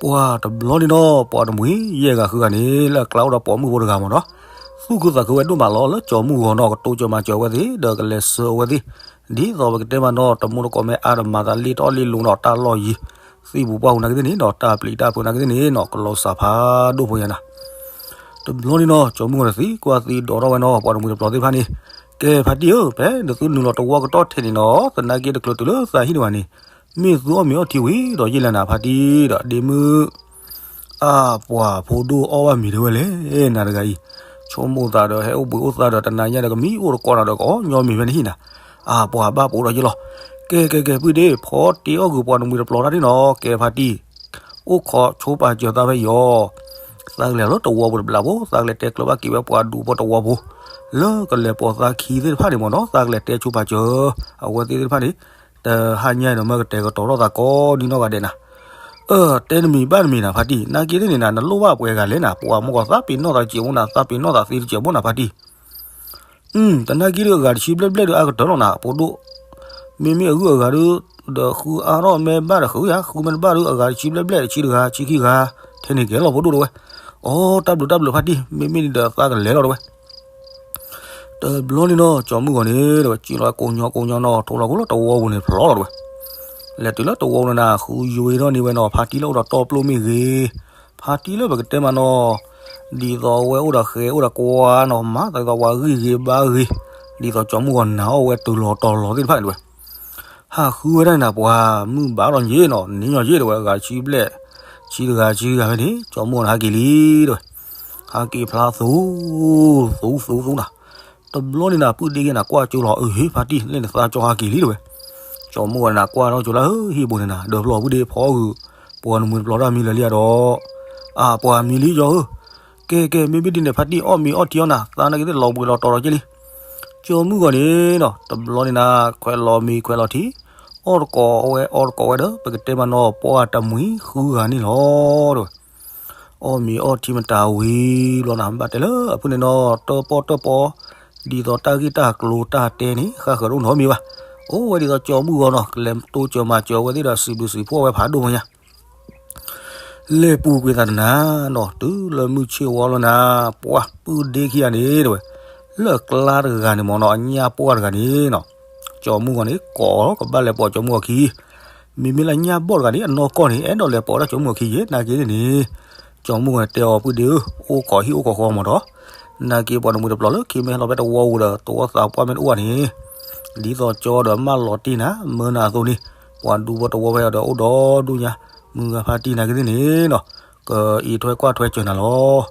ပှၤတဘျီန့ၣ်ဒီး ပှၤတမှံၤယဲၢ်ဂၤဃုဂၤန့ၣ် လၢအကျါအိၣ်ဒီးပိာ်မုၣ်ဖိတဂၤမ့ၢ်နီၤ, သူၣ်ခုသးခုဝဲဒိၣ်မးလီၤ. လၢကၠီၤမုၢ်ဂီၤနီၤ ကတိစၢၤမၤစၢၤအဝဲသ့ၣ် ဒီးကလဲၤဆှၢအဝဲသ့ၣ်, ဒ်သိးပကတဲမးနီၤ တမူတကိးမ့ၢ်အါဒီးမၤသးလ့တအီၣ်လ့လိၤနီၤ တၢ်လီၢ်ယံၤ, သံၣ်ပူၤပှၢ်ပူၤနာ်က့သ့ၣ်န့ၣ်နီၤ တၢ်ပျံၤတၢ်ဖုးနာ်က့သ့ၣ်န့ၣ်နီၤ ကလီၤစၢ်ဖးဒိၣ်ဖိညါနၤ. တဘျီန့ၣ်နီၤ ကၠီၤမုၢ်ဂီၤန့ၣ်သံကွၢ်သံဒိးထီၣ်ဝဲနီၤ ပှၤတမှံၤတပျီၤသ့ၣ်တဖၣ်န့ၣ်, ကဲဖါတံၢ်ဧၢ, ဖဲနသုနုာ်လီၤတဝီကတီၢ်ထဲန့ၣ်နီၤ သနာ်က့တချုးတုၤလၢသးဟံၣ်ဒံးဘၣ်န့ၣ် မ့ၢ်သုအီၣ်မ့ၤအီထံဝံၤဒီးယဲၢ်လဲၣ်နၤ ဖါတံၢ်ဒီးဒ့မုၣ် အါ ပှၤဖိဒိၣ်အီၣ်ဘၣ်မ့ၤဒံးဝဲလဲၣ် နၤတဂၤအံၤ, ဆိကမိၣ်သးဒီးဟဲအိၣ်ဘှံးအိၣ်သါဒီးတနၤညါဒီးကမံအိၣ်တကိးနၤဒီးကအီၣ်ညီမ့ၤဖဲန့ၣ်ဟံၣ်နၤ, အါ ပှၤဘၣ်ပအိၣ်ဒီးယဲၢ်လီၤ. ကဲကဲကဲ ပုၢ်ဒ့ ဖီတ့အီၣ်ဂုာ်ပှၤတမှံၤတပျီၤတၢ်ဒ်နီၤ ကဲဖါတံၢ်, အိၣ်ခိးဆိပာ်စၢၤသးဖဲယီၤ, သးကလဲၤလၢတဝီပူၤတဘျီဖိ သးကလဲၤတဲကျၢၤဘၣ်က့ၤဝဲပှၤဒူဖိတဝီဖိ လၢကလဲၤပိာ်သးခံသ့ၣ်တဖၣ်န့ၣ်မ့ၢ်နီၤ သးကလဲၤတဲဆိပာ်စၢၤ အဝဲသ့ၣ်သ့ၣ်တဖၣ်န့ၣ်, တဟါညါအံၤဒီးမၢကတဲာ်ကတီၤထီၣ်သးကိးနံၤနီၢ်ဂၤဒဲးနၤ, အၢ တဲနမံၤဘၣ်နမံၤနၤဖါတံၢ် နာ်က့သ့ၣ်န့ၣ်နၤ နလိၣ်ဘၣ်ပှဲၤဂၤလဲၣ်နၤ ပှၤမ့ၢ်ကီးသးပ့ၤနီၣ်သးတစဲးဖိနၤ သးပ့ၤနီၣ်သးသ့တစဲးဖိနၤဖါတံၢ် တနာ်က့ဒီးအဂၤတဆံဘျဲၣ်ဘျဲၣ်ဒီးအါကတၢၢ်လီၤနၤ ဖိဒိၣ်, မ့မ့ၢ်အဂုၤအဂၤဒီး, ဒီးဃုအါထီၣ်မ့ၢ်ဘၣ်ဒီးဃုယၤ ဃုမ့ၢ်တဘၣ်ဒီးအဂၤတဆံဘျဲၣ်ဘျဲၣ် တဆံတဂၤ တဆံခံဂၤ, ထဲန့ၣ်ကဲလီၤဖိဒိၣ်တဝဲ, အိ တၢ်ဘျုးတၢ်ဘျုးဖါတံၢ် မ့မ့ၢ်ဒ်ဒီးသးကလဲၤလီၤတဝဲ တဘျီန့ၣ်နီၤ ကၠီၤမုၢ်ဂီၤန့ၣ် တဝဲ စံၣ်လီၤကိညီကိညီနီၤ ထိလီၤကိလၢတဝီပူၤန့ၣ် ဖျီလီၤတဝဲ, လဲၤတုၤလၢတဝီပူၤန့ၣ်နၤ ဃုယွ့ထီၣ်န့ၢ်ဝဲနီၤ ဖါတံၢ်လၢအိၣ်ဒီးတီပျိၣ်မ့ၢ်ဂ့ၤ, ဖါတံၢ်လၢပကတဲမးနီၤ, ဒ်သိးအဝဲအိၣ်ဒီးဃဲၤအိၣ်ဒီးကွါနီၤ မၤသးဒ်သိးပှၤဂံၢ်ဂ့ၤဘါဂ့ၤ, ဒ်သိးကၠီၤမုၢ်ဂီၤနၤအီၣ်ဝဲတုၤလီၤတီၤလီၤသ့ၣ်တဖၣ်န့ၣ်တဝဲ ဟးဃုဝဲဒၣ်န့ၣ်နၤ ပှၤမုၢ်ဘၣ်ဒီးယ့ၣ်နီၤ န့ၢ်ညီယ့ၣ်တဝဲ အဂၤတဆံဘျဲၣ်, ဆံတဂၤဆံဂၤဖဲန့ၣ် ကၠီၤမုၢ်ဂီၤန့ၣ်ဟးက့ၤလံတဝဲ, ဟးက့ၤဖျါသူ, သူသူသူနၤ, တဘျီန့ၣ်နၤ ပုၢ်ဒ့က့ၤနၤကွၢ်ကၠိလီၤ အဟ့ၣ်ဖါတံၢ် လၢနသးကၠီဟးက့ၤလံတဝဲ, ကၠီၤမုၢ်ဂီၤန့ၣ်နၤကွၢ်ထီၣ်ကၠိလၢဟံၣ်ပူၤန့ၣ်နၤ ဒၢးဖျီၣ်ပုၢ်ဒ့ဖီဂုာ်, ပှၤနမှံၤတပျီၤတၢ်မံလၢာ်လံဧါဒီး, အါ ပှၤမံလံကၠီၤဧၢ, ကဲကဲ မ့မ့ၢ်ဒ်န့ၣ် ဖါတံၢ်အီၣ်မ့ၤအီထံအီနၤ သးနာ်က့သ့ၣ်လီၤဘှံးလီၤတီၤလီၤက့လံ ကၠီၤမုၢ်ဂီၤန့ၣ်နီၤ တဘျီန့ၣ်နၤ ခွဲးလီၤမ့ၤခွဲးလီၤထံ, အီၣ်တကိးဝဲအီတကိးဝဲဒီး ပကတဲမးနီၤ ပှၤတမှံၤဃုဂၤန့ၣ်လီၤတဝဲ, အီၣ်မ့ၤအီထံမတၤဝံၤဘျီနၤ ဘၣ်တဲလၢအဖုၣ်န့ၣ်နီၤ တၢၣ်ပီၣ်တၢၣ်ပီ, ဒ်သိးတၢ်ဂ့ၢ်တၢ်ကျိၤတၢ်တဲန့ၣ် ဃၣ်ဃၢၤတအိၣ်နီတမံၤဘၣ်, အိၣ်ဝဲဒ်သိးကၠီၤမုၢ်ဂီၤနီၤ ကလဲၤတိစၢၤမၤစၢၤအဝဲသ့ၣ်ဒီးစံးဘျုးစံးဖှိၣ်ဝဲဖးဒိၣ်မးညါ လဲၤပူၤကွံာ်သးတနၤနီၤ တုၤလၢမုၢ်ဆ့ၣ်ဝါလီၤနၤ, ပှၤပုၢ်ဒ့ခံဂၤန့ၣ်တဝဲ, လၢအကျါတဂၤန့ၣ်မ့ၢ်နီၤ အညၣ်ပှၢ်တဂၤန့ၣ်နီၤ, ကၠီၤမုၢ်ဂီၤန့ၣ် ကိးလီၤကဘၣ်လဲၤပိာ်ကၠီၤမုၢ်ဂီၤခံ, မ့မ့ၢ်လၢအညၣ်ဘီၣ်တဂၤန့ၣ် အနီၢ်ကီၢ်န့ၣ် အဲၣ်ဒိးလဲၤပိာ်ဒၣ်ကၠီၤမုၢ်ဂီၤခံယဲၢ် နာ်က့န့ၣ်န့ၣ်, ကၠီၤမုၢ်ဂီၤန့ၣ်တဲအီၤ ပုၢ်ဒ့ဧၢ, အိၣ်ခိးဟံၣ်အိၣ်ခိးဃီမ့ၢ်ဒီး, နာ်က့ပှၤတမှံၤတပျီၤလၢခံမ့ၢ်ဟဲလီၤဖဲတဝီပူၤဒီး တဝီသးပှၢ်မ့ၢ်တအိၣ်ဘၣ်န့ၣ် ဒ်သိးကၠီဒီးမၢလီၤတံၢ်နၤ မၢနၤအသိးန့ၣ်, ပှၤဒူဖိတဝီဖဲအံၤဒီးအိၣ်ဒီဒူၣ်ညါ, မုၢ်ဂၤဖါတံၢ်နာ်က့သ့ၣ်န့ၣ်နီၤ, ကအံးထွဲကွၢ်ထွဲစၢၤနၤလီၤ.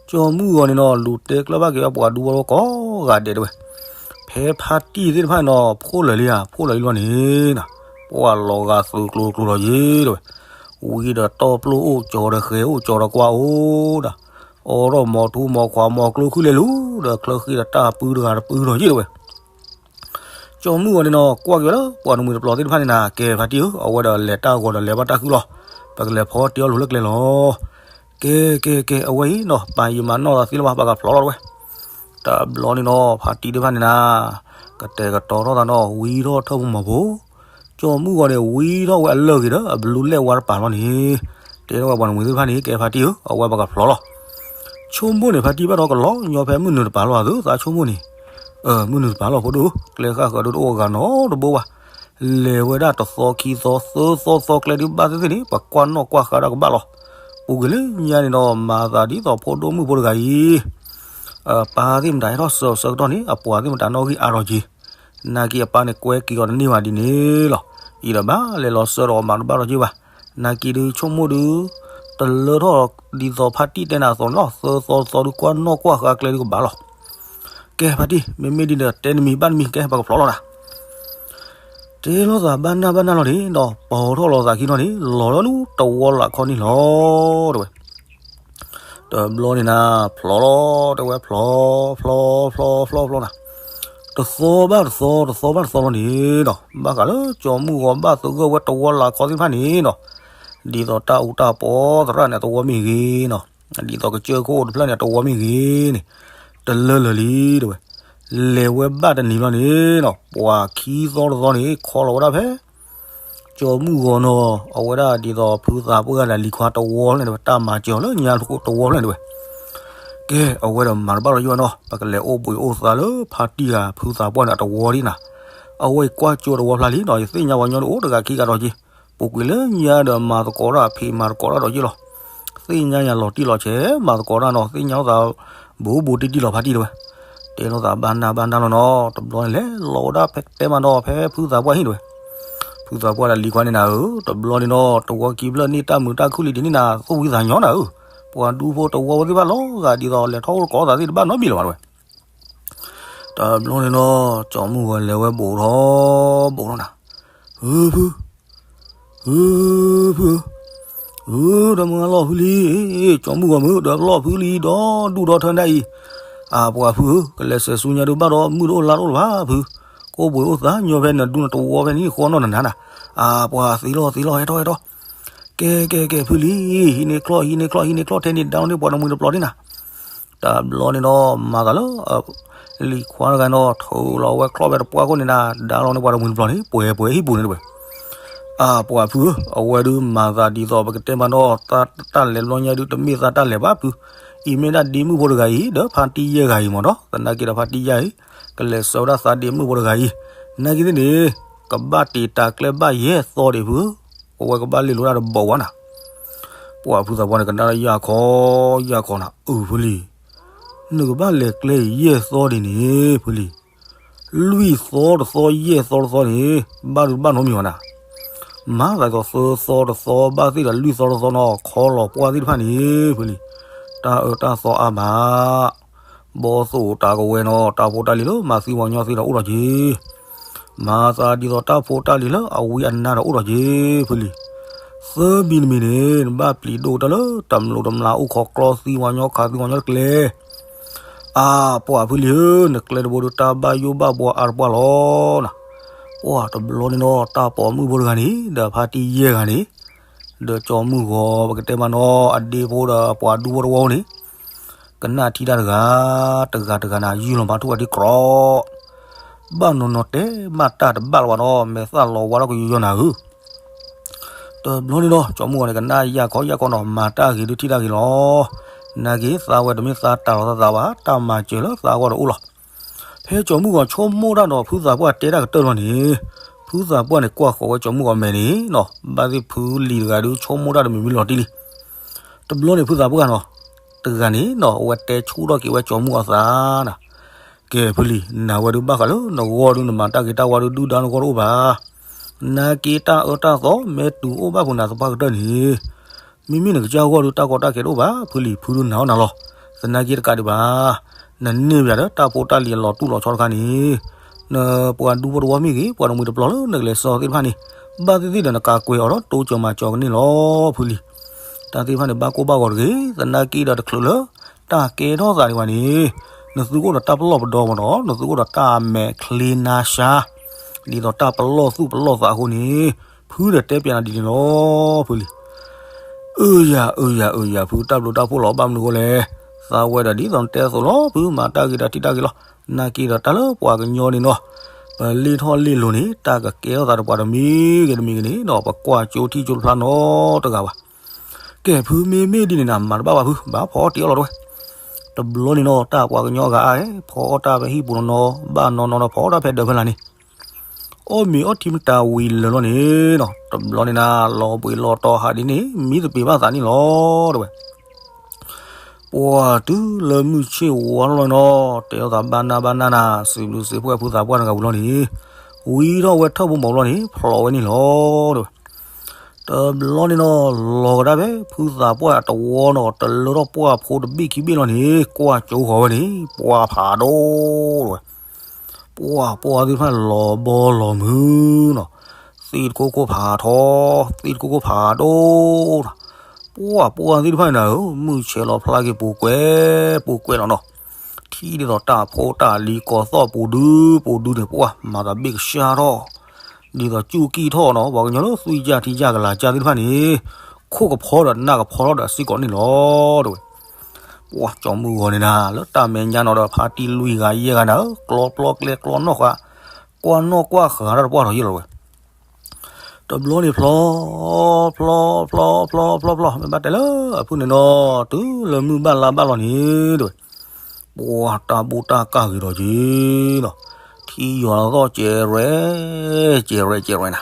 ကၠီၤမုၢ်ဂီၤန့ၣ်နီၤ လူၤတဲကျၢၤဘၣ်က့ၤအပှၤဒူဖိတဝီကိးဂၤဒဲးတဝဲ, ဖဲဖါတံၢ်သ့ၣ်တဖၣ်န့ၣ်နီၤ ဖိၣ်လၢာ်လံဧါ ဖိၣ်လၢာ်လံလီၤန့ၣ်နီၤ, ပှၤလီၤဂာ်သုးကျိၤကျိၤလီၤယ့ၣ်တဝဲ, ဝံၤဒီးတီပျိၣ်အိၣ်ကၠီၤဒီးဃဲၤအိၣ်ကၠီၤဒီးကွၢ်အိၣ်ဒီး, အိးထီၣ်မီၤထူမီၤခွါမီၤကျိချံလဲၤလူၤဒီးချၢဃံဒီးတၢ်ပၢတဂၤတပၢဒီးယ့ၣ်တဝဲ ကၠီၤမုၢ်ဂီၤန့ၣ်နီၤ ကွၢ်က့ၤဝဲလၢပှၤတမှံၤတပျီၤသ့ၣ်တဖၣ်န့ၣ်နၤ ကဲဖါတံၢ်ဧၢ, အဝဲဒီးလဲၤတၢ်ဂီၤဒီးလဲၤဘၣ်တၢ်ဃုလီၤ. ပကလဲၤဖီတ့ၢ်အီၣ်လိၤလၢကျဲလီၤ. ကဲကဲကဲ အဝဲအံၤနီၤ ပာ်ယံာ်မၤနီၢ်သးသ့လၢၤဘၣ် ပကဖျိးလီၤတဝဲ. တဘျီန့ၣ်နီၤ ဖါတံၢ်သ့ၣ်တဖၣ်န့ၣ်နၤ ကတဲာ်ကတီၤထီၣ်သးနီၤ ဝံထီၣ်ထၢၣ်ဖိမီၤဖိ ကၠီၤမုၢ်ဂီၤန့ၣ် ဝံထီၣ်ဝဲအလၢၢ်ဂ့ၤဒီး အဘျုးလဲၣ်ဝါတပၤလီၤန့ၣ်, တဲထီၣ်ဝဲပှၤတမှံၤသ့ၣ်တဖၣ်န့ၣ် ကဲဖါတံၢ်ဧၢ, အဝဲပကဖျိးလီၤ. ဆိကမိၣ်န့ၣ် ဖါတံၢ်ဘၣ်ဒီးကလီၤညီဖဲမုၢ်နုာ်တပၤလီၤ သုသးဆိကမိၣ်န့ၣ်, မုၢ်နုာ်တပၤလီၤဖိဒိၣ်, ကျဲဃၣ်ဃၢၤဒိၣ်တအိၣ်အဂၤနီတဘိဘၣ်. လဲၤဝဲဒၣ်တသီခံသီ သၢသီသီကျဲဒုးဘၣ်သ့ၣ်သ့ၣ်န့ၣ် ပှၤကွၢ်နီၣ်ကွၢ်ဃါတၢ်ကဘၣ်လီၤ. ပူၤကွံာ်လၢညါန့ၣ်ဒီး မၤသးဒ်သိးဖိဒိၣ်မုၣ်ဖိတဂၤအံၤ ပၢ်သ့ၣ်မတၤဟဲထီၣ်ဆၢအီၤဆၢကတီၢ်န့ၣ် အပှၤသ့ၣ်မတၤနီၣ်ဂံၢ်အါထီၣ်က့ၤ, နာ်က့အပၢ်န့ၣ် ကွဲက့ၤအီၤတန့ၢ်ဘၣ်ဒ်န့ၣ်လီၤ. အံၤဒီးဘၣ်လဲၤလီၤဆၢဒီးအီၤမၤတဘၣ်ထီၣ်က့ၤဘၣ်. နာ်က့ဒုးဆိကမိၣ်ဒုး တလၢထီၣ်ဒ်သိးဖါတံၢ်တဲနၤအသိးန့ၣ်လီၤ. သၢသီသီဒုးကွၢ်နီၣ်ကွၢ်ဃါကျဲဒုးကဘၣ်လီၤ. ကဲဖါတံၢ် မ့မ့ၢ်ဒ်န့ၣ် တဲနမံၤဘၣ်နမံၤ ကဲပကဖျိးလီၤနၤ တဲလိာ်သးဘၣ်နၢ်ဘၣ်နၢ်လီၤန့ၣ်ဒီး ပိာ်ထီၣ်လိာ်သးခံနီၤန့ၣ် လီၤလၢတဝီလၢ်ခီန့ၣ်လီၤ တဲဝဲ. တဘျီန့ၣ်နၤ ဖျိးလီၤ တဲဝဲ ဖျိး ဖျိး ဖျိး ဖျိး ဖျိးနၤ, တသီဘၣ်တသီ တသီဘၣ်တသီလီၤန့ၣ်ဒီး ဘၣ်ဃးလၢကၠီၤမုၢ်ဂီၤဘၣ်သဂၢၢ်ဝဲတဝီလၢ်ခီသ့ၣ်တဖၣ်န့ၣ်ဒီး ဒ်သိးတၢ်အူတၢ်ပီသရၣ်န့ၣ် အတဝီမ့ၢ်ဂ့ၤနီၤ, ဒ်သိးကစၢၢ်ခိၣ်အိၣ်တဖျၢၣ်န့ၣ် အတဝီမ့ၢ်ဂ့ၤန့ၣ် တလၢလၢာ်လံ တဲဝဲ. လဲၤဝဲဘၣ်တနံၤဘျီန့ၣ်နီၤ ပှၤခံသီတသီန့ၣ် ခီလီၤဝဲဒၣ်ဖဲ ကၠီၤမုၢ်ဂီၤနီၤ အဝဲဒၣ်ဒ်သိးဖုသးပှၢ်ဒီးလံၤခွါတဝီဖျၢၣ်န့ၣ်တဝဲ တၢ်မၤစၢၤအီၤလၢညါတဝီဖျၢၣ်န့ၣ်တဝဲ, ကဲ အဝဲဒီးမၤတဘၣ်လီၤယိၣ်နီၤ ပကလဲၤအိၣ်ဘှံးအိၣ်သါလၢဖါတံၢ်ဂၤဖုသးပှၢ်န့ၣ်အတဝီဒံးနၤ, အဝဲအံၤကွၢ်ကၠိတဝီဖျါလံနီၤ ယသ့ၣ်ညါပှၤကညီဒုးအိၣ်တဂၤခံဂၤဒီးက့ၤ, ပူၤကွံာ်လၢညါဒီးမၤသကိးတၢ်ဖံးမၤသကိးတၢ်ဒီးက့ၤလီၤ, သ့ၣ်ညါယၤလီၤတံၢ်လီၤဆဲး မၤသကိးတၢ်နီၤ သ့ၣ်ညါလိာ်သး ဘူးဘူးတံၢ်တံၢ်လီၤဖါတံၢ်တဝဲ, တဲလိာ်သးဘၣ်နၢ်ဘၣ်နၢ်လီၤနီၤ တဘျီန့ၣ်လဲၤလီၤဝဲဒၣ်ဖဲတဲမးနီၤ ဖဲဖုသးပှၢ်ဟံၣ်တဝဲ, ဖုသးပှၢ်ဒီးလံၤခွါန့ၣ်နၤဧၢ, တဘျီန့ၣ်နီၤ တဝီခံဖျၢၣ်န့ၣ် တၢ်မုာ်တၢ်ခုၣ်လံဒ်န့ၣ်နၤ သူၣ်ဝံသးညီနၤဧၢ, ပှၤဒူဖိတဝီဖိသ့ၣ်တဖၣ်လီၤဂာ်ဒ်သိးလဲၤထီၣ်အိၣ်သကိးသးသ့ၣ်တဘၣ်နီတမံၤလၢၤဘၣ်တဝဲ တဘျီန့ၣ်နီၤ ကၠီၤမုၢ်ဂီၤလဲၤဝဲဘူးထီၣ်ဘူးထီၣ်နၤ, ဧၢ ဖု ဧၢ ဖုဧၢ, ဧၢ ဒီးမုၢ်ဂၤလီၤဖုလံ, ကၠီၤမုၢ်ဂီၤမုၢ် ဒီးလီၤဖုလံဒီးဒူၣ်ဒီထၢဒၣ်အံၤ, အပှၤဖုဧၢ, ကလဲၤဆဲးဆူညါဒုးဘၣ်ဒီးမုၢ်တအိၣ်လါတအိၣ်လၢၤဘၣ်ဖု, ကိးဘှံးအိၣ်သးညီဖဲနဒူနတဝီဖဲန့ၣ်ဃီနီၢ်နနၤနၤ, အပှၤသ့လီၤသ့လီၤ ဟဲထီၣ်ဟဲထီၣ်, ကဲကဲကဲဖုလံ, ဟံးန့ၢ်ချီၣ်ဟံးန့ၢ်ချီၣ်ဟံးန့ၢ်ချီၣ်ထဲန့ၣ် ဒါလီၤန့ၢ်ပှၤတမှံၤတပျီၤန့ၣ်နၤ တဘျီန့ၣ်ဒီးမၤသးလၢ လံၤခွါတဂၤနီၤ ထုးလီၤဝဲချီၣ်ဖဲတပှၢ်ခိၣ်န့ၣ်နၤ ဒါလီၤန့ၢ်ပှၤတမှံၤတပျီၤန့ၣ် ပှဲၤပှဲၤဟံၣ်ပူၤန့ၣ်တဝဲ, အပှၤဖုဧၢ, အဝဲဒုးမၤသးဒ်သိးပကတဲမးနီၤ တၢ်တၢ်လဲၤဘျီညါဒုး တမ့ၢ်သးတၢ်လဲၤဘၣ်ဖု, အံၤမ့ၢ်ဒၣ်ဒ့မုၣ်ဖိတဂၤအံၤ ဒီးဖါတံၢ်ယဲၢ်ဂၤအံၤမးနီၤ သနာ်က့ဒီးဖါတံၢ်ယဲၢ်အံၤ ကလဲၤဆှၢဝဲဒၣ်သးဒ့မုၣ်ဖိတဂၤအံၤ, နာ်က့သ့ၣ်န့ၣ် ကဘၣ်တ့ၢ်တၢ်ကျဲဘၣ်ယဲၢ်သီဒံးဖုဧၢ, အဝဲကဘၣ်လဲၤလိာ်ဒၣ်တဘီဝါနၤ ပှၤဖုသးပှၢ်န့ၣ် ကနၣ်လၢယၢ်ခီ ယၢ်ခီနၤ အၢ ဖုလံၤ, နကဘၣ်လဲၤကျဲအံၤယဲၢ်သီဒံးန့ၣ် ဖုလံၤ, လွံၢ်သီတသီ ယဲၢ်သီတသီန့ၣ် ဘၣ်ဒုးဘၣ်နီတမံၤဘၣ်နၤ, မၤသးဒ်သိးသၢသီတသီ ဘၣ်သ့ၣ်ဒီးလွံၢ်သီတသီနီၤ ခီလီၤပှၢ်သ့ၣ်တဖၣ်န့ၣ် ဖုလံၤ, တၢ်အၢတၢ်သီအါမး ဘီသိၣ်တၢ်ကဝဲၤနီၤ တၢ်ဖိတၢ်လံၤလၢမၤသံပှၤကညီသ့ဒီးအိၣ်ဒီးက့ၤ, မၤသးဒ်သိးတၢ်ဖိတၢ်လံၤလၢအဝံအနါဒီးအိၣ်ဒီးက့ၤ ဖုလံၤ, သၢဘံတမံၤန့ၣ် နဘၣ်ပျံၤဒိၣ်ကတၢၢ်လၢတၢ်မလိာ်တမျးအိၣ်ခိးကျီသံပှၤကညီခးသံပှၤကညီတကျဲ, အပှၤဖုလံၤဧၢ, နကျဲတဘိဒုးတၢ်ဘၣ်ယိၣ်ဘၣ်ဘှီအါတပှၢ်လီၤနၤ, ပှၤတဘျီန့ၣ်နီၤ တၢ်ပိာ်မုၣ်ဖိတဂၤန့ၣ် ဒီးဖါတံၢ်ယဲၢ်ဂၤန့ၣ် ဒီးကၠီၤမုၢ်ဂီၤ ပကတဲမးနီၤ အဒ့ဖိဒီးပှၤဒူဖိတဝီန့ၣ် ကနၣ်ထံတၢ်တဂၤ, တဂၤတဂၤနၤ ယုၢ်လီၤမၤထူၣ်အီၤဒံးကြီ, ဘၣ်နီၤနီၤတဲမးတၢ်တဘၣ်လၢၤဘၣ်နီၤ မဲာ်သၣ်လီၤဝါထီၣ်ကယီယီနၤဧၢ, တဘျီန့ၣ်နီၤ ကၠီၤမုၢ်ဂီၤန့ၣ် ကနၣ်ယၢ်ခီယၢ်ခီနီၤ မၤတၢ်ဂ့ၤဒုးထံၣ်တၢ်ဂ့ၤလီၤ, နာ်က့သးဝဲတမ့ၢ်သးတၢ်လီၤသးသးဘၣ် တၢ်မၤစၢၤလၢသးဂီၢ်ဒီးအိၣ်လီၤ ဖဲကၠီၤမုၢ်ဂီၤဆိကမိၣ်တၢ်ဒီးဖုသးပှၢ်တဲတၢ်ကတၢၢ်လီၤန့ၣ်, ဖုသးပှၢ်န့ၣ် ကွၢ်ဃီၤဝဲကၠီၤမုၢ်ဂီၤမဲာ်န့ၣ်နီၤ ဘၣ်သ့ၣ်ဖုလံၤတဂၤဒုးဆိကမိၣ်တၢ်တမံၤမံၤလီၤတံၢ်လံ. တဘျီန့ၣ်ဖုသးပှၢ်နီၤ တဂၤန့ၣ်နီၤ အဝဲတဲဆူၣ်ထီၣ်က့ၤဝဲကၠီၤမုၢ်ဂီၤအသးနၤ, ကဲဖုလံၤ နၤဝဲဒုးဘၣ်ဃးလၢနဂီၢ်ဒုး နမၤတၢ်ဂ့ၤတၢ်ဝါဒုး ဒုၣ်ဒါနဂီၢ်တအိၣ်ဘၣ် နာ်က့တၢ်အၢတၢ်သီ မ့ၢ်တုၤအိၣ်ဘၣ်ဖုနၤသပှၢ်ကတၢၢ်န့ၣ်, မ့မ့ၢ်နကစၢ်ဂီၢ်ဒုး တၢ်ကီတၢ်ခဲတအိၣ်ဘၣ် ဖုလံၤ ဖုဒုးနာ်အီၣ်နၤလီၤ. သနာ်က့တကးဒံးဘၣ်, နန့ၢ်ဘၣ်ဒီးတၢ်ဖိတၢ်လံၤအလီၤတူၢ်လီၤဆီတခါန့ၣ်, နပှၤဒူဖိတဝီမ့ၢ်ဂ့ၤ ပှၤတမှံၤတပျီၤလၢနကလဲၤဆှၢသ့ၣ်တဖၣ်န့ၣ်, ဘၣ်သ့ၣ်သ့ၣ်ဒီးနကးကွဲးအီၤဒီးတိစၢၤမၤစၢၤကန့ၢ်လီၤ ဖုလံၤ. တၢ်သ့ၣ်တဖၣ်န့ၣ် ဘၣ်ကိၢ်ဘၣ်ဂီၤတဂ့ၤ, သနာ်က့ဒီးတချုးလၢ တၢ်ကဲထီၣ်သးဒံးဘၣ်န့ၣ်, နသုအိၣ်ဒီးတၢ်ပလီၢ်ပဒီမးဒီး နသုအိၣ်ဒီးတၢ်မဲာ်ချ့နါဆါ, ဒ်သိးတၢ်ပလီၢ်သူၣ်ပလီၢ်သးအဃိန့ၣ်, ဖုဒီးတဲပျးနၤဒ်န့ၣ်လီၤ ဖုလံၤ. အၢယၤ အၢယၤ အၢယၤ ဖုတၢ်ဘျုးတၢ်ဖှိၣ်လီၤ ဘၣ်မနုၤအဃိလဲၣ်, သးဝဲဒီးဒ်သိးနတဲအသိးလီၤ ဖုမၤတၢ်ဂ့ၤဒီးထံၣ်တၢ်ဂ့ၤလီၤ. နာ်က့ဒီးတၢ်လၢပှၤကညီန့ၣ်နီၤ, ပလ့ၢ်ထီၣ်လ့ၢ်လိၤန့ၣ် တၢ်ကကဲထီၣ်သးဒီးပှၤတမံၤဂ့ၤတမံၤဂ့ၤန့ၣ်နီၤ ပကွၢ်ကၠိထံၣ်ကၠိတဖျါနီတဂၤဘၣ်. ကဲ ဖုမ့မ့ၢ်ဒ်န့ၣ်နၤ မၤတဘၣ်ဘၣ်ဖု ဘၣ်ဖီအီၣ်တ့ၤအီၣ်လီၤတဝဲ. တဘျီန့ၣ်နီၤ တၢ်ပှၤကညီအဂၤအါ ဖီအီၣ်တၢ်ဖဲဟံၣ်ပူၤနီၤနီၤ ဘၣ်နီၤနီၤဒီးဖီအီၣ်တၢ်ဖဲဒၢးဖဲလာ်န့ၣ် အီၣ်မ့ၤအီထံမတၤဝံၤလၢာ်လီၤန့ၣ်နီၤ တဘျီန့ၣ်နၤ လီၤဘှံးလီၤတီၤဟးဒ်န့ၣ် မံသပ့ၤဘၣ်သးန့ၣ်လီၤတဝဲ. ပှၤတုၤလၢမုၢ်ဆ့ၣ်ဝါလီၤနီၤ တဲလိာ်သးဘၣ်နၢ်ဘၣ်နၢ်နၤ စံးဘျုးစံးဖှိၣ်ဖုသးပှၢ်တဂၤဝံၤလီၤန့ၣ် ဝံထီၣ်ဝဲထၢၣ်ဖိမီၤဘျီန့ၣ် ဖျိးဝဲန့ၣ်လီၤတဝဲ. တဘျီန့ၣ်နီၤ လီၤကဒါဖဲဖုသးပှၢ်အတဝီနီၤ တလၢထီၣ်ပှၢ်ဖိတဘ့ၣ်ခံဘ့ၣ်လီၤန့ၣ် ကွၢ်ကၠိဃီၤဝဲန့ၣ် ပှၢ်ဖးဒိၣ်တဝဲ. ပှၢ်ပှၢ်သ့ၣ်တဖၣ်လီၤဘီလီၤမုၢ်နီၤ, သ့ၣ်တခိၣ်ခိၣ်ဖးထီ, သ့ၣ်တခိၣ်ခိၣ်ဖးဒိၣ်နီၤ. ပှၢ်ပှၢ်သ့ၣ်တဖၣ်န့ၣ်နၤဧၢ, မုၢ်ဆဲးလီၤဖျါက့ၤပူၤကွဲးပူၤကွဲးလီၤနီၤ. ထံၣ်ဒ်သိးတၢ်ဖိတၢ်လံၤကိးသီၣ်ပူၤဒုပူၤဒုန့ၣ် ပှၢ်မၤသးဘ့ၣ်ကစၢ်ထီၣ် ဒ်သိးစူၢ်ကံၢ်ထီၣ်နီၤ, ပှၤကညီလၢသွံၣ်ကၢ်ထံကၢ်ကလၤကၢ်သ့ၣ်တဖၣ်န့ၣ် ခိၣ်ကဖီဒီးနၢ်ကဖီထီၣ်ဒီးစ့ၢ်ကီးန့ၣ်လီၤတဝဲ. ပှၢ်ကၠီမုၢ်ဂီၤန့ၣ်နၤ လၢတၢ်မဲာ်ညါနီၤဒီးဖါတံၢ်လွံၢ်ဂၤယဲၢ်ဂၤနၤဧၢ, ကျီပျီကျဲကျီနီၣ်ဃာ်, ကွၢ်နီၣ်ကွၢ်ဃာ်တၢ်တပှၢ်ထီၣ်ယဲၢ်လီၤဝဲ. တဘျီန့ၣ်ဖျီ, ဖျီ, ဖျီ, ဖျီ, ဖျီ, ဖျီ, မ့ၢ်ဘၣ်တဲလၢအဖုၣ်န့ၣ်နီၤ, တုၤလၢမုၢ်ဘၣ်လါဘၣ်လီၤန့ၣ်, တဲဝဲ, ပှၤတၢ်ဘူၣ်တၢ်ကၢ်ဂ့ၤဒီးက့ၤနီၤ, ထံယွၤလီၤသီၣ်ကဲရဲ, ကဲရဲ, ကဲရဲနၤ.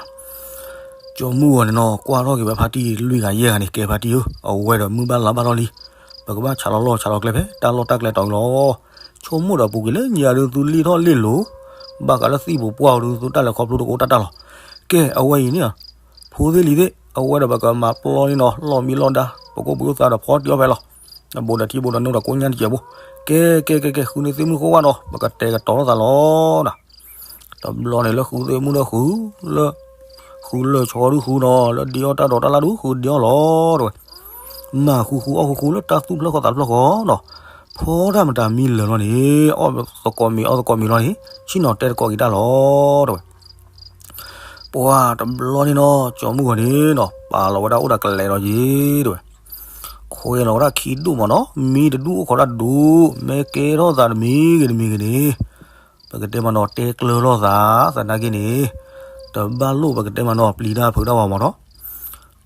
ကၠီမုၢ်ဂီၤန့ၣ်နီၤ ကွၢ်ထီၣ်က့ၤဝဲဖါတံၢ်လွံၢ်ဂၤယဲၢ်ဂၤန့ၣ်, ကဲဖါတံၢ်ဧၢ, အဝဲဒီးမုၢ်ဘၣ်လါဘၣ်လီၤလံ, ပကဘၣ်ဆးလီၤလီၢ်ဆးလီၤကျဲဖဲတၢ်လီၢ်တၢ်ကျဲတီၤအံၤလီၤ. ဆိကမိၣ်ဒီးပူၤကွံာ်လၢညါဒုးသုလ့ၣ်ထီၣ်လ့ၣ်လိၤ, ဘၣ်ဃးလၢသံၣ်ပူၤပှၢ်အီၤဒုးသုတၢ်လဲၤခီဖျိတကအိၣ်တၢ်တၢ်လီၤ. ကဲအဝဲအံၤန့ၣ်, ဖိသ့ၣ်လံၤသ့ၣ် အဝဲဒီးပကမၤပျီန့ၣ်နီၤ, လီၢ်မံလီၢ်ဒါ, ပကအိၣ်ဘှံးအိၣ်သါဒီးဖီတံၢ်အီၣ်ဖဲလီၤ. အဘူးဒီးထံဘူးဒီးနိဒီးကိးညါတစဲးဘိ, ကဲ ကဲ ကဲ ကဲ ဃုန့ၢ်သ့ၣ်မုၣ်ဃိဝဲဒီး ပကတဲာ်ကတီၤလိာ်သးလီၤဒီး တဘျီန့ၣ်လၢဃုသ့ၣ်မုၣ်ဒီးဃု, လၢ ဃုလၢာ်ဆီဒုးဃုနီၤ, လၢဒ့အီၣ်တၢ်ဒိးတၢ်လၢ်ဒုးဃုဒ့အီၣ်လီၤ တဲဝဲ. မၤဃုဃုအီၣ်ဃုဃုလၢတၢ်သူၣ်ဖျၢၣ်ဃီသးတဖျၢၣ်ဃီဒီး ဖီတၢ်မတၤမံလၢာ်လီၤန့ၣ်, အီၣ်သကိးမ့ၤအီၣ်သကိးမ့ၤလီၤန့ၣ်, ဆ့ၣ်နီၤတဲသကိးက့ၤတၢ်လီၤ တဲဝဲ. ပှၤတဘျီန့ၣ်နီၤ ကၠီမုၢ်ဂီၤန့ၣ်နီၤ ပာ်လီၤဝဲဒၣ်အိၣ်ဒီးကလဲၤဒီးယ့ၤ တဲဝဲ. ခွဲးလီၤဝဲဒၣ်ခံဒူၣ်မ့ၢ်နီၤ, မံတဒူၣ်အိၣ်ခိးတၢ်ဒူၣ်, မ့ၢ်ကဲထီၣ်သးတမံၤဂ့ၤတမံၤဂ့ၤန့ၣ်, ပကတဲမ့ၢ်နီၤ တဲကျၢၤထီၣ်သး, သနာ်က့န့ၣ် တဘၣ်လိၣ်ပကတဲမ့ၢ်နီၤ ပျံၤတၢ်ဖုးတၢ်ဝဲမ့ၢ်နီၤ.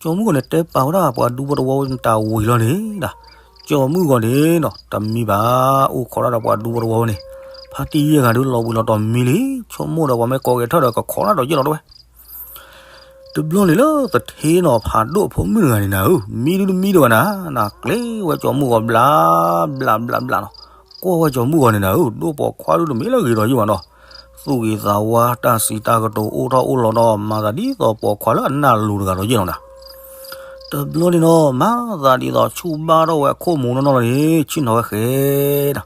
ကၠီမုၢ်ဂီၤန့ၣ် တဲပာ်ဝဲဒၣ်ပှၤဒူဖိတဝီဝဲတၢ်ဝံၤလီၤန့ၣ်ဒီး ကၠီမုၢ်ဂီၤန့ၣ်နီၤ တမံဘၣ်, အိၣ်ခိးတၢ်ဒီးပှၤဒူဖိတဝီဝဲန့ၣ်, ဖါတံၢ်ယဲၢ်ဂၤဒုးလီၤဘှံးလီၤတီၤမံလံ, ဆိကမိၣ်ဒီးပှၤမ့ၢ်ကိးက့ၤထၢၣ်ဒီးကခိးတၢ်ဒီးယ့ၢ်လီၤ တဲဝဲ. တဘျီန့ၣ်လၢသထ့နီၤ ဖးဒိၣ်အဖိမုၣ်တဂၤန့ၣ်နၤဧၢ, မံဒုးတမံဒံးဘၣ်နၤ, နၤကျဲဝဲကၠီမုၢ်ဂီၤဘျး ဘျး ဘျး ဘျးနီၤ, ကွၢ်ဝဲကၠီမုၢ်ဂီၤန့ၣ်နၤဧၢ, ဒိၣ်ပိာ်ခွါဒုးတမ့ၢ်လၢဂ့ၤဒီးယ့ၢ်ဘၣ်နီၤ, သူၣ်ဂ့ၤသးဝါ တၢ်စံးတၢ်ကတိၤအိၣ်ထီၣ်အိၣ်လီၤဒီး မၤသးဒ်သိးပိာ်ခွါလၢအနၢ်လူၤတဂၤဒီးယ့ၢ်လီၤနၤ. တဘျီန့ၣ်နီၤ မၤသးဒ်သိးဆူၣ်ဘၣ်ထီၣ်ဝဲအခိၣ်မူနီၢ်နီၢ်လီၤန့ၣ် ဆ့ၣ်နီၤဝဲဃဲနၤ.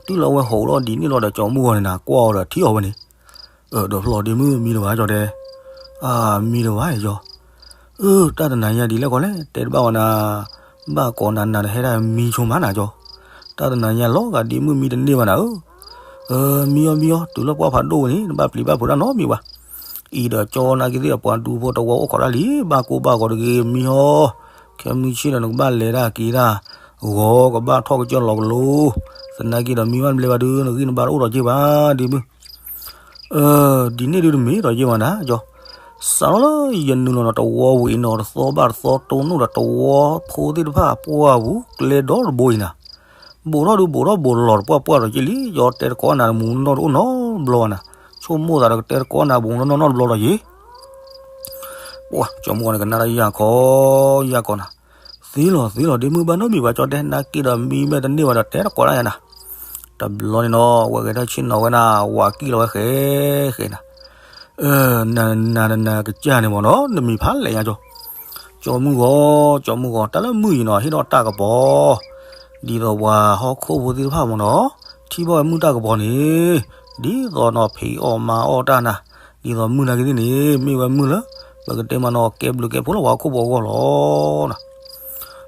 တုၤလၢဝဲဟိးထီၣ်ဒ်န့ၣ်လီၤဒီး ကၠီမုၢ်ဂီၤန့ၣ်နၤ ကွၢ်အီၤဒီးထံၣ်အီၤဝဲန့ၣ်, ဒီးဖျီဒ့မုၣ်မံတဘၣ်ကၠီတဲ, အၢ မံတဘၣ်ယီၤ, အၢ တၢ်တနၤညါဒ်လဲၣ်ကီးလဲၣ် တဲတဘၣ်ဝဲနၤ, ဘၣ်ကိးနၤနၤတဟဲဒၣ်မံဆိမးနၤကၠီ, တၢ်တနၤညါလီၤဂာ်ဒ့မုၣ်မံတန့ၢ်ဘၣ်နၤဧၢ, အၢ မံအီၤမံအီၤ တုၤလၢပှၢ်ဖးဒိၣ်ဝဲန့ၣ် နဘၣ်ပျံၤဘၣ်ဖုးတၢ်နီတမံၤဘၣ်. အံၤဒီးကၠီနာ်က့သ့ၣ်အပှၤဒူဖိတဝီအိၣ်ခိးတၢ်လံ, ဘၣ်ကိၢ်ဘၣ်ဂီၤတဂ့ၤ မံဟီ, ခဲမုၢ်ဆ့ၣ်ဒီးနကဘၣ်လဲၤဒၣ်က့ၤတၢ်, ဂီၤကဘၣ်ထီၣ်ကစၢၢ်လီၤကလိ, သနာ်က့ဒီးမံဘၣ်တဘျဲဘၣ်ဒုး နဂံၢ်နဘါတအိၣ်ဒီးက့ၤဘၣ်ဒ့မုၣ် အၢ ဒ်န့ၣ်ဒုးတမ့ၢ်ဒီးယ့ၢ်မးနၤကၠီ, စးထီၣ်လၢယနုာ်လီၤဒီးတဝီဝံၤအံၤနီၤ တသီဘၣ်တသီတိၢ်နီၣ်ဒီးတဝီဖိသ့ၣ်တဖၣ်ပှၢ်ပူၤကျဲဒီတဘိအံၤနၤ, ဘိးထီၣ်ဒုးဘိးထီၣ်ဘိးလီၤတပှၢ်ပှၢ်ဒီးက့ၤလံ, ယတဲတကိးနၤတမူနီၢ်တအိၣ်နီတဘျီဘၣ်နၤ, ဆိကမိၣ်သးဒီးကတဲတကိးနၤမူနီၢ်နီၢ်နီတဘျီဒီးယ့ၢ် ပှၤကၠီမုၢ်ဂီၤန့ၣ် ကနၣ်တၢ်ယၢ်ခီ, ယၢ်ခီနၤ, သ့လီၤသ့လီၤ ဒ့မုၣ်ဘၣ်နီတမံၤဘၣ်ကၠီတဲ, နာ်က့ဒီးမံမ့ၢ်တန့ၢ်ဘၣ်ဒီးတဲတကိးတၢ်ယၤနၤ. တဘျီန့ၣ်နီၤ ဝဲဂဲၤထၢၣ်ဆ့ၣ်နီၤဝဲနၤ ဝးကံၣ်လီၤဝဲဃဲဃဲနၤ, နၤနၤနၤကစၢ်န့ၣ်မ့ၢ်နီၤ နမံၤဖးလဲၣ်ညါကၠီ, ကၠီမုၢ်ဂီၤ ကၠီမုၢ်ဂီၤ တၢ်လၢမုၢ်အံၤနီၤ ဟ့ၣ်ထီၣ်တၢ်ကပီၤ ဒ်သိးပှၤဟီၣ်ခိၣ်ဖိသ့ၣ်တဖၣ်မ့ၢ်နီၤ ထံၣ်ဘၣ်ဝဲမုၢ်တၢ်ကပီၤန့ၣ် ဒ်သိးနီၤ ဖံးအီၣ်မၤအီၣ်တၢ်နၤ, ဒ်သိးမုၢ်နာ်က့သ့ၣ်န့ၣ် မ့ၢ်ဝဲမုၢ်လၢ ပကတဲမ့ၢ်နီၤ ကဲဘျုးကဲဖှိၣ်လၢပှၤဟီၣ်ခိၣ်ဖိအဂီၢ်လီၤနၤ.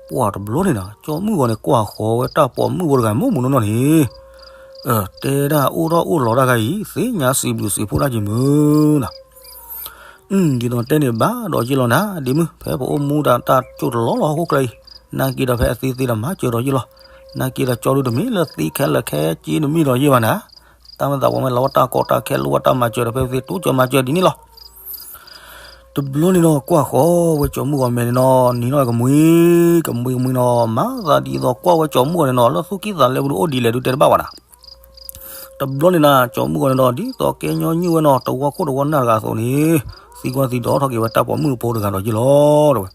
ပှၤတဘျီန့ၣ်နၤ ကၠီမုၢ်ဂီၤန့ၣ် ကွၢ်ဃီၤဝဲတၢ်ပိာ်မုၣ်ဖိတဂၤမုၢ်မုၢ်နီၢ်နီၢ်န့ၣ်, တဲဒၣ်အိၣ်ထီၣ်အိၣ်လီၤတၢ်ခါအံၤ သ့ၣ်ညါစံးဘျုးစံးဖှိၣ်တၢ်က့ၤမုၢ်နၤ ဒ်သိးတဲန့ၣ်ဘၣ်ဒီးယ့ၢ်လီၤနၤ ဒ့မုၣ် ဖဲပအိၣ်မူဒီးတၢ်ကၠိၣ်တလီၢ်လီၤဟီၣ်ခိၣ်ချၢအံၤ, နာ်က့ဒီးဖဲအသ့သ့ဒီးမၤစၢၤဒီးယ့ၢ်လီၤ, နာ်က့ဒီးကၠီဒုတမ့ၢ်လၢသ့ခဲလၢာ်ခဲက့နမ့ၢ်ဒီးယ့ၢ်ဘၣ်နၤ, တၢ်မ့ၢ်သးပှၤမ့ၢ်လီၤဝဲတၢ်ကီတၢ်ခဲလိၣ်ဝဲတၢ်မၤစၢၤဒီးဖဲသ့တိစၢၤမၤစၢၤဒ်န့ၣ်လီၤ. တဘျီန့ၣ်နီၤ ကွၢ်ဃီၤဝဲကၠီမုၢ်ဂီၤမဲာ်န့ၣ်နီၤ နံၤနီၣ်ကမှံ, ကမှံကမှံနီၤ မၤသးဒ်သိးကွၢ်ဝဲကၠီမုၢ်ဂီၤန့ၣ်နီၤ လၢသူၣ်ကံၢ်သးလဲပူၤဒုးအိၣ်ဒ်လဲၣ်ဒုးတဲတဘၣ်ဘၣ်နၤ တဘျီန့ၣ်နၤ ကၠီမုၢ်ဂီၤန့ၣ်ဒီး ဒ်သိးကဲညီနုၢ်ဝဲနီၤ တဝီခိၣ်တဝီနၢ်တဂၤအသိးန့ၣ်, သံကွၢ်သံဒိးထီၣ်က့ၤဝဲတၢ်ပိာ်မုၣ်ဖိတဂၤဒီးယ့ၢ်လီၤ တဲဝဲ.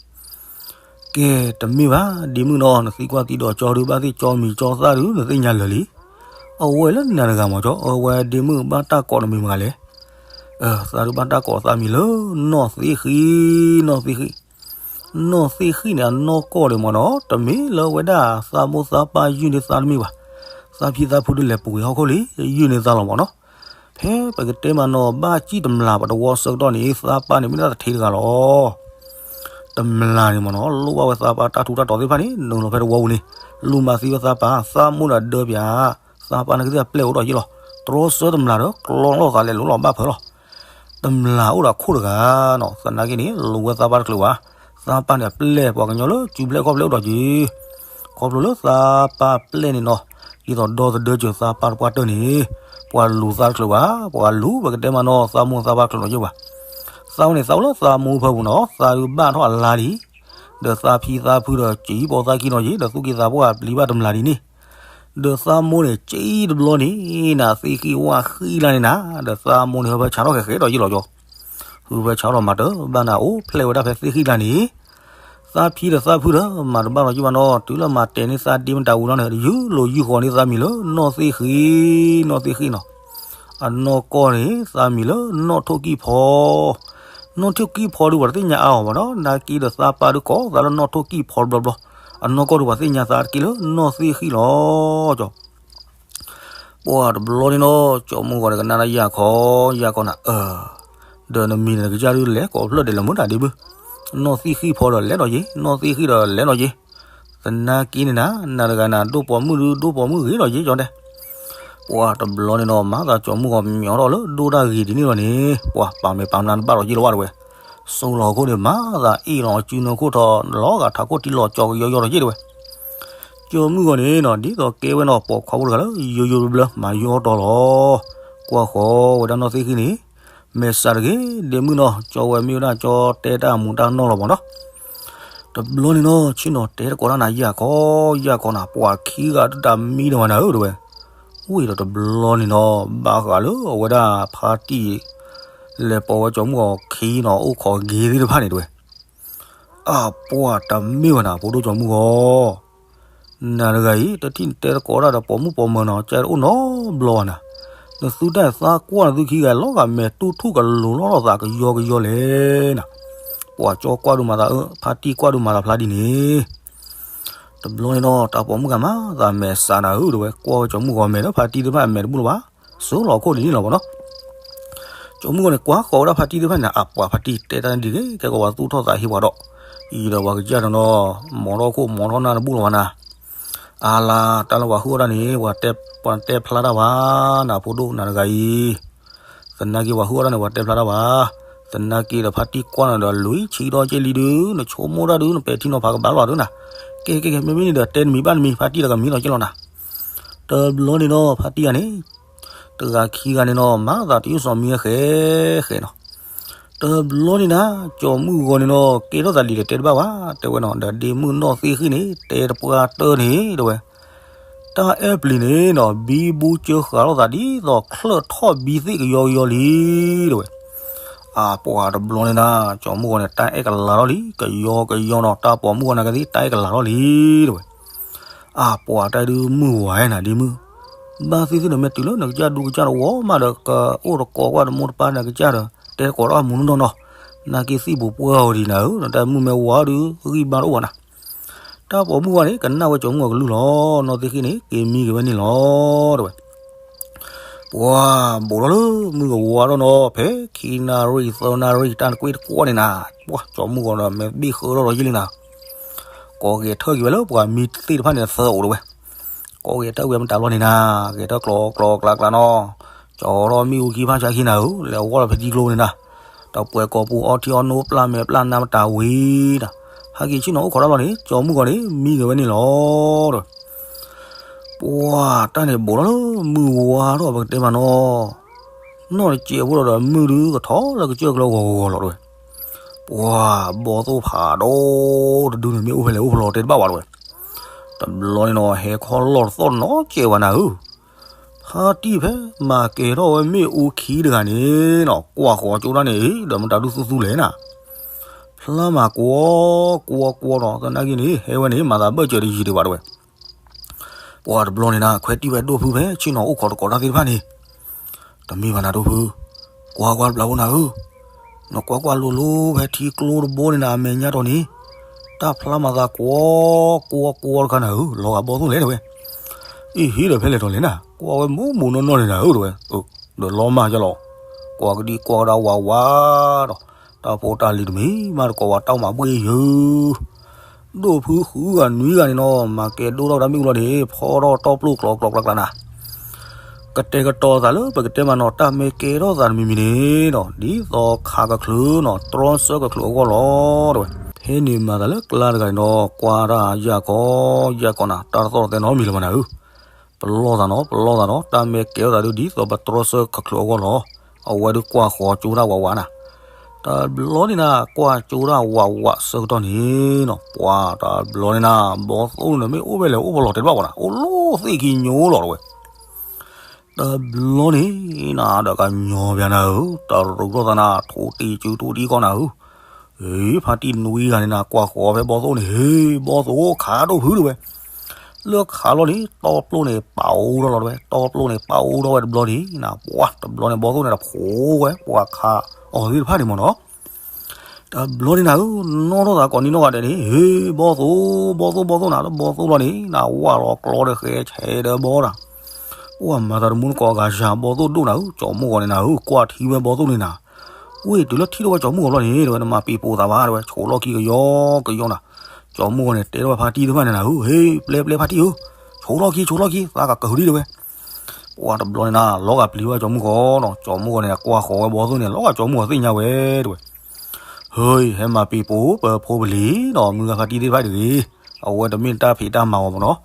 ကဲ, တမ့ၢ်ဘၣ်, ဒ့မုၣ်နီၤ, နသံကွၢ်သံဒိးကၠီဒုး ဘၣ်သ့ၣ်ကၠီမံၤကၠီသၣ်ဒုး နသ့ၣ်ညါလၢာ်လံ. အဝဲလၢနၤတဂၤမ့ၢ်ကၠီ, အဝဲဒ့မုၣ်ဘၣ်တၢ်ကိးနမံၤမတၤလဲၣ်. သးဒုးဘၣ်တၢ်ကိးသးမံၤလၢ နီၢ်သ့ၣ်ဃံ, နီၢ်သ့ၣ်ဃံ. နီၢ်သ့ၣ်ဃံန့ၣ် အနီၢ်ကီၢ်ဒံးမ့ၢ်နီၤ, တမ့ၢ်လၢဝဲဒၣ်သးမိၢ်သးပၢ်ယုၢ်န့ၢ်သးတမ့ၢ်ဘၣ်. သးဖံသးဖုဒုးလဲၤပူၤကွံာ်ဟီၣ်ခိၣ်လံ, ယုၢ်န့ၢ်သးလီၤမ့ၢ်နီၤ. ဖဲပကတဲမ့ၢ်နီၤ ဘၣ်စံၣ်တမျၢ်ပတဝီဆၢကတီၢ်န့ၣ် သးပၢ်န့ၣ်မ့ၢ်ဒၣ်တထံးတဂၤလီၤ. တမျၢ်န့ၣ်မ့ၢ်နီၤ လိၣ်ဘၣ်ဝဲသးပၢ်တၢ်ထူးတၢ်တီၤသ့ၣ်တဖၣ်န့ၣ် နုာ်လီၤဖဲတဝီပူၤန့ၣ်, လူၤမၤသံဝဲသးပၢ်, သးမိၢ်ဒီးဒၢပၠး, သးပၢ်န့ၣ်ကသ့ၣ်အပျဲၢ်အိၣ်ဒီးယ့ၢ်လီၤ. တြီဆၢတမျၢ်ဒီး ကျီလိာ်သးလဲၤလိာ်လီၤဘၣ်ဖၢလီၤ. တမျၢ်အိၣ်ဒီးခိၣ်တဂၤနီၤ, သနာ်က့န့ၣ် လူၤဝဲသးပၢ်တချုးဘၣ်. သးပၢ်န့ၣ်အပျဲၢ်ပှၤကညီလၢစုဖျဲၣ်ခီၣ်ဖျဲၣ်အိၣ်ဒီးက့ၤ, ခီဖျိလၢသးပၢ်ပျဲၢ်န့ၣ်နီၤ, ဒ်သိးဒီသဒၢစၢၤသးပၢ်တပှၢ်တၢၢ်န့ၣ်, ပှၤလူၤသးတချုးဘၣ်, ပှၤလူၤ ပကတဲမ့ၢ်နီၤ သးမိၢ်သးပၢ်ချုးဒီးယ့ၢ်ဘၣ်. သးဝဲန့ၣ် သးအိၣ်လၢသးမိၢ်ဖၢပူၤနီၤ, သးဒုးဘၣ်ထီၣ်အလါဒံး, ဒီးသးဖံသးဖုဒီး ကံၣ်ပိာ်သးခံနီၤယ့ၣ်, ဒီးသူၣ်က့သးပှၢ်ပျံၤဘၣ်တမျၢ်ဒံးန့ၣ်, ဒီးသးမိၢ်န့ၣ် ကံတဘျီန့ၣ် နၤသ့ၣ်ဃံဝၣ်ဃံလါန့ၣ်နၤ, ဒီးသးမိၢ်န့ၣ် ဟၢဖၢဆးထီၣ်ဃဲဃဲဒီးယ့ၣ်လီၤကၠီ, ဟၢဖၢဆးထီၣ်မၤတဘၣ်နၤ အိၣ်ဖျဲၣ်ဝဲဒၣ်ဖဲသ့ၣ်ဃံလါန့ၣ်, သးဖံဒီးသးဖုဒီး မၤတဘၣ်လီၤယ့ၣ်ဘၣ်နီၤ, တုၤလၢမၤတဲာ်န့ၢ်သးဒ့မတၤဝံၤလီၤန့ၣ် ယုၢ်လိာ်ယုၢ်ဃီၤန့ၢ်သးမံၤလၢနီၢ်သ့ၣ်ဃံ, နီၢ်သ့ၣ်ဃံနီၤ. အနီၢ်ကီၢ်န့ၣ် သးမံၤလၢနီၢ်ထိၣ်ကံၣ်ဖီ, နီၢ်ထိၣ်ကံၣ်ဖီဒုး ပှၤတသ့ၣ်ညါအါအီၤဘၣ်နီၤ, နာ်က့ဒီးသးပၢ်ဒုးကိးသးလၢနီၢ်ထိၣ်ကံၣ်ဖီတဘျီဘျီ, အနီၢ်ကီၢ်ဒုး ပှၤသ့ၣ်ညါသးတက့ၢ်လၢနီၢ်သ့ၣ်ဃံလီၤကၠီ. ပှၤတဘျီန့ၣ်နီၤ ကၠီမုၢ်ဂီၤန့ၣ် ကနၣ်ဒၣ်ယၢ်ခီ, ယၢ်ခီနၤ, ဒီးနမံၤန့ၣ် နကစၢ်ဒုးလဲၤကိးဖျၢၣ်ဒဲးလၢမုၢ်တၢ်ဒ့မုၢ်, နီၢ်သ့ၣ်ဃံဖီဒီးလဲၤဒီးယ့ၣ်, နီၢ်သ့ၣ်ဃံဒီးလဲၤဒီးယ့ၣ်, သနာ်က့န့ၣ်နၤ နၤတဂၤနၤ ဒိၣ်ပိာ်မုၣ်ဒုး ဒိၣ်ပိာ်မုၣ်ဂ့ၤဒီးယ့ၣ်ကၠီတဲ. ပှၤတဘျီန့ၣ်နီၤ မၤသးကၠီမုၢ်ဂီၤမညီထီၣ်လၢဒိၣ်တၢ်ဂ့ၤဒ်န့ၣ်လီၤန့ၣ်, ပှၤပာ်မဲာ်ပာ်နါတဘၣ်ဒီးယ့ၣ်လီၤဘၣ်တဲဝဲ, စိလီၤခိၣ်န့ၣ် မၤသးအ့ၣ်လီၤစုနၢခိၣ်ထီၣ် လီၤဂာ်ထးခိၣ်တံၢ်လီၤကၠီကယီယီဒီးယ့ၣ်တဲဝဲ. ကၠီမုၢ်ဂီၤန့ၣ်နီၤ ဒ်သိးကဲဝဲနီၤ ပိာ်ခွါဖိတဂၤလၢယိယိဘျၢဘျၢ မၤယီတီလီၤ, ကွၢ်ဃီၤဝဲဒၣ်နီၢ်သ့ၣ်ဃံန့ၣ်, မဲာ်ဆှးတဂ့ၤ ဒ့မုၢ်နီၤ, ကၠီဝဲမ့ၢ်ဝဲဒၣ်ကၠီတဲတၢ်မူၤတၢ်နီၢ်လီၤမးနီၤ. တဘျီန့ၣ်နီၤ ဆ့ၣ်နီၤတဲသကိးတၢ်နၤ ယၢ်ခီ, ယၢ်ခီနၤ ပှၤခံဂၤတတၢ်မံဒီးမးနၤဧၢတဲဝဲ. ဝံၤဒီးတဘျီန့ၣ်နီၤ ဘၣ်ဃးလၢအဝဲဒၣ်ဖါတံၢ် လဲၤပိာ်ဝဲကၠီမုၢ်ဂီၤခံနီၤ အိၣ်ခိးဂ့ၤသ့ၣ်တဖၣ်န့ၣ်တဲဝဲ. အပှၤတမ့ၢ်ဘၣ်နၤ ဖိဒိၣ်ကၠီမုၢ်ဂီၤ, နၤတဂၤအံၤ တထံၣ်နတဲသကိးတၢ်ဒီးပိာ်မုၣ်ပိာ်မၢၤနီၤ ကဲတအိၣ်နီတဘျီဘၣ်နၤ, နသုတၢ်သးကွၢ်နသုခံဂၤလီၤဂာ်မဲာ်တူၢ်ထူၣ်ကလိၤလီၤသးကယီကယီလဲၣ်နၤ, ပှၤကၠီကွၢ်ဒုးမၤသးအၢ ဖါတံၢ်ကွၢ်ဒုးမၤသးဖျါဒ်န့ၣ် တဘျီန့ၣ်နီၤ တၢ်ပိာ်မုၣ်ဂၤမၤသးမဲာ်ဆှးနၤဧၢတဲဝဲ ကွၢ်ဝဲကၠီမုၢ်ဂီၤမဲာ်ဒီးဖါတံၢ်သ့ၣ်တဖၣ်အမဲာ်တဘူၣ်လၢၤဘၣ်, စိလီၤခိၣ်ဒ်န့ၣ်လီၤမးနီၤ. ကၠီမုၢ်ဂီၤန့ၣ် ကွၢ်ဃီၤဝဲဒၣ်ဖါတံၢ်သ့ၣ်တဖၣ်န့ၣ် အပှၤဖါတံၢ်တဲတၢ်န့ၣ်ဒ်ဂ့ၤ ကဲကီးပှၤသူၣ်ထီၣ်သးဟ့ပှၤဒီး, အံၤဒီးပှၤကစၢ်န့ၣ်နီၤ မီထီၣ်ခိၣ်မီထီၣ်နၢ်တဘူၣ်လၢၤဘၣ်နၤ, အါလါ တၢ်လၢပှၤဟုၣ်အီၣ်တၢ်န့ၣ် ပှၤတဲဖျါတၢ်ဘၣ်နၤ ဖိဒိၣ်နၤတဂၤအံၤ သနာ်က့ပှၤဟုၣ်အီၣ်တၢ်န့ၣ် ပှၤတဲဖျါတၢ်ဘၣ်, သနာ်က့ဒီးဖါတံၢ်ကွၢ်နၤဒီးလွံၢ်ဆံဒီကဲလံဒုး နဆိကမိၣ်တၢ်ဒုး နပဲာ်ထံနီၤဖးကဘၣ်လီၤဒုးနၤ, ကဲကဲကဲ မ့မ့ၢ်န့ၣ်ဒီးတဲနမံၤဘၣ်နမံၤ ဖါတံၢ်ဒီးကမံလီၤကဲလီၤနၤ. တဘျီန့ၣ်နီၤ ဖါတံၢ်ဂၤန့ၣ် တဂၤခံဂၤန့ၣ်နီၤ မၤသးတယုၢ်စီၤမံဃဲဃဲနီၤ. တဘျီန့ၣ်နၤ ကၠီမုၢ်ဂီၤန့ၣ်နီၤ ကဲထီၣ်သးလံဒီးတဲတဘၣ်ဘၣ် တဲဝဲနီၤ ဒီးဒ့မုၣ်နီၢ်သ့ၣ်ဃံန့ၣ် တဲတပှၢ်တၢၢ်န့ၣ် တဲဝဲ တၢ်အဲၣ်ပျံၤန့ၣ်နီၤ ဘံဘူကၢဃာ်လိာ်သးဒ်သိးချၢၣ်ထီၣ်ဘံသ့ၣ်ကယီကယီလံ တဲဝဲ. အပှၤတဘျီန့ၣ်နၤ ကၠီမုၢ်ဂီၤန့ၣ် တၢ်အဲၣ်ကလၤထီၣ်လံ ကယီကယီနီၤ တၢ်ပိာ်မုၣ်ဂီၤနၤကသ့ၣ် တၢ်အဲၣ်ကလၤထီၣ်လံ တဲဝဲ. အပှၤတၢ်ဒုးမုၢ်ဝါနၤဒ့မုၣ်, ဘၣ်သ့ၣ်သ့ၣ်န့ၣ်မ့ၢ်တုၤလၢနကစၢ်ဒူကစၢ်တဝီမးဒီး ကအိၣ်တကိးကွၢ်တမိၢ်တပၢ်နကစၢ်ဒီး တဲတကိးတၢ်မူနီၢ်နီၢ်နီၤ, နာ်က့သံၣ်ပူၤပှၢ်အီၤဒံးနၤဧၢ နတၢ်မုၢ်မ့ၢ်ဝါဒုး ဂံၢ်ဘါတအိၣ်ဘၣ်နၤ. တၢ်ပိာ်မုၣ်ဝါန့ၣ် ကနၣ်ဝဲကၠီမုၢ်ဂီၤကလုၢ်လီၤ နီၢ်သ့ၣ်ဃံန့ၣ် က့ၤမံက့ၤဝဲန့ၣ်လီၤ တဲဝဲ. ပှၤဘူးထီၣ်လၢမုၢ်ကဝါထီၣ်နီၤ ဖဲခံနၣ်ရံၣ်သၢနၣ်ရံၣ် တၢ်တကွ့ၢ်တကွီၢ်န့ၣ်နၤ, ပှၤကၠီမုၢ်ဂီၤဒီးမဲာ်ဘ့ၣ်ဃၢထီၣ်ဒီးယ့ၢ်လံနၤ, ကိးဂဲၤထၢၣ်က့ၤဝဲလၢပှၤမံသ့ၣ်တဖၣ်န့ၣ်သၢအိၣ်တဲဝဲ. ကိးဂဲၤထၢၣ်ဝဲမတၤဘျီန့ၣ်နၤ, ဂဲၤထၢၣ်ကျီကျီကျါကျါနီၤ, ကၠီထီၣ်မ့ၣ်အူခံဖၣ်ဆါခံနၤဧၢ, လဲၤဝီလီၤဖဲထံကျိန့ၣ်နၤ, တပှဲၤကိာ်ပူၤအီထံအီနိပျၢ်မဲာ်ပျၢ်နါမတၤဝံၤနၤ, ဟဲက့ၤဆ့ၣ်နီၤအိၣ်ခိးတၢ်ဘျီန့ၣ် ကၠီမုၢ်ဂီၤန့ၣ် မံက့ၤဝဲန့ၣ်လီၤ တဲဝဲ. ပှၤတၢ်န့ၣ်ဘူးထီၣ်လၢမုၢ်ဝါထီၣ်ပကတဲမးနီၤ, နီၢ်တစဲးဖိဒီးမုၢ်ဒုးကထီၣ်လၢကစၢၢ်ကျၢၤဂီၤဂီၤလီၤတဲဝဲ. ပှၤဘီၣ်သိၣ်ဖးဒိၣ်တဒုန့ၣ် မ့ၣ်အူဖဲလဲၣ်အိၣ်ဖဲလဲၣ်တဲတဘၣ်ဝဲတဲဝဲ. တဘျီန့ၣ်နီၤ ဟဲခီလီၢ်တသီၣ်နီၤစဲးဝဲနၤဧၢ, ဖါတံၢ်ဖဲမၤကဲၤထီၣ်ဝဲမ့ၣ်အူခံတဂၤန့ၣ်နီၤ ကွၢ်ဃီၤကၠိတၢ်န့ၣ် ဒီးမတၤဒုးသူသူလဲၣ်နၤ, ဖျါမၤကွီကွီကွီနီၤ သနာ်က့န့ၣ် ဟဲဝဲန့ၣ် မၤသးဘၢၣ်စၢၤတယံၤဒံးဘၣ်တဲဝဲ. ပှၤတဘျီန့ၣ်နၤ ခွဲးတံၢ်ဝဲဒိၣ်ဖုဖဲဆ့ၣ်နီၤအိၣ်ခိးတကိးတၢ်သ့ၣ်တဖၣ်န့ၣ်, တမ့ၢ်ဘၣ်နၤဒိၣ်ဖု, ကွၢ်ကွၢ်တဘျီဖိနၤဧၢ, နကွၢ်ကွၢ်လိၤလိၤဖဲထံကျိတဘိန့ၣ်နၤ အမဲာ်ညါတီၤန့ၣ်, တၢ်ဖျါမၤသးကွီကွီကွီတခါနၤဧၢ, လီၤဂာ်ဘီၣ်သိၣ်လဲၣ်တဲဝဲ. အ့ဟ့ဒီးဖဲလဲၣ်တီၤလဲၣ်နၤ ကွၢ်ဝဲမိၢ်မိၢ်နီၢ်နီၢ်န့ၣ်နၤဧၢတဲဝဲ. ဒီးလီၤမၢ်ကလီၤ, ကွၢ်ကဒံကွၢ်ကဒါဝးဝးဒီး, တၢ်ဖိတၢ်လံၤတမံၤမးတကိးဝဲတၢ်မၤဘှ့ၣ်ယၢၤ ဒိၣ်ဖုဃုဂၤနွံဂၤန့ၣ်နီၤ မၤကဲဒိၣ်ထီၣ်ဝဲဒၣ်မ့ၣ်အူလီၤန့ၣ် ဖီထီၣ်တီၢ်ပျိၢ်ကျီကျီကျါကျါနၤ, ကတဲာ်ကတီၤသးလၢပကတဲမးနီၤ တၢ်မ့ၢ်ကဲထီၣ်သးတမံၤမံၤန့ၣ်နီၤ ဒ်သိးခးကချုးနီၤ တြီဆၢကချုးအဂီၢ်လီၤတဲဝဲ. ဖဲန့ၣ်မၤသးလၢကျါတဂၤန့ၣ်နီၤ ကွၢ်တၢ်ယၢ်ကီယၢ်ကီနၤ တၢ်တသီၣ်တသဲနီတမံၤလၢၤဘၣ်နၤဧၢ, ပလီၢ်သးနီၤ ပလီၢ်သးနီၤ တၢ်မ့ၢ်ကဲထီၣ်သးဒုး ဒ်သိးပတြီဆၢကချုးအဂီၢ်လီၤ. အဝဲဒုးကွၢ်ဃီၤကၠိတၢ်ဝးဝးနၤ, တဘျီန့ၣ်နၤ ကွၢ်ကၠိဒၣ်ဝးဝးဆၢကတီၢ်န့ၣ်နီၤ, ပှၤတဘျီန့ၣ်နၤ ဘီသိၣ်န့ၣ်မ့ၢ်အိၣ်ဖဲလဲၣ်အိၣ်ဖဲလဲၣ်တဲတဘၣ်ဝဲနၤ အိၣ်လီၤသ့ၣ်ခံညိလီၤတဝဲ. တဘျီန့ၣ်နၤ ဒီးကညီဘၣ်နၤဧၢ, တရူးထီၣ်သးနၤ ထိၣ်တံၢ်စုထိၣ်တံၢ်ကီၢ်နၤဧၢ, ဖါတံၢ်နွံဂၤန့ၣ်နၤ ကွၢ်ဃီၤဖဲဘီသိၣ်န့ၣ် ဟ့ ဘီသိၣ်ခးဒိၣ်ဖုတဝဲ. လၢခးလီၤန့ၣ် တီပျိၣ်န့ၣ် ပာ်အိၣ်ထီၣ်လီၤတဝဲ, တီပျိၣ်န့ၣ် ပာ်အိၣ်ထီၣ်ဝဲတဘျီန့ၣ်နၤ ပှၤတဘျီန့ၣ် ဘီသိၣ်န့ၣ်တဖိးဝဲ ပှၤခးအီၤသ့ၣ်တဖၣ်န့ၣ်မ့ၢ်နီၤ. တဘျီန့ၣ်နၤဧၢ, နီၣ်ထီၣ်သးကိးနံၤနီၢ်ဂၤဒဲးန့ၣ် ဟ့ ဘီသိၣ် ဘီသိၣ် ဘီသိၣ်နၤ လၢဘီသိၣ်လီၤန့ၣ်နၤ ဝၢ်လီၤကျီဒီးဃဲဆဲးဒီးဘီနၤ, ပှၤမၤသးတမူတကိးဂၤယၤ ဘီသိၣ်ဒိၣ်နၤဧၢ, ကၠီမုၢ်ဂီၤန့ၣ်နၤဧၢ ကွၢ်ထံဝဲဘီသိၣ်န့ၣ်နၤ ဝ့ၢ်တုၤလၢထံၣ်ထီၣ်ဝဲကၠီမုၢ်ဂီၤလီၤန့ၣ် တဝဲနမၤပံၤပိာ်သးဘၣ်တဝဲ ဆိးလီၢ်ခံကယီကယီနၤ. ကၠီမုၢ်ဂီၤန့ၣ် တဲထီၣ်ဝဲဖါတံၢ်တဖၣ်န့ၣ်နၤဧၢ, ဟ့ ပျဲပျဲဖါတံၢ်ဧၢ, ဆိးလီၢ်ခံ ဆိးလီၢ်ခံ သးကကဟုဒံးတဝဲ. ပှၤတဘျီန့ၣ်နၤ လီၤဂာ်ပျံၤဝဲကၠီမုၢ်ဂီၤနီၤ, ကၠီမုၢ်ဂီၤန့ၣ် ကွၢ်ဃီၤဝဲဘီသိၣ်န့ၣ် လီၤဂာ်ကၠီမုၢ်ဂီၤသ့ၣ်ညါဝဲတဝဲ. ဟ့ ဟဲမၤပံၤပိာ်ပဖိပလံၤနီၤ မုၢ်ဂၤဖါတံၢ်သ့ၣ်တဖၣ်တဂ့ၤ, အဝဲတမ့ၢ်တၢ်ဖံးတၢ်မၤအီၤမ့ၢ်နီၤ,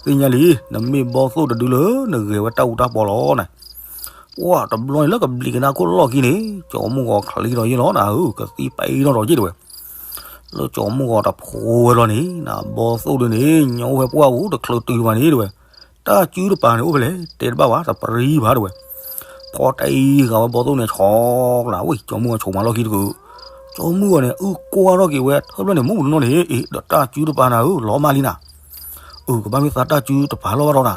သ့ၣ်ညါလံ နမ့ၢ်ဘီသိၣ်တဒုလၢနဂဲၤဝဲတၢ်အူတၢ်ပီလီၤနၤ. ပှၤတဘျီန့ၣ်လၢကဘျံးကနါခိၣ်လီၢ်ခံန့ၣ် ကၠီမုၢ်ဂီၤချံးထီၣ်ယ့ၢ်လီၤနၤဧၢ, ကသံပာ်အံၤထီၣ်ဒီးယ့ၢ်တဝဲ. လၢကၠီမုၢ်ဂီၤတဖိးဝဲလီၤန့ၣ်နၤ ဘီသိၣ်ဒုန့ၣ် ညိဝဲပှၢ်ပူၤတချုးတုၤဘၣ်န့ၣ်တဝဲ, တၢ်စုတပၤန့ၣ်အိၣ်ဖဲလဲၣ် တဲတဘၣ်ဘၣ် တပြံဘၣ်တဝဲ. ဖီတံၢ်ဂၤဝဲဘီသိၣ်န့ၣ် ဆီကလး ဝ့ၢ် ကၠီမုၢ်ဂီၤဆိးမၤလီၢ်ခံတကုး, ကၠီမုၢ်ဂီၤန့ၣ် အုၣ်ကွၢ်ထီၣ်က့ၤဝဲထၢၣ်ဖျၢၣ်န့ၣ် မုၢ်ပူၤတနီၤန့ၣ် အ့ ဒီးတၢ်စုတပၤနၤဧၢ လီၤမၢ်လံနၤ. အုၣ် ကဘၣ်မ့ၢ်သးတၢ်စုတပၤလီၤဘၣ်ဒီးနၤ.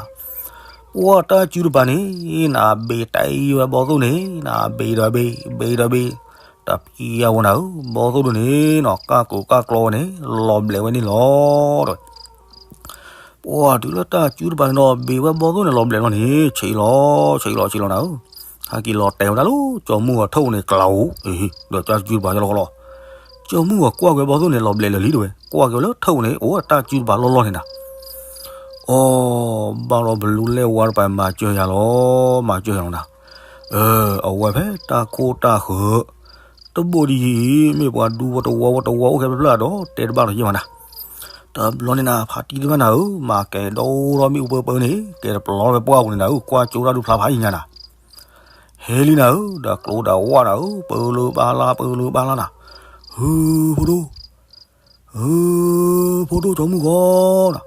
ပှၤတၢ်စုတပၤန့ၣ်နၤ ဘ့ၣ်တံၢ်ဝဲဘီသိၣ်န့ၣ်နၤ ဘ့ၣ်ဒီးဘ့ၣ် ဘ့ၣ်ဒီးဘ့ၣ်, တပျံၤအဝဲနၤဧၢ, ဘီသိၣ်ဒုန့ၣ်နီၤ ကၢ်ကိးကၢ်ကျီဝဲန့ၣ် လီၤဘျဲးဝဲန့ၣ်လီၤတဝဲ. ပှၤတုၤလၢတၢ်စုတပၤန့ၣ်ဒီး ဘ့ၣ်ဝဲဘီသိၣ်န့ၣ်လီၤဘျဲးလီၤန့ၣ် ဆံးလီၤ ဆံးလီၤ ဆံးလီၤနၤဧၢ, ဟဲက့ၤလီၤတဲာ်ဝဲဒၣ်လၢကၠီမုၢ်ဂီၤထၢၣ်န့ၣ် ကျးဧိၤ, အ့ ဒီးတၢ်စုတပၤလီၤလီၤ. ကၠီမုၢ်ဂီၤကွၢ်က့ၤဘီသိၣ်န့ၣ် လီၤဘျဲးလၢာ်လံတဝဲ, ကွၢ်က့ၤဝဲလၢထၢၣ်န့ၣ် အိၣ်တၢ်စုတပၤလီၢ်လီၢ်န့ၣ်နၤ. အီ ဘၣ်ဒီးဘလူးလဲၣ်ဝါတပၤ မၤစၢၤယၤလီၤ မၤစၢၤယၤလီၤနၤ. အဝဲဖဲတၢ်ခိၣ်တၢ်ဃၢၤ တဘိးဒ်အံၤ မ့ၢ်ပှၤဒူဖိတဝီဖိတဝီအိၣ်ခဲဖျၢၣ်ဒီး တဲတဘၣ်လီၤယ့ၢ်မးနၤ. တဘျီန့ၣ်နၤ ဖါတံၢ်တဖၣ်နၤဧၢ, မၤကဲၤဒိၣ်ထီၣ်မ့ၣ်အူပၢပၢန့ၣ် ကဲၤတပျီဖဲပှၢ်ပူၤန့ၣ်နၤဧၢ, ကွၢ်ကၠိတၢ်ဒုးဖျါဖးယံၤညါနၤ. ဟဲလံနၤဧၢ, ဒီးကျိဒီးဝၣ်နၤဧၢ, ပၢလၢဘၣ်လါ ပၢလၢဘၣ်လါနၤ. ဟု ဖိဒိၣ် ဟု ဖိဒိၣ်ကၠီမုၢ်ဂီၤနၤ.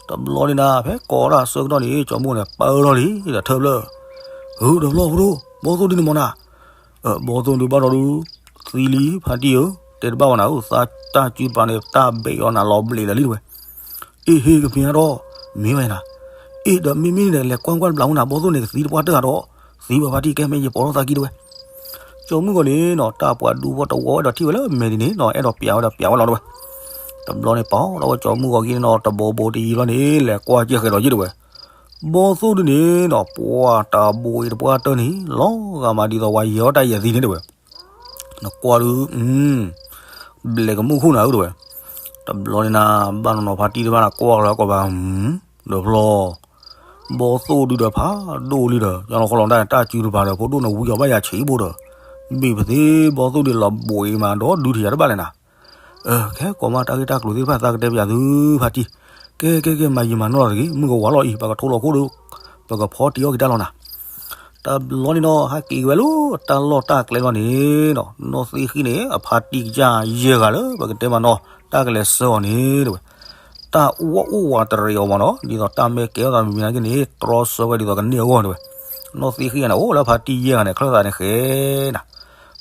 တဘျီန့ၣ်နၤ ဖဲကိးတၢ်ဆၢကတီၢ်န့ၣ် ကၠီမုၢ်ဂီၤန့ၣ် ပၢထီၣ်လံဒီးထၢၣ်ဖျၢၣ်, ဟု ဒီးဖျီ ဖိဒိၣ် ဘီသိၣ်ဒုန့ၣ်မ့ၢ်နၤ. ဘီသိၣ်ဒုဘၣ်ဒီးဒု သံလံ ဖါတံၢ်ဧၢ, တဲတဘၣ်ဝဲနၤဧၢ, သးတၢ်စုတပၤန့ၣ် တၢ်ဘ့ၣ်အီၤနၤလီၤဘျဲးလၢာ်လံတဝဲ. အ့ဟ့ ကမ့ၢ်အါဒီး မ့ၢ်ဝဲနၤ. အ့ဒီးမ့မ့ၢ်န့ၣ် လဲၤကွၢ်ကွၢ်တဘျီဝဲနၤ ဘီသိၣ်န့ၣ် ကသံတပှၢ်တၢၢ်ဒီး သံဝဲဖါတံၢ် ကဲမ့ၢ်ယပိာ်ထီၣ်သးကံတဝဲ. ကၠီမုၢ်ဂီၤန့ၣ်နီၤ တၢ်ပှၤဒူဖိတဝီဝဲဒီးထံၣ်ဝဲလၢမဲာ်ဒ်န့ၣ်နီၤ အဲၣ်ဒိးပျးဝဲဒီးပျးဝဲလီၤတဝဲ. တဘျီန့ၣ်ပာ်ဒီးဝဲကၠီမုၢ်ဂီၤက့ၤန့ၣ်နီၤ တဘိးဘိးတယံၤလီၤန့ၣ် လဲၤကွၢ်ကဲဃဲၤဒီးယ့ၢ်တဝဲ. ဘီသိၣ်ဒုန့ၣ်နီၤ ပှၤတဘိးအံၤတပှၢ်တၢၢ်န့ၣ် လီၤဂာ်မးဒ်သိးဝဲယဲၤအီၣ်တၢ်ယဲၤသံန့ၣ်တဝဲ. နကွၢ်ဒု ဘျဲးကမူၣ်ခိၣ်နၤဧၢတဝဲ. တဘျီန့ၣ်နၤ ဘၣ်နီၤနီၤဖါတံၢ်တဖၣ်နၤ ကွၢ်လီၤကိးဘၣ် ဒီးဖျီ ဘီသိၣ်ဒုဒီးဖးဒိၣ်လံဒီး ယလီၤခီလီၤတၢ်တၢ်စုတပၤဒီး ဖိဒိၣ်န့ၣ်ဝံအီၤဘၣ်ယၤဆံးဘိဒီး ဘ့ၣ်ပသ့ဘီသိၣ်ဒုလီၤဘိးအံၤမးဒီးဒုထံၣ်ယၤတဘၣ်လဲၣ်နၤ. အၢ ခဲကိးမးတၢ်ဂ့ၢ်တၢ်ကျိၤသ့ၣ်တဖၣ်သးကတဲပယၤသုဖါတံၢ်, ကဲကဲကဲ မၤယံာ်မၤနီၢ်လီၤတဂ့ၤ မုၢ်ကဝၤလီၤအံၤ ပကထိလီၤခိၣ်ဒီး ပကဖီတံၢ်အီၣ်က့ၤတၢ်လီၤနၤ. တဘျီန့ၣ်နီၤ ဟဲက့ၤက့ၤဝဲလၢတၢ်လီၢ်တၢ်ကျဲလီၤန့ၣ်နီၤ နီၢ်သ့ၣ်ဃံၣ်န့ၣ် အဖါတံၢ်ကစၢ်ယဲၢ်ဂၤလၢ ပကတဲမးနီၤ တၢ်ကလဲၤဆှၢအီၤန့ၣ်တဝဲ တၢ်အူအီၣ်အူဝးတရံးအီၤမးနီၤ ဒ်သိးတၢ်မ့ၢ်ကဲထီၣ်သးမံၤမံၤနာ်က့န့ၣ် တြီဆၢဝဲဒ်သိးကန့ၢ်အဂီၢ်တဝဲ. နီၢ်သ့ၣ်ဃံၣ်န့ၣ် အိၣ်လၢဖါတံၢ်ယဲၢ်ဂၤန့ၣ် ချၢၣ်သးန့ၣ်ဃဲနၤ.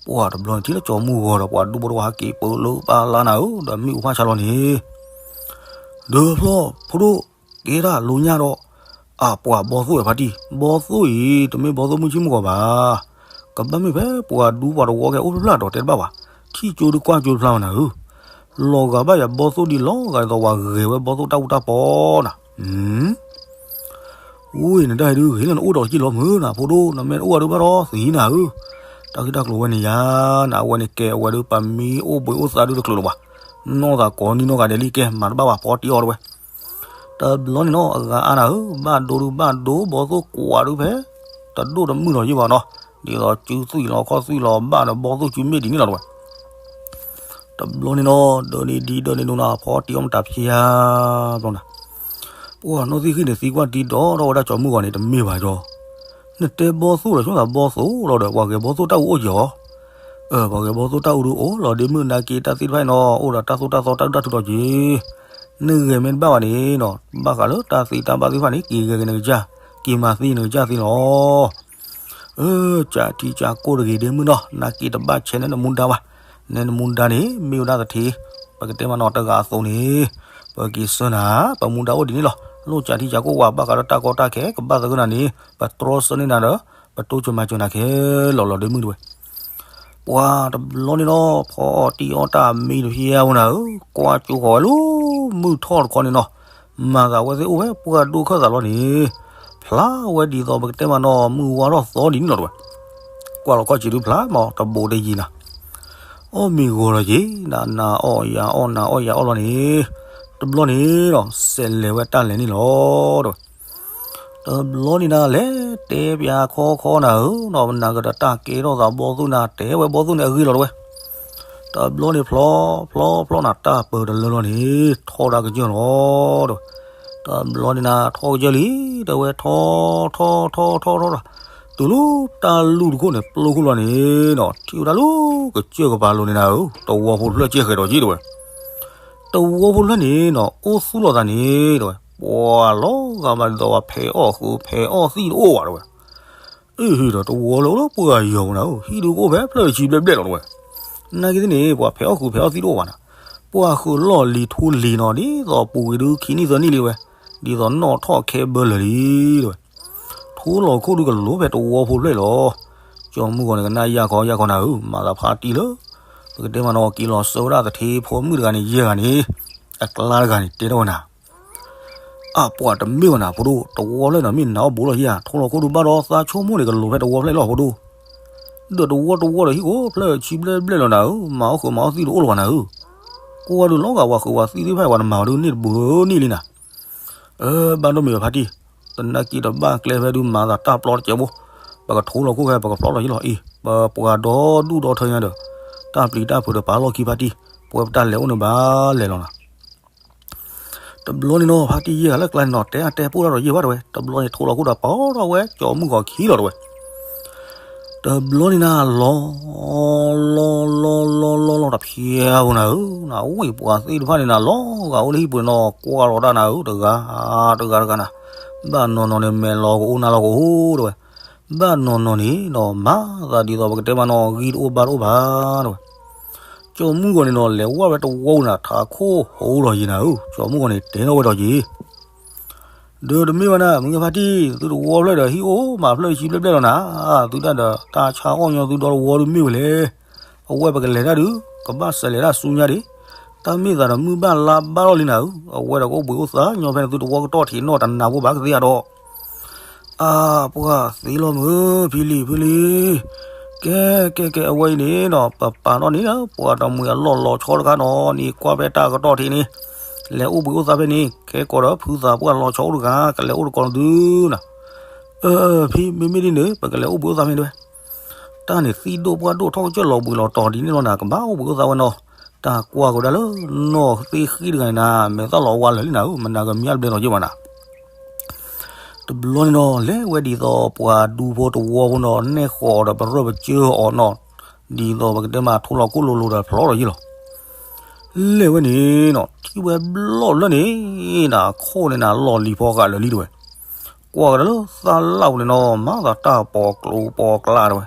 ပှၤတဘျီန့ၣ်ထံၣ်လၢကၠီမုၢ်ဂီၤဒီး ပှၤဒူဖိတဝီဟဲက့ၤပၢလၢပၢ်လါနၤဧၢ ဒီးမ့ၣ်အူဖးဆါလီၤန့ၣ် ဒီးဖျီ ဖိဒိၣ် ကဲဒၣ်လိညၣ်ဒီး အပှၤဘီသိၣ်ဝဲဖါတံၢ် ဘီသိၣ်အံၤ တမ့ၢ်ဘီသိၣ်မုၢ်ဆ့ၣ်မုၢ်ဂီၤဘၣ်. ကဘၣ်မ့ၢ်ဖဲပှၤဒူပှၤတဝီကဲအိၣ်ဖျါဖျါဒီးတဲတဘၣ်ဘၣ်. ထံၣ်ကၠိဒုကွၢ်ကၠိတဖျါဝဲနၤဧၢ. လီၤဂာ်ဘၣ်ယၤဘီသိၣ်ဒ်လီၤဂာ်ဒ်သိးဝဲဂဲၤဝဲဘီသိၣ်တၢ်အူတၢ်ပီနၤ. ဝ့ၢ်နဒၣ်အံၤဒုဂ့ၤလၢနအိၣ်ဒီးကံၣ်လီၤမုၢ်နၤ ဖိဒိၣ် နမ့ၢ်တအိၣ်ဝဲဒုဘၣ်ဒီးသံနၤဧၢ. တၢ်ဂ့ၢ်တၢ်ကျိၤဝဲန့ၣ်ယၤ နအဝဲန့ၣ်ကဲအဝဲဒု ပမ့ၢ်အိၣ်ဘှံးအိၣ်သါဒုတချုးလၢၤဘၣ်. နီၢ်သးကိးနံၤနီၢ်ဂၤဒဲးလံ ကဲမၤတဘၣ်ဘၣ် ဖီတံၢ်အီၣ်တဝဲ. တဘျီန့ၣ်နီၤ အဂၤအါနၤဧၢ, ဘၣ်ဒိဒုဘၣ်ဒိ ဘီသိၣ်ကွၢ်ဒုဖဲ တဒိၣ်တမုၢ်လီၤယံၢ်ဘၣ်နီၤ, ဒ်သိးစုသွံၣ်လီၤခီၣ်သွံၣ်လီၤဘၣ်ဒီး ဘီသိၣ်စုမ့ၢ်ဒ်န့ၣ်လီၤတဝဲ. တဘျီန့ၣ်နီၤ ဒၢးန့ၢ်ဒံးဒၢးန့ၢ်ဒိၣ်နၤ ဖီတံၢ်အီၣ်မတၤဖျါဘျီနၤ. ပှၤနီၢ်သံၣ်ဃံၣ်န့ၣ် သံကွၢ်တံၢ်ဒီးထီၣ်ဝဲဒၣ်ကၠီမုၢ်ဂီၤန့ၣ် တမ့ၢ်ဘၣ်ကၠီ, နတဲဘီသိၣ်ဒီး ဆိသးဘီသိၣ်လီၤဒီး ပှၤဂဲၤဘီသိၣ်တၢ်အူအိၣ်ကၠီ, အ ပှၤဂဲၤဘီသိၣ်တၢ်အူဒုအိၣ်လီၤဒ့မုၣ် နာ်က့တၢ်သ့ၣ်တဖၣ်အံၤနီၤ အိၣ်ဒီးတၢ်သိၣ်တၢ်သီတၢ်ဒုၣ်တၢ်ထူဒီးက့ၤ, နဂဲၤမ့ၢ်တဘၣ်ဘၣ်န့ၣ်နီၤ ဘၣ်ဃးလၢတၢ်သ့တၢ်ဘၣ်သ့ၣ်တဖၣ်န့ၣ် က့ၤဂဲၤက့ၤနကစၢ်, က့ၤမၤသံနကစၢ်သ့လီၤ. အၢ ကးထံကးကိၢ်တဂ့ၤဒ့မုၣ်နီၤ နာ်က့တဘၣ်ဆဲးနဲနမူဒါဘၣ်, နဲနမူဒါန့ၣ် မ့ၢ်ဝဲဒၣ်သထ့, ပကတဲမးနီၤတဂၤအသိးန့ၣ်, ပက့ၤဆှၢနၤ, ပမူဒါအိၣ်ဒ်န့ၣ်လီၤ. လိၣ်ကးထံကးကိၢ်ဝဲ ဘၣ်ဃးဒီးတၢ်ကီတၢ်ခဲ ကဘၣ်သဂၢၢ်နၤန့ၣ် ပတြီဆၢန့ၢ်နၤဒီး ပတိစၢၤမၤစၢၤနၤခဲလၢာ်လီၤဒ့မုၣ်တဝဲ. ပှၤတဘျီန့ၣ်နီၤ ဖီအီၣ်တံၢ်အီၣ်တၢ်မံတဖျဲၣ်ဖိနၤဧၢ, ကွၢ်ကၠိဃီၤဝဲလၢ မုၢ်ထီၣ်တခီန့ၣ်နီၤ, မၤသးဝဲသ့ၣ်အိၣ်ဝဲပှၢ်ဒိၣ်ခၢၣ်သးလီၤန့ၣ်, ဖျါဝဲဒ်သိးပကတဲမးနီၤ မုၢ်ဝါထီၣ်သီဒ်န့ၣ်လီၤတဝဲ. ကွၢ်လီၤခီၣ်ဆံးဒုဖျါမး တဘိးတယံၤနၤ, အီၣ်မ့ၤဂီၤလီၤက့ၤ, နနၤအီၣ်ယၤအီၣ် နၤအီၣ်ယၤအီၣ်လီၤန့ၣ်, တဘျီန့ၣ်နီၤ စဲးလဲၤဝဲတၢ်လဲၤန့ၣ်လီၤတဝဲ. တဘျီန့ၣ်နၤ လဲၤတဲပၠးခီခီနၤဧၢ, နကဒီးတၢ်ကဲထီၣ်သးဘီသိၣ်နၤ တဲဝဲဘီသိၣ်န့ၣ်အဂ့ၢ်လီၤတဝဲ. တဘျီန့ၣ်ဖျီဖျီဖျီနၤ တၢ်ပၢၤတလၢလီၤန့ၣ် ထီၣ်ဒၣ်ကစၢၢ်လီၤတဝဲ. တဘျီန့ၣ်နၤ ထီၣ်ကစၢၢ်လံ, တဝဲထီၣ်ထီၣ်ထီၣ်ထီၣ်ထီၣ်, တုၤလၢတၢ်လူၢ်တခိၣ်န့ၣ် ပျိခိၣ်လီၤန့ၣ်နီၤ ထံၣ်ဝဲဒၣ်လၢကစၢၢ်ကပၤလိၤန့ၣ်နၤဧၢ, တဝီဖိတဖျၢၣ်ကဲဃဲးဒီးက့ၤတဝဲ. တဝီဖိတဖျၢၣ်န့ၣ်နီၤ အိၣ်သူၣ်လီၤသးန့ၣ်တဝဲ, ပှၤလီၤဂာ်ဘၣ်ဒ်သိးပှၤဖဲးအီၣ်ဃုာ်ဖဲးအီၣ်သံၣ်တအိၣ်ဘၣ်တဝဲ. အ့ၣ်ဒီးတဝီလၢအိၣ်လၢပှၢ်ယီၤပူၤနၤဧၢ, ဟံၣ်ဒုကအိၣ်ဖဲဖျၢၣ်တဆံဘျဲၣ်ဘျဲၣ်လီၤတဝဲ. နာ်က့သ့ၣ်န့ၣ် ပှၤဖဲးအီၣ်ဃုာ်ဖဲးအီၣ်သံၣ်တအိၣ်ဘၣ်နၤ, ပှၢ်ဃုာ်လီၢ်လံၤထူလံၤနီၤ ဒ်သိးပူၤကွံာ်ဒုခံနံၣ်သၢနံၣ်လံတဝဲ, ဒ်သိးနီၣ်ထီၣ်ခဲဘၢလၢာ်လံတဝဲ. ထိလီၤခိၣ်ဒုကလိၤဖဲတဝီဖိတဖျၢၣ်လီၤ. ကၠီမုၢ်ဂီၤန့ၣ် ကနၣ်ယၢ်ခီယၢ်ခီနၤဧၢ, မၤသးဖးတံၢ်လၢ ပကတဲမးနီၤ က့ၤလီၤဆှၢဝဲဒၣ်သထ့ဖိမုၣ်တဂၤန့ၣ် ယဲၢ်ဂၤန့ၣ် အကျါတဂၤန့ၣ် တဲထီၣ်ဝဲနၤ, အပှၤတမ့ၢ်ဝဲနၤ ဖိဒိၣ်, တဝီဖျၢၣ်နီၤ မ့ၢ်နၤအီၣ်ဘူးလီၤယဲၢ်ဧါ, ထိလီၤခိၣ်ဒုဘၣ်ဒီးသးဆိကမိၣ်န့ၣ် ကလိၤဖဲတဝီဖျၢၣ်လီၤဖိဒိၣ်. ဒီးတဝီတဝီဒီးဟံၣ်အိၣ်ဖျၢၣ်ဆံဘျဲၣ်ဘျဲၣ်လီၤနၤဧၢ, မၤအီၣ်ဃုာ်မၤအီၣ်သံၣ်တအိၣ်လၢၤဘၣ်နၤဧၢ. ကွၢ်ဒုလီၤဂာ်ပှၤဃုာ်ပှၤသံၣ်သ့ၣ်တဖၣ် ပှၤတမၤဝဲဒုန့ၢ်တဘိန့ၢ်လံနၤ. အၢ ဘၣ်ဒိၣ်မ့ၢ်ဝဲဖါတံၢ်, သနာ်က့တဘၣ်ကျဲဖဲဒုမၤသးတၢ်ပျီတစဲးဖိ, ပကထိလီၤခိၣ်ခဲ ပကဖျီလီၤယံလီၤအံၤ, ပပှၤဒီဒူၣ်ဒီထၢညါဒီး, တၢ်ပျံၤတၢ်ဖုးဒီးပာ်လီၢ်ခံဖါတံၢ်, ပဝဲပတၢ်လဲၤအိၣ်န့ၣ်ဘၣ်လဲၤလီၤနၤ. တဘျီန့ၣ်နီၤ ဖါတံၢ်ယဲၢ်ဂၤလၢကျါန့ၣ်နီၤ တဲအတဲပိၢ်တၢ်ဒီးယဲၢ်ဘၣ်တဝဲ, တဘျီန့ၣ်ထိလီၤခိၣ်ဒီးပိာ်ထီၣ်ဝဲကၠီမုၢ်ဂီၤခံလီၤတဝဲ. တဘျီန့ၣ်နၤ လီၤ လီၤလီၤလီၤလီၤလီၤတဖျဲးဖိနၤဧၢ, နဝံၢ်ပှၤသ့ၣ်တဖၣ်န့ၣ်နၤ လီၤဂာ်အိၣ်လၢဟံၣ်ပူၤန့ၣ်နီၤ ကွၢ်လီၤတၢ်နၤဧၢ, တဂၤတဂၤတဂၤနၤ, ဘၣ်နီၤနီၤန့ၣ် မဲာ်လီၤကအိၣ်နါလီၤကအိၣ်တဝဲ, ဘၣ်နီၤနီၤန့ၣ်နီၤ မၤသးဒ်သိးပကတဲမးနီၤ ဂံၢ်တအိၣ်ဘါတအိၣ်ဘၣ်တဝဲ. ကၠီမုၢ်ဂီၤန့ၣ်နီၤ လဲၤဝဲဝဲတဝီပူၤနၤ ထးခိၣ်ဟိလီၤယံၤနၤဧၢ, ကၠီမုၢ်ဂီၤန့ၣ်တဲထီၣ်ဝဲဒီးယံၤ ဒီးတမ့ၢ်ဘၣ်နၤ မုၢ်ဂၤဖါတံၢ် သုတဝီဖျၢၣ်ဒီးဟံၣ်အိၣ်မးဖျၢၣ်ဆံဘျဲၣ်ဘျဲၣ်လီၤနၤ, သုတၢ်ဒီးတၢ်ဆါအီၣ်ညီသုဒီတဝီဒုမ့ၢ်ဝဲလဲၣ်. အဝဲပကလဲၤတၢ်ဒုး ကဘၣ်စးလဲၤတၢ်ဆူညါဒံး, တၢ်မ့ၢ်သးဒီးမုၢ်ဘၣ်လါဘၣ်လီၤလံနၤဧၢ, အဝဲဒီးကအိၣ်ဘှံးအိၣ်သါညီဖဲန့ၣ် သုတဝီကတီၢ်ထံးနီၢ်တနၤဖိဘၣ်ကသ့ဧါဒီး အါ ပှၤသ့လီၤမုၢ် ဖံလံၤဖုလံၤ, ကဲ ကဲ ကဲ အဝဲအံၤန့ၣ်နီၤ ပပာ်ထီၣ်န့ၣ် ပှၤတမှံၤအလီၢ်လီၤဆီတခါနီၤ န့ၣ်ကွၢ်ဖဲတၢ်ကတီၢ်ထံးန့ၣ်, လဲၤအိၣ်ဘှံးအိၣ်သါဖဲန့ၣ် ခဲကိာ်ဒီးဖုသးပှၢ်လီၤဆီအိၣ်တဂၤ ကလဲၤအိၣ်တကိးနသုနၤ. အၢ ဖံ မ့မ့ၢ်ဒ်န့ၣ် ပကလဲၤအိၣ်ဘှံးအိၣ်သါဖဲန့ၣ်တဝဲ. တၢ်န့ၣ်သံၣ်ဒိၣ်ပှၢ်ဒိၣ်ထီၣ်ကစၢၢ်လီၤဘှံးလီၤတီၤဒ်န့ၣ်လီၤနၤ ကဘၣ်အိၣ်ဘှံးအိၣ်သါဝဲနီၤ, တၢ်ကွၢ်ကဒါလၢနီၢ်သ့ၣ်ဃံၣ်တဂၤန့ၣ်နၤ မဲာ်သၣ်လီၤဝါလၢာ်လံနၤဧၢ မနၤကမံအါဘျဲၣ်လီၤက့ၤဘၣ်နၤ တဘျီန့ၣ်နီၤ လဲၤဝဲဒ်သိးပှၤဒူဖိတဝီဖိနီၤ နဲၣ်ဃီၤဒီးပရၢၢ်ပစၢၢ်အီၤနီၤ, ဒ်သိးပကတဲမးထိလီၤခိၣ်လိၤလိၤဒီးဖျီလီၤယံၤလီၤ. လဲၤဝဲန့ၣ်နီၤ ထံၣ်ဝဲဘျီၣ်လၢန့ၣ် နခိၣ်န့ၣ်နၤလီၢ်လံၤဖီဃာ်လၢာ်လံတဝဲ. ကွၢ်ကဒါလၢသးလၢ်ပူၤန့ၣ်နီၤ မၤသးတၢ်ပိာ်ကျိၤပိာ်ကျါတဝဲ.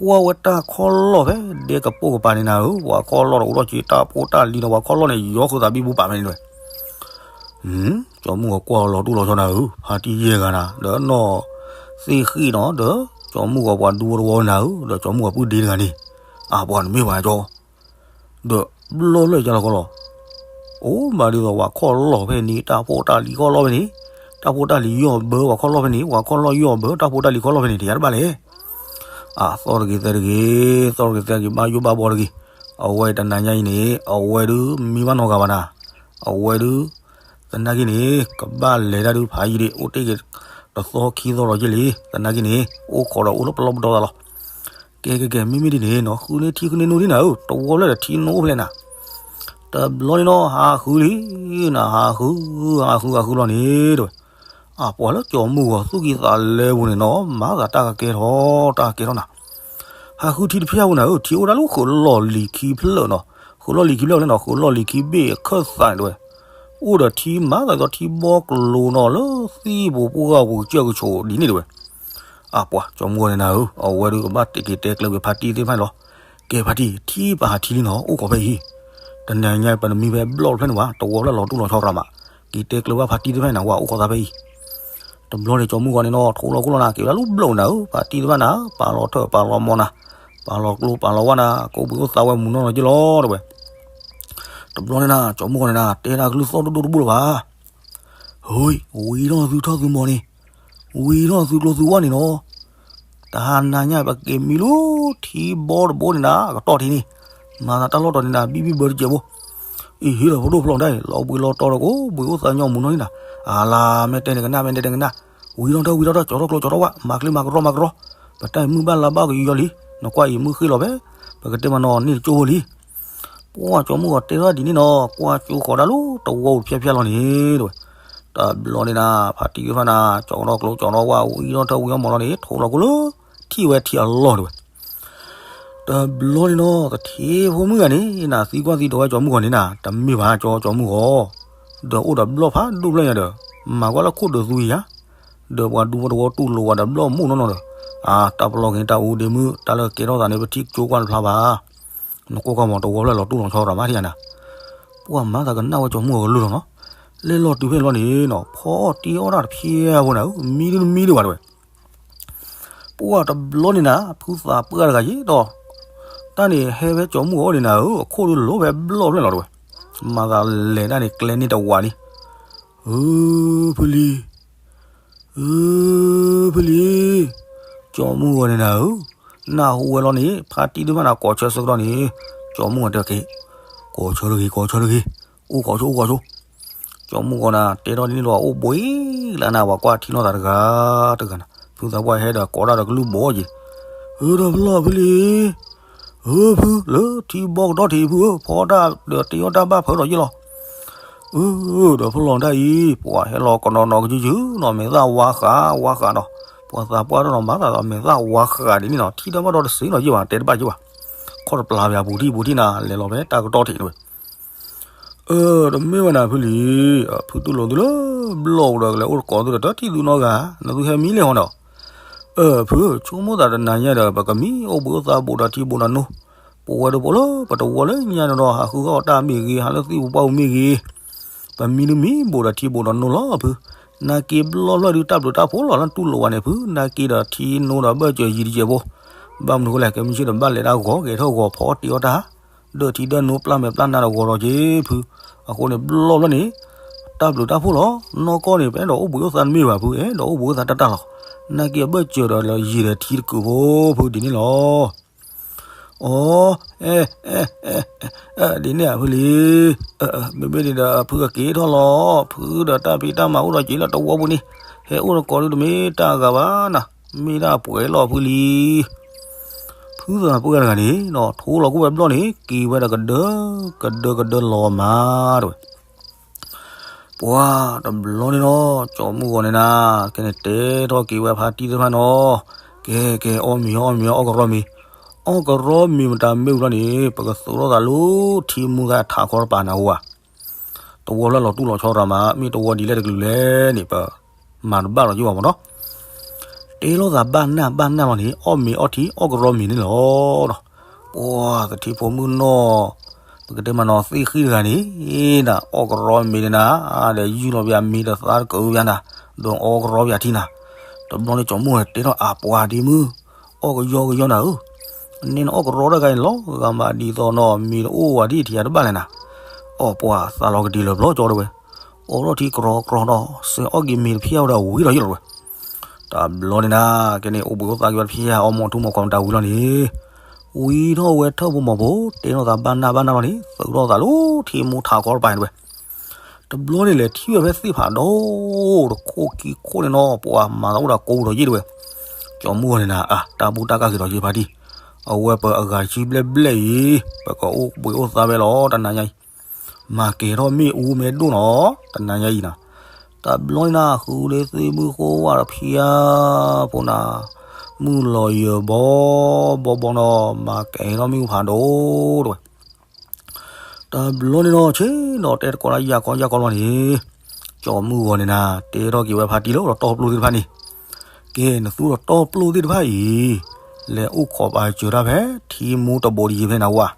ကွၢ်ဝဲတၢ်ခီၣ်လီၢ်ဖဲဒဲကပိာ်ကပၤန့ၣ်နၤဧၢ, ပှၤခီၣ်လီၢ်ဒီးအိၣ်ထီၣ်က့ၤတၢ်ဖိတၢ်လံၤနီၤ ပှၤခီၣ်လီၢ်န့ၣ် ယီၤဃုာ်သးဘံဘူပာ်ဖဲန့ၣ်တဝဲ. ကၠီမုၢ်ဂီၤကွၢ်လီၤတူၢ်လီၤဆီနၤဧၢ, ဖါတံၢ်ယဲၢ်ဂၤနၤ ဒီးနီၢ်သ့ၣ်ဃံၣ်နီၤ ဒီးကၠီမုၢ်ဂီၤပှၤဒူဖိတဝီနၤဧၢ, ဒီးကၠီမုၢ်ဂီၤပုၢ်ဒ့တဂၤန့ၣ်, အပှၤန့ၣ်မ့ၢ်ပှၤကၠီ ဒီးဘျီၣ်လၢယါလီၤခီလီၤ. အိၣ်မးဒ်သိးပှၤခီၣ်လီၢ်ဖဲန့ၣ် တၢ်ဖိတၢ်လံၤခီၣ်လီၢ်ဖဲန့ၣ်, တၢ်ဖိတၢ်လံၤယီၢ်ဘၢပှၤခီၣ်လီၢ်ဖဲန့ၣ်, ပှၤခီၣ်လီၢ်ယီၢ်ဘၢတၢ်ဖိတၢ်လံၤခီၣ်လီၢ်ဖဲန့ၣ် တယၤတဘၣ်လဲၣ်. အသီၣ်တဂ့ၤသဲတဂ့ၤ, သီၣ်တဂ့ၤသဲတဂ့ၤ ဘၣ်ယိၣ်ဘၣ်ဘီတဂ့ၤ. အဝဲတနၤညါအံၤန့ၣ် အဝဲဒုးမံဘၣ်နီၢ်ဂၤဘၣ်နၤ, အဝဲဒုး သနာ်က့န့ၣ် ကဘၣ်လဲၤတၢ်ဒုးဖးယံၤဒံး အိၣ်တ့ၢ်က့ၤတသီခံသီလီၤက့ၤလံ. သနာ်က့န့ၣ် အိၣ်ခိးဒီးအိၣ်လၢပလီၢ်ပဒီသးလီၤ. ကဲကဲကဲ မ့မ့ၢ်ဒ်န့ၣ်နီၤ ဃုန့ၢ်ထံဃုန့ၢ်နိဒ်နၤဧၢ, တဝီဖျၢၣ်ဒီးထံနိဖျဲၣ်နၤ. တဘျီန့ၣ်နီၤ ဟးဃုလံ, နဟးဃု ဟးဃုဟးဃုလီၤန့ၣ်တဝဲ. အပှၤလၢကၠီမုၢ်ဂီၤသူၣ်ကံၢ်သးလဲပူၤန့ၣ်နီၤ မၤသးတၢ်ကကဲထီၣ် တၢ်ကကဲထီၣ်နၤ. ဟးဃုထံတဖျၢၣ်ဝဲနၤဧၢ, ထံအိၣ်ဒၣ်လၢဃုာ်လီၢ်လံၤခံဖျၢၣ်နီၤ, ဃုာ်လီၢ်လံၤခံဖျၢၣ်န့ၣ်နီၤ, ဃုာ်လီၢ်လံၤခံဘ့ၣ်အခၢၣ်သးန့ၣ်တဝဲ, အိၣ်ဒီးထံမၤသးဒ်သိးထံဘီကလိၤနီၤ လၢသံၣ်ဘိပှၢ်ပူၤကစၢၢ်ကဆိးဒ်န့ၣ်တဝဲ. အပှၤကၠီမုၢ်ဂီၤန့ၣ်နၤဧၢ, အဝဲဒုးကဘၣ်တ့က့ၤတဲကျဲဝဲဖါတံၢ်သ့ၣ်တဖၣ်န့ၣ်လီၤ. ကဲဖါတံၢ်, ထံပဟးထံလံနီၤ, အိၣ်ခိးဖဲအံၤ, တနၤညါပတမံဖဲဘျီၣ်တဖျၢၣ်န့ၣ်ဘၣ်, တဝီဖျၢၣ်လီၤတူၢ်လီၤဆီရၤမး, က့ၤတဲကျဲဘၣ်ဖါတံၢ်သ့ၣ်တဖၣ်န့ၣ်နၤ, ဝဲအိၣ်ခိးသးဖဲအံၤ. တဘျီန့ၣ်ကၠီမုၢ်ဂီၤန့ၣ်နီၤ, ထိလီၤခိၣ်လီၤနၤ, က့ၤဝဲဒၣ်လၢဘျီၣ်နၤဧၢ, ဖါတံၢ်သ့ၣ်တဖၣ်နၤ, ပာ်လီၤထၢၣ်ပာ်လီၤမီၤနၤ, ပာ်လီၤကျိပာ်လီၤဝၣ်နၤ, ကအိၣ်ဘှံးအိၣ်သါဝဲမုၢ်နီၢ်နီၢ်က့လီၤတဝဲ. တဘျီန့ၣ်နၤ, ကၠီမုၢ်ဂီၤန့ၣ်နၤ, တဲဒၣ်ကလုၢ်သီၣ်ဒိၣ်ဒိၣ်တဘူၣ်လၢၤဘၣ်. ဟူ, ဝံၤထီၣ်သုထီၣ်သုမီၤန့ၣ်, ဝံၤထီၣ်သုကျိသုဝၣ်န့ၣ်နီၤ, တဟါနၤညါပက့ၤမံလၢထံဘီတဘိန့ၣ်နၤ, အကတီၢ်ထံန့ၣ်, မၤသးတၢ်လီၢ်တီၤန့ၣ်နၤ, ဘံၣ်ဘံၣ်ဘၢတစဲးဖိ, အံၤဟ့ၣ်လီၤဖိဒိၣ်ဖျီၣ်ဒၣ်အံၤ, လီၤဘှံးလီၤတီၤဒီးကအိၣ်ဘှံးအိၣ်သါညီမုၢ်နီၢ်န့ၣ်နၤ, အလါမ့ၢ်တဲနကနၣ် မ့ၢ်တဲနကနၣ်, ဝံၤထီၣ်ထၢၣ်ဝံၤထီၣ်ထၢၣ် ကၠီထီၣ်ကျိကၠီထီၣ်ဝၣ်, မၤချ့မၤကရီမၤကရီ, ပတၢ်အံၤမုၢ်ဘၣ်လါဘၣ်ကယီလံ, နကွၢ်အံၤမုၢ်ဃ့လီၤဖဲ, ပကတဲမးနီၤန့ၣ်တကၠိဖိလံ. ပှၢ်ကၠီမုၢ်ဂီၤတဲထီၣ်ဒ်န့ၣ်နီၤ, ကွၢ်ကၠိဃီၤဒၣ်လၢတဝီပူၤတဖျၢၣ်ဖျၢၣ်လီၤန့ၣ်တဝဲ. တဘျီန့ၣ်နၤ, ဖါတံၢ်သ့ၣ်တဖၣ်နၤ, ကၠီထီၣ်ကျိကၠီထီၣ်ဝၣ်, ဝံၤထီၣ်ထၢၣ်ဝံၤထီၣ်မီၤလီၤန့ၣ်, ထိလီၤခိၣ်လၢထံၣ်ဝဲထံအလီၢ်တဝဲ. တဘျီန့ၣ်နီၤ, သထ့ဖိမုၣ်ဂၤန့ၣ်နၤ, သံကွၢ်သံဒိးဝဲကၠီမုၢ်ဂီၤန့ၣ်နၤ, တမ့ၢ်ဘၣ်ကၠီ, ကၠီမုၢ်ဂီၤ, ဒီးအိၣ်ဒီးဘျီၣ်ဖးဒိၣ်ဖျၢၣ်ညါဒီး, မၤကွၢ်လၢခိၣ်ဒုးသူယၤ, ဒီးပှၤဒူဖိတဝီတူၢ်လိာ်ဝဲဒီးဘျီၣ်မိၢ်နီၢ်နီၢ်ဒီး, အါ တၢ်ပလီၢ်က့ၤတၢ်အူဒ့မုၣ်, တၢ်လၢကဲထီၣ်သးန့ၣ် ပထံၣ်ကၠိကွၢ်တဖျါဘၣ်. နကွၢ်ကွၢ်မး တဝီဖျၢၣ်လီၤတူၢ်လီၤဆီရၤမးထံၣ်ယၤနၤ. ပှၢ်မၤသးကနၣ်ဝဲကၠီမုၢ်ဂီၤကလုၢ်လီၤနီၤ, လဲၤလီၤတုၤဖဲန့ၣ်လီၤန့ၣ်နီၤ, ဖီအီၣ်တ့အီၣ်တၢ်တဖျဲးဖိနၤဧၢ, မံဒုမံဒုဘၣ်တဝဲ. ပှၢ်တဘျီန့ၣ်နၤ, ဖုသးပှၢ်တဂၤယ့ဒီး, တၢ်န့ၣ်ဟဲဖဲကၠီမုၢ်ဂီၤန့ၣ်နၤဧၢ, အခိၣ်ဒုးလိာ်ဖဲဘျီၣ်ဖျၢၣ်လီၤတဝဲ. မၤသးလဲၤတၢ်န့ၣ်ကျဲန့ၣ်တဝးလံ. ဧၢ, ဖုလံၤ, ဧၢ, ဖုလံၤ, ကၠီမုၢ်ဂီၤန့ၣ်နၤဧၢ, နၢ်ဟူဝဲလီၤန့ၣ် ဖါတံၢ်တဖၣ်နၤကိးဆၢဆၢကတီၢ်န့ၣ်, ကၠီမုၢ်ဂီၤတဲက့ၤ, ကိးဆၢတဂ့ၤ ကိးဆၢတဂ့ၤ, အိၣ်ခိးဆိ အိၣ်ခိးဆိ. ကၠီမုၢ်ဂီၤနၤ တဲထီၣ်ဒ်န့ၣ်ဒီး အိၣ်ဘှံးလၢနၤ ပှၤကွၢ်ထံနီၢ်သးတဂၤတဂၤနၤ, ဖုသးပှၢ်ဟဲဒီးကိးတၢ်ဒီးကလုၢ်ဘီယ့ၤ, ဧၢ ဒီးဖျီၣ်ဖုလံၤ, ဧၢ ဖု လၢထံဘီကဒီထံးဖုဧၢ, ဖီတၢ်ဒီးတ့အီၣ်တၢ်ဘၣ်ဖၢဒီးယ့ၢ်လီၤ. ဧၢ ဒီးဖျီၣ်တၢ်အံၤ ပှၤဟဲလီၤကနီၤနီၤကယုၢ်ယုၢ်နီၤ, မဲာ်သၣ်ဝါဃးဝါဃးနီၤ, ပှၤသးပှၢ်တနီၤမၤသးဒီးမဲာ်သၣ်ဝါဃးဒ်န့ၣ်နီၤ, ထံၣ်တၢ်ဘၣ်ဒီးတစ့နီၤယ့ၢ်ဘၣ်, တဲတဘၣ်ယ့ၢ်ဘၣ်, ခီၣ်တပျၢ်ပၠးပူၤထံၣ်ပူၤထံၣ်နၤ, လဲၤလီၤဖဲတၢ်ကတီၢ်ထံးန့ၣ်ဝဲ. အၢ တမ့ၢ်ဝဲနၤဖုလံၤ, ဖုတူၢ်လိာ်သုလၢဘျီၣ်ဒီးကလဲၤအိၣ်တကိးသုဒီးတထံၣ်သုနီတဂၤ, နသုဟဲမံလဲၣ်ဟီဒီး. အၢ ဖု ဆိကမိၣ်သးတနၤညါဒီး ပကမံအိၣ်ဘှံးအိၣ်သါဘူးဒီးထံဘူးဒီးနိ, ပဝဲဒၣ်ဖိလၢပတဝီလၢညါန့ၣ်ဒီး ဟးဃုအီၣ်တၢ်မ့ၢ်ဂ့ၤ, ဟးလၢသံၣ်ပူၤပှၢ်ပူၤမ့ၢ်ဂ့ၤ, ပမံဒုမံဘူးဒီးထံဘူးဒီးနိလီၤဖု. နာ်က့ဘျီၣ်ဖျၢၣ်ဒုးတၢ်ဘျုးတၢ်ဖှိၣ်လီၤလၢတူၢ်လိာ်ဝဲန့ၣ်ဖု, နာ်က့ဒီးထံနိဒီးဘၢၣ်စၢၤယံၤတစဲးဖိ, ဘၣ်မနုၤဃိလဲၣ်, ကဲမုၢ်ဆ့ၣ်ဒီးဘၣ်လဲၤဒၣ်ဂီၤကဲၤထီၣ်ဂီၤဖီအီၣ်တ့အီၣ်တၢ် ဒၢးထံဒၢးနိပျၢ်မဲာ်ပျၢ်နါဒီးဂီၤဒီးက့ၤဖု, အဃိန့ၣ်ဘျီၣ်ဖျၢၣ်န့ၣ် တၢ်ဘျုးတၢ်ဖှိၣ်လီၤ. နီၢ်ကီၢ်န့ၣ် ပအဲၣ်ဒိးအိၣ်ဘှံးအိၣ်သါတမ့ၢ်ဘၣ်ဖု, အဲၣ်ဒိးအိၣ်ဘှံးအိၣ်သါတၢ်တၢ်လီၤ. နာ်က့အဘၢၣ်စၢၤဒီးလၢယံၤဒီးထံတကုာ်ဖိဖုဒ်န့ၣ်လီၤ. အီ, အဲ, အဲ, ဒ်န့ၣ်ဧါဖုလံၤ, မ့မ့ၢ်န့ၣ်ဒီးဖုကက့ၤထီၣ်လီၤ. ဖုဒီးတၢ်ဖံးတၢ်မၤအိၣ်ဒီးက့ၤလၢတဝီပူၤန့ၣ်, ဟဲအိၣ်တကိးဒုတမ့ၢ်တၢ်အဂၤဘၣ်နၤ, မ့ၢ်ဒၣ်ပှဲၤလီၤဖုလံၤ. ဖုသးပှၢ်တဂၤန့ၣ် ထိလီၤကွံာ်ဝဲဘျီၣ်န့ၣ် က့ၤဝဲဒီးကဒၢ, ကဒၢကဒၢလီၤမးတဝဲ. ပှၤတဘျီန့ၣ်နီၤ, ကၠီမုၢ်ဂီၤန့ၣ်နၤ, ကဲန့ၣ်တဲထီၣ်က့ၤဝဲဖါတံၢ်သ့ၣ်တဖၣ်နီၤ, ကဲကဲ အီၣ်မ့ၤအီၣ်မ့ၤအီၣ်ကရီမ့ၤ, အီၣ်ကရီမ့ၤမတၤမ့ၢ်ဝံၤလီၤန့ၣ် ပကသုးထီၣ်သးလၢထံမူဂၤထးခီတပၤနၤဧိၤဧါ. တဝီလၢလီၤတူၢ်လီၤဆီရၤမး မ့ၢ်တဝီဒ်လဲၣ်တကလုာ်လဲၣ်န့ၣ် ပမၤတဘၣ်လီၤက့ၤဘၣ်မ့ၢ်နီၤ. တဲလိာ်သးဘၣ်နၢ်ဘၣ်နၢ်လီၤန့ၣ် အီၣ်မ့ၤအီထံအီၣ်ကရီမ့ၤန့ၣ်လီၤ. ပှၤသထ့ဖိမုၣ်နီၤ, ပကတဲမးနီၤ သ့ၣ်ဃံတဂၤန့ၣ် နၤအီၣ်ကရီမ့ၤန့ၣ်နၤ, ဒီးယုၢ်လီၤပယၤမ့ၤဒီးသးတကၢပယၤနၤ, ဒီးအီၣ်ကရီပယၤထံနၤ. တဘျီန့ၣ်ကၠီမုၢ်တဲထီၣ်အပှၤဒ့မုၣ်, အီၣ်ကယီကယီနၤဧၢ, န့ၣ်နအီၣ်ကရီတဂၤအံၤလီၤဂာ်မးဒ်သိးနီၤ မ့ၤတအိၣ်ဝဲဒ်ထံယၤတဘၣ်လဲၣ်နၤ, အီၣ်ပှၤသးလီၤကဒံလၢၤဘျီကၠီတဝဲ, အိးထီၣ်ထံကြီကြီဒီး စဲးအီၣ်က့ၤမ့ၤတဖျၢၣ်ဝဲဒီးဝံၤဒီးယုၢ်လီၤတဝဲ. တဘျီန့ၣ်နၤ, ကဲန့ၣ် အိၣ်ဘှံးအိၣ်သါက့ၤဝဲတဖျၢၣ်အီၣ်မ့ၤထူမ့ၤကီၢ်မတၤဝံၤလီၤန့ၣ်, ဝံၤထီၣ်ဝဲထၢၣ်ဖိမီၤဖိ, တဲထီၣ်သးဘၣ်နၢ်ဘၣ်နၢ်လီၤန့ၣ် သုးထီၣ်သးလၢထံမူထးခီတပၤန့ၣ်တဝဲ. တဘျီန့ၣ်လဲၤထံၣ်ဝဲဖဲသ့ၣ်ဖးဒိၣ် တခိၣ်ခံခိၣ်န့ၣ်နီၤ ပှၤမၤသးအိၣ်ဒီးကိးဒီးယ့ၢ်တဝဲ. ကၠီမုၢ်ဂီၤန့ၣ်နၤ အါ တၢ်ဘူၣ်တၢ်ကၢ်က့ၤဒီးယ့ၢ်ဖါတံၢ်, အဝဲပှၤအဂၤဆံဘျဲၣ်ဘျဲၣ်အံၤ ပကအိၣ်ဘှံးအိၣ်သါဝဲလီၤတနၤညါအံၤ မၤကဲၤထီၣ်မ့ၣ်အူမ့ၢ်ဒိၣ်နီၤ တနၤညါအံၤနၤ. တဘျီန့ၣ်နၤ ဃုလၢသ့ၣ်မုၢ်ဃိဝဲတဖျၢၣ်ဖိနၤ, မုၢ်လီၤယၢၤဘီဘီဘီနီၤ မၤကဲၤထီၣ်မ့ၣ်အူဖးဒိၣ်တဝဲ. တဘျီန့ၣ်နီၤ ဆ့ၣ်နီၤတဲတကိးလၢယၢ်ခီယၢ်ခီလီၤန့ၣ်, ကၠီမုၢ်ဂီၤန့ၣ်နၤ တဲထီၣ်က့ၤဝဲဖါတံၢ်လၢဒီးတီပျိၢ်သ့ၣ်တဖၣ်န့ၣ်, ကဲ နသူဒီးတီပျိၢ်သ့ၣ်တဖၣ်အံၤ လဲၤအိၣ်ခိးပာ်စၢၤတၢ်ဖဲ ထံမိၢ်တဘိးတယံၤဖဲနဝၤ,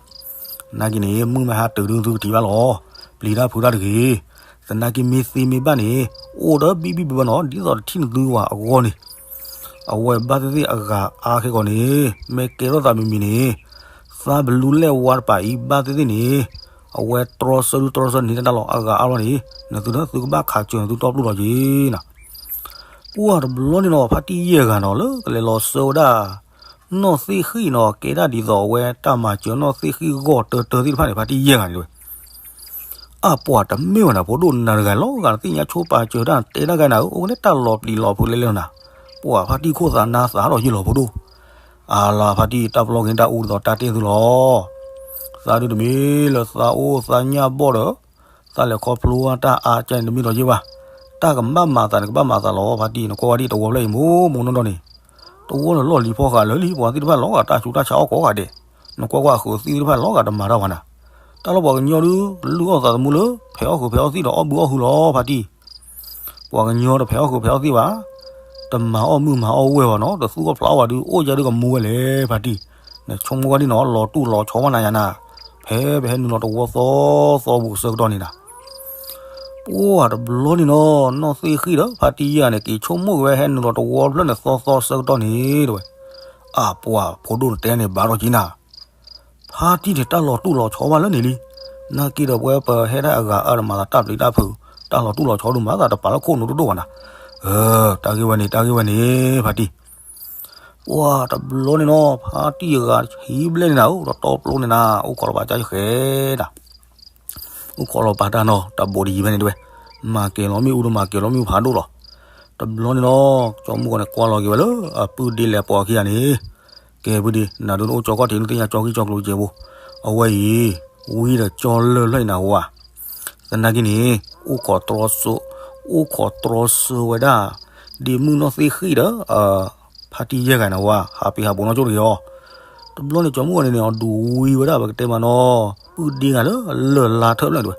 နာ်က့န့ၣ် မုၢ်မ့ၢ်ဟါတုၤဒုးသုကထံၣ်ဘၣ်လီၤ. ပျံၤတၢ်ဖုးတၢ်တဂ့ၤ. သနာ်က့မ့ၢ်သ့မ့ၢ်ဘၣ်န့ၣ် အိၣ်ဒီးဘံၣ်ဘံၣ်ဘၢဘၢနီၤ ဒ်သိးတထံၣ်နသုဝၤအဂီၢ်န့ၣ်, အဝဲဘၣ်သ့ၣ်သ့ၣ်အဂၤအါခဲကီးန့ၣ် မ့ၢ်ကဲထီၣ်သးမံၤမံၤန့ၣ်, သးဘလူးလဲၣ်ဝါတပၤအံၤဘၣ်သ့ၣ်သ့ၣ်န့ၣ်, အဝဲတြီဆၢဒုတြီဆၢန့ၢ်တၢ်လီၤ အဂၤအါလီၤန့ၣ်, နသုဒီးသုကဘၣ်ခးစၢၤနသုတီပျိၢ်လီၤက့ၤနီၤ. ပှၢ်တဘျီန့ၣ်နီၤ ဖါတံၢ်ယဲၢ်ဂၤနီၤ လၢကလဲၤလီၤဆှၢဝဲဒၣ် နီၢ်သ့ၣ်ဃံၣ်နီၤ ကဲဒၣ်ဒ်သိးအဝဲတၢ်မၤစၢၤနီၢ်သ့ၣ်ဃံၣ်ဂီၢ်တၢတၢသ့ၣ်တဖၣ်န့ၣ် ဖါတံၢ်ယဲၢ်ဂၤန့ၣ်ဝဲ. အပှၤတမ့ၢ်ဝဲနၤ ဖိဒိၣ်နၤတဂၤလီၤဂာ် နသ့ၣ်ညါဆိပာ်စၢၤတၢ်တဲတၢ်ဂၤနၤဧၢ အိၣ်ဝဲလၢတၢ်လီၤပျံၤလီၤဖုးလဲၣ်လဲၣ်နၤ. ပှၢ်ဖါတံၢ်ခိၣ်သးနါသးထီၣ်ယ့ၢ်လီၤဖိဒိၣ်. အလၤဖါတံၢ် တၢ်ပလီၢ်က့ၤတၢ်အူဒ်သိးတၢ်တဲသုလီၤ. သးဒုတမ့ၢ်လၢသးအိၣ်သးညၣ်ဘီၣ်ဒီး သးလဲၤခီဖျိတၢ်အါကဲန့ၣ်တမ့ၢ်ဒီးယ့ၢ်ဘၣ်. တၢ်ကဘၣ်မၤသးန့ၣ် ကဘၣ်မၤသးလီၤ ဖါတံၢ် နကွၢ်ဝဲဒ်တဝီဖျၢၣ်အံၤ မိၢ်မိၢ်နီၢ်နီၢ်န့ၣ်, တဝီန့ၣ်လီၢ်လံၤဖီဃာ်လၢာ်လံ ပှၤသ့ၣ်တဖၣ်လီၤဂာ်တၢ်ဆူးတၢ်ဆါအီၣ်ကိးဂၤဒဲး, နကွၢ်ကွၢ်အဃုးသံၣ်သ့ၣ်တဖၣ်လီၤဂာ်တမၤတၢ်ဘၣ်နၤ. တၢ်လၢပှၤကညီဒု လုၢ်အီၣ်သးသမူလၢ ဖဲးအီၣ်ဃုးဖဲးအီၣ်သံၣ်ဒီးအီၣ်ဘုအီၣ်ဟုလီၤ ဖါတံၢ်. ပှၤကညီတဖဲးအီၣ်ဃုးဖဲးအီၣ်သံၣ်ဘၣ်, တမၤအီၣ်မုၢ်မၤအီၣ်ဝဲၢ်ဘၣ်နီၤ တသူၣ်အီၣ်ဖျးအီၣ်ဘၣ်ဒု အိၣ်ယါဒုကမူဝဲလဲၣ် ဖါတံၢ်. နဆိကမိၣ်ဝဲဒ်နီၤ လီၤတူၢ်လီၤဆီဘၣ်နၤယၤနၤ, ဖဲပဟဲနုာ်လီၤတဝီသီသီပူၤဆၢကတီၢ်န့ၣ်နၤ ပှၢ်တဘျီန့ၣ်နီၤ နီၢ်သ့ၣ်ဃံၣ်ဒီးဖါတံၢ်ယဲၢ်ဂၤန့ၣ် က့ၤဆိကမိၣ်က့ၤဝဲဟဲနုာ်လီၤတဝီဖျၢၣ်န့ၣ်သီသီဆၢကတီၢ်န့ၣ်တဝဲ. အပှၤဖိဒိၣ်နတဲန့ၣ်ဘၣ်ထီၣ်က့ၤနၤ, ဖါတံၢ်န့ၣ် တၢ်လီၤတူၢ်လီၤဆီဘၣ်လၢန့ၣ်လံ. နာ်က့ဒီးပဝဲပဟဲဒၣ်အဂၤအၢတမၤသးတၢ်ပျံၤတၢ်ဖုး, တၢ်လီၤတူၢ်လီၤဆီဒုးမၤသးတပာ်လၢခိၣ်နူာ်ဒိၣ်ဒိၣ်ဘၣ်နၤ. အၢ တၢ်ဂ့ၢ်ဝဲန့ၣ် တၢ်ဂ့ၢ်ဝဲန့ၣ် ဖါတံၢ်. ပှၢ်တဘျီန့ၣ်နီၤ ဖါတံၢ်အဂၤဟံးဘျဲၣ်န့ၣ်နၤဧၢ ဒီးတီပျိၢ်န့ၣ်နၤ အိၣ်ခိးလီၤပာ်တၢ်ယဃဲဒၣ် အိၣ်ခိးလီၤပာ်တၢ်နီၤ တဘိးတယံၤဖဲန့ၣ်တဝဲ, မၤကဲၤလီၤမ့ၣ်အူဒီးမၤကဲၤလီၤမ့ၣ်အူဖးဒိၣ်လီၤ. တဘျီန့ၣ်နီၤ ကၠီမုၢ်ဂီၤန့ၣ် ကွၢ်လီၤက့ၤဝဲလၢ အပုၢ်ဒ့လဲၤပိာ်အခံဂၤန့ၣ်, ကဲပုၢ်ဒ့ နၤဒုးနအိၣ်ကၠီကီၢ်ထံး နသ့ၣ်ညါကၠီခံကၠီကျိၤစဲးဖိ, အဝဲအံၤ ဝံဒီးကၠီလၢၢ်ဖျၢၣ်အံၤနၤဝဲ, သနာ်က့န့ၣ် အိၣ်ခိးတြီဆၢ, အိၣ်ခိးတြီဆၢဝဲဒၣ် ဒ့မုၣ်နီၢ်သ့ၣ်ဃံၣ်ဒီး ဖါတံၢ်ယဲၢ်ဂၤန့ၣ်ဝဲ ဟးပံၤဟးဘိးနီၢ်ကၠိတဂ့ၤအီၤ. တဘျီန့ၣ် ကၠီမုၢ်ဂီၤန့ၣ်န့ၣ် အဒုးဝံဝဲဒၣ် ပကတဲမးနီၤ ပုၢ်ဒ့ဂၤလၢလၢၢ်လါထၢၣ်ဖျၢၣ်တဝဲ,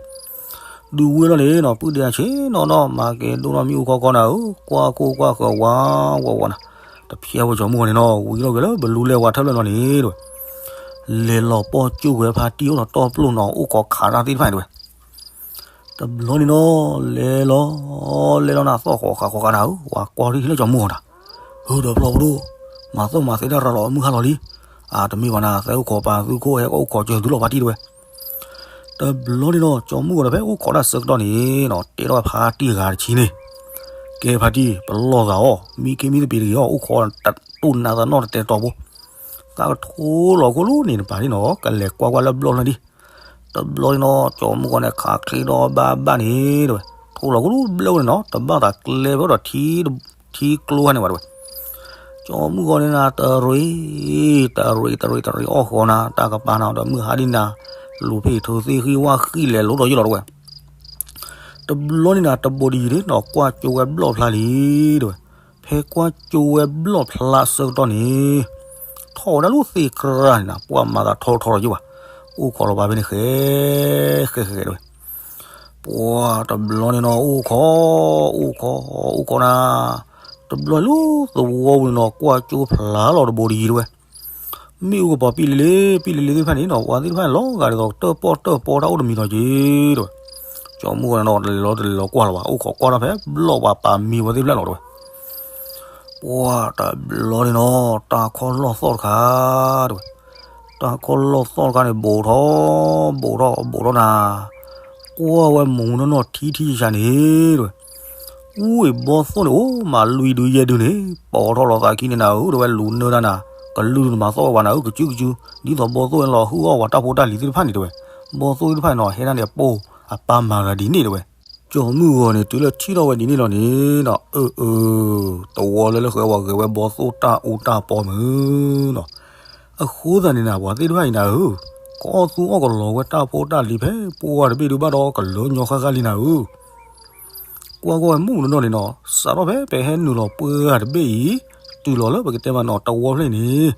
ဒုးဝံလီၤန့ၣ်နီၤ ပုၢ်ဒ့ဂၤဆ့ၣ်နီၤနီၤ မၤကဲၤဒိၣ်နီၢ်မ့ၣ်အူခီခီနၤဧၢ, ကွၢ်ခိၣ်ကွၢ်ဃၢၤဝးဝးဝးနၤ, တဖျဲးဝဲကၠီမုၢ်ဂီၤန့ၣ်နီၤ ဝံလီၤက့ၤလၢဘလူးလဲၢ်ဝါထၢၣ်ဖျၢၣ်နီၤန့ၣ်တဝဲ, လဲၤလီၤပီၢ်ကၠိဝဲဖါတံၢ်အိၣ်ဒီးတီပျိၢ်နီၤ အိၣ်ခိးခးတၢ်သ့ၣ်တဖၣ်န့ၣ်တဝဲ တဘျီန့ၣ်နီၤ လဲၤလီၤ လဲၤလီၤနၤ သီၣ်ဃီၤဃာ်ဃီၤဃာ်နၤဧၢ, ဝဲကွၢ်ထံၣ်လၢကၠီမုၢ်ဂီၤနၤ, ဟၢဒီးဖျီၣ်ဖိဒိၣ်, မၤသီၣ်မၤသဲတၢ်ရၤလီၤမုၢ်ဟါလီၤလံ, အတမ့ၢ်ဘၣ်နၤ သဲအိၣ်ခိးပာ်သုခိၣ်ဟဲအိၣ်ခိးစၢၤသုလီၤဖါတံၢ်တဝဲ. တဘျီန့ၣ်နီၤ ကၠီမုၢ်ဂီၤဒီးဖဲအိၣ်ခိးတၢ်ဆၢကတီၢ်န့ၣ်နီၤ တဲထီၣ်ဖါတံၢ်ဂၤတဆံန့ၣ်, ကဲဖါတံၢ် ပလီၢ်သးအီၤ မံခ့မံသပ့ၤတဂ့ၤအီၤ အိၣ်ခိးတတူၢ်နးသးနီၢ်တတဲတီၤဖိ, သးကထိလီၤခိၣ်လိန့ၣ် နပာ်န့ၣ်နီၤ ကလဲၤကွၢ်ကွၢ်လၢဘျီၣ်ဖျၢၣ်ဒံး. တဘျီန့ၣ်နီၤ ကၠီမုၢ်ဂီၤန့ၣ် ခးချ့ဒီဘၣ်ဘၣ်န့ၣ်တဝဲ, ထိလီၤခိၣ်လိဘျၢၣ်ဝဲန့ၣ်နီၤ တဘၣ်သးကျဲဖဲဒီး ထံကျိဟါန့ၣ်ဘၣ်တဝဲ. ကၠီမုၢ်ဂီၤန့ၣ်နၤ တရံး တရံး တရံး တရံးအီၣ်ဃီနၤ တၢ်ကပၤနၤဒီးမုၢ်ဟါဒ်နၤ, လူၤဖံးထုးသ့ၣ်ဃံဝၣ်ဃံလဲၤလိၤဒီးယ့ၢ်လီၤတဝဲ. တဘျီန့ၣ်နၤ တဘိးတယံၤန့ၣ်နီၤ ကွၢ်ကၠိဝဲဘျီၣ်ဖျါလံတဝဲ. ဖဲကွၢ်ကၠိဝဲဘျီၣ်ဖျါဆၢကတီၢ်န့ၣ် ထီၣ်ဝဲဒၣ်လၢသ့ၣ်ကြၢန့ၣ်နၤ ပှၤမၤသးထီထီထီယ့ၢ်ဘၣ်, အိၣ်ခိးလီၤပာ်ဖဲန့ၣ်ဃဲ ဃဲဃဲဃဲတဝဲ. ပှၤတဘျီန့ၣ်နီၤ အိၣ်ခိး အိၣ်ခိး အိၣ်ခိးနၤ, တဘျီလၢသဝီပူၤန့ၣ်နီၤ ကွၢ်ကၠိဖျါလီၤတဘိးတယံၤတဝဲ. မ့ၣ်အူကပီၤပံၣ်လံလံ ပံၣ်လံလံသ့ၣ်တဖၣ်န့ၣ်နီၤ ပှၤသ့ၣ်တဖၣ်န့ၣ် လီၤဂာ်ဒ်သိးတၢၣ်ပီၣ်တၢၣ်ပီတၢ်အိၣ်တမံၤလီၤက့ၤတဝဲ. ကၠီမုၢ်ဂီၤန့ၣ်နီၤ တလဲၤလီၤတလဲၤလီၤကွၢ်လီၤဘၣ် အိၣ်ခိးကွၢ်ထီၣ်ဖဲဘျီၣ်ပှၤပာ်မံဝဲသ့ၣ်တဖၣ်လီၤတဝဲ. ပှၤတဘျီန့ၣ်နီၤ တၢ်ခီၣ်လီၢ်သီၣ်တခါတဝဲ, တၢ်ခီၣ်လီၢ်သီၣ်တခါန့ၣ် ဘူးထီၣ် ဘူးထီၣ် ဘူးထီၣ်နၤ, ကွၢ်ဝဲမူးနီၢ်နီၢ်ထံထံဆးဆးန့ၣ်တဝဲ. အူအံၤဘီၣ်သိၣ်န့ၣ် အိၣ်မးလွံၢ်ဒုယဲၢ်ဒုန့ၣ် ပိာ်ထီၣ်လီၤသးခံန့ၣ်နၤဧၢ တဝဲလူၤနၢတၢ်နၤ, ကလုၢ်တမၤသီၣ်ဝဲပှၤနၤဧၢ ကစုကစု, ဒ်သိးဘီၣ်သိၣ်ဝဲလီၤဟုၣ်အီၣ်ပှၤတၢ်ဖိတၢ်လံၤသ့ၣ်တဖၣ်န့ၣ်တဝဲ. ဘီၣ်သိၣ်သ့ၣ်တဖၣ်န့ၣ်နီၤ ဟဲဒၣ်န့ၣ်ပိာ်အပၢ်မၤဂၤဒ်န့ၣ်တဝဲ. ကၠီမုၢ်ဂီၤန့ၣ် တုၤလၢထံၣ်ထီၣ်ဝဲဒ်န့ၣ်လီၤန့ၣ်နီၤ အၢ အၢ တဝီလၢလၢဃဲဝဲဂဲၤဝဲဘီၣ်သိၣ်တၢ်အူတၢ်ပီမုၢ်နီၤ. အဃိသတးန့ၣ်နၤ ပှၤသ့ၣ်တဖၣ်အံၤနၤဧၢ, ကအီၣ်သူအီၣ်ကလီၤဝဲတၢ်ဖိတၢ်လံၤဖဲပှၢ်တဘ့ၣ်ဒုးဘၣ်ဒီးကလၢညီဃၣ်ဃၣ်လံနၤဧၢ. ကွၢ်ကွၢ်ဝဲမုၢ်နီၢ်နီၢ်န့ၣ်နီၤ စးထီၣ်ဖဲပဟဲနုာ်လီၤပှၢ်တဘ့ၣ်အံၤ တုၤလီၤလၢပကတဲမးနီၤ တဝီဖျၢၣ်န့ၣ်,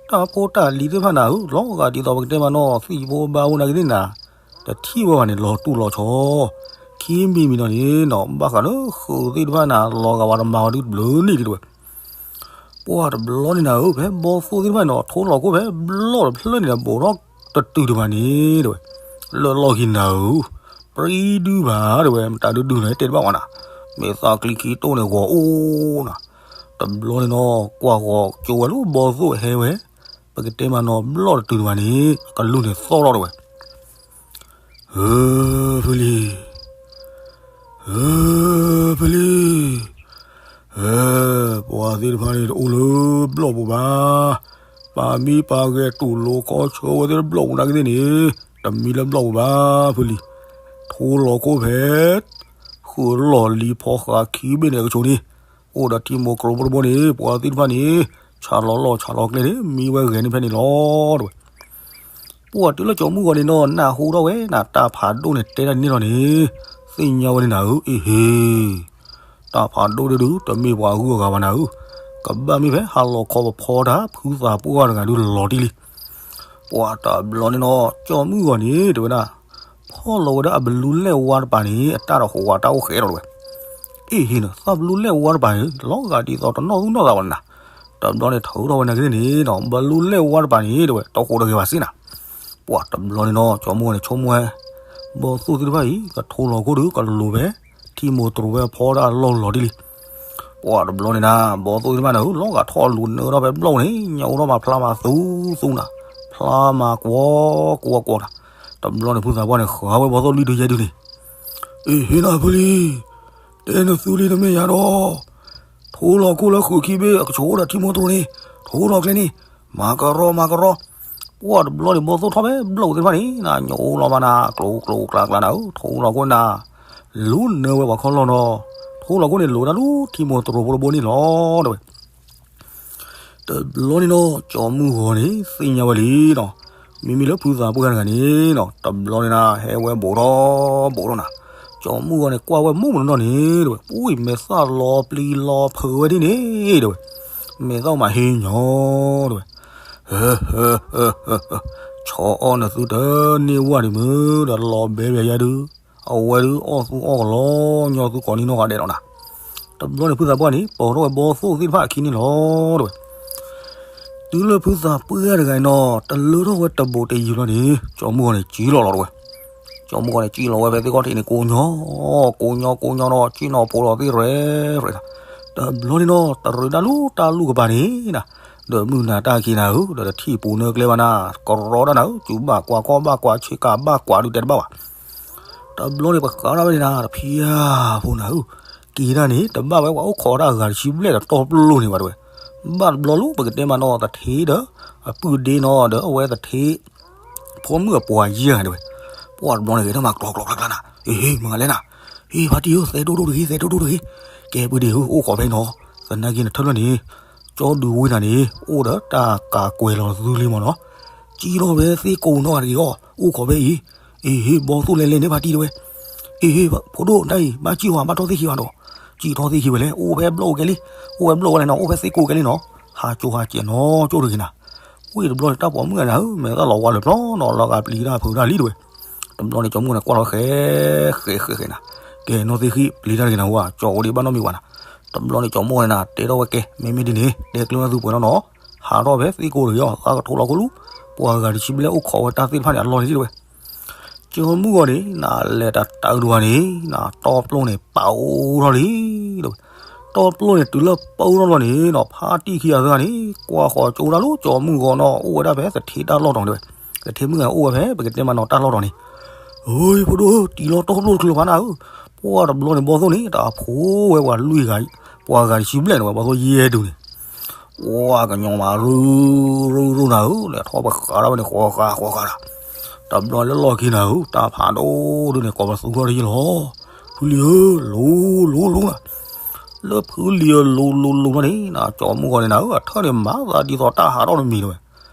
တၢ်ဖိတၢ်လံၤသ့ၣ်တဖၣ်နၤဧၢ, လီၤဂာ်ဒ်သိးပကတဲမးနီၤ သံၣ်ဖိဘါဖိနာ်က့သ့ၣ်နၤ, တထံၣ်ဝဲဘၣ်န့ၣ် လီၤတူၢ်လီၤဆီ, ခံမံၤမံၤနီၤန့ၣ်နီၤ ဘၣ်ဃးလၢဃုးသ့ၣ်တဖၣ်နၤ လီၤဂာ်ဝဲတမၤဝဲဒုတဘျုးနံၣ်ဒံးတဝဲ. ပှၢ်တဘျီန့ၣ်နၤဧၢ, ဖဲဘီသိၣ်သ့ၣ်တဖၣ်န့ၣ်နီၤ ထိလီၤခိၣ်ဖဲဘျီၣ်တဖျၢၣ်န့ၣ်ဒီး ဘူးထီၣ်တတုၤတဘၣ်န့ၣ်တဝဲ, လၢလီၢ်ခံနၤဧၢ, ပြံဒုဘၣ်တဝဲ မတၤဒုဒုန့ၣ်တဲတဘၣ်ဝဲနၤ, မ့ၢ်သးကျံခံတိၢ်န့ၣ်ဂီၤအိၣ်နၤ. တဘျီန့ၣ်နီၤ ကွၢ်ဃီၤကၠိဝဲလၢဘီသိၣ်ဟဲဝဲ, ပကတဲမးနီၤ ဘျီၣ်တတုၤတဘၣ်န့ၣ် အကလူးန့ၣ်သီၣ်ထီၣ်တဝဲ ဧၢ, ဖုလံၤ, ဧၢ, ဖုလံၤ, ဧၢ, ပှၤသ့ၣ်တဖၣ်န့ၣ်တအိၣ်လၢဘျီၣ်ပူၤဘၣ်, ပာ်မံပာ်ဂဲၤတူၢ်လိာ်ခီဆၢဝဲသ့ၣ်တဘျီၣ်ပူၤနာ်က့သ့ၣ်န့ၣ်, တမံလၢဘျီၣ်ပူၤဘၣ် ဖုလံၤ, ထိလီၤခိၣ်ဖဲ ဃုာ်လီၢ်လံၤဖီဃးခံဘ့ၣ်န့ၣ် အကဆိးန့ၣ်, အိၣ်ဒီးထံမိၢ်ကရူၢ်ဖိတဘိန့ၣ် ပှၤသ့ၣ်တဖၣ်န့ၣ် ဆးလီၤလီၢ်ဆးလီၤကျဲန့ၣ် မံဝဲဂဲၤန့ၣ်ဖဲန့ၣ်လီၤတဝဲ. ပှၢ်တုၤလၢကၠီၤမုၢ်ဂီၤန့ၣ်နီၤ နၢ်ဟူထီၣ်ဝဲနၤ တၢ်ဖးဒိၣ်န့ၣ်တဲတၢ်န့ၣ်လီၤန့ၣ်, သ့ၣ်ညါဝဲန့ၣ်နၤဧၢ, အ့ဟ့, တၢ်ဖးဒိၣ်ဒုဒု တမ့ၢ်ပှၤဂုၤအဂၤဘၣ်နၤဧၢ, ကဘၣ်မ့ၢ်ဖဲဟးလီၤခီပဖီတၢ် ဖုသးပှၢ်တဂၤဒုလီၤတံၢ်လံ. ပှၢ်တဘျီန့ၣ်နီၤ ကၠီၤမုၢ်ဂီၤန့ၣ် တဲဝဲဒၣ်, ဖီၣ်လီၤဝဲဒၣ်အဘလူးလဲၣ်ဝါတပၤန့ၣ် အတၢ်တဟူးဝးတၢ်အိၣ်ဃဲးဒီးတဝဲ အ့ဟ့နီၤ သးဘလူးလဲၣ်ဝါတပၤန့ၣ် လီၤဂာ်ဒ်သိးတနီၣ်သူၣ်နီၣ်သးဘၣ်နၤ, တဘျီန့ၣ်ထုးထီၣ်ဝဲနာ်က့သ့ၣ်န့ၣ်နီၤ ဘလူးလဲၣ်ဝါတပၤန့ၣ် တဲဝဲ တဟူးတဂ့ၤဘၣ်စ့ၢ်နၤ. ပှၢ်တဘျီန့ၣ်နီၤ ကၠီၤမုၢ်ဂီၤန့ၣ် ဆိကမိၣ်ဝဲ, ဘီသိၣ်သ့ၣ်တဖၣ်အံၤ ကထိလီၤခိၣ်ဒီး ကလိၤဖဲ ထံမိၢ်တရူးဖဲဖီတၢ်အလီၢ်လီၤတံၢ်လံ. ပှၢ်တဘျီန့ၣ်နၤ ဘီသိၣ်သ့ၣ်တဖၣ်န့ၣ် လီၤဂာ်ထီၣ်လူၤနၢထီၣ်ဖဲဘျီၣ်န့ၣ် ညၣ်အိၣ်ထီၣ်မးဖျါမးသူသူနၤ, ဖျါမးကွီကွီကွီနၤ. တဘျီန့ၣ် ဖုသးပှၢ်န့ၣ် ဃးဝဲဘီသိၣ်လွံၢ်ဒုယဲၢ်ဒုန့ၣ်, အ့ဟ့နၤဖုလံၤ, တဲနသုလံတမ့ၢ်ယၤဒီး ထိလီၤခိၣ်လၢဃုးခံဘ့ၣ်အကဆိးဒီးထံမိၢ်တရူးန့ၣ်, ထိလီၤကျဲန့ၣ်, မၤကရီမၤကရီ. ပှၢ်တဘျီန့ၣ် ဘီသိၣ်ထီၣ်ဖဲဘျီၣ်သ့ၣ်တဖၣ်န့ၣ် နၤညၣ်အိၣ်လီၤမးနၤ ကျိၤကျိၤကျါကျါနၤဧၢ ထိလီၤခိၣ်နၤ, လူၤနၢဝဲပှၤခီလီၢ်နီၤ, ထိလီၤခိၣ်န့ၣ် လိၤတၢ်လူၤထံမိၢ်တရူးဖိတဘိန့ၣ်လီၤ တဲဝဲ တဘျီန့ၣ်နီၤ ကၠီၤမုၢ်ဂီၤန့ၣ် သ့ၣ်ညါဝဲလံနီၤ, မ့မ့ၢ်လၢဖုသးပှၢ်တဂၤန့ၣ်နီၤ တဘျီန့ၣ်နၤ ဟဲဝဲဘူးထီၣ်ဘူးထီၣ်နၤ, ကၠီၤမုၢ်ဂီၤန့ၣ် ကွၢ်ဝဲမုၢ်မနီၤန့ၣ် တဲဝဲ ပူၤမဲာ်သၣ်လီၤပျံၤလီၤဖုးဝဲဒ်န့ၣ် တဲဝဲ, မဲာ်သၣ်မးဟ့ညီ တဲဝဲ, ဟၢ ဟၢ ဟၢ ဟၢ ဆီအီၣ်နသုတန့ၢ်ဝဲဒံးမုၢ်ဒီးလီၤဘဲဘဲယါဒု, အဝဲဒုးအီၣ်သူအီၣ်ကလီ ညီသူကိးနံၤနီၢ်ဂၤဒဲးလီၤနၤ. တဘျီန့ၣ်ဖုသးပှၢ်န့ၣ် ပိာ်ထီၣ်ဝဲဘီသိၣ်သ့ၣ်တဖၣ်အခံန့ၣ်လီၤ တဲဝဲ, တုၤလၢဖုသးပှၢ်တဂၤအံၤနီၤ တလၢထီၣ်ဝဲတဘူးတယံၤဘျီန့ၣ် ကၠီၤမုၢ်ဂီၤန့ၣ် ကံလီၤလီၤတဲဝဲ, ကၠီၤမုၢ်ဂီၤန့ၣ် ကံလီၤဝဲဖဲသ့ၣ်ခီၣ်ထံးန့ၣ် ကိးညီ, ကိးညီကိးညီဒီး ကံနီၤဖိလီၤသ့ၣ်ရဲၣ်ရဲၣ်နၤ, တဘျီန့ၣ်နီၤ တရံးတၢ်လူၢ်တၢ်လူၢ်ကပၤန့ၣ်နၤ, ဒီးမုၢ်နၤတၢ်ခံနၤဧၢ ဒီးတထံၣ်ပူၤနၢကျဲဘၣ်နၤ, ကရီတၢ်နၤဧၢ ကူဘၣ်ကွၢ်ကီဘၣ်ကွၢ်ဆ့ကၤဘၣ်ကွၢ်ဒုးတဲတဘၣ်ဘၣ် တဘျီန့ၣ် ပဃးထီၣ်ဝဲန့ၣ်နၤ တဖံယၢ်ဖိနၤဧၢ, က့ၤတၢ်န့ၣ် တဘၣ်ဝဲပှၤအိၣ်ခိးတၢ်အဂၤတဆံဘျဲၣ်ဒီးတီပျိၢ်န့ၣ်ဘၣ်တဲဝဲ, ဘၣ်တဘျီလၢပကတဲမးနီၤ သထ့ဒီး အပုၢ်ဒ့နီၤ ဒီးအဝဲသထ့ ဖိမုၣ်အပှၤယဲၢ်ဂၤတဲဝဲ, ပှၢ်တဘျီန့ၣ် ဂဲၤထီၣ်မၤကျီကျီကျါကျါနၤ, ဟ့ၣ်ဟ့ၣ် မၤလဲၣ်နၤ, ဟ့ၣ်ဖါတံၢ်ဧၢ သဲဒိၣ်ဒိၣ်တဂ့ၤ သဲဒိၣ်ဒိၣ်တဂ့ၤ, ကဲပုၢ်ဒ့ဧၢ အိၣ်ခိးဖဲအံၤနီၤ, သနာ်က့နထၢၣ်ဖျၢၣ်န့ၣ် ကၠီဒုးဝ့ၢ်နၤန့ၣ် အိၣ်ဒီးတၢ်ကၤကွဲၤလီၤသုလံမးနီၤ, ကံထီၣ်ဖဲသ့ၣ်ကိးနီၢ်ဂၤတဂ့ၤအီၤ အိၣ်ခိးဖဲအံၤ, အ့ဟ့ၣ် ဘီသိၣ်လဲၤလဲၤန့ၣ်ဖါတံၢ်တဲဝဲ, အ့ဟ့ၣ် ဖိဒိၣ်တၢ်အံၤ ဘၣ်ကံၣ်ဝဲ ဘၣ်ထီၣ်သ့ၣ်ခံဘၣ်ဒီး, ကံၣ်ထီၣ်သ့ၣ်ခံဝဲလဲၣ် အိၣ်ဖဲဘျီၣ်အိၣ်ကဲလံ, အိၣ်ဖဲဘျီၣ်ဝဲလဲၣ်နီၤ အိၣ်ဖဲသ့ၣ်ကိးကဲလံနီၤ, ဟးကၠိဟးကဲးနီၤကၠိတဂ့ၤနၤ, ဝ့ၢ်တဘျီန့ၣ် တၢ်ပိာ်မုၣ်ဂၤနၤဧၢ မဲာ်သၣ်လီၤဝါလၢပျီနီၤ လီၤဂာ်ပျံၤတၢ်ဖုးတၢ်လံတဲဝဲ, တဘျီန့ၣ် ကၠီမုၢ်န့ၣ် ကွၢ်လီၤဃဲဃဲဃဲဃဲနၤ, ကဲနီၢ်သ့ၣ်ဃံ ပျံၤတၢ်တဂ့ၤနၤဝဲ ကၠီအိၣ်ဒံးဘၣ်နီတမံၤဝဲနၤ, တဘျီန့ၣ် ကၠီမုၢ်န့ၣ်နၤ တဲထီၣ်ဝဲကဲ မ့မ့ၢ်ဒ်န့ၣ် တဲကျၢၤနသုပှဲၤနီၢ်နီၤ, ဟးထီၣ်ဖဲသ့ၣ်ကိးတဂ့ၤအီၤ သးကထိလီၤခိၣ်လူၤ, ပှၤဂၤတဆံဘျဲၣ်အိၣ်ခိးဝဲတၢ်သ့ၣ်တဖၣ်န့ၣ် အလီၢ်န့ၣ်တဲဝဲ ကၠီမုၢ်ဂီၤန့ၣ် နလဲၤတၢ်တၢ်ဒုးဝဲန့ၣ်နၤ တီပျိၢ်န့ၣ် ပာ်အိၣ်ထီၣ်လံ, တီပျိၢ်န့ၣ် တုၤလၢပာ်အိၣ်ထီၣ်လီၤန့ၣ်နီၤ ဖါတံၢ်ခံဂၤသၢဂၤန့ၣ် ကွၢ်ဃီၤကၠိတၢ်လၢကၠီမုၢ်ဂီၤနီၤ အိၣ်ဝဲဒၣ်ဖဲသထ့တၢ်လီၢ်တီၤန့ၣ်ဝဲ, သထ့မုၣ်ဂၤအိၣ်ဝဲဖဲ ပကတဲမးနီၤ တၢ်လီၢ်တီၤန့ၣ်, အၢ ဖိဒိၣ် တံၤလီၤတီပျိၢ်တချုးဖးနၤဧၢ, ပှၢ်တဘျီန့ၣ် ဘီသိၣ်န့ၣ် တၢ်ဖိဝဲပှၤလွံၢ်ဂၤ, ပှၤဂၤတဆံဘျဲၣ်န့ၣ်ဝဲ ဘီသိၣ်ယဲၢ်ဒုန့ၣ် ပှၢ်ကညီမး ရူၢ်ရူၢ်ရူၢ်နၤဧၢ, လဲၤထီၣ်ပဃးထီၣ်ဝဲန့ၣ် ဃီဃာ်ဃီဃာ်ဒီး, တဘျီလၢလီၢ်ခံနၤဧၢ, တၢ်ဖးဒိၣ်ဒုန့ၣ် ကိးပသူထီၣ်တယံာ်လီၤ, ဖုလံၤဧၢ, လူၤလူၤလူၤနၤ, လၢဖုလံၤဧၢ လူၤလူၤလူၤမးန့ၣ်နၤ ကၠီမုၢ်ဂီၤန့ၣ်နၤဧၢ, အထၢၣ်န့ၣ်မၤသးဒ်သိးတၢ်ဟးထီၣ်တမံၤတဝဲ,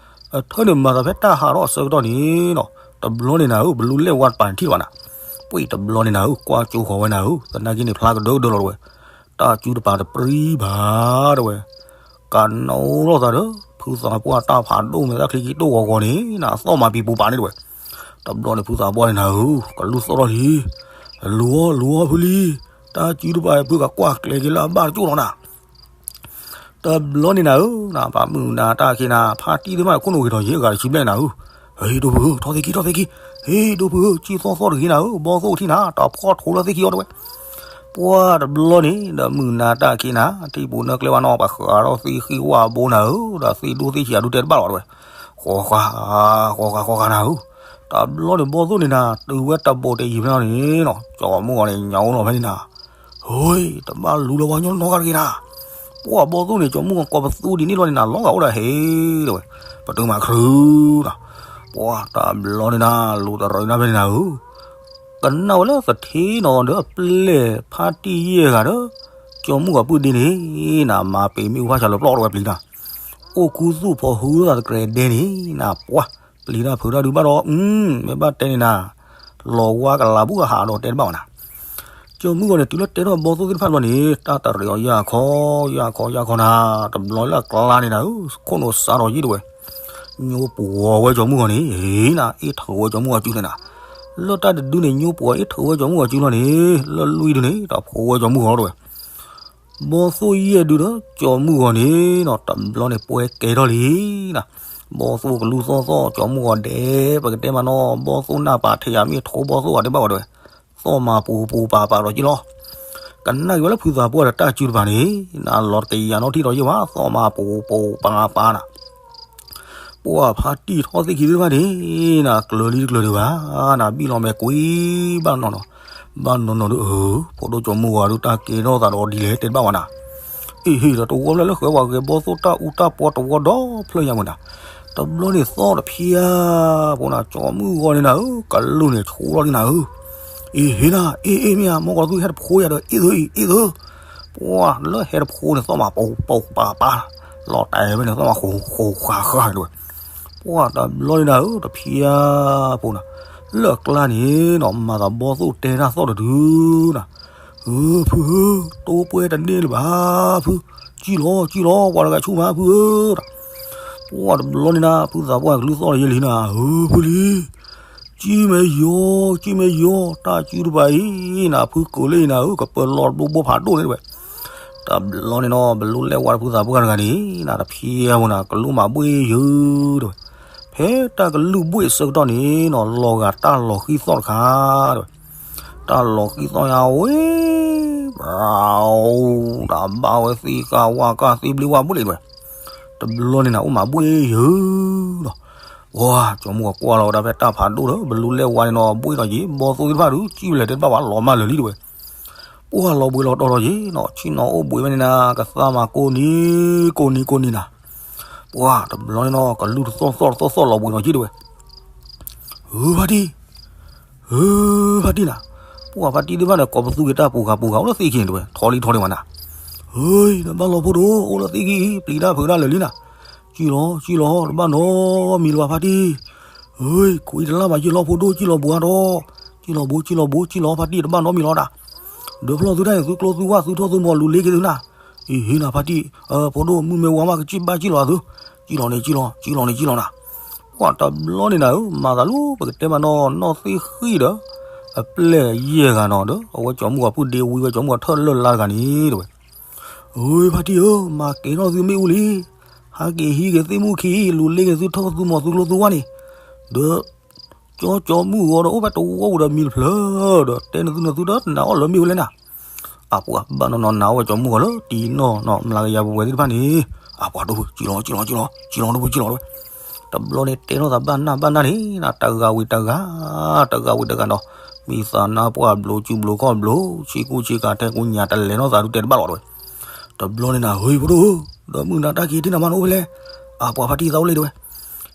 အထၢၣ်န့ၣ်မၤသးဖဲတၢ်ဟးထီၣ်အဆၢကတီၢ်န့ၣ်နီၤ, တဘျီန့ၣ်နၤဧၢ ဘလူးလဲၣ်ဝါတပၤန့ၣ်ထံၣ်လီၤဘၣ်နၤ, ပှ့ၢ်တဘျီန့ၣ်နၤဧၢ ကွၢ်ကၠိဃီၤဝဲနၤဧၢ, သနာ်က့န့ၣ် ဖျါကဒၢကဒၢလီၤတဝဲ, တၢ်ကၠူတပၤတပြံဘၣ်တဝဲ, ကနိးထီၣ်သးဒီး ဖုသးပှၢ်တၢ်ဖးဒိၣ်မဲာ်သၣ်ချံကံတိၢ်ဂီၤဂီၤန့ၣ် နသီၣ်မၤပံၤပူၤပာ်န့ၣ်တဝဲ. တဘျီန့ၣ်ဖုသးပှၢ်န့ၣ်နၤဧၢ ကလူၢ်သီၣ်ထီၣ်လံ, လူၤအီၤ လူၤအီၤဖုလံ, တၢ်စုတပၤဖုကကွၢ်ကျဲၤက့ၤလၢအဘၣ်တကၠိၣ်လီၤနၤ. တဘျီန့ၣ်နၤဧၢ, နပာ်မုၢ်နၤတၢ်ခံနၤ ဖါတံၢ်သ့ၣ်တဖၣ်ခိၣ်နူာ်ဂ့ၤထီၣ်ယဲၢ်ဂၤတဆံဘျဲၣ်နၤဧၢ, ဟ့ၣ်ဒိၣ်ဖုဧၢ ထီၣ်သ့ၣ်ခံ ထီၣ်သ့ၣ်ခံ, ဟ့ၣ်ဒိၣ်ဖုဧၢ ကံၢ်သီၣ်သီၣ်တဂ့ၤနၤဧၢ, ဘီသိၣ်ထံၣ်နၤ တၢ်ဖီၣ်ထိးလၢသ့ၣ်ခံအီၤတဝဲ. ပှၢ်တဘျီန့ၣ် ဒီးမုၢ်နၤတၢ်ခံနၤ ထံပူၤနၢကျဲဝဲနီၤ ပှၤဃးထီၣ်သ့ၣ်ဃံဝၣ်ဘိနၤဧၢ, ဒီးသ့ၣ်ဒိၣ်သ့ၣ်ဆံးအဒုတဲတဘၣ်လီၤတဝဲ. ဃီဃာ ဃီဃာ ဃီဃာနၤဧၢ. တဘျီန့ၣ်ဘီသိၣ်န့ၣ်နၤ တုၤဝဲတဘိးတယံၤဖဲနီၤန့ၣ်နီၤ ကၠီမုၢ်ဂီၤန့ၣ် ညါအိၣ်နီၤဖဲန့ၣ်နၤ ဟ့ၣ် တဘၣ်လူၤလၢၤဝဲညီနီတဂၤတဂ့ၤနၤ. ပှၢ်ဘီသိၣ်န့ၣ် ကၠီမုၢ်ဂီၤကိးပသူဒ်န့ၣ်လီၤန့ၣ်နၤ လီၤဂာ်အိၣ်ဒီးဟ့ၣ်တဝဲ, ပတုာ်မၤချုးနၤ. ပှၢ်တဘျီန့ၣ်နၤ လူၤတရၢနၤဖဲန့ၣ်နၤဧၢ, ကနၣ်ဝဲလၢသထ့နီၤဒီးအပျဲၢ်ဖါတံၢ်ယဲၢ်ဂၤဒီး ကၠီမုၢ်ဂီၤပုၢ်ဒ့န့ၣ် နမၤပ့ၤမ့ၣ်အူဖးဆးလၢပျီၢ်တဝဲပျံၤနၤ, အိၣ်ခူသူၣ်ဖီဟူသးတကြဲးဒဲန့ၣ်နၤ ပှၢ် ပျံၤတၢ်ဖုးတၢ်ဒုးဘၣ်ဒီး မ့ၢ်ဘၣ်တဲန့ၣ်နၤ လီၤဝါကလၤဘူးကဟးဒီးတဲတဘၣ်ဝဲနၤ. ကၠီမုၢ်ဂီၤန့ၣ် တုၤလၢတဲထီၣ်ဘီသိၣ်သ့ၣ်တဖၣ်ဘျီန့ၣ် တၢ်တရံးအီၤယၢ်ခီ ယၢ်ခီ ယၢ်ခီနၤ, တဘျီလၢအကျါန့ၣ်နၤဧၢ, ခိၣ်နူာ်စးထီၣ်ယံာ်တဝဲ, ညိပှီၤဝဲကၠီမုၢ်ဂီၤန့ၣ် နၤ အ့ၣ်ထုးဝဲကၠီမုၢ်ဂီၤစုန့ၣ်နၤ, လၢတၢ်တဒုန့ၣ် ညိပှီၤအ့ၣ်ထုးဝဲကၠီမုၢ်ဂီၤစုလီၤန့ၣ် လၢလွံၢ်ဒုန့ၣ် တၢ်ဖိဝဲကၠီမုၢ်ဂီၤလီၤတဝဲ. ဘီသိၣ်ယဲၢ်ဒုဒီးကၠီမုၢ်ဂီၤန့ၣ်နီၤ တဘျီန့ၣ်ပှဲၤကဲထီၣ်လံနၤ, ဘီသိၣ်ကလူၢ်သီၣ်သီၣ် ကၠီမုၢ်ဂီၤဒဲး ပကတဲမးနီၤ ဘီသိၣ်နၢ်ပာ်ထဲယၤမ့ၢ်ထိဘီသိၣ်ဂၤတဲဘၣ်ဝဲတဝဲ, သီၣ်မၤပူၤပူၤပာ်ပာ်ဒီးက့လီၤ. ကနၣ်က့ၤဝဲလၢဖုသးပှၢ်ဒီးတၢ်စုတပၤန့ၣ် နၤလီၤတကယၤနီထံၣ်ဒီးယ့ၢ်ဘၣ် သီၣ်မၤပူၤပူၤပာ်ပာ်နၤ ပှၢ်ဖါတံၢ်ထီၣ်သ့ၣ်ခံသ့ၣ်တဖၣ်န့ၣ် နၤကျၢၤလံတကျၢၤဒံးဘၣ်, နၤဘံၣ်လီၤမဲာ်ကွံာ်ဘၣ်နီၤနီၤ, ဘၣ်နီၤနီၤဒီး အၢ ဖိဒိၣ်ကၠီမုၢ်ဂီၤဒုးတၢ်ကဲထီၣ်သးဒီးဒ်လဲၣ်တဲတဘၣ်ဝဲနၤ, အ့ၣ်ဟ့ၣ်ဒီးတဝီဖျၢၣ်လၢ ဃဲဝဲဂဲၤဘီသိၣ်တၢ်အူတၢ်ပီတဝီဒီဖျၢၣ်ညါမုၢ်နၤ, တဘျီန့ၣ်သီၣ်တဖျါ, ပှၤနၤ ကၠီမုၢ်ဂီၤန့ၣ်နၤဧၢ ကလူၢ်န့ၣ်ဆိးလီၤဒ်နၤဧၢ, အ့ၣ်ဟ့ၣ်နၤ အ့ၣ်အ့ၣ် မ့ၢ်ဧါ မ့ၢ်ကီးသူဟဲတဖိယၤဒီး အ့ၣ်သၢအံၤ အ့ၣ်သၢ, ပှၢ်လၢဟဲတဖိန့ၣ် သီၣ်မၤပူၤပူၤပာ်ပာ်, လီၤတဲာ်ဝဲန့ၣ် သီၣ်မၤဃိဃိဃာဃာန့ၣ်တဝဲ, ပှၢ်တဘျီန့ၣ်နၤဧၢ တဖျါ, ပှၤနၤ လၢအကျါန့ၣ်နီၤ မၤသးဘီသိၣ်တဲတၢ်သီၣ်တဒုနၤ, အၢ ဖုဧၢ, တိပှဲၤတန့ၢ်လၢၤဘၣ် ဖု, ကံၣ်လီၤ ကံၣ်လီၤ ပှၤတဂၤဆူၣ်မးဖုဧၢ, ပှၢ်တဘျီန့ၣ်နၤ ဖုသးပှၢ်ကလူၢ်သီၣ်လီၤယဲၢ်လံနၤ, အၢ ဖုလံ ကံၣ်မ့ၢ်ယီၤ ကံၣ်မ့ၢ်ယီၤ တၢ်စုတပၤအံၤနၤ ဖုကိးလၢအံၤနၤဧၢ ကပၢၤလီၤဘျိဘိဖးဒိၣ်န့ၣ်တဝဲ, တဘျီန့ၣ်နီၤ ဘျိလဲၣ်ဝါတဖုသးပှၢ်တဂၤန့ၣ် နၤတဖျါပှၤနၤ ကလူၢ်မၤဘှ့ၣ်ယုာ်တဝဲ, ဖဲတၢ်ကလုၢ်ဘှ့ၣ်အဆၢကတီၢ်န့ၣ်နီၤ လီၤဂာ်တၢ်လီၤဃံသီၣ်တခါတဝဲ, တၢ်လီၤဃံသီၣ်ညါဝဲ တၢ်ဘၣ်ဝဲသ့ၣ်ဃာ်ဝၣ်ဃာ်သ့ၣ်ဘျ့ဝၣ်ဘှ့ၣ်တဝဲ, တဘျီန့ၣ်နၤ အိၣ်မၤဘှ့ၣ်ယုာ်နီၤ, ပှၢ် ကၠီမုၢ်ဂီၤကွၢ်လီၤဝဲဒၣ်ဖဲတၢ်ဖးဒိၣ်ဒီး ဘျိလဲၣ်ဝါန့ၣ်နီၤ ဘှ့ၣ်ထီၣ်က့ၤ ဘီသိၣ်သ့ၣ်တဖၣ်ဒုး ကံၣ်ဝဲလဲၣ်တဲတဘၣ်ဝဲ လီၤမၢ်လၢာ်လံတဝဲ, ပှၢ်လီၤဘှံးလီၤတီၤထီၣ်က့ၤနီၤ ဆ့ၣ်နီၤအိၣ်ဘှံးဝဲန့ၣ်နၤ ကသါမၤကိးနံၤ ကိးနံၤကိးနံၤနၤ, ပှၢ်တဘျီန့ၣ်နီၤ ကလူၢ်တသီၣ်သီၣ်တသီၣ်သီၣ်လီၤဘှံးလီၤက့ၤတဝဲ, ဧၢ ဖါတံၢ် ဧၢ ဖါတံၢ်နၤ, ပှၢ်ဖါတံၢ်သ့ၣ်တဖၣ်န့ၣ် ကိးပသူက့ၤတၢ်ပူၤဂၤပူၤဂၤ အိၣ်လၢသ့ၣ်ခံန့ၣ်တဝဲ ထီလံထီဒံးဝဲနၤ, ဟ့ၣ် တဘၣ်လီၤဖိဒိၣ် အိၣ်လၢသ့ၣ်ခံအံၤ ပျံၤတၢ်ဖုးတၢ်လၢာ်လံနၤ, ကံၣ်လီၤ ကံၣ်လီၤ တဘၣ်နီတမံၤလၢၤဘၣ်ဖါတံၢ်, ဟ့ၣ် ခွံတလၢ်ဘၣ် ကံၣ်လီၤဖိဒိၣ် ကံၣ်လီၤဘှံးအါထီၣ်, ကံၣ်လီၤဘှံး ကံၣ်လီၤဘှံး ကံၣ်လီၤဖါတံၢ် တဘၣ်နီတမံၤလၢၤဒၣ်, ဒီးဖျီၣ်သုတၢ်န့ၣ် သုကျိသုဝၣ် သုထိၣ်သုမီၤ လူၤလ့က့ၤသုနၤ, အ့ၣ်ဟ့ၣ်နၤဖါတံၢ်, ဖိဒိၣ် မုၢ်မ့ၢ်ဝါမး ကစံၣ်ဘၣ်ကံၣ်လီၤသု, ကံၣ်လီၤန့ၣ် ကံၣ်လီၤ ကံၣ်လီၤန့ၣ် ကံၣ်လီၤနၤ, ပှၢ်တဘျီန့ၣ်နၤဧၢ မၤသးလၢပကတဲမးနီၤ နီၢ်သ့ၣ်ဃံၣ်ဒီး အပျဲၢ်ယဲၢ်ဂၤနီၤဒီး အဝဲကၠီမုၢ်ဂီၤပုၢ်ဒ့ဝံဝဲကၠီမုၢ်ဂီၤထၢၣ်လၢ်လါတဂၤန့ၣ်တဝဲ, ဧၢ ဖါတံၢ်ဧၢ မၤကဲထီၣ်သုမ့ၣ်အူလံ, ဟးက့ၤဟံးက့ၤသ့ၣ်မူခံ လူၤလ့က့ၤသုထိၣ်သုမီၤသုကျိသုဝၣ်န့ၣ်, ဒီး ကၠီကၠီမုၢ်ဂီၤဒီးအိၣ်ဖဲတဝီပူၤဒီးမံတဖျၢၣ်ဒီး တဲနသုနသုဒီးနၤအီၣ်လၢမ့ၣ်အူလဲၣ်နၤ, အပှၤဘၣ်နီၢ်နီၢ်နၤအီၣ်ဝဲကၠီမုၢ်ဂီၤလၢတံၢ်နီၢ်နီၢ် မျးကယၤပဝဲသ့ၣ်တဖၣ်န့ၣ်, အပှၤဒိၣ်ဖု ကံၣ်လီၤ ကံၣ်လီၤ ကံၣ်လီၤ ကံၣ်လီၤဒိၣ်ဖု ကံၣ်လီၤဒိၣ်ဖု, တဘျီန့ၣ်တဲထီၣ်သးဘၣ်နၢ်ဘၣ်နၢ်န့ၣ် နၤတဂၤဝံၤတဂၤ, တဂၤဝံၤတဂၤနီၤ, မံသးနါပှၢ်ဘျိးစုဘျိၤခီၣ်ဘျိး ဆံကူဆံကၤထဲကူညါတလဲၤနီၢ်သးဒုးတဲတဘၣ်လီၤတဝဲ, တဘျီန့ၣ်နၤ ဟ့ၣ်ဖိဒိၣ်ဧၢ, ဒီးမုၢ်နၤတၢ်က့ၤထံၣ်နၤမးနအိၣ်ဖဲလဲၣ်, အပှၤဖါတံၢ်သးအိၣ်လံတဝဲ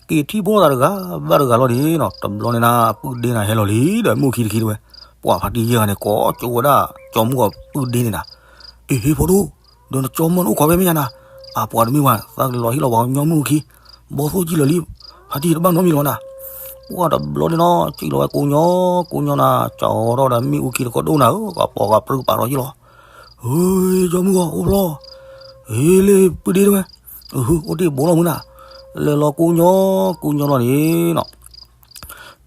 က့ၤထံၣ်ဖိသးတဂၤဘၣ်တဂၤလီၤန့ၣ်နီၤ, တဘျီန့ၣ်နၤ ပုၢ်ဒ့နၤဟဲလီၤလံ ဒီးမုၢ်ခံတခံတဝဲ, ပှၤဖါတံၢ်ယဲၢ်ဂၤန့ၣ် ကိးကၠိဝဲဒၣ်ကၠီမုၢ်ဂီၤပုၢ်ဒ့န့ၣ်နၤ, အ့ၣ်ဟ့ၣ်ဖိဒိၣ်, ဒီးနကၠီမုၢ်နအိၣ်ခိးဖဲမဲာ်ညါနၤ, အပှၤတမ့ၢ်ဝဲ သးကလီၤဟ့ၣ်လီၤပှၤကညီမုၢ်ခံ, ဘီသိၣ်ကံၣ်လီၤလံ, ဖါတံၢ်တဘၣ်နီတမံၤလီၤနၤ, ပှၤတဘျီန့ၣ်နီၤ ကံၣ်လီၤဝဲကိးညီ ကိးညီနၤ, ကၠီထီၣ်ဒီးမ့ၣ်အူခံတကိးဒိၣ်နၤဧၢ, ကပီၤကပြုၢ်ပာ်ထီၣ်ယ့ၢ်လီၤ, ဟ့ၣ် ကၠီမုၢ်ဂီၤအိၣ်ဖျီ, ဟ့ၣ်လ့ၣ်ပုၢ်ဒ့တဝဲ အိၣ်တ့ၢ်ဘိလီၤမုၢ်နၤ, လဲၤလီၤကိညီ ကိညီလီၤန့ၣ်နီၤ,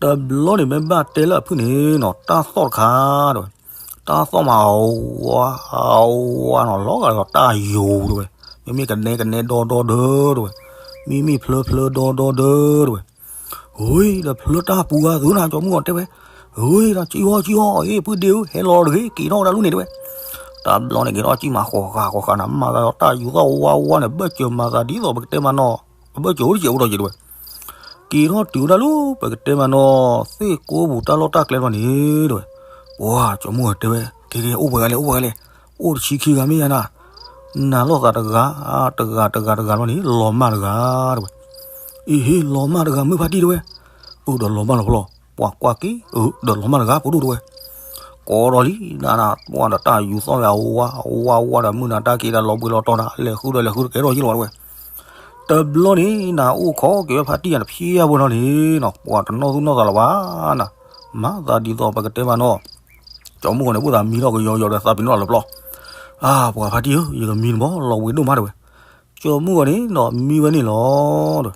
တဘျီန့ၣ်မ့ၢ်ဘၣ်တဲလၢအဖုၣ်န့ၣ်နီၤ တၢ်သီၣ်တခါတဲဝဲ, တၢ်သီၣ်မးအဝါ အဝါနီၤ လီၤဂာ်ဒီးတၢ်ယိၤတဲဝဲ, မ့မ့ၢ်ကနဲကနဲဒီဒီဒၢတဲဝဲ, မ့မ့ၢ်ဖျၢဖျၢဒီဒီဒၢတဲဝဲ, ဝ့ၢ်ဒီးဖျၢတၢ်ပူၤဂၤသုနၤ ကၠီမုၢ်ဂီၤတဲဝဲ, ဝ့ၢ်ဒီးကံအီၣ်ကံအီၣ် အ့ၣ် ပုၢ်ဒ့ဧၢ ဟဲလီၤတဂ့ၤ က့ၤထီၣ်ဝဲဒၣ်လူန့ၣ်တဲဝဲ, တဘျီန့ၣ်က့ၤထီၣ်ကံမးဃီဃာ်ဃီဃာ်နၤ မၤသးဒီးတၢ်ယူၤသီၣ်ဝါဝါန့ၣ် ဘၢၣ်စၢၤမၤသးဒ်သိးပကတဲမးနီၤ, အဘၢၣ်စၢၤအိၣ်တစဲးအိၣ်ဒီးယံၤတဲဝဲ, က့ၤထီၣ်တုၤဝဲဒၣ်လၢပကတဲမးနီၤ သ့ၣ်ကိးပူၤတၢ်လီၢ်တၢ်ကျဲဘျီန့ၣ်တဲဝဲ, ပှၤကၠီမုၢ်ဂီၤတဲဝဲ က့ၤက့ၤ အိၣ်ပှဲၤဂၤလဲၣ် အိၣ်ပှဲၤဂၤလဲၣ်, အိၣ်တဆံခံဂၤမ့ၢ်ယါနၤ, နၤလိာ်သးတဂၤ တဂၤတဂၤတဂၤဘျီန့ၣ် လီၤမၢ်တဂၤတဲဝဲ, အ့ဟ့ လီၤမၢ်တဂၤမုၢ်ဖါတံၢ်တဲဝဲ, အၢဒီးလီၤမၢ်လီၤဖျီ, ပှၤကွၢ်က့ၤ အၢဒီးလီၤမၢ်တဂၤဖိဒိၣ်တဲဝဲ, ကိးဒီးလံနၤ ပှၤဒီးတၢ်ယူၤသီၣ်ဝဲအဝါ အဝါဝါဒီးမုၢ်နၤတၢ်က့ၤဒီးလီၤဘှံးလီၤတီၤနၤ လဲၤဃုဒီးလဲၤဃုတကဲထီၣ်ယံၤလီၤတဲဝဲ, တဘျီန့ၣ်နၤ အိၣ်ခိးက့ၤဝဲဖါတံၢ်ယါတဖျဲဘိနီၤန့ၣ်နီၤ ပှၤတနီၣ်သူၣ်နီၣ်သးလၢၤဘၣ်နၤ, မၤသးဒ်သိးပကတဲမးနီၤ, ကၠီမုၢ်ဂီၤန့ၣ် အိၣ်သးမံထီၣ်ကယီယီဒီးသးပ့ၤနီၣ်လၢပျီ, အါ ပှၤဖါတံၢ်ဧၢ ယကမံတဘျီ လီၤဘှံးဒိၣ်မးတဲဝဲ, ကၠီမုၢ်ဂီၤန့ၣ်နီၤ မံဝဲန့ၣ်လီၤဒီး,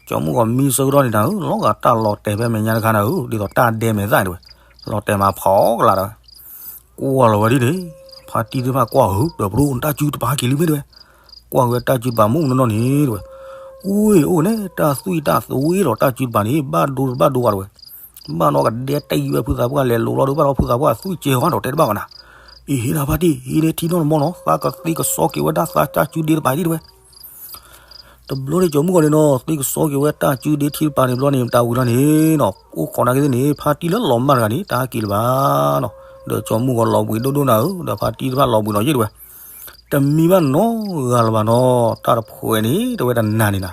ကၠီမုၢ်ဂီၤမံဆၢကတီၢ်န့ၣ်နၤဧၢ လီၤဂာ်တၢ်လီၤတဲာ်ဖဲမဲာ်ညါတခါနၤဧၢ ဒ်သိးတၢ်ဒဲမဲာ်သၣ်တဲဝဲ, လီၤတဲာ်မးဖီကလးတဲဝဲ, ကွၢ်လီၤဝဲဒ်န့ၣ်, ဖါတံၢ်သ့ၣ်တဖၣ်ကွၢ်ဧၢ ဒီးပဒိၣ်တၢ်စုတပၤဟဲက့ၤလံမ့ၢ်တဲဝဲ, ကွၢ်က့ၤတၢ်စုတပၤမုၢ်နီၢ်နီၢ်န့ၣ်တဲဝဲ, အိၣ်အိၣ်န့ၣ် တၢ်သွံၣ်တၢ်သွံၣ်ဒီးတၢ်စုတပၤန့ၣ် ဘၣ်ဒိတဘၣ်ဒိဘၣ်တဲဝဲ, ဘၣ်ဒီးကဒဲတံၢ်ဝဲဖုသးပှၢ်လဲၤလိၤလီၤဒီး ဘၣ်ဒီးဖုသးပှၢ်သွံၣ်ကဲဝဲဒီးတဲတဘၣ်ဘၣ်နၤ, အံၤဟ့နၤဖါတံၢ် ဟံးန့ၢ်ထံနီၢ်တမီနီၤ သးကသ့ကစီက့ၤဝဲဒၣ်သးတၢ်စုဒ့တပၤဒ်တဲဝဲ တဘျီန့ၣ်ကၠီမုၢ်ဂီၤန့ၣ်နီၤ သ့ကစီက့ၤဝဲတၢ်စုဒ့ထံတပၤန့ၣ်ဘျီန့ၣ် တၢ်ဝံၤလီၤန့ၣ်နီၤ အိၣ်ခိးနာ်က့သ့ၣ်န့ၣ် ဖါတံၢ်လၢလီၤမၢ်တဂၤန့ၣ် တၢ်ဟဲက့ၤလၢၤဘၣ်နီၤ, ဒီးကၠီမုၢ်ဂီၤလီၤဘှံးဒိၣ်ဒိၣ်နၤဧၢ ဒီးဖါတံၢ်တဖၣ်လီၤဘှံးလီၤယံာ်တဲဝဲ, တမံဘၣ်နီတဂၤလၢၤဘၣ်နီၤ တၢ်တဖှဲးန့ၣ် တဲဝဲတနၤန့ၣ်နၤ,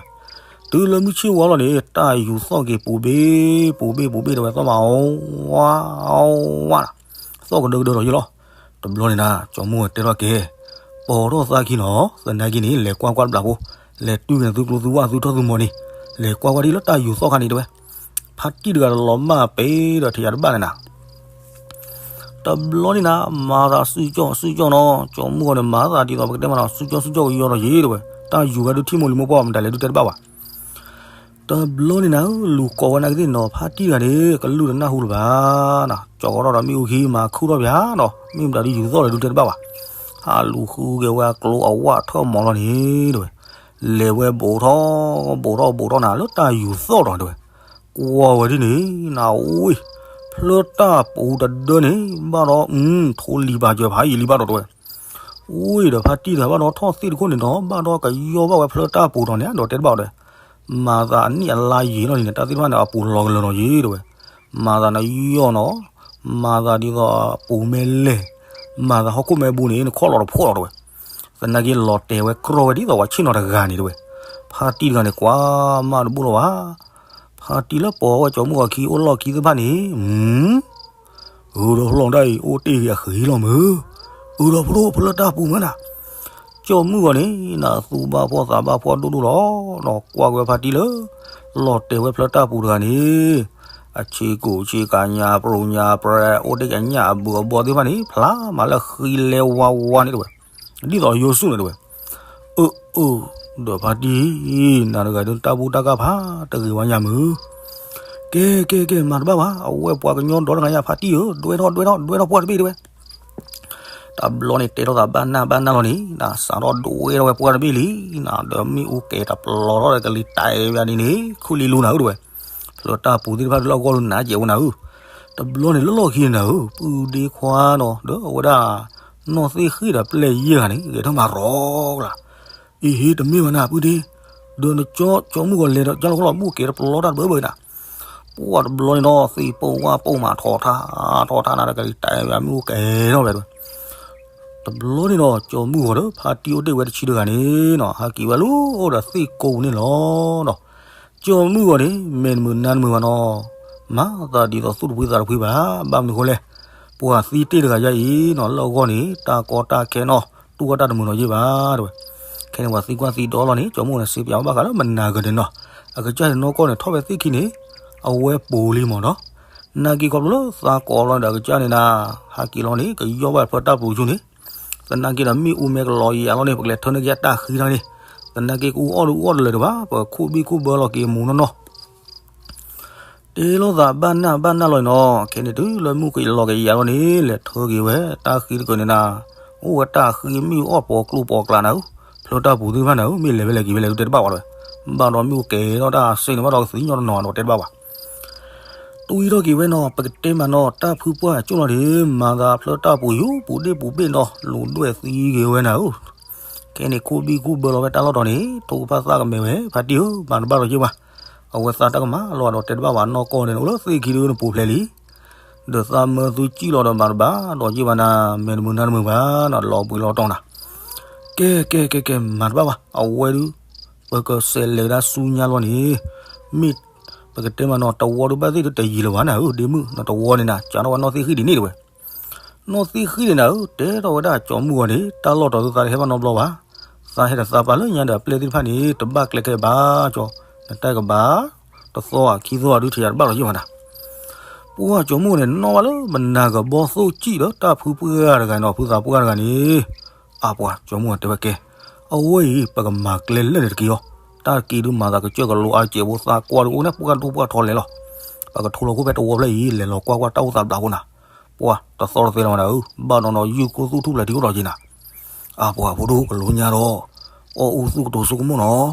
တုၤလၢမုၢ်ဆ့ၣ်ဝါလီၤန့ၣ် တၢ်ယူၤသီၣ်က့ၤပူၤဘ့ၣ် ပူၤဘ့ၣ်ပူၤဘ့ၣ်တဲဝဲ သီၣ်မးအဝါ အဝါ သီၣ်ကဒၢကဒၢဒီးယံာ်လီၤ, တဘျီန့ၣ်နၤ ကၠီမုၢ်ဂီၤတဲထီၣ်က့ၤ, ပိာ်ထီၣ်သးခံနီၤ သနာ်က့န့ၣ် လဲၤကွၢ်ကွၢ်တဘျီဖိ, လဲၤတုၤက့ၤနသုကျိသုဝၣ်သုထီၣ်သုမီၤန့ၣ်, လဲၤကွၢ်ကွၢ်ဒ်လၢတၢ်ယူၤသီၣ်ခါန့ၣ်တဲဝဲ, ဖါတံၢ်တဂၤလီၤမၢ်ပ့ၤဒီးထံၣ်ယါတဘၣ်န့ၣ်နၤ တဘျီန့ၣ်နၤ မၤသးစုကၠီၣ်စုကၠီၣ်နီၤ ကၠီမုၢ်ဂီၤန့ၣ် မၤသးဒ်သိးပကတဲမးနီၤ စုကၠီၣ်စုကၠီၣ်ကယီဒီးယံာ်တဲဝဲ, တၢ်ယူၤဂၤဒုးထံၣ်မိၢ်လံၤမိၢ်ပှၢ်မတၤလဲၣ်ဒုးတဲတဘၣ်ဘၣ် တဘျီန့ၣ်နၤဧၢ လူၤကိးဝဲနာ်က့သ့ၣ်နီၤ ဖါတံၢ်တဂၤန့ၣ် ကလုၢ်တနၢ်ဟူလၢၤဘၣ်နၤ, ကၠီကီထီၣ်ဒီးမ့ၣ်အူခံမၤခူၣ်ထီၣ်ပၠးနီၤ မ့ၢ်မတၤဒုးယူၤသီၣ်လဲၣ်ဒုးတဲတဘၣ်ဘၣ်, ဟးလူၤဃုက့ၤဝဲအကျိအဝၣ်ထၢၣ်မီၤလီၤန့ၣ်တဲဝဲ, လဲၤဝဲဘူးထီၣ် ဘူးထီၣ်ဘူးထီၣ်နၤလၢတၢ်ယူၤသီၣ်ဒီးတဲဝဲ, ကွၢ်ဝဲဒ်န့ၣ် နၤဝံၤ ဖျၢတၢ်ပူၤတဒၢန့ၣ် ဘၣ်ဒီး ထိလံၤပာ်စၢၤဖးယံာ်လံဘၣ်ဒီးတဲဝဲ ဝံၤဒီးဖါတံၢ်တဂၤဘၣ်ဒီးထီၣ်သ့ၣ်တခိၣ်န့ၣ်နီၤ ဘၣ်ဒီးကယီၢ်ဘၣ်ဝဲဖျၢတၢ်ပူၤဒီးန့ၣ် ဒီးတဲတဘၣ်ဒီး, မၤသးအနံၣ်အလါယံာ်လီၤန့ၣ် တၢ်သ့ၣ်တဖၣ်န့ၣ် အပူၤလီၤကလၢာ်လီၤယံာ်တဲဝဲ, မၤသးနယီၢ်နီၤ, မၤသးဒ်သိးပူၤမ့ၢ်လဲၣ်, မၤသးဟီၣ်ခိၣ်မ့ၢ်ဘူးန့ၣ် နခီၣ်လီၤတဖှီၣ်လီၤတဲဝဲ, သနာ်က့လီၤတဲာ်ဝဲကြီဝဲဒ်သိးပှၤဆ့ၣ်နီၤတဂၤန့ၣ်တဲဝဲ, ဖါတံၢ်တဂၤန့ၣ် ကွၢ်မးတဘူၣ်လီၤဘၣ် ဖါတံၢ်လၢပိာ်ဝဲကၠီမုၢ်ဂီၤခံအိၣ်လီၢ်ခံသ့ၣ်တဖၣ်န့ၣ်, အၢဒီးဖျီၣ်ဒၣ်အံၤ အိၣ်တ့ၢ်ဂ့ၤအဃံလီၤမုၢ်, အၢဒီးဖျိဖျၢတၢ်ပူၤမုၢ်နၤ, ကၠီမုၢ်ဂီၤန့ၣ် နသူၣ်ဘၣ်ဖှီၣ်သးဘၣ်ဖှီၣ်ဒိၣ်ဒိၣ်လီၤ, ဒီးကွၢ်က့ၤဝဲဖါတံၢ်လၢ လီၤတဲာ်ဝဲဖျၢတၢ်ပူၤတဂၤန့ၣ်, အဆ့ကိၣ်ဆ့ကၤညါပြူညါပြဲ အိၣ်တ့ၢ်ကညၣ်အဘုးအဘီသ့ၣ်တဖၣ်န့ၣ် ဖျါမးလၢဃံလဲဝါဝါန့ၣ်တဲဝဲ, ဒ်သိးယိၤဆူၣ်န့ၣ်တဲဝဲ အၢ အၢ ဒီးဖါတံၢ် နၤတဂၤဒုးတၢ်ဘူၣ်တၢ်ကၢ်ဖးတဂ့ၤဝဲညါမုၢ်, ကဲ ကဲ ကဲ မၤတဘၣ်ဘၣ် အဝဲပှၤကညီဒီတဂၤညါဖါတံၢ်ဧၢ, ဒွဲထီၣ် ဒွဲထီၣ် ဒွဲထီၣ်ပှၢ်တဘ့ၣ်တဲဝဲ, တဘျီန့ၣ်တဲထီၣ်သးဘၣ်နၢ်ဘၣ်နၢ်လီၤန့ၣ် နၤစးထီၣ်ဒွဲထီၣ်ဝဲပှၢ်တဘ့ၣ်လံ, နၤဒီးမ့ၣ်အူကဲၤတပျီထီၣ်ဒီးကလံၤတဲာ်ဝဲဒ်န့ၣ် ခူၣ်လံလူနၤဧၢတဲဝဲ, ဖျၢတၢ်ပူၤသ့ၣ်တဖၣ်ဒုးလၢအဂီၢ်ဒုးနးကဲးဝဲနၤဧၢ, တဘျီန့ၣ်လၢလီၢ်ခံန့ၣ်နၤဧၢ ပုၢ်ဒ့ခွါနီၤ ဒီးအဝဲဒၣ် နီၢ်သ့ၣ်ဃ့ၢ်ဒီးပျဲၢ်ယဲၢ်ဂၤန့ၣ် ဂဲၤထီၣ်မၤရီကျါ, အံၤဟ့ တမ့ၢ်ဘၣ်နၤ ပုၢ်ဒ့, ဒီးနကၠီ ကၠီမုၢ်ဂီၤလဲၤဒီးကၠီလီၤခီလီၤ ဘူၣ်ကဲၤတပျီတၢ်တဘၢဘၢနၤ, ပှၢ်တဘျီန့ၣ်ဒီး သ့ၣ်ပိၢ်ဝၣ်ပိၢ်မးထီၣ်ထါ ထီၣ်ထါနၤဒီးကလံၤတဲာ်ဝဲမ့ၣ်အူကဲၤထီၣ်ဝဲတဲဝဲ, တဘျီန့ၣ်ဒီး ကၠီမုၢ်ဂီၤဒီး ဖါတံၢ်အိၣ်တ့ၢ်ဝဲတဆံတဂၤန့ၣ်နီၤ ဟးက့ၤဝဲလၢအိၣ်ဒီးသ့ၣ်ကိးပူၤန့ၣ်လီၤနီၤ, ကၠီမုၢ်ဂီၤန့ၣ် မဲာ်တမုာ်နါတမုာ်ဘၣ်နီၤ, မၤသးဒ်သိးသူၣ်တဖှံသးတဖှံဘၣ်, ဘၣ်မနုၤဃိလဲၣ်, ပှၤသံတ့ၢ်တဂၤယါအံၤနီၤ လၢအဂီၢ်န့ၣ် တၢ်ကီတၢ်ခဲနီၤ တူၢ်ဝဲတၢ်တမုာ်နီၤယ့ၢ်ဘၣ်တဲဝဲ, ခဲန့ၣ်ပှၤသံကွၢ်သံဒိးလီၤန့ၣ် ကၠီမုၢ်ဂီၤန့ၣ် စံးပၠးဝဲဘၣ်ဃးလၢမနၤဂၤန့ၣ်နီၤ, အကစၢ်န့ၣ်နီၢ်ကီၢ်န့ၣ် ထီၣ်ဝဲသ့ၣ်ခံန့ၣ် အဝဲပူၤလံမ့ၢ်နီၤ, နာ်က့ခီဖျိလၢသးကိးလီၤဒီးအကစၢ်န့ၣ်နၤ, ဟးက့ၤလီၤန့ၣ် ကယီၢ်ဘၣ်ဖျၢတၢ်ပူၤဆူန့ၣ်, သနာ်က့ဒီးမ့ၣ်အူမ့ၢ်ကလီၤယံၤအလီၢ်န့ၣ် ပကလဲၤထၢန့ၢ်က့ၤတၢ်ဃံထီၣ်န့ၣ်, သနာ်က့ကအူအီၣ်ဒုးအူအီၣ်တလၢာ်ဒံးဘၣ်, ပခိၣ်ဘံၣ်ခိၣ်ဘၢလီၤက့ၤမူနီၢ်နီၢ် တ့လိာ်သးဘၣ်နၢ်ဘၣ်နၢ်လီၤနီၤ, ခဲန့ၣ်တုၤလၢမုၢ်ကလီၤကယၤလီၤန့ၣ် လဲၤထၢက့ၤဝဲတၢ်ဃံတကၢၢ်န့ၣ်နၤ, အိၣ်ဝဲတၢ်ဃံမ့ၣ်အူအီၣ်ပိာ်ကျိပိာ်ကျါနၤဧၢ, ဖျၢတၢ်ပူၤသ့ၣ်တဖၣ်နၤဧၢ, မ့ၢ်လဲၤဖဲလဲၣ်က့ၤဖဲလဲၣ်ဒုးတဲတဘၣ်ဝဲ, ဘၣ်ဒီးမ့ၣ်အူကဲထီၣ်တၢ်စ့န့ၣ်ဘၣ်ဒီးကသံညီတနီၤဒီးတဲတဘၣ်ဝဲ တွံၢ်ထီၣ်က့ၤဝဲနီၤ, ပကတဲမးနီၤ, တၢ်ဖုပှၢ်ကၠိၣ်လီၤန့ၣ် မၤသးဖျၢတၢ်ပူၤယူၤပူၤဒ့ၣ်ပူၤဘ့ၣ်နီၤ, လူၤဒွဲၣ်သံဂ့ၤဝဲနၤဧၢ, ခဲန့ၣ်ခိၣ်ဘံၣ်ခိၣ်ဘၢလီၤဝဲတၢ်လီၢ်တီၤန့ၣ် ထိၣ်ကဖၣ်သၣ်ကမဲာ်ဝဲ, ဖါတံၢ်ဧၢ, မၤတဘၣ်လီၤက့ၤဘၣ်, အဝဲသးတၢ်ကမၤလီၤဒီးတဲတဘၣ်ဝဲနီၢ်ကီၢ်န့ၣ် အိၣ်လၢသ့ၣ်ခံဒုးနပူၤဖျဲးလံ ဒီးသးမၢသုကံၣ်လီၤဒီးမၤတဘၣ်, ဒီးက့ၤဘၣ်နၤ, မဲာ်တမုာ်နါတမုာ်ဘၣ်နီၤ, လီၤဘှံးလီၤတီၤနၤ, ကဲကဲကဲကဲ, မၤတဘၣ်ဘၣ်, အဝဲဒုး, ပကစဲးလဲၤဒၣ်ဆူညါလီၤန့ၣ်, မ့ၢ်, ပကတဲမးနီၤ, တဝီဒုးဘၣ်သ့ၣ်ဒုးတယံၤလၢၤဘၣ်နၤဧၢ, ဒ့မုၣ်, နတဝီန့ၣ်နၤ, ကးထီၣ်ဝဲနီၢ်သ့ၣ်ဃံဒ်န့ၣ်တဝဲ နီၢ်သ့ၣ်ဃံန့ၣ်နၤဧၢ, တဲထီၣ်ဝဲဒၣ်ကၠီမုၢ်ဂီၤန့ၣ်, တၢ်လီၢ်တီၤသုသးတဟဲဘၣ်နီတဘျီဘၣ်, သးဟဲဒီးသးပာ်လၢညါဒီးအပျဲၢ်သ့ၣ်တဖၣ်န့ၣ် တဘၣ်ကျဲခဲဘၣ်ကၠီ, နတၢ်ကဘၣ်, တသီဧါခံသီဧါဒုးထံၣ်ယၤတဘၣ်လီၤယဲၢ်မးနၤ, ပှၢ်ကၠီမုၢ်ဂီၤန့ၣ် နီၢ်ဘၣ်လၢမနၤကဘီသိၣ်ကံၣ်ဒီး တၢ်ဖုပှၢ်တဂၤနီၤ, ဖုသးပှၢ်တဂၤန့ၣ်, အပှၤကၠီမုၢ်ဂီၤတဲဝဲကဲ, အဝဲအံၤ ပကမၤကျဲလၢာ်န့ၣ်တက့ၢ်အီၤ, တၢ်တက့ၢ်ဒုးမၤသးကစၢၢ်ကလိအါကဲးဘိသးကွၢ်ဒုးအိၣ်န့ၣ် ပှၢ်ဒိၣ်ပှၢ်ထီလဲၤလီၤ, ပကထိလီၤခိၣ်ဖဲတဝီဖျၢၣ်အံၤ လဲၤလီၤကွၢ်ကွၢ်တၢ်အိၣ်သးဘျးဖိနၤ, ပှၢ်တသီတသဲလီၤမးနၤဧၢ, ဘၣ်နီၤနီၤ ယုၢ်ကိၢ်သူၣ်ထူၣ်ဖျဲးထံအိၣ်ဒီးက့ၤနၤ, အပှၤဖိဒိၣ်ကလိညါဒီး, အီၣ်အူသူၣ်ကတိၤဆိကမိၣ်နီၤ,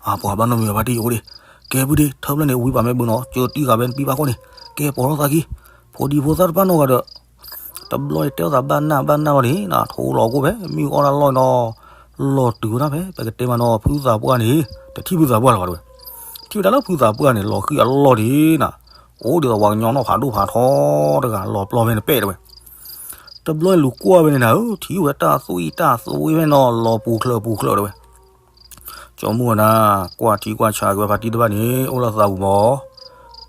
အပှၤဘၣ်နီတမံၤဘၣ်ဖါတံၢ်အိၣ်ဒံး, ကဲဖုဒ့ ထၢဖျၢၣ်န့ၣ် ဝံပာ်မ့ၢ်ဘုနီၤ, ကၢတံၢ်ဃာ်ဖဲနပံပာ်ခီၣ်န့ၣ်, ကဲပိာ်ထီၣ်သးခံ, ဖိဒံဖိသၣ်တဖၣ်နီတဂၤဒီး တဘျီန့ၣ်တဲအီၣ်သးဘၣ်နၢ်ဘၣ်နၢ်လီၤန့ၣ်နၤ, ထိလီၤကိၣ်ဖဲမ့ၣ်အူအီၣ်တၢ်လီၢ်နီၤ, လီၤတုၤဝဲဒၣ်ဖဲ ပကတဲမးနီၤ ဖုသးပှၢ်န့ၣ်, တထံၣ်ဖုသးပှၢ်လၢၤဘၣ်တဝဲ, ထံၣ်ဝဲဒၣ်လၢဖုသးပှၢ်န့ၣ် လီၤဃံအလီၢ်ဒံးနၤ, အိၣ်ဒ်သိးပှၤကညီနီၣ်ဖးဒိၣ်ဖးထီတဂၤ လီၤပျီဖဲန့ၣ်ပဲၣ်တဝဲ, တဘျီန့ၣ်လူၤကွၢ်ဝဲန့ၣ်နၤဧၢ, ထံၣ်ဝဲတၢ်သွံၣ်တၢ်သွံဖဲနီၤ လီၤပူၤချၢးပူၤချၢးတဝဲ ကၠီမုၢ်ဂီၤနၤ, ကွၢ်ထံကွၢ်ဆးက့ၤဝဲဖါတံၢ်တဖၣ်န့ၣ် အိၣ်လၢသးပူၤဘၣ်,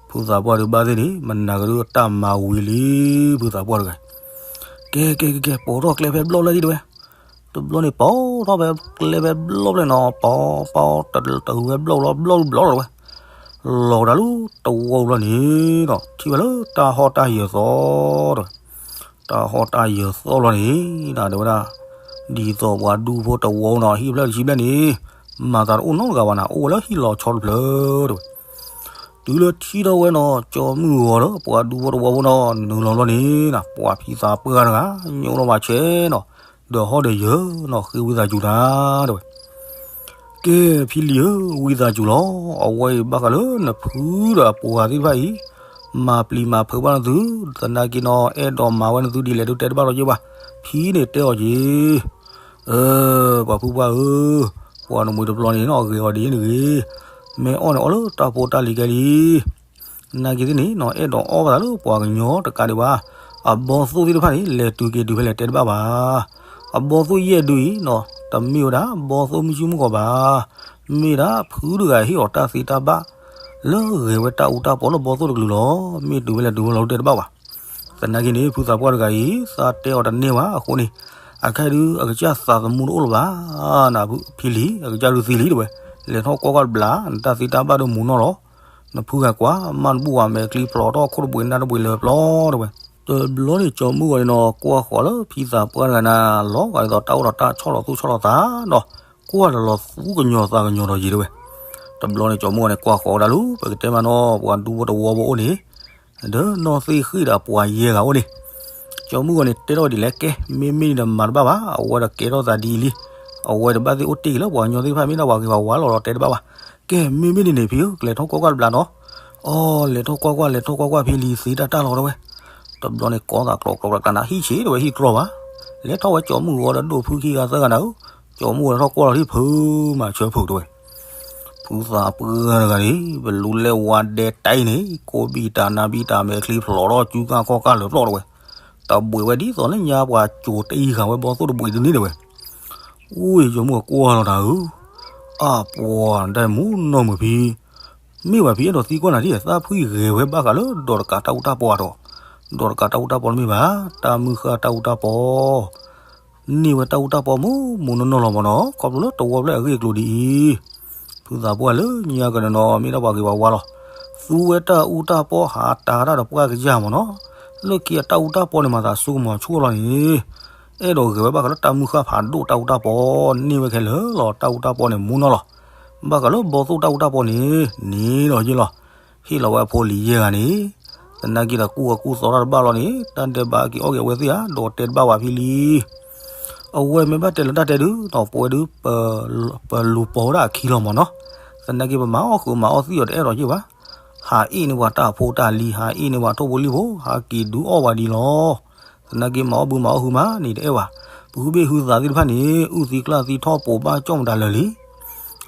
ဖုသးပှၢ်ဒုးဘၣ်သ့ၣ်န့ၣ် မနၤကဒုးတၢ်မၤဝံၤလံ, ဖုသးပှၢ်တဂၤ, ကဲကဲကဲကဲ ပိာ်ထီၣ်ကျဲဖဲဘျီၣ်ဖျၢၣ်လံတဝဲ, တဘျီန့ၣ်ပိာ်ထီၣ်ဖဲကျဲဖဲဘျီၣ်ဖျၢၣ်နီၤ, ပိာ်ပိာ်တတုၤဖဲဘျီၣ်လီၤ ဘျီၣ်ဘျီၣ်လီၤတဝဲ, လီၤဝဲဒၣ်လၢတဝီဘျီန့ၣ်ဒီး ထံၣ်ဝဲလၢတၢ်ဟီၣ်တၢ်ယၢၤသီတဝဲ တၢ်ဟီၣ်တၢ်ယၢၤသီလီၤန့ၣ် တဲဝဲဒၣ်, ဒ်သိးပှၤဒူဖိတဝီနီၤဟံၣ်ဖျၢၣ်တဆံဘျဲၣ်န့ၣ်, မၤသးတအိၣ်နီတဂၤဘၣ်နၤ, အိၣ်ဝဲလၢဟံၣ်လီၤဆီတဖျၢၣ်တဝဲ, တုၤလၢထံၣ်ထီၣ်ဝဲနီၤ ကၠီမုၢ်ဂီၤဒီးပှၤဒူဖိတဝီဖိနီၤ နုာ်လီၤလီၤန့ၣ်နၤ, ပှၤဖံသးပှၢ်တဂၤ ညိလီၤဘၣ်ဆဲးနီၤ, ဒီးဟီၣ်ဒီးယၢၤနီၤ ဃ့ဝံသးစူၤတၢ်တဝဲ ကဲဖံလံၤဧၢ, ဝံသးစူၤလီၤ, အဝဲအံၤဘၣ်ဃးလၢနဖုဒီးအပှၤသ့ၣ်တဖၣ်အံၤ, မၤပျံၤမၤဖုးဘၣ်နသု, သနာ်က့နီၤ အဲၣ်ဒိးမၤဝဲနသုဒ်လဲၣ်ဒုးတဲတဘၣ်လီၤက့ၤဘၣ်, ဖံန့ၣ်တဲအီၤက့ၤ, အၢ, ပှၤဖုပှၢ်ဧၢ, ပှၤနမှံၤတဘျီန့ၣ်နီၤ ဂ့ၤအီၤဒ်အံၤန့ၣ်ဂ့ၤ, မ့ၢ်အီၣ်န့ၣ်အီၣ်လၢတၢ်ဖိတၢ်လံၤကဲလံ နာ်က့သ့ၣ်န့ၣ်နီၤ အဲၣ်ဒိးအီၣ်ဘၣ်သးလၢပှၤကညီတကးဒံးဘၣ်, အဘီသိၣ်သ့ၣ်တဖၣ်န့ၣ် လဲၤတုၤက့ၤတုၤဖဲလဲၣ်တဲတဘၣ်ဘၣ်. အဘီသိၣ်ယဲၢ်ဒုအံၤနီၤ တမ့ၢ်ဝဲဒၣ်ဘီသိၣ်မုၢ်ဆ့ၣ်မုၢ်ဂီၤဘၣ်, မ့ၢ်ဒၣ်ဖုတဂၤဟ့ၣ်အီၤတၢ်သ့တၢ်ဘၣ် လၢဂဲၤဝဲတၢ်အူတၢ်ပီလၢဘီသိၣ်တကလုာ်လီၤ. မ့ၢ်တုၤဖဲလဲၣ်တုၤဖဲလဲၣ်တဲတဘၣ်ဘၣ်. သနာ်က့န့ၣ် ဖုသးပှၢ်တဂၤအံၤ သးတဲအီၤတန့ၢ်ဘၣ်အဃိန့ၣ် အခဲဒုးအကစၢ်သးသမူတအိၣ်လၢၤဘၣ်. နဖံလံၤ အကစၢ်ဒုးသံလံတဲဝဲ, လဲၤထီၣ်ကွၢ်ကွၢ်တဘျီ နတၢ်သ့တၢ်ဘၣ်ဒုးမူနီၢ်လီၤ. နဖုဂၤကွၢ် မၢ်နဘူၣ်ဝဲမဲာ်ချံဖျိးထီၣ် ခိၣ်တဘှံးနၢ်တဘှံးလၢာ်ဖျိးတဲဝဲ. တဘျီန့ၣ် ကၠီမုၢ်ဂီၤန့ၣ်နီၤ ကွၢ်ဃီၤလၢဖံသးပှၢ်တဂၤန့ၣ် လီၤဂာ်ဒ်သိးတၢ်အိၣ်ဒီးတၢ်ဆီၣ်လီၤသူၣ်ဆီၣ်လီၤသးဒီး ကွၢ်တလီၤသူၣ်ကညီၤသးကညီၤဒီးယံၤတဲဝဲ. တဘျီန့ၣ် ကၠီမုၢ်ဂီၤန့ၣ် ကွၢ်ဃီၤဝဲဒၣ်လၢ ပကတဲမးနီၤ ပှၤဒူဖိတဝီဖိအိၣ်န့ၣ် ဒီးနီၢ်သ့ၣ်ဃ့ၢ်ဒီးပှၤယဲၢ်ဂၤအိၣ်န့ၣ် ကၠီမုၢ်ဂီၤန့ၣ် တဲထီၣ်ဒ်လဲၣ်ကဲ မ့မ့ၢ်န့ၣ်ဒီးမၤတဘၣ်ဘၣ် အဝဲဒီးကဲထီၣ်သးဒ်အံၤလံ. အဝဲတဘၣ်သ့ၣ်အိၣ်တ့ၢ်လၢပှၤကညီသ့ၣ်တဖၣ် မ့ၢ်ဒၣ်ပှၤဂ့ၤပှၤဝါလီၤဒီးတဲတဘၣ်ဘၣ်. ကဲ မ့မ့ၢ်န့ၣ်န့ၣ် ဖံဧၢ ကလဲၤထီၣ်ကွၢ်ကွၢ်တဘျီနီၤ. အိ လဲၤထီၣ်ကွၢ်ကွၢ် လဲၤထီၣ်ကွၢ်ကွၢ်ဖံလံၤသ့တၢ်တၢ်လီၤတဲဝဲ. တဘျီန့ၣ် ကိးသးကျိးကျိးကျါကျါန့ၣ် ဟံၣ်ဆံးတဲဝဲ ဟံၣ်ကြီဘၣ်. လဲၤထီၣ်ဝဲကၠီမုၢ်ဂီၤဒီးဒိၣ်ဖုခံဂၤသၢဂၤနၤဧၢ. ကၠီမုၢ်ဂီၤလဲၤထီၣ်ကွၢ်လီၤထံၣ်ဖုမၤဆၢဖုတဲဝဲ ဖုသးပှၢ်တဂၤန့ၣ် ပလူၤလဲၣ်ဝါဒဲတၢ်အံၤန့ၣ် ကိးဘံၣ်တၢ်နါဘံၣ်တၢ်မဲာ်ချံဖျိးထီၣ် ကူကၢ်ခီၣ်ကၢ်လၢာ်ဖျိးတဲဝဲ. တဘှံးဝဲဒ်သိးလၢညါပှၤကိၤတအံၤဃာ်ဝဲဘီသိၣ်တဘှံးတန့ၢ်တဲဝဲ. အိ ယမိၢ်ကွၢ်လီၤတၢ်ဧၢ, အပှၤဒၣ်မူနီၢ်မုာ်ဖံ မ့ၢ်ဘၣ်ဖံအဲၣ်ဒိးသံကွၢ်နၤဒ် သးဖှံဂဲၤဝဲဘၣ်ဃးလၢဒီးတကးတၢ်အူတၢ်ပီအတီၤ, ဒီးတကးတၢ်အူတၢ်ပီတမ့ၢ်ဘၣ်, တၢ်မုၢ်ဃၢ်တၢ်အူတၢ်ပီ န့ၢ်ဝဲတၢ်အူတၢ်ပီမုၢ်မုၢ်နီၢ်နီၢ်လီၤမးနီၤ, ခီဖျိလၢတဝီဖျၢၣ်အဂ့ၢ်အကျိၤဒ်အံၤ, ဖုသးပှၢ်လၢညါကဒီးနီၤ မ့ၢ်ဒၣ်ပှၤဂ့ၤပှၤဝါလီၤ. သူဝဲတၢ်အူတၢ်ပီဟးတၢ်တၢ်ဒီးပှၢ်ကယၢ်မးနီၤ, လၢခံအတၢ်အူတၢ်ပီန့ၣ်မၤသးစိကမီၤဆူၣ်လီၤန့ၣ်, အဲၣ်ဒိးဂဲၤဝဲဘၣ်ဃးလၢတၢ်မုၢ်ဃၢ်ဖးဒိၣ်တၢ်အူတၢ်ပီန့ၢ်ဝဲခဲလၢာ်လီၤ. တၢ်အူတၢ်ပီန့ၣ်မူနီၢ်လီၤ. ဘၣ်ဃးလၢဘီသိၣ်တၢ်အူတၢ်ပီန့ၣ် န့ၣ်ဒီးယ့ၢ်လီၤ. ဟ့ၣ်လီၤဝဲအဖိလံၤယဲၢ်ဂၤန့ၣ် သနာ်က့ဒီးကူၣ်အကူၣ်သီတၢ်တဘၣ်လီၤန့ၣ် တၢ်ဒဲးဘးက့ၤအီၣ်က့ၤအဝဲသ့ၣ်ဧါ ဒီးတဲတဘၣ်ဝဲဖံလံၤ. အဝဲမ့ၢ်ဘၣ်တဲလၢတၢ်တဲဒုး ဒီးပဝဲဒုး ပလူၤပိာ်ဝဲဒၣ်အခံလီၤမၢ်နီၤ. သနာ်က့ပမၤအီၣ်ဃုာ်မၤအီၣ်သံၣ်အီၤတအဲၣ်ဒိးယ့ၢ်ဘၣ်. ဟးအ့ၣ်န့ၢ်ပှၤတၢ်ဖိတၢ်လံၤ ဟးအ့ၣ်န့ၢ်ပှၤထိၣ်ဖိလံၣ်ဖိ ဟးက့ၤဒုးအီၣ်ဝဲဒ်လီၤ. သနာ်က့မၤအီၣ်ဘုမၤအီၣ်ဟုမးန့ၣ်တအဲၣ်ဘၣ်. ပဟုဘ့ၣ်ဟုသးသ့ၣ်တဖၣ်န့ၣ် အုၣ်သံကျၢ်သံထီၣ်ပိာ်ဘၣ်ကၠီၣ်မတၤလၢာ်လံ.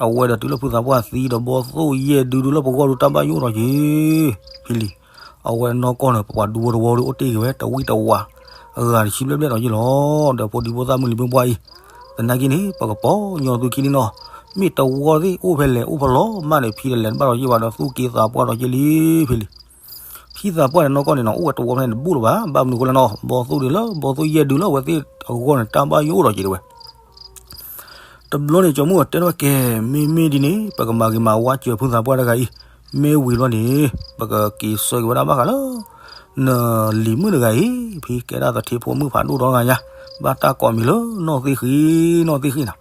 အဝဲဒီးတုၤလၢဖုသးပှၢ်သံဒီးဘီသိၣ်ယဲၢ်ဒုဒုလၢပဂီၢ်ဒုတၢ်ဘၣ်ယိၣ်ဒီးက့ၤ ဖံလံၤ. အဝဲနီၢ်ကီၢ်န့ၣ် ပှၤဒူဖိတဝီဒုအိၣ်တ့ၢ်က့ၤဝဲ တဝံၣ်တဝး အဂၤတဆံဘျဲၣ်ဘျဲၣ်ဒီးယ့ၢ်လီၤ. ဒီးဖိဒံဖိသၣ်မုၢ်လံၤမုၢ်ပှၢ်အံၤ သနာ်က့န့ၣ် ပကပီၤညီသုခံန့ၣ်နီၤ. မ့ၢ်တဝီသ့ၣ်အိၣ်ဖဲလဲၣ်အိၣ်ဖဲလဲၣ်မးန့ၣ် ဖံဒီးလဲၤတဘၣ်ဒီးယ့ၢ်ဘၣ်ဒီးသူၣ်က့သးပှၢ်ဒီးယ့ၢ်လံ ဖံလံၤ. ဖံသးပှၢ်န့ၣ်နီၢ်ကီၢ်န့ၣ်နီၤ အိၣ်ဝဲတဝီဖဲန့ၣ်တဘူၣ်လၢၤဘၣ်. ဘၣ်မနုၤအဃိလဲၣ်နီၤ ဘီသိၣ်ဒုလၢ ဘီသိၣ်ယဲၢ်ဒုလၢအဝဲသ့ၣ်အဂီၢ်န့ၣ် တၢ်ဘၣ်ယိၣ်အိၣ်ဒီးက့ၤတဝဲ တဘျီန့ၣ် ကၠီၤမုၢ်ဂီၤတဲထီၣ်ဝဲ ကဲ မ့မ့ၢ်ဒ်န့ၣ် ပကမၤဂ့ၤမၤဝါစၢၤဖုသးပှၢ်တဂၤအံၤ, မ့ၢ်ဝံၤဘျီန့ၣ် ပကက့ၤဆှၢက့ၤဝဲဒၣ်ဘၣ်ဃးလၢ နလံၤမုၣ်တဂၤအံၤ, ဖံကဲဒၣ်သထ့ဖိမုၣ်ဖးဒိၣ်ထီၣ်ဂၤညါ, ဘၣ်တၢ်ကိးမံၤလၢနီၢ်သ့ၣ်ဃံ, နီၢ်သ့ၣ်ဃံနၤ.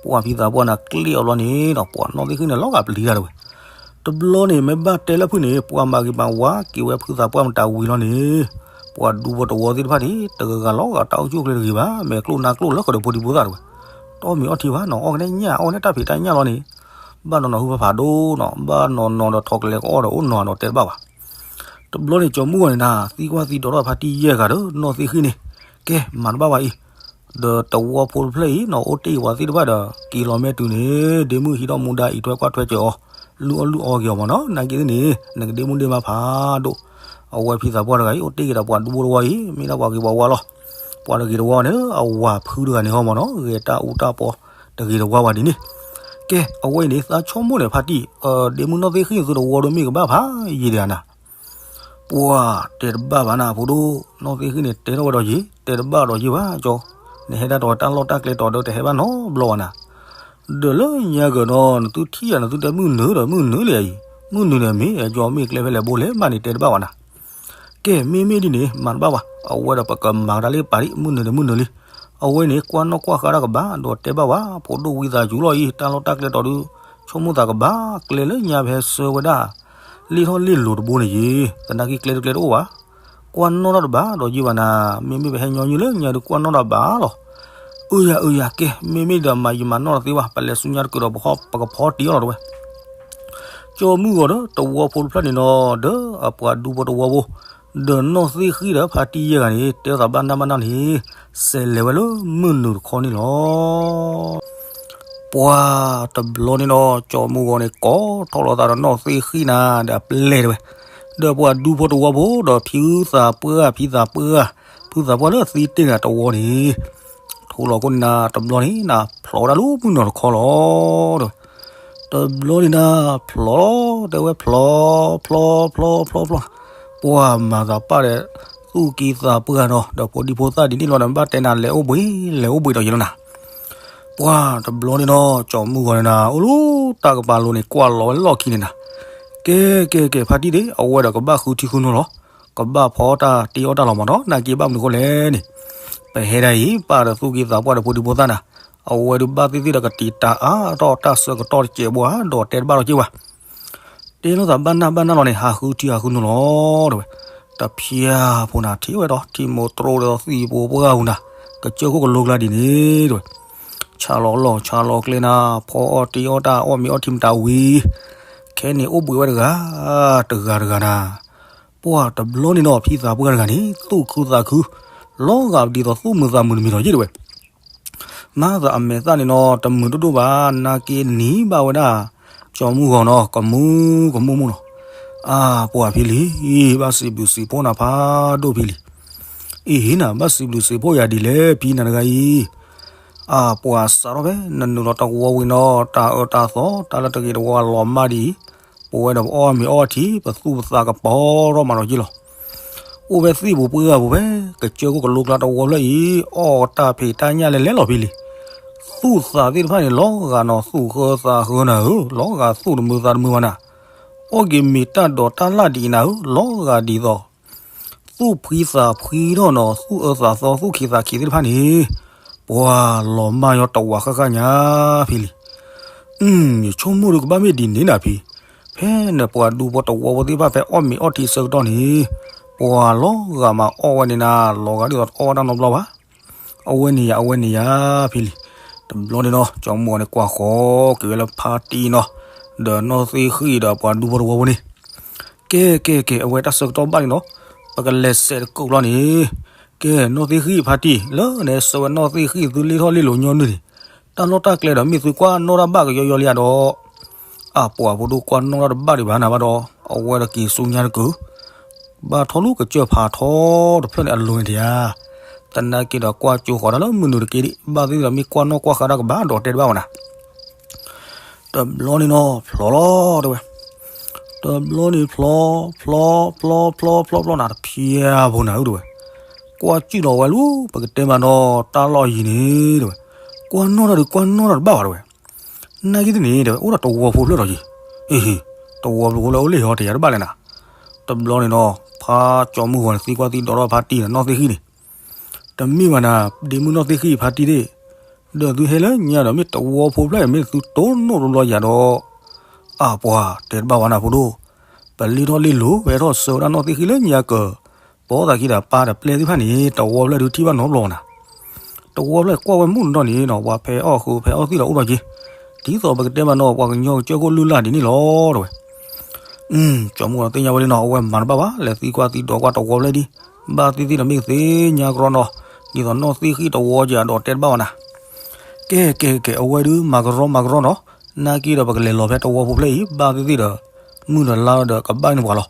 ပှၤဖံသးပှၢ်န့ၣ်ကျ့ၣ်အီၤဘျီန့ၣ်ဒီး ပှၤနီၢ်သ့ၣ်ဃံန့ၣ် လီၤဂာ်ပျံၤတၢ်တဝဲ. တဘျီန့ၣ် မ့ၢ်ဘၣ်တဲလၢဖုန့ၣ် ပှၤမၤဂ့ၤမၤဝါက့ၤဝဲဖုသးပှၢ်မတၤဝံၤလီၤန့ၣ်, ပှၤဒူဖိတဝီသ့ၣ်တဖၣ်န့ၣ် တဂၤဂၤလီၤဂာ်တၢ်အိၣ်ဆူၣ်အိၣ်ချ့တဂ့ၤဘၣ်, မဲာ်ကျိၣ်နါကျိၣ်လၢဃီဒီးဖိဒံဖိသၣ်တဝဲ. တီမံၤအီထံဘၣ်နီၤ, အီၣ်ကနဲၣ်ညၣ် အီၣ်ကနဲၣ်တၢ်ဖံးတၢ်ညၣ်လီၤန့ၣ်, ဘၣ်နီၤနီၤဟုဖးဖးဒိၣ်နီၤ, ဘၣ်နီၤနီၤဒီးထိးကလဲၤကအီၣ်ဒီးအိၣ်နီၤဒီးတဲတဘၣ်ဘၣ်. တဘျီန့ၣ် ကၠီၤမုၢ်ဂီၤန့ၣ်နၤ သံကွၢ်သံဒိးထီၣ်ဖါတံၢ်ယဲၢ်ဂၤဒီးနီၢ်သ့ၣ်ဃံန့ၣ်, ကဲ မၤတဘၣ်ဘၣ်အံၤ, ဒီးတဝီဖိတဖျၢၣ်အံၤနီၤ အိၣ်တ့ၢ်ဝဲသ့ၣ်တဖၣ်ဒီး က့ၤလီၤမ့ၢ်တုၤန့ၣ် ဒ့မုၣ်ဟံးထီၣ်မူဒါအံးထွဲကွၢ်ထွဲစၢၤအီၤ, လုၢ်အီၣ်လုၢ်အီက့ၤအီၤမ့ၢ်နီၤ, နာ်က့သ့ၣ်န့ၣ် နကဒ့မုၣ်ဒ့မါဖးဒိၣ်. အဝဲဖံသးပှၢ်တဂၤအံၤ အိၣ်တ့ၢ်က့ၤဒီးပှၤဒူဖိတဝီအံၤ မ့ၢ်ဒၣ်ပှၤဂ့ၤပှၤဝါလီၤ. ပှၤတဂ့ၤတဝါန့ၣ် အဝၤဖုတဂၤန့ၣ်ဟီမ့ၢ်နီၤ ဂဲၤတၢ်အူတၢ်ပီ တဂ့ၤတဝါဝဲဒ်န့ၣ်. ကဲ အဝဲအံၤန့ၣ် သးဆိကမိၣ်န့ၣ် ဖါတံၢ်, ဒ့မုၣ်နီၢ်သ့ၣ်ဃံသုတဝီဒိၣ်မ့ၢ်ကဘၣ်ဖးယံာ်တဂၤနၤ. ပှၤတဲတဘၣ်ဘၣ်နၤ ဖိဒိၣ်, နီၢ်သ့ၣ်ဃံန့ၣ် တဲထီၣ်ဝဲဒီးယံာ်, တဲတဘၣ်ဒီးယံာ်ဘၣ်ကၠီ, နဟဲဒၣ်တီၤတၢ်လီၢ်တၢ်ကျဲတီၤဒီးတဟဲဘၣ်နီတဘျီဘၣ်နၤ. ဒီးလၢညါကဒီး နသုထံၣ်ယၤ နသုတဲမုၢ်နုာ်ဒီးမုၢ်နုာ်လံအံၤ, မုၢ်နုာ်န့ၣ်မ့ၢ်ကၠီမ့ၢ်ကျဲဖဲလဲၣ်ဘိလဲၣ်မးန့ၣ် တဲတဘၣ်ဘၣ်နၤ. ကဲ မ့မ့ၢ်ဒ်န့ၣ် မၤတဘၣ်ဘၣ်, အဝဲဒီးပကမၤတၢ်လၢပာ်ဒံး မုၢ်နုာ်န့ၣ်မုၢ်နုာ်လံ. အဝဲန့ၣ် ကွၢ်နီၣ်ကွၢ်ဃါတၢ်ကဘၣ် ဒီးတဲဘၣ်ဝဲ ဖိဒိၣ်ဝံသးစူၤလီၤအံၤ တၢ်လီၢ်တၢ်ကျဲတီၤဒုး ဆိကမိၣ်သးကဘၣ် ကျဲလၢညါပဟဲဆှၢဝဲဒၣ် လံာ်ထီၣ်လံာ်လိၤတဘိန့ၣ်ယံၤ, သနာ်က့ကျဲတကျဲတအိၣ်ဘၣ်. ကွၢ်နီၣ်ထီၣ်တဘၣ်ဒီးယံၤဘၣ်နၤ, မ့မ့ၢ်ပဟဲညီနုၢ်လၢညါဒုးကွၢ်နီၣ်တၢ်ဘၣ်လီၤ. အၢယၤ အၢယၤ ကဲ မ့မ့ၢ်ဒီးမၤယံာ်မၤနီၢ်တသ့ဘၣ်, ပလဲၤဆူညါတကုာ်ဒီး ပကဖီတံၢ်အီၣ်လီၤတဝဲ. ကၠီမုၢ်ဂီၤဒီးတဝီဖိတဖျၢၣ်န့ၣ်နီၤ ဒီးအပှၤဒူဖိတဝီဖိ ဒီးနီၢ်သ့ၣ်ဃံဒီးဖါတံၢ်ယဲၢ်ဂၤန့ၣ် တဲသးဘၣ်နၢ်ဘၣ်နၢ်န့ၣ် စဲးလဲၤဝဲလၢမုၢ်နုာ်တခီန့ၣ်လီၤ. ပှၤတဘျီန့ၣ်ဒီး ကၠီမုၢ်ဂီၤန့ၣ် ကိးထီၣ်လီၤသးဒီးနီၢ်သ့ၣ်ဃံနၤ ဒီးအပျဲၢ်တဝဲ, ဒီးပှၤဒူဖိတဝီဖိ ဒီးဖံသးပှၢ် ဖံသးပှၢ် ဖုသးပှၢ်လၢသံတ့ၢ်နၤတဝီန့ၣ် ထိလီၤခိၣ်န့ၣ်နၤ တဘျီန့ၣ်နၤ ဖျိးဝဲဒၣ်လၢမုၢ်နုာ်တခီလီၤ. တဘျီန့ၣ်နၤ ဖျိး တဲဝဲဖျိး ဖျိး ဖျိး ဖျိး ဖျိး, ပှၤမၤသးပာ်ဒီး သူၣ်ကံၢ်သးပှၢ်နီၤ ဒီးဖိဒံဖိသၣ်ဒ်န့ၣ်လီၤဒီး ဘၣ်တဲနၤလဲၤအိၣ်ဘှံး လဲၤအိၣ်ဘှံးဒီးယံၤလီၤနၤ. ပှၤတဘျီန့ၣ်နီၤ ကၠီမုၢ်ဂီၤန့ၣ်နၤ အိၣ်လၢတၢ်ကပၤလိၤန့ၣ် ကွၢ်လီၤဝဲလီၢ်ခံန့ၣ်နၤ. ကဲ ကဲ ကဲ ဖါတံၢ်ဒ့ အဝဲဒီးကဘၣ်ဃုထံဃုနိလီၤ. ကဘၣ်ဖီတၢ်တ့အီၣ်တၢ်လီၤမးနီၤ နာ်က့ဘၣ်မနုၤအဃိလဲၣ်န့ၣ်, ပဟဲဒၣ်အံၤ ပာ်ဒီးသူၣ်ကံၢ်သးပှၢ်ဒီးဖိဒံဖိသၣ်နၤ, အဝဲဒုးဘၣ်သ့ၣ်သ့ၣ်ဒီးကတံာ်တာ်အါထီၣ်တၢ်ဆၢကတီၢ်တစဲးဘိဧါ ဒီးတဲတဘၣ်လီၤက့ၤဝဲ တဲလိာ်သးဘၣ်နၢ်ဘၣ်နၢ်လီၤန့ၣ် ဟးဃုထံဟးဃုနိလီၤ တဲဝဲ. တဖျၢၣ်ဖိနၤ ထံၣ်ဝဲဒီး ထံမိၢ်တြိဒီးသံၣ်ဖိပှၢ်ပူၤနၤ, ကစၢၢ်ခိၣ်ကလိကျါဒ်န့ၣ် တဲဝဲ. ဆါလီၤလီၢ်ဆါလီၤကျဲနၤ, ဖီအီၣ်တ့အီၣ်တၢ် အီၣ်မ့ၤအီထံမတၤဝံၤ, ခဲန့ၣ်အိၣ်ဘှံးဝဲတဂၤ တဂၤတဂၤနၤ. ပှၤတဘျီန့ၣ်နီၤ ဖံသးပှၢ်တဂၤန့ၣ် သူၣ်ခုသးခု, လီၤဂာ်ဒ်သိးသူၣ်မုာ်သးမုာ်တမံၤလီၤ ယ့ၢ်တဲဝဲ. မၤသးအမဲာ်သၣ်န့ၣ်နီၤ တမုာ်ဒိၣ်ဒိၣ်ဘၣ်, နာ်က့နံၤဘၣ်ဝဲဒၣ် ကၠီမုၢ်ဂီၤနီၤ ကမူကမူမူနီၤ. အါ ပှၤဖံလံၤ, ဘၣ်စံးဘျုးစံးဖှိၣ်နၤဖးဒိၣ်ဖံလံၤ. အံၤနၤ ဘၣ်စံးဘျုးစံးဖှိၣ်ယၤဒ်လဲၣ်ဖံနၤတဂၤအံၤ. အါ ပှၤစးထီၣ်ဖဲနနုာ်လီၤတၢ်ကဝီၤဝံၤနီၤ တၢ်အၢတၢ်သီ တၢ်လၢတဂ့ၤတဝါလီၤမၢ်ဒံး, ပဝဲဒီးပအီၣ်မ့ၤအီထံ ပသူၣ်ပသးကပီၤထီၣ်မးနီၤယ့ၢ်လီၤ. အိၣ်ဖဲသံၣ်ပူၤပှၢ်ပူၤဖဲ ကစၢၢ်ခိၣ်ကလိကျါတဝီဖျၢၣ်အံၤ အီၣ်တၢ်ဖံးတၢ်ညၣ်လဲၤလဲၤလီၤဖံလံၤ. သူၣ်သးသ့ၣ်တဖၣ်န့ၣ် လီၤဂာ်နီၤ သူၣ်ဃၢသးဃၢနၤဧၢ, လီၤဂာ်သူၣ်တမုာ်သးတမုာ်ဘၣ်နၤ. အီၣ်က့ၤမ့ၤတၢ်ဒိးတၢ်လၢ်ဒ်အံၤနၤဧၢ, လီၤဂာ်ဒ်သိး သူၣ်ဖှံသးဖှံထီၣ်နီၤ သူၣ်အၢသးသီ သူၣ်ခံးသးခံးသ့ၣ်တဖၣ်န့ၣ်, ပှၤလီၤမၢ်ညီတဝးဃၣ်ဃၣ်ညါဖံလံ. အု ယဆိကမိၣ်ဒုးကဘၣ်မ့ၢ်ဒ်န့ၣ်နၤဖံ, ဖဲန့ၣ်ပှၤဒူဖိတဝီဖိသ့ၣ်တဖၣ်ဖဲအီၣ်မ့ၤအီထံဆၢကတီၢ်န့ၣ်, ပှၤလီၤဂာ်မးအီၣ်ဝဲန့ၣ်နၤ လီၤဂာ်ဒ်သိးတအီၣ်ဝဲတၢ်နီတဘျီဘၣ်. အဝဲန့ၣ်ယၤ အဝဲန့ၣ်ယၤဖံလံ. တဘျီန့ၣ်နီၤ ကၠီမုၢ်ဂီၤန့ၣ်ကွၢ်ဃီၤက့ၤဝဲလၢဖါတံၢ်နီၤ, ဒီးနီၢ်သ့ၣ်ဃံၣ်ဒီးပှၤဒူဖိတဝီဖိန့ၣ်, ကဲကဲကဲ အဝဲတၢ်ဆၢကတီၢ်ဘၣ်န့ၣ်နီၤ, ပကလဲၤစဲးတကိးဘျီန့ၣ်, ကဲနီၢ်သ့ၣ်ဃံၣ်ဖါတံၢ် လၢနဆၢဝဲနီၢ်သ့ၣ်ဃံၣ်သုလ့ထီၣ်လ့လိၤညီနုၢ်န့ၣ်, တၢ်လီၢ်တၢ်ကျဲဒီးမ့ၢ်သုကွၢ်နီၣ်တၢ်ဘၣ်ကယီယီလံဧါဒီး, အပှၤဖိဒိၣ်ကွၢ်နီၣ်တၢ်တဘၣ်ဒံးဘၣ်နၤဘၣ်ဒီး, အဝဲဒီးက့ၤဆူညါတကုာ် ဘၣ်ထီၣ်လူၤကစၢၢ်ဖးထီတဖျၢၣ်န့ၣ်အလိၤန့ၣ်တယၤ, သနာ်က့ဒီးကွၢ်ကၠိဃီၤတၢ်လၢမုၢ်နုာ်တက့ၢ်ဒံး ဘၣ်သ့ၣ်သ့ၣ်ဒီးမ့ၢ်ကွၢ်နီၣ်ကွၢ်ဃာ်တၢ်ကဘၣ်ဒီးတဲတဘၣ်ဝဲနၤ. တဘျီန့ၣ်နီၤ ဖျီလီၤတဲဝဲ, တဘျီန့ၣ်ဖျီ, ဖျီ, ဖျီ, ဖျီ, ဖျီ, ဖျီနၤ တဖျဲဖိနၤဧၢတဲဝဲ, ကွၢ်စံၣ်လီၤဝဲလူၤ ပကတဲမးနီၤ တၢ်လီၢ်ယံၤန့ၣ်တဲဝဲ, ကွၢ်နီၣ်တၢ်ဒုးကွၢ်နီၣ်တၢ်တဘၣ်ဘၣ်တဲဝဲ နာ်က့တန့ၣ်တဲဝဲ အိၣ်ဒီးတဝီဖိဖျၢၣ်ထီၣ်ယံၤ, အ့ဟ့, တဝီဖိလၢအိၣ်လၢဟီတယၤတဘၣ်လဲၣ်နၤ. တဘျီန့ၣ်နီၤ ဖါကၠီမုၢ်ဂီၤန့ၣ် သံကွၢ်သံဒိးထီၣ်ဖါတံၢ်နီၢ်သ့ၣ်ဃံၣ်န့ၣ်, တမ့ၢ်ဘၣ်နၤ, ဒ့မုၢ်နီၢ်သ့ၣ်ဃံၣ်ဖါတံၢ်သ့ၣ်, ဒီးသုဟဲလၢညါဒီးမ့ၢ်တဝီဖိဖျၢၣ်အံၤ မ့ၢ်သုတိၢ်နီၣ်တဘျီယၤဒီး, အပှၤတဲတဘၣ်ဝဲနၤဖိဒိၣ်, ပလ့ထီၣ်လ့လိၤ ပဟဲထီၣ်ဆၢဝဲဒၣ်နီၢ်သ့ၣ်ဃံၣ်လၢညါကၢၤ, ပိာ်သးခံဒီးပၢ်ဒီးပျဲၢ်သ့ၣ်တဖၣ်န့ၣ် တဝီဖျၢၣ်ဒုးထံၣ်ဘၣ်နီတဘျီနၤ. တဝီဖျၢၣ်ကွၢ်ဝဲမုၢ်နံၤန့ၣ်နီၤ ပှၤဖဲအီၣ်ဃုာ်ဖဲအီၣ်သံၣ်ဒီးအိၣ်ဒီးက့ၤ, ဒ်သိးပကတဲမးနီၤ ပှၤကညီကစၢၢ်ခိၣ်လုၢ်လၢ်ဒ်န့ၣ်လီၤတဲဝဲ. ကၠီမုၢ်ဂီၤသ့ၣ်ညါဝဲလံနီၤ အဝဲမၤတဘၣ်ဘၣ် လဲၤသံကွၢ်သံဒိးကွၢ်တဝီဖျၢၣ်ဒံး, ဘၣ်သ့ၣ်သ့ၣ်ဒီးမ့ၢ်သ့ၣ်ညါကရီနီၤ, ဒ်သိးနီၢ်သ့ၣ်ဃံၣ်တဝီကဒီးတဲတဘၣ်ဘၣ်နၤ. ကဲကဲကဲ အဝဲဒုးမၤကရီမၤကရီနီၤ, နာ်က့ဒီးပကလဲၤလီၤဖဲတဝီဖိဖျၢၣ်အံၤ ဘၣ်သ့ၣ်သ့ၣ်ဒီး, မုၢ်ဒီးလါဒီးကဘၣ်န့ၣ်ပှၤလီၤ.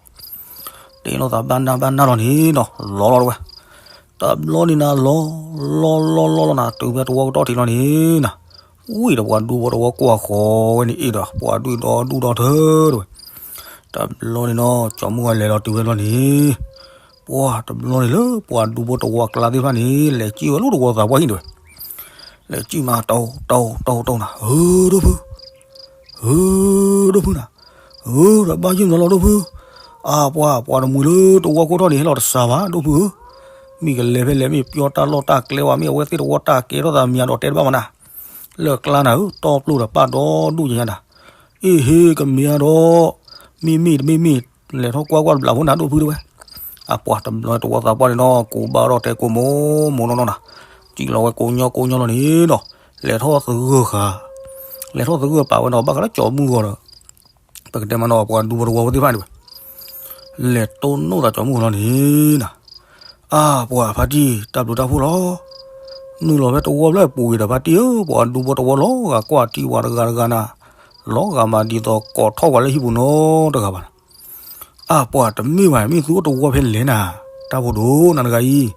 တ့လိာ်သးဘၣ်နၢ်ဘၣ်နၢ်လီၤန့ၣ်နီၤ လီၤလီၤတဲဝဲ. တဘျီန့ၣ်နၤလီၤ, လီၤလီၤလီၤလီၤနၤ တုၤဖဲတဝီကတီၢ်ထံးလီၤန့ၣ်နၤ, ဝံၤဒီးပှၤဒူဖိတဝီကွၢ်ဃီၤဝဲန့ၣ်အ့ၣ်ဒီး ပှၤဒူၣ်ဒီဒူၣ်ဒီထၢတဲဝဲ. တဘျီန့ၣ်နီၤ ကၠီမုၢ်ဂီၤလဲၤလီၤတုၤဖဲတဘျီန့ၣ်, ပှၤတဘျီန့ၣ်လၢပှၤဒူဖိတဝီကျါသ့ၣ်တဖၣ်န့ၣ် လဲၤစံၣ်ဝဲလၢတဝီသးပှၢ်ဟံၣ်တဲဝဲ. လဲၤစံၣ်မး တိၢ်တိၢ်တိၢ်တိၢ်နၤ ဧၢဒိၣ်ဖု, ဧၢဒိၣ်ဖုနၤ, ဧၢဒီးဘၣ်ယုၢ်မးလီၤဒိၣ်ဖု, အပှၤ ပှၤတမှံၤလၢတဝီခိၣ်ထီၣ်န့ၣ် ဟဲလီၤတစှၤဘၣ်ဒိၣ်ဖုဧၢ, မ့ၢ်ကလဲၤဖဲလဲၣ် မ့ၢ်ပျီတၢ်လီၢ်တၢ်ကျဲဝဲ မ့ၢ်အဝဲသ့ၣ်တဝီတၢ်ကဲထီၣ်သးမံၤဒီးတဲတဘၣ်မနၤ, လၢကျါနၤဧၢ တီၢ်ပျိၢ်ဒီးပာ်ဒီဒူၣ်ညါနၤ, အ့ၣ်ဟ့ ကမ့ၢ်အါဒီး, မ့မ့ၢ်တမ့မ့ၢ်, လဲၤထီၣ်ကွၢ်ကွၢ်တဘျီဖိနၤဒိၣ်ဖုတဲဝဲ. အပှၤတဘျီတဝီသးပှၢ်န့ၣ်နီၤ ကိးဘၣ်ထီၣ်တဲကိးမိၢ်မိၢ်နီၢ်နီၢ်နၤ, စံၣ်လီၤဝဲကိးညီကိးညီလီၤန့ၣ်နီၤ, လဲၤထီၣ်သဂၢၢ်ဃာ်, လဲၤထီၣ်သဂၢၢ်ပာ်ဝဲနီၤ ဘၣ်ဃးလၢကၠီမုၢ်ဂီၤဒီး ပကတဲမးနီၤ ပှၤဒူဖိတဝီဖိသ့ၣ်တဖၣ်န့ၣ်ဝဲ, လဲၤတိၢ်နီၣ်သးကၠီမုၢ်ဂီၤလီၤန့ၣ်နၤ, အပှၤဖါတံၢ် တၢ်ဘျုးတၢ်ဖှိၣ်လီၤ, နုာ်လီၤဖဲတဝီဖျၢၣ်ပူၤဂ့ၤဒီးဖါတံၢ်ဧၢ ပှၤဒူဖိတဝီလီၤဂာ်ကွၢ်တံၢ်ဝဲတဂၤတဂၤနၤ, လီၤဂာ်မးဒ်သိးကိးထီၣ်ပှၤလၢဟံၣ်ပူၤနီတဂၤဘၣ်နၤ. အပှၤတမ့ၢ်ဘၣ် မ့ၢ်သုအိၣ်တဝီဖဲလဲၣ်နၤ, တၢ်ဖိဒိၣ်နၤတဂၤအံၤ,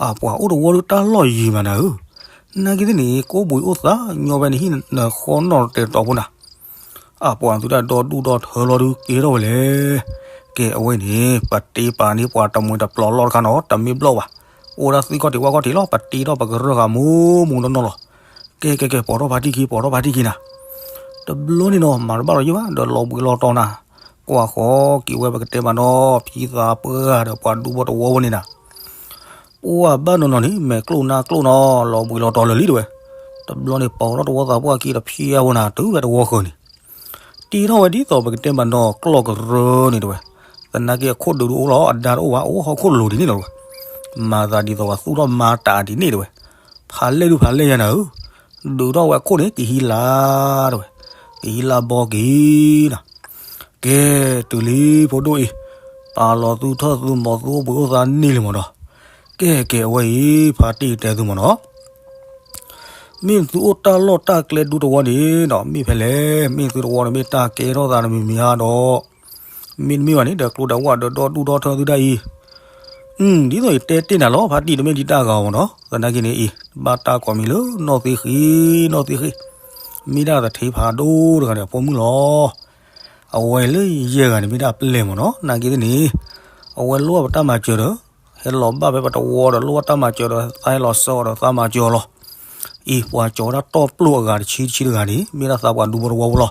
အပှၤအိၣ်တဝီလၢတၢ်လီၢ်ယံၤမးနၤဧၢ, နာ်က့သ့ၣ်န့ၣ် ကိးဘိအံၤအိၣ်သးညီဖဲနဟံၣ်နဃီနီၢ်တဲတီၤဖိနၤ အပှၤသုတၢ်ဒီဒူၣ်ဒီထၢလီၤဒုးကဲထီၣ်ဝဲလဲၣ်. ကဲအဝဲန့ၣ် ပတ့ပာ်န့ၢ်ပှၤတမှဲၤတပျီၤလီၢ်တခါနီၤ တမ့ၢ်ဘျီၣ်ဘၣ်, အိၣ်ဒၣ်သံကွၢ်ထံကွၢ်ထံလီၤ ပတ့ထီၣ်ပကရၢၢ်ဃာ်မိၢ်မိၢ်နီၢ်နီၢ်လီၤ. ကဲကဲကဲ ပိာ်ထီၣ်ဖါတံၢ်ခံ ပိာ်ထီၣ်ဖါတံၢ်ခံနၤ, တဘျီန့ၣ်နီၤ မၤတဘၣ်လီၤယံၤဘၣ် ဒီးလီၤဘှံးလီၤတီၤနၤ, ကွၢ်ဃီက့ၤဝဲပကတဲမးနီၤ ဖံသးပှၢ်ဒီးပှၤဒူဖိတဝီဝဲန့ၣ်နၤ ပှၢ်ဘၣ်နီၢ်နီၢ်န့ၣ် မဲာ်ကျိၣ်နါကျိၣ်နီၤ လီၤဘှံးလီၤတီၤလၢာ်လံတဲဝဲ, တဘျီန့ၣ် ပိာ်ထီၣ်တဝီသးပှၢ်ခံဒီးဖျဲဝဲနၤ တုၤဝဲတဝီဃၢၤန့ၣ်, တ့ထီၣ်ဝဲဒ်သိးပကတဲမးနီၤ ကျီၢ်ကရၢန့ၣ်တဲဝဲ, သနာ်က့အခိၣ်ဒုးတအိၣ်လီၤ အဒါတအိၣ်ဘၣ် အိၣ်ဟီၣ်ခိၣ်လိၤဒ်န့ၣ်လီၤတဲဝဲ, မၤသးဒ်သိးပှၤသူၣ်ထီၣ်မၤတးဒ်န့ၣ်တဲဝဲ, ဖးလဲၢ်ဒုးဖးလဲၢ်ယၤနၤဧၢ, ဒုးထီၣ်ဝဲအခိၣ်န့ၣ် ကဟံးလါတဲဝဲ, ကဟံးလါဘီက့ၤနၤ ကဲ, တုၤလံဖိဒိၣ်အံၤ, ပာ်လီၤသုထၢၣ်သုမီၤသုအိၣ်ဘှံးအိၣ်သါန့ၢ်လံမ့ၢ်နီၤ, ကဲကဲအဝဲအံၤ ဖါတံၢ်တဲသုမ့ၢ်နီၤ, မ့ၢ်သုအိၣ်တၢ်လီၢ်တၢ်ကျဲဒူတဝီန့ၣ်ဒီး မ့ၢ်ဖဲလဲၣ် မ့ၢ်သုတဝီန့ၣ်မ့ၢ်တၢ်ကဲထီၣ်သးတမံၤမံၤဧါဒီး, မ့တမ့ၢ်ဘၣ်န့ၣ် ဒီးကျိဒၣ်ဝၣ်ဒီးဒီဒူၣ်ဒီထၢသုဒၣ်အံၤ ဒ်သိးယတဲတ့ၢ်နၤလီၤ ဖါတံၢ်တမ့ၢ်ဒံးတၢ်ဂၤမ့ၢ်နီၤ, သနာ်က့န့ၣ်အံၤ ဘၣ်တၢ်ကိးမံၤလၢနီၢ်သ့ဃံ, နီၢ်သ့ဃံ, မ့ၢ်ဒၣ်သထ့ဖးဒိၣ်တဂၤန့ၣ် အဖိမုၣ်လီၤ. အဝဲလၢယဲၢ်ဂၤန့ၣ် မ့ၢ်ဒၣ်ပျဲၢ်မ့ၢ်နီၤ, နာ်က့သ့ၣ်န့ၣ်, အဝဲလိၣ်ဘၣ်ပတၢ်မၤစၢၤဒီး, ဟဲလီၤဘၣ်ဖဲပတဝီဒီး လိၣ်ဘၣ်တၢ်မၤစၢၤဒီး သးဟဲလီၤဆှၢအီၤဒီး သးမၤစၢၤအီၤလီၤ. အံၤ ပှၤကၠီၤဝဲဒၣ်တီၢ်ပျိၢ်အဂၤတဆံတဆံတဂၤန့ၣ် မ့ၢ်ဒၣ်သးပှၤဒူဖိတဝီဖိလီၤ.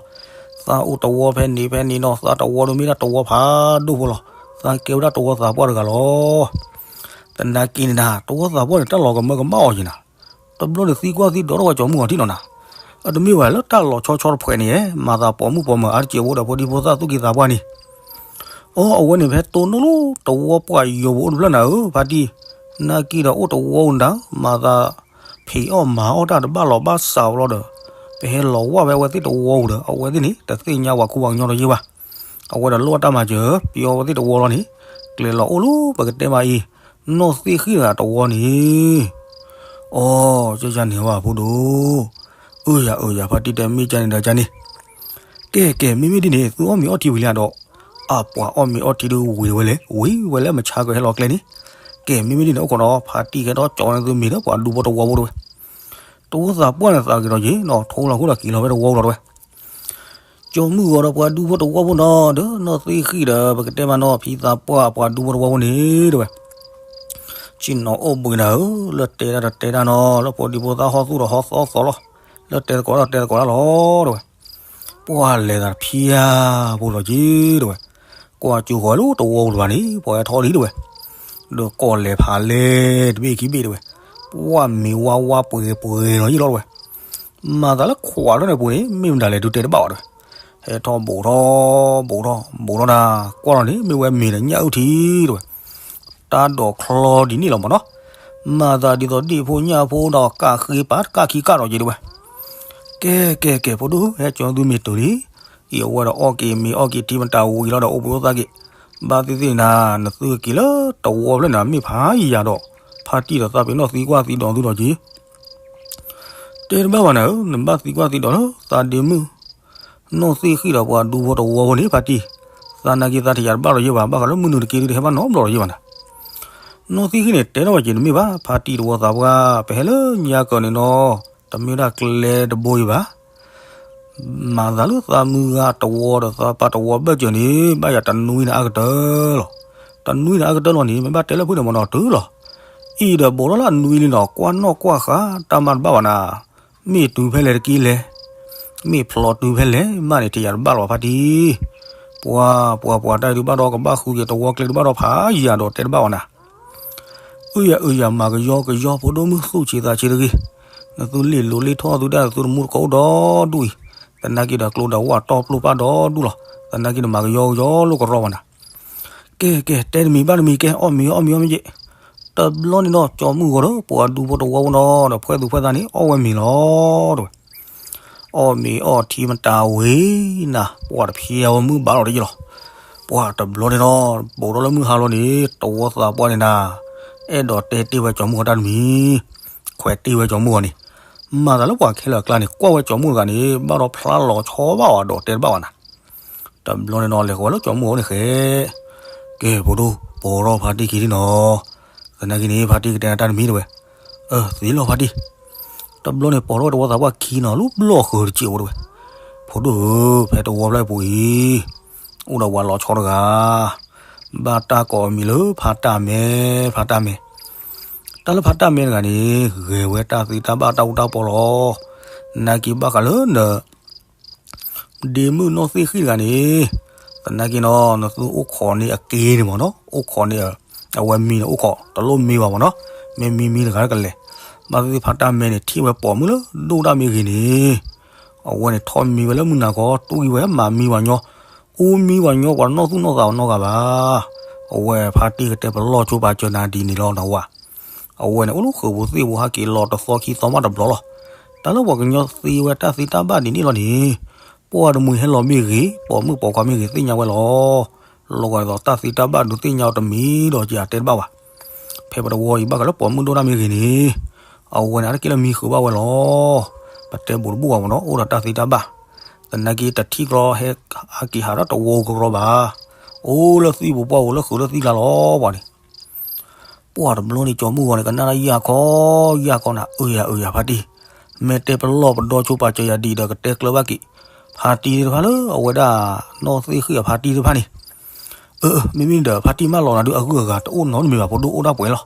သးအိၣ်တဝီဖဲန့ၣ်ဖဲန့ၣ်နီၤ, သးတဝီဒီးမ့ၢ်ဒၣ်တဝီဖးဒိၣ်ဖိလီၤ. သးကဲဝဲဒၣ်တဝီသးပှၢ်တဂၤလီၤ. သနာ်က့န့ၣ်နၤ တဝီသးပှၢ်န့ၣ် တၢ်လီၤကမၢကမၣ်အီၤယံၤနၤ, တဘျီန့ၣ်သံကွၢ်သံဒိးထီၣ်ဝဲကၠီၤမုၢ်ဂီၤထံၣ်နီၤနၤ, အတမ့ၢ်ဝဲလၢတၢ်လီၤဆီဆီတဖှဲးန့ၣ် မၤသးပိာ်မုၣ်ပိာ်မၢၤအါတက့ၢ် အိၣ်ဒီးဖိဒံဖိသၣ်သူၣ်က့သးပှၢ်န့ၣ် အိ အဝဲန့ၣ်ဖဲတိၢ်နီၣ်လၢတဝီပှၢ်ယိာ်ပူၤအိၣ်တဖျၢၣ်နၤဧၢ ဖါတံၢ်, နာ်က့ဒီးအိၣ်တဝီနၤ မၤသးဖံးအီၣ်မၤအီၣ်တၢ်တဘၣ်လီၤဘၣ်စးဝဲလီၤဒီး ပဟဲလီၤဝၢ်ဖဲအဝဲသ့ၣ်တဝီပူၤဒီး အဝဲသ့ၣ်န့ၣ် တသ့ၣ်ညါပှၤကူပှၤကညီတယ့ၢ်ဘၣ်. အဝဲဒီးလိၣ်အတၢ်မၤစၢၤ ပျီဝဲသ့ၣ်တဝီလီၤန့ၣ် ကျဲလီၤအိၣ်လၢပကတဲမးအံၤ နီၢ်သ့ၣ်ဃံၣ်တဂၤတဝီန့ၣ် အိ ကန့ၣ်ဝဲဖိဒိၣ်, အၢယၤအၢယၤ ဖါတံၢ်တဲမ့ၢ်ကန့ၣ်ဒီးကန့ၣ်, ကဲကဲ မ့မ့ၢ်ဒ်န့ၣ် သုအီၣ်မ့ၤအီထံဝံၤလံဧါဒီး, အပှၤအီၣ်မ့ၤအီထံဒုးဝံၤဝဲလဲၣ် ဝံၤဝဲလၢမုၢ်ဆါကဟဲလီၤကျဲန့ၣ်, ကဲ မ့မ့ၢ်ဒ်န့ၣ် အိၣ်ခိးဒီးဖါတံၢ်ကဲထီၣ်ကၠီၤန့ၢ်သုမ့ၤလၢပှၤဒူဖိတဝီဖိတဝဲ, တဝီသးပှၢ်န့ၣ်သးက့ၤဒီးယ့ၤနီၤ ထိလီၤခိၣ်ဒီးက့ၤလီၤဖဲတဝီဖိလီၤတဝဲ ကၠီၤမုၢ်ဂီၤဒီးပှၤဒူဖိတဝီဖိနီၤ ဒီးနီၢ်သ့ၣ်ဃံၣ်ဒီး ပကတဲမးနီၤ ဖံသးပှၢ်ပှၤဒူဖိတဝီဖိန့ၣ်တဝဲ, ဆ့ၣ်နီၤအိၣ်ဘှံးနၤဧၢ, လၢတဲတၢ်ဒီးတဲတၢ်နီၤ လၢဖိဒံဖိသၣ်ဟီၣ်သူၣ်ဒီးဟီၣ်သီသီလီၤ, လၢတဲသကိးဒီးတဲသကိးတၢ်လီၤတဝဲ, ပှၤလဲၤသးဖၠါဖိလီၤက့ၤတဝဲ, ကွၢ်ကၠိဃီၤလၢတဝီဖိတဘၣ်န့ၣ် ပှၤဟဲထီၣ်လံတဝဲ, ဒီးကီၢ်လဲၤဖးလဲၢ်တဘ့ၣ်ခံဘ့ၣ်တဝဲ, ပှၤမ့ၤဝါဝါပှဲၤပှဲၤလီၤယ့ၣ်လီၤတဝဲ မၤသးလၢခွးထီၣ်န့ၣ်ပူၤန့ၣ် မ့ၢ်မတၤလဲၣ်ဒုးတဲတဘၣ်ဘၣ်တဝဲ, ဟဲထီၣ်ဘူးထီၣ်ဘူးထီၣ်ဘူးထီၣ်နၤ, ကွၢ်လီၤန့ၣ် မ့ၢ်ဝဲမ့ၤဒီးညၣ်အုၣ်ထံတဝဲ, တၢ်ဒိးချီဒ်န့ၣ်လီၤမးနီၤ, မၤသးဒ်သိးဒ့ၣ်ဖိညၣ်ဖိဒီးကၣ်ဃ့ပာ်တကၣ်ခံကၣ်ဒီးက့ၤတဝဲ, ကဲကဲကဲ ဖိဒိၣ်ဧၢ ဟဲကၠီၤသုမ့ၤတုၤလံ, အံၤအဝဲဒီးအီၣ်က့ၤမ့ၤအီၣ်က့ၤထံမတၤဝံၤလီၤဒီးအိၣ်ဘှံးအိၣ်သါက့ၤ, ဘၣ်သ့ၣ်သ့ၣ်နၤ နသုက့ၤလၢတဝီဖျၢၣ်န့ၣ် မ့ၢ်ဖးယၤဒီး, ဖါတံၢ်ဒီးသးပ့ၤနီၣ်သံကွၢ်သံဒိးသုဒီးက့ၤ တဲတဘၣ်ဘၣ်နၤဧၢ, နဘၣ်သံကွၢ်သံဒိးလၢသးဒ့မုၣ်, နီၢ်သ့ၣ်ဃံၣ်ဒီးပှၤဒူဖိတဝီဖိန့ၣ် ဖါတံၢ်, သးနာ်က့သးထံၣ်ယၤတဘၣ်လီၤယ့ၢ်ဘၣ်, ဘၣ်ဃးလၢမုၢ်နုာ်တက့ၢ်ဒုးတဟဲဘၣ်နီတဘျီလီၤယ့ၢ်ဘၣ်နၤ, နီၢ်သ့ၣ်ဃံၣ်န့ၣ် တဲထီၣ်ဝဲက့ၤတမ့ၢ်ဘၣ်, ဖါတံၢ်တဝီသးပှၢ် ပဟဲလၢညါကၢၤန့ၣ်နီၤ, တမ့ၢ်ဒၣ်ကျဲတဘိအံၤဘၣ် မၤသးလၢသးမုၢ်ဂၤတဝီဒီးသးပၢ်တဝီဘၢၣ်စၢၤန့ၣ် ဘၣ်ယၤတနွံန့ၣ်အါကတၢၢ်လီၤ. တနွံန့ၣ်အါကတၢၢ်လီၤန့ၣ် မ့ၢ်ဘၣ်တဲလၢဖုၣ်န့ၣ်မ့ၢ်နီၤတုၤလီၤ. အံၤဒီးဘူးထီၣ်လၢအနွံလံနီၤ ကွၢ်နီၣ်ကွၢ်ဃာ်တၢ်မၤတဘၣ်ဘၣ်နၤ. မ့ၢ်တုၤဖဲလဲၣ်တက့ၢ်လဲၣ်, မ့ၢ်ဖျိးတုၤဖဲလဲၣ်မးန့ၣ် ထံၣ်ယၤတဘၣ်လီၤဖါတံၢ်. ပှၤ ပှၤ ပှၤတၢ်ဒုးဘၣ်ဒီး ကဘၣ်ဃုက့ၤတဝီကျဲဒုးဘၣ်ဒီးဖးယၤဒီးတဲတဘၣ်ဘၣ်နၤ. အုယၤအုယၤ မၤကယီကယီ ဖိဒိၣ်မုၣ်သူၣ်ဆံးသးဆံးတဂ့ၤ. နသုလ့ၣ်လိၤလ့ၣ်ထီၣ်သုဒၣ်သုတမူတကိးအိၣ်ဒီဒူၣ်အံၤ, သနာ်က့ဒီးကျိဒီးဝၣ်တီၢ်ပျိၢ်ပၢ်ဒီဒူၣ်လီၤ. သနာ်က့ဒီးမၤကယီကယီလိာ်ကရီဘၣ်နၤ. ကဲ ကဲ တဲတမံၤဘၣ်တမံၤကဲ အီၣ်မ့ၤအီၣ်မ့ၤအီၣ်မ့ၤက့ၤ. တဘျီန့ၣ်ဒီး ကၠီမုၢ်ဂီၤဒီး ပှၤဒူဖိတဝီဖိနီၤဒီး ဖှဲသူၣ်ဖှဲသးန့ၣ် အီၣ်ဝဲမ့ၤလီၤ တဲဝဲ. အီၣ်မ့ၤအီၣ်ထံမတၤဝံၤနၤ ပှၤတဖျဲဝဲမုၢ်ဘၣ်လီၤတယ့ၢ်လီၤ. ပှၤတဘျီန့ၣ်ဒီး ဘူးထီၣ်လၢမုၢ်ဟါလီၤန့ၣ် တဝီသးပှၢ်န့ၣ်နၤ အဲၣ်ဒိးတဲတ့ၢ်ဝဲကၠီမုၢ်ဂီၤတၢ်တမံၤ, ခွဲးတ့ၢ်ဝဲကၠီမုၢ်ဂီၤန့ၣ်, မၤသးလၢပှၤခဲလၢာ်အကျါန့ၣ် ကွၢ်ဝဲကၠီမုၢ်တဂၤန့ၣ် ဘၣ်ဒီးဖျါလီၤဆီဘၣ်အီၤဒီးတဲတဘၣ်ဘၣ်နၤ. တဘျီန့ၣ်နီၤ လဲၤဃီၤဝဲလၢကၠီမုၢ်ဂီၤန့ၣ်ဃဲ, ကဲ ဖိဒိၣ် ပိာ်ထီၣ်ဖါတံၢ်ခံလံနီၤ. သနာ်က့န့ၣ် ဖါတံၢ်ကတဲနၤတၢ်တမံၤတဲဝဲ. အၢ သ့လီၤဖါတံၢ်. တဘျီန့ၣ် ပိာ်ထီၣ်ဝဲတဝီသးပှၢ်ခံနီၤ လၢဘျီၣ်ဃၢၤတစဲးဖိတဲဝဲ. ဖိဒိၣ်ဧၢ, ဖဲတဝီဖျၢၣ်ပူၤအံၤ အိၣ်ဒီးပှၤလီၤဆီတဂၤ ဘၣ်တၢ်ကိးအမံၤလၢဖါတၢ်မဲ, ဖါတၢ်မဲ. တၢ်လၢဖါတၢ်မဲတဂၤန့ၣ် ဂဲၤဝဲတၢ်သ့တၢ်ဘၣ်တၢ်အူတၢ်ပီလီၤ. နာ်က့ဘၣ်ဃးလၢန ဒ့မုၣ်နီၢ်သ့ၣ်ဃံၣ်တဂၤန့ၣ်, သနာ်က့နီၤ နသုအိၣ်ခိးန့ၢ်အက့န့ၣ်မ့ၢ်နီၤ, အိၣ်ခိးန့ၢ် အဝဲမံန့ၣ်အိၣ်ခိး တလိၣ်မံဘၣ်မ့ၢ်နီၤ, မ့ၢ်မံမံတဂၤတကလဲာ်, ဘၣ်သ့ၣ်သ့ၣ်ဖါတၢ်မဲန့ၣ် ထံၣ်ဝဲပိာ်မုၣ်လၢဒိၣ်တၢ်မ့ၢ်ဂ့ၤန့ၣ်, အဝဲန့ၣ်ထီၣ်မံဝဲလၢမုၢ်နၤခီ တူၢ်ကံၤဝဲမၤမံဝဲညီ, အူမံဝဲညီ ပှၤတနီၣ်သူၣ်နီၣ်သးဝဲနီတဂၤဘၣ်. အဝဲဖါတံၢ်ကတဲပလီၢ်ဆိပာ်စၢၤနၤဒ်န့ၣ်လီၤနဝၤ. အဝဲန့ၣ် အိၣ်လၢဃုာ်ပူၤသ့ၣ်ပူၤဟဲက့ၤလီၤတသီခံသီမးတဘျီလီၤ. တၢ်လၢပှၤကညီသ့ဝဲတၢ်သ့တၢ်ဘၣ်ဒ်န့ၣ်လီၤန့ၣ်, ပှၤတမှံၤဟဲလီၤမ့ၢ်ဂ့ၤ, ပိာ်မုၣ်ပိာ်ခွါမ့ၢ်ဂ့ၤ သ့ၣ်ညါဝဲလီၤ. လီၤဂာ်ဒ်သိးတၢ်သ့တၢ်ဘၣ်ဒုးသ့ၣ်ညါအီၤတမံၤဒီးက့ၤအတဲတဘၣ်ဘၣ်. ဖဲပတဝီအံၤဘၣ်ဃးလၢပိာ်မုၣ်ဒိၣ်တၢ်မ့ၢ်ဂ့ၤန့ၣ်, အဝဲန့ၣ် အါတက့ၢ်လၢမံဃုာ်ဘၣ်ဝဲလီၤ. ပတဲဘူးတဘူၣ်ဘၣ်မ့ၢ်နီၤ, အိၣ်ဒီးတၢ်သ့တၢ်ဘၣ်. သနာ်က့တထံၣ်ကျီဟဲအက့ၤဟးထီၣ်တဝီကရီဘၣ်. အိၣ်လၢသံၣ်ပူၤပှၢ်ပူၤလၢဃုာ်လၢသံၣ်ကျါလီၤပှၤန့ၣ် ပှၢ်တဘျီန့ၣ် ကၠီမုၢ်ဂီၤန့ၣ် ကနၣ်တၢ်ယၢ်ခီ, ယၢ်ခီနၤ, အၢယၤ အၢယၤ ဖါတံၢ်, မ့ၢ်တဲပလီၢ်ပဒီဆိပာ်စၢၤယၤဒ်ဒီးကတဲကျၢၤဘၣ်က့ၤ, ဖါတံၢ်သ့ၣ်တဖၣ်လၢအဝဲဒၣ် နီၢ်သ့ၣ်ဃံၣ်အဖါတံၢ်သ့ၣ်တဖၣ်န့ၣ်, အၢ မ့မ့ၢ်ဒီးဖါတံၢ်မၢလီၤနၤဒုးအဂုၤအဂၤတအိၣ်နီတမံၤဘၣ် ဖိဒိၣ်အိၣ်ဒၣ်ပှဲၤလီၤ.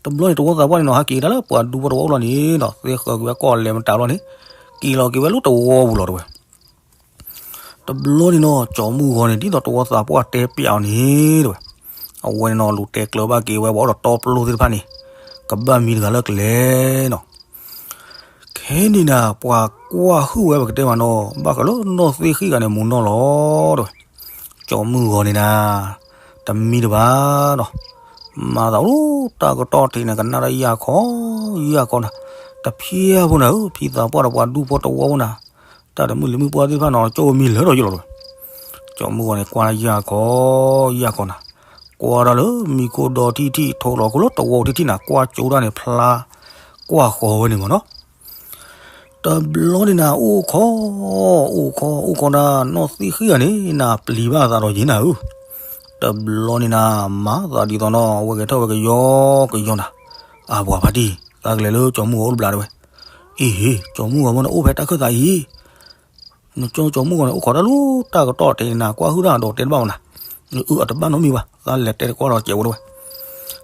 တဘျီန့ၣ် တဝီသးပှၢ်န့ၣ်နီၤ ဟဲက့ၤကဒါလၢပှၤဒူဖိတဝီအိၣ်လီၤန့ၣ်နီၤ, သ့ဃၢၤက့ၤဝဲကီၢ်လဲၤမတၤလီၤန့ၣ်, က့ၤလီၤက့ၤဝဲလၢတဝီပူၤလီၤတဲဝဲ. တ တဘျီန့ၣ်နီၤ ကၠီၤမုၢ်ဂီၤန့ၣ် ဒ်သိးတဝီသးပှၢ်တဲပျးအီၤန့ၣ်တဲဝဲ, အဝဲန့ၣ်နီၤ လူၤတဲကျၢၤဘၣ်က့ၤဝဲပှၤအိၣ်ဒီးတီပျိသ့ၣ်တဖၣ်န့ၣ် ကဘၣ်မံတဂၤလၢကျဲနီၤ. ခဲန့ၣ်နၤ ပှၤကွၢ်ဟုၣ်ဝဲပကတဲမးနီၤ ဘၣ်ဃးလၢနီၢ်သ့ၣ်ဃံၣ်ဂၤန့ၣ်မူနီၢ်လီၤတဲဝဲ. ကၠီၤမုၢ်ဂီၤန့ၣ်နၤ တမံတဘၣ်နီၤ, မၤသးအိၣ်တၢ်ကတီၢ်ထံးန့ၣ် ကနၣ်တၢ်ယၢ်ခီယၢ်ခီနၤ, တဖျၢၣ်ဖိနၤဧၢ ဖံသးပှၢ်ဒီးပှၤဒူဖိတဝီဖိနၤ, တၢ်တမုၢ်လံၤမုၢ်ပှၢ်သ့ၣ်တဖၣ်နီၤ ကၠိမံလၢထီၣ်ယ့ၢ်လီၤတဲဝဲ. ကၠီၤမုၢ်ဂီၤန့ၣ် ကွၢ်တၢ်ယၢ်ခီယၢ်ခီနၤ, ကွၢ်တၢ်လၢမံခိၣ်ဒီထံၣ်ထံၣ် ထိးလီၤခိၣ်လၢတဝီထံၣ်ထံၣ်နၤ ကွၢ်ကၠိတၢ်န့ၣ်ဖျါ ကွၢ်ဃီၤဝဲန့ၣ်မးနီၤ. တဘျီန့ၣ်နၤ အိၣ်ခိး အိၣ်ခိး အိၣ်ခိးနၤ နီၢ်သ့ၣ်ဃံၣ်ဂၤန့ၣ် နၤပျံၤဘၣ်အသးဒီးယ့ၢ်နၤဧၢ. တဘျီန့ၣ်နၤ မၤသးဒ်သိးနီၤ ဝဲကထၢၣ်ဝဲကယီကယီနၤ, အပှၤဖါတံၢ် သးကလဲၤလၢကၠီၤမုၢ်ဂီၤအိၣ်တဘျီတဲဝဲ. အ့ဟ့ ကၠီၤမုၢ်ဂီၤမ့ၢ်နအိၣ်ဖဲတၢ်ခၢၣ်သးအံၤ နကၠီၤမုၢ်ဂီၤန့ၣ် အိၣ်ခိးတၢ်လၢတၢ်ကတီၢ်တ့ၢ်နၤ ကွၢ်ဟုၣ်တၢ်ဒီးတဲတဘၣ်ဝဲနၤ, အၢ အတဘၣ်နီတမံၤဘၣ် သးလဲၤတဲတကွၢ်ဒီးစဲးဖိတဲဝဲ.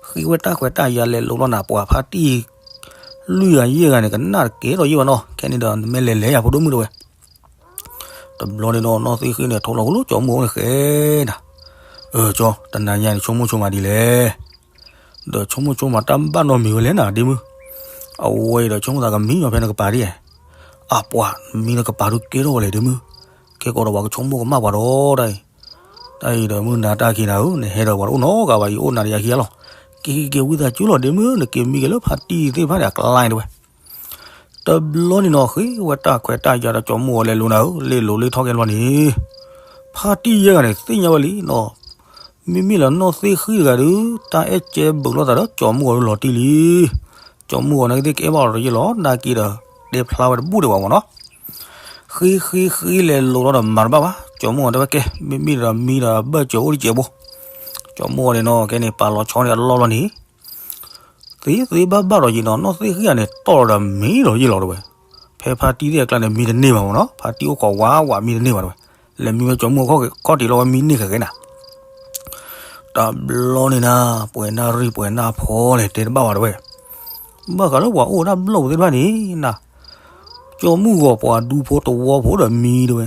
ဃ့ဝဲတၢ်ခွဲးတၢ်ယာ်လဲၤလိၤလီၤနၤ ပှၤဖါတံၢ် လွံၢ်ဂၤယဲၢ်ဂၤန့ၣ် ကနၣ်တကဲထီၣ်ယ့ၢ်ဘၣ်နီၤ ခဲန့ၣ်ဒီး နမ့ၢ်လဲၤလဲၤယၤဖိဒိၣ်မုၣ်တဲဝဲ. တဘျီန့ၣ်ဒီး နီၢ်သ့ၣ်ဃံၣ်န့ၣ် ထိးလီၤခိၣ်လၢကၠီၤမုၢ်ဂီၤန့ၣ်ဃဲနၤ, အၢ ကၠီၤ တနၤညါန့ၣ် ဆိကမိၣ်ဆိကမးဒ်လဲၣ် ဒီးဆိကမိၣ်ဆိကမးတၢ်ဘၣ်နီတမံၤဝဲလဲၣ်နၤ ဒ့မုၣ်, အဝဲအံၤဒီးဆိကမိၣ်သးကမံညီၤဖဲနကပၤဒ်, အပှၤ မံနကပၤဒုးကဲထီၣ်ဝဲလဲၣ်ဒ့မုၣ်, ခဲကိးဒီးပှၤကဆိကမိၣ်ကမၣ်ပှၤဒီးတၢ်အံၤ, တၢ်အံၤဒီးမုၢ်နၤတၢ်ခံနၤဧၢ နဟဲဒီးပှၤတအိၣ်နီတဂၤဘၣ် ယအိၣ်နၤဒီးယၤခံဂၤလီၤ, က့ၤက့ၤက့ၤဝံသးစူၤလီၤဒ့မုၣ် နက့ၤမံက့ၤလၢဖါတံၢ်သ့ၣ်တဖၣ်န့ၣ်အကျါန့ၣ်တဲဝဲ. တဘျီန့ၣ်နီၤ ဃ့ဝဲတၢ်ခွဲးတၢ်ယာ်ဒီးကၠီၤမုၢ်ဂီၤလဲၤလိၤနၤဧၢ လဲၤလိၤလ့ထီၣ်ကဲဘျီန့ၣ်, ဖါတံၢ်ယဲၢ်ဂၤန့ၣ် သ့ၣ်ညါဝဲလံနီၤ, မ့မ့ၢ်လၢနီၢ်သ့ၣ်ဃံၣ်တဂၤဒုး တၢ်အဲၣ်ကဲဘုးလိာ်သးဒီးကၠီၤမုၢ်ဂီၤလီၤတံၢ်လံ, ကၠီၤမုၢ်ဂီၤနာ်က့သ့ၣ်ကဲဘၣ်လီၤတယ့ၢ်လီၤ နာ်က့ဒီး တဲဖျါဝဲတဘူၣ်ဒံးဘၣ်မ့ၢ်နီၤ, ဃ့ဃ့ဃ့လဲၤလိၤလီၤဒီးမၤတဘၣ်ဘၣ် ကၠီၤမုၢ်ဂီၤတဲဝဲကဲ မ့မ့ၢ်ဒီးမံဒီးဘၢၣ်စၢၤအိၣ်တစဲးဖိ, ကၠီၤမုၢ်ဂီၤန့ၣ်နီၤ ကဲန့ၣ် ပာ်လီၤဆီန့ၣ်အလီၢ်လီၤန့ၣ် သ့သ့ဘၣ်ဘၣ်ဒီးယံၤနီၤ နီၢ်သ့ၣ်ဃံၣ်ဂၤန့ၣ် တီၢ်လီၤဒီးမံလီၤယ့ၢ်လီၤတဲဝဲ, ဖဲဖါတံၢ်သ့ၣ်အကျါန့ၣ် မံတန့ၢ်ဘၣ်မ့ၢ်နီၤ ဖါတံၢ်အိၣ်ခိးဝးဝးမံတန့ၢ်ဘၣ်တဲဝဲ, လဲၤမံဝဲကၠီၤမုၢ်ဂီၤခီၣ်ထံးလီၤဝဲမံန့ၢ်ဃဲဃဲနၤ, တဘျီန့ၣ်နၤ ပှဲၤနၢ်ရံၣ်ပှဲၤနၢ်ဖီလဲၣ်တဲတဘၣ်ဘၣ်တဲဝဲ, ဘၣ်ဃးလၢပှၤအိၣ်ဝဲဒၣ်ဘျီၣ်ပူၤသ့ၣ်တဖၣ်န့ၣ်နၤ, ကၠီၤမုၢ်ဂီၤပှၤဒူဖိတဝီဖိဒီးမံတဲဝဲ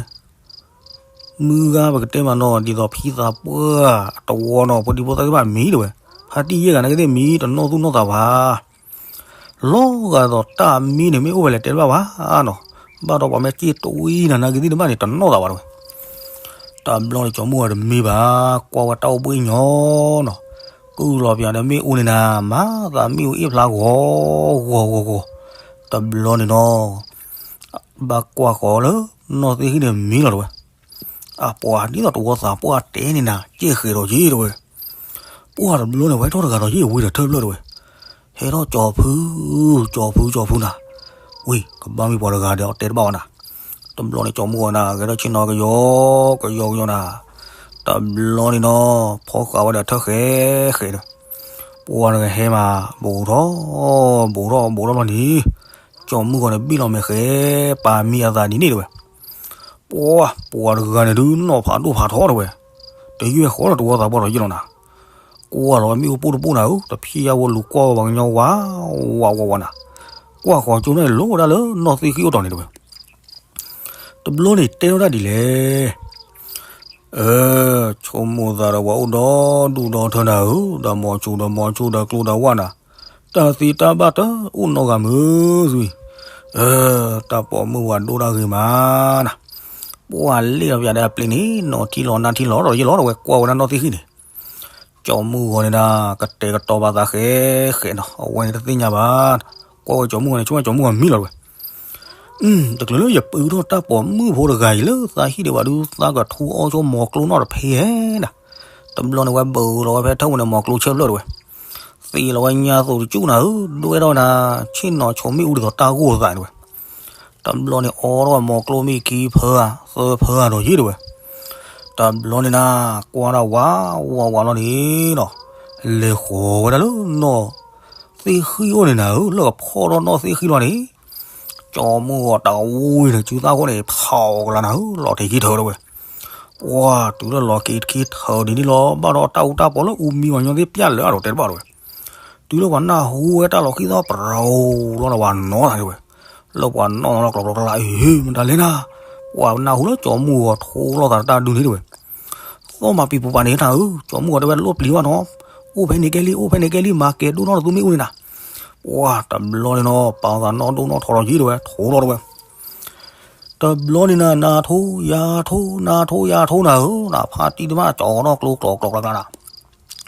မုၢ်ဂၤပကတဲမးနီၤ ဒ်သိးဖံသးပှၢ်တဝီနီၤ ဖိဒံဖိသၣ်သ့ၣ်တဖၣ်မံတဲဝဲ, ဖါတံၢ်ယဲၢ်ဂၤနာ်က့သ့ၣ်မံတနီၣ်သူၣ်နီၣ်သးဘၣ်, လီၤဂာ်ဒ်သိးတၢ်မံန့ၣ်မ့ၢ်အိၣ်ဝဲလဲၣ်တဲတဘၣ်ဘၣ်နီၤ, ဘၣ်ဒီးပှၤမ့ၢ်စ့ၢ်တွံၢ်နၤနာ်က့သ့ၣ်တဖၣ်န့ၣ် တနီၣ်သးဘၣ်တဲဝဲ, တဘျီန့ၣ်ကၠီၤမုၢ်ဂီၤတမံဘၣ် ကွၢ်ဝဲတၢ်အိၣ်ဘှံးညီနီၤ, ကုၢ်လီၤပၠးဒီးမ့ၣ်အူန့ၣ်နၤ မၤသးမ့ၣ်အူအ့ၣ်ဖျါဂီၤဂီၤဂီၤဂီၤ, တဘျီန့ၣ်နီၤ ဘၣ်ကွၢ်ဃီၤလၢ နီၢ်သ့ၣ်ဃံၣ်န့ၣ်မံလီၤတဲဝဲ, အပှၤဒ်သိးတဝီသးပှၢ်တဲန့ၣ်နၤ ကဲဃဲၤဒီးယ့ၢ်တဲဝဲ, ပှၢ်တဘျီန့ၣ် ဝဲထီၣ်တဂၤဒီးယ့ၢ်ဝံၤဒီးထၢၣ်ဖျၢၣ်တဲဝဲ, ဟဲထီၣ်ကၠီၤဖု ကၠီၤဖု ကၠီၤဖုနၤ, ဝံၤ ကဘၣ်မ့ၢ်ပှၤတဂၤဒီးတဲတဘၣ်ဘၣ်နၤ, တဘျီန့ၣ်ကၠီၤမုၢ်ဂီၤနၤ ဂဲၤထီၣ်ဆ့ၣ်နီၤကယီကယီကယီနၤ, တဘျီန့ၣ်နီၤ ဖီဃာ်ဝဲဒီးထၢၣ်ဃဲဃဲဒီး ပှၤတဂၤဟဲမး ဘူးထီၣ် ဘူးထီၣ်ဘူးထီၣ်လီၤန့ၣ်, ကၠီၤမုၢ်ဂီၤန့ၣ် ဘံၣ်လီၤမဲာ်ဃဲ ပာ်မံအသးဒ်န့ၣ်တဲဝဲ, ပှၤပှၤတဂၤန့ၣ်ဒုးနီၢ်ဖးဒိၣ်ဖးထီတဲဝဲ, တယွဲၢ်ဃီလီၤတဝီသးပှၢ်ဒီးယ့ၢ်လီၤနၤ, ကွၢ်လီၤဝဲမ့ၣ်အူပိၢ်တပိၢ်နၤဧၢ တဖျၢၣ်ယါဝဲလူၤကွၢ်ဝဲပှၤကညီဝးဝးဝးဝးနၤ, ကွၢ်ဃီၤကၠိန့ၣ်လိၤဝဲဒၣ်လၢနီၢ်သ့ၣ်ဃံၣ်အိၣ်တီၤန့ၣ်တဲဝဲ, တဘျီန့ၣ်တဲထီၣ်တၢ်ဒ်လဲၣ် အၢ ဆိကမိၣ်သးဒီးပှၤအိၣ်ဒီဒူၣ်ဒီထၢနၤဧၢ, ဒီးမိၤဆိဒီးမိၤဆိဒီးကျိဒီးဝၣ်နၤ, တၢ်သ့တၢ်ဘၣ်တအိၣ်နီတဂၤမုၢ်သွံၣ်, အၢ တၢ်ပိာ်မုၣ်ဝဲဒိၣ်တၢ်ဂ့ၤမးနၤ, ပှၤလ့ၣ်ဒီးပယၤဒီးအပျ့ၤန့ၣ် နီၢ်ထံလီၤနၢ်ထံလီၤဒီးယ့ၢ်လီၤဒီးဝဲကွၢ်ဝဲဒၣ်နီၢ်သ့ၣ်ဃံၣ်န့ၣ် ကၠီၤမုၢ်ဂီၤန့ၣ်ဒၣ် ကတဲာ်ကတီၤဘၣ်သးဃဲဃဲနီၤ, အဝဲန့ၣ်တသ့ၣ်ညါဘၣ်, ကွၢ်ဝဲကၠီၤမုၢ်ဂီၤန့ၣ် ဆိကမိၣ်ကၠီၤမုၢ်ဂီၤမံလီၤတဲဝဲ, တချုးလၢယပုၢ်ထီၣ်တၢ်ပိာ်မုၣ်ဖိတဂၤအံၤလၢသးဟံၣ်ဒံးဘၣ်ဒုး သးကထူအီၣ်ဆိမိၤကျိနီၣ်တဖဲနၤ, တဘျီန့ၣ်ဝဲဘူးလီၤဝဲဖဲထၢၣ်ပူၤန့ၣ် မိၤကျိဆၢဖျၢၣ်တဲဝဲ, သံလီၤဝဲညါသိးတစူၣ်နၤဧၢ, ဒွဲၣ်ထီၣ်နၤ ဆ့ၣ်နီၤဆိမ့ၣ်အူဒ်သိးတၢ်ဂိၢ်သးတဲဝဲ တဘျီန့ၣ် အီထီၣ်မိၤကျိမ့ၢ်ခံဖၢဧါ သၢဖၢဧါဒီးယ့ၢ်တဲဝဲ, တဘျီန့ၣ်နၤ ကွၢ်ဒၣ်ဝးဝးဝးလီၤန့ၣ်နီၤ, လဲၤဃီၤဝဲဒၣ်လၢနီၢ်သ့ၣ်ဃံၣ်အိၣ်န့ၣ်နၤဧၢ, လၢကဖီၣ်ထီၣ်နီၢ်သ့ၣ်ဃံၣ်လီၤန့ၣ်, ကၠီၤမုၢ်ဂီၤတဝံၤန့ၣ် စုသၣ်ခိၣ်န့ၣ် ဖးအီၤကလၤနၤဧၢ, လီၤထံးခံထၢဝဲတဲဝဲ, ပှၤတုၤလၢလီၤက့ၤခံထၢဒ်န့ၣ်လီၤ, ဘၣ်ဒီးတၢ်အူတၢ်ပီးလၢအူမံပှၤကညီသ့ၣ်ပျၢ်လၢအဒီးတဲတဘၣ်တဲဝဲ တုၤလၢပှၤနၢ်ဟူဝဲတၢ်လီၤဃံၣ်သီၣ်ပရီလီၤဒီးပှၤနီၢ်နၤတဲဝဲ, လၢပှၤနီၢ်နီၢ်လီၤကျိးကျိးကျါ အ့ မတၤလဲၣ်နၤ, ပှၤနၢ်ဟူလၢကၠီမုၢ်ဂီၤထိလီၤသးတၢ်ဒုန့ၣ်တဝဲ, သီၣ်မၤပံၤပူၤပၤန့ၣ်နၤဧၢ, ကၠီမုၢ်ဂီၤတဲဝဲလိၣ်ပျံၤဘၣ်နီၤ, အိၣ်ဖဲန့ၣ်ကဲလံ အိၣ်ဖဲန့ၣ်ကဲလံ မၤကဲၤဒိၣ်နီၢ်တသူမ့ၢ်အိၣ်န့ၣ်နၤ, ပှၤတဘျီန့ၣ်နီၤ ပာ်သးနီၢ်ဒိၣ်နီၢ်ထီလီၤက့ၤတဝဲ ထိလီၤတဝဲ တဘျီန့ၣ်နၤ နၤထိယၤထိ နၤထိယၤထိနၤဧၢ, နဖါတံၢ်တဖၣ်ကၠီၤနီၢ်ကျိၤကျိၤကျိၤကျါကျါနၤ,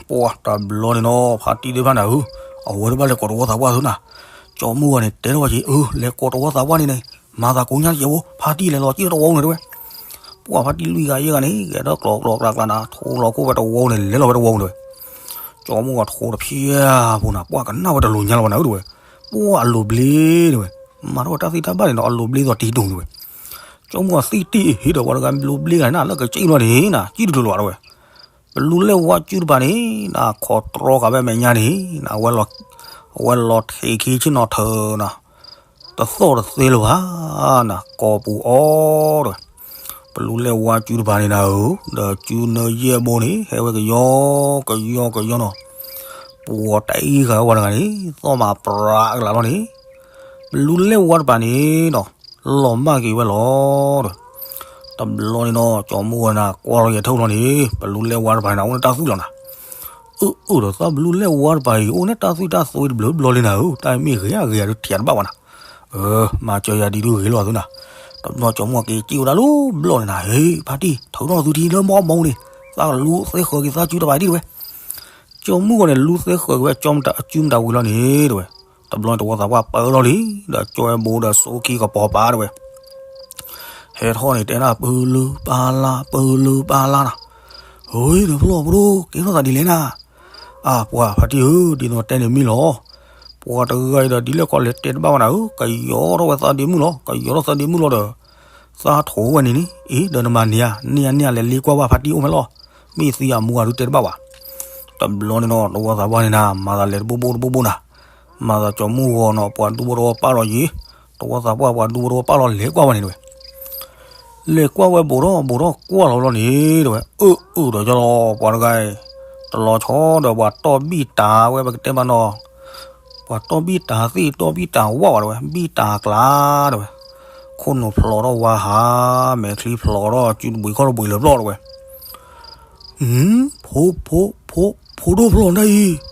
ပှၤတဘျီန့ၣ်နီၤ ဖါတံၢ်သ့ၣ်တဖၣ်နၤဧၢ, အဝဲတဘၣ်လဲၤကိးတဝီသးပှၢ်သုနၤ, ကၠီမုၢ်ဂီၤန့ၣ် တဲထီၣ်ဝဲက့ၤ အၢ လဲၤကိးတဝီသးပှၢ်န့ၣ်န့ၣ် မၤသးကိညါတကဲးဖိ ဖါတံၢ်လဲၤလီၤက့ၤတဝီန့ၣ်တဝဲ, ပှၤဖါတံၢ်လွံၢ်ဂၤယဲၢ်ဂၤန့ၣ် ဂဲၤထီၣ်ကျိၤကျိၤကျါကျါနၤ ထိလီၤကိၣ်ဝဲတဝီန့ၣ် လဲၤလီၤဝဲတဝီန့ၣ်တဝဲ, ကၠီမုၢ်ဂီၤထိတဖျၢၣ်ဖိနၤ ပှၤကနၣ်ဝဲတလိၤညါလီၤဘၣ်နၤဧၢတဝဲ, ပှၤအလိၤဘျ့တဝဲ, မၤထီၣ်ဝဲတၢ်သ့တၢ်ဘၣ်န့ၣ်နီၤ အလိၤဘျ့သိးတံတူာ်တဝဲ, ကၠီမုၢ်ဂီၤသံတံၢ်အဟ့ဒီးပှၤတဂၤလိၤဘျ့ဂၤန့ၣ် လၢကစံၣ်ဘျီန့ၣ်နၤ ကံၣ်တထူလီၤတဝဲ ပလူၤလဲၣ်ဝါစုတပၤန့ၣ် နခိးတြီဃာ်ဝဲမဲာ်ညါန့ၣ် အဝဲလီၤထံးခံဆ့ၣ်နီၤထၢနၤ, တသီၣ်တသ့လၢၤဘၣ်နၤ ကိာ်ပူၤအီၤတဝဲ, ပလူၤလဲၣ်ဝါစုတပၤန့ၣ်နၤဧၢ, ဒီးစုနၢယဲၢ်ဘိန့ၣ် ဟဲဝဲကယီကယီကယီနီၤ, ပှၤတအံၤဃာ်ဝဲတဂၤန့ၣ် သီၣ်မၤပြးကလာ်လီၤန့ၣ် ပလူၤလဲၣ်ဝါတပၤန့ၣ်ဒီး လီၤမၢ်က့ၤဝဲလီၤဒီး, တဘျီန့ၣ်နီၤ ကၠီမုၢ်ဂီၤနၤ ကွၢ်လီၤယဲၢ်ထီၣ်လီၤန့ၣ် ပလူၤလဲၣ်ဝါတပၤန့ၣ် အိၣ်န့ၢ်တၢ်သွံၣ်လီၤနၤ, အၢ အၢ ဒီးသးပလူၤလဲၣ်ဝါတပၤအံၤ အိၣ်န့ၢ်တၢ်သွံၣ်တၢ်သွဲတဘျုးဘျီလံနၤဧၢ, တၢ်မ့ၢ်ဂ့ၤအဂ့ၤအဒုးထံးတဘၣ်ဝဲနၤ, အၢ မၤစၢၤယၤဒ်ဒုးဂ့ၤလီၤသုနၤ, တဘျီကၠီမုၢ်ဂီၤက့ၤစံၣ်ဝဲဒၣ်လၢဘျီန့ၣ်နၤ, ဟ့ ဖါတံၢ် ထုးထီၣ်သုထံလၢမီမီန့ၣ် သးကလူၤသ့ဃၢၤက့ၤသးစုတပၤဒ်တဝဲ ကၠီမုၢ်ဂီၤန့ၣ် လူၤသဲဃၢၤက့ၤဝဲ ကၠီမုၢ်တၢ်အစုမတၤဝံၤလီၤန့ၣ်တဝဲ, တဘျီန့ၣ်တဝီသးပှၢ်ပၢလီၤလံ, ဒီးကၠီဝဲဘိဒီးစိခံကပီၤပၤတဝဲ, ဟဲထီၣ်န့ၣ် တဲဒၣ်ပၢလၢပၢလၢပၢလၢနၤ, ဟ့ဒီးဖျီၣ်ဖိဒိၣ် ကဲထီၣ်သးဒ်လဲၣ်နၤ, အၢ ပှၤဖါတံၢ်ဧၢ ဒ်သိးတဲန့ၣ်မ့ၢ်လီၤ, ပှၤတဂၤအံၤဒီးဒ်လဲၣ်ခီလဲၣ်တဲတဘၣ်ဝဲနၤဧၢ, ကယီထီၣ်ဝဲသးဒ့မုၣ်လီၤ, ကယီထီၣ်သးဒ့မုၣ်လီၤဒီး, သးထိးဝဲန့ၣ်န့ၣ် အ့ ဒီးနမၤန့ၢ်ဧါ, န့ၢ်ဧါန့ၢ်ဧါ လဲၤလ့ကွၢ်ဘၣ်ဖါတံၢ်အိၣ်မးလီၤ, မ့ၢ်သံအမူအဒုးတဲတဘၣ်ဘၣ်, တဘျီန့ၣ်နီၤ တဝီသးပှၢ်န့ၣ်နၤ မၤသးလဲၤတဘိဘိတဘိဘိနၤ, မၤသးကၠီမုၢ်ဂီၤနီၤ ပှၤဒူဖိတဝီပာ်လီၤယံၤ, တဝီသးပှၢ်ပှၤဒူဖိတဝီပာ်လီၤလဲၤကွၢ်ဝဲန့ၣ်တဝဲ လဲၤကွၢ်ဝဲဘူးထီၣ်ဘူးထီၣ်ကွၢ်လီၤလီၤန့ၣ်တဝဲ, အၢ အၢ ဒီးကၠီလီၤ ပှၤတဂၤအံၤ, တလီၤဆီဒီးပှၤတီၢ်ဘံၣ်တၢ်ဝဲ ပကတဲမးနီၤ, ပှၤတီၢ်ဘံၣ်တၢ်သ့ၣ်တီၢ်ဘံၣ်တၢ်ဝၣ်ဝဲတဝဲ ဘံၣ်တၢ်ကျါတဝဲ, ခိၣ်နူာ်ဖျိးထီၣ်ဝါဟး မဲာ်ချံဖျိးထီၣ် စုတဘှံးခီၣ်တဘှံးလၢာ်ဖျိးတဝဲ ဖိ ဖိ ဖိ ဖိဒိၣ်ဖျိးနၤအံၤ,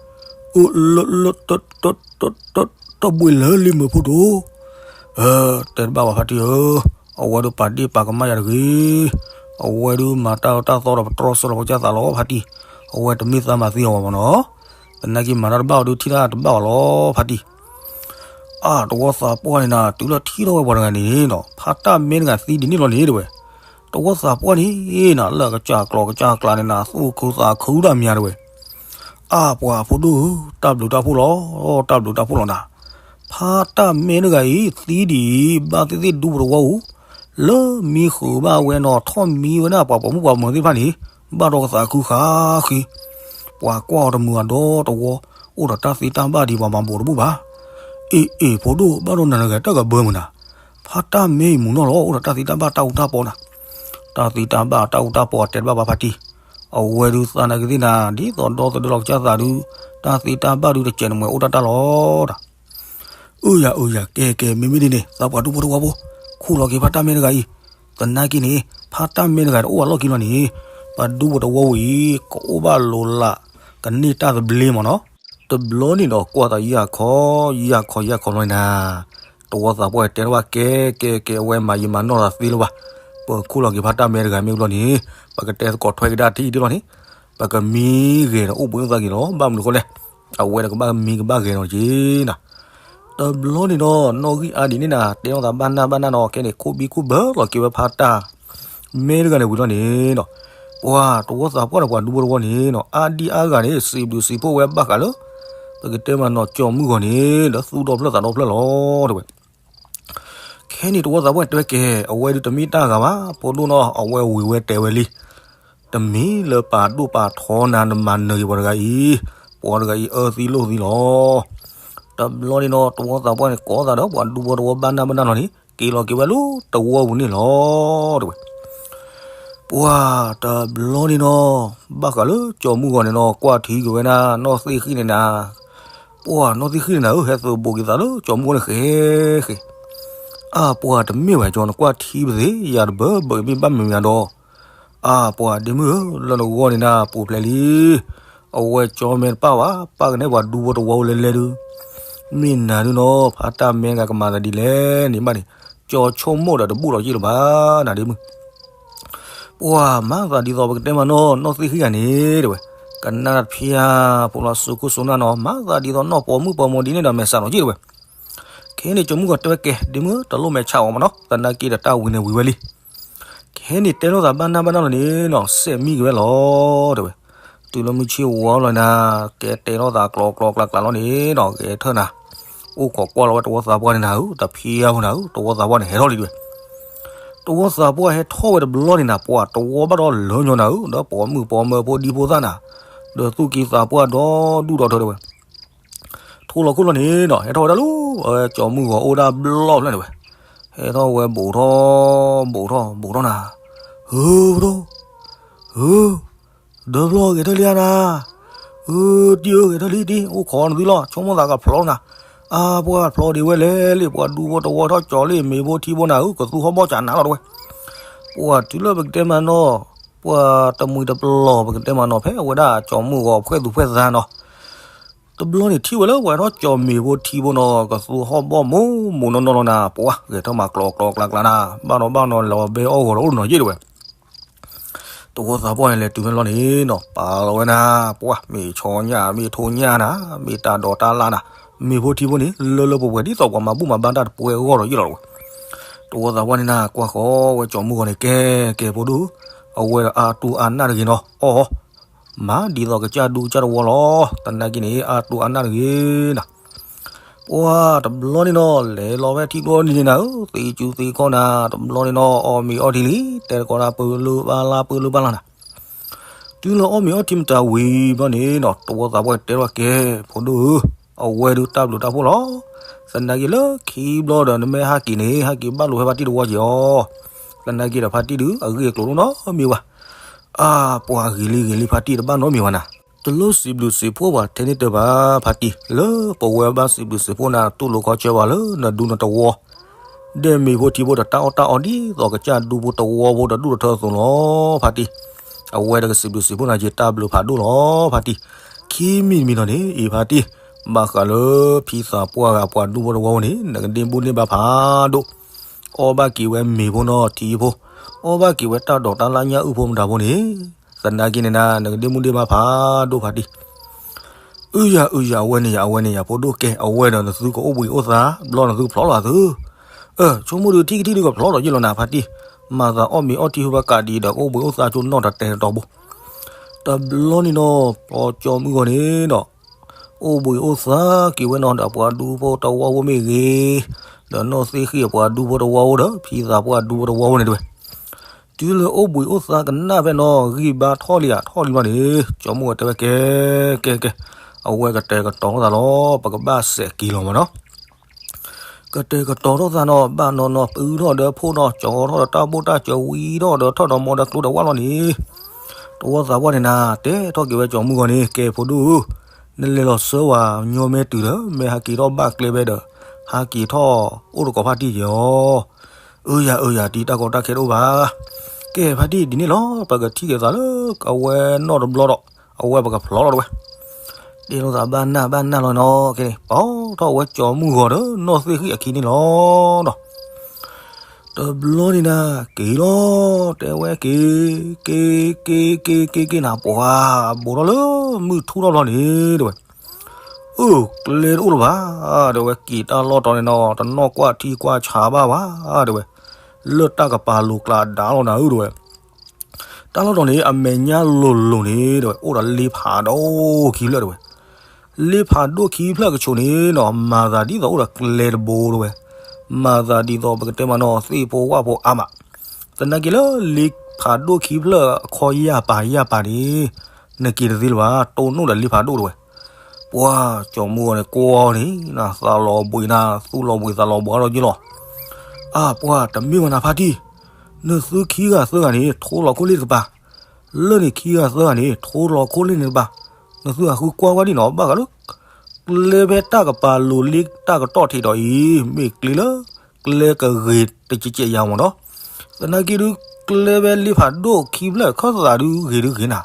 အၢ လၢ လၢ တ တ တ တ တဘှံးလၢာ်လံမုၢ်ဖိဒိၣ်, အၢ တဲတဘၣ်ဘၣ်ဖါတံၢ်ဧၢ, အဝဲဒုးပာ်ဒ့ၣ်ပာ်ကမၣ်ယၤတဂ့ၤ, အဝဲဒုးမၤတၢ်အၢတၢ်သီဒီးပတြီဆၢလီၤပကစၢ်သးလီၤဖါတံၢ်, အဝဲတမ့ၢ်သးမၤသံအီၤဘၣ်မနီၤ, သနာ်က့မၤတၢ်တဘၣ်အီၤဒုးထံၣ်တၢ်တဘၣ်အီၤလီၤဖါတံၢ် အါ တဝီသးပှၢ်န့ၣ်နၤ တုၤလၢထံၣ်ထီၣ်ဝဲပှၤတဂၤန့ၣ်နီၤ ဖါတၢ်မဲတဂၤသံဒ်န့ၣ်လီၤန့ၣ်တဝဲ, တဝီသးပှၢ်န့ၣ်နၤ လၢကစၢ်ကျီကစၢ်ကျါန့ၣ်နၤ သူၣ်ခုသးခုတၢ်မံၤတဝဲ, အါ ပှၤဖိဒိၣ်ဧၢ တၢ်ဘျုးတၢ်ဖှိၣ်လီၤ, တၢ်ဘျုးတၢ်ဖှိၣ်လီၤနၤ, ဖါတၢ်မဲတဂၤအံၤ သံဒ်အံၤ ဘၣ်သ့ၣ်သ့ၣ်ဒူဖိတဝီဧိၤ, လၢမံဃုာ်ဘၣ်ဝဲနီၤ ထီၣ်မံဝဲဒၣ်ပှၤပိာ်မုၣ်ပှၤမၢၤသ့ၣ်တဖၣ်န့ၣ် ဘၣ်ဒီးကသးခုဃါဃ့ ပှၤကွၢ်အီၤတမုာ်အဒီတဝီ, အိၣ်ဒီးတၢ်သ့တၢ်ဘၣ်ဒ်ပှၤမၤဘူးတဘူၣ်ဘၣ်. အ့ၣ်အ့ၣ် ဖိဒိၣ် ဘၣ်ဒီးနၤတဂၤတၢ်ကဘၢမုၢ်နၤ, ဖါတၢ်မဲအံၤမုၢ်နီၢ်လီၤ အိၣ်ဒီးတၢ်သ့တၢ်ဘၣ်တၢ်အူတၢ်ပီနၤ, တၢ်သ့တၢ်ဘၣ်တၢ်အူတၢ်ပီအတဲတဘၣ်ဘၣ်ဖါတံၢ်, အဝဲဒုးသးနာ်က့သ့ၣ်နၤ ဒ်သိးဒီသဒၢလီၤကစၢ်သးဒုး, တၢ်သ့တၢ်ဘၣ်ဒုးတစဲးနမှဲၤအိၣ်တၢ်တၢ်လီၤတၢ် အၢယၤအၢယၤ ကဲကဲ မ့မ့ၢ်ဒ်န့ၣ် သးပှၤဒူဖိတဝီဖိ, ခူၣ်လီၤက့ၤဖါတၢ်မဲတဂၤအံၤ, သနာ်က့န့ၣ် ဖါတၢ်မဲတဂၤတအိၣ်အလီၢ်ခံလီၤန့ၣ်, ပှၤဒူဖိတဝီဝံၤအံၤ ကအိၣ်ဘၣ်လိၤလး ကန့ၢ်တၢ်သဘျ့မးနီၤ. တဘျီန့ၣ်ဒီးကွၢ်သးယၢ်ခီ, ယၢ်ခီယၢ်ခီလီၤန့ၣ်နၤ, တဝီသးပှၢ်တဲထီၣ်ဘၣ်ကဲကဲကဲ အဝဲမၤယံာ်မၤနီၢ်သးသ့လၢၤဘၣ်, ပခူၣ်လီၤက့ၤဖါတၢ်မဲတဂၤမ့ၢ်ဘျီန့ၣ်, ပကတဲသကိးထွဲက့ၤဒၣ်ထံၣ်ဒ်လီၤန့ၣ်, ပကမံဂဲၤဒီးအိၣ်ဘှံးအိၣ်သးက့ၤလီၤ ဘၣ်မနုၤဃိလဲၣ်, အဝဲဒၣ်ကဘၣ်မံကဘၣ်ဂဲၤနီၤက့ၤနၤ တဘျီန့ၣ်ဒီး နီၣ်ဂံၢ်အါဒံးန့ၣ်နၤ တဲထီၣ်သးဘၣ်နၢ်ဘၣ်နၢ်နီၤ ခဲန့ၣ် ခိၣ်ဘံၣ်ခိၣ်ဘၢလီၤက့ၤဝဲဖါတၢ်မဲတဂၤန့ၣ်ဝံၤလီၤန့ၣ်ဒီး, ပှၤတဝီသးပှၢ်ဒီးပှၤဒူဖိတဝီန့ၣ်နီၤ အါဒံအါဂၤန့ၣ် စံးဘျုးစံးဖှိၣ်ဝဲဘၣ်ဃးလၢ ပကတဲမးနီၤ ကၠီၤမုၢ်ဂီၤန့ၣ် ဒီးသူၣ်ဒီဖျၢၣ်သးဒီဖျၢၣ်လီၤ တဲဝဲ ခဲန့ၣ်တဝီသးပှၢ်တဲဝဲကဲ အဝဲဒုးတမ့ၢ်တၢ်ဂၤဘၣ် ဖိဒိၣ်နီၤ အဝဲဝံၤဝဲတဲဝဲလံ တမ့ၢ်လၢပာ်ဒိၣ်ပာ်ထီနၤနမၤနၢၤက့ၤပှၤတဂၤအံၤ, ပှၤတဂၤအံၤအၢသံလိာ်သံလီၤ. တဘျီန့ၣ်နီၤ တဝီသးပှၢ်န့ၣ် ကိးသးဒီးပှၤဒူဖိတဝီဘၣ်နၢ်ဘၣ်နၢ်လီၤန့ၣ် က့ၤလီၤက့ၤဝဲလၢတဝီပူၤန့ၣ်လီၤ တဲဝဲ. ပှၤတဘျီန့ၣ်နီၤ ဘၣ်ဃးလၢကၠီၤမုၢ်ဂီၤန့ၣ်နီၤ ကွၢ်ထံက့ၤဝဲဒၣ်နီၢ်သ့ၣ်ဃံၣ်န့ၣ်နၤ ပှၤနီၢ်သ့ၣ်ဃံၣ်န့ၣ်နၤဧၢ ဟဲသုးဘူးက့ၤသးလၢကၠီၤမုၢ်ဂီၤန့ၣ်ဃဲဃဲ. တ အါပှၤတမ့ၢ်ဝဲကၠီ နကွၢ်ထံပသ့ ယၤတဘၣ်ဘၣ်မ့ၢ်မ့ၢ်မ့ၢ်ဒီး, အါပှၤဒ့မုၣ်ဧၢ လၢနဂီၢ်န့ၣ်နၤ ပူၤဖျဲးလံ, အဝဲကၠီမဲတပၣ်ဘၣ် ပၣ်ကနဲပှၤဒူဖိတဝီအိၣ်လဲၤလဲၤဒုး, မ့ၢ်နၤဒုးနီၤ ဖါတၢ်မဲဂၤကမၤသးဒ်လဲၣ်န့ၣ်ဘၣ်န့ၣ်, ကၠီဆိကမိၣ်ဒီးတဘူၣ်လီၤယ့ၣ်လၢၤဘၣ် နၤဒ့မုၣ် ပှၤမၤသးဒ်သိးပကတဲမးနီၤ နီၢ်သ့ၣ်ဃံဂၤန့ၣ် တဲဝဲ, ကနၣ်တဖျၢၣ်ဖိလီၤ စိခိၣ်စိနၢ်နီၤ မၤသးဒ်သိးနီၢ်ပိာ်မုၣ်ပိာ်မိၢ်ဒ်န့ၣ်ဒီး မဲာ်ဆှးနီၤယ့ၣ်တဲဝဲ. ခဲအံၤန့ၣ် ကၠီမုၣ်ဂီၤတဲဝဲ ကဲ ဒ့မုၣ်ဧၢ တလိၣ်မဲာ်ဆှးအီၤမးနီၤ သနာ်က့ဒီးတၢ်ဝံၤန့ၣ်ဝံၤဝဲလံ. ခဲအံၤန့ၣ် တဲလိာ်သးဘၣ်နၢ်ဘၣ်နၢ်လီၤန့ၣ်နီၤ စဲးမံက့ၤဝဲလီၤ တဲဝဲ. တုၤလၢမုၢ်ဆ့ၣ်ဝါလီၤနၤ ကဲတဲလိာ်သးကျီကျီကျါကျါလီၤန့ၣ်နီၤ ဂဲၤထၢၣ်နၤ အိၣ်ခိးကွၢ်လီၤဝဲတဝီသးပှၢ်န့ၣ်နၤဧၢ တဖျၢၣ်ဖိနၤဧၢ တဝီသးပှၢ်န့ၣ် ဟဲထီၣ်လံတဲဝဲ. တဝီသးပှၢ်ဟဲထီၣ်ဝဲတဘျီန့ၣ်နၤ ပှၤတဝီဘၣ်ဒီးလၢညီနၤဧၢ ဒီးပိာ်မုၣ်ပိာ်မၢၤဖိဒံဖိသၣ်နၤ ဒီးသူၣ်က့သးပှၢ်ဒီဒူၣ်ဒီထၢတဲဝဲ. ထိလီၤခိၣ်လီၤန့ၣ်နီၤ ဟဲထီၣ်ဝဲဒၣ်လၢ ကၠီမုၣ်ဂီၤအိၣ်ဒၣ်ဘျီဖျၢၣ်န့ၣ်ဝဲ. ဟဲထီၣ်ဝဲဘူးထီၣ် ဘူးထီၣ် ဘူးထီၣ်နၤ, ဧၢ ပဒိၣ် ဧၢ ဒီဘျီဂဲၤထၢၣ်လံဧါနၤ, ဧၢ တံၢ်ဧၢ ဂဲၤထၢၣ်လံတံၢ် အိၣ်ခိးနသုလီၤ ဆိကမိၣ်သးကဖျီနၤ, အါပှၤဖျီဒံးဝဲလဲၣ်လံ ပှၤဒူဖိတဝီထီၣ်ကၠီလံ မ့ၤဖိထံဖိနၤဧၢ ကသူဟီၣ်ဘီၣ်ကနၤလီၤတဲဝဲ. ပှၤတုၤလၢပကတဲမးနီၤ ပှၤတမှံၤတပလီၢ် ပကတဲမးနီၤ ဖဲအဝဲဒၣ်ကၠီမုၣ်ဂီၤဖှဲၣ်သူၣ်ဖှဲၣ်သးနီၤ တဘျီန့ၣ်ထံၣ်ဝဲလၢပှၤထီၣ်ကၠီမ့ၤဖိထံဖိနီၤ ကသူဟီၣ်ဘီၣ်မိၢ်မိၢ်နီၢ်နီၢ်လီၤနၤ ပှၤဂဲၤထၢၣ်မးကျီကျီကျါကျါနၤ ဘၣ်နီၤဘၣ်နီၤလီၤဘဲအီၣ်ဂီၤဒီးအိၣ်နီၤယ့ၣ်တဲဝဲ. တဝီသးပှၢ်န့ၣ်လဲၤတုၤဖဲလီၤန့ၣ်နီၤ ပာ်လီၤဝဲနၤ ပှၤမ့ၢ်ဆီညၣ် မ့ၢ်ထိညၣ်နၤ မ့ၢ်တၢ်ဒိးတၢ်လၣ်နၤ မ့ၤဖိထံဖိန့ၣ် လၢလၢပှဲၤပှဲၤဒ်သိးပှၤမၤဘူၣ်မၤဘါတၢ်တပှဲၤအဂီၢ်ဒီးယ့ၣ်လီၤတဲဝဲ. တဝီသးပှၢ်န့ၣ်နၤ ကွၢ်ဃီဝဲကၠီမုၣ်ဂီၤန့ၣ် ကဲ ကဲဖိဒိၣ် အဝဲဒီးအါတူၢ်အါနၢ်တဂ့ၤနီၤ အီၣ် မၤဒ်သိးကစၢ်ဒူကစၢ်တဝီလီၤ သနာ်က့န့ၣ် အါတူၢ်အါနၢ်တဂ့ၤနၤ ပှၤတဘျီန့ၣ်နီၤ လဲၤလီၤဖဲထံကျိန့ၣ်နၤဧၢ သ့စုသ့ခီနၤ တဘျီန့ၣ်နီၤ အီၣ်မ့ၤအီထံလံ တဲတကိးနၤ ပၢလၢဘၣ်လါ ပၢလၢဘၣ်လါနၤ တုၤလၢအီၣ်မ့ၤအီထံမတၤဝံၤဘျီန့ၣ်နီၤ တဝီသးပှၢ်တဲထီၣ်ကဲ ဖိဒိၣ်ဧၢ အဝဲဒုးတၢ်ဘျုးတၢ်ဖှိၣ်လီၤ သနာ်က့လၢခံဘျီဒီးနမ့ၢ်ဟးက့ၤန့ၣ် ဟးက့ၤဘၣ်လိာ်ဖဲဖါတံၢ်တဝီက့ၤအီၤ သနာ်က့ဒီးဖါတံၢ်ဒုး အဂ့ၢ်အကျိၤဒိၣ်နီတမံၤဘၣ် အါပှၤဂ့ၤလံဂ့ၤလံ ဖါတံၢ်တဘၣ်နီတမံၤဘၣ်နၤ တလိၣ်စံးဘျုးစံးဖှိၣ်ပှၤထဲန့ၣ်တဘၣ် ဖါတံၢ် လၢပဝဲဘၣ်စံးဘျုးစံးဖှိၣ်နၤ တူၢ်လိာ်ခီဆၢပှၤလၢနဒူနတဝီ ဒဲမ့ၤဖိထံဖိဒီးတၢ်အီၣ်တၢ်အီဒ်သိးကစၢ်ဒူဖိတဝီဖိဒီးဒူၣ်ဒီထၢအသိးလီၤ ဖါတံၢ် အဝဲဒီးကစံးဘျုးစံးဖှိၣ်နၤက့ၤ တၢ်ဘျုးဖးဒိၣ်လီၤ ဖါတံၢ် ခံမံၤတမံၤလီၤန့ၣ် အံၤဖါတံၢ် ဘၣ်ဃးလၢဖံသးပှၢ်ဂၤပှၤဒူဖိတဝီဖိန့ၣ် နကဒ့မူဒ့ဘါဖးဒိၣ် အီၣ်ဘၣ်က့ၤဝဲမ့ၤဖိနီၢ်ထံဖိ အီၣ်ဘၣ်က့ၤဝဲတၢ်ဒိးတၢ်လၣ်ညၣ်အုၣ်ဖိမတၤဖိန့ၣ် သနာ်က့န့ၣ်နၤ နကဒ့မူဒ့ဘါဖးဒိၣ်ဖါတံၢ် အုယၤအုယၤ အဝဲန့ၣ်ယၤ အဝဲန့ၣ်ယၤ ဖိဒိၣ်ကဲ အဝဲဒီးနသုကအိၣ်ဘှံးအိၣ်သါ ဘျီနသုဖျိလီၤသု အၢ ဆိကမိၣ်ဒုးထံၣ်ကထံၣ်ဒုးကဖျိလီၤယ့ၣ်လီၤနၤ ဖါတံၢ် မၤသးအီၣ်မ့ၤအီထံဟူဘၣ်ကးဒံးဒီး ကအိၣ်ဘှံးအိၣ်သါကၠိနီၢ်တတဲာ်တတီၤဘိ တဘျီန့ၣ်နီၤ ပျီကၠီမုၣ်ဂီၤန့ၣ်ဒီး အိၣ်ဘှံးအိၣ်သါက့ၤဝဲနီၤ ဒီးပှၤဒူဖိတဝီဖိမ့ၢ်ဂ့ၤ, ဒီးနီၢ်သ့ၣ်ဃံၣ်အပှၤဒူဖိတဝီဖိဒီး ဖံသးပှၢ်ဒူဖိတဝီဖိန့ၣ်တဲဝဲ, တုၤလၢအိၣ်ဘှံးအိၣ်သါကနၣ်ဖဲနီၤ ဂံၢ်ဘါထီၣ်လံဧါ ထီၣ်လံဘျီန့ၣ် ကၠီမုၣ်ဂီၤတဲဝဲ ကဲ ကဲ ကဲ, အဝဲကတဲာ်ကတီၤထီၣ်သးလီၤ ပကဘၣ်စဲးက့ၤလီၤမးနီၤ ကတဲာ်ကတီၤထီၣ်သးနီၤ ဘၣ်နီၤနီၤ ပုၢ်ထီၣ်ဒီးဖိနီၤ ကၠီထီၣ်ဒီးတၢ်ဘိၣ်တၢ်စၢၤ ဝံထီၣ်ဒီးထီၣ်ဒီးမီဒီးကျိဒီးဝၣ်လီၤန့ၣ်, တဝီသးပှၢ်န့ၣ်နၤ တဲထီၣ်က့ၤဝဲကၠီမုၣ်ဂီၤန့ၣ် ကဲဖိဒိၣ်ဧၢ, နလဲၤလီၤဆၢဝဲညီမ့ၢ်တုၤဒီး မ့ၢ်ဟးက့ၤထီၣ်ဘၣ်ကျဲဖဲဒီး ဟးက့ၤထီၣ်အိၣ်တကိးဖါတံၢ်က့ၤအီၤ, အၢယၤအၢယၤ တံၤတၢ်ကီတၢ်ခဲတအိၣ်ဘၣ်, ကဲဖါတံၢ်ဒ်န့ၣ်လီၤ ပကထံၣ်က့ၤသးလၢအဝဲနီၢ်တဘျီဒီး အဝဲပကဖျီလီၤတဝဲ တဲလိာ်သးဘၣ်နၢ်ဘၣ်နၢ်လီၤနီၤ ကဲန့ၣ် ပာ်ထီၣ်ဝဲကၠီမုၣ်ဂီၤဒီးနီၢ်သ့ၣ်ဃံၣ်အခံန့ၣ်လီၤနီၤ. တဘျီန့ၣ်နၤ က့ၤလီၤ တဲဝဲက့ၤ က့ၤ က့ၤ က့ၤ က့ၤ က့ၤနၤ ပှၤဘူးထီၣ်လၢမုၢ်ထူၣ်ထီၣ်ဘျီန့ၣ် တဲဝဲ, အၢ ကျဲတအိၣ်လၢၤဘၣ် တဲဝဲ က့ၤတၢ်လီၢ်တီၤန့ၣ်နီၤ တနီၣ်ကွၢ်ထံကွၢ်ဆးဘၣ်ဘၣ် တဲဝဲ, လၢတၢ်ကပၤလိၤကျးဒါလီၤနၤဧၢ တဲဝဲ တၢ်လီၢ်တီၤန့ၣ် အမဲာ်ညါလိၤလိၤန့ၣ် တဲဝဲ အိၣ်ဒီးလ့ဖးဒိၣ်ခံဖျၢၣ် တဲဝဲ, လ့ဖးဒိၣ်ခံဖျၢၣ်ကဆိးန့ၣ်နီၤ မၤသးဒ်သိးအိၣ်ဒီးကျဲတဘိ တဲဝဲ, မၤသးဒ်သိးပကတဲမးနီၤ သ့ၣ်ဖိဝၣ်ဖိအါမး, သနာ်က့လၢလ့ဖးဒိၣ်ခံဖျၢၣ်အခီယၢ်ပၤယၢ်ပၤန့ၣ် နက့ၤတသ့လၢၤဘၣ် တိၢ်နီၣ်ဒီးလ့ဖးဒိၣ် တဲဝဲ ပှၤကၠီမုၣ်ဂီၤန့ၣ် ကွၢ်န့ၣ် သးလီၤဘှံးနၤ သူၣ်လီၤဘှံးသးလီၤဘှံးအါထီၣ်က့လီၤ. အါ ပှၤတမ့ၢ်ဝဲနၤဖါတံၢ်, နသုခံဂၤသၢဂၤန့ၣ် ထိလီၤခိၣ်လ့ၢ်တကပၤ, လၢန့ၣ်ခံဂၤသၢဂၤန့ၣ် ထိလီၤခိၣ်လ့ၢ်န့ၣ်တကပၤ, နသုဟးဃုကွၢ်ဝဲဒ်နီၤ ဘၣ်ဃးလၢ ကျဲဖဲတၢ်ကပၤလိၤလ့တၢ်ကတီၢ်ထံးဒီးအံၤ မ့ၢ်ကျဲလၢ ကျဲကဂ့ၤတကဲးကဲးယၤမ့ၢ်နီၤ, သနာ်က့ဒုး ကျဲဝဲလ့ဖးဒိၣ်ခံဖျၢၣ်ခၢၣ်သးဒုးဂ့ၤဒုးဂ့ၤနၤ,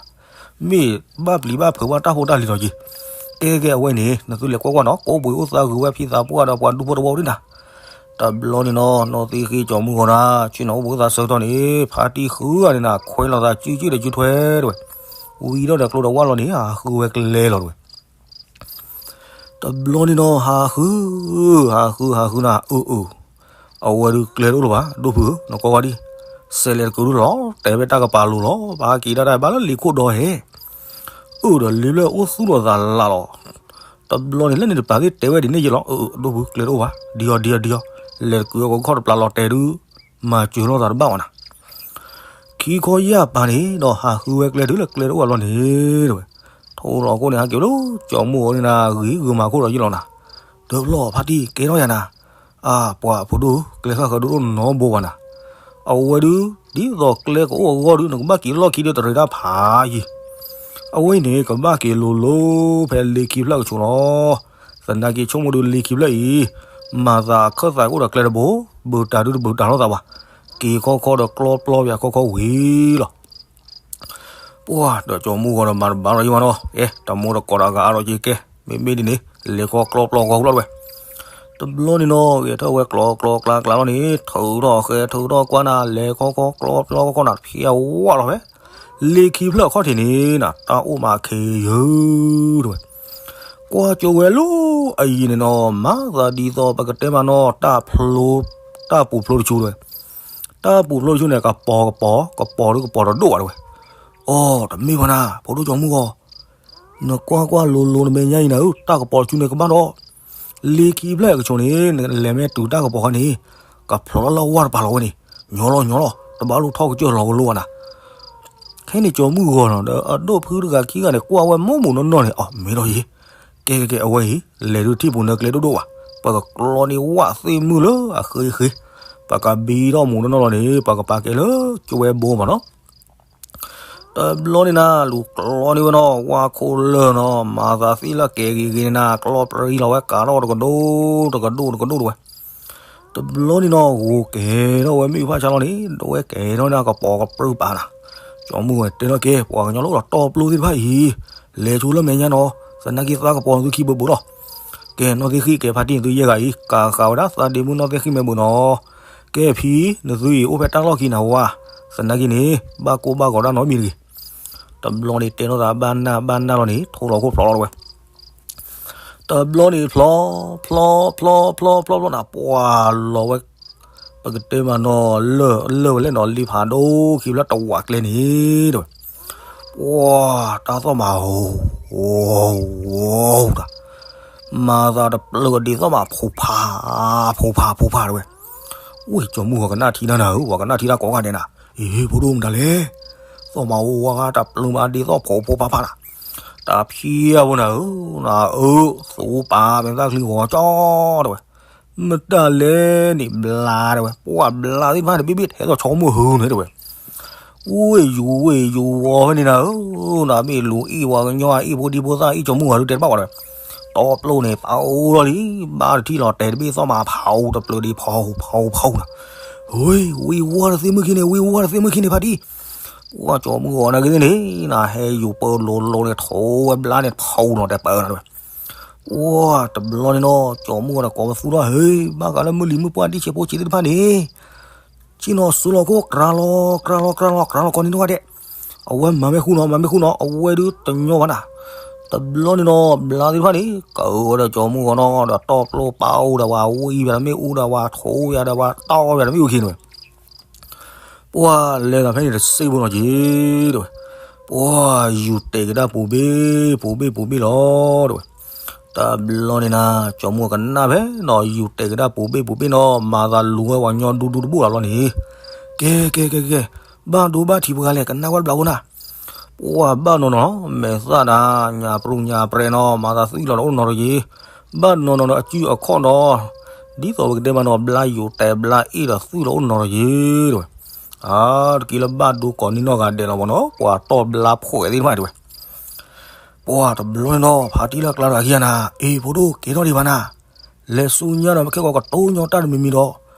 မ့ၢ်ဘၣ်ပျံၤဘၣ်ဖုးဘၣ်တၢ်ဖိတၢ်လံၤလီၤက့ၤ, ကဲကဲအဝဲန့ၣ် နသုလဲၤကွၢ်ကွၢ်နီၤ, ကအိၣ်ဘှံးအိၣ်သါဂုၤဝဲဖံသးပှၢ်ဒီးပှၤဒူဖိတဝီဒ်နၤ, တဘျီန့ၣ်နီၤ နီၢ်သ့ၣ်ဃ့ၣ်ကၠီၤမုၢ်ဂီၤနၤ ဆ့ၣ်နီၤအိၣ်ဘှံးအိၣ်သါဆၢကတီၢ်န့ၣ် ဖါတံၢ်ဃုဂၤန့ၣ်နၤ ခွဲးလီၤသးစုစုဒီးစုထွဲတဝဲ, ဝံၤဒီးဒီးကျိဒီးဝၢ်လီၤန့ၣ် ဟးဃုဝဲကျဲလီၤတဝဲ တဘျီန့ၣ်နီၤ ဟးဃု, ဟးဃု ဟးဃုနၤ အၢ အၢ, အဝဲဒုးကျဲတအိၣ်လၢၤဘၣ် ဒိၣ်ဖုဧၢ, နကွၢ်ကွၢ်ဒံး, စဲးလဲၤတကုးဒုလီၤ, တဲဝဲတၢ်ကပၤလိၤလီၤ, ပဟဲက့ၤဒၣ်တၢ်ဘၣ်လၢလ့ခိၣ်ဒီဟဲ, အၢဒီးလ့လၢအိၣ်သူၣ်လီၤသးလးလီၤ, တဘျီန့ၣ်လၢန့ၣ်တပၤသ့ၣ်တဲဝဲဒ်န့ၣ်ယဲလီၤ, အၢ အၢ ဒိၣ်ဖုကျဲတအိၣ်ဘၣ်, ဒံအီၤ ဒံအီၤ ဒံအီၤ, လဲၤတကုးအကခီၣ်တပျးလီၤတဲဒုး, မၤစၢၤလိာ်သးတဘၣ်ဝဲနၤ ခံခီယၢ်ပၤန့ၣ်ဒီး ဟးဃုဝဲကျဲတုၤလၢကျဲတအိၣ်အလီၢ်န့ၣ်တဝဲ, ထိးလီၤခိၣ်န့ၣ် ဟးက့ၤလၢကၠီၤမုၢ်ဂီၤန့ၣ်နၤ ဂံၤဂုာ်မၤခိၣ်ဒီးယလီၤနၤ, တဘျီဖါတံၢ်ကဲထီၣ်ယၤနၤ, အါ ပှၤဖိဒိၣ် ကျဲဃၣ်ဃၢၤဒိၣ်ဒိၣ်နီတဘိဘၣ်နၤ, အဝဲဒုး ဒ်သိးကျဲကအိၣ်အဂီၢ်ဒုး နကဘၣ်က့ၤလီၢ်ခံဒီးတရံးတၢ်ဖးယံၤ, အဝဲအံၤန့ၣ် ကဘၣ်က့ၤလိၤလိၤဖဲလ့ခံဖျၢၣ်ကဆူးလီၤ. သနာ်က့ဆိကမိၣ်ဒုးလ့ခံဖျၢၣ်အံၤ မၤသးအခၢၣ်သးကအိၣ်ဒီးကျဲတဘိ, ဘုးတၢ်ဒုးတဘုးတၢ်လိာ်သးဘၣ်, က့ၤခီခီဒီးကျီပျီပၠးခီခီဝံၤလီၤ. ပှၢ်ဒီးကၠီၤမုၢ်ဂီၤဒီးမၤတဘၣ်လီၤယံၤမးနီၤ, အဲ တမိၢ်တကိးဒီးအဂၤအါထီၣ်က့ၤကဲ, မ့မ့ၢ်ဒ်န့ၣ် လဲၤခီကျီပျီဂီၤပျီတဝဲ တဘျီန့ၣ်နီၤ ဂဲၤထၢၣ်ဝဲကျီကျီကျါကျါလီၤန့ၣ် ထုးထီၣ်ဃဲထုးထီၣ်ကွၢ်နၤ လဲၤခီခီကျီပျီခီခီနၤ တဖျဲဝဲလီၤဝဲ, လ့ခံဖျၢၣ်အခီၣ်ထံးန့ၣ်နၤ တၢ်အိၣ်မးခ့ယုၢ်တဝဲ, ကွၢ်ကၠိဝဲလၢအယံၤန့ၣ်နီၤ မၤသးဒ်သိးပကတဲမးနီၤ တၢ်ဖျိ တၢ်ပူၤဖျိတဆူတဝဲ, တၢ်ပူၤဖျိတဆူန့ၣ် ကပီၤကပီၤ ကပီၤဒုကပီၤတဒိၣ်ဘၣ်တဝဲ, အိ တမ့ၢ်ဘၣ်နၤ ဖိဒိၣ်ကၠီၤမုၢ်ဂီၤ နကွၢ်ကွၢ်လိၤလိၤနမဲာ်ညါအံၤနၤဧၢ တၢ်ကပီၤတဆူန့ၣ်ကဘၣ်ဒီး လ့ခံဖျၢၣ်ကဆူးန့ၣ် နလဲၤမ့ၢ်တုၤတၢ်ကပီၤခါန့ၣ် ကဖျိးလၢလၢဝၢ်တပၤလီၤဝဲန့ၣ်, ညီလီၤညီလီၤ တဘၣ်လိၣ်ထီၣ်ကစၢၢ်လီၤကလိဘၣ်နၤ. ခဲန့ၣ်ကၠီၤမုၢ်ဂီၤနီၤ ဒီးအဒိၣ်ဖုတဂၤခံဂၤန့ၣ် ကွၢ်ဝဲမူးမူးနီၢ်နီၢ်န့ၣ် အ မ့ၢ်ဒီးယံၤ, ကဲကဲကဲ အဝဲအံၤ လဲၤဒုးထံၣ်ပူၤနၢကျဲဒိၣ်ဒိၣ်ဘၣ်, ပကကျီန့ၢ်ဝၣ်သ့ၣ်မုၢ်လၢအဃ့ဃ့, ပကဘံထီၣ်မူးနီၢ်နီၢ်လီၤန့ၣ် ပကပာ်ကဲလၢကၠိဝဲဘိမးနီၤ တဘျီန့ၣ်နၤ လူၤကျီန့ၢ်ဝဲနီၤ ဝါခိၣ်လၢာ်နီၤ မၤသးသ့ၣ်လၢကဲဂ့ၤဂ့ၤန့ၣ်နၤ ကျီပြံလီၤဝဲကးထီၣ်တကဒိၣ် တကဒိၣ် တကဒိၣ်တဝဲ, တဘျီန့ၣ်နီၤ ဂိၤကဲထီၣ်ဝဲမ့ၣ်အူဖးဆါလီၤန့ၣ် ဒိးဝဲကဲထီၣ်န့ၣ် ကပီၤကပြၢပာ်နၤ, ကၠီၤမုၢ်ဝဲတဲထီၣ်က့ၤ ပှၤကညီလၢအိၣ်ဒီးတီပျိသ့ၣ်တဖၣ်အံၤ လဲၤဆိလၢမဲာ်ညါနီၤ သနာ်က့သးကပီၤနသုခံဘၢဘၢလီၤ ကဲနီၢ်သ့ၣ်ဃံၣ်ကဲဖါတံၢ်နသုယဲၢ်ဂၤအံၤ ကၤဃာ်ဝဲဒၣ်သးဒ့မုၣ်နီၢ်သ့ၣ်ဃံၣ်မဲာ်ဘၢနီၤ, ကဲဖံ နသုအံၤအိၣ်ဖဲတၢ်လီၢ်ခံနၤဝါ, သနာ်က့န့ၣ် ဘၣ်ကိၢ်ဘၣ်ဂီၤဒၣ်နီတမံၤတဂ့ၤ, တဘျီန့ၣ်တဲထီၣ်သးဘၣ်နၢ်ဘၣ်နၢ်လီၤန့ၣ် ထိးလီၤခိၣ်ဖျိးလီၤတဝဲ, တဘျီန့ၣ်ဖျိး ဖျိး ဖျိး ဖျိး ဖျိး ဖျိးနၤ ပှၤလီၤဝဲ ပကတဲမးနီၤ လၢၢ်လၢၢ်ဝဲလဲၣ်နီၤ လ့ဖးဒိၣ်ခံဖျၢၣ်တဝးကျဲန့ၣ် တဝဲ, ပှၤ တၢ်သီၣ်မး ဟူ ဟူ တၢ် မၤသးတပျၢၤဒ့သီၣ်မး ဖိဖး ဖိဖး ဖိဖးတဝဲ, ဝ့ၢ်ကၠီၤမုၢ်ဂီၤကနၣ်ထံတၢ်နၤဧၢ ပှၤကနၣ်ထံတၢ်ကိးဂၤဒဲးနၤ, အ့ ဖိဒိၣ်မတၤလဲၣ်, သီၣ်မး ဟူ ဝါဂၤတပျၢၤမး ဒ့သီၣ်ဖိဖိဖးဖးနၤ, တၢ်ဖံးအဖိနၤဧၢ နၤအၢ သူပာ်မ့ၢ်သၣ်ချံဂီၤကၠီတဝဲ မတၤလဲၣ်န့ၣ် ဘျါတဝဲ ပှၤဘျါသ့ၣ်တဖၣ်န့ၣ် ဘ့ၣ်ဘ့ၣ်ထဲသိးဆိကမိၣ်ဟူန့ၣ်တဝဲ, ဝ့ၢ်ယူၤဝ့ၢ်ယူၤဝီၤဖဲန့ၣ်နၤဧၢ, နမ့ၢ်လူၤအ့ၣ်ပှၤကညီအ့ၣ်ဖိဒံဖိသၣ်အ့ၣ်ကၠီၤမုၢ်ဂီၤဒုး တဲတဘၣ်ဝဲတဝဲ, တီပျိန့ၣ် ပာ်အိၣ်လီၤလံ, ဘၣ်တထံၣ်လီၤတဲာ်တဘ့ၣ်သီၣ်မးဖးအူတပျၢၤဒံးဖီဟူဖီဟူဖီဟူနၤ, ဝ့ၢ်ဝံၤဝီၤတသ့မုၢ်ခံန့ၣ် ဝံၤဝီၤတသ့မုၢ်ခံန့ၣ်ဖါတံၢ်, ပှၤကၠီၤမုၢ်ဂီၤနာ်က့သ့ၣ်န့ၣ် နဟဲယူၤပၢလိၤလိၤန့ၣ် ထိးဝဲဘျါန့ၣ် ဖီအူနီၤတဲပၢနၤတဝဲ ပှၤတဘျီန့ၣ်နီၤ ကၠီၤမုၢ်ဂီၤဒီးကိးပသူထီၣ် ဟ့ ဘၣ်ဃးလၢမုၢ်လံၤမုၢ်ပှၢ်ဒံၣ်ဆဲးဖိဆံးသ့ၣ်တဖၣ်န့ၣ်, ဆ့ၣ်နီၤစုလီၤခိၣ် ကြၤလီၤ ကြၤလီၤ ကြၤလီၤ ကြၤလီၤ ကြၤလီၤ ကိးနံၤနီၢ်ဂၤဒဲး, အဝဲမၤမ့ၢ်ဃူနီၤ မၤမ့ၢ်ဃူနီၤ အဝဲဒုးတညီဘၣ်နၤ, တဘျီန့ၣ်နီၤ ဘျါသ့ၣ်တဖၣ်န့ၣ် ကဝဲဒီးကၠီၤမုၢ်ဂီၤနီၤ ဒီးတီပျိပာ်အိၣ်ဒီးဝဲ ဝံၤဘၣ်တမ့ၢ်အူဒီးဝဲ ထိးယၤဒီးဝဲ တီယၤဒီးမ့ၢ်အူခံန့ၣ်ဝဲ ပှၤလဲၤသးဖဲန့ၣ်တစ့ဖိနီၤက့ၤ တဝဲ, ပှၤယူၤတဲာ်ကဒါပူၤဘ့ၣ် ပူၤဘ့ၣ်ပူၤဘ့ၣ်လီၤ တဝဲ, တဘျီန့ၣ်နၤ ကၠီၤမုၢ်ကနၣ်ဖဲနီၤ ယူၤတဲာ်ကဒါပူၤဘ့ၣ်ပူၤဘ့ၣ်နီၤ မၤသးလူၤဝဲပှၤကညီဒူဒူတဘူၣ်လီၤဘျီန့ၣ်, ကဲ ကဲ ကဲ ကဲ, ဘၣ်ဒိဘၣ်ထံးပှၤလဲၣ် ကနၣ်ဝဲတဘျီဖိနၤ, ပှၤဘၣ်နီၤနီၤ မဲာ်သၣ်နၤ ညါပြူညါပြဲနီၤ မၤသးသွံၣ်လီၤဒီးအိၣ်နီၤဒီးက့ၤ, ဘၣ်နီၤနီၤဒီးအစုအခီၣ်နီၤ, ဒ်သိးပကတဲမးနီၤ ဘျါယူၤတဲာ်ဘျါအ့ၣ်ဒီးသွံၣ်လီၤအိၣ်နီၤဒီးက့ၤ တဝဲ အါတက့ၢ်လၢဘၣ်ဒိကိးနံၤနီၢ်ဂၤဒဲးလီၤမးနီၤ ပှၤတီၢ်ဘျါဖိးဝဲသ့ၣ်တဖၣ်တဝဲ, ပှၤတဘျီန့ၣ်နီၤ ဖါတံၢ်လၢအကျါတဂၤခံဂၤနၤ, အ့ ဖိဒိၣ်ကဲထီၣ်ဒံးဘၣ်နၤ, လဲၤဆူညါဒီးမ့ၢ်ခဲကိးကတိၤညီတၢ်တမံၤမံၤဒီး,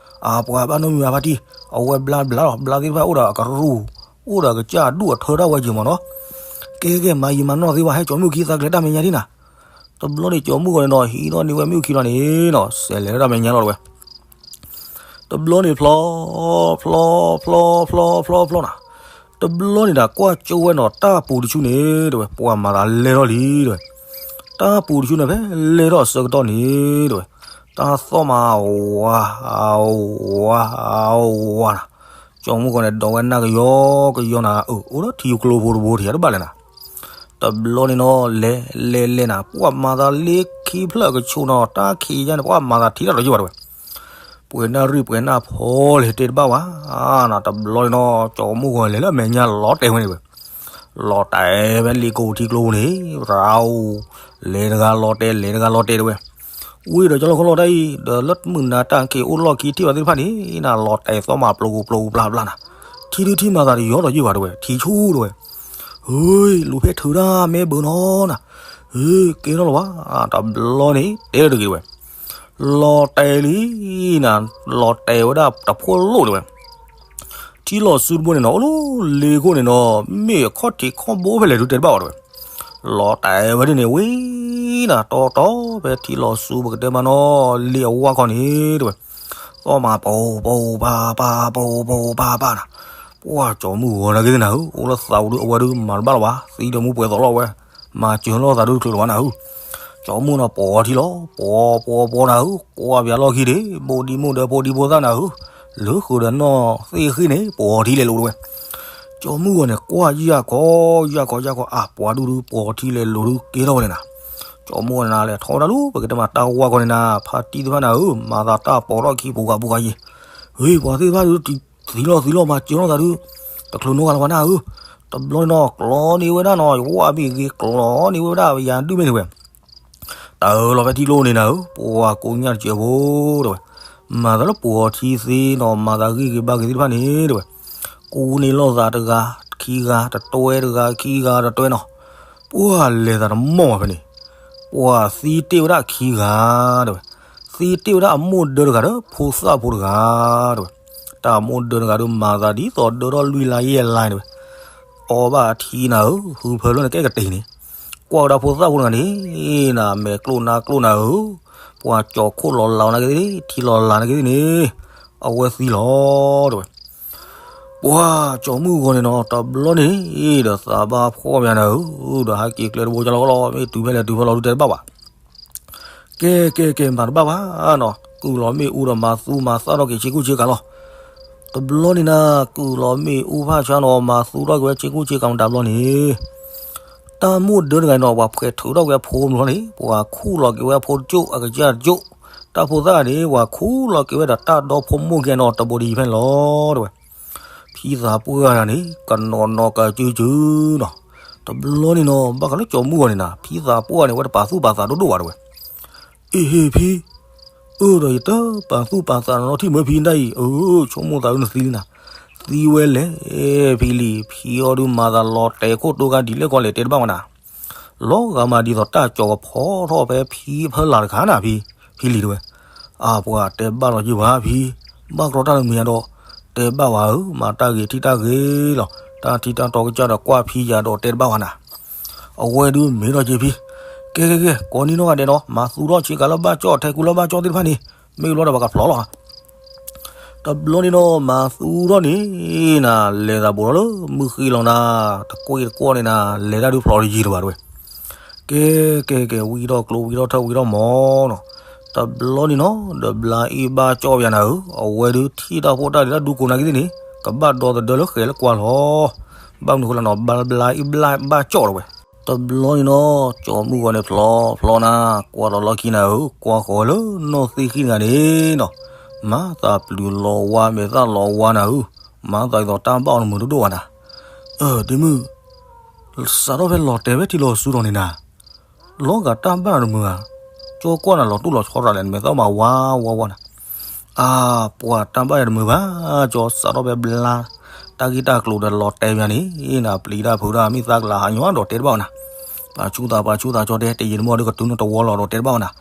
အပှၤဘၣ်နီတမံၤဘၣ်ဖါတံၢ်, အဝဲဘျါဘျါလီၤ, ဘျါသ့ၣ်တဖၣ်အိၣ်ဒီးအကရူၢ်, အိၣ်ဒီးအကစၢ်အဒူၣ်အထၢတၢ်ဝဲက့ၤမးနီၤ. ကဲကဲ မၤယံာ်မၤနီၢ်သ့ဘၣ်, ဟဲကၠီမုၣ်ခံသးကျဲၤတၢ်မဲာ်ညါဒံးနၤ. တဘျီန့ၣ်ကၠီမုၣ်ဂီၤန့ၣ်နီၤ ဟံးထီၣ်န့ၢ်ဝဲမ့ၣ်အူခံလီၤန့ၣ်နီၤ စဲးလဲၤလၢတၢ်မဲာ်ညါလီၤတဝဲ. တဘျီန့ၣ်ဖျီ ဖျီ ဖျီ ဖျီ ဖျီ ဖျီနၤ, တဘျီန့ၣ်ဒီး ကွၢ်ကၠိဝဲနီၤ တၢ်ပူၤတဆူန့ၣ်တဝဲ ပှၤမၤသးလဲၤထီၣ်လံတဝဲ. တၢ်ပူၤတဆူန့ၣ် ဖဲလဲၤထီၣ်အဆၢကတီၢ်န့ၣ်တဝဲ တၢ်သီၣ်မးဝါ ဝါ ဝါနၤ, ကၠီမုၣ်ဂီၤန့ၣ် ဒိးဝဲနၢ်ကယီကယီနၤ, အၢ အိၣ်လၢထံကျိဖိတဘိထံၣ်တဘၣ်လဲၣ်နၤ. တဘျီန့ၣ်နီၤ လဲၤလဲၤလဲၤနၤ ပှၤမၤသးလ့ခံဖျၢၣ်ကဆိးနီၤ တၢ်ခံးယါန့ၣ် ပှၤမၤသးထံၣ်တၢ်ဒီးယုၢ်ဘၣ်တဝဲ. ပှဲၤနၢ်ရံၣ်ပှဲၤနၢ်ဖီလဲၤတဲတဘၣ်ဝဲနၤ. တဘျီန့ၣ်နီၤ ကၠီမုၣ်ဂီၤလဲၤလၢအမဲာ်ညါလီၤတဲာ်ဝဲန့ၣ်တဝဲ. လီၤတဲာ်ဝဲလ့ကိးထံကျိန့ၣ် ရၤအိၣ် လဲၤတဂၤလီၤတဲာ် လဲၤတဂၤလီၤတဲာ်တဝဲ. ဝံၤဒီးကၠီလီၤခီလီၤတၢ်အံၤ ဒီးလၢမုၢ်နၤတၢ်က့ၤအိၣ်လီၢ်ခံထံၣ်ဘၣ်သ့ၣ်တဖၣ်န့ၣ် နၤလီၤတဲာ်သီၣ်မးပျိပျိပျါပျါနၤ, ထံဒုထံၣ်မၤသးတယီဒီးယုၢ်ဘၣ်တဝဲ ထံဆူၣ်တဝဲ. ဟ့ လူၤဖဲထုးတၢ်မ့ၢ်ဘၢနီၤနၤ, ဟ့ ကဲထီၣ်လီၤဝဲ, တဘျီန့ၣ် တဲလၢတဂ့ၤတဝဲ. လီၤတဲာ်လံနၤ, လီၤတဲာ်ဝဲဒၣ်တဖိလိၣ်တဝဲ. ထံလီၤဆူတဘိန့ၣ်နီၤ အိၣ်လၢလ့ခိၣ်န့ၣ်နီၤ မ့ၢ်အခီၣ်ထံးခီၣ်ဘိဖဲလဲၣ်ဒုးတဲတဘၣ်ဝဲတဝဲ. လီၤတဲာ်ဝဲဒ်န့ၣ်ဝံၤနၤ တီတီဖဲထံလီၤဆူပကတဲမးနီၤ လ့အဝါခီန့ၣ်တဝဲ. သီၣ်မးပူၤပူၤပၤပၤပူၤပူၤပၤပၤနၤ, ပှၤကၠီမုၣ်ဂီၤနာ်က့သ့ၣ်နၤဧၢ အိၣ်လၢသးပူၤဒုးအဝဲဒုးမၤတဘၣ်လီၤဘၣ် သံဒီးမူပှဲၤသိးလီၤဝဲ, မၤစၢၤလိာ်သးဒုးတချုးလီၤဘၣ်နၤဧၢ. ကၠီမုၣ်နီၤ ပိာ်ထံလီၤ ပိာ်ပိာ်ပိာ်နၤဧၢ ကွၢ်ပၠးလီၢ်ခံဒ့ၣ် ဘိၣ်ဒံမုၣ်ဒီးဖိဒံဖိသၣ်နၤဧၢ, လၢဃုာ်ဒီးနီၢ်သ့ၣ်ဃ့ၣ်န့ၣ် ပိာ်ထံလဲၤလိၤတဝဲ. ကၠီမုၣ်ဂီၤန့ၣ် ကွၢ်ယၢ်ခီ ယၢ်ခီ ယၢ်ခီ အပှၤဒူၣ်ဒုးပိာ်ထံလဲၤလိၤဒုးကဲထီၣ်ဝဲန့ၣ်နၤ. ကၠီမုၣ်ဂီၤန့ၣ်နၤ လဲၤထီၣ်ဝဲဒၣ်လၢပကတဲမးတၢ်ဝါခီန့ၣ်နၤ ဖါတံၢ်သ့ၣ်တဖၣ်နၤဧၢ မၤသးတၢ်ပိာ်ထီၣ်ခံပူၤဂၤပူၤဂၤယံၤ, ဟ့ ပှၤသ့ၣ်တဖၣ်ဒုး သံလီၤသံလီၤမၤစၢၤလိာ်သးဒုး တချုးနီတဂၤလၢၤဘၣ်နၤဧၢ. တဘျီန့ၣ်နီၤ ကျီန့ၢ်ဝဲဒၣ်နီၤ ယဝၣ်ဘ့ၣ်ဂ့ၤ ကျီန့ၢ်ဝဲဒၣ်ယၤဒုးမ့ၢ်န့ၣ်ဝဲ တၢ်လီၤဖဲထံကျိန့ၣ်နၤဧၢ ပှၤကိးညၣ်တစဲးဖိတဝဲ, မၤသးလၢပိာ်ထံသ့နီၤ မၤသးဂ့ၤဂ့ၤဘၣ်ဂ့ၤသ့ၣ်တဖၣ်န့ၣ်တဝဲ, ကူန့ၢ်လိာ်သးတဂၤ ခံဂၤတတွဲတဂၤ ခံဂၤတတွဲနီၤ, ပှၤလဲၤသးတမီၢ်ဘၣ်ဖဲန့ၣ်, ပှၤသံတ့ၢ်ဝဲဒၣ်ခံဂၤတဝဲ, သံတ့ၢ်ဝဲဒၣ်အမိၢ်ဒၢတဂၤဒီးဖိသၣ်ဖိတဂၤတဝဲ, တၢ်အမိၢ်ဒၢတဂၤဒီးမၤသးဒ်သိးဒၢထီၣ်လွံၢ်လါယဲၢ်လါတဝဲ အီၣ်ဘၣ်ထံနၤဧၢ ဟုဖၢလၢနကဲကတ့ၢ်န့ၣ်, ကွၢ်ကဒါဖိသၣ်ဖိတဂၤန့ၣ် နမဲာ်ကျိၣ်နါကျိၣ်နၤဧၢ, ပှၤကၠီၤခိၣ်လီၤလးနာ်က့သ့ၣ် ထံလီၤလးနာ်က့သ့ၣ်န့ၣ်, အဝဲသံလီၤတဝဲ. ပှၤကၠီၤမုၢ်ဂီၤန့ၣ်နီၤ တဘျီန့ၣ်ဒီးသးဘၣ်ဖှီၣ်မးနၤဧၢ, ဒီးဟဲက့ၤကျဲတဘိကလီကလီ မ့ၢ်တုၤဖဲလဲၣ်တုၤဖဲလဲၣ်ဒုးတဲတဘၣ်ဘၣ် ကဲကဲကဲ မၤတဘၣ်ဘၣ်နီၤ, ကုၢ်လီၤမ့ၣ်အူဒီးမၤသူမၤသၣ်ထီၣ်က့ၤဆ့ကူဆ့ကၤလီၤ. တဘျီန့ၣ်နၤ ကုၢ်လီၤမ့ၣ်အူဖၣ်ဆါနီၤ မၤသူထီၣ်က့ၤဝဲဆ့ကူဆ့ကၤမတၤဘျီန့ၣ်, တၢ်မိၢ်ဒၢတဂၤနီၤ ပှၤဖှဲးထုးထီၣ်က့ၤဝဲဖိမုၣ်လီၤန့ၣ် ပှၤခူၣ်လီၤက့ၤဝဲအဖိတကၠိၣ်အကစၢ်တကၠိၣ်, တၢ်ဖိသၣ်န့ၣ် ပှၤခူၣ်လီၤက့ၤဝဲဒီးတၢ်ဒီဖိမိၢ်ကဲနီၤ တဘိဒ်အံၤဖဲန့ၣ်လီၤတဝဲ. ဖံသးပှၢ်တဂၤန့ၣ် ကနီၤနီၤကစုစုနီၤ, တဘျီန့ၣ်နီၤ ဘၣ်ဃးလၢကၠီၤမုၢ်ဂီၤန့ၣ်နၤ ဖံသးပှၢ်န့ၣ် ဝဲတပာ်သူၣ်ပာ်သးဒိၣ်ဒိၣ်ဘၣ်တဝဲ. အ့ဟ့ၣ်ဖံ, အၢဒီးယတပာ်သူၣ်ပာ်သးနီထံၣ်မၢဖံဒၣ်အံၤ အၢ ဆိကမိၣ်သးအၢနသံလံနၤ, သံဝဲလဲၣ်, ဖံလံၤ ဖံအီၤဒုးမၤသးလီၤတဲာ်ခိၣ်တိခါဒ်လဲၣ်ကီလဲၣ်တဲတဘၣ်ဝဲနၤ, လီၤဂာ်မးဒ်သိးတၢ်ကၠီၤကဖီထီၣ်ဖဲဖံအဖၢလာ်တခါနၤဖံ, ဖံလံၤတဝဲ. အါပှၤတဲဘၣ်လီၤယုၢ်ဘၣ်ဖံ, ဘၣ်ကြီတၢ်တမံၤညါဒီး, တဲဘၣ်ဝဲဧၢ မၤတၢ်ဂ့ၤထံၣ်တၢ်ဂ့ၤလီၤ, တၢ်ထံတၢ်တီကစၢ်ဒီးကွၢ်ဖံယၤဒီးတဲတဘၣ်ဝဲနၤ, အဝဲဒုးမ့ၢ်ဒီးက့ၤဖံ, ကဲကဲကဲ ကိးနံၤနီၢ်ဂၤဒဲးနီၤ မၤသူထီၣ်ဆ့ကၤလၢဘၣ်ကၠီၣ် ထဲကူလၢဘၣ်ကၠီၣ်သ့ၣ်တဖၣ်န့ၣ်, မ့ၢ်လီၤဒီးပှၤကဖျီလီၤ တဘျီန့ၣ်နီၤ မၤသူထီၣ်န့ၣ်နၤ လဲၤသးဘူးထီၣ်လၢမုၢ်ဃ့လီၤနၤ, တကွ့ၢ်တကွီၢ်န့ၣ်နၤ လဲၤတၢ်ဒုးဖျိးတယံၤတဘၣ်တဝဲ. ကဲကဲကဲ ဝံထီၣ်ကျိဝံထီၣ်ထၢၣ်ဝံထီၣ်မီၤနီၤ, တဘျီန့ၣ်နီၤ ဒီးဘျါအ့ၣ်ဘၣ်ကၠီၣ်ပယၤနၤဧၢ, အဝဲဒုးထံၣ်တၢ်ဖိတၢ်လံၤတၢ်ဒူကိးနၤက့သ့ၣ်န့ၣ် ကဘၣ်ဒီသဒၢလၢဃဲၤလၢကွၢ်လီၤ. ဘၣ်မနုၤဃိလဲၣ်နီၤ ဘျါဘျါအ့ၣ်ဘျါဘၣ်ကၠီၣ်တဝဲ. တဘျီန့ၣ်နီၤ ကၠီမုၢ်ဂီၤန့ၣ်ဖျီဖျီနၤ, ကွၢ်ဒီးလီၢ်ခံနၤဧၢ, ကွၢ်ဃီၤလၢနီၢ်သ့ၣ်ဃံတဂၤန့ၣ်နီၤ, မၤသးပျုၤလီၤဝါ မဲာ်သၣ်လီၤဝါနၤဧၢ, မၤသးဒ်သိးတၢ်ဘၣ်အီၤတမုာ်ဒိၣ်ဒိၣ်ဘၣ်နၤ. အၢ ဒ့မုၣ်, စးထီၣ်ဖဲလီၤတဲာ်ဖဲထံလီၤဆူထီၣ်န့ၣ်နၤ, လီၤဂာ်တၢ်ဘၣ်နၤတမုာ်ဧါ, ကၠီကွၢ်နၤလီၤတိၢ်လီၤဆီတဂၤလဲၣ် နမဲာ်သၣ်မၤဝါဝါဝါနၤ. အါ ပှၤတၢ်ဘၣ်ယၤတမုာ်ဘၣ်, ကၠီစးထီၣ်ဖဲဘျါ တၢ်ဂ့ၢ်တၢ်ကျိၤဒီးလီၤတဲာ်ပယၤန့ၣ် နၤပျံၤတၢ်ဖုးတၢ်မ့ၢ်သးကလၤဟးညီဒီးတဲတဘၣ်ဝဲနၤ. ပာ်ဆူၣ်သးပာ်ဆူၣ်သးကၠီတဲ တယံာ်တမီၢ်ဒီးကတုၤနတဝီလီၤဒီးတဲတဘၣ်ဝဲနၤ.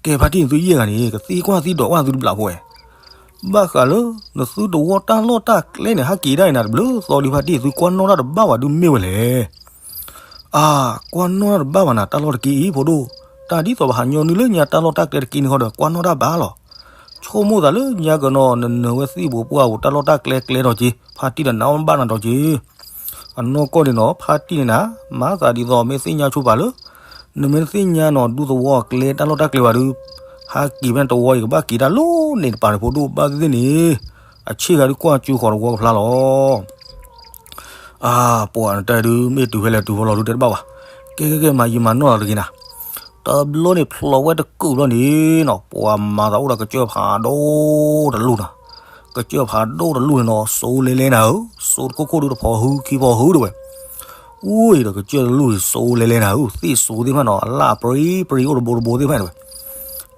ကဲဖါတံၢ်နသုယဲၢ်ဂၤန့ၣ် ကသံကွၢ်သံဒိးကွၢ်သုတဘျီဖိဝဲ. ဘၣ်ဃးလၢ နသုတဝီတၢ်လီၢ်တၢ်ကျဲန့ၣ် ဟဲက့ၤဒၣ်အံၤနၤတဘျုးသီဒုးဖါတံၢ် သုကွၢ်နီၣ်တၢ်တဘၣ်ဘၣ်ဒုးမ့ၢ်ဝဲလဲၣ်. အါ, ကွၢ်နီၣ်တၢ်တဘၣ်ဘၣ်နၤ တၢ်လီၢ်တက့ၢ်အံၤဖိဒိၣ်, တၢ်ဒ်သိးပဟးညီနုၢ်လၢညါတၢ်လီၢ်တၢ်ကျဲတက့ၢ်န့ၣ်ဃီဒီး ကွၢ်နီၣ်တၢ်ဘၣ်လီၤ. ဆိကမိၣ်သးလၢညါကနီၤ နနၢၤဝဲသ့ၣ်ဘိးပှၢ်အိၣ် တၢ်လီၢ်တၢ်ကျဲကျဲဒီးက့ၤ ဖါတံၢ်ဒီးနအီၣ်ဘၣ်နၤဒီးက့ၤ အနီၢ်ကီၢ်န့ၣ်နီၤ ဖါတံၢ်န့ၣ်နၤ မၤသးဒ်သိးမ့ၢ်သ့ၣ်ညါဆိပာ်လၢ နမ့ၢ်တသ့ၣ်ညါနီၤ ဒူသဝီအကျဲတၢ်လီၢ်တၢ်ကျဲဘၣ်ဒုး ဟးက့ၤဖဲနတဝီအံၤ ကဘၣ်က့ၤတၢ်လီၤန့ၣ်တပၤန့ၣ်ဖိဒိၣ်ဘၣ်သ့ၣ်သ့ၣ်န့ၣ် အဆ့ၣ်ဂၤဒုးကွၢ်ကၠူဃီၤတဝီကဖျါလီၤ. အါ, ပှၤနတၢ်ဒုးမ့ၢ်တုၤဖဲလဲၣ်တုၤဖဲလဲၣ်ဒုးတဲတဘၣ်ဘၣ်. ကဲကဲကဲ မၤယံာ်မၤနီၢ်လီၤတဂ့ၤနၤ. တဘျီန့ၣ်ဖျိးဝဲတကုာ်ဘျီန့ၣ်နီၤ ပှၤမၤသးအိၣ်ဒီးကစၢၢ်ဖးဒိၣ်တလူၢ်နီၤ. ကစၢၢ်ဖးဒိၣ်တလူၢ်န့ၣ်နီၤ စိလဲလဲနၤဧၢ, စိတခိၣ်ခိၣ်ဒုးတဖီဟူခံဖီဟူတဲဝဲ. အိၣ်အံၤဒီးကစၢၢ်တလူၢ်အံၤ စိလဲလဲနၤဧၢ, သ့ၣ်စိသ့ၣ်တဖၣ်နီၤ အလၣ်အပြံပြံအိၣ်တဘိတဘိသ့ၣ်တဖၣ်တဲဝဲ.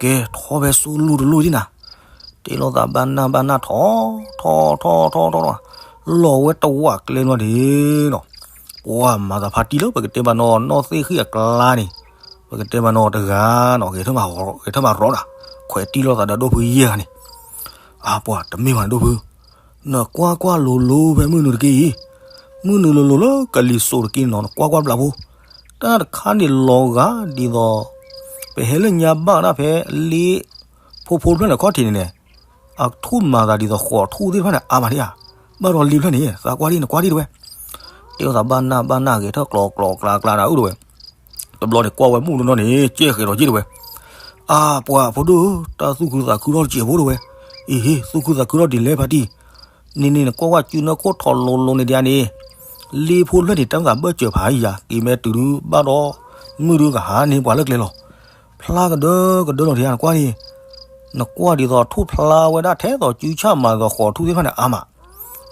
ကဲထီၣ်ဖဲစိလူၢ်တလူၢ်ဒ်နၤ တဲလိာ်သးဘၣ်နၢ်ဘၣ်နၢ်ထီၣ် ထီၣ်ထီၣ်ထီၣ်ထီၣ်ထီၣ် လီၤဝဲတဝးကျဲဘျီန့ၣ်နီၤ ပှၤမၤသးဖါတံၢ်လၢပကတဲဘၣ်နီၤ နီၢ်သ့ၣ်ဃံၣ်အကျါန့ၣ် ပကတဲဘၣ်နီၤတဂၤနီၤ ဂဲၤထၢၣ်မၤရီနၤ ခွဲးတံၢ်လိာ်သးဒီးဒိၣ်ဖုယဲၢ်ဂၤန့ၣ် အါပှၤတမ့ၢ်ဘၣ်န့ၣ်ဒိၣ်ဖု နကွၢ်ကွၢ်လိၤလိၤဖဲမုၢ်နုာ်တက့ၢ်အံၤ မုၢ်နုာ်လိၤလိၤလၢကလံၤစိးတက့ၢ်နီၤ နကွၢ်ကွၢ်ဘျးဖိ တၢ်တခါန့ၣ်လီၤဂာ်ဒ်သိး ပဟဲလၢညါဘၣ်ဒၣ်ဖဲလ့ ဖိဖိတဖျၢၣ်န့ၣ်ခီၣ်ထံးန့ၣ်န့ၣ် အထူၣ်မၤသးဒ်သိးဃိးထူၣ်သ့ၣ်တဖၣ်န့ၣ် အါမးဒံးဧါ, ဘၣ်ဒီးလ့ဖျၢၣ်န့ၣ် သးကွၢ်ဒံးနကွၢ်ဒံးတဲဝဲ, တဲလိာ်သးဘၣ်နၢ်ဘၣ်နၢ်ဂဲၤထၢၣ်ကျီကျီကျါကျါနၤဧၢတဲဝဲ, တဘျီန့ၣ်ကွၢ်ဝဲမုၢ်နီၢ်နီၢ်န့ၣ် ကဲဃဲၤဒီးက့ၢ်တဲဝဲ, အါပှၤဖိဒိၣ်ဧၢ တၢ်သူၣ်ခုသးခုထီၣ်တစဲးဖိတဲဝဲ, အ့ဟ့ သူၣ်ခုသးခုထီၣ်ဒ်လဲၣ်ဖါတံၢ်, န့ၣ်န့ၣ်နကွၢ်ကွၢ်စုနၢခိၣ်ထီၣ်လိၤလိၤန့ၣ်ဒံးဧါန့ၣ်, လ့ဖိတဖျၢၣ်န့ၣ် တၢ်မၤသးဘၢၣ်စၢၤဖးယံၤယၤ က့ၤမဲာ်တုၤဒုးဘၣ်ဒီး မုၢ်ဒုးကဟါန့ၢ်ပှၤလၢကျဲလီၤ. ဖျါကဒၢကဒၢလီၤဒံးဧါ နကွၢ်ဒံး, နကွၢ်ဒ်သိးထူၣ်ဖျါဝဲဒၣ်ထဲသိးစုဆၣ်မၤသးဃိးထူၣ်သ့ၣ်တဖၣ်န့ၣ်အါမး,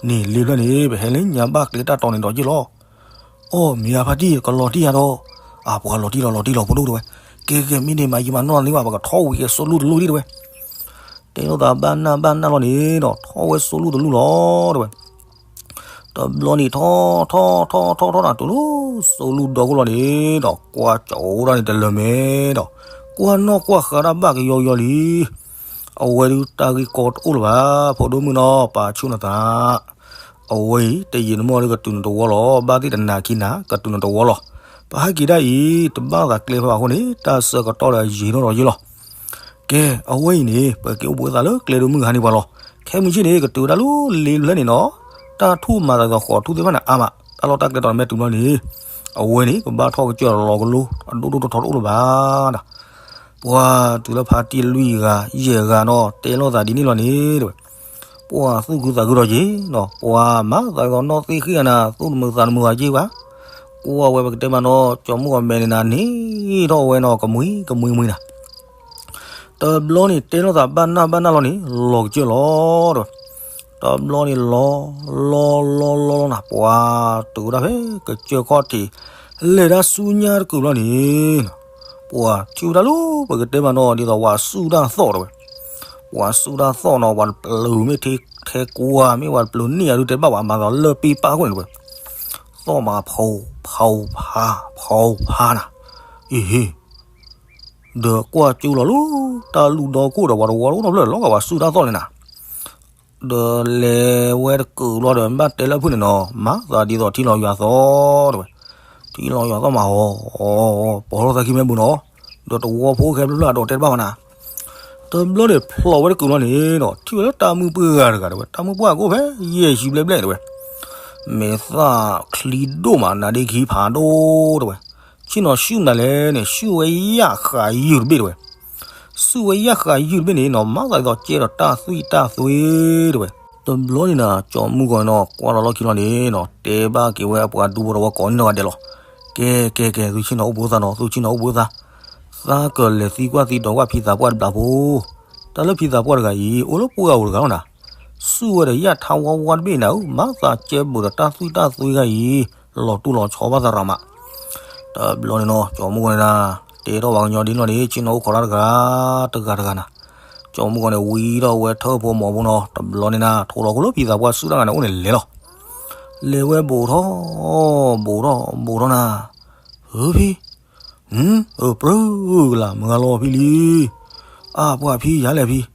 န့ၣ်လ့ဖျၢၣ်န့ၣ် ပဟဲလၢညါဘၣ်ကျဲတၢ်တီန့ၣ်ဒီးက့ၢ်လီၤ. အိၣ်မ့ၢ်ဧါဖါတံၢ် ကလီၤတံၢ်ဧါဒီး, အါပှၤလီၤတံၢ်လီၤလီၤတံၢ်လီၤဖိဒိၣ်တဲဝဲ, ကဲကဲမ့ၢ်န့ၣ်မၤယံာ်မၤနီၢ်န့ၢ်ဘၣ် ပကထီၣ်ဝံၤက့ၤစိလူၢ်တလူၢ်ဒံးတဲဝဲ, တဲလိာ်သးဘၣ်နၢ်ဘၣ်နၢ်လီၤန့ၣ်ဒီး ထီၣ်ဝဲစိလူၢ်တလူၢ်လီၤတဲဝဲ. တဘျီန့ၣ်ထီၣ် ထီၣ် ထီၣ် ထီၣ် ထီၣ်နၤတုၤလၢ စိလူၢ်ဒီခိၣ်လီၤန့ၣ်ဒီး ကွၢ်ကၠိဒၣ်န့ၣ်တလၢာ်မဲဒီး ကွၢ်နီၣ်ကွၢ်ဃါတၢ်ဘၣ်ကယီကယီလံ. အဝဲဒုးတၢ်ဂ့ၢ်ကီတအိၣ်လၢၤဘၣ် ဖိဒိၣ်မုၣ်နီၤ ပာ်ဆူၣ်နသး အဝဲအံၤ တယံာ်တမီၢ်ဒုးကတုၤနတဝီလီၤ. ဘၣ်သ့ၣ်တနၤခံနၤ ကတုၤနတဝီလီၤ. ပဟဲက့ၤဒၣ်အံၤ တဘၣ်သးကျဲဖဲဘၣ်အဃိန့ၣ် တၢ်ဆၢကတီၢ်ဒီးယံာ်နီၢ်ဒီးယံာ်လီၤ. ကဲ အဝဲအံၤန့ၣ် ပက့ၤအိၣ်ဘှံးအသးလၢကျဲဒိၣ်မုၢ်ဟါန့ၢ်ပှၤလီၤ. ခဲမုၢ်ဆ့ၣ်န့ၣ် ကတုၤဝဲဒၣ်လၢလ့ဖျၢၣ်န့ၣ်နီၤ, တၢ်ထူၣ်မၤသးဒ်သိးဃိးထူၣ်သ့ၣ်တဖၣ်န့ၣ်အါမး, တၢ်လီၢ်တၢ်ကျဲတီၤန့ၣ်မ့ၢ်တုၤဘျီန့ၣ်, အဝဲန့ၣ် ကဘၣ်ထီၣ်ကစၢၢ်လီၤကလိ အဒိၣ်ဒိၣ်ထီထီတအိၣ်လၢၤဘၣ်ဒီး ပှၤတုၤလၢဖါတံၢ်လွံၢ်ဂၤ ယဲၢ်ဂၤနီၤ တဲလိာ်သးဒ်န့ၣ်လီၤန့ၣ်တဲဝဲ. ပှၤသူၣ်ခုသးခုဒီးက့ၤနီၤ, ပှၤမၤသးဒ်သိးနီၢ်သ့ၣ်ဃံၣ်အနၤ သူၣ်တမုာ်သးတမုာ်ဂၤက့ၤဘၣ်. ကွၢ်ဝဲပကတဲမးနီၤ ကၠီမုၢ်ဂီၤမဲာ်န့ၣ်နၤ န့ၢ်ထီၣ်ဝဲနီၤ ကမှံကမှံမှံနၤ တဘျီန့ၣ် တဲလိာ်သးဘၣ်နၢ်ဘၣ်နၢ်လီၤန့ၣ် လီၤကစၢၢ်လီၤဒီး တဘျီန့ၣ်လီၤ လီၤလီၤလီၤလီၤနၤ ပှၤတုၤဝဲဒၣ်ဖဲကစၢၢ်ခီၣ်ထံး လဲၤဒၣ်ဆူညါတကုာ်ဘျီန့ၣ် ပှၤထံၣ်ဝဲဒၣ်လၢ ပကတဲမးနီၤ ဒ်သိးဝၤဆူၣ်တၢ်သီၣ်တဲဝဲ, ဝၤဆူၣ်တၢ်သီၣ်နီၤ ဝၤတပျုၤမ့ၢ်ထဲကွၢ် မ့ၢ်ဝၤတပျုၤန့ၢ်အဒုးတဲဘၣ်ဝဲ မၤသီလၢပ့ၣ်ပၣ်ခိၣ်န့ၣ်တဲဝဲ, သီၣ်မးဖီဖီဖး ဖီဖးနၤ, အ့ဟ့ ဒီးကွၢ်ကၠိလီၤလၢ တၢ်လူၢ်ဒီခိၣ်ဒီး ပှၤတဝီတအိၣ်နီတဖျၢၣ်လီၤ ကဝၤဆူၣ်တၢ်သီၣ်န့ၣ်နၤ, ဒီးလဲၤဝဲတကုာ်ဘျီဒီး ဘၣ်တဲလၢဖုၣ်န့ၣ်နီၤ မၤသးဒ်သိးထံလီၤယွၤသီၣ်တဲဝဲ, ထံလီၤယွၤသီၣ်မးအီၤ ပိာ်ထီၣ်သးခံမ့ၢ်ဘူးနီၤ, ဒီးတဝီဖိခဲဖျၢၣ်ဖျၢၣ်အဒိးတဲတဘၣ်ဝဲနၤ, တဘျီန့ၣ်ဖျိးဝဲတကုာ်ဘျီန့ၣ်နီၤ ထံၣ်ဝဲလၢတၢ်မုၢ်ပှၢ်တဂၤတဲဝဲ, တၢ်မုၢ်ပှၢ်ကအိၣ်ဖဲယဲၢ်ဆံဘျဲၣ်ဘျဲၣ်တဲဝဲ, မဲာ်သၣ်ချံဒိၣ်မး နါဒ့ခံဖးဒိၣ်တဲဝဲ ဆ့ၣ်နီၤဆူၣ်မနုၤလဲၣ်န့ၣ် ဆူၣ်ဝဲယၣ်ဃးယုၢ်တဘ့ၣ်တဲဝဲ, ဆူၣ်ဝဲယၣ်ဃးယုၢ်တဘ့ၣ်န့ၣ်နီၤ မၤသးဒ်သိးကဲဒီးတၢ်သွံၣ်တၢ်သွ့တဲဝဲ, တဘျီန့ၣ်နၤ ကၠီမုၢ်ဂီၤန့ၣ်နီၤ ကွၢ်လီၤလီၢ်ခံလီၤန့ၣ်နီၤ တဲဘၣ်က့ၤဝဲအပှၤဒူဖိတဝီကိးန့ၢ်နီၢ်ဂၤဒဲးလီၤ, ကဲကဲကဲ သုဆ့ၣ်နီၤအိၣ်ဘှံးသါနီၤ သုဆ့ၣ်နီၤအိၣ်ဘှံးသါ, သးကလဲၤသံကွၢ်သံဒိးကွၢ်ဖံသးပှၢ်တဘျီဖိ, တၢ်လၢဖံသးပှၢ်တဂၤအံၤ အိၣ်လၢပှၢ်ဂၤအိၣ်တဂၤလီၤနၤ ဆူၣ်ဝဲဒီးယၣ်ထါဝါဝါတဘ့ၣ်နၤဧၢ မၤသးကဲဘူးဒီးတၢ်သွံၣ်တၢ်သွ့ဂၤအံၤ လီၤတူၢ်လီၤဆီဘၣ်သးရၤမး, တဘျီန့ၣ်နီၤ ကၠီမုၢ်ဂီၤန့ၣ်နၤ တဲထီၣ်ပှၤကညီဒ်န့ၣ်လီၤန့ၣ် ဆ့ၣ်နီၤအိၣ်ခိးတၢ်တဂၤ တဂၤတဂၤနၤ, ကၠီမုၢ်ဂီၤန့ၣ် ဝံထီၣ်ဝဲထၢၣ်ဖိမီၤဖိနီၤ တဘျီန့ၣ်နၤ ထိးလီၤခိၣ်လၢဖံသးပှၢ်ဆူၣ်တၢ်ဂၤန့ၣ်အိၣ်န့ၣ်လဲၤလီၤ, လဲၤဝဲဘူးထီၣ် ဘူးထီၣ် ဘူးထီၣ်နၤ, ဧၢဖံ အၢ ပြၢကလၤ မုၢ်ဂၤလီၤဖံလံ, အါပှၤဖံ ယၤလဲၣ်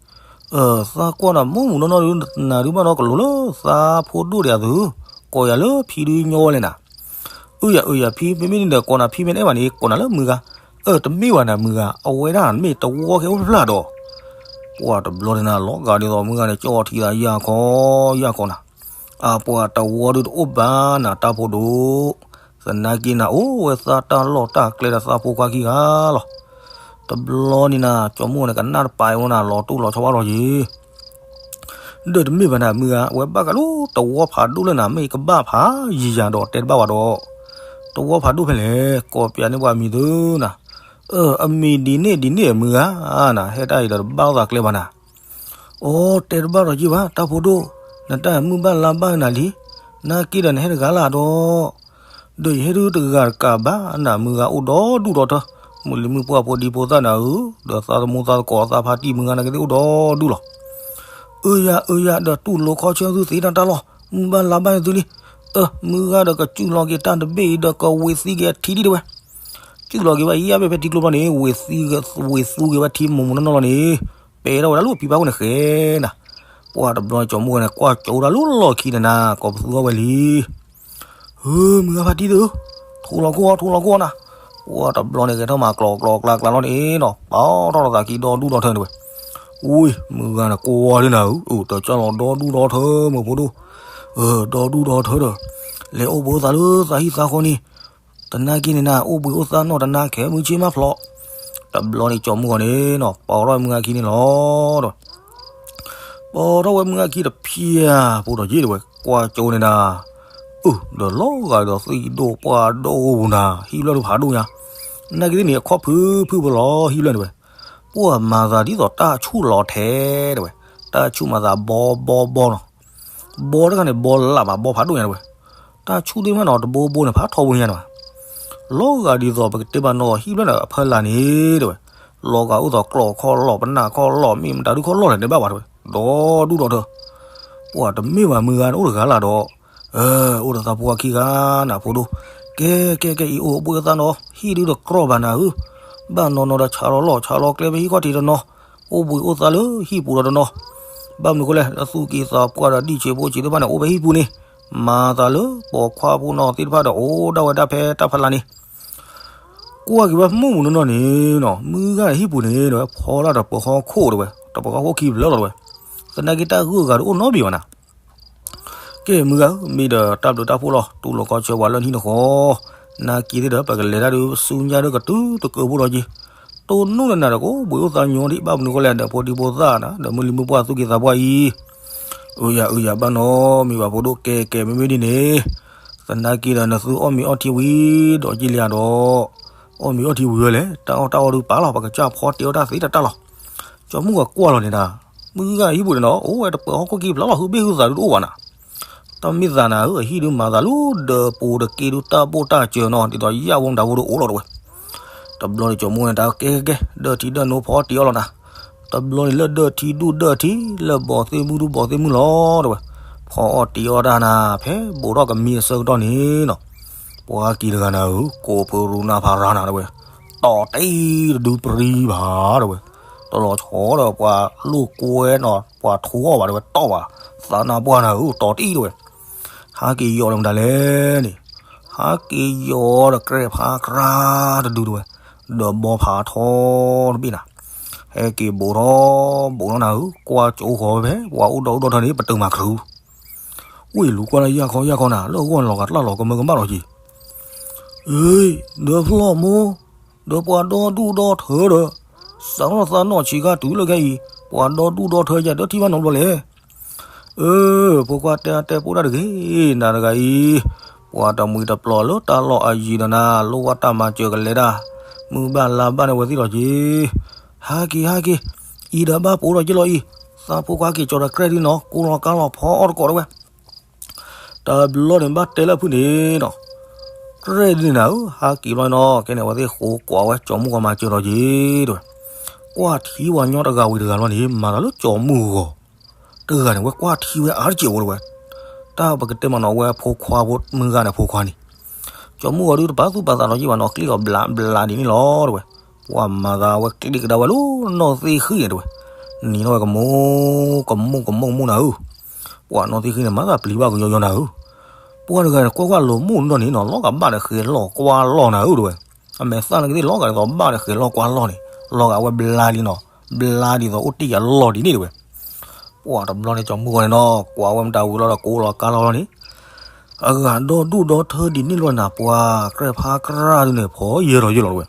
ဖံ, သးကွၢ်နၤမူမူနီၢ်နီၢ်ဒုး နၤဒုးဘၣ်နီၢ်ကလိၤလၢသးဖိဒိၣ်ဒံးအသု, ကိးယၤလၢဖံဒုးညီဝဲလဲၣ်နၤ. အၢယၤ အၢယၤ ဖံ မ့မ့ၢ်ဒ်န့ၣ်ဒီး ကိးနၤဖံမ့ၢ်နအဲၣ်ဘၣ်န့ၣ် ကိးနၤလၢမုၢ်ဂၤ. အၢ တမ့ၢ်ဘၣ်နၤမုၢ်ဂၤ, အဝဲဒၣ်မ့ၢ်တဝီခဲအိၣ်ဖျၢၣ်ဒီး ပှၤတဘျီန့ၣ်နၤ လီၤဂာ်ဒ်သိးမုၢ်ဂၤန့ၣ် ကၠီၣ်ထံသးယၢ်ခီယၢ်ခီနၤ, အပှၤတဝီဒုးတအိၣ်ဘၣ်နၤတၢ်ဖိဒိၣ်, သနာ်က့နၤ အိၣ်ဝဲသးတၢ်လီၢ်တၢ်ကျဲဒီးသးဖိခွါခံဂၤလီၤ. တဘျီန့ၣ်နၤ ကၠီမူန့ၣ် ကနၣ်တပာ်အံၤဝဲနၤ လီၤတိၢ်လီၤဆီဘၣ်လီၤယံၤ ဒီးတမ့ၢ်ဘၣ်နၤမုၢ်ဂၤ, အဝဲဘၣ်ဃးလၢတဝီဖးဒိၣ်လၢနၤ မ့ၢ်ကဘၣ်ဖးယံၤယၤဒီးတဲတဘၣ်ဝဲဒီး, တဝီဖးဒိၣ်ဖဲလဲၣ် ကိးပျးန့ၢ်ပှၤမံၤသုနၤ, အမံၤဒ်န့ၣ်ဒ်န့ၣ်မုၢ်ဂၤနၤ ဟဲတၢ်အံၤဒီးတဘၣ်လိာ်သးကျဲဘၣ်နၤ. အိ တဲတဘၣ်ဒီးယ့ၢ်ဘၣ် တၢ်ဖိဒိၣ်, နတၢ်မုၢ်ဘၣ်လါဘၣ်နၤလံ, နာ်က့ဒီးနဟဲတဂၤလၢ်ဒီး ဒီးယဟဲဒုးတဂၤတကးဘၣ်နၤ မုၢ်ဂၤအိၣ်ဒီဒူၣ်ဒီထၢ, မုၢ်လံၤမုၢ်ပှၢ်ဖိဒံဖိသၣ်နၤဧၢ, ဒီးသးသမူသးသကိးသးဖါတံၢ်မုၢ်ဂၤနာ်က့သ့ၣ်အိၣ်ဒီဒူၣ်လီၤ. အၢယၤ အၢယၤ ဒီးတူၢ်လိာ်ခီဆၢသုသ့တၢ်တၢ်လီၢ်, မုၢ်ဘၣ်လါဘၣ်သုလံ. အၢ မုၢ်ဂၤဒီးကစူၢ်လီၤက့ၤတၢ်တဘ့ၣ်အံၤဒီးကဝ့ၤသံက့ၤအထံဒံးတဝဲ, စူၢ်လီၤက့ၤဘၣ်အံၤ အါဘ့ၣ်ဖဲထံကျိဖျီန့ၣ် ဝ့ၤသံက့ၤဘၣ်ထံမိၢ်မိၢ်နီၢ်နီၢ်လီၤန့ၣ်, ပဲထီၣ်ဝဲဒၣ်လၢဖံဖါခိၣ်န့ၣ်ဃဲနၤ. ပှၤတဘျီန့ၣ် ကၠီမူဂၤန့ၣ် ကွၢ်ကၠိဒၣ်လၢလီၢ်ခံန့ၣ်နၤ ကိးပသူအီၤဝဲလံ. ဧၢ မုၢ်ဂၤဖါတံၢ်သု, ထိလီၤခိၣ်အီၤ ထိလီၤခိၣ်အီၤနၤ. ပှၤတဘျီန့ၣ် ကဲထီၣ်မၤကျိၤကျိၤကျါကျါလီၤန့ၣ်နီၤ ပာ်ထီၣ်လီၤသးခံဒီဒူၣ်ဒီထၢန့ၣ်တဝဲ. ဝံၤ မုၢ်ဂၤန့ၣ် ကွၢ်ဒ်နၤဧၢ, အိၣ်တကၠီလီၤဒီဒူၣ်ဒီထၢမုၢ်ဖိဒိၣ်, ဒီဒူၣ်ဒီထၢဒီး လဲၤအိၣ်ဘှံးအိၣ်သးလၢသးဟံၣ်သးဃီန့ၣ်, တနာ်က့န့ၣ်နၤ အိၣ်ဘှံးအိၣ်သးနီၢ်တနါခဲမုၢ်ဆ့ၣ်မးဖျိး. တဘျီန့ၣ် ကၠီမူဂၤန့ၣ်နီၤ ပာ်ထီၣ်ဝဲမုၢ်ဂၤခံန့ၣ်လီၤဒီး ပာ်ထီၣ်ဝဲမုၢ်ဂၤခံတဖျၢၣ်ဖိဒီးယ့ၢ်တဝဲ ကွၢ်ကၠိန့ၣ်ဒၣ်, အၢ ဒီးလီၤဂာ်ဒီးသံၣ်ဒိၣ်ပှၢ်ဒိၣ်ပူၤနၤ ဟံၣ်ဖျၢၣ်ဒိၣ်ဖးဒိၣ်ညါ, နာ်က့သ့ၣ်န့ၣ် အခီၣ်ဖုဖုဖိလီၤ ဟံၣ်ဖျၢၣ်န့ၣ်ဝဲ, ပှၤမၤသးဒ်သိးတၢ်ဆူၣ်လီၤထဲတဝဲ, တၢ်ဆူၣ်မၤသးဘီဘီဘီနီၤ, ဘီတခါန့ၣ် ဘီလၢ်ဘၣ် ဘီဖးဒိၣ်ညါတဝဲ, တၢ်ဆူၣ်သ့ၣ်မးနီၤ တဘိဘိန့ၣ် ဖးထီဘိညါန့ၣ်ဘၣ် လီၤဂာ်ဒ်သိးပကတဲဘၣ်နီၤ ဟံၣ်ဖျၢၣ်န့ၣ် အဖီလာ်န့ၣ်တဝဲ, လီၤဂာ်အိၣ်သိးကျီၢ်ခီၣ်လီၢ် ပနၢ်ခီၣ်လီၢ် မ့ၢ်မတၤဒုခီၣ်လီၢ်လဲၣ် တဲဘၣ်ဝဲတဝဲ, ဒီဒူၣ်ဒီထၢ, ပှၤတမ့ၢ်ဘၣ်မုၢ်ဂၤန့ၣ် အိၣ်တဂၤလၢ်ဒီး, အိၣ်ဒီးသးဖိခံဂၤနၤဖိဒိၣ်, ကဲကဲကဲ အံၤအိၣ်ဘှံးအိၣ်သးနီၤ ဟံၣ်ဒုတကြီၢ်ဘၣ်နၤဧၢ, ဘၣ်နီၤနီၤဒီးဆးလီၤလီၢ်ဆးလီၤကျဲဖဲဟံၣ်ခီၣ်ထံးတနီၤ, အိၣ်ဘှံးအိၣ်သးလၢဟံၣ်ပူၤဒီးတနီၤ, ဘၣ်မနုၤဃိလဲၣ် လၢသူၣ်ကံၢ်သးပှၢ်ဒီးဒံၣ်ဆံးဖိဆံးသ့ၣ်တဖၣ်န့ၣ် အိၣ်ဖဲဟံၣ်ပူၤန့ၣ်, မၤသးလၢပိာ်ခွါဖိနီၤသ့ၣ်တဖၣ်ဒီး အိၣ်ဒၣ်ဝဲဒၣ်ဖဲတၢ်ဖီလာ်န့ၣ် ကွၢ်က့ၤဝဲမုၢ်မုၢ်နီၢ်နီၢ်န့ၣ်နီၤ မုၢ်ဂၤဟံၣ်ပူၤန့ၣ်ဒီး ဖီဒၣ်တပှၤဟီၣ်ခိၣ်တဝဲ, တပှၤဟီၣ်ခိၣ်ခံဖျၢၣ်လီၤတဝဲ, သနာ်က့တၢ်ဂုၤဂၤတအိၣ်နီတဘ့ၣ်ဘၣ်နၤ. ကဲမုၢ်ဂၤဧၢ, မ့ၢ်ဒီးတၢ်ဘျုးတၢ်ဖှိၣ်လီၤ တူၢ်လိာ်ခီဆၢပှၤလၢနဟံၣ်နဃီ, နာ်က့သ့ၣ်ဒီး ပကလဲၤတၢ်ဒုးဆူညါဒီးကတုၤတကၢၢ်ဖိလီၤက့ၤ, တိၢ်နီၣ်လၢနၤဒီးကအိၣ်ဘှံးအိၣ်သးညီဒံး ဘၣ်မနုၤဃိလဲၣ်ဒီး ဖိဒံဖိသၣ်နၤ ဒီးမုၢ်လံၤမုၢ်ပှၢ်သူၣ်ကံၢ်သးပှၢ်အံၤ အၢယၤအၢယၤဘၣ်နီၤ မ့ၢ်ဘၣ်ဖိဒိၣ်ကဲကဲမ့မ့ၢ်ဒ်န့ၣ်, သနာ်က့ဒီးနသုအီၣ်မ့ၤအီထံဝံၤဒီးက့လံဧါဒီး, အီၣ်မ့ၤအီထံဝံၤဝဲလဲၣ် တၢ်အီၣ်တၢ်အီဒုးပာ်လီၤ ပကစၢ်ဖီတ့အီၣ်တၢ်သ့တၢ်တၢ်လီၤ. ကၠီမူဂၤကွၢ်လီၤန့ၣ်ဒၣ်, မုၢ်ဂၤဟံၣ်ပူၤန့ၣ်နီၤ အိၣ်ဝဲတပှၤဟီၣ်ခိၣ်ခံဖျၢၣ်လီၤ ဟုးဘ့ၣ်ဟုးသးဒုးတအိၣ်ဘၣ်နၤ. တၢ်မ့ၢ်သးနၤဧၢ အဟံၣ်ဒုးမၤသးလၢဒၢးပူၤတက့ဒုးတၢ်ဘိၣ်တၢ်စၢၤနီၤ ဒ်သိးယၣ်ဝဲမတၤဖိဒုးအိၣ်လီၤတဝဲ. တဘျီန့ၣ်ကၠီမူဂၤန့ၣ်တၢ်ကဲကဲကဲ ဒၢထံဒၢနိဖီတ့အီၣ်လီၤနၤ. တဘျီန့ၣ်လၢဒၢထံဒုၣ်ဒၢထံ လၢဘီၣ်သ့ၣ်မုၢ်ဒုၣ်ဘီၣ်သ့ၣ်မုၢ်လီၤတဝဲ. ဖီအီၣ်တ့အီၣ်တၢ်နၤ ဖဲဘိးထီၣ်ကမံးအဆၢကတီၢ်န့ၣ်နီၤ, ပှၤက့ၤတဂၤနၤဧၢ ကိးဖုရူနၢ်ဖးရၤနၤတဝဲ, တီၢ်တံၢ်တဒုပြံဘၣ်တဝဲ, တလီၤဆီဒီးပှၤလိာ်ကွဲနီၤ ပှၤထိအီၣ်ဘၣ်တဝဲ တီၢ်ဘၣ်, သးနါပှၢ်နၤဧၢ တီၢ်တံၢ်တဝဲ. ဟးက့ၤယီၤလၢမတၤလဲၣ်န့ၣ်, ဟးက့ၤယီၤဒီးကြဲးဖးကြၤတဒုတဝဲ, ဒီးဘီဖးထီတဘ့ၣ်နၤ, ဟဲက့ၤဘိးထီၣ် ဘိးထီၣ်နၤဧၢ ကွၢ်ကၠိဃီၤဖဲ ပှၤအိၣ်ဒီးအိၣ်ဒီးထၢန့ၣ် ပတုာ်မၤကြုာ်, ဝ့ၢ်လူၤကွၢ်လၢယၢ်ခီယၢ်ခီနၤ လၢအဂီၢ်န့ၣ်လီၤဂာ်တၢ်လီၤကမၢကမၣ်လီၤက့ၤ အ့ ဒီးဖျီၣ်မိၢ်, ဒီးပှၤဒီဒူၣ်ဒီထၢဒီး, စးထီၣ်သးနီၢ်ဆံးခါတုၤလၢခဲအံၤ, ပှၤဒီဒူၣ်ဒီထၢယၤဒီးထံၣ်ဘၣ်နီတဘျီလဲၣ်. အၢ ဖိခွါတဲတဲပိၢ်တၢ်တဂ့ၤ, နၤတဂၤအံၤ, ပှၤတမှံၤတပျီၤလၢတၢ်လီၢ်အယံၤဒီးနၤ လိၣ်ဘၣ်တၢ်မၤစၢၤကလဲၤတၢ်, မုၢ်ဘၣ်လါဘၣ်န့ၣ်ဝဲသ့ၣ်လီၤက့ၤ. ဟးက့ၤ ဟးက့ၤ, အံၤဒီးဘၣ်ပိာ်ဒီးက့ၤလီၤအံၤ, သးဖိခွါက့ၤကၠီၤဒီးကြဲးဒ်နီၤ ကိးလီၤကါလီၤဖီအီၣ်တကိးတဝဲ တဘျီန့ၣ်ဘၣ်တဲလၢအဖုၣ်န့ၣ်နီၤ, ကြဲးဒ်န့ၣ်နၤဧၢ, ဟးက့ၤဘျီနီၤ ကဲန့ၣ်အဝဲသ့ၣ်ဃိကွၢ်ဝဲကၠီမူဂီၤမၤစၢၤဒီးက့ၤတဝဲ, ကွၢ်ထံဝဲညီတဂၤဝံၤတဂၤလီၤန့ၣ် မၤသးလၢကၠီမူဂီၤ တဂၤန့ၣ် ဝဲကွၢ်ထံဝဲအါတက့ၢ်ဝဲတဝဲ, တၢ်ပကတဲမးနီၤ အဝဲအဖိခွါဖိမုၢ်ဂၤန့ၣ် အဖိခွါန့ၣ်, ကၠီမူဂီၤဒုးတပာ်သူၣ်ပာ်သးနီၤယံဘၣ်နီၤ ကျ့ၣ်အီၤဘျးဘျးဒ်န့ၣ်လီၤတဝဲ, ပှၤမၤသးဝဲကျ့ၣ်ကဒါဝဲလၢနီၢ်သ့ၣ်ဃံန့ၣ်တဝဲ, နံၤထီၣ်ဝဲကမူၣ် ကမူၣ် ကမူၣ် ကမူၣ်နၤဧၢ, ပှၤနီၢ်သံၣ်ဃံန့ၣ် မၤသးပျံၤဘၣ်ကယီယီနၤဧၢ, ပှၤတဂၤန့ၣ် ကွၢ်ကွၢ်လိာ်မူၣ်နီၢ်န့ၣ်နီၤ လီၤဂာ်ဘၣ်ဒီးဃဲၤလီၤကွၢ်လီၤနၤဧၢတဝဲ, အမဲာ်သၣ်လၢကသ့ၣ်လီၤဂာ်ဒ်သိးဘၣ်ဒီးဃဲၤလီၤကွၢ်လီၤန့ၣ် လီၤဂာ်ဝဲဘျါလံနီၤ, ဘျါဒ်သိးအိၣ်တ့ၢ်ယၤလီၤဒ်န့ၣ်တဝဲ, ပှၤတဘျီန့ၣ် ကၠီၤမုၢ်ဂီၤန့ၣ်နီၤ ကွၢ်ဝဲမတၤဝံၤလီၤဒီးကိးလီၤကါလီၤလီၤန့ၣ်, အဂၤဒီဒူၣ်ဒီထၢဒ်န့ၣ်လီၤနၤ ပှၤကြဲၢ်ဖါကြၢ်ဒုန့ၣ် ဖီယဲၢ်ထီၣ်ယဲၢ်လီၤတဝဲ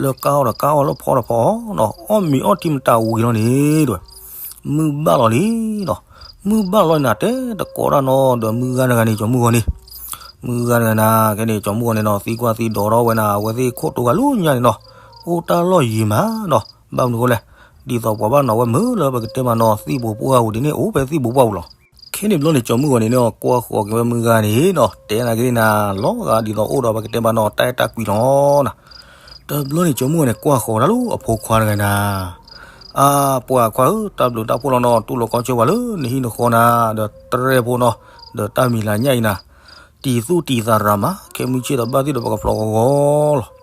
လၢကါအီၣ်ဒီးကါအီၣ် လၢဖီဒီးဖီအီၣ်နီၤ အီၣ်မ့ၤအီထံမတၤဝံၤလီၤန့ၣ်တဝဲ, မုၢ်ဘၣ်လီၤလံနီၤ, မုၢ်ဘၣ်လီၤနၤ တဲတကိးတၢ်နီၤ ဒီးမုၢ်ဂၤတဂၤန့ၣ် ကၠီၤမုၢ်ဂီၤန့ၣ်, မုၢ်ဂၤတဂၤနၤ ကဲန့ၣ် ကၠီၤမုၢ်ဂီၤန့ၣ်နီၤ သံကွၢ်သံဒိးထီၣ်ဝဲနၤ အဝဲသ့ၣ်ခိၣ်တိၤဂၤလၢညါန့ၣ်နီၤ, အိၣ်တၢ်လီၢ်ယံၤမးနီၤ ဘၣ်မနုၤဃိလဲၣ်, ဒ်သိးပှၤဘၣ်နီၤဝဲမုာ်လၢပကတဲမးနီၤ သံၣ်ပူၤပှၢ်ပူၤဒ်န့ၣ် အိၣ်ဖဲသံၣ်ပူၤပှၢ်ပူၤလီၤ. ခဲန့ၣ်ဘျီန့ၣ် ကၠီၤမုၢ်ဂီၤန့ၣ်နီၤ ကွၢ်ဃီၤက့ၤဝဲမုၢ်ဂၤန့ၣ်နီၤ တဲနၤက့ၤနၤ လီၤဂာ်ဒ်သိးအိၣ်ဒီးပကတဲမးနီၤ တၢ်အဲၣ်တၢ်ကွံလီၤနၤ. တဘျီန့ၣ် ကၠီၤမုၢ်ဂီၤန့ၣ် ကွၢ်ဃီၤဒၣ်လၢအဖိခွါတဂၤနၤ, အါ ပှၤခွါဧၢ တၢ်ဘျုးတၢ်ဖှိၣ်လီၤနီၤ တူၢ်လိာ်ခီဆၢပှၤလၢနဟံၣ်နဃီနၤ ဒီးတရဲၢ်ဖိနီၤ ဒီးတၢ်မံၤလၤညၣ်အံၤနၤ, တံၤသူၣ်တံၤသးရၤမး ခဲမုၢ်ဆ့ၣ်ဒီးဘၣ်သ့ၣ်ဒီးပကဖျီဂီၤဂီၤလီၤ.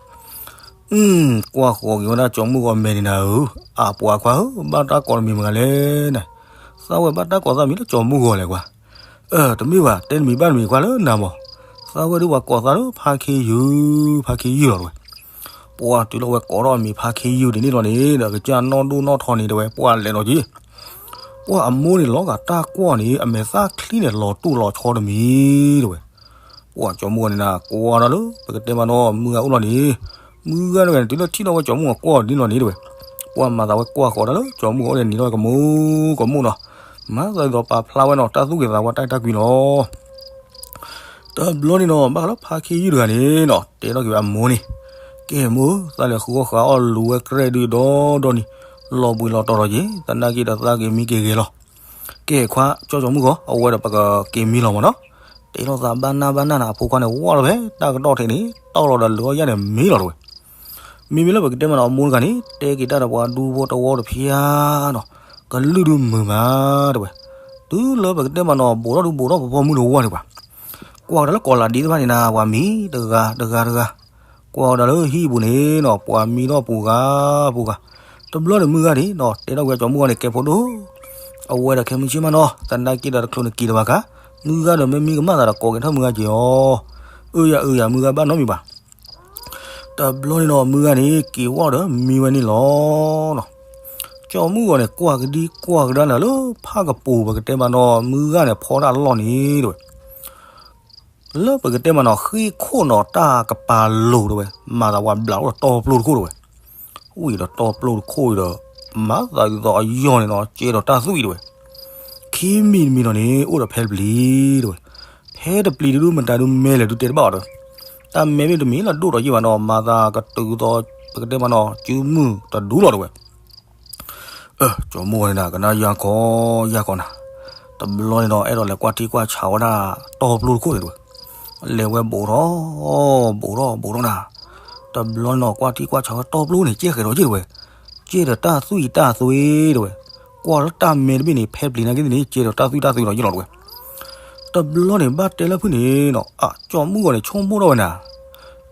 ကွၢ်ဃီၤက့ၤဝဲဒၣ်ကၠီၤမုၢ်ဂီၤမဲာ်န့ၣ်နၤဧၢ, အါ ပှၤခွါဧၢ ဘၣ်တၢ်ကိးတမံၤမတၤလဲၣ်န့ၣ်, သးဝဲဘၣ်တၢ်ကိးသးမံၤလၢကၠီၤမုၢ်ဂီၤလဲၣ်ကွၢ်, အၢ တမ့ၢ်ဘၣ် တဲတမံၤဘၣ်တမံၤခွါလၢနၤမး, သးဝဲဒုးပှၤကိးသးလၢဖါခ့ယုၢ် ဖါခ့ယုၢ်လီၤတဝဲ ပှၤတုၤလီၤဝဲကိးထီၣ်အမံၤဖါခ့ယုၢ်ဒ်န့ၣ်လီၤန့ၣ် ဒီးကစၢ်နီၢ်ဒိၣ်နီၢ်ထီန့ၣ်တဝဲ ပှၤလဲၤလီၤက့ၤ, ပှၤအမိၢ်န့ၣ်လီၤဂာ်တၢ်ကွၢ်န့ၣ် အမဲာ်သၣ်ချံန့ၣ် လီၤတူၢ်လီၤဆီတမံၤတဝဲ, ပှၤကၠီၤမုၢ်ဂီၤန့ၣ်နၤ ကွၢ်ဒၣ်လၢ ပကတဲမးနီၤ မုၢ်ဂၤအိၣ်လီၤန့ၣ်, မုၢ်ဂၤတဂၤန့ၣ် တုၤလၢထံၣ်လီၤဝဲကၠီၤမုၢ်ဂီၤကွၢ်ဒ်န့ၣ်လီၤန့ၣ်တဝဲ, ပှၤမၤသးဝဲကွၢ်ဃီၤဒၣ်လၢကၠီၤမုၢ်ဂီၤအိၣ်န့ၣ် နံၤထီၣ်ဝဲကမူၣ်ကမူၣ်နီၤ, မၤသးဒ်သိးပာ်ဖျါဝဲနီၤ တၢ်သူၣ်ဂ့ၤသးဝါတၢ်အဲၣ်တၢ်ကွံလီၤ. တဘျီန့ၣ်နီၤ ဘၣ်ဃးလၢဖါခ့ယုၢ်တဂၤန့ၣ်နီၤ တဲထီၣ်က့ၤဝဲအမိၢ်န့ၣ်, ကဲမိၢ်ဧၢ သးလဲၤဃုအီၣ်ဃုအီၣ်လူၤဝဲကြဲၢ်ဒုဒီဒီနံၤ, လီၤဘှံးလီၤတီၤထီၣ်က့ၤ သနာ်က့ဒီးသးက့ၤမံက့ၤဂဲၤလီၤ. ကဲခွါ ကၠီကၠီၤမုၢ်ဂီၤ အဝဲဒီးပကက့ၤမံလီၤမးနီၤ, တဲထီၣ်သးဘၣ်နၢ်ဘၣ်နၢ်နၤ အဖိခွါန့ၣ် ဝီလီၤဖဲတၢ်ကတီၢ်ထဲန့ၣ် တီၢ်လီၤဒီးလုာ်အီၣ်ယၣ်န့ၣ် မံလီၤတဝဲ မ့မ့ၢ်လၢပကတဲမးနီၤ အမိၢ်တဂၤန့ၣ် တဲက့ၤတၢ်ဒီးပှၤဒူဖိတဝီတဖၠါနီၤ, ကလုၢ်ဒုမုာ်မးတဝဲ, တုၤလၢပကတဲမးနီၤ ဘူးထီၣ်ဒုဘူးထီၣ်ဖီဖီမုၢ်တဝီဒံးဘၣ်, ကွၢ်ကဒီးလၢကီးလးဒံးတဖၣ်န့ၣ်နၤ ပှၤမံတဂၤတဂၤတဂၤ, ကွၢ်ကဒီးလၢဟံၣ်ပူၤန့ၣ်နီၤ ပှၤမံထီၣ်ပူၤဂၤပူၤဂၤ, တဘျီန့ၣ်မုၢ်ဂၤန့ၣ်နီၤ တဲထီၣ်က့ၤကၠီၤမုၢ်ဂီၤန့ၣ် ကဲဖိဒိၣ်, အဝဲဒီးခဲမုၢ်ဆ့ၣ်မးနီၤ သနာ်က့ဒီးတချုးန့ၣ်က့ၤတဘၣ်ခါ, မုၢ်ဂၤဒီးမ့မံကမၣ်သးဒီးကိးက့ၤထီၣ်မုၢ်ဂၤက့ၤအီၤ, အၢယၤအၢယၤ မုၢ်ဂၤဘၣ်နီတမံၤဘၣ် တဘျီန့ၣ်နီၤ မုၢ်ဂၤန့ၣ် က့ၤဝီဒီးမံဝဲန့ၣ်လီၤ. ကၠီၤမုၢ်ဂီၤန့ၣ် ကွၢ်ကဒံကွၢ်ကဒါနၤလၢဖၣ်ကပူၤ ပကတဲမးနီၤ မုၢ်ဂၤန့ၣ်ဖီတၢ်လီၢ်န့ၣ်တဝဲ လၢပကတဲမးနီၤ ဃ့ၢ်ခိၣ်နီၤ တၢ်ကပၤလိၤတဝဲ မၤသးပှၤဘျးအိၣ်ဒီးတီပျိတခိၣ်တဝဲ, ဝံၤဒီးတီပျိတခိၣ်အံၤဒီး မၤသးဒ်သိးအယီၢ်န့ၣ်နီၤ ကဲဒီးတၢ်သွံၣ်တဝဲ, ခံမံၤတမံၤနီၤန့ၣ် အိၣ်ဒီးဖဲတပျံၤတဝဲ, ဖဲတပျံၤတဒုမတၤဒုမဲလၢဒုတဲတဘၣ်အီၤဒီး, တၢ်မဲမ့ၢ်တမံၤလၢဒိၣ်ဒီးယ့ၢ်ဘၣ်နီၤ မၤသးကတုၤသိး ပကတဲမးနီၤ စုမုၢ်တဒူလီၤတဝဲ ကၠီၤမုၢ်ဂီၤန့ၣ်နၤ ကနၣ်ယၢ်ခီယၢ်ခီနၤ, တဘျီန့ၣ်နီၤ အဲၣ်ဒိးလဲၤကွၢ်ထံကွၢ်ဆးဝဲဒၣ် တီပျိတခိၣ်န့ၣ်တဝဲ, လဲၤဝဲဘူးထီၣ် ဘူးထီၣ်ဘူးထီၣ်နၤ, တဘျီန့ၣ်နီၤ ကွၢ်ထံကွၢ်ဆးဝဲတီပျိန့ၣ် ကဲဃဲၤဒီးက့ၢ်တဝဲ, ကဲဒီးတၢ်သွံၣ်တၢ်သွဲတဝဲ, ကွၢ်လၢတၢ်မဲတဘ့ၣ်န့ၣ် ဖဲပျံၤနာ်က့န့ၣ် ကဲဒီးတၢ်သွံၣ်တၢ်သွဲဒီးက့ၢ်လီၤတဝဲ တဘျီန့ၣ် ဘၣ်တဲလၢဖုၣ်န့ၣ်နီၤ အကၠီၤမုၢ်ဂီၤန့ၣ် ဆိကမိၣ်ထီၣ်ဝဲနၤ,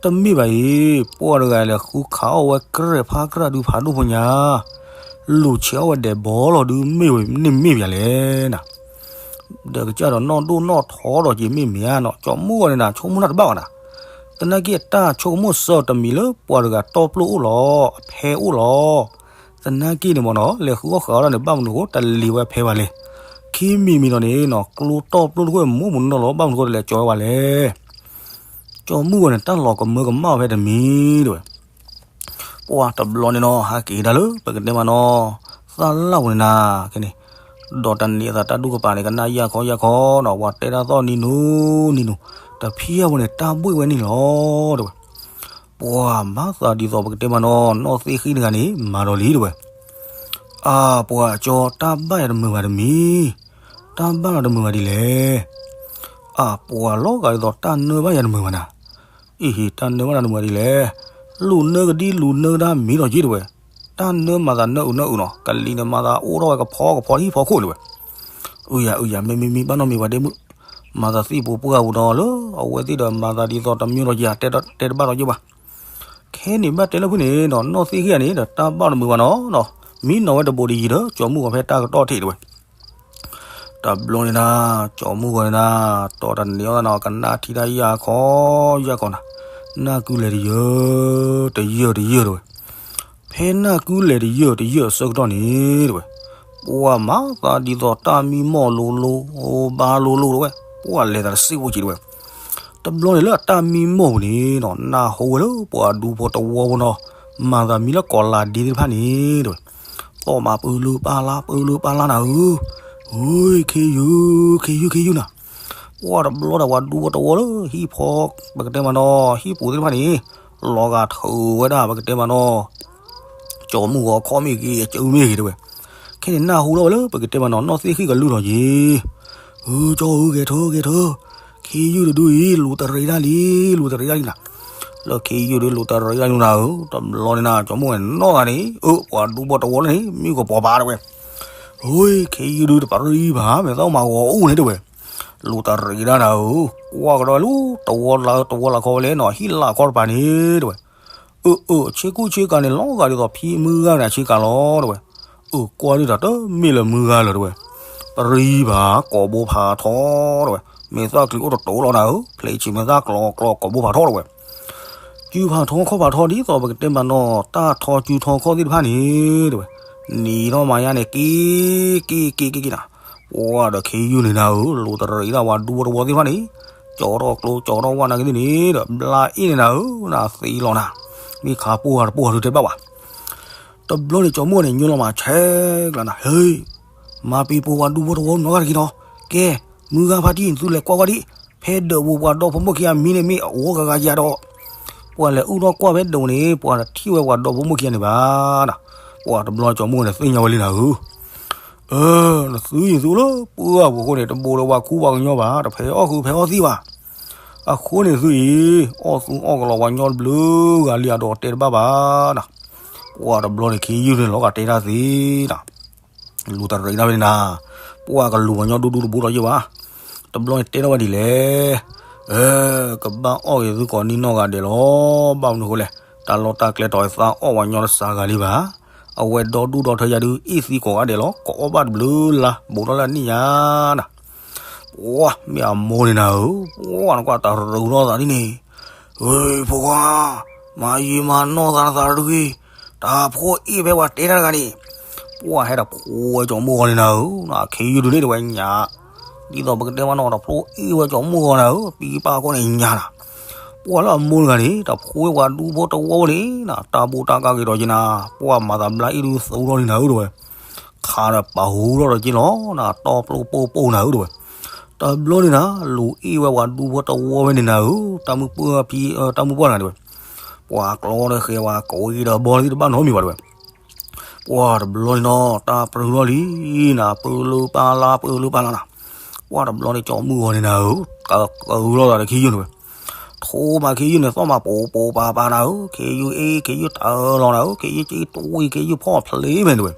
တမ့ၢ်ဘၣ်အံၤ ပှၤတဂၤလဲၤဃုခးအီၣ်ဝဲကြဲၢ်ဖးကြၢ်ဒုဖးဒိၣ်ဖိညါ, လူၤဆဲးအီၣ်ဝဲဒဲးဘီလီၤဒုမ့ၢ်ဝဲန့ၣ်မ့ၢ်ပယၤလဲၣ်နၤ, ဒီးကစၢ်ဒီးနီၢ်ဒိၣ်နီၢ်ထီဒီးက့ၤမ့ၢ်မ့ၢ်ဧါနီၤ ကၠီၤမုၢ်ဂီၤန့ၣ်နၤ ဆိကမိၣ်တၢ်တဘၣ်ဘၣ်နၤ, သနာ်က့အတၢ်ဆိကမိၣ်စၢၤတမံၤလၢပှၤတဂၤတီပျိအိၣ်လီၤ အဖဲအိၣ်လီၤ သနာ်က့န့ၣ်မ့ၢ်နီၤ လဲၤဃုအီၣ်ဃုအီၣ်ဒၣ်န့ၣ် ဘၣ်မနုၤဃိတလ့ၤဝဲဖဲဝဲလဲၣ်, ခံမံၤမံၤနီၤန့ၣ်နီၤ ကျိတီပျိတခိၣ်မူးမူးနီၢ်နီၢ်လီၤ ဘၣ်မနုၤဃိတလဲၤကၠီၤဝဲဝဲလဲၣ်, ကၠီၤမုၢ်ဂီၤန့ၣ် တၢ်လီၤကမၢကမၣ်ဝဲတမံၤတဝဲ ပှၤတဘျီန့ၣ်နီၤ ဟးက့ၤဒၣ်လၢ ပကတဲမးနီၤ သၣ်လၣ်ပူၤန့ၣ်နၤ ကဲန့ၣ် ဒီးတနံၤအသးတၢ်ဒူၣ်ကပၤန့ၣ် ကနၣ်ယၢ်ခီယၢ်ခီနီၤ ပှၤတဲတၢ်သီၣ်နံၤနူနံၤနူ တဖံးအဝဲန့ၣ် တၢ်ဘှ့ၣ်ဝဲန့ၣ်လီၤ တဝဲ ပှၤမၤသးဒ်သိးပကတဲမးနီၤ နီၢ်သ့ၣ်ဃံတဂၤန့ၣ် မၤဒီးလံ တဝဲ အါ ပှၤကၠီ တၢ်ဘၣ်ယၤတမုာ်ဘၣ်တမံၤ, တၢ်ဘၣ်လီၤတမုာ်ဘၣ်ဒ်လဲၣ်. အါ ပှၤလီၤဂာ်ဒ်သိးတၢ်နၢဘၣ်ယၤတမုာ်ဘၣ်နၤ. အံၤဟ့ၣ် တၢ်နၢဘၣ်နၤတမုာ်ဘၣ်ဒ်လဲၣ်. လူၤနၢကဒံလူၤနၢကဒါမံၤဒီးက့ၤတဝဲ, တၢ်နၢမၤသးနၢအုးနၢအုးနီၤ, ကလံၤန့ၣ်မၤသးအိၣ်ထီၣ်ဝဲကဖီကဖီဟံၣ်ဖီခိၣ်တဝဲ. အုယၤအုယၤ မ့မ့မ့ၢ်ဘၣ်နီတမံၤဘၣ်ဒ့မုၣ်, မၤသးသံၣ်ပူၤပှၢ်ပူၤဒီးလၢ အဝဲသ့ၣ်ဒီးမၤသးဒ်သိးတမံၤဒီးယၤ တဲတဘၣ်ဒီးယဘၣ် ခဲန့ၣ်ဘၣ်တဲလၢဖုၣ်န့ၣ်နီၤ နီၢ်သ့ၣ်ဂံၢ်ဂၤန့ၣ်ဒီးတၢ်ဘၣ်တမုာ်ဘၣ်နီၤနီၤ, မံနီၤဝဲတဘိးတယံၤဒီး ကၠီမုၢ်ဂီၤဖဲတၢ်ကတီၢ်ထံးတဝဲ. တဘျီန့ၣ်နၤ ကၠီမုၢ်ဂီၤန့ၣ်နၤ တီၢ်တန့ၢ်အီၤသးနီၤ ကနၣ်ထံတၢ်ယၢ်ခီယၢ်ခီနၤ, နၢ်ကုလဲၤတယၢၢ် တယၢၢ်တယၢၢ်တဝဲ. ဖဲနၢ်ကုလဲၤတယၢၢ်တယၢၢ်အဆၢကတီၢ်န့ၣ်တဝဲ, ပှၢ်မၤသးဒ်သိးတၢ်မံမီၢ်လိၤလိၤ ဘါလိၤလိၤတဝဲ, ပှၢ်လဲၤသးတစ့ဖိက့ၤတဝဲ. တဘျီန့ၣ်လၢအတၢ်မံမီၢ်ပူၤန့ၣ်နီၤ နၢ်ဟူဝဲလၢပှၤဒူဖိတဝီဖိနီၤ မၤသးမံလၢကီးလးဒ့သ့ၣ်တဖၣ်န့ၣ် တဝဲ, သီၣ်မးပၢလၢပၢ်လါ ပၢလၢပၢ်လါနၤဧၢ, ဟူခ့ယုၢ် ခ့ယုၢ် ခ့ယုၢ်နၤ. ပှၢ်တဘျီဒီးပှၤဒူဖိတဝီလၢဟံၣ်ဖီ ပကတဲမးနီၤ ဟံၣ်ပူၤသ့ၣ်တဖၣ်န့ၣ် လီၤဂာ်ထၢဝဲဒၣ် ပကတဲမးနီၤ ကၠီမုၢ်ဂီၤခီၣ်မ့ၢ်ဂ့ၤ အကၢမ့ၢ်ဂ့ၤတဝဲ. ခဲန့ၣ်နၢ်ဟူထီၣ်ဝဲလၢပကတဲမးနီၤ နီၢ်သ့ၣ်ဃံၣ်ကလုၢ်ထီၣ်က့ၤ, အၢ ကၠီဧၢ ဂဲၤထၢ ဂဲၤထၢ, ခ့ယုၢ်တဒုအံၤ လူၤတရံးဒၣ်လံ လူၤတရံးဒၣ်လံနၤ. လၢခ့ယုၢ်ဒုလူၤတရံးဒၣ်လံနၤဧၢ, တဘျီန့ၣ်နၤ ကၠီမုၢ်ဂီၤန့ၣ်နီၢ်ဂၤန့ၣ် အၢ ပှၤဒူဖိတဝီလၢန့ၣ် မ့ၢ်ကပီၤပၤတဝဲ. ဟူခ့ယုၢ်ဒုတပရံဘၣ် မ့ၢ်သးမၤဂီၤအိၣ်န့ၣ်တဝဲ. လူၤတရံးဒၣ်နၤဧၢ, ကွၢ်ကဒီးလၢ တဝီလၢတဝီလၢခီဝဲလဲၣ်နီၤ ဟံၣ်လၢ်ခီတပၤန့ၣ်တဝဲ. အၢ အၢ ဆ့ကူဆ့ကၤန့ၣ် လီၤဂာ်ဒ်သိးဖံမုၢ်ဂၤန့ၣ်ဆ့ကၤလီၤတဝဲ. အၢ ကွၢ်ဒုးတၢ်တမ့ၢ်လၢမုၢ်ဂၤလၢၤတဝဲ. ပရံဘၣ် ကိာ်ဘိဖးထီတဝဲ. မ့ၢ်သၣ်ကျံၤအိၣ်တတိၤလီၤနၤဧၢ, ဖျဲးဆံးမ့ၢ်သၣ်ကျီကျီ ကိာ်ဘိဖးထီတဝဲ. စုဖးထီခီၣ်ဖးထီဒ်သိးပကတဲမးနီၤ တၢ်ထီစုထီခီၣ်သ့ၣ်တဖၣ်န့ၣ်တဝဲ. နံၤထီၣ်မၤညါန့ၣ် က့ၤ က့ၤ က့ၤ က့ၤနၤ. ပှၢ်ဒီးခ့ယုၢ်န့ၣ်နၤဧၢ, လူၤတရံးဒၣ်ပှၤဒူဖိတဝီသ့ၣ်တဖၣ်န့ၣ် ကၠီထီၣ်ကျိ ကၠီထီၣ်ဝၣ်နာ်က့သ့ၣ်န့ၣ်ဒီး ဘျါအ့ၣ်န့ၣ်နၤဧၢ, နသံလီၤနၤ, မ့ၢ်ခးပိၢ်ဂၤတပိၢ်ဂၤဒုးတဲဘၣ်ဝဲ. တဘျီန့ၣ်ကၠီမုၢ်ဂီၤန့ၣ် ညိလီၤမးဆဲးကျါနၤ, ဟ့, မၤပံၤပိာ်ပှၤဒူဖိတဝီနီတဂၤတက့ၢ်နီၤ, ကဲ, မုၢ်ဂၤဖါတံၢ် နသုလဲၤကွၢ်ကွၢ်ဒံး, ဖဲဒၢးပူၤပှၤဒီဖိမိၢ်ခံဂၤမံန့ၣ်မ့ၢ်အဝီဂၤဂၤယၤဒီး, ပှၤလဲၤအုၣ်ထီၣ်ကွၢ်ဖဲဒၢးပူၤန့ၣ် ပှၤတထံၣ်ဝဲပှၤဒီဖိမိၢ်ခံဂၤန့ၣ်ဘၣ်နၤ, ပှၢ်တဘျီကၠီမုၢ်ဂီၤန့ၣ်သ့ၣ်ညါဝဲလံနၤဧၢ. အၢ, နသုအံၤသုလၢပှၢ်ပူၤအဃိန့ၣ် တဘိးဒီးပှၤခူပှၤကညီဘၣ်, တဖဲးအီၣ်ဃုာ်ဖဲးအီၣ်သံဘၣ်. အဃိန့ၣ်သုအံၤ အီၣ်သူအီၣ်ကလီၤပှၤညီတဘျုးဂၤလံအဒီးတဲတဘၣ်ဘၣ်နၤ. ပှၢ်တဘျီန့ၣ်ခ့ယုၢ်န့ၣ်လီၤဂာ်တဲတၢ်သ့နၤ, လူၤတရံးဒၣ်ဖဲန့ၣ်နၤ, ပှၢ်ကလူၤပှၤညီဒူဒူတဘိဒီးယဲၢ်ဘၣ်. တဘျီန့ၣ်တဲထီၣ်ဝဲဒ်လဲၣ်, အၢ, ကဘၣ်အီၣ်က့ၤသုကိးနံၣ်နီၢ်ဂၤဒဲးလီၤ, ဘၣ်မနုၤအဃိလဲၣ်, တၢ်လီၢ်တၢ်ကျဲတီၤသးအီၣ်ပှၤညီတစှၤဂၤလံဘၣ်. အဝဲဒီဒူၣ်ဒီထၢယၤဒုး အ့ၣ်သံကိးဂၤဒဲးလီၤ, ကအီၣ်ဘၣ်တဘျုးလါ ဘူးထီၣ်လၢအနံၣ်ညါနၤ. ပှၢ်မ့ၢ်အမိၢ်န့ၣ်နၤဧၢ, ပှၢ်နကွၢ်တရူးထီၣ်သးဒ်န့ၣ်, အၢ, ဖိခွါ, မၤယံာ်မၤနီၢ်သးနသးတဒုဂ့ၤ, တၢ်ဖိအ့ၣ်ဖဲပှၤတဲတၢ်တဂၤန့ၣ်, ပှၢ်ဟဲဒီးဖိဝဲကၠီမုၢ်ဂီၤန့ၣ်နၤဧၢ, ခ့ယုၢ်ဒုးန့ၣ်တဝဲညါ ဒ်သိးပကတဲမးနီၤ တဖိအ့ၣ်ဝဲကၠီမုၢ်ဂီၤနၤဧၢ, ပံပၢ်ခိၣ်န့ၣ်ညါနၤ. ပှၢ်လၢအမိၢ်တဂၤန့ၣ် တဖိဝဲပှၤဒူဖိတဝီဝဲန့ၣ်နၤ, တၢ်ဘိးတၢ်ကးက့ၤဒီးက့ၤနၤ, ပှၢ်မၤသးဘျါအ့ၣ်ဒုးသူထီၣ်န့ၣ်နၤဧၢတဝဲ. ခးဒီးပာ်ဟူထီၣ်ဒီးက့ၤလီၤနၤ, တီပျိၢ်ပိၢ်ပိၢ်နၤဧၢတဝဲ. တဘျီန့ၣ်နၤ လူၤအ့ၣ်ဝဲပှၤဒူဖိတဝီဝဲန့ၣ်နၤဧၢ, တၢ်မုၢ်ပှၢ်ဖံ, တၢ်မုၢ်ပှၢ်တဂၤတဝဲ. ပှၤကျီဒီးဃဲၤဝဲ ကိးဝံၤဒီးဘီလံတဘၣ်နီတမံၤဘၣ်တဝဲ. ပှၢ်တဘျီန့ၣ်နီၤ တၢ်ပြၢထီၣ်လံနၤ, ပၢလၢပၢ်လါ ပၢလၢပၢ်လါနၤ. ပှၢ်တဘျီန့ၣ် ကၠီမုၢ်ဂီၤန့ၣ်နၤဧၢ, ကကလီၤသးဒီးခ့ယုၢ်န့ၣ်ဝဲ. ထိးမးခ့ယုၢ်န့ၣ် သီၣ်မးပိာ်ပိာ်ပၤပၤနၤဧၢ, ခ့ယုၢ်အ့ၣ် ခ့ယုၢ်တၢ်လီၤနၤဧၢ, ခ့ယုၢ်က့ၤတွံၢ် ခ့ယုၢ်ဖီၣ်ဖျ့မဲာ်တဝဲ.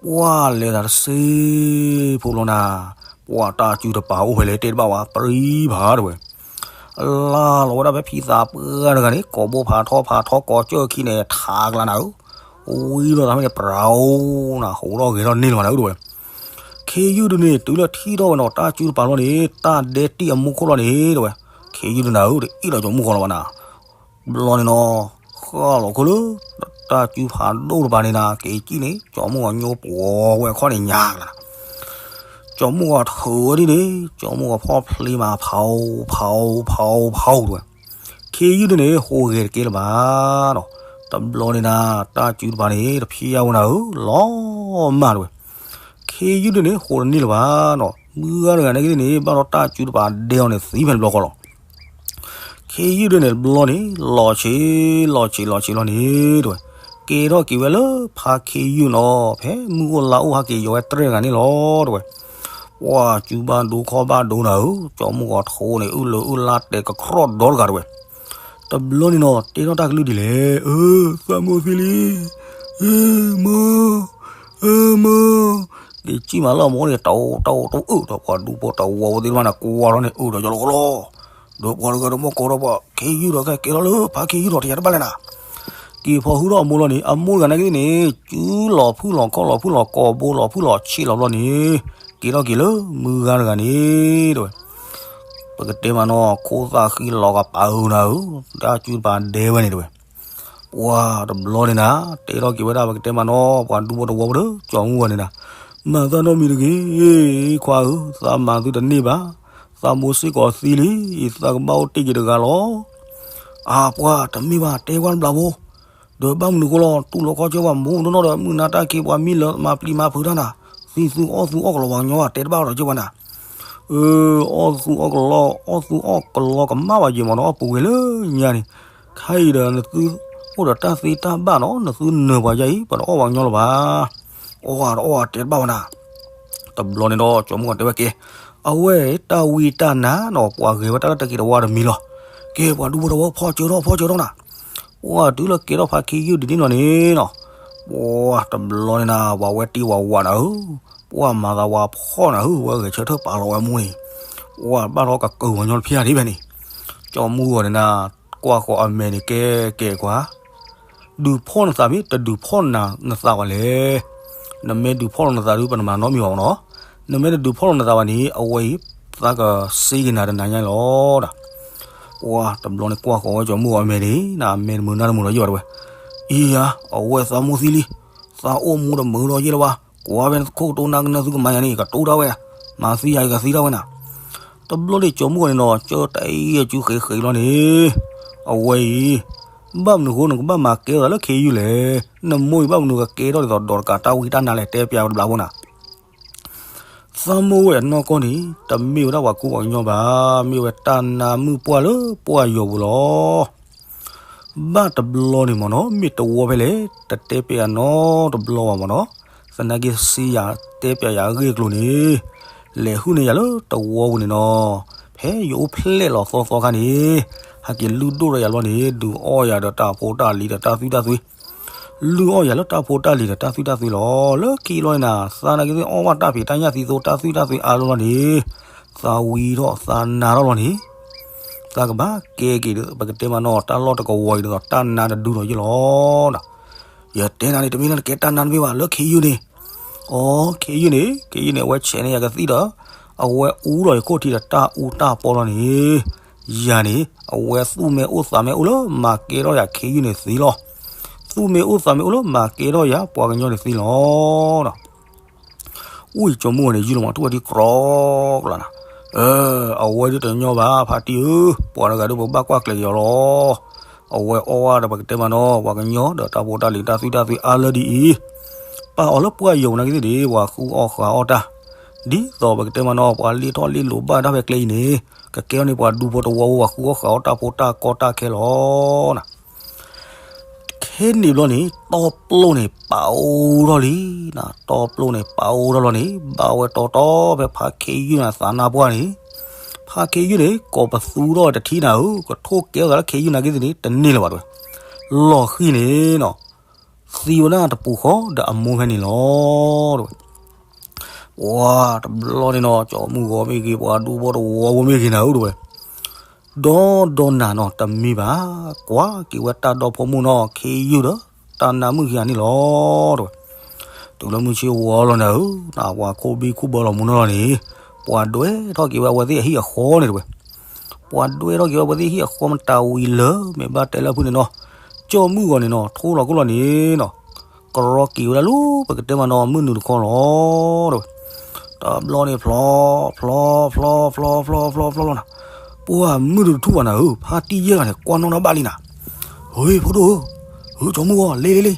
ပှၢ်လဲၤသးတစ့ဖိလီၤနၤ, ပှၢ်တၢ်စုတပၤအိၣ်ဖဲလဲၣ်တဲတဘၣ်ဝဲ ပြံဖးတဝဲ. လါလီၤဝဲဒၣ်ဖဲဖံသးပှၢ်တဂၤန့ၣ် ကိာ်ဘိဖးထီဖးထီကိးကၢၢ်ခံန့ၣ် ထးကလါနၤဧၢ, ဝံၤလီၤသးဖဲန့ၣ် ပြၤအိၣ်နၤ ဟူးထီၣ်ဂဲၤထီၣ်န့ၢ်လီၤနၤဧၢတဝဲ. ခ့ယုၢ်ဒုန့ၣ် တုၤလၢထံၣ်ထီၣ်ဝဲနီၤ တၢ်စုတပၤလီၤန့ၣ် တၢ်ဒဲတံၢ်အမူခိၣ်လီၤန့ၣ်တဝဲ. ခ့ယုၢ်ဒုနၤဧၢ တအ့ၣ်လီၤကၠီမုၢ်ဂီၤလီၤဘၣ်နၤ. ဘျီန့ၣ်နီၤ ဃၣ်လီၤခိၣ်လၢ တၢ်စုဖးဒိၣ်တပၤန့ၣ်နၤ က့ၤကံၣ်န့ၣ် ကၠီမုၢ်ဂီၤညိပှီၤဝဲအခီၣ်န့ၣ်ညါကလါနၤ. ကၠီမုၢ်ဂီၤထၢဝဲဒ်န့ၣ် ကၠီမုၢ်ဂီၤဖီၣ်ဖျ့မး ဖးအိၣ် ဖးအိၣ် ဖးအိၣ် ဖးအိၣ်တဝဲ. ခ့ယုၢ်ဒုန့ၣ် ဟူးဂဲၤတကဲလၢၤဘၣ်နီၤ. တဘျီန့ၣ်နၤ တၢ်စုတပၤန့ၣ် တဖံးယါဝဲနၤဧၢ လီၤမၢ်တဝဲ. ခ့ယုၢ်ဒုန့ၣ် ဟူးတန့ၢ်လၢၤဘၣ်နီၤ. မုၢ်ဂၤတဂၤန့ၣ်က့ၤန့ၣ် ဘၣ်ဒီးတၢ်စုတပၤဒဲအီၤန့ၣ် သံဖဲန့ၣ်ဘျီဃီလီၤ. ခ့ယုၢ်ဒုန့ၣ်တဘျီန့ၣ် လီၤဆံး လီၤဆံး လီၤဆံးလီၤန့ၣ်တဝဲ. ကဲထီၣ်က့ၤဝဲလၢဖါခ့ယုၢ်နီၤ ဖဲမုၢ်အိၣ်လါအိၣ်ဟးက့ၤယီၤဝဲတြဲၣ်တဂၤန့ၣ်လီၤတဝဲ. ပှၢ်စုဘၣ်ဒိခီၣ်ဘၣ်ဒိနၤဧၢ, ကၠီမုၢ်ဂီၤထိးန့ၣ် အုၣ်လၢအုၣ်လါတဲာ်ကခြီၣ်ဒီတဂၤတဝဲ. တဘျီန့ၣ်နီၤ တဲထီၣ်တၢ်ကလုၢ်ဒ်လဲၣ်, အၢ သးမိၢ်သံလံ, အၢ မိၢ်, အၢ မိၢ်, က့ၤကံၣ်မးလၢအမိၢ်န့ၣ် တအိၣ်တအိၣ်တအိၣ်ဒီး ပှၤဒူဖိတဝီဖိသ့ၣ်တဖၣ်န့ၣ် ကွၢ်ထီၣ်န့ၣ် အၢ ဒီးယီၤလီၤကလီ, ဒီးပှၤတဂၤဒီးမ့ၢ်ကိးဒီးပှၤခ့ယုၢ်ဒီး ကဲကဲထီၣ်လၢဖါခ့ယုၢ်ဒီး တယၤတဘၣ်လဲၣ်နၤ. က့ၤဖီၣ်ဟုထီၣ်အမိၢ်လီၤန့ၣ်, အမိၢ်တဂၤနာ်က့သ့ၣ်န့ၣ် စုလီၤဖုၣ်လီၤခီၣ်လီၤဖုၣ်လီၤကိာ်ဘိလီၤဖုၣ်လီၤဆံးလီၤဘျီန့ၣ်, က့ၤထီၣ်က့ၤလၢမုၢ်ဂၤတဂၤန့ၣ် တဲဝဲ, ပကတဲမးနီၤ ခိၣ်သၣ်ဃံလီၤကပၤဧၢနၤဧၢ, တၢ်စုတပၤဒဲဝဲန့ၣ်တဲဝဲ. ပှၤတဘျီန့ၣ်နၤ, တဲထီၣ်က့ၤဝဲဒၣ် ပကတဲမးနီၤ ပှၤဒူဖိတဝီဖိဒီး ကၠီမုၢ်ဂီၤန့ၣ်နၤ, မၤသးနီတမံၤတဂ့ၤ, ခွါဧၢ, သးမၤသုတန့ၢ်ဘၣ်, သးမိၢ်စ့ၢ်ကီးသံလံ, သးကဘၣ်အိၣ်တ့ၢ်က့ၤတဂၤလီၤ. အၢ ပှၤတမ့ၢ်ဘၣ်, တဲကွၢ်တဘျီဖိ, ဒီးဘၣ်မနုၤအဃိလီၤ, တူၢ်လိာ်ခီဆၢပှၤမူဒိၣ်နီၢ်ဒီး မုၢ်နၤတၢ်က့ၤပှၤမံလၢမၤပျံၤမၤဖုးတၢ်နၤ, သံသုအီၣ်သုအီၣ်ကလီၤပှၤကညီဘၣ်, တဲတဘၣ်ဒီးက့ၤပှၤနၤ. အၢ အီၣ်သုအီၣ်ကလီၤ အီၣ်သုအီၣ်ကလီၤကမၣ်ဘၣ်ယဲၢ်မးနီၤ, ပူၤကွံာ်လၢညါန့ၣ်, ခဲအံၤဒီးနသုအိၣ်ဒီးတၢ်သ့တၢ်ဘၣ်နီၤ, နသုနၢၤပှၤယါအံၤ ပှၤတအီၣ်ပှၤကညီလၢၤဘၣ်. အီၣ်ဝဲတအီၣ်ဝဲ တဲတဘၣ်ဝဲနၤ. တဘျီန့ၣ်ဒီး ကၠီမုၢ်ဂီၤတဲဝဲက့ၤ, အဝဲတၢ်ဝံတၢ်နါနီၤ ပှၤဂဲၤဝဲတၢ်လၢတၢ်က့ၤတဝါတမံၤလီၤ. က့ၤ ပှၤဒူဖိတဝီ ဖီၣ်စၢၤထီၣ် ဖီၣ်စၢၤထီၣ်နၤ. ပှၤတုၤလၢကဲထီၣ်ဖးခ့ယုၢ်ဒ်န့ၣ်လီၤန့ၣ်နီၤ, ပှၤတဘျီန့ၣ်နၤ ပှၤဝဲတ့ဝဲဝးနၤဧၢ, ပှၤမၤသးဝါဖှီၣ်နၤဧၢ, ဝဲဂဲၤဆၢထၢၣ်ပာ်လီၤဝဲမိၢ်န့ၣ်, ပှၤဘၣ်ထီၣ်ကကၢၤပှၤကညီတဖၠၣ်ဒ်ဖဲန့ၣ်. ကၠီမုၢ်ဂီၤန့ၣ်နၤ ကွၢ်ဃီၤအမဲာ်န့ၣ် ကဲကဲကွၢ် ဒုးဖီၣ်နသးမ့ၢ်တဒုးဖီၣ်နသးဘၣ်လဲၣ်. နမ့ၢ်ဒုးဖီၣ်လီၤနသးဒုး ပနမၤနီတမံၤဘၣ်မးနီၤ, နမ့ၢ်တဒုးဖီၣ်လီၤနသးဘၣ်န့ၣ် အဝဲအံၤ သးကစ့က့ၤနၤတနၤညါလီၤဒီး. ပှၤတဘျီန့ၣ်ကွၢ်ဃီၤဝဲကၠီမုၢ်ဂီၤအမဲာ်န့ၣ် နမဲာ်တမုာ်နါတမုာ်ဒီးယဲၢ်ဘၣ်တဲဝဲ, အံၤယါ အဝဲသးမိၢ်သံလံ, သးအိၣ်မူတမုာ်ဒီးယဲၢ်လၢၤဘၣ်, ကွၢ်ဖဲနခိၣ်ကတိၤနါကနၢသုကမၤယၤန့ၣ် ကတိၤတၢ်ဝဲ, မၤသံယၤအံၤကသံတၢ်ဝဲနၤ. တဘျီန့ၣ်ကၠီမုၢ်ဂီၤန့ၣ်နီၤ ကၢတၢ်အံၤအစုဃ့ဃ့လီၤန့ၣ်, အဝဲအံၤ ဘၣ်မနုၤအဃိနကဘၣ်မၤကဲထီၣ်သးလၢခ့ယုၢ်လဲၣ်. နမိၢ်အံၤဘၣ်မနုၤကကဲထီၣ်ဒ်သိးဒီးတကးတၢ်ဝံတၢ်နါလဲၣ် တဲပျးဝဲတဘျီဖိနၤ. သးမိၢ်ဝဲအနီၢ်ကီၢ်န့ၣ် တမ့ၢ်ဝဲဒၣ်ပှၤကူပှၤကညီဘၣ်, မ့ၢ်ဝဲတၢ်နါမုၣ်ပှၢ်လၢပှၢ်ယိာ်ပူၤလီၤ. ဘၣ်တဘျီန့ၣ်မ့ၢ်နီၤ မ့ၢ်တဝီဖဲလဲၣ် တတဲပျးနီတဘျီဘၣ်မ့ၢ်နီၤ, သနာ်က့စံယၤတဲပျးယၤအဂ့ၢ်အကျိၤန့ၣ်, လဲၤဟုၣ်န့ၢ်ယၤလၢတဝီပူၤန့ၣ်နီၤ, ဖဲယအိၣ်ဖျဲၣ်လီၤသီသီခါန့ၣ်, ဟဲက့ၤလုၢ်ဒိၣ်ထီၣ်ယၤလီၤန့ၣ် ဒုးအီၣ်ယၤဒီးတၢ်ဖိတၢ်လံၤဒီးတၢ်သွံၣ်တၢ်သွံၣ် လုၢ်အီၣ်ယၤလၢတၢ်ဖိတၢ်လံၤဒီးတၢ်သွံၣ်တၢ်သွံၣ်လီၤ. လၢခံလီၤန့ၣ်နၤ သးနာ်က့သ့ၣ်အီၣ်ဘၣ်တၢ်ဖံးတၢ်ညၣ်သံသိတၢ်သွံၣ်တၢ်သွံၣ်အါလီၤလီၤန့ၣ်, သးဝံထီၣ်သးနါထီၣ်လီၤန့ၣ်, သးကဘၣ်ကဲက့ၤဒီး ပကတဲမးနီၤ တၢ်လီၢ်တကဝီၤအံၤဒ်သိးတၢ်နါတဒုလီၤယ့ၢ်လီၤ. ယတဲနၤန့ၣ် တမ့ၢ်လၢနကဲတၢ်နါတမ့ၢ်ဘၣ် လၢခ့ယုၢ်န့ၣ်, အိ ခ့ယုၢ်န့ၣ် ခ့ယုၢ်န့ၣ် အဝဲဆဲးန့ၢ်ယၤကသံၣ်ဒီး အဝဲအူလီၤယခိၣ်ထံးဒီးတၢ်အူတၢ်ပီလီၤန့ၣ်, ယၤန့ၣ် အဝဲသူၣ်မ့ၢ်အိၣ်သးမ့ၢ်အိၣ်လၢမၤကဲထီၣ်ယၤခ့ယုၢ်န့ၣ်သ့လီၤ. သူၣ်မ့ၢ်အိၣ်သးမ့ၢ်အိၣ်လၢမၤကဲထီၣ်ယၤပှၤကညီန့ၣ်သ့လီၤ. အူအံၤကၠီမုၢ်ဂီၤန့ၣ် ယုၢ်လီၤမးထူၣ်ဝဲဒ်ကြီကလးနၤ, အဝဲဒ်တညီဘၣ် ဖါတံၢ်ဧၢ, ပှၤတဂၤဒ်ပဘၣ်ကွၢ်ကျဲၤက့ၤအီၤလီၤ. အဝဲအီၣ်ဝဲဒီးပကတဲမးနီၤ ပှၤကညီဒီးတၢ်ဖိတၢ်လံၤတၢ်သွံၣ်တၢ်သွံၣ်အါလၢဒ်အံၤ, ပာ်အီၤလၢပှၢ်ယိာ်နာ်က့သ့ၣ်ဒ် ပှၤဃုအီၣ်ဃုအီၣ်တၢ်, ဒ်သိးပကတဲမးနီၤ ပှၤလ့ထီၣ်လ့လိာ်ဘၣ်တၢ်ဖဲကျဲအံၤန့ၣ်, ကကဲထီၣ်န့ၢ်ပှၤဒူဖိတဝီဖိ ပှၤဃုအီၣ်ဃုအီၣ်တၢ်ဖိတၢ်ကီတၢ်ခဲလီၤနၤ. ခဲန့ၣ်ဘျီန့ၣ် တီပျိန့ၣ်ပာ်အိၣ်ထီၣ်လံနၤ, တီပျိန့ၣ်ပာ်အိၣ်ထီၣ်လီၤန့ၣ် ဘၣ်ဝဲတီတီဖဲဖါခ့ယုၢ်နၤသးနါပှၢ်န့ၣ်, ဖါခ့ယုၢ်န့ၣ် ကိးပသူထီၣ်တထံၣ်နၤဧၢ, ကထိၣ်ကဲထီၣ်သးလၢခ့ယုၢ်နာ်က့သ့ၣ်န့ၣ် တန့ၢ်လၢၤဘၣ်တဲဝဲ, လီၤဃံၤန့ၣ်နီၤ, သံဝဲဒၣ်တပူၤဃီဒီးအမိၢ်ဖဲန့ၣ်လီၤတဲဝဲ. ပှၤတဘျီန့ၣ်နီၤ ကၠီမုၢ်ဂီၤမ့ၢ်ဂ့ၤ ပှၤဒူဖိတဝီဖိမ့ၢ်ဂ့ၤနၤဧၢ တဲဝဲ, ဒီဒီနၤနီၤ တမ့ၢ်ဘၣ်, ကွၢ်က့ၤဝဲတၢ်ဒီဖိမိၢ်နီၤ ခ့ယုၢ်ဒီး တၢ်နါမုၣ်ခံဂၤန့ၣ်လီၤ တဲဝဲ. တုၤလၢမုၢ်ဆ့ၣ်ဝီၤလီၤနၤဧၢ, နပှၤခိၣ်ဘံၣ်ခိၣ်ဘၢလီၤမူနီၤလီၤန့ၣ်, ပှၤဒွဲထီၣ်က့ၤဝဲအဝဲသ့ၣ်အဟံၣ်အဃီန့ၣ်တဲဝဲ. ပှၤဒွဲထီၣ်က့ၤဝဲအဝဲသ့ၣ်ဟံၣ်အဃီမတၤဝံၤလၢ မ့ၢ်ဘၣ်တဲလၢအဖုၣ်န့ၣ်နီၤ, ကၠီမုၢ်ဂီၤန့ၣ်နီၤ ထိလီၤကိၢ်လီၤန့ၣ်နီၤ, ကရီက့ၤဝဲဒၣ်လၢပကတဲမးနီၤ မုၢ်နုာ်တခီလီၤ တဲဝဲ. တဘျီန့ၣ်ဖျီ ဖျီ ဖျီ ဖျီ ဖျီ ဖျီ ဖျီ ဖျီလီၤနၤ, ပှၤမုၢ်နုာ်တထူၣ်ဘၣ်နၤဧၢ, ဖါတံၢ်ယဲၢ်ဂၤန့ၣ် ကွၢ်နီၣ်တၢ်ဘၣ်လံနၤ. ဟ့ ဖိဒိၣ်ဧၢ, ဟ့ ကၠီမုၢ်ဂီၤ လ့လ့လ့,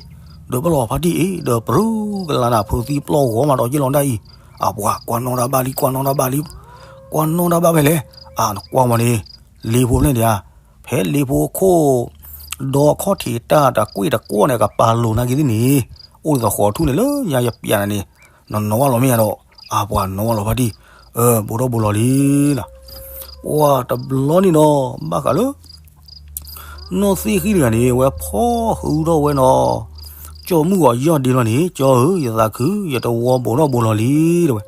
ဒီးပလီၤဖါတံၢ်အံၤ ဒီးပရူၢ်ကလးနၤ ဖုးသံပျီၢ်ဂီၤမးဒီးယ့ၢ်လီၤဒၣ်အံၤ, အပှၤကွၢ်နီၣ်တၢ်ဘၣ်လံ ကွၢ်နီၣ်တၢ်ဘၣ်လံ, ကွၢ်နီၣ်တၢ်ဘၣ်ဖဲလဲၣ်, အနကွၢ်မးန့ၣ်, လ့ဖိဖဲန့ၣ်ဧါ, ဖဲလ့ဖိခိၣ် ဒီခီၣ်ထံးတၢ်တကွ့ၢ်တကွီၢ်န့ၣ် ကပာ်လိၤနာ်က့သ့ၣ်န့ၣ်, အိၣ်ဒ်သိးဃီးထူၣ်န့ၣ်လၢညါယပျးနၤန့ၣ်, နနီၣ်ဘၣ်လီၤမ့ၢ်ဧါဒီး, အပှၤနီၣ်ဘၣ်လီၤဖါတံၢ်, ဘိးထီၣ်ဘိးလီၤလံနၤ. ပှၤတဘျီန့ၣ်နီၤ ဘၣ်ဃးလၢ နီၢ်သ့ၣ်ဃံတဂၤန့ၣ် အဝဲဖီၣ်ဟုထီၣ်ဝဲနီၤ, ကၠီမုၢ်ဂီၤယီၢ်ဒ့လီၤန့ၣ် ကၠီဧၢ ယသးခု ယတဝီဘိးထီၣ်ဘိးလီၤလံ တဲဝဲ.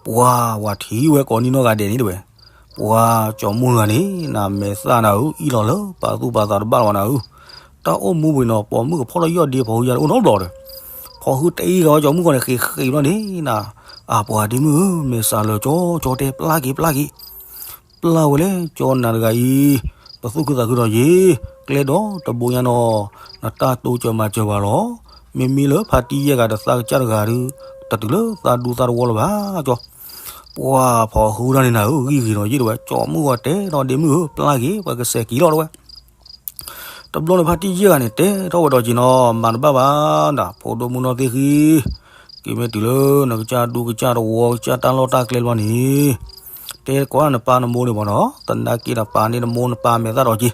ပှၤ ပှၤထံၣ်ဝဲကိးနံၤနီၢ်ဂၤဒဲးန့ၣ်တဲဝဲ, ပှၤကၠီမုၢ်ဂၤန့ၣ် နမဲာ်သၣ်နၤဧၢ အ့ၣ်လီၤလၢပာ်သူၣ်ပာ်သးတဘၣ်လီၤဘၣ်နၤဧၢ, တၢ်အိၣ်မူပူၤနီၤ ပိာ်မုၣ်ကဖီၣ်ထီၣ်ယီၢ်ဒ့ ဖီၣ်ဟုယါတအိၣ်နီတဘျီဒီး, ဖီၣ်ဟုတအံၣ်ဂီၤဝဲကၠီမုၢ်ဂီၤန့ၣ် ဃ့ဃ့ဘျီန့ၣ်နၤ, အပှၤဒ့မုၣ်ဧၢ, မဲာ်ဆှးလၢာ်ကၠီကၠီတဲ ပျၢ်က့ၤ ပျၢ်က့ၤ ပျၢ်ဝဲလဲၣ် ကၠီနၤတဂၤအံၤ, ပသူၣ်ခုသးခုဒီးယ့ၤ, ကျဲဒီးတဘိညါနီၤ, နတၢ်တိစၢၤမၤစၢၤပှၤလီၤ. မ့မ့ၢ်လၢဖါတံၢ်ယဲၢ်ဂၤဒီးသးကစၢ်တဂၤဒီး, တတုၤလၢသးဒူသးတဝီလၢၤဘၣ်ကၠီ. ပှၤဖီၣ်ဟုဒၣ်န့ၣ်နၤဧၢ, ဂံၢ်ဂ့ၤဒီးယ့ၢ်တဝဲ, ကၠီမုၢ်ဂီၤတဲဒီးဒ့မုၣ်ဧၢ, ပျၢ်က့ၤ ပှၤကစဲးက့ၤလီၤတဝဲ တဘျီန့ၣ်ဖါတံၢ်ယဲၢ်ဂၤန့ၣ် တဲထီၣ်ဝဲဒီးက့ၤနီၤ, မၤတဘၣ်ဘၣ်နၤ, ဖိဒိၣ်မုၣ်နီၢ်သ့ၣ်ဃံ, က့ၤမ့ၢ်တုၤလၢနကစၢ်ဒူကစၢ်တဝီ ကစၢ်တၢ်လီၢ်တၢ်ကျဲဘျီန့ၣ်, တဲကွၢ်နပၢ်နမိၢ်န့ၣ်မ့ၢ်နီၤ, သနာ်က့နပၢ်န့ၣ်နမိၢ်နပၢ်မဲာ်သၣ်ဒီးက့ၤ,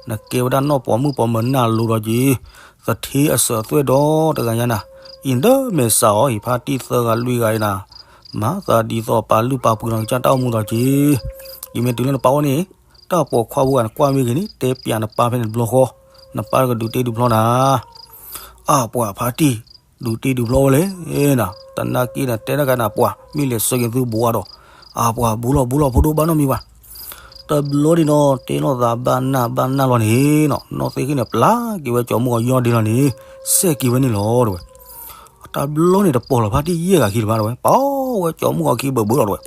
နကဲဝဲဒၣ်နီၢ်ပိာ်မုၣ်ပိာ်မၢၤနၢ်လိၤဒီးက့ၤ, သထ့အစၢၤအသွဲၣ်ဒီတဂၤညါနၤ, အံၤနဒၢမဲာ်ဆှးအီၤ အံၤဖါတံၢ်သၢဂၤလွံၢ်ဂၤအံၤနၤ, မၤသးဒ်သိးပာ်လုၢ်ပာ်ပှ့ၤနီၤကစၢ်တၢ်အိၣ်မူဒီးက့ၤ, က့ၤမ့ၢ်တုၤလၢနပၢ်အိၣ်န့ၣ် တၢ်ပိာ်ခွါဖိဂၤန့ၣ် ကွၢ်မ့ၢ်ဂ့ၤန့ၣ် တဲပျးနပၢ်ဖဲန့ၣ်တဘျီဃီ, နပၢ်ကဒုးတ့ဒုးဖျီနၤ, အပှၤဖါတံၢ်, ဒုးတ့ဒုးဖျီဝဲလဲၣ်နၤ, သနာ်က့နတဲတၢ်ကါနၤပှၤ မ့ၢ်လဲၤဆှၢက့ၤသုဘိအါဒီး, အပှၤဘူးလီၤဘူးလီၤ ဖိဒိၣ်ဘၣ်နီတမံၤဘၣ်. တဘျီန့ၣ်နီၤ တဲလိာ်သးဘၣ်နၢ်ဘၣ်နၢ်လီၤန့ၣ်နီၤ နီၢ်သ့ၣ်ဃံန့ၣ် ပျၢ်က့ၤဝဲကၠီမုၢ်ဂီၤယီၢ်ဒ့လီၤန့ၣ်, စဲးက့ၤဝဲန့ၣ်လီၤတဝဲ တဘျီန့ၣ်တပိာ်လီၤဖါတံၢ်ယဲၢ်ဂၤခံလၢၤဘၣ်တဝဲ, ပဝဲကၠီမုၢ်ဂီၤခံဘၢၣ်ဘၢၣ်လီၤတဝဲ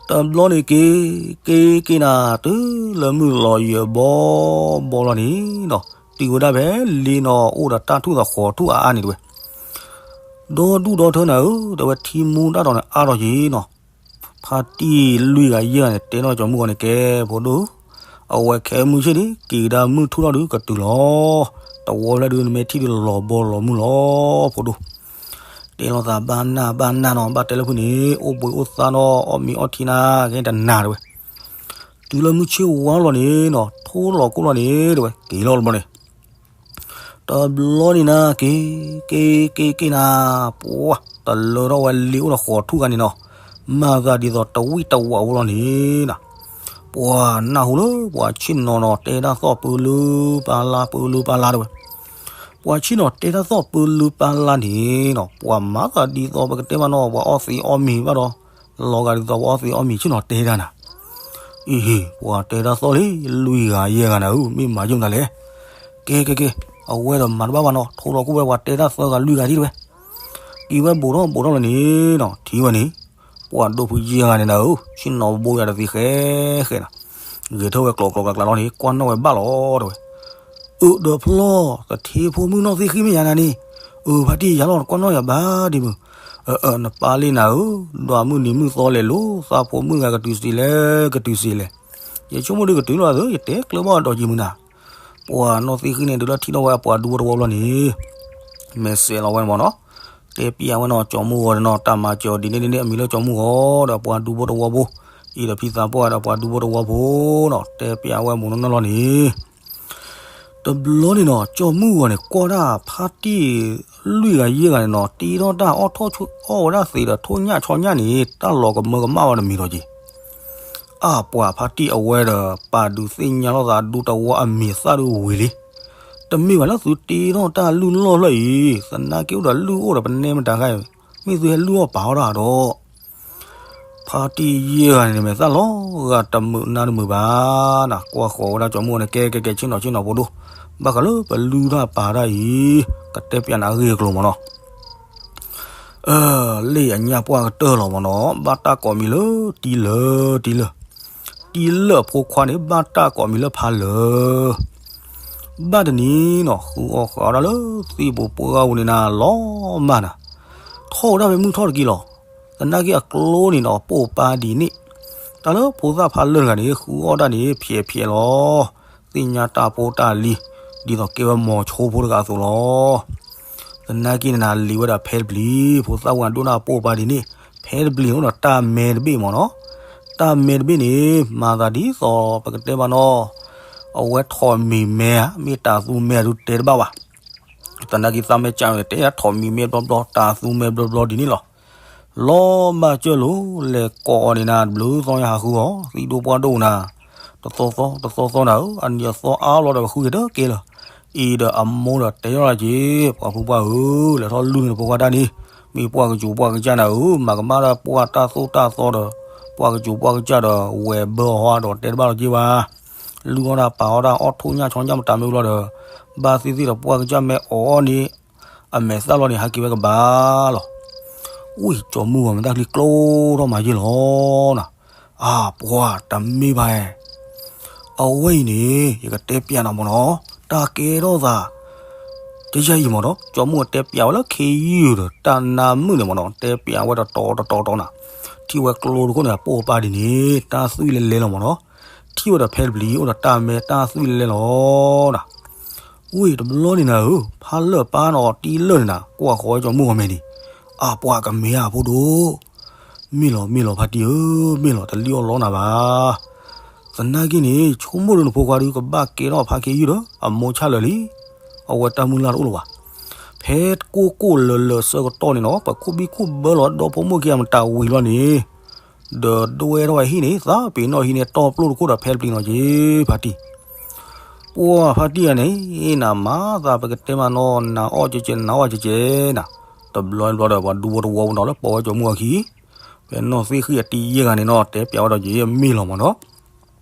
တဘျီန့ၣ်က့ၤ, က့ၤက့ၤနၤ တုၤလၢမုၢ်လီၤယံၤအဘီဘီလီၤန့ၣ်နီၤ, တုၤဝဲဒၣ်ဖဲလ့နီၤ အိၣ်ဒီးတၢ်ထူၣ်သးဃီၤထူၣ်အါအါန့ၣ်တဝဲ, ဒီဒူၣ်ဒီထၢနၤဧၢ, တဝဲထံမူတၢ်တီၤန့ၣ်အါထီၣ်က့ၤနီၤ, ဖါတံၢ်လွံၢ်ဂၤယဲၢ်ဂၤန့ၣ် တဲနီၢ်ကၠီမုၢ်ဂီၤန့ၣ် ကဲဖိဒိၣ်, အဝဲခဲမုၢ်ဆ့ၣ်န့ၣ် က့ၤကဒါမုၢ်ထူၣ်ထီၣ်ဒုးကတုၤလီၤ, တဝီဖျဲၣ်ဒုးနမ့ၢ်ထံၣ်ဒုးလီၤဘီလီၤမုၢ်လီၤ ဖိဒိၣ် တဲလိာ်သးဘၣ်နၢ်ဘၣ်နၢ်နီၤ ဘၣ်တဲလၢဖုန့ၣ် အိၣ်ဘှံးအိၣ်သါနီၤ အီၣ်မ့ၤအီထံနၤ ကဲတနၤတဝဲ, တုၤလၢမုၢ်ဆ့ၣ်ဝါလီၤန့ၣ်နီၤ ထိၣ်လီၤကိၢ်လီၤန့ၣ်တဝဲ က့ၤလီၤတဘျီန့ၣ် တဘျီန့ၣ်နၤ က့ၤ, က့ၤက့ၤက့ၤနၤ, ပှၤတလၢထီၣ်ဝဲလ့အိၣ်ဒီးဃီၤထူၣ်ဂၤန့ၣ်နီၤ, မၤသးဒ်သိးတဝံၣ်တဝးဝဲလီၤန့ၣ်နၤ, ပှၤနၢ်ဟူလၢပှၤဆ့ၣ်နီၤနီၤ တဲတၢ်သီၣ်ပၢလၢပၢလါ ပၢလၢပၢလါတဝဲ ပှၤဆ့ၣ်နီၤတဲတၢ်သီၣ်ပၢလၢပၢလါန့ၣ်နီၤ ပှၤမၤသးဒ်သိးပကတဲမးနီၤ ပှၤအီၣ်သ့အီၣ်မ့ၤဘၣ်ဒီး လီၤဂာ်ဒ်သိးပှၤအီၣ်သ့အီၣ်မ့ၤဆ့ၣ်နီၤတဲတၢ်နၤ, အံၤ ပှၤတဲတၢ်သီၣ်လံ လွံၢ်ဂၤယဲၢ်ဂၤနၤဧၢ မ့ၢ်မၤယိၣ်မတၤလဲၣ်, ကဲကဲကဲ, အဝဲဒီးမၤတဘၣ်ဘၣ်နီၤ ထိၣ်လီၤကိၢ်ဝဲပှၤတဲတၢ်သၢဂၤလွံၢ်ဂၤဒ်တဝဲ က့ၤဝဲဘူးထီၣ်ဘူးထီၣ်လီၤန့ၣ်နီၤ ထံၣ်ဝဲန့ၣ်, ပှၤဒိၣ်ဖုယဲၢ်ဂၤန့ၣ်နၤဧၢ ဆ့ၣ်နီၤဘိယၤဒီးသ့ဃဲဃဲနၤ, ဂဲၤထၢၣ်ဝဲကျိးကျိးကျးကျးလီၤန့ၣ် ကွၢ်နီၣ်ဝဲဘၣ်လီၤတဝဲ အၢ ဒီးဖျီၣ် သထ့ဖိမုၣ်နီၢ်သ့ၣ်ဃံမ့ၢ်ယၤနၤန့ၣ်, အၢ ဖါတံၢ်ယၤလီၤ ကွၢ်နီၣ်ယၤဘၣ်ဒ်မုၢ်, အၢ အၢ နပၢ်လံနၤဧၢ, ဒွးမုၢ်နံၤမုၢ်သီလဲၤလိၤ သးဖိမုၣ်ဂၤကတုၤစ့လဲၣ် ကတုၤစ့လဲၣ်, ယဆိကမိၣ်ဒုးကတုၤလီၤသၢ ယတဲကျၢၤဘၣ်ဒီးကံၤမုၢ်နၤ, ပှၤနီၢ်သ့ၣ်ဃံန့ၣ် ဒုးလၢထံၣ်ထီၣ်ဝဲအပှၤဒူဖိတဝီဘျီန့ၣ် မဲာ်စဲးလီၤဝဲမ့ၢ်နီၤ, တဲပျးဝဲနီၤ ကၠီမုၢ်ဂီၤန့ၣ်နီၤ တၢ်မၤစၢၤဒ်န့ၣ်ဒ်န့ၣ် အမံၤလၢကၠီမုၢ်ဂီၤ ဒီးပှၤဒူဖိတဝီဖိ, အံၤဒီးဖံသးပှၢ်ဒီးပှၤဒူဖိတဝီဖိနီၤ တဲပျးဝဲမူးနီၢ်နီၢ်လီၤန့ၣ် တဘျီန့ၣ်နီၤ ကၠီမုၢ်ဂီၤန့ၣ် ကွၢ်ဒၣ်ဖါတံၢ်လွံၢ်ဂၤယဲၢ်ဂၤန့ၣ်နီၤ တ့ထီၣ်တၢ်အီၣ်ထိၣ်အီၣ်ဝဲဒၣ်သ့ဒီး ထိၣ်ညၣ်ဆီညၣ်န့ၣ် တၢ်လီၤကမၢကမၣ်ဝဲတမံၤဒီးက့ၤ အပှၤဖါတံၢ်အဝဲဒီး ပာ်ဒုးသ့ၣ်ညါလိာ်သးဒူတဝီအမံၤသၣ်ဒုးဝံၤလံ, တမ့ၢ်ဘၣ်လၢသုတ့ထီၣ်တၢ်လုၢ်လီၢ်ဖျၢၣ်အံၤ, သနာ်က့အိၣ်ဒီးလုၢ်အိၣ်ဒီးပနဲမတၤခါအံၤ, မ့ၢ်သုဟဲလုၢ်အီၣ်ပာ်အီၣ်တၢ်ဒီး, ဖါတံၢ်ယဲၢ်ဂၤန့ၣ်မဲာ်သၣ်လီၤဂာ်တမုာ်နါတမုာ်ဘၣ်နၤ, ကွၢ်ဃီၤဝဲဒၣ်ကၠီမုၢ်ဂီၤန့ၣ် ကဲကဲကဲ ဆ့ၣ်နီၤဆ့ၣ်နီၤဖိဒိၣ်, ဘၣ်ဃးလၢပလုၢ်တၢ်ပာ်တၢ်အံၤ, ကတဲပျးနၤအဂ့ၢ်အကျိၤမ့ၢ်နီၤ လ့ၣ်အညၣ်ပှၢ်ကတၢၢ်လီၤမ့ၢ်နီၤ, ဘၣ်တၢ်ကိးမံၤလၢတံလၢာ်တံလၢာ်, တံလၢာ်အဖိခွါန့ၣ် ဘၣ်တၢ်ကိးမံၤလၢဖးလၢာ်, ဘၣ်တနံၤနီၤ ဃုအီၣ်ဃုအီဒၣ်လၢသ့ၣ်ပူၤပှၢ်ပူၤန့ၣ်နၤ လီၤမၢ်နၤ, ထီၣ်ဝဲဒၣ်ဖဲမုၢ်ထီၣ်တက့ၢ်လီၤ, သနာ်က့အကျိန့ၣ်နီၤ ပိၢ်ပၢ်ဒ်န့ၣ်, တၢ်လၢဖိသၣ်ဖးလၢာ်တဂၤန့ၣ် ဃုအီၣ်တၢ်န့ၣ် ဖျဲးဖျဲးလီၤ သ့ၣ်ညါတၢ်ဖိတၢ်လံၤ, ဒ်သိးကဲဝဲမိၤဆိဖိတဂၤအသိးလီၤ. သနာ်က့န့ၣ်နၤ လံၤဝဲဒၣ်ဖဲတပျံၤ, ဖိသၣ်ဝဲဒိၣ်နၢ်ပိၢ်ပၢ်ဒ်န့ၣ်, ဖဲတပျံၤန့ၣ်အိၣ်ဒီးတၢ်မဲတဘ့ၣ်မ့ၢ်နီၤ, တၢ်မဲတဘ့ၣ်န့ၣ် မၤသးဒ်သိးပကတဲဘၣ်နီၤ, အဝဲထိးမံၤမဲဧါ, မ့ၢ်တၤသူမဲဧါ ဒုးတဲတဘၣ်ဘၣ်. သနာ်က့သးမဲကၢန့ၣ် တဲထိးမံၤမဲဘျီဘျီ, တၤသူမဲဘျီဘျီဒ်န့ၣ်လီၤ. လီၤမၢ်ကၢၢ်လိၤ လဲၤကိးအီၤန့ၣ်နၤ တဘျုးသီညါဟးဃုအီၤ, သံဒိၣ်ပှၢ်ဒိၣ်နၤ, တသီသီ တသီသီနၤဧၢ, အနံၤအသီအါလီၤဒီးကဃုက့ၤတကဲလၢၤ. အံၤဒီးအမိၢ်ဒီးတဲထီၣ်လၢက့ၤ, ပှၤဖုပှၢ်ဧၢ, လဲၤထီၣ်လုၢ်န့ၣ်ဖိခွါတၢ်န့ၣ်, မ့ၢ်ပှၢ်ကစူၤပှၢ်ကစၢ်နၤဧၢ, မၤကမၣ်တၢ်ပှၢ်တၢ်သိၣ်တၢ်သီဒီး, ပှၢ်ကစူၤပှၢ်ကစၢ်ဒီး ဝဲၤဘၢအီၤဟီဒီးတဲတဘၣ်လီၤက့ၤဘၣ်. လုၢ်အီၣ်တၢ်ပာ်အီၣ်တၢ်အီၣ်ထိၣ်ညၣ်ဆီညၣ်မတၤမ့ၢ်ဘျီဒီး, ဘၣ်သ့ၣ်သ့ၣ်ဒီးပှၢ်ကစၢ်မဲအီၤန့ၣ် အမဲာ်သၣ်လီၤန့ၣ် ဟးက့ၤဝဲကဘၣ်လီၤ. ဝံၣ် ကၠီမုၢ်ဂီၤမဲာ်သၣ်ချံကျိထီၣ်မၤယဲၢ်လီၤနၤ. အါ ပှၤတမ့ၢ်ဘၣ်ဧါ. အဝဲအံၤန့ၣ် ယကတဲပျးနၤမ့ၢ်နီၤ, တၢ်ကဲထီၣ်သး တယၤအံၤမ့ၢ်နီၤ, ကၠီမုၢ်ဂီၤတဲပျးဝဲလၢခ့ယုၢ်ဒီး တၢ်နါမုၣ်န့ၣ်မ့ၢ်နီၤ, တဲပျးဝဲတတီၤတတီၤတတီၤနၤ. ထံၣ်ဝဲကျိတခိၣ်န့ၣ် အပိၢ်အပၢ်ဒ်န့ၣ် တၢ်သွံၣ်လဲၤလဲၤလီၤမ့ၢ်နီၤ. ထံၣ်ဝဲဒီးဖဲတပျံၤ အိၣ်ဒီးတၢ်မဲတၢ်သွံၣ်လဲၤလဲၤလီၤနၤ. ဝံၣ် တဘျီန့ၣ်နၤဧၢ, ဖးလၢၢ်ပၢ်နီၤတံၢ်လၢာ်န့ၣ်နၤ ကွၢ်ဃီဝဲကၠီမုၢ်ဂီၤမဲာ်န့ၣ်, အါ ပှၤကမ့ၢ်ဧါဖိဒိၣ်. မ့ၢ်လီၤ မ့ၢ်လီၤ ဖါတံၢ်ဧၢ, မ့ၢ်လီၤ တလံၣ်အီၣ်လီနၤဘၣ်. သနာ်က့န့ၣ် ဆိကမိၣ်ဒီးနဖိခွါဒုး ကဘၣ်ကဲထီၣ်ဖါခ့ယုၢ်ဒီး အမိၢ်ဆၣ်လၢာ်လံ. အဝဲတၢ်မုၢ်လၢ်တအိၣ်လၢၤဘၣ်. ဖဲကိၢ်ကိၢ်လၢၤလၢၤဆၢကတီၢ်န့ၣ်နီၤ ပခိၣ်ဘံၣ်ခိၣ်ဘၢလီၤဒီဖိမိၢ်ခံဂၤမတၤဝံၤလီၤန့ၣ်, ဒီးဒွဲထီၣ်ဝဲဟံၣ်န့ၣ် သးပ့ၤနီၣ်ဟံၣ်န့ၣ် တီၢ်ပျိၢ်တခိၣ်ဒီးဖဲတပျံၤနီၤက့ၤ ဖါတံၢ်. ပှၢ်ဖါတံၢ်ဧါန့ၣ် နမၤသးပကတဲမးနီၤ နၤအီၣ်ကဲကဲ နၤအီၣ်ကဲကဲနၤ. တဘျီတဘျီဒီး ပှၤဒူဖိတဝီဖိနီၤ လၢပိာ်ဝဲကၠီမုၢ်ဂီၤခံ ဖဲနီၢ်သ့ၣ်ဃံၣ်အတံၢ်ယဲၢ်ဂၤန့ၣ်နီၤ တဲပျးဝဲဒီးက့ၤ မ့ၢ်လီၤမ့ၢ်နီၤ.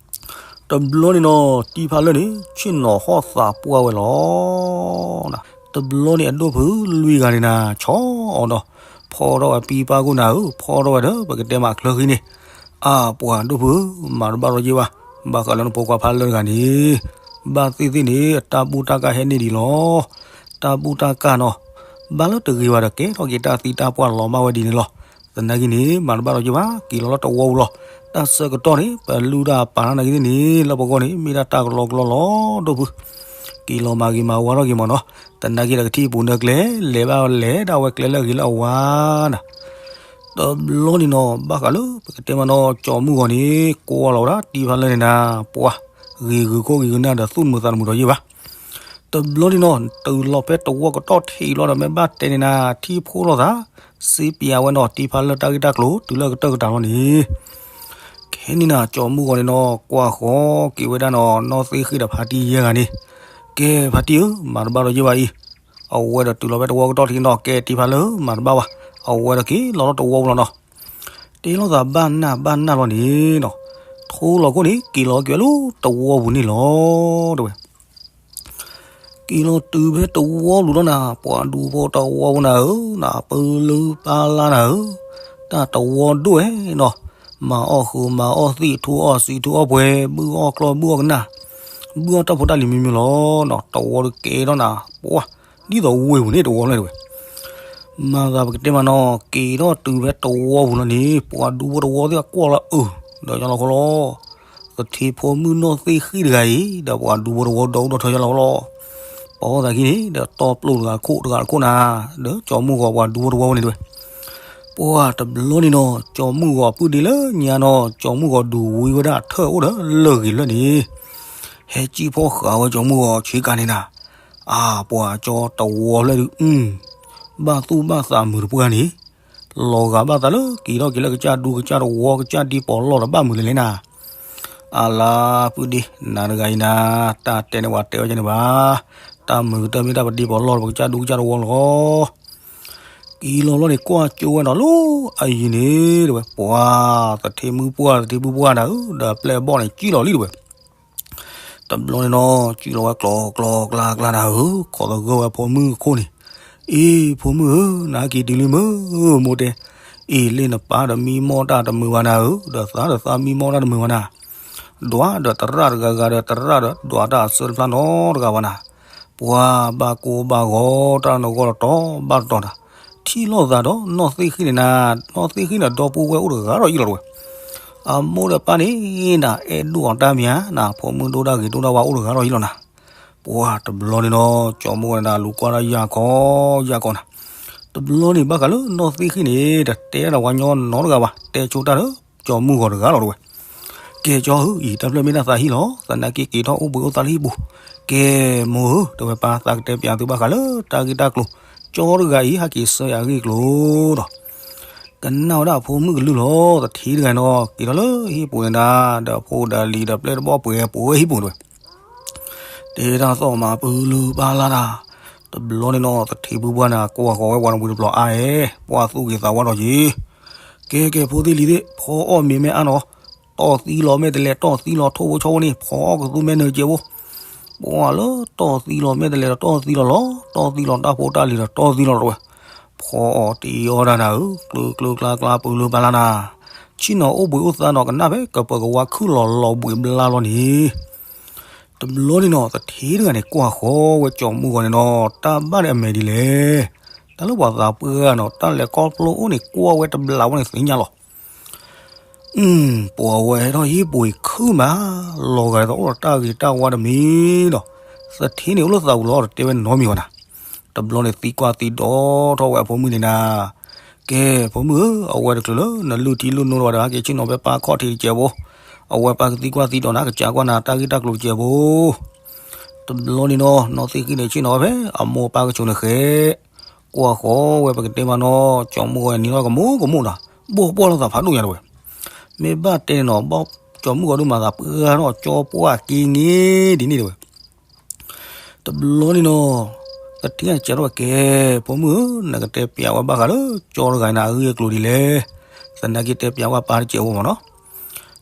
တဘျီန့ၣ်နီၤ တံၢ်ဖးလၢာ်န့ၣ် ဆ့ၣ်နီၤဟီၣ်သးပှၢ်ဝဲလီၤ. တဘျီန့ၣ် အဒိၣ်ဖုလွံၢ်ဂၤန့ၣ်နၤ ဆီအီၤဒီး ဖီထီၣ်ဝဲပံပၢ်ခိၣ်နၤဧၢ, ဖီထီၣ်ဝဲဒီး ပကတဲမးအချၢဃံန့ၣ်, အါ ပှၤဒိၣ်ဖုဧၢ, မၤတဘၣ်လီၤက့ၤဘၣ်, ဘၣ်ဃးလၢနဖိခွါဖးလၢာ်တဂၤန့ၣ် ဘၣ်သ့ၣ်သ့ၣ်န့ၣ် အတၢ်ဘူၣ်တၢ်ကၢ်ဟဲန့ၢ်ဒံးလီၤ. တၢ်ဘူၣ်တၢ်ကၢ်နီၤ ဘၣ်လၢတဂ့ၤဘၣ်ဒီး ကဲထီၣ်က့ၤတၢ်သံတၢ်ပှၢ်လီၤမၢ်ဝဲဒ်န့ၣ်လီၤ. သနာ်က့န့ၣ် မၤတဘၣ်လီၤက့ၤဘၣ်, က့ၤလီၤလၢတဝီပူၤလီၤ. တၢ်ဆၢကတီၢ်န့ၣ် ပလူတၢ်ပာ်ထီၣ်နာ်က့န့ၣ် လၢပဂီၢ်န့ၣ် မ့ၢ်ဒၣ်တၢ်ကလီကလီလီၤ ဒိၣ်ဖု, က့ၤလီၤမၤဂ့ၤမၤဝါထီၣ်က့ၤမ့ၢ်နီၤ. သနာ်က့ဒီး ကထံၣ်ပူၤနၢကျဲ လဲၤဘၣ်လဲၤဒၣ်ဝဲကျဲလၢအဂ့ၤလၢအဝါ နၤ. တဘျီန့ၣ်နီၤ ဘၣ်ဃးလၢပကတဲမးနီၤ ကၠီမုၢ်ဂီၤန့ၣ် ကွၢ်လီၤဝဲဒၣ်တံၢ်ဖးလၢာ်န့ၣ်နၤ ပှၤ ဂ့ၤဂုာ်ခိၣ်ဂ့ၤဂုာ်နၢ်ဒီး သူၣ်တမုာ်သးတမုာ်ဒီးယဲၢ်ဘၣ်. တဘျီန့ၣ်နီၤ တုၤလီၤဖဲတဝီကတီၢ်ထံးလီၤဒီး မ့ၢ်ဘၣ်တဲန့ၣ်နၤ ထံၣ်ဖိလိာ်သး စ့ပျးဝဲနီၤ တံၢ်ဖးလၢာ်တၢ်ဂ့ၢ်တၢ်ကျိၤ တုၤလၢအကတၢၢ်ကတၢၢ်လီၤန့ၣ် ခဲန့ၣ်နၤ ကၠီမုၢ်ဂီၤန့ၣ်နီၤ ကွၢ်ဃီက့ၤဝဲဒၣ်နီၤ နီၢ်သ့ၣ်ဃံၣ်ဒီးဖါတံၢ်ယဲၢ်ဂၤန့ၣ်, ကဲဖါတံၢ်ဧၢ မၤတဘၣ်လီၤယဲၢ်ဘၣ်အံၤ, အဝဲဒီးတုၤလီၤဖဲတဝီကတီၢ်ထံးနီၤ ကဲတံၢ်ဖးလၢာ် မၤတဘၣ်ဘၣ်, အဝဲဒီးက့ၤလီၤလၢတဝီပူၤလီၤနီၤ. တဲလိာ်သးဘၣ်နၢ်ဘၣ်နၢ်လီၤန့ၣ်နီၤ, ထိလီၤခိၣ်န့ၣ် က့ၤလီၤက့ၤဝဲလၢတဝီပူၤန့ၣ်လီၤ တဲဝဲ က့ၤလီၤတုၤဖဲတဝီပူၤလီၤနၤ ပှၤဒူဖိတဝီဖိနၤဧၢ, နပၢ်လုၢ်ပၢ်လၢ်နၤဧၢ, တၢ်တဝီဒိၣ်ဝဲနီၤ, မၤအီၣ်ဃုာ်မၤအီၣ်သ့ၣ် ထူအီၣ်စံထူအီၣ်ပှဲၤ ဘုၣ်အီၣ်ကျီၢ်ဘုၣ်အီၣ်ကနၣ်, ဘုၣ်အီၣ်တၢ်ဖိတၢ်လံၤမံၤမံၤလီၤနီၤ, တဝီတကဲထီၣ်နၤ, ပှၤ ဒ်သိးဝ့ၢ်ပူၤန့ၣ်တဝီလီၤတဲဝဲ မၤသးပကတဲမးနီၤ က့ၤထီၣ်တုၤဖဲတဝီပူၤလီၤန့ၣ် ပှၤဒူဖိတဝီသ့ၣ်အကွၢ်လီၤအၢၣ် ဒီးယလီၤဃီလီၤ, သထ့ဖိမုၣ်နီၢ်သ့ၣ်ဃံၣ်တဂၤအံၤ ဒီးပှၤဒူဖိတဝီဒီးအိၣ်ဒီးထၢယလီၤဃီလီၤ, ပှၤအီၣ်သးခံန့ၣ် ဒီးတီပျိၢ်တဂၤခိၣ်တဂၤတခိၣ်နၤ, ဒီးကၠီမုၢ်ဂီၤပှၤဒူဖိတဝီဝဲန့ၣ်တဲဝဲ ပှၤတဘျီန့ၣ်နီၤ ကၠီမုၢ်ဂီၤပုၢ်ဒ့လၢညါနီၤ ကၠီမုၢ်ဂီၤဒုးဝံဝဲဒၣ်ထၢၣ်အိၣ်ဒီးလၢၢ်ဂ့ၤလွဲၢ်န့ၣ်, ဟဲကံၣ်ဖီၣ်ဃာ်ဝဲကၠီမုၢ်ဂီၤဆ့ကၤန့ၣ်နၤ, အါ ပှၤကၠီတဝီဖျၢၣ်ဒုး ဘၣ်သူၣ်ဘၣ်သးမုာ်တပှၢ်န့ၣ်, လီၤဂာ်ဘၣ်သးလၢက့ၤထီၣ်က့ၤလၢကစၢ်ဒူကစၢ်တဝီကစၢ်ဒံပီးလီၢ်ဒီးဘၣ်မုာ်လဲၣ်လဲၣ်နၤ, အလါပုၢ်ဒ့ နၤတဂၤအံၤနၤ, တၢ်တဲန့ၣ်ပှၤတဲဝဲကန့ၣ်ဘၣ်, တၢ်မုာ်ကတၢၢ်မ့ၢ်တၢ်ပဒံပီးလီၢ်ဒီးပကစၢ်ဒူကစၢ်တဝီလီၤ က့ၤလီၤလီၤန့ၣ် ကွၢ်ကၠိဝဲနီၤလၢအယံၤန့ၣ် တဲဝဲ ပှၤသထ့မုၣ်ပှၢ်သထ့မုၣ်ပှၢ်နၤဧၢ ဒီးပျဲၢ်အဘီၣ်န့ၣ် ကံၣ်လီၤလံတဲဝဲ, တဘျီန့ၣ်နီၤ ကံၣ်လီၤဝဲကျီကျီကျါကျါနၤဧၢ ခိးသဂၢၢ်ဝဲဖိမုၣ်အခိၣ်န့ၣ်, အ့ ဖိမုၣ်ဧၢ နက့ၤတုၤလံမ့ၢ်မိၢ်တဲ, အ့ လ့ၣ်နပၢ်ဒီးမံမီၢ်တၢ်တမုာ်ဘၣ်နၤဧၢ ဒီးသးဒီးသးမံမီၢ်တၢ်တမုာ်ဘၣ်နၤ ဒွးဒီးတရၣ်တဂၤဂၤဒီးတရၣ်ဒီးဒွးတၢ်အစၢတဖျါနီတဂၤဘၣ်နၤ, ပှၤဘၣ်ကိၢ်ဘၣ်ဂီၤတၢ်နဂီၢ်တတီၤဘၣ်တတီၤနၤ, ထံၣ်လိာ်သးဒီးနီၢ်သ့ၣ်ဃံၣ်န့ၣ်နၤ, နီၢ်သ့ၣ်ဃံၣ်န့ၣ်ဒီပုၢ်ဝဲၢ်အိၣ်တဂၤဒီးယံာ်လီၤတဲဝဲ, အမိၢ်ဒီးပၢ်န့ၣ်နၤ အဲၣ်ဒိၣ်အီၤတၢ်မံၤဧါနၤ, ဖိမုၣ်ဒိၣ်တၢ်ဂ့ၤဒိၣ်တၢ်ဝါအိၣ်တဂၤဒီးယံာ်လီၤနၤ, ပှၤတဘျီန့ၣ်နီၤ ကၠီမုၢ်ဂီၤန့ၣ်နၤ လူၤကွၢ်တၢ်ယၢ်ကီယၢ်ကီနၤ, တဘျီန့ၣ်ဘၣ်ဃးလၢနီၢ်သ့ၣ်ဃံၣ်န့ၣ် တတဲဒၣ်ဝဲညီနီတဂၤဘၣ်, တဲဆိတၢ်လၢ ကၠီမုၢ်ဂီၤတဂၤလီၤတဲဝဲ, ကဲကၠီဧၢ အံၤတၢ်ဖျၢၣ်မ့ၢ်ဒၣ်သးဟံၣ်လီၤ, သနာ်က့က့ၤထီၣ်အိၣ်ဘှံးအိၣ်သါလၢဟံၣ်ပူၤ, ကဲမိၢ်ဧၢ တဲဝဲပၢ်သးကတဲပျးသုဘၣ်ဃးလၢတၢ်ဂ့ၢ်တၢ်ကျိၤ, ကၠီတဂၤအံၤ ဟဲက့ၤဆှၢယၤအဂ့ၢ်ကျိၤဒီး ကနၣ်ဝဲဒၣ်အဖိမုၣ်ကလုၢ်လီၤ, သထ့တဂၤန့ၣ်နီၤ က့ၤထီၣ်လၢဟံၣ်ပူၤန့ၣ်နၤ, ဒီးဖိဒီးလံၤဒီးပျဲၢ်တဘီၣ်ပှဲၤပှဲၤဟံၣ်ပူၤတဲဝဲ တဲတၢ်သီၣ်မၤပၢလုၢ်ပၢ်လၢ်တၢ်, တဘျီန့ၣ်နီၤ သထ့ဖုပှၢ်န့ၣ် ကွၢ်ဃီၤဝဲပှၤတဝံၤတပျီၤအါအဲ, ပှၢ်သူၣ်ဂ့ၤသးဝါထီၣ်က့ၤ, ကဲကဲဖိသ့ၣ်လံၤသ့ၣ် ဖီအီၣ်မ့ၤမ့ၢ်အါနီၤ, တီၢ်သံလီၤမ့ၢ်တလဲၤ တီၢ်သံလီၤထိၣ်ဖိဆီဖိန့ၣ် ဖီအီၣ်ကသူမဲနၢၤကဲဖိ, ပှၤလၢတီၢ်သံလီၤ မ့ၢ်တလဲၤဒီးတီၢ်သံလီၤလီၤ, တီၢ်သံလီၤတၢ်ဖိတၢ်လံၤဒီးတီၢ်သံလီၤတဝဲ, ဖီအီၣ်တ့အီၣ်ဒၣ်နၤဧၢ, ကျိကျိကျါကျါပူၤလၢပလၢနၤ, ဆ့ၣ်နီၤအိၣ်ဘှံးအိၣ်သါနီၤကနၣ်ဖဲကပၢၤကဝါခုၣ်လီၤလီၤဘှံးဘျါလီၤန့ၣ် တဘျီန့ၣ်နီၤ သထ့တဂၤန့ၣ် ကွၢ်ဃီဝဲကၠီၤမုၢ်ဂီၤန့ၣ်နီၤ တၢ်ဘၣ်န့ၣ်အမဲာ်ဒ်လဲၣ်. တၢ်လၢပှၤသးပှၢ်နီၤ တၢ်လဲၤခီဖျိအိၣ်န့ၣ် ကွၢ်ဝဲတဘျီဝဲန့ၣ်သ့ၣ်ညါလီၤ. ပှၤဝဲဟဲထီၣ်ဟံၣ်ပူၤအံၤခုၣ်မး, လီၤဂာ်ဒ်သိးအိၣ်ဒီးတၢ်ဂ့ၤတၢ်ဝါတမံၤနီၤ. သထ့န့ၣ်အိၣ်လၢသးပူၤလီၤ တတဲဝဲနီတမံၤဘၣ်နၤ. တဘျီန့ၣ်သံကွၢ်သံဒိးထီၣ်ဝဲအဖိမုၣ်န့ၣ်နၤ, ကဲ ဖိမုၣ်ဧၢ, အဝဲတချုးလၢနလုၢ်ထံလုၢ်နိတဝဲဒီး ဟဲက့ၤဆ့ၣ်နီၤဖဲပၢ်ခီၣ်ထံးတစဲးဖိ, အဝဲပၢ်ကသံကွၢ်သံဒိးနၤ ကစးကွၢ်နၤတၢ်ဂ့ၢ်တၢ်ကျိၤတစဲးဖိ တဘျီန့ၣ်နီၤ နီၢ်သ့ၣ်ဃံန့ၣ် ဆ့ၣ်နီၤဝဲဖဲအမိၢ်ပၢ်ကဆိးန့ၣ်ဃဲ, ကွၢ်ဃီဝဲပကတဲမးနီၤ ကၠီၤမုၢ်ဂီၤန့ၣ်နီၤ ကမိၣ်ကမိၣ်နီၤ, ဘီၣ်ပှၢ်လိာ်သးဖးဒိၣ်ညါတဝဲ. မ့ၢ်ဘၣ်တဲန့ၣ်နီၤ ဘီၣ်ကၠီၤမုၢ်ဂီၤဒုးမၤသးပှၢ်ထီၣ်ကၠီပှၢ်က့ၤန့ၣ် ဒ်န့ၣ်တဝဲ. တဘျီန့ၣ်နီၤ သထ့ကစးထီၣ်ဝဲကဲ, ဖိမုၣ်ဧၢ, နကတဲပျးဝဲဘၣ်ဃးလၢကၠီတဂၤန့ၣ် အဂ့ၢ်အကျိၤဒ်လဲၣ်. သနာ်က့တဲပျးဝဲပၢ်တစဲးဖိမးနီၤ.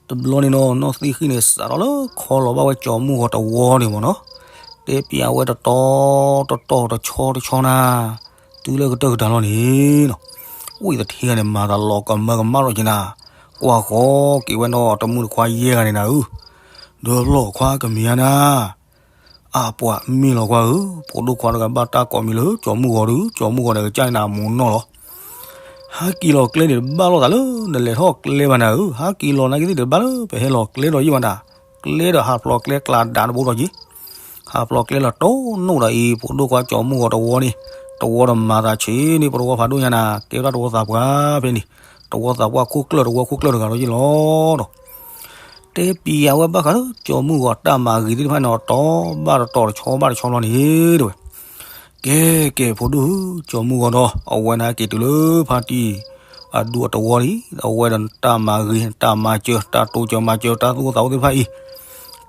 တဘျီန့ၣ်နီၤ နီၢ်သ့ၣ်ဃံန့ၣ် စးထီၣ်လၢခီလီၤဘၣ်ဝဲကၠီၤမုၢ်ဂီၤတဝီန့ၣ်မးနီၤ, တဲပျးဝဲတတီၤတတီၤတဆီတဆီနၤ, တုၤလၢကတၢၢ်ကတၢၢ်လီၤန့ၣ်နီၤ, အိၣ်အံၤသထ့ဂၤန့ၣ် မၤသးလီၤကမၢကမၣ်ထီၣ်က့ၤနၤ, ကွၢ်ဃီက့ၤဝဲနီၤ တမုၢ်တခွါယဲၢ်ဂၤန့ၣ်နၤဧၢ, ဒီးလီၢ်ခွါကမံၤဧါနၤ အၢ ပှၤမ့ၢ်လီၤကွၢ်ဧၢ, ဖိဒိၣ်ခွါတဂၤဘၣ်တၢ်ကိးမံၤလၢကၠီၤမုၢ်ဂီၤဒီး ကၠီၤမုၢ်ဂီၤဒီးကစၢ်န့ၣ်အမိၢ်နီၢ်လီၤ. ဟးက့ၤလီၤကျဲန့ၣ် တဘၣ်လိာ်သးလၢနလဲၤထီၣ်ကျဲဘၣ်နၤဧၢ, ဟးက့ၤလီၤနာ်က့သ့ၣ်တဘၣ်လၢပဟဲလီၤကျဲဒီးယံာ်ဘၣ်နၤ, ကျဲဒီးဟးဖျိးကျဲကျးဒးတဘိဒီးယံာ်, ဟးဖျိးကျဲလီၤတိၢ်နီၣ်ဒီးအံၤ ဖိဒိၣ်ခွါကၠီၤမုၢ်ဂီၤတဝီန့ၣ်, တဝီဒီးမၤသးဆံးန့ၣ် ပတဝီဖးဒိၣ်ညါနၤ, ကဲဝဲဒၣ်တဝီသးပှၢ်ဖဲန့ၣ်, တဝီသးပှၢ်ခိၣ်ကျၢၢ် တဝီခိၣ်ကျၢၢ်တဂၤဒီးယံာ်လီၤဒီး တဲပျးဝဲဘၣ်ဃးလၢကၠီၤမုၢ်ဂီၤတၢ်မၤဂ့ၤသ့ၣ်တဖၣ်န့ၣ် တီဘၣ်တတီၤတဆီဘၣ်တဆီလီၤန့ၣ်တဝဲ. ကဲ ကဲ ဖိဒိၣ်ဧၢ, ကၠီၤမုၢ်ဂီၤဒီး အဝဲန့ၣ်က့ၤတုၤလၢဖါတံၢ်အဒူၣ်အတဝီလံ, အဝဲဒီးတၢ်မၤဂ့ၤ တၢ်မၤစၢၤ တၢ်တိစၢၤမၤစၢၤ တၢ်သူၣ်အိၣ်သးအိၣ်သ့ၣ်တဖၣ်အံၤ,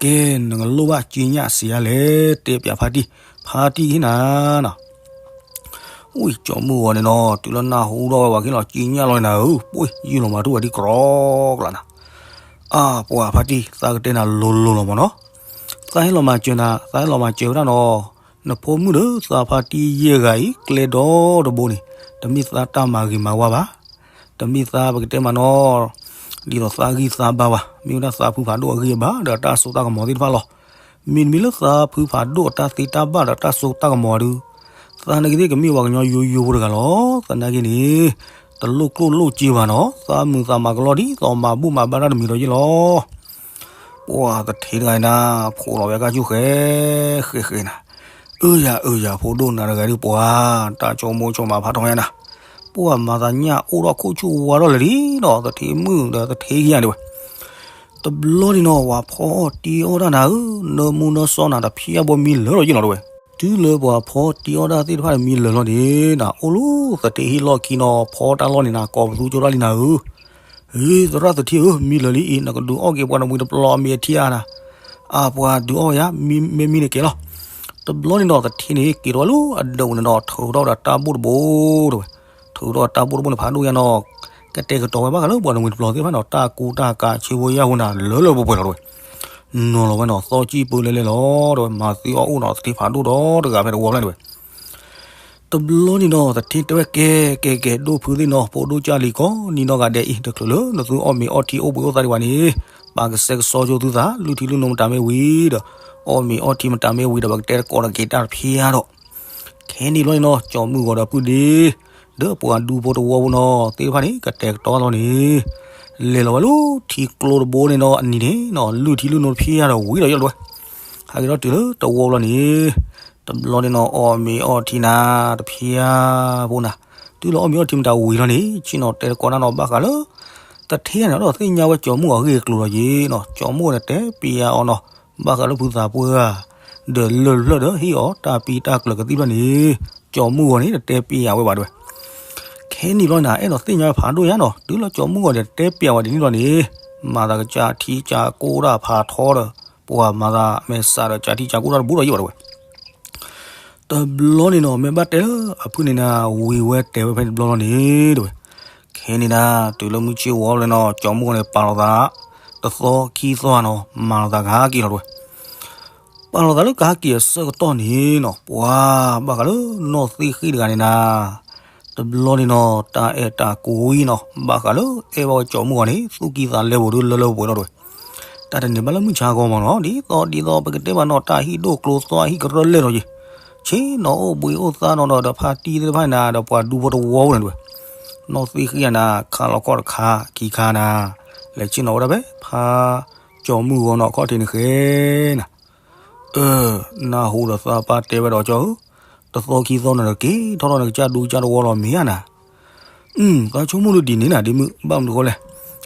ကဲ နကလိၣ်ဘၣ်က့ညၣ်စံးယါလဲၣ်, တဲပျးဖါတံၢ်, ဖါတံၢ်ကဟ့ၣ်နၤနီၤ ဝံၢ်ကၠီၤမုၢ်ဂီၤန့ၣ်နီၤ တုၤလၢနၢ်ဟူထီၣ်ဝဲပှၤကဟ့ၣ်လီၤက့ညၣ်လီၤန့ၣ်နၤဧၢ, ပှ့ၢ် ယုၢ်လီၤမၤထူၣ်ဝဲဒ်ကြီကျါနၤ, အါ ပှၤဖါတံၢ် သးကတဲနၤလိၤလိၤလီၤမးနီၤ, သးဟ့ၣ်လီၤမၤစၢၤနၤ သးဟ့ၣ်လီၤမၤစၢၤဝဲဒၣ်နီၤ, နဖိမုၣ်ဒီးသးဖါတံၢ်ယဲၢ်ဂၤအံၤ ကျဲဒီတဘိန့ၣ် တမ့ၢ်သးတၢ်မၤဂ့ၤမၤဝါဘၣ်, တမ့ၢ်သးပကတဲမးနီၤ ဒ်သိးသးဂံၢ်သးဘါဘၣ်, မ့ၢ်ဝဲဒၣ်သးဖုဖးဒိၣ်အဂံၢ်အဘါဒီးတၢ်စိတၢ်ကမီၤသ့ၣ်တဖၣ်လီၤ. မ့တမ့ၢ်လၢသးဖုဖးဒိၣ်အတၢ်သ့တၢ်ဘၣ်ဒီးတၢ်စိတၢ်ကမီၤဒုး, သးနာ်က့သ့ၣ်ကမ့ၢ်ပှၤကညီယိယိဖိတဂၤလီၤ. သနာ်က့န့ၣ် တလိၣ်ကျိၣ်လိၣ်စ့ဘၣ်နီၤ, သးမုာ်သးမၤကလီဒ်သိးမၤဘူၣ်မၤဘါတၢ်တမံၤဒီးယ့ၢ်လီၤ. ပှၤသထ့တဂၤန့ၣ် ဖိးလီၤဝဲအကါဆူၣ်ဃဲ ဃဲဃဲနၤ, အၢယၤအၢယၤ ဖိဒိၣ်နၤတဂၤဒုးပှၤ, တၢ်ဆိကမိၣ်ဆိကမးဖးထီညါနၤ, ပှၤမၤသးညၣ်အိၣ်ထီၣ်ခိၣ်ဆူၣ်ဝါထီၣ်လၢာ်လံနီၤ, သထ့မုၣ်ဒီးသထ့ကယၤဒဝဲ တဘျီန့ၣ်နီၤ ပှၤဖီအီၣ်တ့အီၣ်တၢ်နၤဧၢ, နၢမူနၢစီနၤတဖျါဘိမံလၢာ်လီၤယ့ၢ်လီၤတဝဲ. တုၤလၢပှၤဖီတ့အီၣ်တၢ်သ့ၣ်တဖၣ်န့ၣ်မံလၢာ်လီၤန့ၣ် နအိၣ်လၢသထ့ဟံၣ်လီၢ်ခံနီၤ ဖီတၢ်လီၢ်န့ၣ်နၤ ကိးပသူကၠိတၢ်လံနၤဧၢ. ဟ့ သရၣ်သထ့ဧၢ, မံလၢာ်လံအံၤ နကဒုးအီၣ်က့ၤပှၤတမှံၤတပျီအမ့ၤအထံဧါနၤ. အါ ပှၤဒုးအီၣ်ယၤ, မ့မ့ၢ်န့ၣ်ကဲလီၤ. တဘျီန့ၣ်နီၤ သထ့န့ၣ် က့ၤထီၣ်ဝဲလၢအဒၢးန့ၣ်နီၤ ထုးထီၣ်ဝဲဒီးတၢ်ဘိၣ်တဘိတဝဲ ထုးထီၣ်တၢ်ဘိၣ်တဘိန့ၣ်ဖးဒိၣ်ညါနီၤ, ကတဲာ်ကတီၤဝဲဘၣ်ဃးလၢပှၤတမှံၤတပျီသ့ၣ်တဖၣ်နီၤ တၢ်ကူတၢ်ကၤဆ့ဝဲယၢ်ဝဲနၤ လၢလၢပှဲၤပှဲၤလီၤတဝဲ. နီၤလီၤဝဲနီၤ သီကံၢ်ပၢလၢလဲလီၤတဝဲ မၤသံအီၣ်အိၣ်နီၤ သထ့ဖးဒိၣ်ဒီးတဂၤဖဲတဝီဖျၢၣ်တဝဲ. တဘျီန့ၣ်နီၤ သထ့တဲဝဲကဲ ကဲ ကဲ ဒိၣ်ဖုသ့ၣ်နီၤ ဖိဒိၣ်ကၢ်လံၤကိးနံၤနီၢ်ဂၤဒဲးအံၤ တချုးလၢနသုအီၣ်မ့ၤအီထံအိၣ်ဘှံးအိၣ်သါဒံးဘၣ်န့ၣ် ပာ်ကဆှဲကဆှီကၠိသုသး လုၢ်ထံလုၢ်နိမတၤမ့ၢ်ဝံၤဒီး အီၣ်မ့ၤအီထံမတၤမ့ၢ်ဝံၤဒီး ပကတဲတကိးတက့ၤတၢ်တဖျါဒီး ခဲန့ၣ်ဘျီန့ၣ်နီၤ ကၠီၤမုၢ်ဂီၤဒီးပုၢ်ဒ့ ဒီးပှၤဒူဖိတဝီဖိနီၤ သ့ၣ်တဖၣ်န့ၣ် ကတဲာ်ကတီၤလီၤန့ၣ် လဲၤလီၤဝဲလၢထံကျိတဘိန့ၣ်နီၤ အနံၤန့ၣ်နီၤ လုၢ်ထံလုၢ်နိတဖျါဒီးဝံၤဒီးယဲၢ်လီၤဝဲ. ဟဲက့ၤထီၣ်တုၤလၢတဝီဘျီန့ၣ် တဘျီန့ၣ်နီၤ အီၣ်မ့ၤအီထံနၤ တဖျါဖိနၤ တုၤလၢအီၣ်မ့ၤအီထံမတၤဝံၤလီၤန့ၣ် ဆ့ၣ်နီၤတဲတကိးတၢ်နီၤ ဘၣ်ဃးလၢ သထ့န့ၣ်ဒီးသ့ၣ်ညါဝဲကၠီၤမုၢ်ဂီၤအဂ့ၢ်အကျိၤလီၤယ့ၢ်နီၤ ကၠီၤမုၢ်ဂီၤန့ၣ်တဲပျးအီၤနီၤ ဘၣ်ဃးလၢဖုသးပှၢ် ဒီးလၢၢ်တဖျၢၣ်ဒီးဟ့ၣ်အီၤတၢ်ပံတၢ်ကျၢၤကသံၣ်ဘျီန့ၣ် ကၠီၤမုၢ်ဂီၤန့ၣ် တတဲပျးဝဲဘၣ်ဒဝဲ. ခဲန့ၣ်ဘျီန့ၣ် အဲၣ်ဒိးသ့ၣ်ညါဝဲဖးဒိၣ်ညါနီၤ တုၤလၢကၠီၤမုၢ်ဂီၤန့ၣ် တတဲပျးဝဲဒ်န့ၣ်ဘျီန့ၣ် မၤသးကစၢ်ထံကၢ်ကိၢ်တၢ်ဖးထီဒီး ပှၤမၤသးမဲာ်ဆှးဒီးကစၢ်ထံကၢ်ကိၢ်တၢ်တဘူးဒီးယဲၢ်ဘၣ်ဒဝဲ. တဘျီန့ၣ်နီၤ မ့ၢ်ဘၣ်တဲလၢအဖုန့ၣ်နၤ ဝံၤဝဲတဲဝဲဖဲန့ၣ်တဘျီလီၤန့ၣ် တဝဲ. ခဲန့ၣ်နၤ တုၤလၢမုၢ်ဆ့ၣ်ဝီလၢနီၤ ကၠီၤမုၢ်ဂီၤန့ၣ် ပာ်လီၤသး တသီခံသီနီၤ မၤလီၤသးကဟးက့ၤလီၤတဝဲ. ပာ်လီၤသးလၢကဟဲက့ၤအဆၢကတီၢ်န့ၣ်နီၤ, ပှၤဘၣ်ဃးလၢနီၢ်သ့ၣ်ဃံၣ်တဂၤန့ၣ်နၤ, တဘျီန့ၣ်နီၤ တၢ်အဲၣ်တၢ်ကွံနီၤ, ဘၣ်ဃးလၢအဲၣ်ဘၣ်ဝဲကၠီၤမုၢ်ဂီၤန့ၣ် သူၣ်ကံၢ်သးလဲပူၤဒုလၢလၢပှဲၤပှဲၤလီၤတဝဲ. တၢ်တန့ၢ်ဘၣ်လၢမုၢ်ဆါဂီၢ်မးနီၤ, ဒ်သိးဒ်သိးပကတဲဘၣ်နီၤ တၢ်ဟံၣ်ဒိၣ်ကျိသီဟံၣ်ကရၢလဲၢ်ထီၣ်က့ၤ, ဆ့ၣ်နီၤအိၣ်ဘှံးအိၣ်သါနီၤဒီးဖါတံၢ်သ့ၣ်တဖၣ်န့ၣ်နၤ ဒီးပှၤဒူဖိတဝီဖိန့ၣ်တဝဲ. နီၢ်သ့ၣ်ဃံၣ်ဧါနၤ ခးလီၤခီၣ်တခါခံခါနၤ, လဲၤဆ့ၣ်နီၤဝဲဒၣ်ဖဲဖါကၠီၤမုၢ်ဂီၤနီၤခီၣ်ထံးန့ၣ်ဃဲနၤ. အၢ, နၢ်ဟူဒီးသးပၢ်တဲဝဲဒီးကၠီဧၢ, တသီခံသီန့ၣ်ဒီးက့ၤထီၣ်ထီၣ်န့ၣ်ကစၢ်ဒူကစၢ်တဝီလီၤမ့ၢ်ဧါနၤ. သးဆိကမိၣ်ဒ်န့ၣ်နၤ ဒ်မုၢ်ဘၣ်မနုၤဃိလဲၣ်,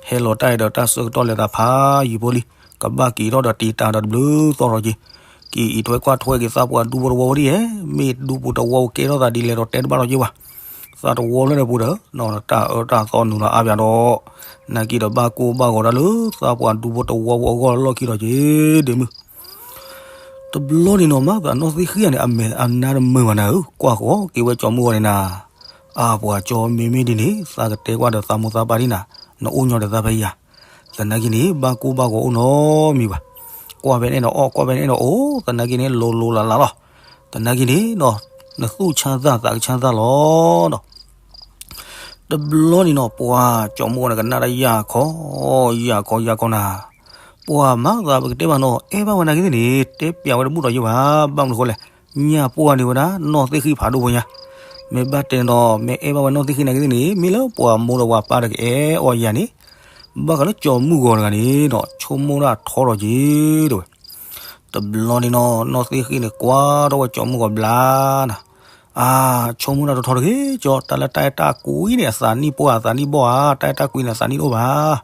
ဟဲလီၤတၢ်အံၤဒီးတၢ်ဆၢကတီၢ်လဲၤသးဖးယံာ်ဖိလံ, ကဘၣ်က့ၤထီၣ်ဒီးတံာ်တာ်ဒီးတဘျုးသီထီၣ်က့ၤ, ကအံးထွဲကွၢ်ထွဲက့ၤသးပှၤဒူဖိတဝီဖိဒ်ယဲ, မ့ၢ်ဒူပူၤတဝီဖိကဲထီၣ်သးဒ်လဲၣ်ဒီးတဲတဘၣ်ထီၣ်က့ၤဘၣ်. သးတဝီလၢဒီးပူၤဒီး တၢ်အၢတၢ်သီနုာ်လီၤအါပၠးဒီး, နာ်က့ဒီးဘၣ်ကိၢ်ဘၣ်ဂီၤတၢ်လၢသးပှၤဒူဖိတဝီဖိအဂီၢ်လီၢ်ခံဒီးက့ၤဒ်မုၢ် တဘျီန့ၣ်နီၤ မၤသးနီၢ်သ့ၣ်ဃံၣ်ဧါန့ၣ် အမဲာ်အနါတမုာ်ဘၣ်နၤဧၢ, ကွၢ်ဃီၤက့ၤဝဲကၠီၤမုၢ်ဂီၤန့ၣ်နၤ, အါပှၤကၠီၤမ့မ့ၢ်ဒ်န့ၣ် သးကတဲကွၢ်ဒီးသးမိၢ်သးပၢ်ဒ်နၤ, နအိၣ်ညီဒီးသးဖဲယၤ, သနာ်က့န့ၣ် ဘၣ်ကိၢ်ဘၣ်ဂီၤအိၣ်နီတမံၤဘၣ်, ကွၢ်ဖဲန့ၣ်ဒီးအီၣ် ကွၢ်ဖဲန့ၣ်ဒီးအိၣ်, သနာ်က့န့ၣ် လိၤလိၤလးလးလီၤ, သနာ်က့န့ၣ်ဒီး နသူၣ်ဆါသၣ်သးကဆါသၣ်လီၤနီၤ တဘျီန့ၣ်နီၤ ပှၤကၠီၤမုၢ်ဂီၤန့ၣ် ကနၣ်တၢ်ယၢ်ခီ, ယၢ်ခီယၢ်ခီနၤ, ပှၤမၤသးပကတဲဘၣ်နီၤ အဲၣ်ဘၣ်ဝဲနာ်က့သ့ၣ်န့ၣ် တဲပၠးဝဲတဘူၣ်ဒီးယဲဘၣ်, ဘၣ်မနုၤဃိလဲၣ်, ညၣ်ပှၢ်န့ၢ်ဝဲဒၣ်နီၢ်သ့ၣ်ဃံၣ်ဖးဒိၣ်ဖိညါ, မ့ၢ်ဘၣ်တဲန့ၣ်ဒီး မ့ၢ်အဲၣ်ဘၣ်ဝဲနီၢ်သ့ၣ်ဃံၣ်နာ်က့သ့ၣ်န့ၣ် မ့ၢ်လၢပှၤမိၢ်ဒီးပှၤပၢ်တကအဲၣ်အီၤယၤန့ၣ်, ဘၣ်ဃးလၢကၠီၤမုၢ်ဂီၤတဂၤန့ၣ်ဒီး ဆိကမိၣ်ဒၣ်ထီထီၣ်က့ၤတဝဲ တဘျီန့ၣ်နီၤ နီၢ်သ့ၣ်ဃံၣ်န့ၣ် ကွၢ်ထီၣ်ဝဲကၠီၤမုၢ်ဂီၤဘျါနၤ, အါ, ဆိကမိၣ်တၢ်ထီထီၣ်တဂ့ၤကၠီ, တၢ်လၢတၢ်အဲၣ်တၢ်ကွံန့ၣ် အသးနံၣ်ပှၢ် အသးနံၣ်ဘီၣ်ဧါ, တၢ်အဲၣ်တၢ်ကွံန့ၣ် အသးနံၣ်တအိၣ်ဘၣ်.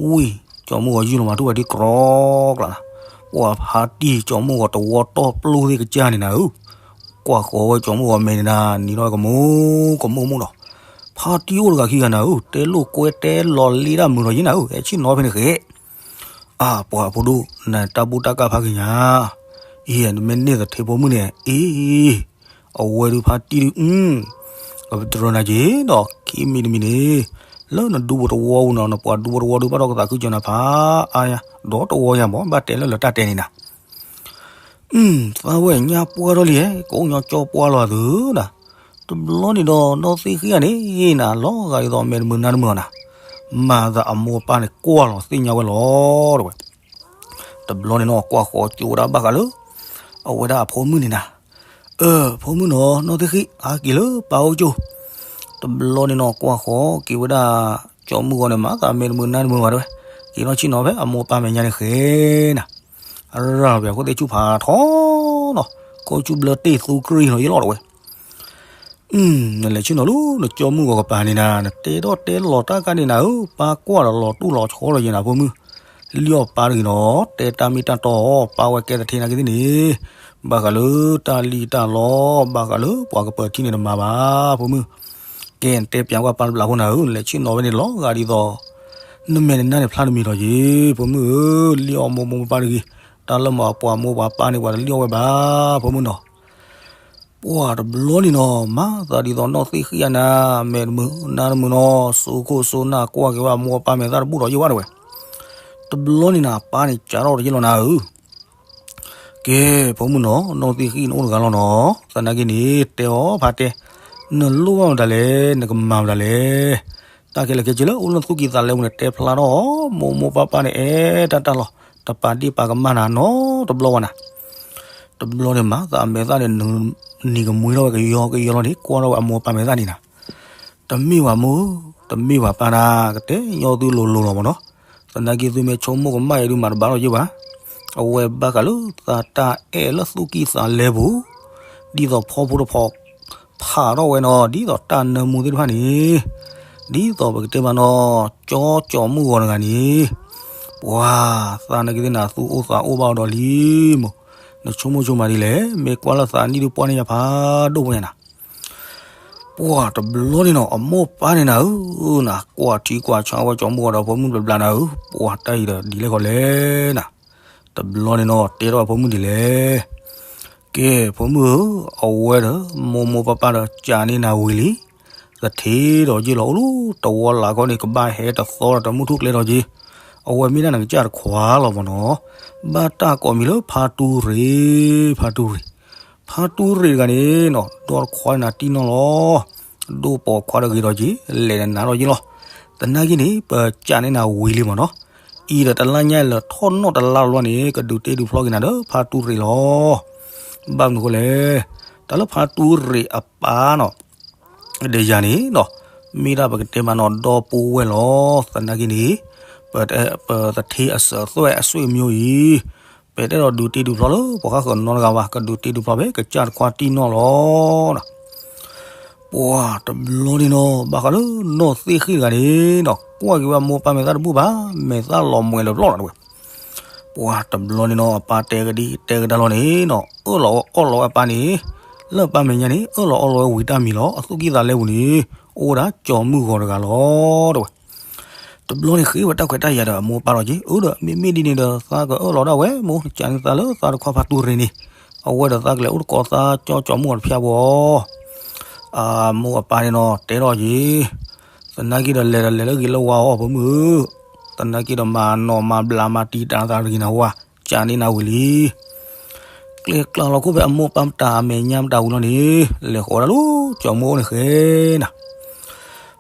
ဝံၤ ကၠီၤမုၢ်ဂီၤယုၢ်လီၤမၤထူၣ်ဝဲဒ်ကြီကျးနၤ, ပှၤဖါတံၢ်ကၠီၤမုၢ်ဂီၤတဝီတီၢ်ပျိသ့ၣ်ကစၢ်န့ၣ်နၤဧၢ, ကွၢ်ဃီၤဝဲကၠီၤမုၢ်ဂီၤမဲာ်န့ၣ်နၤ နံၤထီၣ်ဝဲကမူကမူမူနီၤ, ဖါတံၢ်အိၣ်တဂၤခံဂၤနၤဧၢ, တဲလိာ်ကွဲတဲလီၤလ့တၢ်မုာ်ဒီးယဲနၤဧၢ, ဟဲဆ့ၣ်နီၤဖဲန့ၣ်ဃဲ အါ ပှၤဖိဒိၣ် နတၢ်ဘူၣ်တၢ်ကၢ်ဖးက့ၤညါ, အံၤ နမ့ၢ်န့ၢ်သထ့ဖိမုၣ်န့ၣ် အံၤ အဝဲဒုးဖါတံၢ်ဒုး အပတြၢၤနၤက့ၤဒီး ခံမံၤတမံၤန့ၣ် လၢနဒူဖိတဝီပူၤနီၤ နပှၤဒူဖိတဝီဒုးဘၣ်ဒီးကသးခုကၠီၤနၤဖးအါယါ ဒီးတဝီယါမး ဘၣ်တဲလၢလၢတၢ်တဲန့ၣ်နၤ သးဝဲညါပှၢ်ထီၣ်လံ, ကအိၣ်ညီကၠီပှၢ်လီၤသုနၤ, တဘျီန့ၣ်ဒီး နီၢ်သ့ၣ်ဃံၣ်ဧါန့ၣ်နၤ လီၤဂာ်ဒ်သိးမဲာ်တမုာ်နါတမုာ်အီၤနၤ, မၤသးအမိၢ်အပၢ်န့ၣ်ကွၢ်လီၤသ့ၣ်ညါဝဲလီၤတဝဲ, တဘျီန့ၣ်နီၤ ကွၢ်ဃီၤကၠိဝဲဒၣ်ဘၣ်ဃးလၢ အဝဲဒၣ်အဖိမုၣ်န့ၣ်နၤ, အၢ ဖိမုၣ်နီၤ နီၢ်သ့ၣ်ဃံၣ် ဟးက့ၤလၢပၢ်အိၣ်ကၠိ, တဘျီန့ၣ်နီၤ ကွၢ်ဃီၤက့ၤဝဲဒၣ် ကၠီမုၢ်ဂီၤန့ၣ် မၤသးမဲာ်တမုာ်နါတမုာ်ဘၣ်တဝဲ, က့ၤနီၢ်ဆ့ၣ်နီၤဖဲအမိၢ်အပၢ်မဲာ်ညါန့ၣ်ဃဲနၤ ရၢ်ပှၤခိၣ်သ့ၣ်ဆူၣ်ဖးထီနီၤ, ခိၣ်ဆူၣ်ဘျၢတ့ၢ်သူကရံၢ်နီၤယလီၤတဝဲ, နလဲၤဆ့ၣ်နီၤလၢနကၠီမုၢ်ဂီၤကပၤန့ၣ်နၤ နတဲထီၣ်တဲလီၤတၢ်ကါန့ၣ်နၤဧၢ, ပၢ်ကွၢ်ဒီးလီၤတူၢ်လီၤဆီဒီးယဲနၤဖိမုၣ်, လံၣ်အီၣ်ပၢ်တဂ့ၤနီၤ, တဲတၢ်မ့ၢ်တၢ်တီ ပၢ်ဝဲကဲသထ့နာ်က့သ့ၣ်န့ၣ်, ဘၣ်ဃးလၢတၢ်လံၣ်တၢ်လီ ဘၣ်ဃးလၢပှၤကပၢၤထံန့ၣ်တမၤဘၣ် ဖိမုၣ်, ကဲနတဲပျးကွၢ်ပၢ်တဘျးဖိနၤဧၢ, နလဲၤဆ့ၣ်နီၤဝဲန့ၣ်လီၤဂာ်ဒ်သိး နမဲာ်နနါန့ၣ်ဖျါတမံၤထီၣ်က့ၤ, ဖိမုၣ်ဧၢ, လံၣ်အီၣ်မိၢ်မိၢ်ပၢ်ပၢ်တဂ့ၤ, တၢ်လၢမ့ၢ်ပှၤမိၢ်ပှၤပၢ်န့ၣ် ပှၤတလံၣ်အီၣ်ဝဲဘၣ် ဖိမုၣ်နီၤ ပှၤတဘျီန့ၣ်နီၤ မၤသးဒ်သိးနီၢ်သ့ၣ်ဃံၣ်အနၤ မဲာ်တမုာ်နါတမုာ်နီၤ စိခိၣ်စိနၢ်ကွၢ်က့ၤဝဲအမိၢ်အပၢ်မဲာ်သၣ်တဘူၣ်ဒီးယဲဝဲတဝဲ, တဘျီန့ၣ်နၤ ပၢ်န့ၣ်ကးထီၣ်တယဲလီၤနၤဧၢ, ကဲ ဖိမုၣ်နီၤ နီၢ်သ့ၣ်ဃံၣ်နအိၣ်တဂၤလီၤနီၤ, သနာ်က့န့ၣ် တဲအီၤဖးတဲ, နလိၣ်ဘၣ်မတၤလဲၣ် နကမၤမတၤလဲၣ် တၢ်ခဲလၢာ်ခဲဆ့လၢအိၣ်လၢသူၣ်ကံၢ်သးလဲပူၤန့ၣ် တဲဖျါထီၣ် မိၢ်မိၢ်ပၢ်ပၢ်န့ၣ် အဲၣ်တၢ်တၢ်လီၤ တပာ်ဒ့ၣ်ပာ်ကမၣ်နၤနီတဘျီဝဲနၤ, တဘျီန့ၣ်မၤသးအမဲာ်သၣ်န့ၣ် နံၤကမှံထီၣ်ဝဲကယီကယီလီၤန့ၣ် ကွၢ်ထီၣ်ဝဲအမိၢ်အပၢ်မဲာ်သၣ်န့ၣ်နၤ, တမ့ၢ်ဘၣ်မိၢ် တမ့ၢ်ဘၣ်ပၢ်နၤ ကတဲညီသုလိၤလိၤလီၤမးနီၤ, သနာ်က့သုမ့ၢ်ဆိကမိၣ်ကမၣ်အံၤဒုးမၤတဘၣ်လီၤယဲဘၣ်, အဝဲဘၣ်ဃးလၢသးတၢ်အဲၣ်လၢသူၣ်ကံၢ်သးလဲပူၤ ဒ်သိးဖီဖိတဖီ ဖးထီၣ်ဝဲနီၤ ဒ်သိးတၢ်နၢမူသ့ၣ်တဖၣ်န့ၣ်, ဒ်သိးပကတဲမးနီၤ ကၠီကၠီမုၢ်ဂီၤတဂၤန့ၣ်, ပှၤသးနာ်က့သ့ၣ်နၤ သူၣ်အိၣ်သးအိၣ်ဘၣ်အီၤဒီးလံမး, နဆိကမိၣ်ဆိကမးဒ်လဲၣ် မ့ၢ်ကွၢ်လၢသးနံၣ်ဒုးပှၢ်န့ၢ်ယၤဖးဒိၣ်ဖိညါနၤ ပှၤတဘျီန့ၣ်နီၤ အမိၢ်ပၢ်န့ၣ်နၤဧၢ, နကွၢ်ထံကွၢ်ဆးဝဲကၠီမုၢ်ဂီၤဒီးဖိမုၣ်ဘျးဘျးနၤဧၢ, ပှၤတၢ်အံၤဒီးဒ်လဲၣ်ခီလဲၣ်နၤ, တဘျီန့ၣ်နီၤ တဲထီၣ်ဖိမုၣ်ဒ်လဲၣ်, ကဲ ဖိမုၣ်ဧၢ, အဝဲဒီး မိၢ်မိၢ်ပၢ်ပၢ်ဒီး ကးန့ၢ်နၤဝံၤလံ, သထ့ဒီးယ့ၢ်လီၤအိၣ်လၢတဝီလၢ်ခီန့ၣ် ကဘၣ်ဟဲတသီဒီးတမုၢ်ထူၣ်ကျဲထီၣ်က့ၤ, အဝဲမ့ၢ်ဒၣ်နကစၢ်တခွါလီၤမ့ၢ်နီၤ, ဘၣ်တၢ်ကိးမံၤလၢဖါတူရ့ၣ်, ဖါတူရ့ၣ်, ဖါတူရ့ၣ်တဂၤန့ၣ်နီၤ ဒီတခွါန့ၣ်နၤတံၢ်နီၢ်လီၤ, ဒိၣ်ပိာ်ခွါတဂ့ၤဒီးက့ၤ လဲၤနးဒီးက့ၤလီၤ, သနာ်က့န့ၣ် ပကးန့ၢ်နၤဝံၤလံမ့ၢ်နီၤ, အံၤဒီးတလါညါလၢထီၣ်နီၣ်တလါလီၤန့ၣ် ကဒုးတ့ဒုးဖျီက့ၤနၤဒီးဖါတူရ့ၣ်လီၤ, ဘၣ်မနုၤအဃိလဲၣ်, တၢ်လၢဖါတူရ့ၣ်အပၢ်နီၤ ဒီးယၤန့ၣ်နီၤ, မ့ၢ်ဒၣ်ပကတဲမးနီၤ ဒီပုၢ်ဝဲၢ်လီၤ, သနာ်က့န့ၣ် ပတထ့အစၢၤသွဲၣ်အဆွေမျိုးအံၤ, ပတအဲၣ်ဒိးဒုးတ့ဒုးဖျီလၢ ပှၤဃၣ်ဃၢၤနီတဂၤဘၣ်, ကဒုးတ့ဒုးဖျီဖဲကစၢ်တခွါတံၢ်နီၢ်လီၤ. ပှၤတဘျီန့ၣ်နီၤ ဘၣ်ဃးလၢနီၢ်သ့ၣ်ဃ့ၣ်တဂၤန့ၣ်နီၤ ကွၢ်က့ၤဝဲအမိၢ်အပၢ်မဲာ်သၣ်တဘူၣ်ဘၣ်, မဲာ်သၣ်လီၤမှဲၤလၢၤပျီလီၤတဝဲ ပှၤတဘျီန့ၣ်နီၤ အပၢ်တဲကဒံတဲကဒါလီၤန့ၣ်နီၤ အၢၣ်လီၤအီၣ်လီၤဝဲအပၢ်န့ၣ်, လၢအပၢ်မဲာ်ညါန့ၣ် အၢၣ်လီၤအီလီၤဝဲဝံၤတၢ်မံၤလီၤ. အသူၣ်ကံၢ်သးလဲပူၤန့ၣ် အိၣ်ဝဲဒၣ်ကၠီၤမုၢ်ဂီၤတဂၤလီၤ တဝဲ. တဘျီန့ၣ်ဃ့ဝဲတၢ်ခွဲးတၢ်ယာ်ဒီးအမိၢ်အပၢ်ဒီးက့ၤ, အၢဒီး မ့မ့ၢ်ဒ်န့ၣ်ဒီး သးကအၢၣ်လီၤဒၣ်ဝဲမိၢ်, ကးန့ၢ်သးလၢသးတခွါဖါတူရ့ၣ်န့ၣ်, အဝဲဒီးသးကလဲၤအိၣ်သကိးသးကၠီကၠီၤမုၢ်ဂီၤတဖျၢၣ်ဘၣ် အမိၢ်အပၢ်န့ၣ်နီၤ တဲထီၣ်က့ၤ, သနာ်က့ဒီးလဲၤဒီးလဲၤလၢဂ့ၤလၢဝါအီၤဖိမုၣ်ဧၢ, သနာ်က့ဒီးမၤနီၣ်မၤဘျးမၤတံာ်တာ်သးတဂ့ၤနၤဝဲ, ကးန့ၢ်နၤဝံၤလံ. ကျဲကျါလီၤခိၣ်ဖဲအမိၢ်ပၢ်မတၤအမဲာ်ညါမတၤဝံၤလီၤန့ၣ်, လဲၤဃီၤဒၣ်လၢကၠီၤမုၢ်အိၣ်န့ၣ်ဃဲနၤ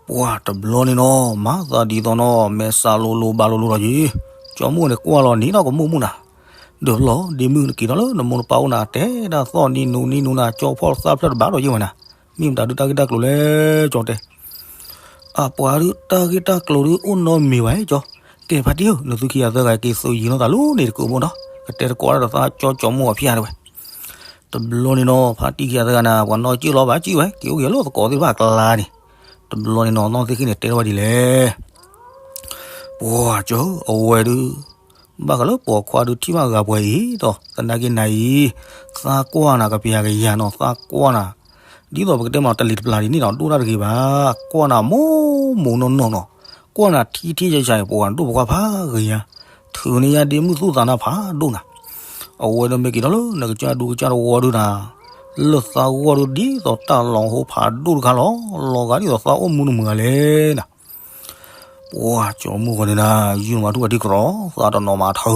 ပှၤတဘျီန့ၣ်နီၤ မၤသးဒ်သိးနီၤ မဲာ်ဆှးလိၤလိၤဘၣ်လိၤလိၤဒီးက့ၤ, ကၠီၤမုၢ်အိၣ်န့ၣ်ကွၢ်လီၤန့ၣ်ဒီးကမိၣ်မုၣ်နၤ, ဒီးဖျီၣ်ဒ့မုၣ်နက့ၤထီၣ်လၢနမိၢ်နပၢ်အိၣ်နၤ တဲဒၣ်သီၣ်နံၤနူၤနံၤနူၤနၤ ကၠီဖီၣ်သၣ်ဖျၢၣ်တဘၣ်ဒီးယ့ၢ်ဝဲနၤ, မ့ၢ်မတၤဒုးတၢ်ဂ့ၢ်တၢ်ကျိၤလဲၣ် ကၠီတဲ အပှၤဒုးတၢ်ဂ့ၢ်တၢ်ကျိၤဒုးအိၣ်နီတမံၤဘၣ်ကၠီ, ကဲဖါတံၢ်ဧၢ နသုခံဂၤသၢဂၤက့ၤသုးယံၤလိာ်သးလၢန့ၣ်တကိးဘိဒီး ကတဲသကိးဒၣ်ဒီးသးကၠီကၠီၤမုၢ်အီၤဖဲတဝဲ. တဘျီန့ၣ်နီၤ ဖါတံၢ်ခံဂၤသၢဂၤနၤ ပှၤနီၢ်ကၠံၣ်လီၤဘၣ်ကၠံၣ်ဝဲ က့ၤအိၣ်က့ၤလၢသကိးသ့ၣ်တဖၣ်အကျါန့ၣ်, တဘျီန့ၣ်နီၤ နီၢ်သ့ၣ်ဃ့ၣ်န့ၣ်တဲထီၣ်ဝဲဒ်လဲၣ် ပှၤကၠီ အဝဲဒုး ဘၣ်ဃးလၢပိာ်ခွါဒုးထံၣ်ဘၣ်ဂၤပှဲၤအံၤဒီး သနာ်က့နၤအံၤ သးကွၢ်နၤကပျၤကယၤနီၤ သးကွၢ်နၤ ဒ်သိးပကတဲမးတလံၤတပျၢ်ဒ်န့ၣ်ဒီး ဒိၣ်တၢ်တဂ့ၤဘၣ်, ကွၢ်နၤမိၢ်မိၢ်နီၢ်နီၢ်နီၤ, ကွၢ်နၤထံထံယၤယၤ ပှၤဒိၣ်ပှၤခွါဖးဂ့ၤညါ, ထုးန့ၢ်ယၤဒ့မုၣ်သူၣ်သးနၢ်ဖးဒိၣ်နၤ, အဝဲဒၣ်မ့ၢ်က့ၤဒီးလၢနကစၢ်ဒူကစၢ်တဝီဒုနၤ, လၢသးဂီၢ်ဒုဒ်သိးတၢ်လီၤဟိဖးဒိၣ်တခါလီၤ, လီၤဂာ်ဒ်သိးသးအိၣ်မူတမုာ်ဂၤလဲၣ်နၤ ပှၤကၠီမုၢ်ဂီၤန့ၣ်နၤ ယုၢ်မးထူၣ်ဝဲဒ်ကရီ သးတနီၤမးထၢ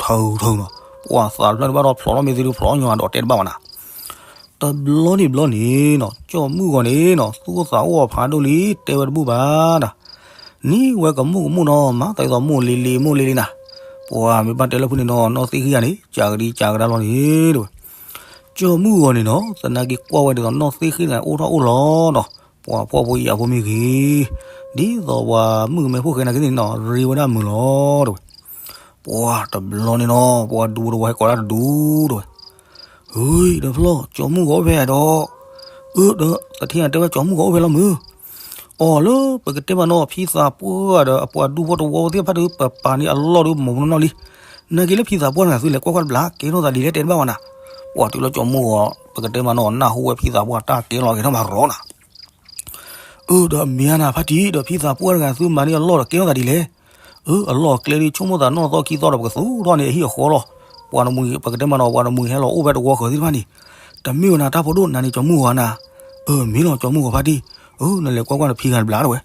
ထၢထၢနီၤ, ပှၤသးတဖျၢၣ်တဘၣ်ဒီးဖျိးထီၣ်မ့ၢ်သ့ဒုးဖျိးညီဒီးတဲတဘၣ်ဝဲနၤ, တဘျီန့ၣ်ဘျီန့ၣ်နီၤ ကၠီမုၢ်ဂီၤန့ၣ်နီၤ သူၣ်အိၣ်သးအိၣ်အီၤဖးဒိၣ်လံ တဲဝဲတဘူၣ်ဘၣ်နၤ, နံၤဝဲကမိၢ်ကမိၢ်နီၤ မၤသးဒ်သိးမိၢ်လံလံမိၢ်လံလံနၤ, ပှၤမ့ၢ်ဘၣ်တဲလၢဖုန့ၣ်နီၤ နီၢ်သ့ၣ်ဃ့ၣ်ဂၤန့ၣ် ကးကဒံကးကဒါလီၤန့ၣ် တဝဲ ကၠီမုၢ်ဂီၤန့ၣ်နီၤ သနာ်က့ကွၢ်ဝဲဒ်သိးနီၢ်သ့ၣ်ဃ့ၣ်န့ၣ် အိၣ်ထီၣ်အိၣ်လီၤနီၤ, ပှၤဖှီၣ်ဖိယာ်ဖိမ့ၢ်ဂ့ၤ, ဒ်သိးပှၤမုၣ်ကမဲဖိဃဲနာ်က့န့ၣ်နီၤ ရ့ဝဲဒၣ်မုာ်လီၤ တဝဲ, ပှၤတဘျီန့ၣ်နီၤ ပှၤဒူဖိတဝီဟဲကိးဒၣ်တဒူ တဝဲ, ဟူ ဒီးဖျီၣ် ကၠီမုၢ်ဂီၤအိၣ်ဖဲဒီး, အၢ ဒီးသထ့ၣ်တဲဝဲ ကၠီမုၢ်ဂီၤအိၣ်ဖဲလီၤမုၢ် အီၤလၢပကတဲမးနီၤ ဖံသးပှၢ်ဒီးအပှၤဒူဖိတဝီသ့ၣ်တဖၣ်ဒီး ပပာ်န့ၢ်အလီၢ်ဒီး မိၢ်မနီၢ်လံ, နာ်က့လၢဖံသးပှၢ်တဂၤ သုလဲၤကွၢ်ကွၢ်တဘျီ ကဲထီၣ်သးဒ်လဲၣ် တဲတဘၣ်ဝဲနၤ, ပှၤတုၤလၢကၠီမုၢ်ဂီၤ ပကတဲမးနီၤ နၢ်ဟူဝဲဖံသးပှၢ်တၢ်ကဲလီၤကဲထီၣ်မးရီနၤ, အၢ ဒီးမ့ၢ်နၤဖါတံၢ် ဒီးဖံသးပှၢ်တဂၤ သုမၤန့ၢ်အလီၢ်ဒီးကဲထီၣ်သးဒ်လဲၣ်, အၢ အလီၢ်အကျဲဒ်ဆိကမိၣ်သးနီၢ်သီခံသီဒီး ပကသူၣ်ထီၣ်န့ၢ်အဟံၣ်အဃီလီၤ, ပှၤတမုၢ် ပကတဲမးနီၤ ပှၤတမုၢ်ဟဲလီၤအိၣ်ဖဲတဝီဃၢၤသ့ၣ်တဖၣ်န့ၣ်, တမ့ၢ်ဝဲနၤတၢ်ဖိဒိၣ် နၤန့ၣ်ကၠီမုၢ်ဂီၤနၤ, အၢ မ့ၢ်လီၤကၠီမုၢ်ဂီၤဖါတံၢ်, အၢ နလဲၤကွၢ်ကွၢ်နဖံဂၤတဘျီတဝဲ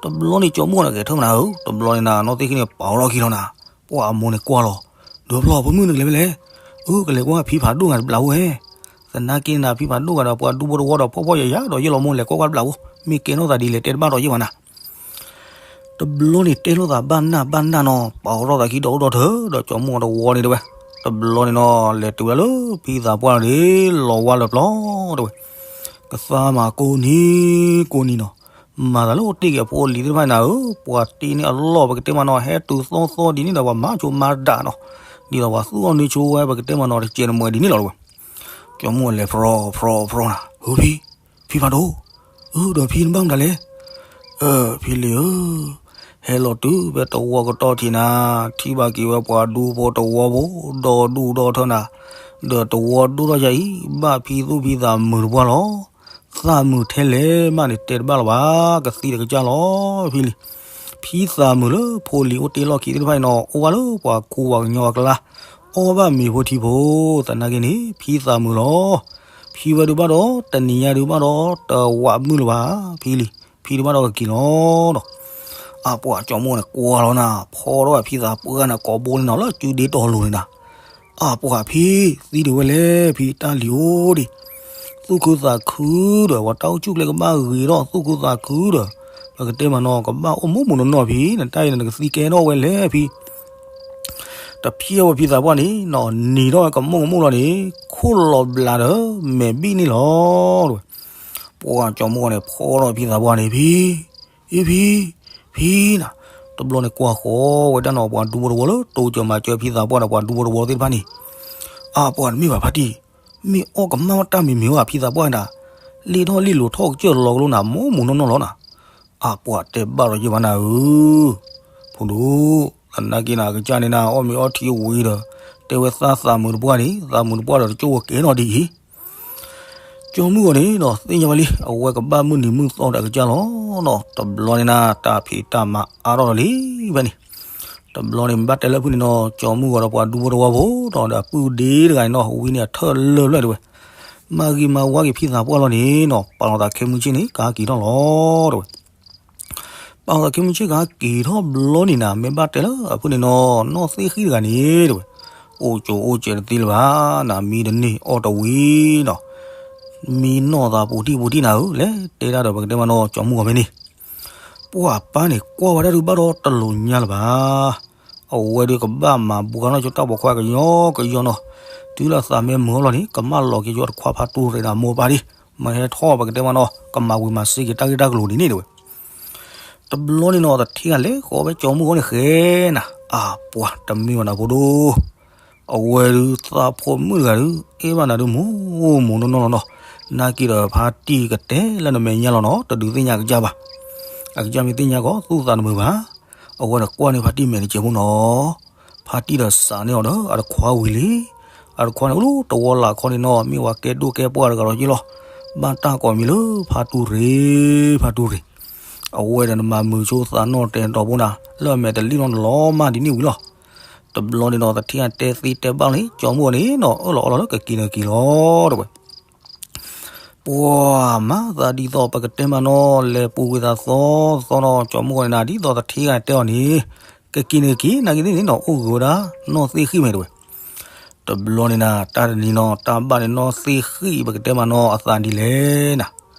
တဘျီန့ၣ်ကၠီမုၢ်ဂီၤန့ၣ်ဂဲၤထၢၣ်မနၤဧၢ, တဘျီန့ၣ်နၤ နီၢ်သ့ၣ်ဃ့ၣ်န့ၣ် ပာ်အီၤထီၣ်ခံလီၤနၤ, ပှၤအမိၢ်န့ၣ်ကွၢ်လီၤ, ဒီးဖျီၣ် ဖိမုၣ်နကလဲၤဖဲလဲၣ်, အၢ ကလဲၤကွၢ်ဖံဖးဒိၣ်ဂၤတဘျီဖိဧဲ, သနာ်က့နၤ ဖံဖးဒိၣ်ဂၤဒီးပှၤဒူဖိတဝီဒီးဖှီၣ်ဖှီၣ်ယာ်ယာ်ဒီး ယဲၢ်လီၤမိၢ်လဲၤကွၢ်ကွၢ်တဘျီဖိ, မ့ၢ်ကဲထီၣ်သးဒ်လဲၣ် တဲတဘၣ်ဒီးယဲၢ်ဝဲနၤ တဘျီန့ၣ်တဲလိာ်သးဘၣ်နၢ်ဘၣ်နၢ်နီၤ ပာ်အီၤထီၣ်သးခံဒီးအိၣ်ဒီးထၢၣ်ဒီးကၠီမုၢ်ဂီၤတဝီန့ၣ်တဝဲ, တဘျီန့ၣ်နီၤ လဲၤတုၤဝဲဒၣ်လၢဖံသးပှၢ်န့ၣ် လီၤဝါလၢပျီတဝဲ, ကသါမၤကိးနံၤကိးနံၤနီၤ, မၤသးလၢအိၣ်တ့ၢ်က့ၤအဖိအလံၤသ့ၣ်တဖၣ်နၤဧၢ, ပှၤတ့န့ၢ်အလီၢ် ပကတဲမးနီၤ ဟဲတုၤသီသီဒ်န့ၣ်ဒီး ပှၤမၤဆိမၤဒၣ်နီၤ, ဒ်သိးပှၤသူၣ်အီၣ်နွံဆိဝဲ ပကတဲမးနီၤတကဲးနမှဲးဒ်န့ၣ်လီၤတဝဲ, ကၠီမုၢ်ဂီၤလဲၤဖြီဖြီဖြီနၤ, ဟၢဖံ ဖံဖးဒိၣ်, အၢ ဒီးဖံနဘၣ်မတၤလဲၣ်, အၢ ဖံလံၤဧၢ, ဟဲလီၤတုၤဖဲတဝီကတီၢ်ထံးနၤ, ထံၣ်ဘၣ်က့ၤဝဲပှၤဒူဖိတဝီဖိ, ဒီဒူၣ်ဒီထၢနၤ, ဒီးတဝီဒိၣ်ထီၣ်ယၤအံၤ ဘၣ်ဖံသူၣ်ဖံသးမုာ်တပှၢ်လီၤ, သးမုာ်ထဲလဲၣ်မးန့ၣ် တဲတဘၣ်လၢၤဘၣ်, ကသံဒီးကစၢ်လီၤ, ဖံလံၤ, ဖံသးမုာ်လၢဖိလံၤအိၣ်တ့ၢ်လီၢ်ခံသ့ၣ်တဖၣ်အံၤနီၤ အိၣ်ဘၣ်လၢပှၤကူပှၤကညီအကျါ, အီၣ်ဘၣ်မ့ၤဖိထံဖိ, သနာ်က့န့ၣ် ဖံသးမုာ်လီၤ, ဖံဝဲဒုးဘၣ်ဒီး တနံၤညါဒုးဘၣ်ဒီး တဝးမုၢ်လၢၤဘၣ်, ဖံလံၤ, ဖံဒုးဘၣ်ဒီးကက့ၤလီၤဒီး, အပှၤကၠီမုၣ်န့ၣ်ကွၢ်လီၤနၤ, ဖီထီၣ်ဖံသးပှၢ်န့ၣ်ကိးဘိန့ၣ်နီၤ လၢစုဒ့တီၤလိၤန့ၣ်နၤ. အပှၤဖံ, သံဒံးဝဲလဲၣ်ဖံ, တၢ်လံၤအိၣ်ဒံး, သူၣ်ခုသးခုဒီး ပှၤတၢ်အိၣ်ဆူၣ်ချ့ကဘၣ်ဂ့ၤထီၣ် သူၣ်ခုသးခုဒီး ပကတဲမးနီၤ ကဘၣ်အိၣ်မူမူးနီၢ်နီၢ်ဖံ, နတၢ်အံၤန့ၣ် နကသံကဲထီၣ်ဝဲလဲၣ်ဖံ. တဖျဲဝဲဖံသးပှၢ်န့ၣ်နီၤ နံၤထီၣ်ဝဲကမိၣ်ကမိၣ်လီၤန့ၣ် ခိၣ်လီၤဘျးဒီး မဲာ်ဘံၣ်န့ၣ်လီၤ. ပှၤကၠီမုၣ်ဂီၤန့ၣ် ဖီထီၣ်ဖံသးပှၢ်န့ၣ် ဖံ, အ့ဖံ, ဖံနၤ, တဘျီန့ၣ်ကွၢ်ဃီဝဲဒၣ်နီၤ ပှၤဒူဖိတဝီလၢ တိစၢၤမၤစၢၤဖံသးပှၢ်ဒီး ပှၤဒူဖိတဝီသ့ၣ်တဖၣ်န့ၣ်, အပှၤတမ့ၢ်ဘၣ်ဖါတံၢ်, မ့ၢ်အီၣ်ကမၣ်တၢ်မံၤမံၤဧါ ဖံသးပှၢ်ဒၣ်, လ့ၣ်ထီၣ်လ့ၣ်လိၤထီၣ်ကစၢၢ်လီၤကလိနၤ မိၢ်မူးနီၢ်နီၢ်လီၤနၤ. အပှၤတဲဘၣ်ဒီးယဘၣ်နၤဧၢ, ဖိဒိၣ်, သနာ်က့နၤ အကစၢ်န့ၣ်နၤ အီၣ်မ့ၤအီထံဝံၤဒီး တဲဝဲသးသးမုာ်တပှၢ်န့ၣ် သးမုာ်တပှၢ်ဒီးတကၠိၢ်ဝဲကဲနီၤဒ်အံၤ ကၠီမုၣ်ဂီၤန့ၣ်နီၤ သ့ၣ်ညါဝဲလံ အဝဲကဘၣ်မုၢ်နံၤမုၢ်သီဒီးအကစၢ်လီၤနီၤ. တဘျီန့ၣ်နၤ တၢ်ဖံးတၢ်မၤအါထီၣ်လီၤလံဖဲန့ၣ်, တဘျီန့ၣ် မ့ၢ်ဘၣ်တဲလၢဖုၣ်န့ၣ်နီၤ ကၠီမုၣ်ဂီၤဒီးပှၤဒူဖိတဝီဖိဒီး ဒီးအပုၢ်ဒ့တဂၤန့ၣ်နီၤ ဝံန့ၣ်အထၢၣ်လၢၢ်ဖျၢၣ်တဲဝဲ, မၤဂ့ၤမၤဝါက့ၤဖံသးပှၢ်လီၤန့ၣ်နီၤ ပာ်လီၤသးခဲမုၢ်ဆ့ၣ်န့ၣ် ကဟဲက့ၤထီၣ်လီၤတဲဝဲ ပာ်လီၤသးခဲမုၢ်ဆ့ၣ်ကဟဲက့ၤထီၣ်ဘျီန့ၣ်နၤ မ့ၢ်ဘၣ်တဲလၢအဖုၣ်န့ၣ်နီၤ နီၢ်သ့ၣ်ဃံၣ်တဂၤန့ၣ်တဲဝဲ, အိၣ်ကၠိအိၣ်စဲးတသ့လၢၤဘၣ်နၤ မံတန့ၢ်အီၣ်တဝံၤနီၤ, မံနီၢ်သးပူၤတံၢ်ပူၤတံၢ်နၤဧၢ လဲၤတဲတၢ်ဒီးပကတဲမးနီၤ ကၠီမုၣ်ဂီၤဖဲန့ၣ် ပှၤပၢ်န့ၣ် ကွၢ်ဝဲဒၣ်ဒုးဘၣ်ဒီးတလိၤညါလၢၤဘၣ်. အဝဲဒုးကဘၣ်မၤဘူးကနီၣ်ကၠိတၢ်ပိာ်ခွါကယီကယီနီၤ, တုၤလၢအသးမ့ၢ်မုာ်အီၤလီၤန့ၣ် ကမၣ်လီၤက့ၤကၠိတခွါဖါတူၢ်ရ့ၣ်ဒီးမိၢ်ပၢ်ဒံး, မ့ၢ်ဟဲထီၣ်ပကတဲမးနီၤ ကမၤဝံၤမၤစ့က့ၤတၢ်ဂ့ၢ်တၢ်ကျိၤဒ်န့ၣ်တဲဝဲ တဘျီန့ၣ်နီၤ တထံၣ်ဂၤလဲၤဃီဖဲကၠီမုၣ်ဂီၤန့ၣ်ဃဲနၤ, အပှၤတမ့ၢ်ဘၣ်နၤဖိဒိၣ်, အဝဲဒုးသးဖိမုၣ်တဂၤဒုး အဲၣ်ဘၣ်နၤဒုးမိၢ်မိၢ်နီၢ်နီၢ်လီၤနီၤ, နာ်က့ဒီးဖါတံၢ်ကတဲလၢနမဲာ်ညါလီၤနီၤ တဒုးသ့ၣ်ညါကစၢ်ဘၣ်, အကစၢ်မ့ၢ်သ့ၣ်ညါကီး သူၣ်သးတမုာ်ဘၣ်, အဝဲန့ၣ်ကွၢ်န့ၢ်ဖါတံၢ်မဲာ်တကဲးဖိနီၤ ဖါတံၢ်ဒီးစးန့ၢ်အီၤဒီးအတခွါဝံၤလံ, အတခွါန့ၣ်အိၣ်လၢတဝီလၢ်ခီန့ၣ်နီၤ မ့ၢ်ဝဲကဲဒိၣ်ကဲပှၢ်တဂၤလီၤက့လီၤ, ဘၣ်တၢ်ကိးမံၤလၢဖါတူၢ်ရ့ၣ်, ဖါတူၢ်ရ့ၣ်, အဝဲဒီးနမၤမုာ်ဆိသးနီၣ်တဲာ်တတီၤဖိနၤ လၢအမဲာ်တလံၣ်နီတလီၤမးဒ်န့ၣ်ဝံၤလီၤ, တဘျီန့ၣ်နီၤ တထံၣ်အတဲသ့တဲဘၣ်လီၤန့ၣ် ကၠီမုၣ်ဂီၤန့ၣ်နီၤ အၢၣ်လီၤအီလီၤလၢကက့ၤနက့ၤလီၤတဲဝဲ ပှၤမၤသးဒ်သိးပကတဲမးနီၤ လဲၤပူၤကွံာ်သးသီသီနီၤ ကၠီမုၣ်ဂီၤန့ၣ်နၤ ဒ်သိးတထံၣ်ဂၤတဲအီၤန့ၣ် ကက့ၤန့ၣ်က့ၤ နာ်က့သ့ၣ်န့ၣ်နီၤ အိၣ်ဂ့ၤဝဲဒၣ် နီၢ်သ့ၣ်ဃံၣ်မဲာ်တဲဝဲ တဘျီန့ၣ်နၤ တၢ်တနံၤနီၤ တၢ်ဘၣ်န့ၣ်နီၢ်သ့ၣ်ဃံၣ် ပကတဲမးနီၤ အသးဒ်လဲၣ်နၤ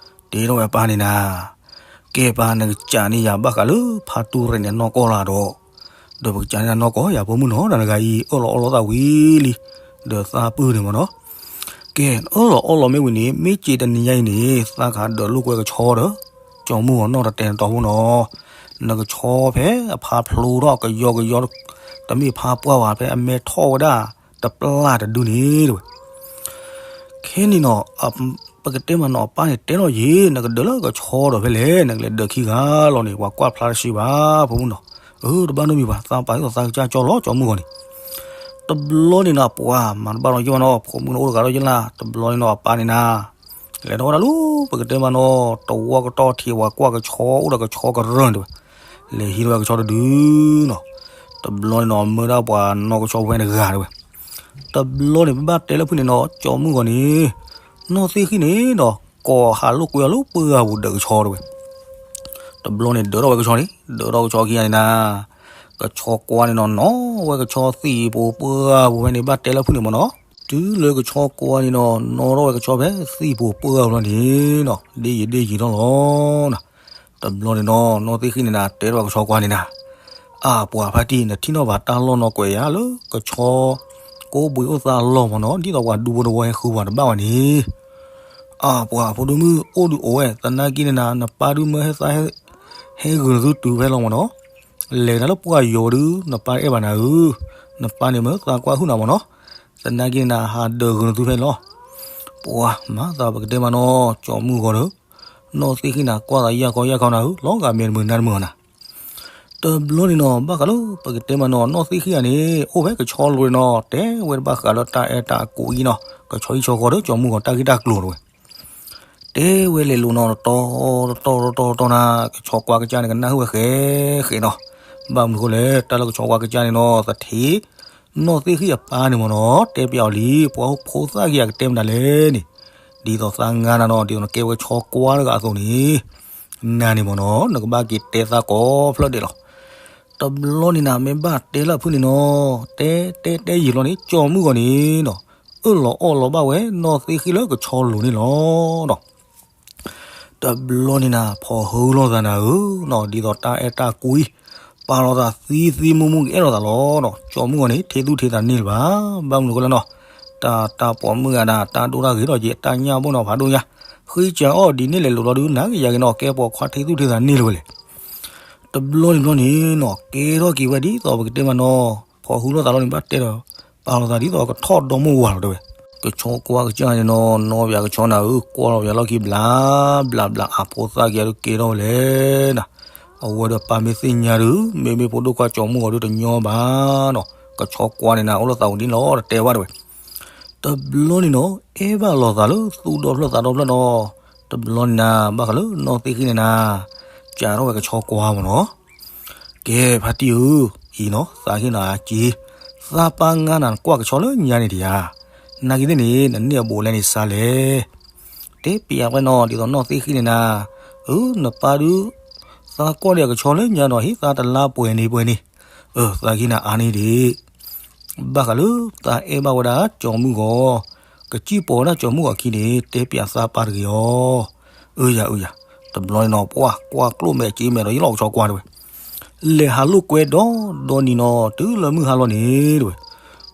တဲထီၣ်ဝဲပၢ်န့ၣ်နၤ ကဲပၢ် နကစးန့ၢ်ယၤဘၣ်ဃးလၢဖါတူၢ်ရ့ၣ်န့ၣ်နီၢ်ကီၢ်လၢဒီး ဒီးပကစးန့ၢ်နၤနီၢ်ကီၢ် ယၤဖိမုၣ်နီၤ တဂၤအံၤ အၢၣ်လီၤအီလီၤသးဝံၤလံ ဒီးသးပုၢ်န့ၣ်မးနီၤ ကဲ အၢၣ်လီၤအီလီၤမ့ၢ်ဝံၤန့ၣ် မ့ၢ်စ့တနံၤညါအံၤန့ၣ် သးကဟးဒၢးလိာ်ကွဲကဆီဒီး ကၠီမုၢ်ဂီၤနီၢ်တတဲာ်တတီၤဖိနီၤ နကဆီဖဲအဖါဖျိထီၣ်ကယီကယီ တမ့ၢ်ဖါပှၢ်ဘၣ် ဖဲအမဲထီၣ်ဝဲဒၣ်တပျၢ်တဒုန့ၣ်တဲဝဲ ခဲန့ၣ်နီၤ ပကတဲမးနီၤ အပၢ်န့ၣ်တဲထီၣ်ယံၤ နကဒၢးလၢကဆီဒီးဖဲလဲၣ် နကလဲၤဒၢးခံဂၤလီၤန့ၣ် ပှၤကွၢ်ဖျါတစ့ဘၣ် ဖိမုၣ်နီၤ အၢ တဘၣ်နီတမံၤဘၣ် သးပာ်ဒ်သိးသးကစၢ်ကၠီလီၤ ကၠီမုၢ်ဂီၤန့ၣ် တဘျီန့ၣ်နီၤ ပှၤမၤတဘၣ်နီၤယိၣ်ဘၣ်နီၤ ဖိမုၣ်န့ၣ်အိၣ်တဂၤဒီးယိၣ်လၢ တဘျီန့ၣ်နီၤ အပၢ်န့ၣ်နၤ လဲၤထီၣ်ဝဲဒၣ်လၢ ပကတဲမးနီၤ တဝီကတီၢ်ထံး ပှၤကွၢ်ကဆီအိၣ်ဒီးကဆီကရၢၢ်န့ၣ်တဲဝဲ လဲၤဟံးထီၣ်ဝဲကဆီတဒုနီၤ တဘျီန့ၣ်နီၤ မၢဒၣ်ပှၤနီၣ်ကဆီဝဲတဂၤတဲဝဲ တဘျီန့ၣ် ပဘၣ်တဲလၢဖုၣ်န့ၣ်နီၤ ကၠီမုၢ်ဂီၤန့ၣ် နီၢ်သ့ၣ်ဃံၣ်န့ၣ်နီၤ ကိးဟးလိာ်ကွဲအီၤလၢပှၢ်ပူၤဒၢးကဆီတဲဝဲ တဘျီန့ၣ် ဒၢးထီၣ်ဝဲကဆီန့ၣ် ဒၢးထီၣ်ကဆီခံဂၤန့ၣ်နၤ ကဆီကွါန့ၣ်နီၤ နီၣ်ဝဲကဆီသံၣ်ပူၤပှၢ်ပူၤဖဲန့ၣ် ဘၣ်တဲလၢဖုၣ်န့ၣ်မးနီၤ တုၤလၢကဆီကွါန့ၣ်နီၤ နီၣ်ထီၣ်ဝဲကဆီဖဲသံၣ်ပူၤပှၢ်ပူၤလီၤန့ၣ်နီၤ ဒ့ယံာ်ဒ့ယံာ်ထီၣ်လီၤနီၤ တဘျီန့ၣ်နီၤ နီၢ်သ့ၣ်ဃံၣ်န့ၣ်နၤ တဲထီၣ်ဝဲကဆီကွါန့ၣ်နၤ အါပှၤဖါတံၢ် နထံၣ်နီၣ်ဘၣ်တၢ်လီၢ်နီၢ်ကွဲးယၤလၢကဆီ ကိးဘှံးအိၣ်သးလီၢ်မးနီၤ ဒ်သိးပှၤဒူဖိတဝီဟဲဃုပှၤတဘၣ်ဝဲန့ၣ် အါပှၤဖိဒိၣ်မုၣ်အိၣ်ဒုးအိၣ်ဝဲ သနာ်က့န့ၣ်နၤ နပၢ်ဒုးမၢဟဲသး ဟဲဂုာ်နသုတုၤဖဲလီၤမးနီၤ လဲၤနၤလၢပှၢ်ယိၤဒုး နပၢ်အဲၣ်ဘၣ်နၤဧၢ နပၢ်န့ၣ်မၢသးကွၢ်ဟုၣ်နၤမးနီၤ သနာ်က့န့ၣ်နၤ ဟးဒၢးဂုာ်နသုဖဲလီၤ ပှၤမၤသးပကတဲမးနီၤ ကၠီမုၢ်ဂီၤဒီး နီၢ်သ့ၣ်ဃံၣ်နၤ ကွၢ်သးယၢ်ခီယၢ်ခီနၤဧၢ လီၤဂာ်မဲာ်တမုာ်နါတမုာ်အီၤနၤ တဘျီန့ၣ်နီၤ ဘၣ်ဃးလၢပကတဲမးနီၤ နီၢ်သ့ၣ်ဃံၣ်ဂၤန့ၣ် အိၣ်ဖဲကဆီလိၤန့ၣ်နီၤ တဲဝဲတဘၣ်ဃးလၢတၢ်အဲၣ်တၢ်အကူအံၤနီၤ ကဆီဟံၣ်ဆီဃီဒီးကၠီမုၢ်ဂီၤတၢ်ဂ့ၢ်တၢ်ကျိၤတဲဝဲ တဲဝဲလဲၤလိၤနီၤ တတီၤတတီၤတတီၤတတီၤနၤ ကဆီကွါကစၢ်န့ၣ် ကနၣ်ဟုၣ်ဝဲဃဲဃဲနီၤ ဘၣ်မနုၤဃိလဲၣ် တၢ်လၢကဆီကွါကစၢ်န့ၣ်နီၤ သထ့ နီၢ်သ့ၣ်ဃံၣ်အပၢ်န့ၣ်မးနီၤ တဲပျးအီၤလံ ပှၤဖိသၣ်ဂ့ၤအကတဲမနုၤလဲၣ်န့ၣ် ဒ်သိးသးငါနၤနီၤ ဒ်သိးနကဲဝဲကဆီကွါတဂၤအသိးန့ၣ် နၤန့ၣ်မ့ၢ်နီၤ နကဘၣ်က့ၤတဲသးကိးဖျၢၣ်ဒဲးလီၤ. တဘျီန့ၣ်နၤ မ့ၢ်ဘၣ်တဲလၢအဖုၣ်န့ၣ်နီၤ, တဲတဲတဲယံာ်လီၤန့ၣ် ကၠီမုၢ်ဂီၤန့ၣ်နီၤ အၢၣ်လီၤအီၣ်လီၤဘၣ်ဝဲ နီၢ်သ့ၣ်ဃံၣ်လၢကဆီလိၤန့ၣ်လီၤနီၤ. တဘျီန့ၣ်နၤ ဖီၣ်ဟုလိာ်သးနၤဧၢနီၤ, ဒ်သိးတၢ်အဲၣ်တၢ်ကွံ ပာ်လီၤသးသံသံမူမူကအဲၣ်လီၤသးလီၤနီၤ. ကၠီမုၢ်ဂီၤန့ၣ် ထံသူၣ်ထံသးန့ၢ်လၢၤဘၣ်, ဘၣ်မနုၤအဃိလဲၣ်နီၤ, တၢ်တၢ်ပိာ်မုၣ်ဂၤဒၣ် တၢ်ဒိၣ်တၢ်ဂ့ၤထီၣ်က့ၤ တၢ်ညၣ်ဘိၣ်နီၤဖးဒိၣ်ညါ, ဃံကၢအီၣ်ဒ်န့ၣ်လဲၤလိာ်လီၤဒုး နၤကယၤက့ၤနီၤ ကဲပိာ်ခွါထံသူၣ်ထံသးန့ၢ်လၢၤဝဲလဲၣ်. တဘျီန့ၣ်ဘျီန့ၣ်နီၤ ကဲထီၣ်က့ၤဝဲဒ်သိးပကတဲမးနီၤ, ဖီၣ်ဟုလိာ်သးလီၤန့ၣ် ဘၣ်တဲဒီး ပာ်လီၤသးဒ်သိးကထီၣ်ဒီမိၢ်ဝၤလီၤတဲဝဲ. ကဆီကွၢ်ကစၢ်န့ၣ်နီၤ, နီၢ်ပၠးကဆီနၤဧၢ, ကွၢ်လီၤပၠးလီၢ်ခံဘျးဘျးဘျး အဖိသၣ်က့ၤအဒုးကဲထီၣ်ဝဲလဲၣ်နၤ. အဝဲဒီးပၢ်မ့ၢ်သ့ၣ်ညါဒုး မ့မ့ၢ်ဖိဒိၣ်ခွါကၠီမုၢ်ဂီၤဒုးတညီဘၣ်နီၤ. ကဆီကွၢ်န့ၣ်နၤ အိၣ်လၢသးအိၣ်ဒ်န့ၣ်လီၤ တတဲဘၣ်တဲဝဲ. တဘျီန့ၣ်နီၤ အဲၣ်ဘၣ်လိာ်သးလၢသူၣ်ဒီဖျၢၣ်သးဒီဖျၢၣ်နီၤ. တဘျီန့ၣ်နၤ ဘၣ်ဃးလၢနီၢ်သ့ၣ်ဃံၣ်န့ၣ်နၤ စးထီၣ်ဝဲကဆီကွၢ်မ့ၢ်နီၤ. ကဲဖါတံၢ်ဧၢ, အံၤနီၤ သးဟ့ၣ်နၤအစ့, သးပၢ်ငါနၤ နကွၢ်ကဆီလၢညါန့ၣ်တယၤ, နာ်က့သ့ၣ်န့ၣ် နန့ၢ်အဘူးအလဲန့ၣ်စါလဲၣ်. တဲပျးဝဲနီၤ ဒ်သိးနီၢ်သ့ၣ်ဃံၣ်န့ၣ်နၤ, အၢ နပၢ်ဒုး သးကွၢ်ဒီးကဆီလၢညါနီၤ ဟ့ၣ်သးတလါပှဲၤန့ၣ်ပှဲၤန့ၣ်, အၢ သးဟ့ၣ်နၤအါန့ၢ်ဒံး ဘၣ်ဃးလၢသးအဲၣ်ဘၣ်ဝဲဒၣ်ကၠီမုၢ်ဂီၤ, ကစံၣ်ပိာ်ဝဲဒၣ်ကၠီမုၢ်ဂီၤခံန့ၣ် တဲပျးသးပၢ်တဂ့ၤအီၤ. အၢယၤအၢယၤ, တဘျီန့ၣ်နီၤ ပှၤကွၢ်ကျိၣ်မဲာ်စ့မဲာ်ဒီး ယလီၢ်ကဆီကွၢ်တဲဝဲ, လဲၤဟးလိာ်ကွဲဒီးဒီနံၤနီၤ တုၤလၢမုၢ်ဟါလီၤန့ၣ်တဲဝဲ,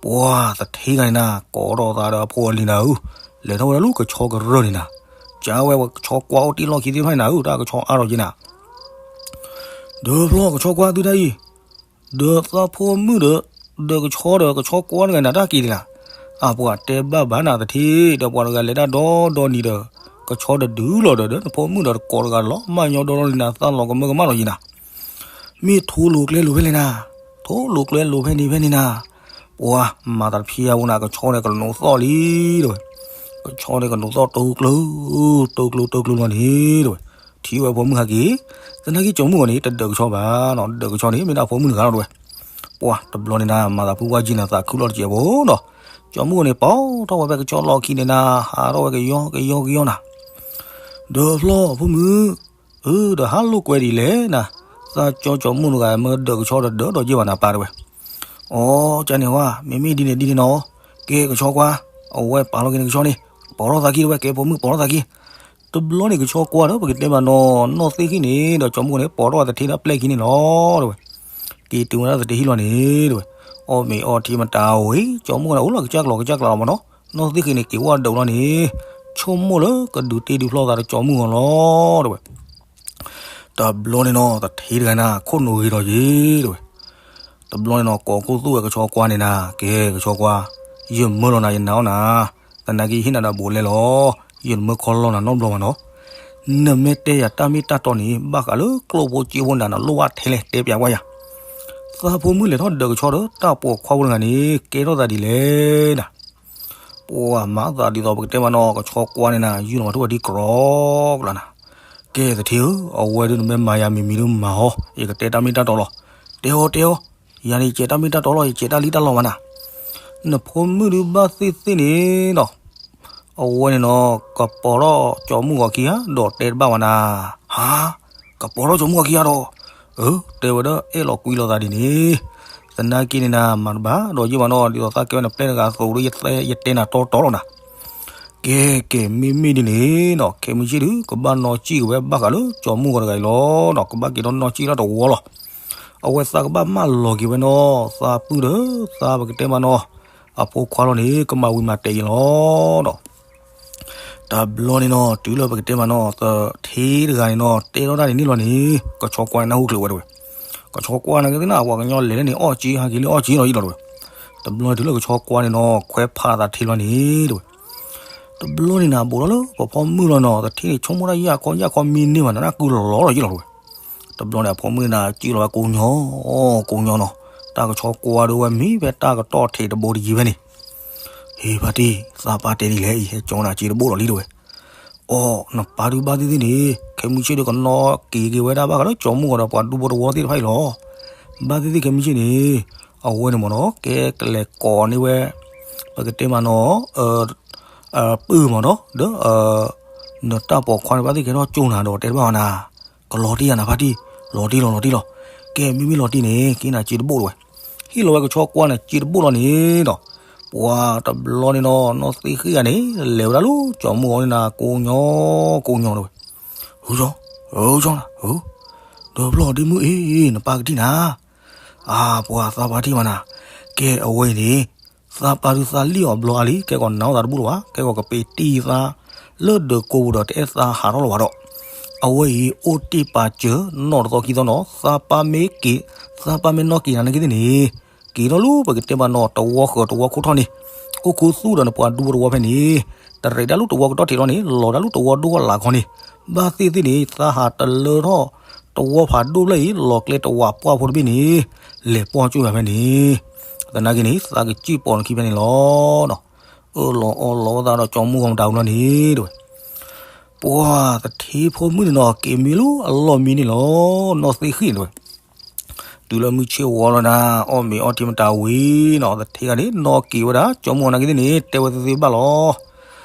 ပှၤသထ့ဂၤန့ၣ်နၤ ကိးထီၣ်သးဒီးအဖိအလံၤနၤဧၢ, လဲၤထီၣ်ဝဲဒၣ်လၢကဆီကရၢၢ်န့ၣ်နၤ, ကဝဲကဆီကွၢ်အိၣ်တ့ၢ်လီၢ်ခံသ့ၣ်တဖၣ်န့ၣ်နၤဧၢ တၢ်ကဆီအါထီၣ်က့ၤနၤ ဒီးဖျီၣ်ကဆီကွၢ်သုတၢ်အံၤ, ဒီးသးဖိမုၣ်ဒီး ဒီးကဆီဒီးကဆီကွၢ်တဂၤနၤတၢ်က့ၤန့ၣ်နၤ, အပှၤတဲဘၣ်ဘၣ်နၤသထ့, ဒီးပှၤတဂၤလဲၤတၢ်ဒီဒီနံၤဒီး ကဆီတဒုလီၤဒီး ဒီးနဖိမုၣ်ဒီးတကိးတဂၤလီၤ မၤညီဒီဒီနၤ သးလီၤကမၢကမၣ်လီၤယံၤနၤ, မ့ၢ်ထိလိာ်ကျဲလိာ်ဖဲလဲၣ်နၤ, ထိလိာ်ကျဲလိာ်ဖဲန့ၣ်ဖဲန့ၣ်နၤ, ပှၤမၤသးတဖျဲးအဝဲနၤ ကဆီန့ၣ်ကနိးသီၣ်လံတဲဝဲ, ကဆီန့ၣ်ကနိးသီၣ်တိကျိ တိကျိတိကျိလီၤန့ၣ်တဲဝဲ, ထံၣ်ဝဲဖိမုၣ်ဟဲက့ၤ, သနာ်က့ကၠီမုၢ်ဂီၤန့ၣ် တဒၢးကဆီဘၣ်နီၤ, ဒၢးကဆီန့ၣ် မ့ၢ်ဒၣ်ဖိမုၣ်တဂၤလီၤတဲဝဲ, ပှၤတဘျီန့ၣ်နၤ မၤသးဖုဝါကံနၤ သးခုလီၤတစဲးဖိနီၤ, ကၠီမုၢ်ဂီၤန့ၣ် ပိာ်ထီၣ်ဝဲဖဲကဆီလီၢ်ခံန့ၣ်နၤ ဟးထီၣ်ဝဲကယီကယီကယီနၤ, ဒီးဖျီၣ်ဖိမုၣ် အၢ ဒီးဟးလိာ်ကွဲဒ်လဲၣ်နၤ, သးကၠီကၠီမုၢ်တဂၤ မ့ၢ်ဒၢးကဆီဒီးဒၢးဒီးက့ၤဘၣ်နၤပၢ်တဲဝဲ, အိ ကန့ၣ်ဝဲ မ့မ့ၢ်ဒ်န့ၣ်ဒ်န့ၣ်နီၤ, ကဲကဆီကွၢ်, အဝဲပာ်လီၤက့ၤန့ၣ်ကဆီန့ၣ်, ပိာ်ထီၣ်သးခံတဲဝဲ ကဲဖိမုၣ်ပိာ်ထီၣ်သးခံ, တဘျီန့ၣ်ကဆီကွၢ်ဒီး ပကတဲမးနီၤ နီၢ်သ့ၣ်ဃံၣ်န့ၣ် ဒီးကၠီမုၢ်ဂီၤန့ၣ် ပိာ်ထီၣ်ဝဲသထ့ဒီးပျဲၢ်ခံန့ၣ်လီၤတဲဝဲ, က့ၤတုၤဝဲဒၣ်သထ့ဟံၣ်လီၤန့ၣ်တဲဝဲ, အီၣ်မ့ၤအီထံမတၤဝံၤ ကၠီမုၢ်ဂီၤန့ၣ် အိၣ်လီၤကစၢ်ကျီၤကစၢ်ကျီၤလီၤမးနီၤ, နီၢ်သ့ၣ်ဃံၣ်န့ၣ် က့ၤဝဲဒၣ်လီၤန့ၣ်, ဆိကမိၣ်လၢကဒုးတ့ဒုးဖျီသးဒီးကၠီမုၢ်ဂီၤလီၤတဲဝဲ တဘျီန့ၣ်နီၤ သထ့တဂၤန့ၣ် ခိၣ်နူာ်ဂ့ၤထီၣ်က့ၤတဲဝဲ, တဘျီန့ၣ်နီၤ ကိးခိၣ်သူၣ်ဝဲကဆီကွၢ်န့ၣ်နၤ, ကဲကဆီကွၢ်, ယမၢလီၤနၤ ယနာ်အီၤနၤ, သနာ်က့ယဟ့ၣ်နၤဒီးဘူးလဲလီၤ, ယတမၢခီလီၤနၤနီတဘျီဘၣ်နီၤ, နမ့ၢ်တဲယၤတၢ်မ့ၢ်တၢ်တီန့ၣ် ဘၣ်ဃးလၢကျိၣ်ဖိစ့ဖိနၤ နလိၣ်ဘၣ်ထဲလဲၣ် တဲပျးကွၢ်ယၤ, သးဖိမုၣ်လဲၤထီၣ်ဒၢးကဆီဒီး တၢ်ပိာ်ခွါဖိတဂၤန့ၣ် ကဲထီၣ်သးဒ်လဲၣ်နၤ ပှၤမၤသးဒ်သိးပကတဲမးနီၤ ကဆီကွၢ်န့ၣ်နၤ ယူၢ်လီၤမၤထူၣ်ဝဲဒ်ကြီကလါနၤ, ကဲသထ့ဧၢ, အဝဲဒုးနမ့ၢ်မၤယၤမံၤမံၤဒုးမၤအီၤ, ယကတဲတၢ်မ့ၢ်တၢ်တီလီၤ, တဲအီၤတဲအီၤ, ယၤန့ၣ်ယကဲတၢ်မ့ၢ်တၢ်တီလီၤ ယကဲတၢ်လံၣ်တၢ်လီမးနၤ, နဖိမုၣ်ဒုးဘၣ်သ့ၣ်သ့ၣ်န့ၣ်နီၤ, အဝဲန့ၣ်နီၤ ကပိာ်ထီၣ်ကၠီမုၢ်ဂီၤခံဂၤဒီးတဲတဘၣ်ဝဲနၤ, ဟါ, ကပိာ်ထီၣ်ကၠီမုၢ်ဂီၤခံဂၤဒီး, အၢ တဲဝဲဒၣ်အဲၣ်လီၤကွံလီၤသးဒ်န့ၣ် သနာ်က့န့ၣ်နၤ မၤတဘၣ်ဒီးယ့ၢ်မးနီၤ ဒ်သိးသးကဲဝဲနပျဲၢ်တဂၤအသိးဒီး ယတဲနၤတီတီလီၤနၤ, ကဲကဲ မ့မ့ၢ်ဒ်န့ၣ်နီၤ ခဲမုၢ်ဆ့ၣ်ဒုး ကဘၣ်နီၢ်စံၣ်က့ၤဝဲဘၣ်ဃးလၢကၠီမုၢ်ဂီၤတဂၤအံၤလီၤနီၤ ကဘၣ်က့ၤထီၣ်နီၢ်စံၣ်ထီၣ်တဝီလီၤ, အဝဲသးကဘၣ်မၢလီၤက့ၤဝဲနီၤ သးပုၢ်ဒီး သးပကတဲမးနီၤ အဖိခွါလီၤန့ၣ် ကမၤဝံၤမၤတဲာ်အံၤလီၤနီၤ တဘျီန့ၣ်နီၤ တုၤလၢပကတဲမးနီၤ သထ့တဂၤန့ၣ်နီၤ တဲထီၣ်တၢ်န့ၣ်န့ၣ်လီၤန့ၣ် ကဆီကွၢ်နၢ်ဟူချုးဝဲတဝဲ, ကဆီကွၢ်နာ်က့သ့ၣ်နီၤ အပှၤကညီလဲၤလၢန့ၣ် အီၣ်က့ၤဟးက့ၤလၢအီၣ်က့ၤလီၤယံၤလီၤတဝဲ, တဘျီန့ၣ်တုၤလၢကဆီကွၢ်န့ၣ်နီၤ ခွဲးဖးသထ့လီၤန့ၣ်တဝဲ, တဘျီန့ၣ်နၤ ဘူးထီၣ်လၢပဖီမုၢ်လီၤနီၤ သထ့န့ၣ် ဆိကမိၣ်တၢ်ယၢ်ခီယၢ်ခီမံန့ၢ်ဘၣ်နၤ နၢ်ကုလီၤလီၤလီၤယံၤလီၤတဝဲ တဘျီန့ၣ် အဖိမုၣ်န့ၣ် စံၣ်လီၤဝဲကိးညီ, ကိးညီနီၤ, တၢ်ကဆီကွၢ်ဒိဝဲမံဖဲတၢ်ကတီၢ်ထံးတဘိတယံၤဖဲန့ၣ်, ဟ့ၣ်ဖါတံၢ် သးပၢ်တဲဒ်လဲၣ်အံၤ ဟဲကၠီနၤစ့တဘိလီၤလံတဝဲ, အိ နပၢ်ဒုးဘၣ်သ့ၣ်သ့ၣ်န့ၣ် ခဲမုၢ်ဆ့ၣ်ဒုးကနီၣ်က့ၤက့ၤဝဲဒၣ်ဘၣ်ဃးလၢကၠီမုၢ်ဂီၤဒီးပှၤဒူဖိတဝီသ့ၣ်တဖၣ်အံၤလီၤ, ဘၣ်သ့ၣ်သ့ၣ်ခဲမုၢ်ဆ့ၣ်န့ၣ်, အဝဲန့ၣ်မ့ၢ်နီၤ ကဲကလဲၤကိးန့ၢ်ဝဲ, ပကတဲမးနီၤ ပုၢ်မ့ၢ်နီၤ ဒီး နတၢ်ပိာ်ခွါန့ၣ် ဘၣ်သ့ၣ်ကဲထီၣ်ကၠိနၤဒီးတဲတဘၣ်ဝဲနၤ, ကလီၤတံၢ်ယၤနၤဖါတံၢ်, လီၤတံၢ်လီၤ လီၤတံၢ်လီၤ. ကဲ မ့မ့ၢ်လီၤတံၢ်န့ၣ် က့ၤနၤစ့တဘိၣ်တဝဲ. ဟ့ၣ်လီၤဝဲကဆီကွၢ်နၤစ့တဘိၣ်လီၤန့ၣ်ဒီး ပှၤတဘျီန့ၣ်ဒီး နီၢ်သ့ၣ်ဃံၣ်ဂၤန့ၣ် လဲၤဝဲဒၣ်လၢကၠီၤမုၢ်ဂီၤန့ၣ်နၤ ကိးညီ ကိးညီတဝဲ. ဟုကၠီ, ဟုကၠီနၤ, ဟု, ဒီးဖျီၣ်ဒ့မုၣ်အ့ၣ် နပၢ်ကထံၣ်နၤ. အါ ပှၤသးပှၢ်ထံၣ်မးနၤ, ကဲအဝဲအံၤန့ၣ် သးပၢ်ဒုးသးလံၣ်အီၤဘျီအါလံ ကဲကီးနၤအိၣ်သးတဘူၣ်လၢၤဘၣ် ကဲကီးကပ့ၤတံၢ်သး လၢဒၢးကိးပူၤဒီးတအဲၣ်သးဟးထီၣ်လၢၤဘၣ်ဒီး အဝဲအံၤ အိၣ်တ့ၢ်ပာ်စၢၤ နီၢ်တသီခံသီနီၤ သးပၢ်မ့ၢ်က့ၤ သးပၢ်မ့ၢ်နီၢ်က့ၤနၤနာ်က့သ့ၣ်န့ၣ် က့ၤထီၣ်လၢပကတဲဘၣ်နီၤ တဝီဃၢၤတဝီခိၣ်ထီၣ်န့ၣ် အိၣ်ခူသူၣ်ဒီးနပှၤဒူဖိတဝီဖဲန့ၣ် တရံးဒၣ်လၢတဝီကတီၢ်ထံးထီၣ်န့ၣ် လီၤဒၣ်လၢတဝီဒိၣ်ဃီလးခီန့ၣ် ဘၣ်သ့ၣ်သ့ၣ်န့ၣ် သးဟးတလၢထီၣ် တဝီဖးဒိၣ်ဖျၢၣ်အံၤ လီၤကျဲတဝးပှၢ်ဖိတဘ့ၣ်န့ၣ် လဲၤပှီၢ်ကၠိၣ်ယၤဖဲန့ၣ် သနာ်က့န့ၣ် သးကစံၣ်ပိာ်နခံဖဲန့ၣ်လီၤ. အၢၣ်လီၤအီလီၤဝဲသးဒီးကၠီမုၢ်ဂီၤမတၤဝံၤလီၤန့ၣ် တဝဲ ပှၤသထ့ဖိမုၣ်န့ၣ်နီၤ က့ၤမံလၢအလီၢ်မံန့ၣ်လီၤ နီၢ်သ့ၣ်ဃံၣ်န့ၣ်တဝဲ တုၤလၢမုၢ်ဆ့ၣ်ဝါလီၤနၤ အီၣ်မ့ၤအီထံမတၤဝံၤနီၤ သထ့ဂၤန့ၣ် နီၢ်က့ၤဝဲဒၣ် ကၠီမုၢ်ဂီၤနာ်က့သ့ၣ်န့ၣ် တဲဝဲသ့သ့ဘၣ်လီၤ.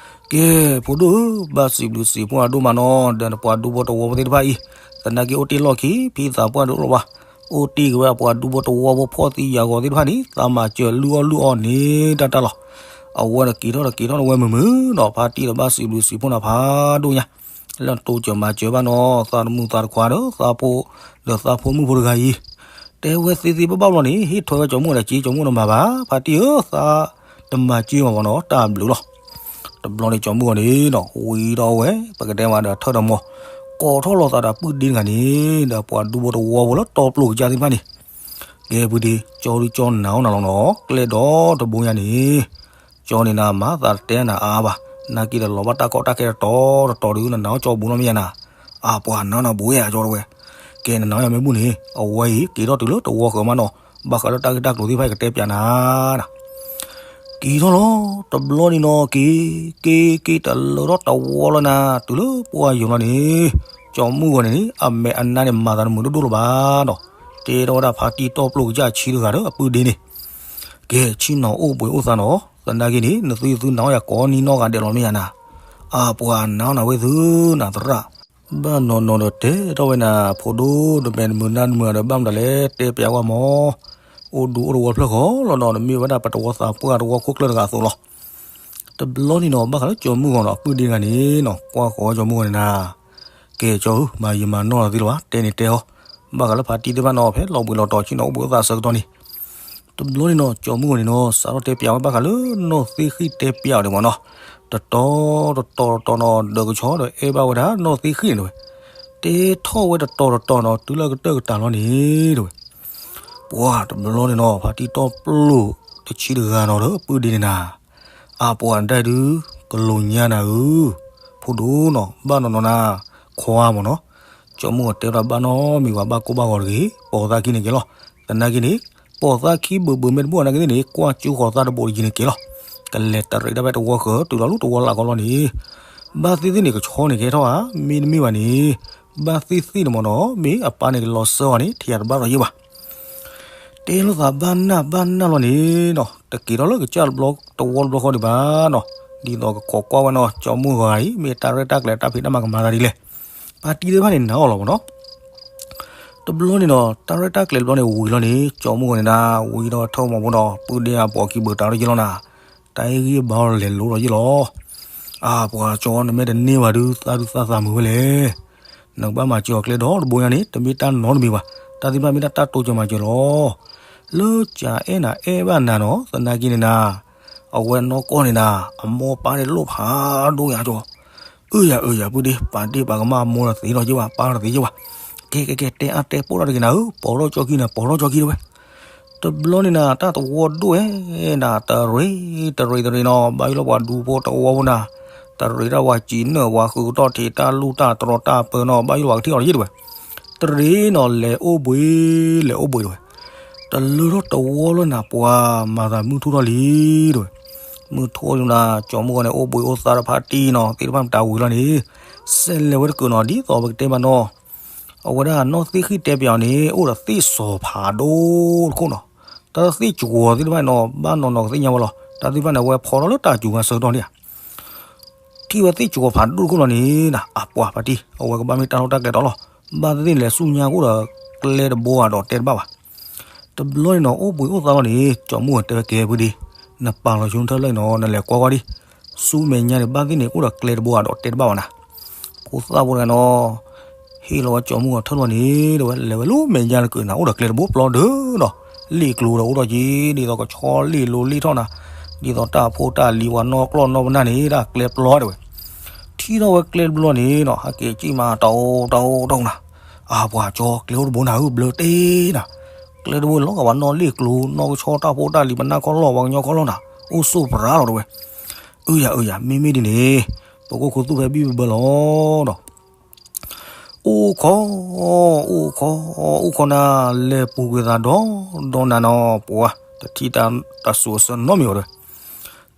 ကဲ ဖိဒိၣ်ဧၢ, ဘၣ်စံးဘျုးစံးဖှိၣ်အဒိၣ်မးနီၤ ဒီးနပှၤဒူဖိတဝီဖိသ့ၣ်တဖၣ်အံၤ, သနာ်က့အိၣ်တ့ၢ်လီၢ်ခံ ဖံသးပှၢ်တအိၣ်လၢၤဘၣ်, အိၣ်တ့ၢ်က့ၤဝဲအပှၤဒူဖိတဝီဖိဖှီၣ်သံယာ်ဂီၤသ့ၣ်တဖၣ်န့ၣ် သးမၤစၢၤလုၢ်အီၣ်လုၢ်အီန့ၣ်တၢ်တၢ်လီၤ. အဝဲန့ၣ်က့ၤထီၣ်ဒီးက့ၤထီၣ်ဝဲမုာ်မုာ်နီၤ ဖါတံၢ်ဒီးဘၣ်စံးဘျုးစံးဖှိၣ်နၤဖးဒိၣ်ညါ လၢနတိစၢၤမၤစၢၤဘၣ်နီၤ သးတမုာ်သးတခွါဒီးသးဖိ ဒီးသးဖိမုၣ်ဖိတဂၤအံၤ, တဲဝဲသ့သ့ဘၣ်ဘၣ်ဘျီန့ၣ် ဟ့ၣ်ထွဲဝဲကၠီမုၢ်ဒီးက့ၤ ကၠီမုၢ်ဒီးမၤဘၣ် ဖါတံၢ်ဧၢ သးတမၤစၢၤမးဘၣ်နီၤ တၢ်ဘျုးလီၤ. တဘျီန့ၣ်ကၠီမုၢ်ဂီၤန့ၣ်နီၤ ဝံၤဒီးဝဲ ပကတဲမးဒီးထၢၣ်ဒီးမီၤ ကိးထီၣ်လီၤသးဒီးပုၢ်ဒ့တဂၤန့ၣ် ဒီးပှၤဒူဖိတဝီဖိလၢတီပျိကစၢ်သ့ၣ်တဖၣ်န့ၣ် ကဲပုၢ်ဒ့ ကၠီဒုကၠီနၤအီၣ်နၤလီၤနီၤ ကျဲဒီတဘိညါန့ၣ် ကၠီန့ၣ်နၤမၤသးတတဲနၤအါအါဘၣ် နာ်က့ဒီးလီၤဘၣ်တၢ်ကီတၢ်ခဲတတီၤတတီၤဒုး နနၤအီၣ်ကၠီဘူးနီတမ့ၢ်ဧါနၤ, အါပှၤနၤနၤဘူးဧါကၠီတဝဲ, ကဲနနၤအီၣ်ယၤမ့ၢ်ဘူၣ်န့ၣ် အဝဲအံၤက့ၤထီၣ်တုၤလၢတဝီဃၢၤမးနီၤ ဘၣ်ဃးလၢတၢ်ဂ့ၢ်တၢ်ကျိၤသ့ၣ်တဖၣ်အံၤကတဲပၠးနၤနၤ က့ၤထီၣ်လီၤ တဘျီန့ၣ်နီၤ က့ၤ က့ၤက့ၤတလၢထီၣ်တဝီလီၤနၤ တုၤလၢပှၢ်ယိာ်လီၤန့ၣ် ကၠီမုၢ်ဂီၤန့ၣ်န့ၣ် အမဲာ်အနါန့ၣ်မၤသးတမုာ်ဒိၣ်ဒိၣ်လၢၤဘၣ်နီၤ, တဲထီၣ်ဝဲဒၣ်ဖါတံၢ်တီပျိကစၢ်ဆံတဂၤဒီးအပုၢ်ဒ့န့ၣ် ကဲ ဆ့ၣ်နီၤအိၣ်ဘှံးအိၣ်သါနီၤ သနာ်က့န့ၣ် နသုသုနၤအီၣ်ယၤကိးနံၤနီၢ်ဂၤဒဲးလီၤမ့ၢ်ဧါနၤ, အါပှၤနၤအီၣ်နၤဝဲသုနၤသရၣ် ဘၣ်နီၤနီၤဒီးတဲထီၣ်ဝဲနၤ ဖိဒိၣ် နမဲာ်တမုာ်နါတမုာ်ဒီးဘၣ်မတၤလဲၣ် တဲပၠးကွၢ်မီၤ, အိၣ်ဒူအိၣ်တဝီဖျၢၣ်ဃီလီၤနီၤ နမ့ၢ်ဝဲဒၣ်ပတဝီသးပှၢ်တဝီခိၣ်ကျၢၢ်တဂၤအသိးလီၤ. တဘျီန့ၣ်နီၤ ဘၣ်ဃးလၢကၠီမုၢ်ဂီၤနီၤ အပုၢ်ဒ့တဂၤန့ၣ်နီၤ ကွၢ်ဃီကၠီမုၢ်ဂီၤန့ၣ်နၤ ကဲကၠီဧၢ မၤယံာ်မၤနီၢ်လီၤသ့လီၤဘၣ် တဲန့ၣ်တဲဟီ ဘၣ်ဃးလၢဖါတံၢ်သ့ၣ်တဖၣ်နီၤ ဖဲလီၤဘှံးလီၤတီၤဆ့ၣ်နီၤအိၣ်ဘှံးအိၣ်သါအဆၢကတီၢ်န့ၣ် တဘျီန့ၣ်နီၤ ကၠီမုၢ်ဂီၤန့ၣ်နီၤ စးထီၣ်တဲပၠးဝဲဘၣ်ဃးလၢနီၢ်သ့ၣ်ဃံၣ်တဲပၠးအီၤန့ၣ်မးနီၤ, တတီၤတတီၤတတီၤနီၤ ဒီးကဆီဒီးအဲၣ်ဘၣ်ဝဲဒၣ်နီၢ်သ့ၣ်ဃံၣ်န့ၣ်တဝဲ, တဲထီၣ်ဝဲတတီၤတတီၤနီၤ တုၤလၢကတၢၢ်ကတၢၢ်လီၤန့ၣ်တဝဲ, ပှၤတဘျီန့ၣ်နီၤ ဖါတံၢ်တီပျိၢ်တဆံတဂၤနီၤဒီးပုၢ်ဒ့န့ၣ်နၤ အါပှၤဒၣ်ဒုး ကလိာ်ညါနၤဧၢ, ဖိဒိၣ်နီၤ ဘၣ်နီၤနီၤနၤ ခွါမးနီၤ, ကၠီမုၢ်ဂီၤတဲဝဲဒၣ်ဘၣ်နီတမံၤဘၣ် ဘၣ်ကိၢ်ဘၣ်ဂီၤတဂ့ၤ ပိာ်သးခံန့ၣ်ကဲလီၤ, သနာ်က့န့ၣ် ပိာ်သးခံဘုးဘုးမ့ၢ်တဘိၣ်နာ်က့သ့ၣ်န့ၣ် ကွၢ်ကၠိဃီၤသးတဘိၣ်တယံၤန့ၣ်ကဲလီၤ, ကလဲၤတရံးဒၣ်ဖဲတဝီဃၢၤတုၤလီၤလၢတဝီလးကီလီၤန့ၣ်, ဘၣ်သ့ၣ်သ့ၣ်န့ၣ် ကဆီန့ၣ်ကဲထီၣ်ဧါ မ့တမ့ၢ်ဘၣ်န့ၣ်, ဘၣ်သ့ၣ်သ့ၣ်န့ၣ်မးနီၤ မ့ၢ်အပၢ်န့ၣ်ကလီၤစၢအီၤန့ၣ် ထံၣ်ယၤတဘၣ်ဒီးယ့ၢ်ဘၣ် တဲလိာ်သးဘၣ်နၢ်ဘၣ်နၢ်လီၤန့ၣ်နီၤ တက့ၤထီၣ်လၢကစၢ်တဘျီတဝီတဘျီဃီဒံးဘၣ်နီၤ, ဒ်သိးကခိးကွၢ်ဝဲနီၤ ကၠီမုၢ်ဂီၤအံၤ မ့ၢ်တၢ်ရဲၣ်တၢ်ကျဲၤတၢ်ဖံးတၢ်မၤကမၤသးဒ်လဲၣ်, ဖါတံၢ်သ့ၣ်တဖၣ်န့ၣ် နာ်အီၤလီၤမးနီၤ. တဘျီန့ၣ်နီၤ တၢ်ရဲၣ်တၢ်ကျဲၤတဘျီန့ၣ်ဝံၤလီၤန့ၣ် ကၠီမုၢ်ဂီၤန့ၣ်နၤ ဝံၤဒီးထၢၣ်မီၤဖိဒီး ပုၢ်ဒ့အပိာ်ခံဘုးတၢ်လီၤယ့ၢ်လီၤနၤ, တၢ်ဟ့ၣ်ဂံၢ်ဘါလဲၤလိၤလီၤယ့ၢ်လီၤ အါပှၤကၠီ နမ့ၢ်တန့ၢ်ဘၣ်ဒုး သးဒုးသးသးမုာ်ဝဲလဲၣ်, နကဘၣ်မၤစၢၤအီၤကျဲဒီတဘိညါန့ၣ် တမ့ၢ်တၢ်နီတမံၤဘၣ်, တၢ်သ့ၣ်တဖၣ်မ့ၢ်ဒၣ်တၢ်တိစၢၤမၤစၢၤလီၤ. လၢကအဲၣ်နၤအဲၣ်ဘၣ်နၤနီၤ သနာ်က့န့ၣ်နၤ, အဝဲနီၢ်ကီၢ်န့ၣ်နၤ အမိၢ်ပၢ်န့ၣ်လိၣ်ဖးဒိၣ်ညါကၠီ အၢယၤအၢယၤပုၢ်ဒ့ ပာ်ဒ့ၣ်ပာ်ကမၣ်အမိၢ်တသ့လီၤယ့ၢ်ဘၣ် ပၢ်တသ့ယ့ၢ်ဘၣ်, ကဲကဲကဲ တဲအါတဲပိာ်ထီၣ်တဂ့ၤနၤဧၢ ပိာ်ထီၣ်ကၠီခံနၤ ပိာ်ထီၣ်ကၠီခံတဝဲ တဘျီန့ၣ်နၤ တၢ်တဝီဒိၣ်ဝဲနၤ တရံးတရံးတရံးနီၤ ဘၣ်ယိၣ်လၢပှၤဒူဖိတဝီဖိနၤ, တရံးတၢ်ဝၤစံးနၢၣ် ပှၤဃုကတီၢ်ထံး တၢ်လူၢ်တၢ်တြီၤတၢ်ပၢနီၤ ဘၣ်ယိၣ်လၢပှၤကထံၣ်အီၤတယ့ၢ်တဝဲ, တရံးနီၤ လဲၤအိၣ်ဘှံး လဲၤအိၣ်ဘှံးတဝဲ, တလၢထီၣ်တဝီလၢနၤ ပှၤမၤသးမုၢ်ထူၣ်ထီၣ်လံတဝဲ, မုၢ်ထူၣ်လံနၤ ကၠီမုၢ်ဂီၤန့ၣ် အိၣ်ဘှံးအိၣ်သါဒီးဖါတံၢ်နီၤ သ့ၣ်တဖၣ်မတၤဝံၤလီၤန့ၣ်, စဲးလဲၤဝဲတကုာ်နီၤ ဒ်သိးပကတဲမးနီၤ အဝဲဒၣ်နီၢ်သ့ၣ်ဃံၣ်တဲပၠးအီၤန့ၣ် အိၣ်ဒီးသ့ၣ်စီၤဖးဒိၣ်တခိၣ်နီၤ, တၢ်သ့ၣ်စှီၤသ့ၣ်တဖၣ်န့ၣ်နီၤ ဘၣ်နီၤနီၤကသ့ၣ်ညါဝဲလီၤ တၢ်သ့ၣ်တဖၣ်န့ၣ် အဝဲဖီထီၣ်လၢတၢ်စူၤဝဲဆၢကတီၢ်န့ၣ်ဧါ, ထံၣ်ဝဲသ့ၣ်စှီၤဖးဒိၣ်တခိၣ်လီၤန့ၣ်နၤ အပှၤဖါတံၢ် အဝဲကဘၣ်မ့ၢ်တၢ်လီၢ်တၢ်ကျဲတီလီၤ ဘၣ်သ့ၣ်သ့ၣ်န့ၣ်လဲၤဆူညါကအိၣ်ဒီးကျဲတဘိဧါဒီးတဲတဘၣ်ဘၣ်. တဘျီန့ၣ်နီၤ အိၣ်ဘှံးအိၣ်သါလီၤန့ၣ် ကၠီၤမုၢ်ဂီၤတဲဝဲကဲဖုဒံ, နပာ်လီၤဆိထၢၣ်လၢန့ၣ်နီၤ နလဲၤကွၢ်ကွၢ်ဒံ, ဆူမဲာ်ညါန့ၣ် ဘၣ်သ့ၣ်န့ၣ် အိၣ်ဒီးကျဲတဘိဧါဒီးတဲတဘၣ်ဘၣ်နၤ. ဖိသၣ်ဖိတဂၤနီၤ ဟ့ၣ်လီၤဝဲကၠီၤမုၢ်ဂီၤထၢၣ်လီၤန့ၣ် တဲဝဲ လဲၤဝဲလၢမဲာ်ညါတကုာ်နၤ အိၣ်ဒီးကျဲတဘိပျီဒၢနီၤ, လ့ၣ်ကျိၤဒီးအိၣ်ထီၣ်က့ၤ ဒ်သိးကဆီလ့ၣ်လိၤလ့ၣ်ထီၣ်နၤ, ဒ်သိးတၢ်ဖိတၢ်လံၤပှၤနီၢ်ကျီၢ်နီၢ်ပနၢ်န့ၣ် ဒၣ်ကျဲပျီတဲဝဲ. ထံၣ်ထီၣ်ဝဲကျဲတဘျီန့ၣ်နီၤ ဟဲက့ၤစံၣ်မၤတအိၣ်တအိၣ်တအိၣ်နၤ, အပှၤကၠီ ကျဲအိၣ်တဘိနၤဧၢ ဘျၢတ့နၤ, ကျဲတဘိလီၤဂာ်ပှၤနီၣ်လ့ၣ်ကျိၤ နီၣ်ကဆီတၢ်ဖိတၢ်လံၤပနၢ်ခီၣ်လီၢ် ပှၤကညီခီၣ်လီၢ်နၤ အိၣ်ဆိၣ်ပြါလီၤတဲဝဲ. အၢယၤအၢယၤ မ့မ့ၢ်ဒ်န့ၣ် ပကအိၣ်ခူသူၣ်ဖဲဘံၣ်ဘၢဘၢလီၤဒီး အိၣ်ခိး အိၣ်ခိး အိၣ်ခိးနၤ လဲၤပူၤကွံာ်သးဒီဒီနၤနီၤ ပှၤတထံၣ်တၢ်စူၤအဆၢနီတမံၤဘၣ်တဲဝဲ.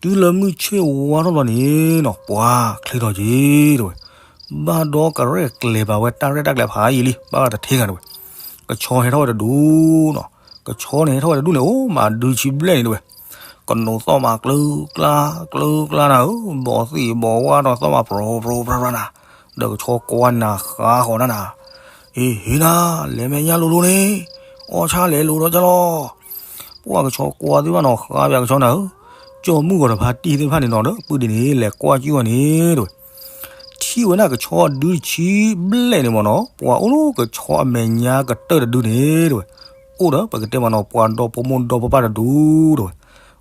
တုၤလၢမုၢ်ဆ့ၣ်ဝါထီၣ်ဘျီန့ၣ်နီၤ ပှၤချ့ထီၣ်က့ၤတဲဝဲ, ဘၣ်ဒီးကရဲၣ်ကျဲၤဘၣ်ဝဲတၢ်ရဲၣ်တၢ်ကျဲၤဖးယံာ်လံ ဘၣ်တထ့ဂၤတဲဝဲ. ကဆီဟဲထီၣ်ဝဲတဒူနီၤ, ကဆီန့ၣ်ဟဲထီၣ်ဝဲတဒူန့ၣ် အိၣ်မးဒုဆံဘျဲၣ်န့ၣ်တဲဝဲ. ကနိးသီၣ်မးကျၢကျါ ကျၢကျါနၤဧၢ, ဘီသ့ၣ်ဘီဝါဒီးသီၣ်မးပြိပြိပြါပြါနၤ, ဒီးကဆီကွၢ်နၤဃါဃီၤနၤနၤ, အ့ဟ့နၤ, လဲၤမဲာ်ညါလိၤလိၤန့ၣ်, အီၣ်ဆၣ်လဲၤလိၤဒီးကလီၤ. ပှၤကဆီကွၢ်သ့ၣ်တဖၣ်နီၤ ဃါပၠးကဆီနၤဧၢ, ကၠီၤမုၢ်ဂီၤတဖါတံၢ်သ့ၣ်တဖၣ်န့ၣ်နီၤ ဒီးပုၢ်ဒ့န့ၣ် လဲၤကွၢ်ကၠူၣ်ဝဲန့ၣ်တဲဝဲ. ထံၣ်ဝဲဒၣ်ကဆီဒုတဆံဘျဲၣ်န့ၣ်မ့ၢ်နီၤ ပှၤအိၣ်လၢကဆီအမဲာ်ညါကတၢၢ်တဒုန့ၣ်တဲဝဲ, အိၣ်ဒီးပကတဲမ့ၢ်နီၤ ပှၤဒီဖိမိၢ်ဒီဖိပၢ်တဒူတဲဝဲ,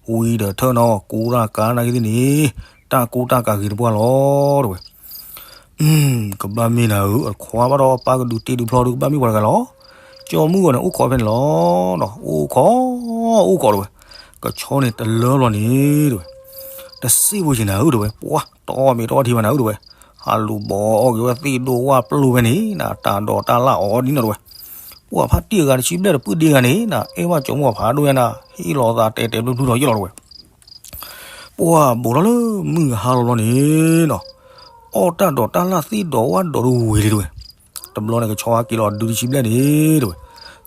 ဝံၤဒီးထၢၣ်နီၤ ကူတၢ်ကၤနာ်က့သ့ၣ်န့ၣ် တၢ်ကူတၢ်ကၤဂ့ၤတပှၢ်လီၤတဲဝဲ. ကဘၣ်မ့ၢ်နၤဧၢ, အခွါဘၣ်ဒီးပၢ်ကဒုးတ့ဒုးဖျီဒုး ကဘၣ်မ့ၢ်ပှၤတဂၤလီၤ. ကၠီၤမုၢ်ဂီၤန့ၣ် အိၣ်ခိးဖဲန့ၣ်လီၤ. အိၣ်ခိး အိၣ်ခိးတဲဝဲ, ကဆီန့ၣ်တလၢဘျီန့ၣ်တဲဝဲ, တစံးဖိဆံးနၤဧၢတဲဝဲ, ပှၤတီမ့ၢ်တီထံဘၣ်နၤဧၢတဲဝဲ, ဟးလူၤဘီအီၣ်က့ၤဝဲသ့ၣ်ဒိၣ်ဝၣ်ပျိၢ်ဖဲန့ၣ်နၤ တၢ်ဒိးတၢ်လၣ်အီၤဒ်န့ၣ်တဲဝဲ. ပှၤဖါတံၢ်အဂၤတဆံဘျဲၣ်ဒီးပုၢ်ဒ့ဂၤန့ၣ်နၤ အဲၣ်ဘၣ်ကၠီၤမုၢ်ဂီၤဖးဒိၣ်ညါနၤ ဟ့ၣ်လီၤသးတဲာ်တဲာ်ဖျုးဖျုးဒီးယ့ၢ်လီၤတဲဝဲ. ပှၤဘူးထီၣ်လၢမုၢ်ဟါလီၤလီၤန့ၣ်နီၤ, အီၣ်တၢ်ဒိးတၢ်လၣ်သ့ၣ်ဒိးဝၣ်ဒိးတဝံၤလံတဲဝဲ. တဘျီန့ၣ် ကဆီဟဲက့ၤလီၤဒုတဆံဘျဲၣ်န့ၣ်တဲဝဲ,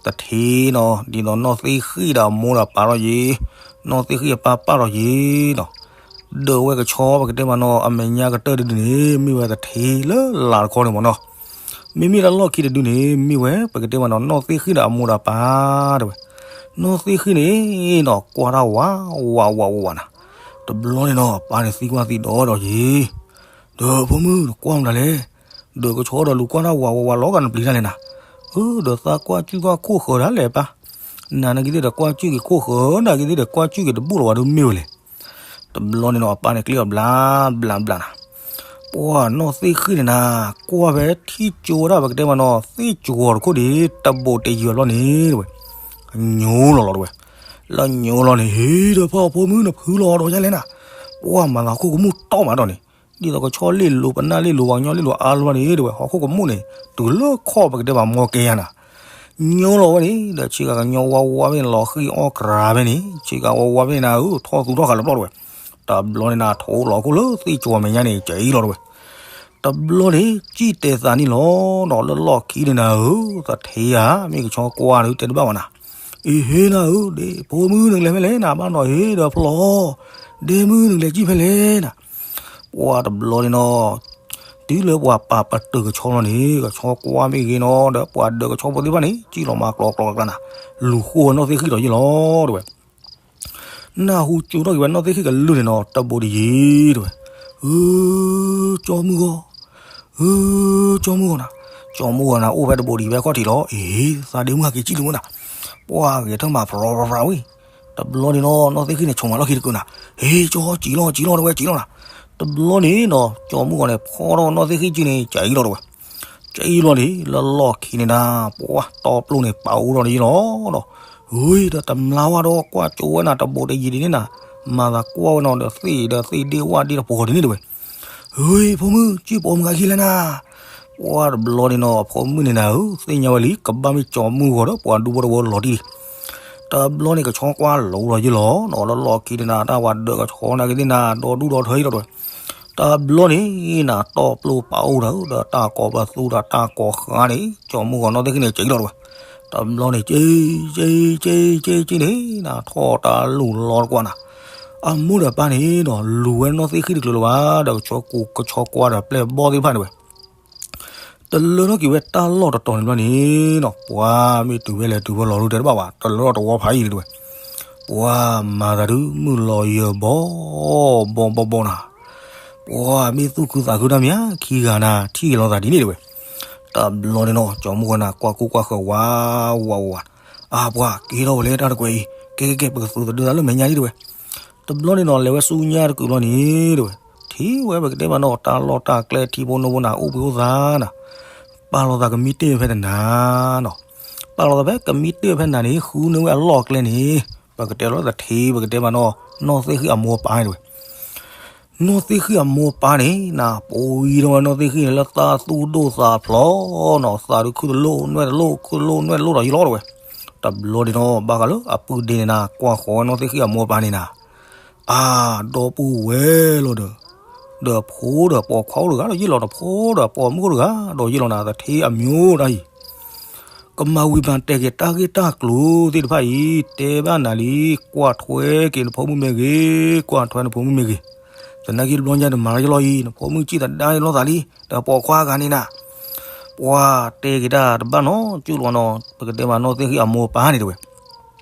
တထံၣ်နီၤ ဒ်သိးနီၢ်သ့ၣ်ဃံၣ်ဒီးအမိၢ်ဒီးပၢ်ထီၣ်ယ့ၣ်, နီၢ်သ့ၣ်ဃံၣ်အပၢ်ပၢ်ထီၣ်ယ့ၣ်နီၤ, ဒၢးဝဲကဆီပကတဲမ့ၢ်နီၤ အမဲာ်ညါကတၢၢ်တဒုန့ၣ် မ့ၢ်ဝဲတထံၣ်လၢလာ်တခီန့ၣ်မ့ၢ်နီၤ, မ့မ့ၢ်လၢလီၢ်ခံတဒုန့ၣ် မ့ၢ်ဝဲပကတဲမ့ၢ်နီၤ နီၢ်သ့ၣ်ဃံၣ်ဒီးအမိၢ်ဒီးပၢ်တဲဝဲ. နီၢ်သ့ၣ်ဃံၣ်န့ၣ်နီၤ ကွၢ်တၢ်ဝးဝးဝးဝးဝးနၤ, တဘျီန့ၣ်နီၤ အပၢ်န့ၣ်သံကွၢ်သံဒိးဒီးယ့ၣ်, ဒီးဖိမုၣ်နကွၢ်မတၤလဲၣ်, ဒီးကဆီဒီးလူၤကွၢ်တၢ်ဝးဝးဝးလီၤဂာ်နပျံၤတၢ်လဲၣ်နၤ, အၢ ဒီးသးကွၢ်ကၠူၣ်ကွၢ်ခိၣ်ဃၢၤဒၣ်လဲာ်ပၢ်, နၤနာ်က့သ့ၣ်ဒီးကွၢ်ကၠူၣ်က့ၤခိၣ်ဃၢၤ နာ်က့သ့ၣ်ဒီးကွၢ်ကၠူၣ်က့ၤတဘူၣ်လီၤဝဲဒုးမ့ၢ်ဝဲလဲၣ်. တဘျီန့ၣ်နီၤ အပၢ်န့ၣ်ကျ့အီၤဘျးဘျးဘျးနၤ, ပှၤနီၢ်သ့ၣ်ဃံၣ်န့ၣ်နၤ ကွၢ်ဖဲထံၣ်ကၠိဝဲဒၣ်ပကတဲမ့ၢ်နီၤ သ့ၣ်ကၠိတခိၣ်န့ၣ် တဘိးတယံၤဘျီန့ၣ်တဲဝဲ, ညိလီၤလီၤတဲဝဲ, လၢညိလီၤန့ၣ် ဟ့ၣ်ဒီးဖီၣ်ဖိမုၣ်နဖုလီၤဒီးယါလဲၣ်နၤ, ပှၤမၤသးဟီၣ်ခိၣ်ကမူၣ်တီၢ်မးဒီးန့ၣ်, ဒ်သိးကဆီလ့ၣ်လိၤပနၢ်လ့ၣ်လိၤပှၤကညီလ့ၣ်လိၤအါလီၤန့ၣ်တဲဝဲ ဟီၣ်ခိၣ်ကမူၣ်န့ၣ် တုၤလၢခီၣ်ပကတဲမ့ၢ်မီကဲယါနၤ ညိလီၤဝဲန့ၣ် ဒီးဆ့ကၤကညီဝါဝါဖဲန့ၣ် လီၤဃံအီၣ်ကြၤဖဲန့ၣ် ဆ့ကၤဝါဝါဖဲန့ၣ်နၤဧၢ ထီၣ်သူထီၣ်ဃာ်လၢပျီၢ်တဲဝဲ, တဘျီန့ၣ်နၤ ထိးလီၤခိၣ်လၢသ့ၣ်ကၠိအမဲာ်ညါန့ၣ် ကၠံလီၤတဲဝဲ, တဘျီန့ၣ် ကံၣ်တဲာ်သးနံၣ်လီၤနီၤ လၢလီၢ်ခံန့ၣ်နၤဧၢ သထ့ဧါ မ့ၢ်ကဆီကွၢ်ဒုးတဲတဘၣ်ဘၣ်နၤ, အ့ဟ့နၤဧၢ ဒ့ၣ်ဖိမုၣ်နကလဲၤဖဲလဲၣ်နၤ ဘၣ်နီၤဟ့ဒီးဖျီ ဒ့ၣ်မုၣ်နကလဲၤကံၣ်ဖဲလဲၣ်နၤ ပှၤတဘျီန့ၣ်နီၤ တုၤလၢပှၤပာ်ပတုာ်ကဆီလီၤန့ၣ် ကဆီကွၢ်မ့ၢ်ဂ့ၤနီၤ ဒီးပှၤဒၢးကဆီဖိသ့ၣ်တဖၣ်န့ၣ် ကံၣ်လီၤမးကျီကျီကျါနၤ လူၤဃိဝဲနီၢ်သ့ၣ်ဃံၣ်ဒီးယ့ၢ်လီၤတဲဝဲ, နၢ်ဟူကၠိထီၣ်က့ၤဝဲနီၢ်သ့ၣ်ဃံၣ်ကလုၢ်န့ၣ်နီၤ တဘိးတယံၤတဲဝဲ, ဧၢ ကၠီမုၢ်ဂီၤ ဧၢ ကၠီမုၢ်ဂီၤနၤ, ကၠီမုၢ်ဂီၤနၤ အိၣ်ဖဲတဘိးတယံၤဖဲခီၣ်ထံးလီၤ အ့ သးဒ့မုၢ်ဟဲက့ၤကံၣ်လံမုၢ်နၤ, ပှၤဂဲၤထၢၣ်မးပြီပြီပြီဝံၤ, တဘျီန့ၣ်နီၤ နီၢ်သ့ၣ်ဃံၣ်န့ၣ် ဆိးမးလီၢ်ခံတကုာ်နၤ, ဟ့ ကၠီ ကံၣ်လီၤ ကံၣ်လီၤတဲဝဲ ကံၣ်လီၤနၤ, တဘျီန့ၣ်နီၤ ကၠီမုၢ်ဂီၤန့ၣ် ဖီၣ်ထီၣ်နီၢ်သ့ၣ်ဃံၣ်ကံၣ်န့ၣ် ကံၣ်လီၤတဲဝဲ ကံၣ်လီၤန့ၣ် လၢလီၢ်ခံန့ၣ်ဒၣ် ပှၤတီပျိန့ၣ် ပာ်အိၣ်ထီၣ်န့ၣ်လီၤနီၤ, ဝံၤဒီးတမျါဝဲဒီးကွၢ်ကၠိဝဲနၤ တဘိးတယံၤဒ်န့ၣ်နၤ, မၤသးကွၢ်ဝဲနီၤဒီးသ့ၣ်ဒီးသ့ၣ်ဒ့ဝၣ်ဒ့တပှီၤဒ်န့ၣ်တဲဝဲ ဟ့ ဖိမုၣ် ကံၣ်ပိာ်မုၣ်ဂၤခံလဲၣ်နၤ, ပှၤတဘျီန့ၣ်နီၤ ဖိမုၣ်န့ၣ်နၤဧၢ သ့ၣ်ညါဝဲလံ ကဘၣ်မ့ၢ်ကၠီမုၢ်ဂီၤဒီးပှၤဒူဖိတဝီလီၤတံၢ်လံ, တဘျီန့ၣ် ကဆီကွၢ်လိၤလီၤယ့ၢ်လီၤနီၤ လၢလီၢ်ခံန့ၣ်နၤ တၢ်ဝဲဒၢးကဆီနာ်က့သ့ၣ်နၤ ဒီဒူၣ်ဒီထၢယ့ၢ်လီၤတဲဝဲ, တဘျီန့ၣ်နၤ တီပျိပာ်အိၣ်ဒီး ဒီးတၢ်ကိးပသူဒီးတၢ်ကိးဃါန့ၣ် ကၠီမုၢ်ဂီၤနီၢ်သ့ၣ်ဃံၣ်န့ၣ် ကံၣ်လီၤတဲဝဲ, တဘျီန့ၣ် ကံၣ် ကံၣ် ကံၣ် ကံၣ် ကံၣ်န့ၣ် နၤထီၣ်တၢ်လူၤလီၤတကွၢ်နၤ, အမိၢ်ဒီးပၢ်န့ၣ်ဒီး လူၤဝဲနီၢ်သ့ၣ်ဃံၣ်တချုးလၢၤဘၣ် ဒီးကဆီကူ ကဆီကွၢ်ဒီးပျဲၢ်ဘီၣ်သ့ၣ်တဖၣ်န့ၣ်ဝဲ, တ တလၢထီၣ်က့ၤဝဲတၢ်လီၢ်တတီၤန့ၣ်ဘျီန့ၣ်နီၤ, ပှၤမ့ၢ်တုၤဝဲလဲၤတုၤဝဲလီၤလူၤတဲတဘၣ်ဘၣ်, တလၢထီၣ်တဝီဖးယံာ်လံတဲဝဲ, ပှၤမၤသးဒုးမုၢ်လီၤယၢၤဘီ ဘီဘီဘီနၤ, ပှၤမ့ၢ်သူၣ်ခုသးခုတၢ်မ့ၢ်ဧါ ခံဂၤနၤ ထံၣ်လိာ်သးဒ်န့ၣ်တဲဝဲ, တဘျီန့ၣ်နီၤ ကၠီမုၢ်ဝဲနၤ ကွၢ်ကူကွၢ်ဃၢၤဝးဝးဝးဝး, အါပှၤက့ၤထီၣ်ဝဲလၢတၢ်တကွဲးအံၤ ကဲကဲကဲ ပကသူးသဒၢသးလၢမဲာ်ညါလံတဲဝဲ, တဘျီန့ၣ်နီၤ လဲၤဝဲဆူညါတကုာ်ဘျီန့ၣ်တဲဝဲ, ထံၣ်ဝဲပကတဲမးနီၤ တၢ်လီၢ်တၢ်ကျဲထံဖိနိဖိနၤ အိၣ်ဘှံးအိၣ်သါနၤ, ပာ်လီၤသးကမံတ့ၢ်ဖဲတနၤနီၤ, ပာ်လီၤသးဖဲကမံတ့ၢ်ဖဲနၤန့ၣ် ဃုန့ၢ်ဝဲအလီၢ်အကျဲန့ၣ်, ပကတဲလီၤတထံ ပကတဲမးနီၤ နီၢ်သ့ၣ်ဃံအမိၢ်ပၢ်န့ၣ်တဲဝဲ, နီၢ်သ့ၣ်ဃံအမိၢ်ပၢ်န့ၣ်နၤ ပှံၤထီၣ်ဝဲနီၢ်သ့ၣ်ဃံန့ၣ်လၢသးသူၣ်ဒိၣ်သးဖျိးနီၤ, သးဒုးခုတလိၣ်နွဲၣ်တလိၣ် ခုတလိၣ်နွဲၣ်တလိၣ်ဒီးယလီၤတဲဝဲ, တဘျီန့ၣ်နီၤ ဘၣ်ဃးလၢအပုၢ်ဒ့န့ၣ်နၤ ကွၢ်ဃီၤဝဲနီၢ်သ့ၣ်ဃံအမိၢ်ပၢ်န့ၣ်နၤ အါ ဒီပုၢ်ဝဲၢ်လီၤဒီး, ဒီးဖိဒီးပိာ်ခွါအိၣ်တဂၤဒီးယ့ၢ်လီၤ ဒီးဖိဒီးပိာ်မုၣ်အိၣ်တဂၤဒီးယ့ၢ်လီၤနၤ သထ့အမျိုးတၢ်အံၤ, ကမၤဝံၤမၤတဲာ်က့ၤတၢ်ဂ့ၢ်တၢ်ကျိၤသ့ၣ်တဖၣ်အံၤ တဲဘၣ်နၤလံ, ကွၢ်ထွဲက့ၤနဖိမုၣ်မ့ၢ်ဂ့ၤ, ကွၢ်ထွဲနဖိမုၣ်မ့ၢ်ဂ့ၤ, သနာ်က့တဘျီညါတမၤလၢယလီၤအံၤ နဖိမုၣ်စံၣ်သဒါယလီၤသးလံ ဒီးပိာ်ခွါဂၤန့ၣ်နၤ, ပှၤတဲက့ၤတၢ်တဘၣ်နီတကၠိၢ်လီၤနီၤ ပကတဲမးနီၢ်သ့ၣ်ဃံအမိၢ်ပၢ်န့ၣ်တဲဝဲ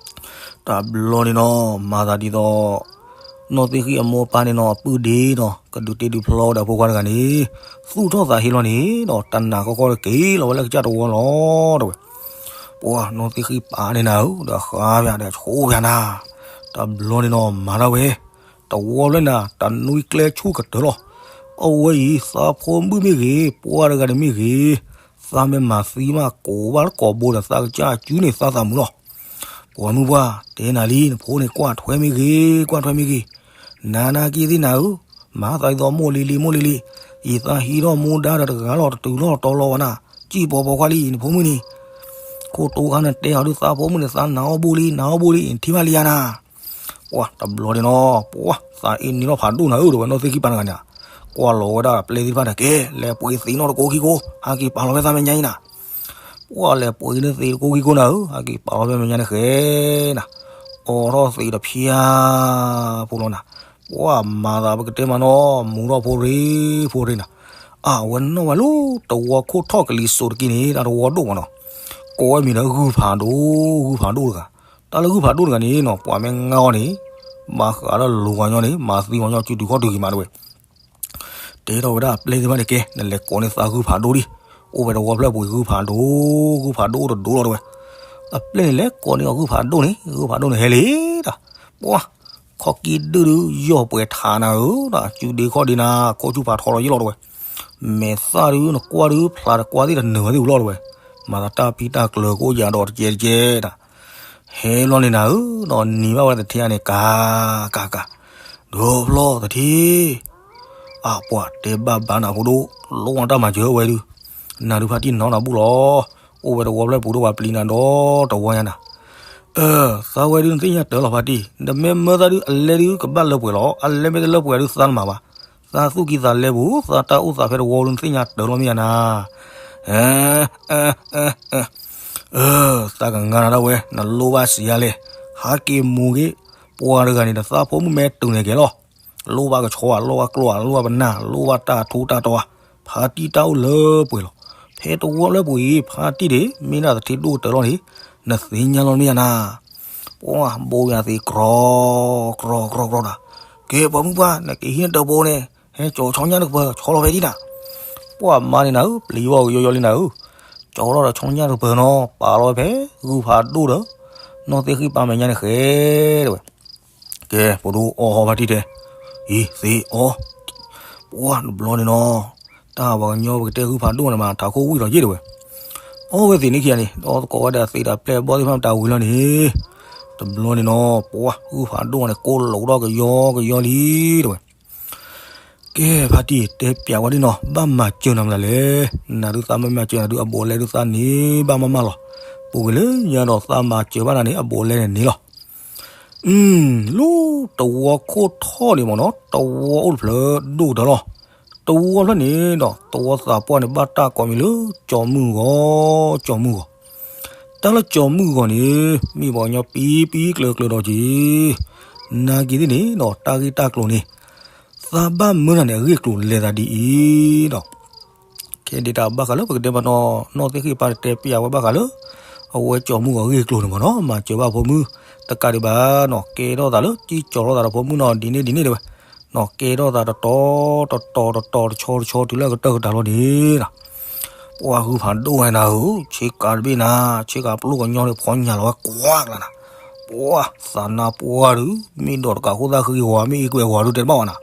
တဘျီန့ၣ်နီၤ မၤသးဒ်သိး နီၢ်သ့ၣ်ဃံအမိၢ်ပၢ်န့ၣ်နီၤ အပုၢ်ဒ့နီၤ ကဒုးတ့ဒုးဖျီဝဲဒီးဖိခွါတဂၤန့ၣ်, သူၣ်ထီၣ်သးဟ့လီၤန့ၣ်ဒီး တနၤဃီဃီဒီးက့ၤလီၤဝဲလၢကစၢ်တဝီလီၤတဲဝဲ, ပှၤနီၢ်သ့ၣ်ဃံပၢ်န့ၣ်နၤဧၢ ဒီးဃါပၠးဒီးဆိပၠးနၤ, တဘျီန့ၣ်နီၤ မၤဒၣ်ဝဲ တဝီဖျၢၣ်နၤ တနွံကျဲဆူၣ်ကတၢၢ်လီၤ, အဝဲအံၤ သးဖိမုၣ်မ့ၢ်ဂ့ၤ ပှၤတဂၤန့ၣ်မ့ၢ်ဂ့ၤ, သးမ့ၢ်မၤသံမးကိးဘၣ်လၢကိာ်ဘိဒီး သးကစၢ်အစုန့ၣ်သးသးမုာ်လီၤ ပှၤမုၢ်ပှၢ် တဲနၤလံ နဖိန့ၣ် ကွၢ်ထွဲမ့ၢ်ဂ့ၤ ကွၢ်ထွဲမ့ၢ်ဂ့ၤ, နၤနာ်က့သ့ၣ်နၤဧၢ, မၤသးဒ်သိးမိၢ်လံၤလံၤ မိၢ်လံၤလံၤ, ယသးဟံးထီၣ်မူဒါဒီးတဂၤလီၤ တတုၤလီၤတတီၤလီၤဘၣ်နၤ, စံၣ်ပီၤပိာ်ခွါလံ နဖိမုၣ်န့ၣ်, ခိၣ်တိခါန့ၣ်တဲအီၤဒုး သးဖိမုၣ်န့ၣ် သးနာ်အီၣ်ဘိလံ နာ်အီၣ်ဘိလံ နထံၣ်ဘၣ်လံယၤနၤ ပှၤတဘျီန့ၣ်နီၤ ပှၤ သးအ့ၣ်န့ၢ်ထီၣ်ဖးဒိၣ်နၤဧၢ တဲဝဲ နီၢ်သ့ၣ်ဃံပၢ်တဂၤန့ၣ်, ကွၢ်လီၤဝဲဒၣ်ပျဲၢ်သ့ၣ်တဖၣ်န့ၣ် ကဲ လဲၤပှ့ၤသံးနီၣ်တကိးခံကိး ဟဲက့ၤပာ်လီၤဖဲသးမဲာ်ညါအံၤနၤ, ပှၤလဲၤပှ့ၤန့ၢ်သံးတကိးခံကိးနၤဧၢ ဟဲက့ၤပာ်လီၤဖဲမဲာ်ညါန့ၣ်ဃဲနၤ, အိးထီၣ်သံးတဖျၢၣ်ဖိလီၤနၤ, ပှၤမၤသးပကတဲမးနီၤ မူထီၣ်ဖိရ့ဖိရ့နၤ, အဝဲနီၣ်ဝဲလၢတဝီခိၣ်ထီၣ်ကလံၤစိးတက့ၢ်န့ၣ် တၢ်တဝီဒိၣ်မးနီၤ, ကိးဝဲမံၤဒီးဂုၢ်ဖးဒိၣ် ဂုၢ်ဖးဒိၣ်တဂၤ, တၢ်လၢဂုၢ်ဖးဒိၣ်တဂၤန့ၣ်နီၤ ပှၤမ့ၢ်ငါအီၤန့ၣ် ဘၣ်ဃးဒီးလူၤဂီၤညီန့ၣ် မၤသံဂီၤညီစုတုၤခီၣ်တုၤဂ့ၤမးတဲဝဲ တဲထီၣ်ဝဲဒၣ်အပျဲၢ်သ့ၣ်တဖၣ်န့ၣ် ကဲ နလဲၤကိးန့ၢ်သးဂုၢ်ဖးဒိၣ်လံ, အိၣ်ဝဲတဝီဖျၢၣ်ပူၤဂုၢ်ဖးဒိၣ် ဂုၢ်ဖးဒိၣ်အိၣ်တဒိၣ်လီၤတဲဝဲ, အပျဲၢ်န့ၣ်လဲၤကိးန့ၢ်အီၤဂုၢ်ဖးဒိၣ်န့ၣ် ဂုၢ်ဖးဒိၣ်န့ၣ်ဟဲလံတၢ်, ပှၤ ခီၣ်က့ဒုၣ်ဒုး ယီၢ်ပှဲၤထးနၤဧၢ, စုဒ့ခီၣ်ဒ့နၤ ခိၣ်ဆူၣ်ဖးထီလီၤယ့ၢ်လီၤတဲဝဲ, မဲာ်သၣ်ဒုး နကွၢ်ဒုး ဖျါတကွၢ်သ့ၣ်တနၢၤဝဲသ့ၣ်ဝံၤလီၤတဲဝဲ, မၤသးတၢ်ပံတၢ်ကျၢၤကိးယၤဒီးတကဲတကဲတၢ် ဟဲလီၤန့ၣ်နၤဧၢ, ဒီးနံၤဘၣ်ဝဲသထ့အန့ၣ် ကၤ ကၤ ကၤ, ဒီဖျီသထ့, အပှၤတဲဘၣ်ဘၣ်နၤဖိဒိၣ်, လိၣ်ဝဲတၢ်မၤစၢၤဝဲဒုး, နၤဒုးဖါတံၢ်နီၤနၤဘူၣ်လီၤ, အိၣ်ဝဲတဝီဖျၢၣ်ပူၤဒိၣ်ပှၤပျံၤနၤဒီးတဝီညါနၤ, အၢ သးဝဲဒုးနသ့ၣ်ညါတၢ်လီၤဖါတံၢ်, နမ့ၢ်မၢသးဒုးအလဲဒုးကဘၣ်လၢပှဲၤလီၤ, အလဲမ့ၢ်တလၢပှဲၤဒုးသးနမၤဘၣ်, သးသူၣ်ကံၢ်သးလဲပူၤ သးတၢ်အိၣ်သးဖဲတဝီဒုးနသ့ၣ်ညါတၢ်လီၤမ့ၢ်ယါနၤ အၢ သးကငါနၤဒၣ်ဝဲ နလိၣ်ဘၣ်စံးယါလဲၣ်, ဟးက့ၤမူၤက့ၤ, ပှၤတဂၤန့ၣ်ဒီးသးဖိမုၣ်မဲတုၤန့ၣ်ကဲလီၤ, လိၣ်ဘၣ်ကဆှီဧါ လိၣ်ဘၣ်ကျိဧါ လိၣ်ဘၣ်ပနၢ် လိၣ်ဘၣ်တၢ်ထူးတၢ်တီၤဧါ, ဖါတံၢ်တၢ်အိၣ်လၢပှဲၤလီၤ, ဖဲတဝီလၢပှဲၤအံၤ ဖါတံၢ်ဒ့ၣ် မ့ၢ်ဒၣ်သထ့ဒိၣ်ကတၢၢ်လီၤန့ၣ်, နသ့ၣ်ညါလီၤမ့ၢ်ယါနၤ ပှၤဘိယၤသ့ကြီ ကြီကြီကြီတၢ်, ကဲပှၤမုၢ်ပှၢ် နက့ၤဟံးနတၢ်ဘိန့ၣ်, ဟဲကၠီၤဆီညၣ်တကပၤ ဆီလီၤဖဲဒံးနၤ, ပှၤမါန့ၣ်နၤဧၢ ပျံၤဝဲကယီယီလံနၤဧၢ, ကၠီၤထီၣ်ဒီးဆီညၣ်တကပၤနီၤ ပာ်လီၤဝဲဖဲ ဂုၢ်ဖးဒိၣ်ဒီး နီၢ်သ့ၣ်ဃံပၢ်မဲာ်ညါန့ၣ်ဃဲ တဲဝဲ ကဲ ဖိဒိၣ်အီၣ်ဟီဖါတံၢ်တဲ, အံၤသ့အီၣ်, ပှၤတဘျီန့ၣ်နီၤ, တၢ်ပှၤကညီပကတဲဂုၢ်ဖးဒိၣ်န့ၣ်မး ထးခိၣ်ဝံၣ်လီၤယ့ၣ်တဲဝဲ, အီၣ်ဝဲသ့ၣ်န့ၣ်ခံဂၤန့ၣ် ဒီးသကိးဝဲဒၣ်သ့ၣ်တၢ်ပျဲၢ်ဘီၣ်သ့ၣ်တဖၣ်မတၤဝံၤလီၤန့ၣ်, တဘျီန့ၣ်နီၤ ပှၤဂုၢ်ဖးဒိၣ်န့ၣ် ကိၢ်လိာ်ထီၣ်ကယီကယီလံတဲဝဲ ကဲ ဖါတံၢ်တဲပျးဝဲဒ်နီၤ ဘၣ်မၤစၢၤနၤမနုၤလဲၣ်, နၤဒုးသးမ့ၢ်မၤစၢၤနၤဒုးအဘူးအလဲဒုးသးန့ၢ်ဘၣ်မးမးလီၤ, ပူၤကွံာ်လၢညါဒီးသးမၤစၢၤဘၣ်နၤန့ၣ် အဘူးအလဲန့ၣ်န့ၢ်လီၤ, လၢတဝီခိၣ်ထီၣ်န့ၣ်မ့ၢ်နီၤ တဝီအိၣ်တဖျၢၣ်ဒိၣ်ကတၢၢ်လီၤ, တဝီဖျၢၣ်န့ၣ်ဒီး တဝီသးပှၢ်န့ၣ် ဘၣ်တၢ်ကိးမံၤလၢ ကၠီၤမုၢ်ဂီၤ, ကၠီၤမုၢ်ဂီၤ, တၢ်လၢကၠီၤမုၢ်ဂီၤန့ၣ် မ့ၢ်ပှၤကညီပံပံကျၢၤကျၢၤဒီးက့ၤ, နာ်က့ၤသ့ၣ်န့ၣ်ဒီး တၢ်ဂ့ၢ်တၢ်ကျိၤန့ၣ် သးဘၣ်မၢနၤန့ၣ် အဂ့ၢ်ကျိၤလဲၤသးဒ်အံၤဒီး, က ယဲဒၣ်တၢ်ဘၣ်ဃးလၢပကတဲမနီၤ နီၢ်သ့ၣ်ဃံၣ်ပၢ်တဲပျးဝဲဘၣ်ဃးလၢ အဝဲကၠီၤမုၢ်ဂီၤဂ့ၢ်ကျိၤန့ၣ်မနီၤ မၤစၢၤဘၣ်ဖိမုၣ်တကးဒံးဘၣ်နီၤ ကဲထီၣ်သးလၢ ကံၣ်ကၠီၤထီၣ်သးဒီးဖိမုၣ်နီၤ ဒ်န့ၣ်ဒ်န့ၣ်တဲဝဲ, နီၤကဲထီၣ်သးတတီၤတတီၤတတီၤတဆီတဆီတုၤလၢကတၢၢ်ကတၢၢ်လီၤန့ၣ်နီၤ ပှၢ်ဂုၢ်ဖးဒိၣ်ဝဲနၤဧၢ, ဆ့ကၤတဘ့ၣ်နၤ, ဆ့ကၤပျိကညီန့ၣ်ဖီညၣ်လီၤဝဲကွၢ်ကလၤနၤ, ပှၢ်သးနါပှၢ်ဒုး မ့ၢ်ဒီးတကးဃိသၣ်ဃံဂီၤ မ့ၢ်အံကွဲးဂီၤဒုးတဲတဘၣ်ဝဲနၤ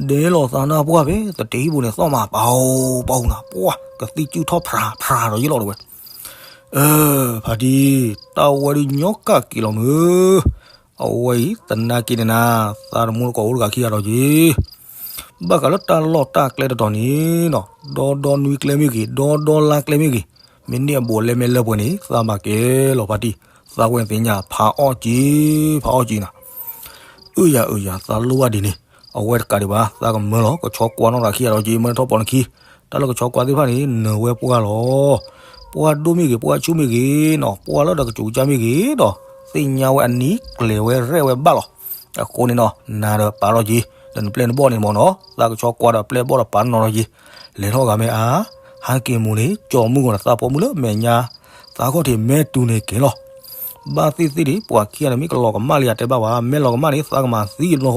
ဒဲလီၤသးနါပှၢ်ဖဲ သတ့ဟံၣ်ပူၤန့ၣ် သီၣ်မး ပၢ်ဧိၤပၢ်ဧိၤနၤ ပှၢ်ကသံၣ်စုၣ်ထီၣ်ဖြးဖြးဒီးယ့ၢ်လီၤတဲဝဲ, အၢ ဖါတံၢ်, တၢ်ဝဲဒုးညီကၣ်က့ၤလီၤမုၢ်, အဝဲအံၤသနာ်က့န့ၣ်နၤ, သးတမူတကိးအိၣ်တဂၤခံဂၤဒီးက့ၤ ဘၣ်ဃးလၢတၢ်လီၢ်တၢ်ကျဲတတီၤန့ၣ်နီၤ, ဒီဒီနွံကျဲမ့ၢ်ဂ့ၤ, ဒီဒီလါကျဲမ့ၢ်ဂ့ၤ, မ့ၢ်န့ၢ်အဘူးအလဲမ့ၢ်လၢပှဲၤန့ၣ် သးဘၣ်ကဲလီၤဖါတံၢ်, သးဝဲသ့ၣ်ညါဖးအီၣ်က့ၤ, ဖးအီၣ်က့ၤနၤ အၢယၤအၢယၤ သးလိၣ်ဘၣ်ဒ်န့ၣ်, အဝဲတကးဒံးဘၣ် သးကမၢလီၤ ကဆီကွၢ်နီၢ်တဂၤခံဂၤဒီးက့ၤ မၢထီၣ်ပီၣ်နခံ, တၢ်လၢကဆီကွၢ်သ့ၣ်တဖၣ်န့ၣ် နၢၤဝဲပှၢ်လီၤ. ပှၢ်ဒိၣ်မ့ၢ်ဂ့ၤ, ပှၢ်ဆူၣ်မ့ၢ်ဂ့ၤနီၤ, ပှၢ်လၢဒီးကစူးကစၢ်မ့ၢ်ဂ့ၤဒီး, သ့ၣ်ညါဝဲအနံၤကျဲၤဝဲရဲၣ်ဝဲဘၣ်လီၤ. အဃိန့ၣ်နီၤ နၤဒီးပာ်ထီၣ်က့ၤ, ဒီးနပျဲၢ်နဘီၣ်န့ၣ်မ့ၢ်နီၤ, သးကဆီကွၢ်ဒီးပျဲၢ်ဘီၣ်ဒီးပာ်နီၤထီၣ်က့ၤ, လဲၤထီၣ်ဂၤမ့ၢ်အါ, ဟဲက့ၤမူန့ၣ် ကၠီၤမုၢ်ဂီၤန့ၣ် သးဖိမုၣ်လၢမဲာ်ညါ, သးခီၣ်ထံးမဲာ်တူၤန့ၣ်က့ၤလီၤ. ဘၣ်သ့ၣ်သ့ၣ်န့ၣ် ပှၤခံဂၤန့ၣ်မ့ၢ်ကလီၤကမၣ်လံယတဲဘၣ်ဝဲ, မ့ၢ်လီၤကမၣ်န့ၣ် သးကမၤသံတဘျီဃီလီၤ.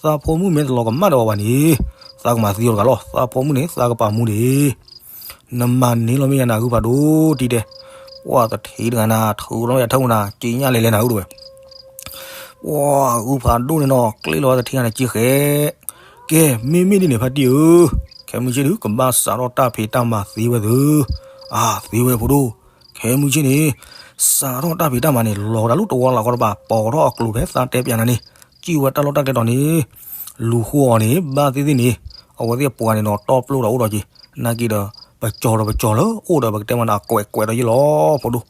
သးဖိမုၣ်မ့ၢ်တလီၤကမၣ်ဒီးဝဲဘၣ်န့ၣ်, သးကမၤသံအီၤတဂၤလီၤ. သးဖိမုၣ်န့ၣ် သးကပာ်မူဒံး, နမၤန့ၢ်လီၤမ့ၢ်ယၤနၤဂုၢ်ဖးဒိၣ်တံၢ်တဲ, ပှၢ်သထ့တဂၤနၤ ထုးလီၤမ့ၢ်ယၤထၢၣ်မူနၤ က့ညၣ်လဲၤလဲၤနၤအိၣ်တဝဲ ပှၢ်ဂုၢ်ဖးဒိၣ်န့ၣ်နီၤ ကျ့လီၤဝဲသထ့ဂၤန့ၣ်က့ဃဲ, ကဲ မ့မ့ၢ်ဒ်န့ၣ်ဖါတံၢ်ဧၢ, ခဲမုၢ်ဆ့ၣ်ဒုး ကဘၣ်စးထီၣ်တၢ်ဖံးတၢ်မၤသ့ဝဲသု, အၢ သ့ဝဲဖိဒိၣ်, ခဲမုၢ်ဆ့ၣ်န့ၣ်, စးထီၣ်တၢ်ဖံးတၢ်မၤန့ၣ် လီၤဝဲဒၣ်လၢတဝီလၢ်ခီတဘၣ် ပိာ်ထီၣ်အကျိၤဖဲသးတဲပျးနၤန့ၣ်, စံၣ်ဝဲတၢ်လီၢ်တၢ်ကျဲတီၤန့ၣ်, လူၤဃိအီၤန့ၣ် ဘၣ်သ့ၣ်သ့ၣ်န့ၣ်, အဝဲသ့ၣ်ပှၤန့ၣ်နီၤ တီၢ်ပျိၢ်ဒီးအိၣ်ဒီးက့ၤ, နာ်က့ဒီး, ပကၠီၤဒီးပကၠီၤလၢအိၣ်ဒီးပကတဲမးန့ၣ် အကွဲးကွဲးဒီးယ့ၢ်လီၤဖိဒိၣ်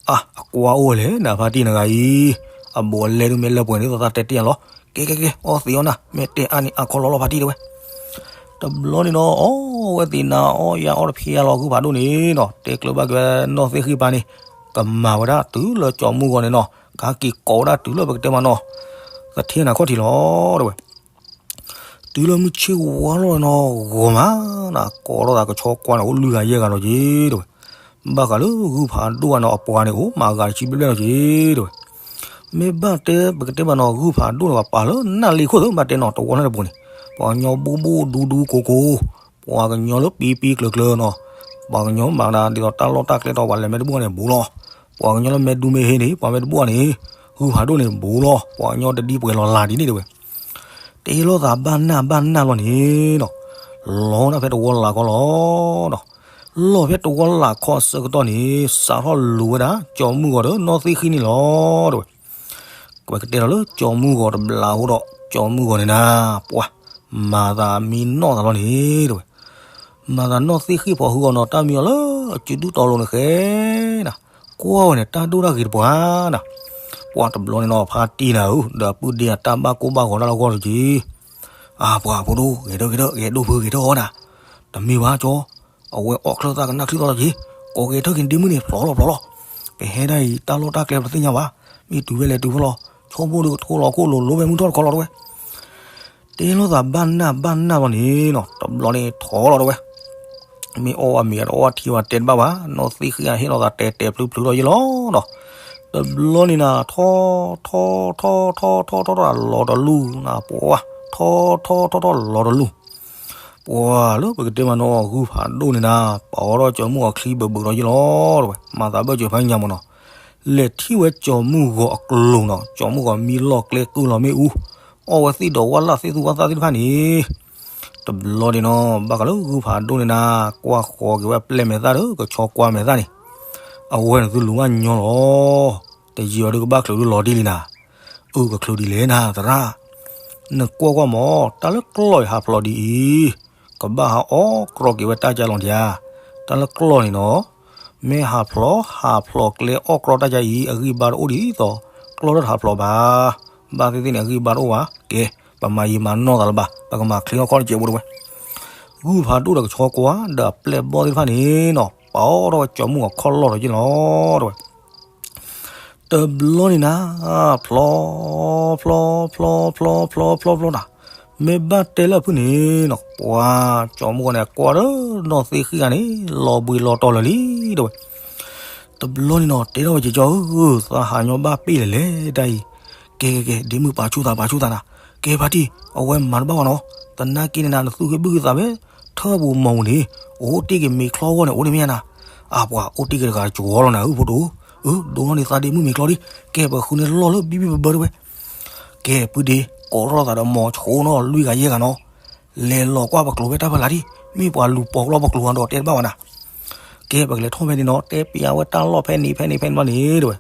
အါ အကွၢ်အိၣ်ဝဲလဲၣ် နဖါတံၢ်နဂၤအံၤ, အဘူးအလဲဒုးမ့ၢ်လၢပှဲၤန့ၣ် သးတဲတ့ၢ်အလီၤ, ကဲကဲကဲ အီၣ်သ့အီၣ်နၤ မ့ၢ်တဲအါန့ၣ် အါခီလီၤလီၤဖါတံၢ်တဲဝဲ. တဘျီန့ၣ်နီၤ အီၣ်ဝဲသ့ၣ်နၤ အီၣ်ယၤအီၣ်တဖျဲလီၤ ဂုၢ်ဖးဒိၣ်န့ၣ်နီၤ တဲကျၢၤဘၣ်က့ၤဝဲနီၢ်သ့ၣ်ဃံၣ်ပၢ်န့ၣ်, ကမၤဝဲဒၣ်တုၤလၢကၠီၤမုၢ်ဂီၤန့ၣ်နီၤ ကဟဲက့ၤကိးဝဲဒၣ်တုၤလၢပကတဲမးနီၤ, သထ့နၤခီၣ်ထံးလီၤတဲဝဲ တုၤလၢမုၢ်ဆ့ၣ်ဝါလီၤနီၤ ဂီၤမးနၤ ကိးထီၣ်သးကဆီကွၢ်န့ၣ် အိၣ်လွံၢ်ဂၤယဲၢ်ဂၤလီၤက့ၤတဲဝဲ, ဘၣ်ဃးလၢဂုၢ်ဖးဒိၣ်ဝဲနီၤ အပှၤန့ၣ်အိၣ်မးဂၤတဆံဘျဲၣ်ဘျဲၣ်လီၤက့ၤတဲဝဲ, မ့ၢ်ဘၣ်တဲပကတဲမးနီၤ ဂုၢ်ဖးဒိၣ်န့ၣ် ပှၤပာ်လၢနၢ်လ့ခိၣ်သၢ ဘၣ်တဲနီၤ တဝီလၢတပူၤန့ၣ်, ပှၤကညီဘူၣ်ဘူၣ်ဒူဒူကိၤကိၤ, ပှၤကညီလၢပံပံကျၢၤကျၢၤနီၤ, ပှၤကညီမၤဒၣ်ဒ်သိးတၢ်လီၢ်တၢ်ကျဲတီၤ ပှၤလဲၤမ့ၢ်တဘူၣ်န့ၣ်ဘူးလီၤ, ပှၤကညီလၢမ့ၢ်ဒူမ့ၢ်ဟ့န့ၣ် ပှၤမ့ၢ်တဘူၣ်န့ၣ်, ဂုၢ်ဖးဒိၣ်န့ၣ်ဘူးလီၤ ပှၤကညီတဒံပှဲၤလီၤလၢ်ဒ်န့ၣ်တဲဝဲ တဲလိာ်သးဘၣ်နၢ်ဘၣ်နၢ်လီၤန့ၣ်နီၤ, လီၤနၢ်ဖဲတဝီလၢ်ခီလီၤနီၤ, လီၤဖဲတဝီလၢ်ခီအဆၢကတီၢ်န့ၣ် စးထီၣ်လူၤဝဲဒၣ် ကၠီၤမုၢ်ဂီၤဒီးနီၢ်သ့ၣ်ဃံၣ်န့ၣ်လီၤတဲဝဲ, ပကတဲဒီးလၢကၠီၤမုၢ်ဂီၤတဘျးဟိဒီး ကၠီၤမုၢ်ဂီၤန့ၣ်နၤ, ပှၤမၤသးမံနီၢ်သးလီၤန့ၣ်တဲဝဲ, မၤသးနီၢ်သ့ၣ်ဃံၣ်ဖီၣ်ဟုအီၤနီၤ တၢ်မံအီၤလၢအစုဒုတီၤလိၤန့ၣ်ဃဲနၤ, ကွၢ်ဝဲန့ၣ် တၢ်ဒိၣ်တၢ်ဂ့ၤတပှၤနၤ, ပှၤတဘျီန့ၣ်နီၤ ဖါတံၢ်နၤဧၢ ဒီးပုၢ်ဒ့အတၢ်ဘၣ်ကိၢ်ဘၣ်ဂီၤတၢ်လၢဂီၢ်တက့ၢ်, အါ ပှၤဖိဒိၣ် ဂဲၤထၢၣ်ဂဲၤထၢၣ် ဂဲၤဒိၣ်ဖုဂဲၤထၢၣ်အီၤနၤ, တမ့ၢ်ဘၣ်ကၠီ အဝဲအီၣ်ချၢၣ်သၣ်ကနၣ်ချံသီလီၤက့ၤ, ကိးဂဲၤထၢၣ်က့ၤဒ့မုၢ်န့ၣ် ဖျိလီၤဖျိလီၤ, ပဟဲဒၣ်အံၤ တၢ်လီၢ်တၢ်ကျဲပတသ့ၣ်ညါဘၣ်, မ့ၢ်တုၤဖဲလဲၣ်တုၤဖဲလီၤ, ဆိကမိၣ်ဒုးကထိလီၤခိၣ်လိၤလိၤဖဲမုၢ်ထီၣ်တခီလီၤတဲဝဲ တဲလိာ်သးဘၣ်နၢ်ဘၣ်နၢ်လီၤန့ၣ်နီၤ တဘျီန့ၣ်ထီၣ်လီၤတဲဝဲ, မ့ၢ်အီၣ်ဝဲမ့ၤအီၣ်ဝဲထံဝဲတဲတဘၣ်ဘၣ်, နီၢ်သ့ၣ်ဃံၣ်အဟ့ၣ်လီၤသးတဲတဲဖျုဖျုထီၣ်ယ့ၢ်လီၤနီၤ, တဘျီန့ၣ်နၤ ထီၣ်ထီၣ်ထီၣ်ထီၣ်ထီၣ်ထီၣ်ထီၣ်လီၤတလူၢ်နၤ ပှၤ, ထီၣ်ထီၣ်ထီၣ်ထီၣ်လီၤတလူၢ် ပှၤလၢပကတဲမးနီၤ ဂုၢ်ဖးဒိၣ်န့ၣ်နၤ ပာ်အီၤထီၣ်ကၠီၤမုၢ်ဂီၤချံဘၢၣ်ဘၢၣ်ဒီးယ့ၢ်လီၤတဲဝဲ, မၤသးဘၢၣ်စၢၤဖးညါမးနီၤ, လဲၤထံၣ်ဝဲကၠီၤမုၢ်ဂီၤအကျိၤနီၤ ကၠီၤမုၢ်ဂီၤမံလီၢ်ကျဲကုၢ်လီၤမ့ၣ်အူ, အီၣ်ဝဲသ့ၣ်ဒီးဝၣ်လၢ်သ့ၣ်သူဝၣ်သၣ်သ့ၣ်တဖၣ်န့ၣ်, တဘျီန့ၣ်နီၤ ဘၣ်ဃးလၢဂုၢ်ဖးဒိၣ်န့ၣ်နၤ ကွၢ်ဃီၤက့ၤဝဲပျဲၢ်မဲာ်သၣ်ဒီး ကဆီကွၢ်မဲာ်သၣ်န့ၣ်, အဝဲန့ၣ်သုလူၤဝၣ်ညီလီၤ, တယံာ်အီၤဒုးကဘၣ်ချုးဒုးလီၤဒ်လံနၤ အုၣ်ကချုးဒ်လဲၣ်နၤသရၣ်, နကွၢ်ကွၢ်မး တၢ်လၢကျီၢ်အံၤဟးဖျိးဒ်အံၤ, ကဘၣ်ဟးအီၣ်ကြီက့ၤဝဲတၢ်ကၢ်လီၤဒံးဧါ, တၢ်လၢကျီၢ်န့ၣ်နီၤ, မ့ၢ်ဟးဖျိး ဟးဖျိးကျဲအီၣ်ကြီတၢ်ကၢ်အံၤ အဂံၢ်ဘါတအိၣ်ဒ်သိး ကျီၢ်လၢတဟးဖျိးဘၣ်, ဘၣ်သ့ၣ်သ့ၣ်န့ၣ် အဂံၢ်ဘါတအိၣ်ဘၣ်, ကဲ, ပမၤယံာ်မၤနီၢ်သးလၢၤဘၣ်, ပကမၤချ့ထီၣ်ခီၣ်တစဲးဖိတဲဝဲ ဂုၢ်ဖးဒိၣ်ဒီးကဆီကွၢ် ဒီးအပျဲၢ်ဘီၣ်သ့ၣ်တဖၣ်န့ၣ်နီၤ ပာ်အီၤထီၣ်ဝဲကၠီၤမုၢ်ဂီၤခီၣ်လီၢ်ဒီးယ့ၢ်လီၤတဲဝဲ တဘျီန့ၣ်နၤ, ဖျိ, ဖျိ, ဖျိ, ဖျိ, ဖျိ, ဖျိ, ဖျိနၤ, မ့ၢ်ဘၣ်တဲလၢအဖုၣ်န့ၣ်နီၤ, ပှၤကၠီမုၢ်ဂီၤန့ၣ် ကွၢ်ဒီးနီၢ်သ့ၣ်ဃံၣ်ဂၤန့ၣ် လီၤဘှံးလီၤတီၤလၢာ်လံ တဲဝဲ. တဘျီန့ၣ်နီၤ တဲထီၣ်ဝဲက့ၤကၠီဧၢ, သးဟးညီဘၣ်ပ့ၢ်လဲၣ်လဲၣ်တၢ်အံၤ, ကဲကဲကဲ ဒ့မုၣ်ပာ်ဆူၣ်သးပာ်ဆူၣ်သးနၤ, ကဲဖါတံၢ် အဝဲမၤတဘၣ်ဘၣ်နီၤ, သနာ်က့န့ၣ်နၤ နသူၣ်ဂ့ၢ်ဘုၣ်ဂ့ၢ်သးဖဲ ထၢၣ်ပူၤမီၤပူၤန့ၣ် အိၣ်တ့ၢ်က့ၤမ့ၤချီဂီၢ်န့ၣ် အိၣ်န့ၣ်မ့ၢ်ဧါနၤ, အပှၤအိၣ်တ့ၢ်က့ၤတဂၤကၠီလီၤနၤဧၢဖိဒိၣ်, အၢ ဒိၣ်ထီၣ်န့ၢ်သးဒ့မုၣ်မ့ၤချီဒံး, ကဲပဃုန့ၢ်လီၢ်လၢဘံဘံဘၢဘၢတဲဝဲ. ကဲ ပုၢ်ဒ့ ကိးထီၣ်သးဒီးမီၤဆိနီၤ လွံၢ်ဂၤယဲၢ်ဂၤနီၤ, လဲၤလီၤကွၢ်ပကျိၤဖဲတၢ်ဖီလာ်ဒံး, မ့ၢ်ပှၤလူၤပိာ်ကလီပကျိၤအဒီးတဲတဘၣ်ဝဲနၤ. ကဲ ပကလဲၤထီၣ်ဖဲန့ၣ်နီၤ, တဲပျးဝဲတၢ်လီၢ်ဖဲန့ၣ်ဖဲန့ၣ်ဖဲန့ၣ်ဘျီန့ၣ်တဲဝဲ.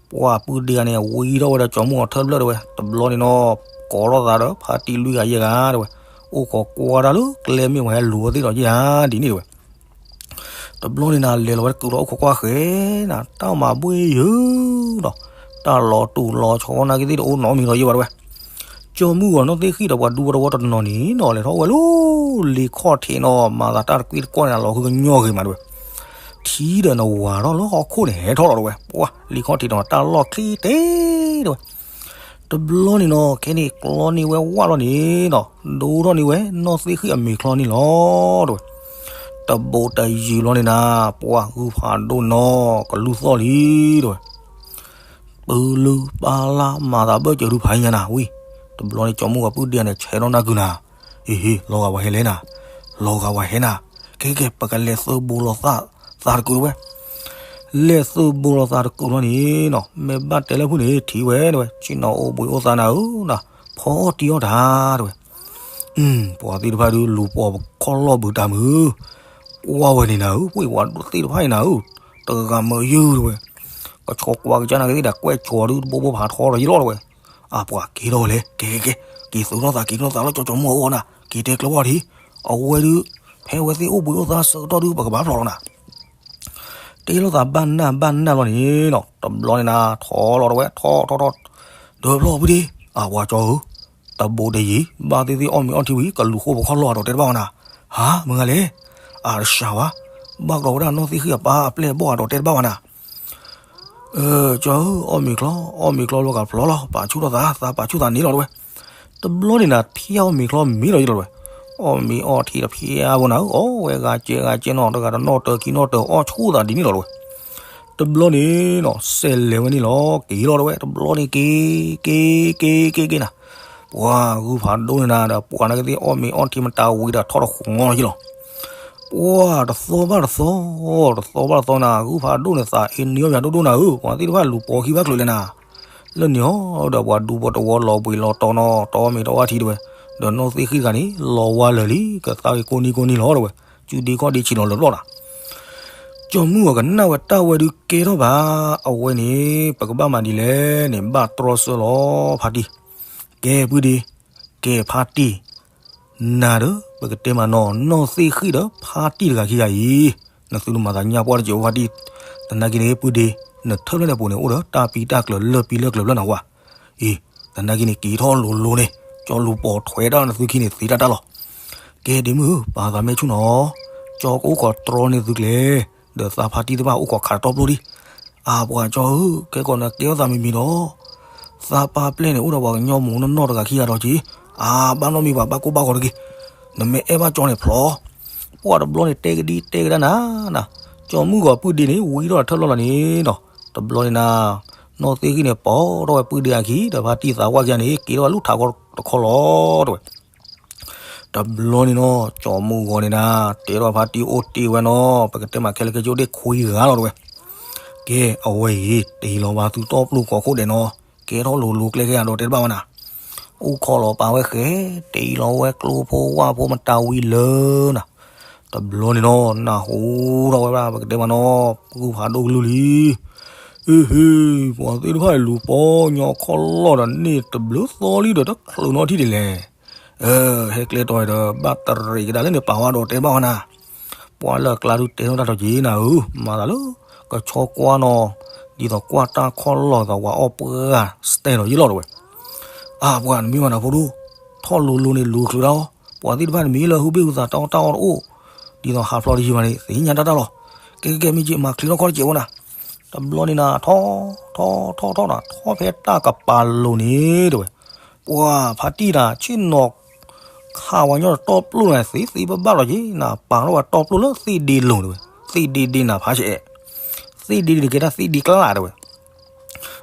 ပှၤပုၢ်ဒ့ဂၤန့ၣ် ဝံထီၣ်ဝဲဒီးကၠီမုၢ်ဂီၤထၢၣ်ဖျၢၣ်တဲဝဲ, တဘျီန့ၣ်နီၤ ကိးထီၣ်သးဒီးဖါတံၢ်လွံၢ်ဂၤယဲၢ်ဂၤတဲဝဲ, အိၣ်ခိးကွၢ်တၢ်လၢကျဲမ့ၢ်ပှၤဟဲလူၤဝဲသ့ၣ်ဒီးယဲၢ်ဂၤဒ်န့ၣ်တဲဝဲ. တဘျီန့ၣ်နၤ လဲၤလီၤဝဲတကုာ်လီၤ အိၣ်ခိးကွၢ်ဃဲနၤ တၢ်မၤဘှ့ၣ်ယုာ်ဒီး တၢ်လီၤတူာ်လီၤဆီနာ်က့သ့ၣ်တအိၣ်နီတမံၤဒီးယဲၢ်ဝဲတဲဝဲ. ကၠီမုၢ်ဂီၤနီၢ်သ့ၣ်ဃံၣ်ဒီးပှၤဒူဖိတဝီတနီၤန့ၣ်နီၤ လဲၤထီၣ်ဝဲလၢ လံခီၣ်ထံးနီၤ မၤသးတၢ်တကွံတကွီၢ်န့ၣ် လီၤဃုကညီဂ့ၤမးတဲဝဲ. ထံဒီးနဝၤထီၣ်လၢဟီၣ်ခိၣ်န့ၣ် ဟဲထီၣ်လီၤတဲဝဲ. ပှၤ လံခီၣ်ထံးနီၤ တၢ်လီၢ်ချ့တဲတဲဝဲ. တဘျီန့ၣ်နီၤ ခဲန့ၣ်ကျီန့ၢ်ဝဲဝၣ်လီၤန့ၣ်နီၤ ဒိၣ်ထီၣ်န့ၢ်ဝဲနီၢ်သ့ၣ်ဃံၣ်အမ့ၤချီန့ၣ်လီၤတဲဝဲ. တဘိးတယံၤလီၤန့ၣ်နၤ ပှၤဂုၢ်ဖးဒိၣ်နီၤ ကလူၢ်သီၣ်လံတဲဝဲ. ပလုၢ်ပၢ်လၢ်မၤသးဘၢၣ်စၢၤဒုဖးညါနၤဝံၤ, တဘျီန့ၣ်ကၠီမုၢ်ဂီၤပုၢ်ဒ့ဂၤန့ၣ် ဆဲးထီၣ်နၢ်ကုၢ်နၤ, ဟ့ၣ်ဟ့ၣ် လီၤဂာ်ဝဲဟဲလဲၣ်နၤ, လီၤဂာ်ဝဲဟဲနၤ, ခဲကဲ ပကလဲၤသုးဘူးလိာ်သးတကုာ်တဲဝဲ. လဲၤသုးဘူးလိာ်သးတကုာ်လီၤန့ၣ်နီၤ မ့ၢ်ဘၣ်တဲလၢဖုၣ်န့ၣ် ထံၣ်ဝဲတဲဝဲ ဆ့ၣ်နီၤအိၣ်ဘှံးအိၣ်သါနၤဧၢနၤ, ဖီအီၣ်တံၢ်အီၣ်တၢ်တဲဝဲ. ပှၤသ့ၣ်တဖၣ်ဒုးလူၤပိာ်ခီၣ်လီၢ်ဘုးတၢ်မုာ်, ကွၢ်ဝဲန့ၣ်နၤဧၢ ပှ့ၤပှၤသ့ၣ်တဖၣ်အံၤနၤဧၢ, တဂၤမၢယုၢ်တဲဝဲ, ကဆီကွၢ်ကစၢ်နာ်က့သ့ၣ်ဒီး ကွဲၢ်ကၠီၤဒုးတဘိဘိဖးထီဒီးယလီၤတဲဝဲ. အပှၤက့ၤထီၣ်ဝဲလဲၣ် ကဲကဲကဲ, က့ၤသုးထီၣ်သးက့ၤထီၣ်သးလၢကၠီမုၢ်ဂီၤအအိၣ်နၤ, က့ၤတဲကျၢၤဘၣ်ထံး, အဝဲဒုး ဖဲအဝဲသ့ၣ်အိၣ်ဘှံးအိၣ်သါဆၢကတီၢ်ဒုး ပကဘၣ်ဖျိးလီၤနၤ. တဲလိာ်သးဘၣ်နၢ်ဘၣ်နၢ်လီၤန့ၣ်နီၤ တဘျီန့ၣ်နၤ ထီၣ်လီၤတဲဝဲ ထီၣ်ထီၣ်ထီၣ်, ဒီးဖျီၣ်ဖုဒ့, အဝဲကၠီဧၢ, တဘိးတယံၤ ဘၣ်သ့ၣ်သ့ၣ်အီၣ်မ့ၤအီထံဝံၤ ကလူၤဃိပခီၣ်လီၢ်အဒီးတဲတဘၣ်ဝဲနၤ, ဟါ မုၢ်ဂၤလဲၣ်, အတၢ်ဆှးဝဲ, ဘၣ်ကဒီးဝဲဒၣ်နီၢ်သ့ၣ်ဃံၣ်အပၢ်အပျဲၢ်အဘီၣ်အဒီးတဲတဘၣ်ဝဲနၤ ကၠီဧၢ, အီၣ်မ့ၤချီ အီၣ်မ့ၤချီလီၤကဖျီလီၤ ပာ်ဆူၣ်ထီၣ်သး သးပာ်ဆူၣ်သးန့ၣ်လီၤတဲဝဲ. တဘျီန့ၣ်နၤ ဖျါအီၣ်မ့ၤချီမ့ၤလီၤယလီၤတဲဝဲ. အီၣ်မ့ၤအီထံတဖျါဖိနၤဧၢ, အီၣ်ဝဲဂၤစဲးဂၤစဲးနီၤ တဂၤတနီၣ်တၢၤခံနီၣ်တၢၤ အီၣ်ဆူၣ်သးဒ်န့ၣ်လီၤတဲဝဲ. တဘျီန့ၣ်နီၤ စဲးလဲၤဝဲန့ၣ်လီၤ က့ၤလီၤတဲဝဲ. တဘျီန့ၣ်က့ၤ က့ၤ က့ၤ က့ၤ က့ၤနၤ, ပှၤဂုၢ်ဖးဒိၣ်န့ၣ်နၤဒီး ပှၤနာ်က့သ့ၣ်အီၣ်မ့ၤအီထံမတၤဝံၤဒီးထီၣ်တဃီလီၤယလီၤ ပှၤတသီဘၣ်တသီ, တသီဘၣ်တသီနၤ ဂုၢ်ဖးဒိၣ်န့ၣ် သးအ့န့ၢ်အီၣ်ပၠးဒိၣ်ဒိၣ်နၤဧၢ, ပှၤသ့ၣ်တဖၣ်လူၤပိာ်ခံဘၣ်ချုးလဲၣ်နၤ. လၢန့ၣ်အီၤဒီးပှၤဒူဖိတဝီလီၤဘှံးလီၤတီၤနီၤ တအီၣ်မ့ၤတအီထံတဲဝဲ, ဒီးနီၢ်သ့ၣ်ဃံၣ်တဂၤန့ၣ် လီၤဝါလၢာ်လံ ကသါဂ့ၤကိးနံၤကိးနံၤလီၤတဲဝဲ, စုဒ့ခီၣ်ဒ့ဆံးလီၤလၢာ်ပျီၢ်နၤ. ကၠီမုၢ်ဂီၤကနၣ်ဝဲတၢ်ဝဲဒုးကဲထီၣ်ဘၣ်, အဝဲန့ၣ် ပကဘၣ်မၤဒ်လဲၣ်န့ၣ် ဘၣ်တြီဆၢလီၤဖါတံၢ်, ကဲပုၢ်ဒ့ ကဲဖါတံၢ်, နၤဒီး ပကတဲမးနီၤ နီၢ်သ့ၣ်ဃံၣ်ဒီးဖါတံၢ်တဂၤခံဂၤအံၤ, နသုတမၤသးညါပှၢ်တစဲးအိၣ်ဖါတံၢ်, သနာ်က့န့ၣ် ပုၢ်ဒ့ နထၢၣ်ဖျၢၣ်န့ၣ်အပူၤန့ၣ် အိၣ်ဒီးတၢ်ပံတၢ်ကျၢၤလၢပံလၢကျၢၤဖျၢၣ်နၤဝဲ, အံၤ, သနာ်က့န့ၣ် က့ၤထီၣ်လိၤလိၤန့ၣ် ကၠီလူၤပိာ်ထွဲတၢ်နသုခံန့ၣ်သ့တၢ်တၢ်လီၤ. ကဲဒ့မုၣ်ဧၢ ပာ်သးမဲာ်ဆူၣ်နီၤ, ကၠီကအိၣ်ခိးတြီန့ၢ်သုကျဲ ဒီးသးဖါတံၢ်သ့ၣ်တဖၣ်အိၣ်ခိးခးတတီၢ်ပျိၢ်ဒံး, အပှၤကၠီဧၢ ကဲကီးနကဲထီၣ်သးမံၤမံၤဒီး သးပၢ်ပျဲၢ်န့ၣ် အိၣ်ဒီးပှၤကညီမုၣ်နီၢ်နီၢ်တဂၤခံဂၤဒီးက့ၤ, အါ ဘၣ်နီတမံၤပှၤဘၣ်ကိၢ်ဘၣ်ဂီၤတဂ့ၤ, နမ့ၢ်အဲၣ်ဘၣ်ကၠီန့ၣ်ဖျီ, ပှၤတဘျီန့ၣ်တဲကဒံတဲကဒါနၤ, ကၠီမုၢ်ဂီၤပုၢ်ဒ့န့ၣ် ဝံထီၣ်ထၢၣ်လီၢ်လီၤန့ၣ်ဒီး တဘျီန့ၣ်နၤ, နီၢ်သ့ၣ်ဃံၣ်န့ၣ် ပိာ်ထီၣ်ဝဲပုၢ်ဒ့အခံ ဒီးဖါတံၢ်သးဝၣ်ခံဂၤန့ၣ် က့ၤထီၣ်ဝဲလူၢ်ထးခီတခီလီၤတဲဝဲ. တဘျီန့ၣ်နီၤ ကၠီမုၢ်ဂီၤန့ၣ်နၤ တဲထီၣ်ဖါတံၢ်အိၣ်တ့ၢ်ဝဲနီၤ ပကတဲမးခဲလၢာ်ခဲဆ့အိၣ်တ့ၢ်ခွံဂၤလီၤတဲဝဲ. ကဲ အဝဲအံၤ တ့ၢ်လီၤဘၣ်သုတီၢ်ပျိၢ်ကိးခိၣ်ဒဲးနီၤ ကဲထီၣ်လိၤလိၤကျဲခဲဂၤဒီးတဲတဘၣ်ဝဲနၤ, အိၣ်ခိးလီၤပာ်ဝဲဃဲ တ့ၢ်လီၤဝဲကျိဖိဝၣ်ဖိမတၤဝံၤလၢနၤ, တဘျီန့ၣ်နီၤ နၢ်ဟူထီၣ်ဝဲဒၣ် ပကတဲမးနီၤ ဂုၢ်ဖးဒိၣ်ကလုၢ်လံ အ့ဟ့ ပှၤသ့ၣ်တဖၣ်လူၤပိာ်ညီခီၣ်လီၢ်ဒီးန့ၢ်တဘျုးသီလံဒီးတချုးနီထံၣ်ဒ်လဲၣ်. အ ဟဲကျဲတီၤဒီး ဘၣ်တရံးကဒါလၢန့ၣ်ပာ်ဝဲဒီးတဲဘၣ်ဝဲနၤ, ပှၤလၢအကျါဒုးတဲထီၣ်တၢ်ထီၣ်က့ၤနၤဧၢ, မၤသးလၢ ကဆီကွၢ်နီၤ, ဒ်သိးကွၢ်တၢ်ခီၣ်လီၢ်သးဝဲအီၣ်ပှၢ်စတဲဒီးယလီၤတဲဝဲ. အပှၤနမ့ၢ်မၤနၤဖိဒိၣ်, ထီၣ်လိၤလိၤန့ၣ်လူၤချုးဒၣ်အီၤ, ပှၤသ့ၣ်တဖၣ်န့ၣ်မ့ၢ်လၢဟုဘ့ၣ်ဟုသးတၢ်အီၣ်တၢ်အီတအိၣ်, ဒ်သိးဟးဖျီတယံာ်ဘၣ်န့ၣ် သ့ၣ်ညါတၢ်တၢ်လီၤ. ကဲကဲကဲ မ့ၢ်က့ၤမၤချ့ထီၣ်ခီၣ်တစဲးဝဲနၤ, တဘျီန့ၣ်နၤ ထီၣ် ထီၣ် ထီၣ် ထီၣ်နၤ ထီၣ်ဖဲတၢ်ကပၤလိၤန့ၣ်တဲဝဲ, ပှၤဖါတံၢ်နၤ ဆ့ၣ်နီၤ ခးဝဲညီဒီးတီပျိၢ်န့ၣ် သ့သ့ဘၣ်ဘၣ်လီၤက့ၤနၤ, ပာ်ထီၣ်ဝဲတီပျိၢ်လၢသ့ၣ်ဒ့လိၤတဲဝဲ, သ့ၣ်ဒ့ဒ့နၤဖးဆဲး, သ့ၣ်ဒ့ဒ့ကဲတၢ်သ့ၣ်ဒ့ကျါတဲဝဲ,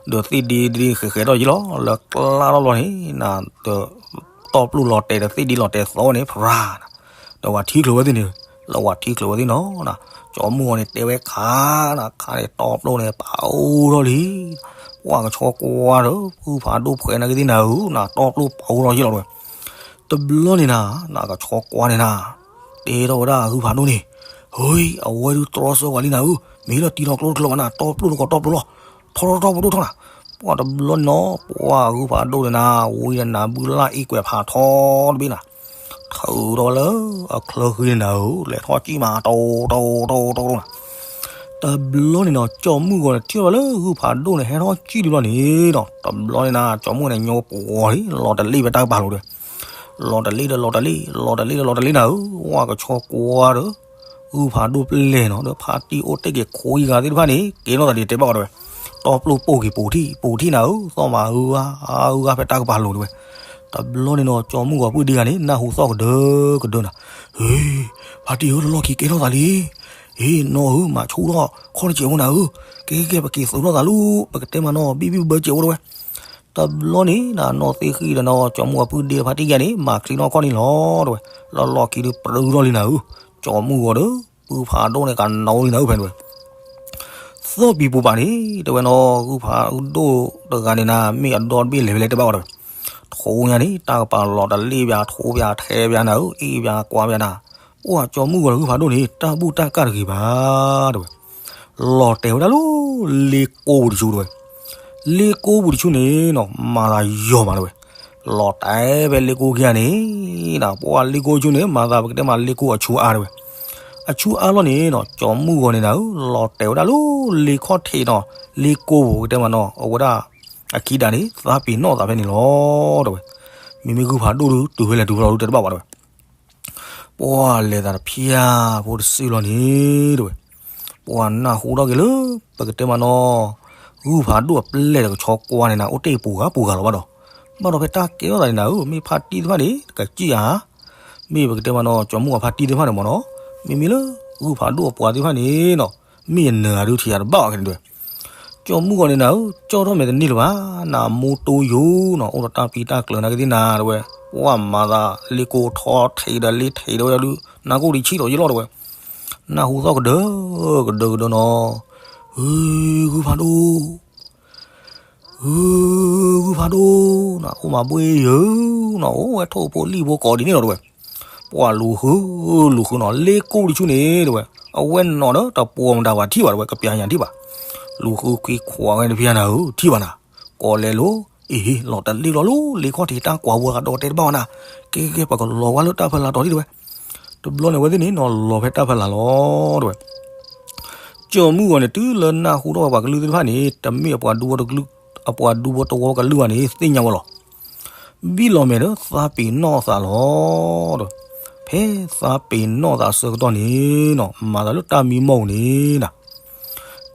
ဒီးသ့ၣ်ဒ့ဒ့ဃဲးဃဲးထီၣ်ယံၤလီၤ, လၢကျါထီၣ်ဘျီန့ၣ်နၤ, ဒီးတီပျိၢ်လီၤတဲာ်ဒီးသ့ၣ်ဒ့လီၤတဲာ်သီန့ၣ် ဖရၤနၤ, ဒီးဝဲထံချုးဝဲသ့ၣ်န့ၣ်, လၢဝဲထံချုးဝဲသ့ၣ်နီၤနၤ, ကၠီမုၢ်ဂီၤန့ၣ်တဲဝဲခးနၤ, ခးန့ၣ်တီပျိၢ်န့ၣ် ပာ်အိၣ်ထီၣ်လံ, ပှၢ်ကဆီကွၢ်ဒီး ဟုဖးဒိၣ်ဖှဲးနာ်က့သ့ၣ်နၤဧၢနၤ, တီပျိၢ်ပာ်အိၣ်ထီၣ်ယံၤလီၤတဲဝဲ တဘျီန့ၣ်နၤ, နကဆီကွၢ်န့ၣ်နၤ, တဲထီၣ်ဝဲဒၣ်ဟုဖးဒိၣ်န့ၣ်, ဟ့, အဝဲဒုးတြီဆၢဝဲလံနၤဧၢ, မ့ၢ်လၢတံၤထီၣ်ကျိတကျၢၤဘၣ်နၤ, တီပျိၢ်တကိးတီပျိၢ်လီၤ, ထီထီထီပဒိၣ်ထီၣ်နၤ, ပှၢ်တဘျီန့ၣ်နီၤ, ပှၢ်ဟုဖးဒိၣ်န့ၣ်နၤ, ဝံၤဒီးနၤဘုလၢအ့ၣ်ကွဲးဖးထီတဘ့ၣ်နၤ, ထုးထီၣ်လၢအချၢဃံန့ၣ်နၤဧၢ, လဲၤထီၣ်ကံၣ်မး တီတီတီတီတီနၤ တဘျီန့ၣ်နီၤ, ကၠီမုၢ်ဂီၤန့ၣ် ထံၣ်ဘၣ်လၢဟုဖးဒိၣ်န့ၣ် ဟဲထီၣ်ကံၣ်တဘျီန့ၣ်ဒီး တဘျီန့ၣ်နၤ, ကၠီမုၢ်ဂီၤန့ၣ် ညီပှီၤလံ, လီၤတလ့ၣ်ဖဲတၢ်ကပၤလိၤဒီး, လီၤတလ့ၣ်ဒီးလီၤတလ့ၣ်, လီၤတလ့ၣ်ဒီးလီၤတလ့ၣ်နၤဧၢ, ဝဲကဆီကွၢ်ဒီး ဟုဖးဒိၣ်ပျဲၢ်နီၤ, ဒီးဖါတံၢ်အိၣ်တ့ၢ်က့ၤခိအံၤဂၤသ့ၣ်တဖၣ်န့ၣ် ကဲထီၣ်သးဒ်တဲဘၣ်အီၤတဲဝဲ, တီပျိၢ်ပိၢ်က့ၤပူၤထံၣ်, ပူၤထံၣ်နၤဧၢ, သီၣ်မးဟုဂၤ, ဟုဂၤဖဲတၢ်ကပၤလိၤတဲဝဲ, တဘျီန့ၣ်နီၤ, ကၠီမုၢ်ဂီၤပုၢ်ဒ့ဂၤန့ၣ် နၢ်ဟူသီၣ်ကဒၢကဒၢနၤ, ဟ့, ဖါတံၢ်ဧၢ, လီၢ်ခံကဲထီၣ်သးလံ ဟ့, နီၢ်ဧၢ, မၤဆူၣ်ထီၣ်ခီၣ်တစဲးဖိနၤဧၢ, ကဲကဲကဲ, ပက့ၤသုးထီၣ်သးလီၤ, ပကတဲမးနီၤ, ဘံၣ်ဘံၣ်ဘၢဘၢစဲးဖိတဲဝဲ, တဘျီန့ၣ်နၤ, နီၢ်သ့ၣ်ဃံဒီးနီၤ, ကၠီမုၢ်ဂီၤပုၢ်ဒ့ဖါတံၢ်ယါန့ၣ် မၤချံနီၢ်ခီၣ်န့ၣ်လီၤတဲဝဲ, လီၢ်လီၢ်ခံဒုးပြၢထီၣ်လံနၤဧၢ, ကၠီမုၢ်ဂီၤဒီး ဟုဖးဒိၣ်န့ၣ် ကနီၤလံနၤဧၢဖဲတဲဝဲ သီၣ်ပံၤပူၤပာ်န့ၣ် တဲဝဲနီၤ, ဟုဖးဒိၣ်တဂၤန့ၣ်နၤ, မ့ၢ်အဒီတဘ့ၣ်လဲၤဖဲလဲၣ်တဲဘၣ်အီၤတဲဝဲ, ထိညါန့ၣ် တၢ်ကပၤလီၤတလ့ၣ်ဘၣ်, ထိဘၣ်, ထဲဘၣ်နၤဧၢ, အ့ၣ်ဘၣ်ကွၢ်ဘၣ်နၤ, ပှၢ်ကၠီမုၢ်ဂီၤဒီးဟုဖးဒိၣ်န့ၣ် တၢ်ဘူၣ်တၢ်ကၢ်တဂ့ၤဘၣ်တဲဝဲ, လီၤတဲာ်ဝဲဒၣ်လၢ လ့ကိပူၤတဆူတဲဝဲ, လ့ကိပူၤတဆူန့ၣ်နီၤ မၤသးယီၤမးတဲဝဲ, လီၤတဲာ်ဖဲလ့ကိခံဂၤန့ၣ် ပှၢ်လ့ကိဆူန့ၣ် မၤသးပကတဲမးလ့ကိအဆူအါတဲဝဲ, အဆူအါလီၤန့ၣ်နီၤ ကၠီမုၢ်ဂီၤန့ၣ်နၤဧၢ, လီၤတဲာ်ဝဲဒၣ်လၢ လ့ခီၣ်ထံးနီၤ, လ့ကိပူၤပကတဲမးနီၤ အဝဲဒၣ် အခံဒၣ်န့ၣ် သးပ့ၤနီၣ်သးဖဲန့ၣ်လီၤတဲဝဲ, မ့မ့ၢ်ဟုဖးဒိၣ်ဒုး တုၤဖဲလဲၣ်တုၤဖဲလဲၣ်ဒုးတဲတဘၣ်ဘၣ်တဲဝဲ ပှၢ်လဲၤသးတဖျၢၣ်ဖိတစုလီၤန့ၣ် တဲဝဲ, ပှၢ်နၢ်ဟူထီၣ်က့ၤလၢ ပကတဲမးနီၤ, ဟုဖးဒိၣ်အပျဲၢ်ဒီးကဆီကွၢ်န့ၣ်နၤ အိၣ်တ့ၢ်ပူၤဂၤပူၤဂၤလီၤဘၣ်ဒီး, ဘၣ်ဒီးဖဲတၢ်ကဲထီၣ်သးန့ၣ်နၤဧၢ, မ့ၢ်ဖါတံၢ်တဖၣ်န့ၣ် တကစံၣ်ဧါ, မ့ၢ်ပကတဲမးနီၤ ကၠီမုၢ်ဂီၤဖါတံၢ်သ့ၣ်တဖၣ်န့ၣ်မးနီၤ, မ့မ့ၢ်လၢ ဟုဖးဒိၣ်အပှၤသ့ၣ်တဖၣ်န့ၣ်နီၤ, မ့ၢ်အနၢၤဧါဒုးထံၣ်ယၤတဘၣ်အီၤခဲန့ၣ်တဲဝဲ ကၠီမုၢ်ဂီၤန့ၣ်နၤဧၢ, ကၠီထီၣ်မဲာ်တန့ၢ်လၢၤဘၣ်, နမိၢ်တိယိာ်နီၤ အိၣ်ဒီးတၢ်ပံတၢ်ကျၢၤနာ်က့သ့ၣ်နၤတဲဝဲ, ပှၢ်မၤသးလ့ကိထီထံးဒီးလ့ထံးဒီးဝဲဒၣ်ဒုး နၢ်ကိၣ်ဒံးဆံးဒီးယလီၤတဲဝဲ, နၢ်ဟူသီၣ်ကဒၢကဒၢကဒၢနီၤ, ဟု, ဟုဖးဒိၣ် ဟု, ဟုဖးဒိၣ်နီၤ အိၣ်မၤဘှ့ၣ်ယၢၤနီၤ အိၣ်ဝဲထိၣ်ဖိလံၣ်ဖိကိးဒ်န့ၣ်လီၤတဲဝဲ, ပှၢ်လူၤဃု လူၤဃုနီၤ လ့ကိတဆူန့ၣ်တဲဝဲ, အဝဲနီၤဒီးတပှီၤမတၤဘၣ်ထံၣ်ဘၣ်တဲဝဲ ကပျၢ်ညါထံၣ်ဘၣ်, လူၤဃုခွံခွါဝဲတဖၣ်နၤဧၢ ထံၣ်ဘၣ်နၤ, ကိးလဲၤလိၤ, အ့ၣ် လီၤတလ့ၣ်လီၤလီၤ လ့ခီၣ်ထံးတၢ်ကွၢ်ဝဲကဒီးတဲတဘၣ်ဝဲနၤ, ကဲကဲ ပကလီၤဝဲလၢတၢ်ဖီလာ်တီၤဒ်တဲဝဲ, တဘျီန့ၣ်ဝဲသ့ၣ်န့ၣ်နီၤ လီၤဖဲတၢ်ဖီလာ်လီၤတဲဝဲ ကၠီမုၢ်ဂီၤန့ၣ် တုၤလၢနၢ်ဟူထီၣ်ဝဲပှၤကလုာ်သ့ၣ်တဖၣ်န့ၣ် တမ့ၢ်အပှၤဒူဖိတဝီကလုာ်ဘၣ်န့ၣ် သ့ၣ်ညါဝဲလီၤ. ဘံၣ်လီၤမဲာ်ဒီးသးပ့ၤနီၣ်သးလီၤ. ဖဲသးပ့ၤနီၣ်သးအဆၢကတီၢ်န့ၣ်နီၤ မၤသးလၢတၢ်မံမီၢ်ပူၤန့ၣ်နၤ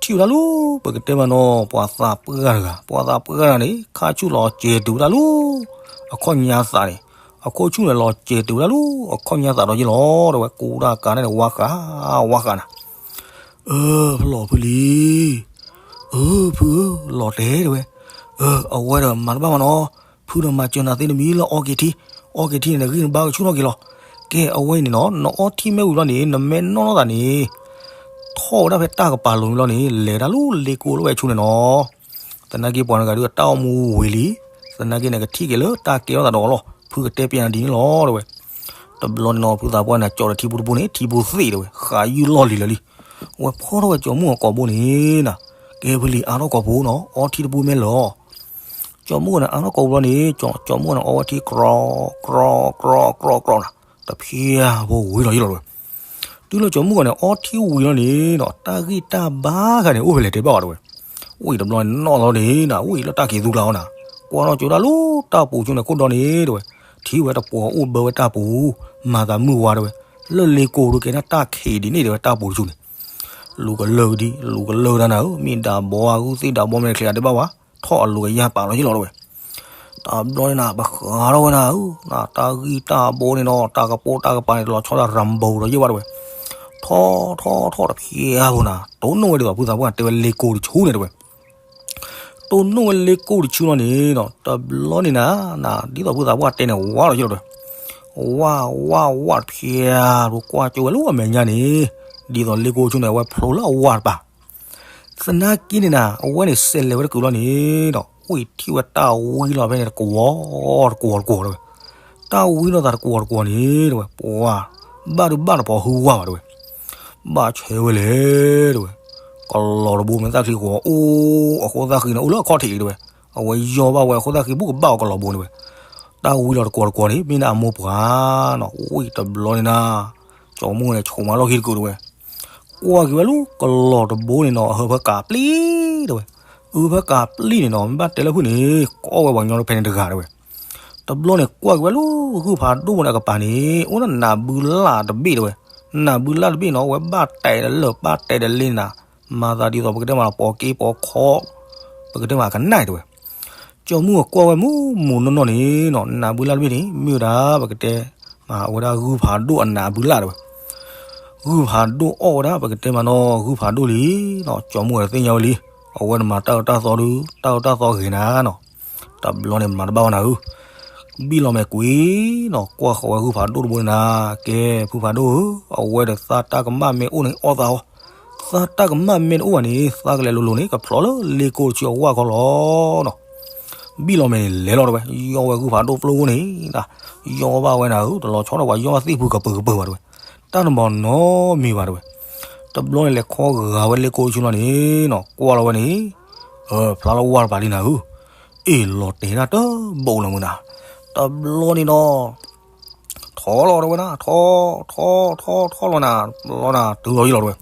ထံၣ်ဝဲဒၣ်လၢ ပကတဲမးနီၤ ပှၤသးပှၢ်တဂၤ, ပှၤသးပှၢ်တဂၤန့ၣ် ခါဆူၣ်လီၤစဲၤတုၤဝဲဒၣ်လၢ အခီၣ်ညါသးန့ၣ်, အခီၣ်ဆူၣ်န့ၣ်လီၤစဲၤတုၤဝဲဒၣ်လၢ အခီၣ်ညါသးဒီးယ့ၢ်လီၤ. ဒီးဝဲကူတၢ်ကၤန့ၣ် ဝါဃး, ဝါဃးနၤ, အၢ ဖလီၤဖုလံ, အၢ ဖုဧၢ လီၤတဲာ်တဲဝဲ, အၢ အဝဲဒီးမၤတဘၣ်မးနီၤ, ဖုဒီးမၤစၢၤနၤသ့တမံၤလၢအီက့ၤထံ, အီက့ၤထံန့ၣ် နဂံၢ်နဘါကဆူၣ်ထီၣ်က့ၤလီၤ. ကဲ အဝဲအံၤန့ၣ်နီၤ နအီထံမ့ၢ်ဝံၤလီၤန့ၣ် နမဲာ်နီၣ်ထီၣ်သးန့ၣ် ထီၣ်ဝဲဒၣ်ဖဲတၢ်ကပၤလိၤလီၤန့ၣ် လဲၤတၢ်လၢလ့ကိလၢဝဲဆူန့ၣ်နီၤ. သနာ်က့ပှၤတဂၤဒုးအတၢ်အိၣ်မူဝံၤလံ, သနာ်က့န့ၣ်ကထံၣ်က့ၤလၢတၢ်ကဲထီၣ်သးဒီးအီၤလီၤ. ဖုကတဲပျဲနၤဒ်န့ၣ်လီၤတဲဝဲ. တဘျီန့ၣ်နီၤ ဖုသးပှၢ်န့ၣ် ကၠီဒီးထံပူတပူန့ၣ် ထံပူသ့ၣ်တဲဝဲ ဃးယုၢ်လီၢ်လံၤလၢာ်လံ. ဝဲဖီၣ်ထီၣ်ဝဲကၠီမုၢ်အကိာ်ဘိန့ၣ်နၤ, ကဲဖုလံၤအါထီၣ်ကိာ်ဘိနီၤ အီထံတပူမ့ၢ်လၢာ် ကၠီမုၢ်ဂီၤန့ၣ် အါထီၣ်ကိာ်ဘိလီၤန့ၣ် ကၠီမုၢ်ဂီၤန့ၣ် အီဝဲထံ ကြီ, ကြီ, ကြီ, ကြီ, ကြီ နၤ, တဖျၢၣ်ဖိဝံၤလီၤယ့ၢ်လီၤတဲဝဲ. တုၤလၢကၠီမုၢ်ဂီၤန့ၣ် အီထံဝံၤလီၤန့ၣ်နီၤ တၢ်ဂံၢ်တၢ်ဘါဂၤန့ၣ် အိၣ်ဖဲလဲၣ်တဲဘၣ်အီၤတဲဝဲ. ဝံၤတဘျီန့ၣ်နီၣ်လီၤန့ၣ်နၤ ဝံၤလၢတၢ်ခံးသူကျါအီၤနၤ, ကွၢ်ထီၣ်ကၠိဒၣ်လၢတၢ်ပူၤဆူန့ၣ်ခိၣ်ဒီန့ၣ်တဲဝဲ. ထံၣ်ဝဲတပှီၤအိၣ်ဘၢဝဲတၢ်ပူၤ, မၤသးမုၢ်ဝါတဲဝဲ. လၢလ့ကိဒုးကဲဒၣ်တၢ်ခံးဒ်န့ၣ်တဲဝဲ တၢ်ပူၤတဆူန့ၣ် လူၤကလၢာ်ကဒံ လူၤကလၢာ်တၢ်နၤဧၢ, မ့ၢ်ဒၣ်ဘီအဂုၢ်သ့ၣ်ဒၣ်ဘီမဲာ်ချံအတဲဘၣ်ဝဲ, ထီၣ်အလူၤကယၢ်ပာ်လီၤယ့ၢ်လီၤတဲဝဲ. တဘျီန့ၣ်နၤ ပဃးထီၣ်ဝဲနၤဧၢ, တၢ်ဂံၢ်တၢ်ဘိန့ၣ်နီၤ တၢ်ကပိာ်တၢ်ကပၤန့ၣ် တလီၤဆီဒၣ် Rambo ဒီးယဲၢ်ဘၣ်တဲဝဲ, ထီၣ်ထီၣ်ထီၣ်တဖျဲဘိနၤ တိၢ်နီၣ်ဝဲဒ်သိးဖုသးပှၢ်တဲဝဲလ့ကိတဆူန့ၣ်တဲဝဲ တိၢ်နီၣ်ဝဲလ့ကိတဆူလီၤန့ၣ်နီၤ တဘျီန့ၣ်နၤ ဒ်သိးဖုသးပှၢ်တဲန့ၣ် ဝါလီၤယဲၢ်လီၤတဲဝဲ, ဝါ ဝါ ဝါတဖျဲဘိ ကွၢ်ကၠိဝဲလၢအမဲာ်ညါန့ၣ်, ဒ်သိးလ့ကိတဆူန့ၣ် အဝဲဖျိလၢအဝါတပၤ သနာ်က့န့ၣ်နၤ အဝဲန့ၣ်စဲးလဲၤဝဲတကုာ်လီၤန့ၣ်ဒီး ဝံၢ်ထံၣ်ဝဲတၢ်ဝံလီၤဖဲန့ၣ် တကွီၤတကွီၤတကွီၤတဲဝဲ, တၢ်ဝံလီၤသးတကွီၤတကွီၤန့ၣ်တဲဝဲ ပှၤ ဘၣ်ဒုးဘၣ်တပီၤဟုဝါဘၣ်တဲဝဲ, ဘၣ်ဆဲးဝဲလဲၣ်တဲဝဲ, ကလီၤတဘိမ့ၢ်သၣ်ချံဃီၤ အိၣ်အဃိသၣ်ဃံန့ၣ် အိၣ်လၢအခီၣ်ထံးတဲဝဲ, အဝဲယီၢ်ဘၣ်ဝဲအဃိသၣ်ဃံ ဘူးကဘၣ်အီၤကလီၤဘိန့ၣ်ဝဲ, တၢ်ဝံလီၤတကွီၤတကွီၤန့ၣ် မ့ၢ်ဒၣ်အမိၢ်ပှၢ်နီၤ ဝံၢ်တဘျီန့ၣ်နၤ ကၠီမူန့ၣ် ဆိးမးလီၢ်ခံတကုာ်တဲဝဲ, ကွၢ်က့ၤဝဲလၢကလီၤတဘိန့ၣ်နီၤ အဟၢဖၢကးပျံၤတဲဝဲ, အဟၢဖၢကးပျံၤန့ၣ်နီၤ မ့ၢ်ဘၣ်တဲလၢဖုၣ်န့ၣ် ကအီၣ်ဝဲပှၤကညီဖဲန့ၣ်တဂၤတဲဝဲ, တဘျီန့ၣ် ကွၢ်က့ၤဝဲလၢဂုၢ်ဖးဒိၣ်န့ၣ်အကပၤန့ၣ် အိၣ်ဒၣ်နးဘုလၢ်တဘ့ၣ်တဲဝဲ, နးဘုလၢ်တဘ့ၣ်နီၤ အဝဲဘၣ်တဲာ်ဒီးလၢၢ်ဘၣ်တဲာ်ဒီးလ့န့ၣ်နၤ, မၤသးဒ်သိးပကတဲမးလီၤ ပိာ်က့ပိာ်ခီ, ပကတဲမးကနၣ်တဲဝဲ ကၠီမူအကွၢ်ဝဲမူးမူးနီၢ်နီၢ်န့ၣ်နီၤ နးဘုလၢ်တဘ့ၣ်န့ၣ် မ့ၢ်ဝဲဒၣ်ပကတဲမး အဝဲဒၣ်ဂုၢ်ဖးဒိၣ်အနးဘုလၢ်တဲဝဲ, ဂုၢ်ဖးဒိၣ်အီၣ်ဝဲဒၣ် ပကတဲမးနီၤ ဂုၢ်ဖးဒိၣ်လံနီၤ ကၠီမူအတသ့ၣ်ညါဝဲလံ, အဝဲန့ၣ်မၤတၢ်အၢတၢ်သီဒုး တၢ်အၢတၢ်သီဂ့ၤနၤနီၤ, တဘျီန့ၣ်မၤတဘၣ်ဝဲနၤဧၢ ဘံၣ်လီၤမဲာ်ကွံာ်နီၤ ကွၢ်ဃီၤဝဲဂုၢ်ဖးဒိၣ်တဘိန့ၣ်နၤ, ကဲ ဖုဖးဒိၣ်ဧၢ, အဝဲဒီးသးတၢ်ကမၣ်မ့ၢ်အိၣ်န့ၣ်အီၣ်သးအီၤ, သးတၢ်ကမၣ်မ့ၢ်တအိၣ်ဘၣ်န့ၣ် သးကလဲၤလိၤလိၤန့ၣ် ကဖျိးလၢလ့ကိတဆူအဝၢ်ခီလီၤနီၤ, ဘံၣ်လီၤမဲာ်န့ၣ်လဲၤလီၤတဲဝဲ, ယီၢ်ဝဲဂုၢ်ဖးဒိၣ်ပျိၢ်ဖိန့ၣ်, ယီၢ်ဘၣ်ဝဲနၤဧၢ, တလီၤဆီဒီးပှၤယီၢ်ဘၣ်သ့ၣ်ဖု ကပၢၤကပၢၤဘၣ်တဲဝဲ, တၢ်တဘီနီတမံၤဘၣ်တဲဝဲ, တဘျီန့ၣ်လဲၤခီဂာ်ဝဲလ့ကိတဆူလီၤန့ၣ်နီၤ ကွၢ်လီၤဝဲန့ၣ် ဖျါလၢဝၢ်တပၤလံနၤဧၢ, အ့ၣ်လီၤတဲာ်ဒၣ်တဘိလီၤမုၢ်နၤ, တဘျီန့ၣ်နီၤ ထီၣ်လီၤတဲဝဲနၤ, ထီၣ် ထီၣ် ထီၣ် ထီၣ်လီၤနၤ, လီၤနၤ တုၤလီၤယံၤလီၤတဲဝဲ,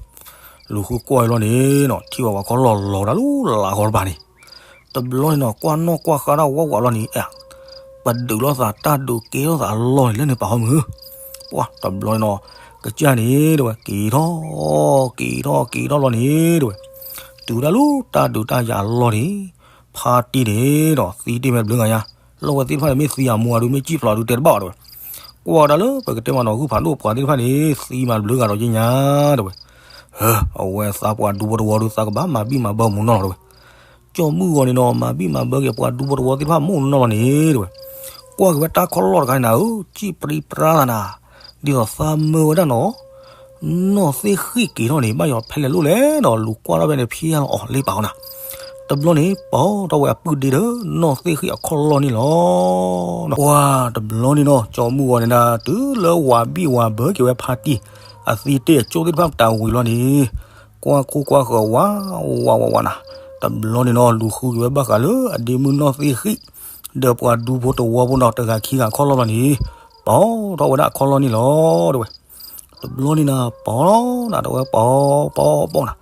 လူၤဃုကွၢ်လီၤန့ၣ်နီၤ ထံၣ်ဘၣ်ပှၤခီလီၢ်လီၤဒၣ်လၢလၢ်ဃီတပၤန့ၣ်, တဘျီန့ၣ်နီၤ ကွၢ်နီၣ်ကွၢ်ဃါဒၣ်ဝးဝးလီၤန့ၣ်, ပဒုးလိာ်သးတၢ်ဒုးကဲထီၣ်သးအလီၢ်န့ၣ် လၢန့ၣ်ပာ်ဟီမုၢ်, ပှၤတဘျီန့ၣ်နီၤ ကစၢ်န့ၣ်တဲဝဲ က့ၤထီၣ် က့ၤထီၣ် က့ၤထီၣ်လီၤန့ၣ်တဲဝဲ, တုၤဒၣ်လၢတၢ်ဒုးတၢ်ယၤအလီၢ်န့ၣ် ဖါတံၢ်န့ၣ်ဒီး သံတ့ၢ်မးတဘျုးဂၤညါ, လီၢ်ဝဲသ့ၣ်တဖၣ်န့ၣ် မ့ၢ်သံအမူအဒုး မ့ၢ်စံၣ်ဖျိးဒုးတဲတဘၣ်အီၤတဲဝဲ, ကွၢ်ဝဲဒၣ်လၢပကတဲမးနီၤ ဂုၢ်ဖးဒိၣ်ပှၤသ့ၣ်တဖၣ်န့ၣ် သံမးတဘျုးဂၤဒီးက့ညါတဲဝဲ, အဝဲသးပှၤဒူဖိတဝီဒုး သးကဘၣ်မၤဘံၣ်မၤဘၢမူးနီၢ်လီၤတဲဝဲ, ကၠီမုၢ်ဂီၤန့ၣ်နီၤ မၤဘံၣ်မၤဘၢက့ၤပှၤဒူဖိတဝီသ့ၣ်တဖၣ်မူးနီၢ်လီၤန့ၣ်တဲဝဲ, ကွၢ်က့ၤဝဲတၢ်ခီလီၢ်တခါန့ၣ်နၤဧၢ, စံၣ်ပြံပြါသးနၤ, ဒ်သိးသးမၢဝဲဒၣ်နီၤ နီၢ်သ့ၣ်ဃံၣ်က့ၤထီၣ်န့ၣ် ဘၣ်ယီၤဖဲလဲၣ်လိၣ်လဲၣ်ဒီး လူၤကွၢ်ထီၣ်ဖဲန့ၣ် ဖျါလီၤအီၤလ့ပာ်အီၤနၤ, တဘျီန့ၣ် ပိာ်ထီၣ်ဝဲအပုၢ်ဒ့ဒီး နီၢ်သ့ၣ်ဃံၣ်အခီၣ်လီၢ်န့ၣ်လီၤ. ပှၤတဘျီန့ၣ်နီၤ ကၠီမုၢ်ဂီၤန့ၣ်ဒၣ် တုၤလၢဝၤဘံၣ်ဝၤဘၢက့ၤဝဲဖါတံၢ် အသံတ့ၢ်အကၠိသ့ၣ်တဖၣ်တၢ်ဝံၤလီၤန့ၣ်, ကွၢ်ခိၣ်ကွၢ်ဃၢၤဝးဝးဝးဝးနၤ, တဘျီန့ၣ်နီၤ လူၤဃုက့ၤဝဲဘၣ်ဃးလၢအဒ့မုၣ်နီၢ်သ့ၣ်ဃံၣ် ဒီးပှၤဒူဖိတဝီဖိနီၤ တဂၤခံဂၤအခီၣ်လီၢ်လီၤန့ၣ်, ပိာ်ထီၣ်ဝဲဒၣ်အခီၣ်လီၢ်န့ၣ်လီၤတဲဝဲ. တဘျီန့ၣ်နၤ ပိာ်နၤတဲဝဲ ပိာ်ပိာ်ပိာ်နၤ,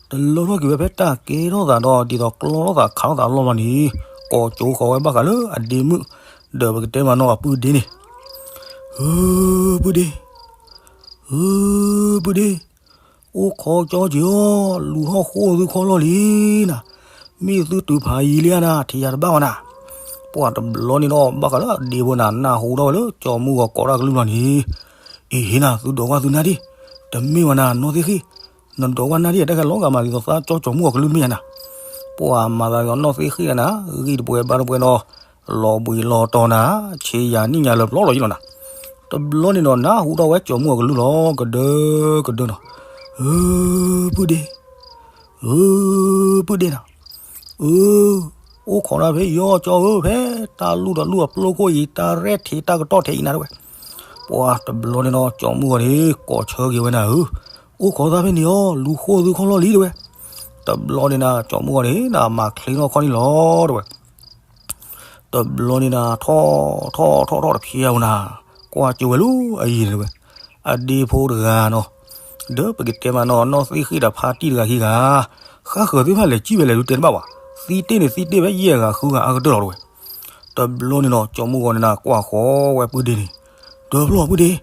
တလၢထီၣ်က့ၤဝဲဖဲတၢ်ကဲထီၣ်သးဒီး ဒ်သိးကျီထီၣ်သးခးထီၣ်သးအလီၢ်လီၤန့ၣ်, ကိးကၠိဃီၤဝဲဘၣ်ဃးလၢအဒ့မုၣ် ဒီးပကတဲမးနီၤအပုၢ်ဒ့န့ၣ်, ပုၢ်ဒ့, ပုၢ်ဒ့, အိၣ်ခိးကၠီက့ၤအီၤ, လူၤဟီၣ်ဃိသုခီၣ်လီၢ်လံနၤ, မ့ၢ်သုတုၤဖးယံၤလံဧါနၤ ထံၣ်ယၤတဘၣ်ဝဲနၤ. ပှၤတဘျီန့ၣ်ဒီး ဘၣ်ဃးလၢအဒ့ဖိနၤ နၢ်ဟူထီၣ်ဝဲလၢကၠီမုၢ်ဂီၤကိးတၢ်ကလုၢ်လီၤန့ၣ်, အ့ၣ်နၤ သုဒိးကွၢ်သုနၢ်ဒံၣ်, တမ့ၢ်ဝဲနၤ နီၢ်သ့ၣ်ဃံၣ်, နဒိးကွၢ်နၢ်ဒံၣ် တၢ်ခဲလီၤဂာ်မးဒ်သိးသးကၠီကၠီမုၢ်ဂီၤကလုၢ်တမ့ၢ်ယၤနၤ. ပှၤမၤသးဒ်သိးနီၢ်သ့ၣ်ဃံၣ်နၤ ဂံၢ်တပှဲၤဘါတပှဲၤဒီး လီၤဘှံးလီၤတီၤနၤ, ဆ့ယၤနံၣ်ညါလၢပျီလီၤယံၤလီၤနၤ. တဘျီန့ၣ်ဒီး နၢ်ဟူထီၣ်ဝဲကၠီမုၢ်ဂီၤကလုၢ်လီၤ ကဒၢကဒၢနီၤ, ပုၢ်ဒ့, ပုၢ်ဒ့နၤ, အိၣ်ခိးနၤဖဲအံၤအီၤ ကၠီဧၢ ဖဲတၢ်လူၢ်ဒီးလူၢ်အပျိခိၣ်အံၤ တၢ်ရဲၣ်ထံးတၢ်ကတီၢ်ထဲအံၤနၤတဲဝဲ. ပှၤတဘျီန့ၣ်ဒီး ကၠီမုၢ်ဂီၤန့ၣ် ကိးဆၢက့ၤဝဲနၤဧၢ, အိၣ်ခိးသးဖဲန့ၣ်အီၤ လူၤဃိသုခီၣ်လီၢ်လံတဲဝဲ. တဘျီန့ၣ်နၤ ကၠီမုၢ်ဂီၤန့ၣ် နမၤချ့ထီၣ်ခီၣ်န့ၣ်လီၤတဲဝဲ. တဘျီန့ၣ်နၤ ထီၣ်ထီၣ်ထီၣ်ထီၣ်တဖျဲဝဲနၤ, ကွၢ်ကၠိဝဲလၢအယံၤန့ၣ်တဲဝဲ, အဒ့ဖိတဂၤနီၤ, ဒီးပကတဲမးနီၤ နီၢ်သ့ၣ်ဃံၣ်ဒီးဖါတံၢ်တဂၤခံဂၤ, ဃါဃၢၤသ့ၣ်တဖၣ်လဲၤစံၣ်ဖဲလဲၣ်ဒုးတဲတဘၣ်ဘၣ်, သံတ့ၢ်န့ၣ်သံတ့ၢ်ဖဲယဲၢ်ဂၤဃုဂၤအါကတၢၢ်လီၤတဲဝဲ. တဘျီန့ၣ်နီၤ ကၠီမုၢ်ဂီၤန့ၣ်နၤ ကွၢ်ဃီဝဲပုၢ်ဒ့န့ၣ်, ဒီးဖျီၣ်ပုၢ်ဒ့,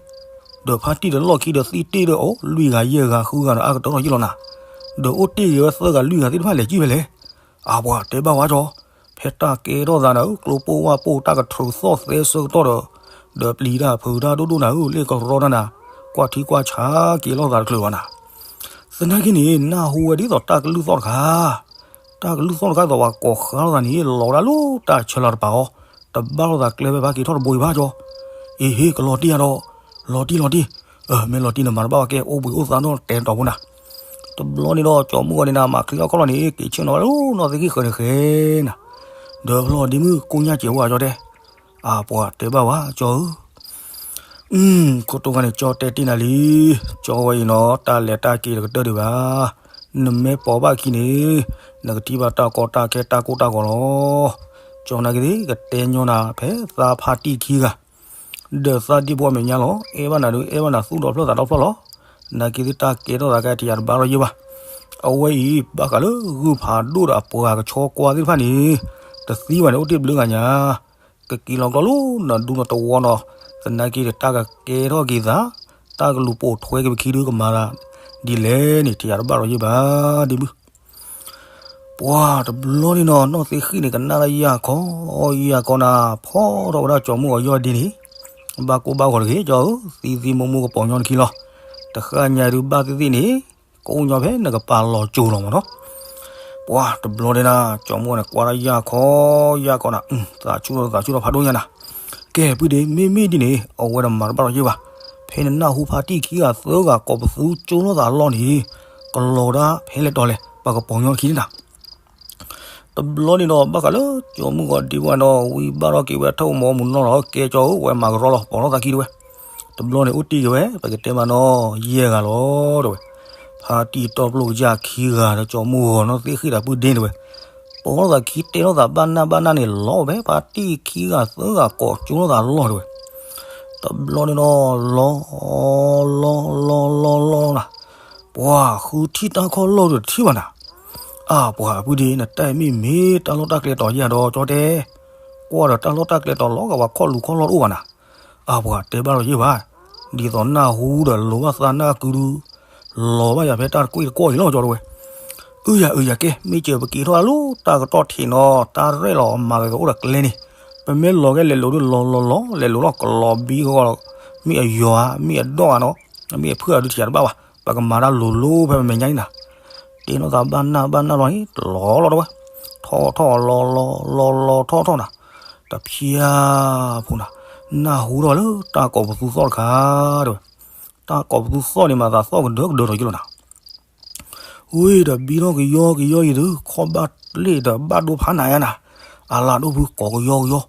ဒီးဖါတံၢ်ဒီးလီၢ်ခံဒီးသံတ့ၢ်ဒီးအိၣ်လွံၢ်ဂၤယဲၢ်ဂၤဃုဂၤဒီးအါကတၢၢ်လီၤယံၤလီၤနၤ, ဒီးအိၣ်တ့ၢ်က့ၤဝဲသၢဂၤလွံၢ်ဂၤသ့ၣ်တဖၣ်လဲၤစံၣ်ဖဲလဲၣ်. အပှၤတဲဘၣ်ဝဲကၠီ, ဖဲ အဲၣ်တၢ်ကဲထီၣ်သးနၤဧၢ, ကျိပိၢ်ဝၣ်ပိၢ်တၢ်ကထြူးသီၣ်သဲဆၢကတီၢ်ဒီး, ဒီးပျံၤတၢ်ဖုးတၢ်ဒိၣ်ဒိၣ်နၤဧၢ, လ့ၣ်ကရီတၢ်နၤ, ကွၢ်ထံကွၢ်ဆးက့ၤလိာ်သးတချုးဘၣ်နၤ. သနာ်က့န့ၣ် နၢ်ဟူဝဲဒ်သိးတၢ်ကလုၢ်သီၣ်တခါ, တၢ်ကလုၢ်သီၣ်တခါသိးပှၤကိးဃါလိာ်သးန့ၣ် လီၤဒၣ်လၢတၢ်ဆၢလီၤတပၤအီၤ, တဘၣ်လိာ်သးကျဲဖဲဖးက့ၤထီၣ်တဘိအံၤဘၣ်ကၠီ. အ့ဟ့ ကလီၤတံၢ်ဧါဒီး, လီၤတံၢ်လီၤတံၢ်, မ့ၢ်လီၤတံၢ်န့ၣ်မၤတဘၣ်ဘၣ်ကဲ အိၣ်ဘှံးအိၣ်သါနီၣ်တဲတီၤဖိနၤ. တဘျီန့ၣ်ဒီး ကၠီမုၢ်ဂီၤန့ၣ်နၤ မၤချံအီၣ်ခီၣ်လီၢ်န့ၣ် က့ၤဆ့ၣ်နီၤဝဲလၢနီၣ်သ့ၣ်ဃံၣ်ဃၢၤန့ၣ်ဃဲနၤ, ဒီးဖျီၣ်ဒ့မုၣ်ကိၣ်ညၣ်စဲးဝါကၠီတဲ, အပှၤတဲဘၣ်ဝဲကၠီဧၢ ခိၣ်တိၢ်ဂၤန့ၣ် ကၠီတဲတ့ၢ်နၤလံ, ကၠီဝဲအံၤနီၤ တၢ်လဲၤတၢ်က့ၤတကတၢၢ်ဒံးဘၣ်, နမ့ၢ်ပိာ်ဘၣ်ခံန့ၣ်, နကထံၣ်ဘၣ်တၢ်ကီတၢ်ခဲတၢ်ကိၢ်တၢ်ဂီၤလီၤ. ကၠီနာ်က့ၤသ့ၣ် ကတဲညီနၤဖဲသးဖါတံၢ်ခံဂၤ, ဒီးသးဒ့ဖိအမဲာ်ညါလီၤ, အဲၣ်ဘၣ်နၤဒုး အဲၣ်ဘၣ်နၤသူၣ်ဒီဖျၢၣ်သးဒီဖျၢၣ်လီၤ. နာ်က့ၤသ့ၣ်တၢ်ကဲထီၣ်သးကဲထံၣ်ယၤတဘၣ်ထီၣ်ယဲၢ်ဘၣ်. အဝဲအံၤ ဘၣ်ဃးလၢဂုၢ်ဖးဒိၣ်ဒီးအပှၤကဆီကွၢ်သ့ၣ်တဖၣ်န့ၣ်, တသံဘၣ်န့ၣ် အိၣ်တ့ၢ်ဘျုးဂၤညါ ကက့ၤလီၤကျီလၢနဒူနတဝီနီၤ, သနာ်က့ၤဒီးတၢ်ကကဲထီၣ်က့ၤသး, တၢ်ကလူၤပိာ်ထွဲက့ၤပခံဒုးကမၤသးဒ်လဲၣ်န့ၣ် ထံၣ်ယၤတဘၣ်ထီၣ်ယဲၢ်ဘၣ်ဒ့မုၣ်. ပှၤတဘျီန့ၣ်နီၤ နီၣ်သ့ၣ်ဃံၣ်န့ၣ် ကနၣ်လၢယၢ်ခီ, ယၢ်ခီနၤ ဖီထီၣ်ဝဲဒၣ်ကၠီမုၢ်ဂီၤယီၢ်ဒ့န့ၣ်, ဘၣ်ကိၢ်ဘၣ်ဂီၤတဂ့ၤ ကၠီဧၢ, သံသံမိၢ်မိၢ်ကပီၤညီတခံလီၤ. တဃၣ်ညါဒုးဘၣ်သ့ၣ်သ့ၣ်န့ၣ်, ကအိၣ်ညီဖဲနကပာ်လီၤကၠိၤလီၤမးနီၤ. ပှၤတဘျီန့ၣ်နၤ ကၠီမုၢ်ဂီၤန့ၣ်ကွၢ်လၢယၢ်ခီ, ယၢ်ခီနၤ, သးဆူၣ်ထီၣ်သးဆူၣ်ထီၣ်ဖးဒိၣ်ညါနၤ. ကဲ ပုၢ်ဒ့ မ့မ့ၢ်ဒ်န့ၣ် အဝဲတမၤတဘၣ်ထီၣ်ယဲၢ်ဘၣ်. ဖဲနနၢ်ဟူဖါတံၢ်ခံဂၤသၢဂၤကိးပသူကၠိလိာ်သးအလီၢ်န့ၣ်, ကလီၤဒၣ်ဖဲလဲၣ်တီၤလဲၣ် ပှၤကပီၤညီတခံန့ၣ်နၤ. တဘျီန့ၣ်ဒီး ဘၣ်ဃးလၢကၠီမုၢ်ဂီၤဒ့ပှၤဒီး ဝံဘၣ်ထီၣ်က့ၤဝဲထီၣ်မီမုၢ်နီၢ်လီၤ ကဲကၠီဧၢ ဝဲမၤကရီလီၤ ပိာ်ထီၣ်သးခံတဝဲ. တဘျီန့ၣ်အိၣ်တ့ၢ်က့ၤဝဲ ပကတဲမးနီၤ ယဲၢ်ဂၤလီၤတဝဲ. ဖါတံၢ်တီပျိၢ်ကစၢ်ခံဂၤဒီးကၠီမုၢ်ဂီၤနီၣ်သ့ၣ်ဃံၣ်ဒီးပုၢ်ဒ့တဝဲ. ပိာ်ထီၣ်သးခံတဲထီၣ်သးဘၣ်နၢ်ဘၣ်နၢ်န့ၣ် လီၤဖဲဖါတံၢ်ခံဂၤသၢဂၤကိးကၠိလိာ်သးအလီၢ်တဝဲ. တဘျီန့ၣ်ဒီး လီၤ လီၤ လီၤ လီၤ လီၤနၤ, ပှၤဃုထံၣ်တၢ်ခီၣ်လီၢ်ဒီးတထံၣ်ဘၣ်နၤ. အပှၤပုၢ်ဒ့ နတၢ်အံၤမ့ၢ်မ့ၢ်တၢ်လီၢ်တၢ်ကျဲတီၤယၤဒီးကၠီတဲ, ကွၢ်ဒီးတၢ်လီၢ်တၢ်ကျဲတီၤလီၤဂာ်ပှၤခီၣ်လူၤခီၣ်လီၢ်တအိၣ်ဘၣ်နၤ. အပှၤတဲဘၣ်လီၤယဲၢ်ဘၣ်, ဒ်သိးနၢ်ဟူဒီးလိၤဘၣ်သးနၢ်ကုဒု, လီၤဘၣ်ယၤဖဲတၢ်တကွ့ၢ်တကွီၢ်အံၤလီၤကၠီတဝဲ. အုယၤအုယၤကဲ မ့ၢ်စၢၤပက့ၤထီၣ်လၢတၢ်ကတီၢ်ထံးနီၤ တၢ်ရဲၣ်လီၤမၤကကအိၣ်ဒီးကျဲန့ၣ်, ပမ့ၢ်လီၤကဲလဲၤလိၤဒုးလီၤလီၤလီၤ လဲၤလိၤလီၤကလီၤဘံဂီၤလီၤ, မ့ၢ်အယွၤဧါ မ့ၢ်အဒီၣ်ဧါနီၤ, မ့ၢ်အဖုၣ်ဧါဒုးထံၣ်တဘၣ်ဘၣ်, ပကမၤတၢ်လိၤလိၤဖဲပမဲာ်ညါန့ၣ်နၤ. တဲနီၢ်သးဘၣ်နၢ်ဘၣ်နၢ်လီၤန့ၣ် တလီၤလီၤတဝဲ, ထီၣ်ထီၣ်လီၤလီၤလီၤလီၤထီၣ်ထီၣ်နၤ, တဖျါဖူနၤ, နၢ်ဟူထီၣ်လၢတၢ်ကိးပသူသီၣ်တခါတဝဲ. တၢ်ကိးပသူသီၣ်န့ၣ်မၤသးသီၣ်ကဒၢကဒၢထီၣ်ယလီၤနၤ. ဝ့ၢ်ဒီးဘံထီၣ်ကယီကယီအံၤဒုး ခီၣ်ဘၣ်လ့ၣ်ဒီးဘၣ်ဒိဖးနးယါနၤ, အလၤဒိၣ်ဖုကိးကယီကယီ,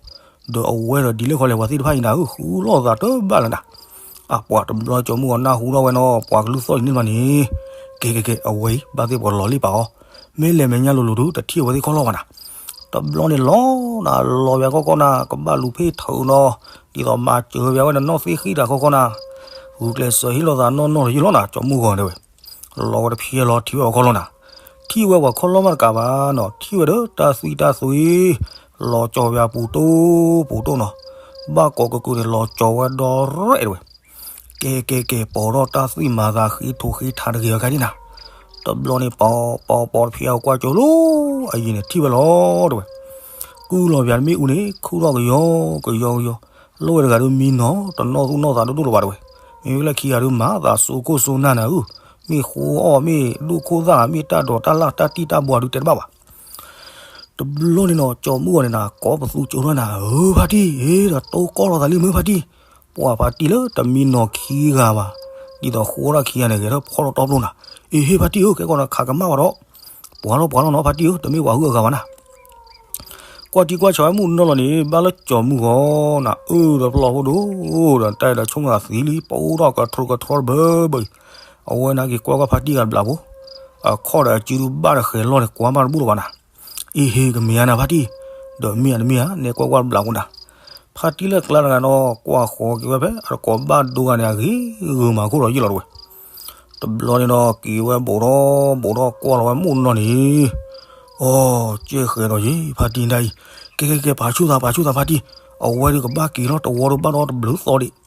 ဒီးအဝဲဒီးဒ်လဲၣ်ခီလဲၣ် ပှၤသ့ၣ်တဖၣ်အံၤနၤဧၢ ဃုလိာ်သးတဘၣ်လၢၤနၤ. အပှၤတဘျီကၠီမုၢ်ဂီၤနၢ်ဟူထီၣ်ဝဲနီၤ ပှၤကလုၢ်သီၣ်အံၤန့ၣ်မးန့ၣ်, ကဲကဲကဲ အဝဲအံၤ ဘၣ်သ့ၣ်ပှၤလီၤလံပာ်အီၤ, မ့ၢ်လဲၤမဲာ်ညါလိၤလိၤဒုး တထံၣ်အဝဲသ့ၣ်ခီၣ်လီၢ်ဘၣ်နၤ. တဘျီန့ၣ်လီၤနၤ လီၤဝဲကီၢ်ကီၢ်နၤ ကဘၣ်လူၤဖ့ၣ်ထုးနီၤ, ဒ်သိးမၤစၢၤဝဲနီၢ်သ့ၣ်ဃံၣ်တၢ်ခီခီနၤ, ဂုာ်ကျဲးစၢးဟ့ၣ်လီၤသးနီၢ်နီၢ်တယုၢ်လီၤနၤ ကၠီမုၢ်ဂီၤတဲဝဲ. လီၤဝဲတဖျါလီၤထံၣ်ဝဲပှၤခီၣ်လီၢ်နၤ, ထံၣ်ဝဲပှၤခီၣ်လီၢ်မးတကးဘၣ်နီၤ ထံၣ်ဝဲဒီးတၢ်သွံၣ်တၢ်သွံၣ်, လီၤကၠီၤဝဲအပူၤတိၢ်ပူၤတိၢ်နီၤ, ဘၣ်ကိးကကုာ်န့ၣ် လီၤကၠီၤဝဲဒီရဲၣ်တဲဝဲ. ကဲကဲကဲ ပိာ်ထီၣ်တၢ်သွံၣ်မၤသးဃ့ထိဃ့ထးတဂ့ၤအီၤခါဒံနၤ. တဘျီန့ၣ် ပိာ်ပိာ်ပိာ်တဖျါအကွၢ်ကၠိလီၤ, အယံၤန့ၣ်ထံၣ်ဝဲလီၤတဲဝဲ. ကုၢ်လီၤပၠးတမ့ၢ်အူန့ၣ် ခူၣ်ထီၣ်ကယီကယီကယီ, လီၢ်ဝဲတဂၤဒုးမံနီၤ တနီၣ်သူၣ်နီၣ်သးဒိၣ်ဒိၣ်လၢၤဘၣ်တဲဝဲ. မ့မ့ၢ်လၢခံဂၤဒုးမၤသးစိခိၣ်စိနၢ်နၤဧၢ, မ့ၢ်ဃိအီၣ်မ့ၢ်ဒိၣ်ခိၣ်သၣ် မ့ၢ်တၢ်ဒိးတၢ်လၢ်တၢ်တံၢ်တၢ်ဘှါဒုးတဲတဘၣ်ဘၣ်. တဘျီန့ၣ်နီၤ ကၠီမုၢ်ဂီၤန့ၣ်နၤ ကိးပသူကၠိထီၣ်နၤဧၢ ဖါတံၢ်ဧၢ, ဒီးတိၢ်ကီၢ်လီၤသးလံမ့ၢ်ဖါတံၢ်, ပှၤဖါတံၢ်လၢတမံနီၤခံဂၤဘၣ်, ဒ်သိးဃိထီၣ်ခံဂၤန့ၣ် ဂဲၤထီၣ်ဖီၣ်ထီၣ်တီပျိနၤ, အ့ဟ့ၣ်ဖါတံၢ်ဧၢ ခဲကီၢ်နၤခးကမၣ်ဘၣ်ဒီး, ပှၤလီၤပှၤလီၤနီၤ ဖါတံၢ်ဧၢ တမ့ၢ်ပှၤဟုၣ်အဂၤဘၣ်နၤ. ကွၢ်ထံကွၢ်ဆးဝဲမုၢ်နီၢ်လီၤန့ၣ် ဘၣ်လၢကၠီမုၢ်ဂီၤနၤ အၢဒီးပျီဖိဒိၣ်, ဒီးတၢ်အံၤဒီးဆိကမိၣ်သးသံလံ ပအိၣ်ထီၣ်ကထြိကထြီတဘၢဘၢအံၤ, အဝဲန့ၣ်က့ၤကွၢ်ကွၢ်ဖါတံၢ်ဂၤတဘျီဖိ, အခီၣ်ဒီးအစုဒုးဘၣ်ဒီးဃဲၤလီၢ်န့ၣ် ကွၢ်မးတဘူၣ်လၢၤဘၣ်နၤ. အ့ဟ့ၣ် ကမ့ၢ်ဧါနၤဖါတံၢ်, ဒီးမ့ၢ်ဧါတမ့ၢ်ဧါ နဲကွၢ်ကွၢ်တဘျီဖိနၤ. ဖါတံၢ်လၢကျါတဂၤဒီး ကွၢ်ဃီၤက့ၤဝဲဖဲအတကိးဘၣ်ဒိဂၤန့ၣ် အဂ့ၤဂုာ်မၤခိၣ်ဒီးယုၢ်လီၤတဝဲ. တဘျီန့ၣ်ဒီး က့ၤဝဲဘူးထီၣ်ဘူးထီၣ်ကွၢ်လီၤဝဲမုၢ်နီၢ်န့ၣ်, အိ, ကဲဃဲၤဒီးယ့ ဖါတံၢ်ဒၣ်အံၤ, ကဲကဲကဲ ပာ်ဆူၣ်သး ပာ်ဆူၣ်သးဖါတံၢ်, အဝဲဒုးကဘၣ်က့ၤထီၣ်တဝီဒုးဘၣ်ဒီးတဘျုးသီဒံး.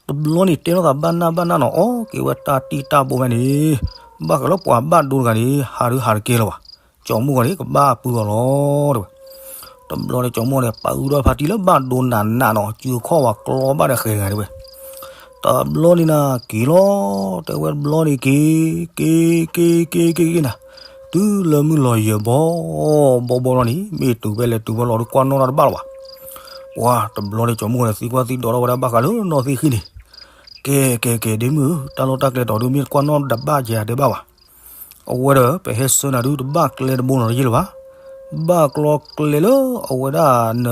တဘျီန့ၣ်တဲထီၣ်သးဘၣ်နၢ်ဘၣ်နၢ်နီၤ အီၣ်က့ၤဝဲတၢ်တံၢ်တၢ်ဘိဖဲန့ၣ်, ဘၣ်ဃးလၢပှၤဘၣ်ဒိတဂၤန့ၣ် ဟးဒုးဟးတကဲလၢၤဘၣ်, ကၠီမုၢ်ဂီၤန့ၣ် ကဘၣ်ပုၢ်အီၤလီၤတဲဝဲ. တဘျီန့ၣ်ကၠီၤမူဂီၤန့ၣ် ပာ်အုဒီးဖါတံၢ်လၢဘၣ်ဒိနးနးနီၤ စုခီၣ်ဝဲကျီဘၣ်ဒီးဃဲၤတဂၤတဲဝဲ, တဘျီန့ၣ်နၤက့ၤလီၤ တဲဝဲတဘျီန့ၣ်က့ၤ က့ၤ က့ၤ က့ၤ က့ၤ က့ၤနၤ, တုၤလၢမုၢ်လီၤယၢၤဘီ ဘီဘီလီၤန့ၣ် မ့ၢ်တုၤဖဲလဲၣ်တုၤဖဲလဲၣ်ဒီးကွၢ်နီၣ်တၢ်တဘၣ်လီၤဘၣ်. ပှၤတဘျီန့ၣ်ကၠီၤမူဂီၤန့ၣ် သံကွၢ်သံဒိးထီၣ်ဝဲဒၣ်ဘၣ်ဃးလၢနီၣ်သ့ၣ်ဃံန့ၣ်, ကဲ ကဲ ကဲ ဒ့မုၣ်ဧၢ တၢ်လီၢ်တၢ်ကျဲတီဒုးမ့ၢ်တကွၢ်နီၣ်တဘၣ်ကဲတဲဘၣ်ဘၣ်. အဝဲဒီး ပဟဲဆှၢနၤဒုးတဘၣ်ကျဲတဘိနီၤတယ့ၢ်လၢၤဘၣ်. ဘၣ်ကျီကျဲလၢအဝဲဒၣ်န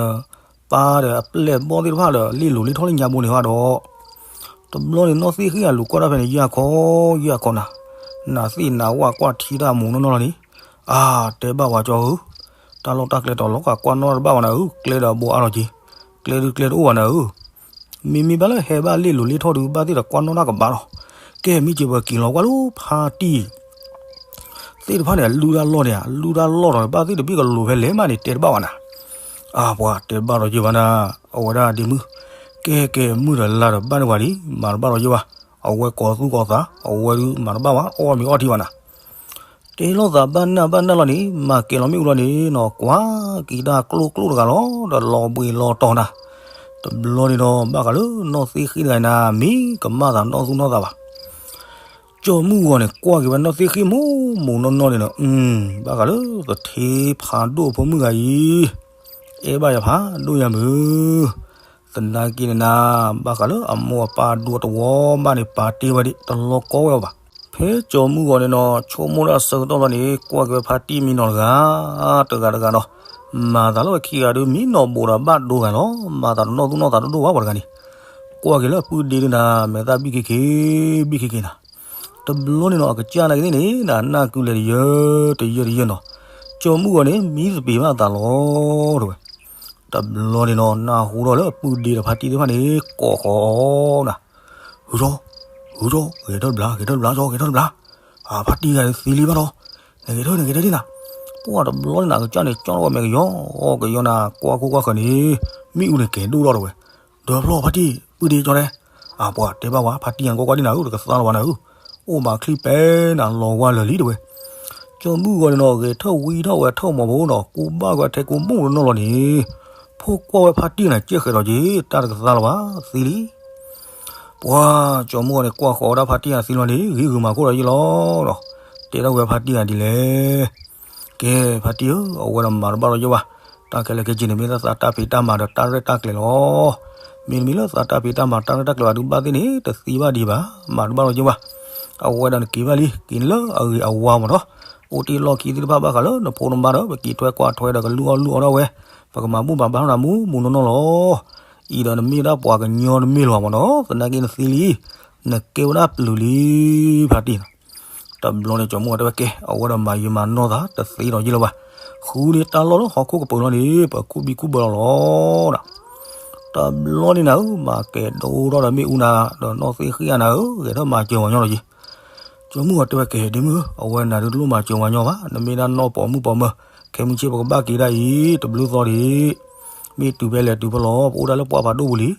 ပၢ်ဒီးအပျဲၢ်ဘီၣ်သ့ၣ်တဖၣ်ဒီး လ့ၣ်လိၤလ့ၣ်ထီၣ်လၢညါဘိန့ၣ်ဘၣ်ဒီး, တဘျီန့ၣ်နီၣ်သ့ၣ်ဃံအလူၤကွၢ်တၢ်ဖဲန့ၣ် ယၢ်ခီ ယၢ်ခီနၤ, နသ့ၣ်နဝၣ်ကွၢ်ထံတၢ်မူးနီၢ်နီၢ်လီၤန့ၣ်, အါ တဲဘၣ်ဝဲကၠီၤဧၢ, တၢ်လီၢ်တၢ်ကျဲတီၤလီၤကကွၢ်နီၣ်တဘၣ်ဘၣ်နၤဧၢ, ကျဲဒီးဘိအါလီၤက့ၤ, ကျဲဒုးကျဲတအိၣ်ဘၣ်နၤဧၢ မ့မ့ၢ်ဘၣ်လၢဟဲဘၣ်လ့ၣ်လိၤလ့ၣ်ထီၣ်ဒုး ဘၣ်သ့ၣ်ဒီးကွၢ်နီၣ်တၢ်ကဘၣ်လီၤ. ကဲမ့ၢ်က့ၤပက့ၤလီၤကွၢ်လၢဖါတံၢ်သ့ၣ်တဖၣ်န့ၣ် အလုၢ်တၢ်လီၢ်န့ၣ် အလုၢ်တၢ်လီၢ်ဒီး ဘၣ်သ့ၣ်တဘ့ၣ်ကလိၤဖဲလဲၣ်မးန့ၣ် တဲတဘၣ်ဘၣ်နၤ. အါ ပှၤတဲတဘၣ်ဒီးယ့ၢ်ဘၣ်နၤ, အဝဲဒၣ်ဒ့မုၣ်, ကဲကဲမုၣ်ဒီးလါဒီးဘၣ်န့ၢ်ပှၤလံ, မၤတဘၣ်ဒီးယ့ၢ်ဘၣ်, အဝဲကိးသူၣ်ကိးသး အဝဲဒုးမၤတဘၣ်ဘၣ် အီၣ်မ့ၤအီထံဘၣ်နၤ တဲလိာ်သးဘၣ်နၢ်ဘၣ်နၢ်လီၤန့ၣ် မၤကဲၤလီၤမ့ၣ်အူလီၤန့ၣ်နီၤ ကွၢ်က့ၤတၢ်ကျိၣ်ကျိၣ်တဂၤလီၤ ဒီးလီၤဘှံးလီၤတီၤနၤ. တဘျီန့ၣ်ဒီး ဘၣ်ဃးလၢနီၢ်သ့ၣ်ဃံတဂၤနၤ မ့ၢ်ကမၣ်သးနီၢ်သူၣ်နီၢ်သးဘၣ်. ကၠီၤမုၢ်ဂီၤန့ၣ် ကွၢ်က့ၤဝဲနီၢ်သ့ၣ်ဃံမူးမူးနီၢ်နီၢ်န့ၣ်ဒီး ဘၣ်ဃးလၢသထ့ဖးဒိၣ်ဖိမုၣ်ဂၤအံၤ အဲၣ်ဘၣ်ယၤဖးဒိၣ်ညါမုၢ် သနာ်က့န့ၣ်နၤ ဘၣ်ဃးလၢအမိၢ်အပၢ်အဒူအတဝီဘၣ်န့ၣ် ပာ်တ့ၢ်ဝဲဒၣ် တလီၤကီဝဲအီၤဘၣ်. ဖဲကၠီၤမုၢ်ဂီၤန့ၣ်နီၤ ဆိကမိၣ်ဒၣ်ဆၢကတီၢ်လီၤန့ၣ် ကွၢ်က့ၤဝဲဖါတံၢ်မံနီၤတဂၤ တဂၤတဂၤဒီး မၤသးလၢဝဲခံဂၤဒုး မံနီၤဘိးဒီးဘၣ်ဒိဂၤလီၤ. မၤသးတနီၣ်သူၣ်နီၣ်သးတဒိၣ်ဘၣ်ပှၤတဂၤန့ၣ် ကွၢ်က့ၤလၢအပုၢ်ဒ့ဒုနၤ မဲာ်သၣ်ဘံၣ်ခ့ခ့ ဘံၣ်ခ့ခ့နၤ တဘျီန့ၣ်နီၤ အကစၢ်နာ်က့သ့ၣ်န့ၣ် နနၢ်ကုလဲၤတယၢတယၢတယၢနီၤ ကၠီၤမုၢ်ဂီၤန့ၣ် မံသပ့ၤဘၣ်သးလီၤတဲဝဲ. တဘျီန့ၣ်နီၤ နၢ်ဟူထီၣ်လၢအပုၢ်ဒ့ဒီးဖါတံၢ်သ့ၣ်တဖၣ်န့ၣ် ကိးဃီၤနၤ ဟုထီၣ် ဟုထီၣ် ဂဲၤထၢၣ်တဘျီ ဂဲၤထၢၣ်တဘျီ ကၠီ ဂဲၤထၢၣ်တဘျီ ဖါတံၢ်ဂၤသံလံဘၣ်ဒီး နဂဲၤထၢၣ် နဂဲၤထၢၣ်ဒ်နၤ ပှၤတဘျီန့ၣ်နၤ အကစၢ်န့ၣ် ကၠီထီၣ်ဝဲမဲာ်ကယီကယီနၤ ကွၢ်ခိၣ်ကွၢ်ဃၢၤန့ၣ် မ့ၣ်အူန့ၣ်ကဲၤဒိၣ်ထီၣ်တဲဝဲ ဒီးဖျီၣ်ဖါတံၢ် ပုၢ်ဒ့ကၠီတဲ အပှၤတဲဘၣ်ဝဲ ဖါတံၢ်ယၤကွၢ်ကွၢ်ဒ်နၤဧၢ တကသါလီၤဘၣ်နၤဧၢ အိၣ်မးချံပဲနၤ လီၤဝါလၢာ်လံတဲဝဲ. ကၠီၤမုၢ်ဂီၤန့ၣ်နီၤ ဂဲၤထၢၣ်ဝံထီၣ်ဝဲထၢၣ်မီၤဘိနီၤ ကူဘၣ်ကွံာ်ထဲကူမိၢ်တနီၤလီၤန့ၣ် ဖိကွၢ်ဝဲဖါတံၢ်နၤ ကဲဃဲးဒီးက့ၤ တၢ်တကသါလီၤဘၣ် သံလံ ပှၤကၠီၤမုၢ်ဂီၤန့ၣ် ကွၢ်ဃီၤဝဲဒၣ်ဖါတံၢ်နၤသံလီၤန့ၣ် ဂ့ၤဂုာ်မၤခိၣ်ဒီးယ့ၢ်လီၤဒီး တဲထီၣ်ဝဲဖါတံၢ်နၤဒ်လဲၣ် ကဲ ဖါတံၢ်ဧၢ အဝဲဒီးမၤတဘၣ်ဒီးယ့ၢ်ဘၣ် တၢ်ခဲလၢာ်ခဲဆ့န့ၣ် မ့ၢ်လၢသးတၢ်ဖံးတၢ်မၤဒီးတၢ်ရဲၣ်တၢ်ကျဲၤလီၤ. မ့တမ့ၢ်လၢသးတၢ်ဖံးတၢ်မၤတၢ်ရဲၣ်တၢ်ကျဲၤဘၣ်ဒုးဘၣ်သ့ၣ်န့ၣ် တသံဘၣ်ဒံးဘၣ် မၤတဘၣ်ဒီးယ့ၢ်ဘၣ်. အဝဲဒၣ်နက့ၤဘၣ်လံ က့ၤလၢအဂ့ၤအဝါမးနီၤ အိၣ်တ့ၢ်လီၢ်ခံသ့ၣ်တဖၣ်ဘၣ်ဃးလၢနဖိနမါဒီး ပက့ၤထွဲကွၢ်ထွဲဒီးကလူအီၣ်လူအီထီၣ်ဝဲ ပကမၤဘူၣ်မၤဘါထီၣ်နၤမူးမူးနီၢ်နီၢ်လီၤ. အံၤဒီးနမ့ၢ်ဒၣ်ပှၤကညီတမ့ၢ်လၢၤဘၣ်မးနီၤ သနာ်က့နသံလံ နကဲဝဲဒၣ်ပျုၤလံ ဖါတံၢ်နီၤ တဘျီန့ၣ်ကၠီၤမုၢ်ဂီၤတဲဝဲကဲ အဝဲဒီးမၤယံာ်မၤနီၢ်သး တသ့ဒီးယ့ၢ်လၢၤဘၣ်. ဃုန့ၢ်တၢ်လီၢ်လၢဟီၣ်ခိၣ်ကပၤလီၤန့ၣ် ပကူၣ်ဘံၣ်ကူၣ်ဘၢလီၤလီၤဒီး တဘျီန့ၣ်နၤဧၢ မၤကဲၤဒိၣ်ထီၣ်ဒီးမ့ၣ်အူနၤ ဒီးနီၢ်သ့ၣ်ဃံအနၤဧၢ ဂဲၤထၢၣ်မၤစၢၤဝဲညီလီၤက့ၤ. ကၠီၤမုၢ်ဂီၤတဲဝဲကဲ ဒ့မုၣ်ဧၢ အဝဲနၤဒုးတလိၣ်မၤစၢၤဝဲညီဘၣ် နမ့ၢ်ဒၣ်နီၢ်ပိာ်မုၣ်ပိာ်မၢၤ ခဲမုၢ်ဆ့ၣ်ပကဘၣ်က့ၤဒၣ်အံၤ တဘျုးသီဒံး မ့ၢ်တုၤဖဲလဲၣ်တုၤဖဲလဲၣ် ပအိၣ်ဒၣ်လၢပှၢ်ဖးဒိၣ်ပူၤလံ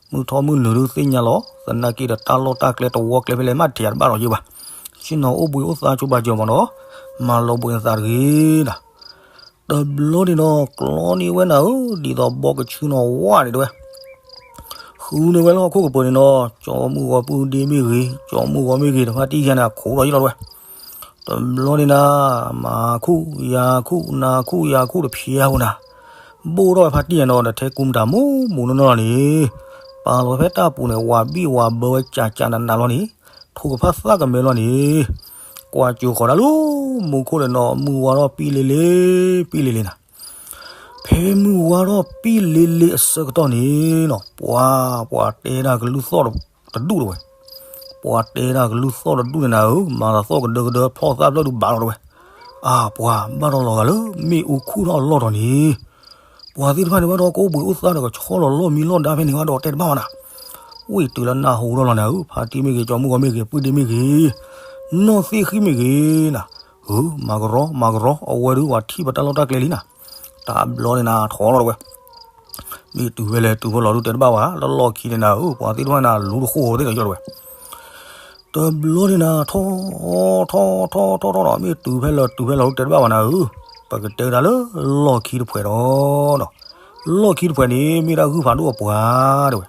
မုၢ်ထီၣ်မုၢ်နုာ်ဒုးသ့ၣ်ညါလီၤ သနာ်က့ဒီးတၢ်လီၢ်တၢ်ကျဲတဝီကျဲဖဲလဲၣ်မးထံၣ်တဘၣ်ဒီးယ့ၢ်ဘၣ်. ဆ့ၣ်နီၤအိၣ်ဘှံးအိၣ်သါဆိပာ်စၢၤမးနီၤ မၤလီၤဘှံးနသးတဂ့ၤနၤ တဘျီန့ၣ်နီၤ ကျီန့ၢ်ဝဲနၤဧၢ ဒ်သိးဘီကဆူနီၤဝါန့ၣ်တဲဝဲ ဃုန့ၢ်ဝဲလၢဟီၣ်ခိၣ်ကပၤန့ၣ်နီၤ ကၠီၤမုၢ်ဂီၤပုၢ်ဒ့မ့ၢ်ဂ့ၤ ကၠီၤမုၢ်ဂီၤမ့ၢ်ဂ့ၤ တဖါတံၢ်ယါန့ၣ် အခိးဒီးယ့ၢ်လီၤတဲဝဲ တဘျီန့ၣ်နၤ မၤခူၣ်ယၤခူၣ် နၤခူၣ်ယၤခူၣ်တဖျဲးဖိနၤ ဘိၣ်ထီၣ်ဝဲဖါတံၢ်ယါနီၤ ဒီးထဲကူမတၤမူးမူးနီၢ်နီၢ်လီၤန့ၣ် ပာ်လီၤဖဲတၢ်ပူၤန့ၣ် ဝးဘံၣ်ဝးဘၢဝဲကၠးကၠးနးနးလီၤန့ၣ် ထိၣ်ကဖၣ်သၣ်ကမဲလီၤန့ၣ် ကွၢ်စူၤဃီၤဒၣ်လၢမူခိၣ်န့ၣ်နီၤ မုၢ်ဝါထီၣ်ပံၣ်လ့လ့ ပံၣ်လ့လ့နၤ ဖဲမုၢ်ဝါထီၣ်ပံၣ်လ့လ့အဆၢကတီၢ်န့ၣ်နီၤ ပှၤ ပှၤတဲဒၣ်ကလုၢ်သီၣ်တဒူၣ်တဲဝဲ ပှၤတဲဒၣ်ကလုၢ်သီၣ်တဒူၣ်န့ၣ်နၤဧၢ မၤသးသီၣ်ကဒၢကဒၢ ဖျီၣ်သၣ်ဖျၢၣ်ဒုးဘၣ်လီၤတဲဝဲ အါ ပှၤဘၣ်ဒီးလီၤဂာ်လၢမ့ၣ်အူခူၣ်ထီၣ်အလီၢ်တီၤန့ၣ် ပှၤသ့ၣ်တဖၣ်န့ၣ်ဘၣ်ဒီးကအိၣ်ဘှံးအိၣ်သါဒီးကဆီလီၤလီၢ်မံလီၢ်ဒါဖဲန့ၣ်ဘၣ်ဒီးတဲတဘၣ်ဘၣ်နၤ ဝံၣ်တုၤလၢနၢ်ဟူထီၣ်လီၤနၤဧၢ ဖါတံၢ်မ့ၢ်ဂ့ၤ ကၠီၤမုၢ်ဂီၤမ့ၢ်ဂ့ၤ ပုၢ်ဒ့မ့ၢ်ဂ့ၤ နီၢ်သ့ၣ်ဃံမ့ၢ်ဂ့ၤနၤ ဧၢ မၤကရီ မၤကရီ အဝဲဒုးပှၤထံၣ်ပတၢ်လီၢ်တၢ်ကျဲလံနၤ တဘျီန့ၣ်နၤထီၣ်လီၤတဲဝဲ မ့ၢ်တုၤဖဲလဲၣ်တုၤဖဲလဲၣ်ဒုးတဲတဘၣ်ဘၣ် လၢလီၢ်ခံန့ၣ်နၤဧၢ ပှၤသ့ၣ်တဖၣ်နၤလူတဃိၣ်သ့ၣ်ဒီးယီၢ်တဲဝဲ တဘျီန့ၣ်နၤ ထီၣ် ထီၣ် ထီၣ် ထီၣ် ထီၣ်ဒီး မ့ၢ်တုၤဖဲလဲၣ်တုၤဖဲလဲၣ်ဒုးတဲတဘၣ်ဘၣ်နၤဧၢ ပကတဲဝဲဒၣ်လၢ လီၢ်ခံတဖှဲးဒီး, လီၢ်ခံတဖှဲးန့ၣ် မ့ၢ်ဒၣ်ဂုၢ်ဖးဒိၣ်အပှၤတဲဝဲ,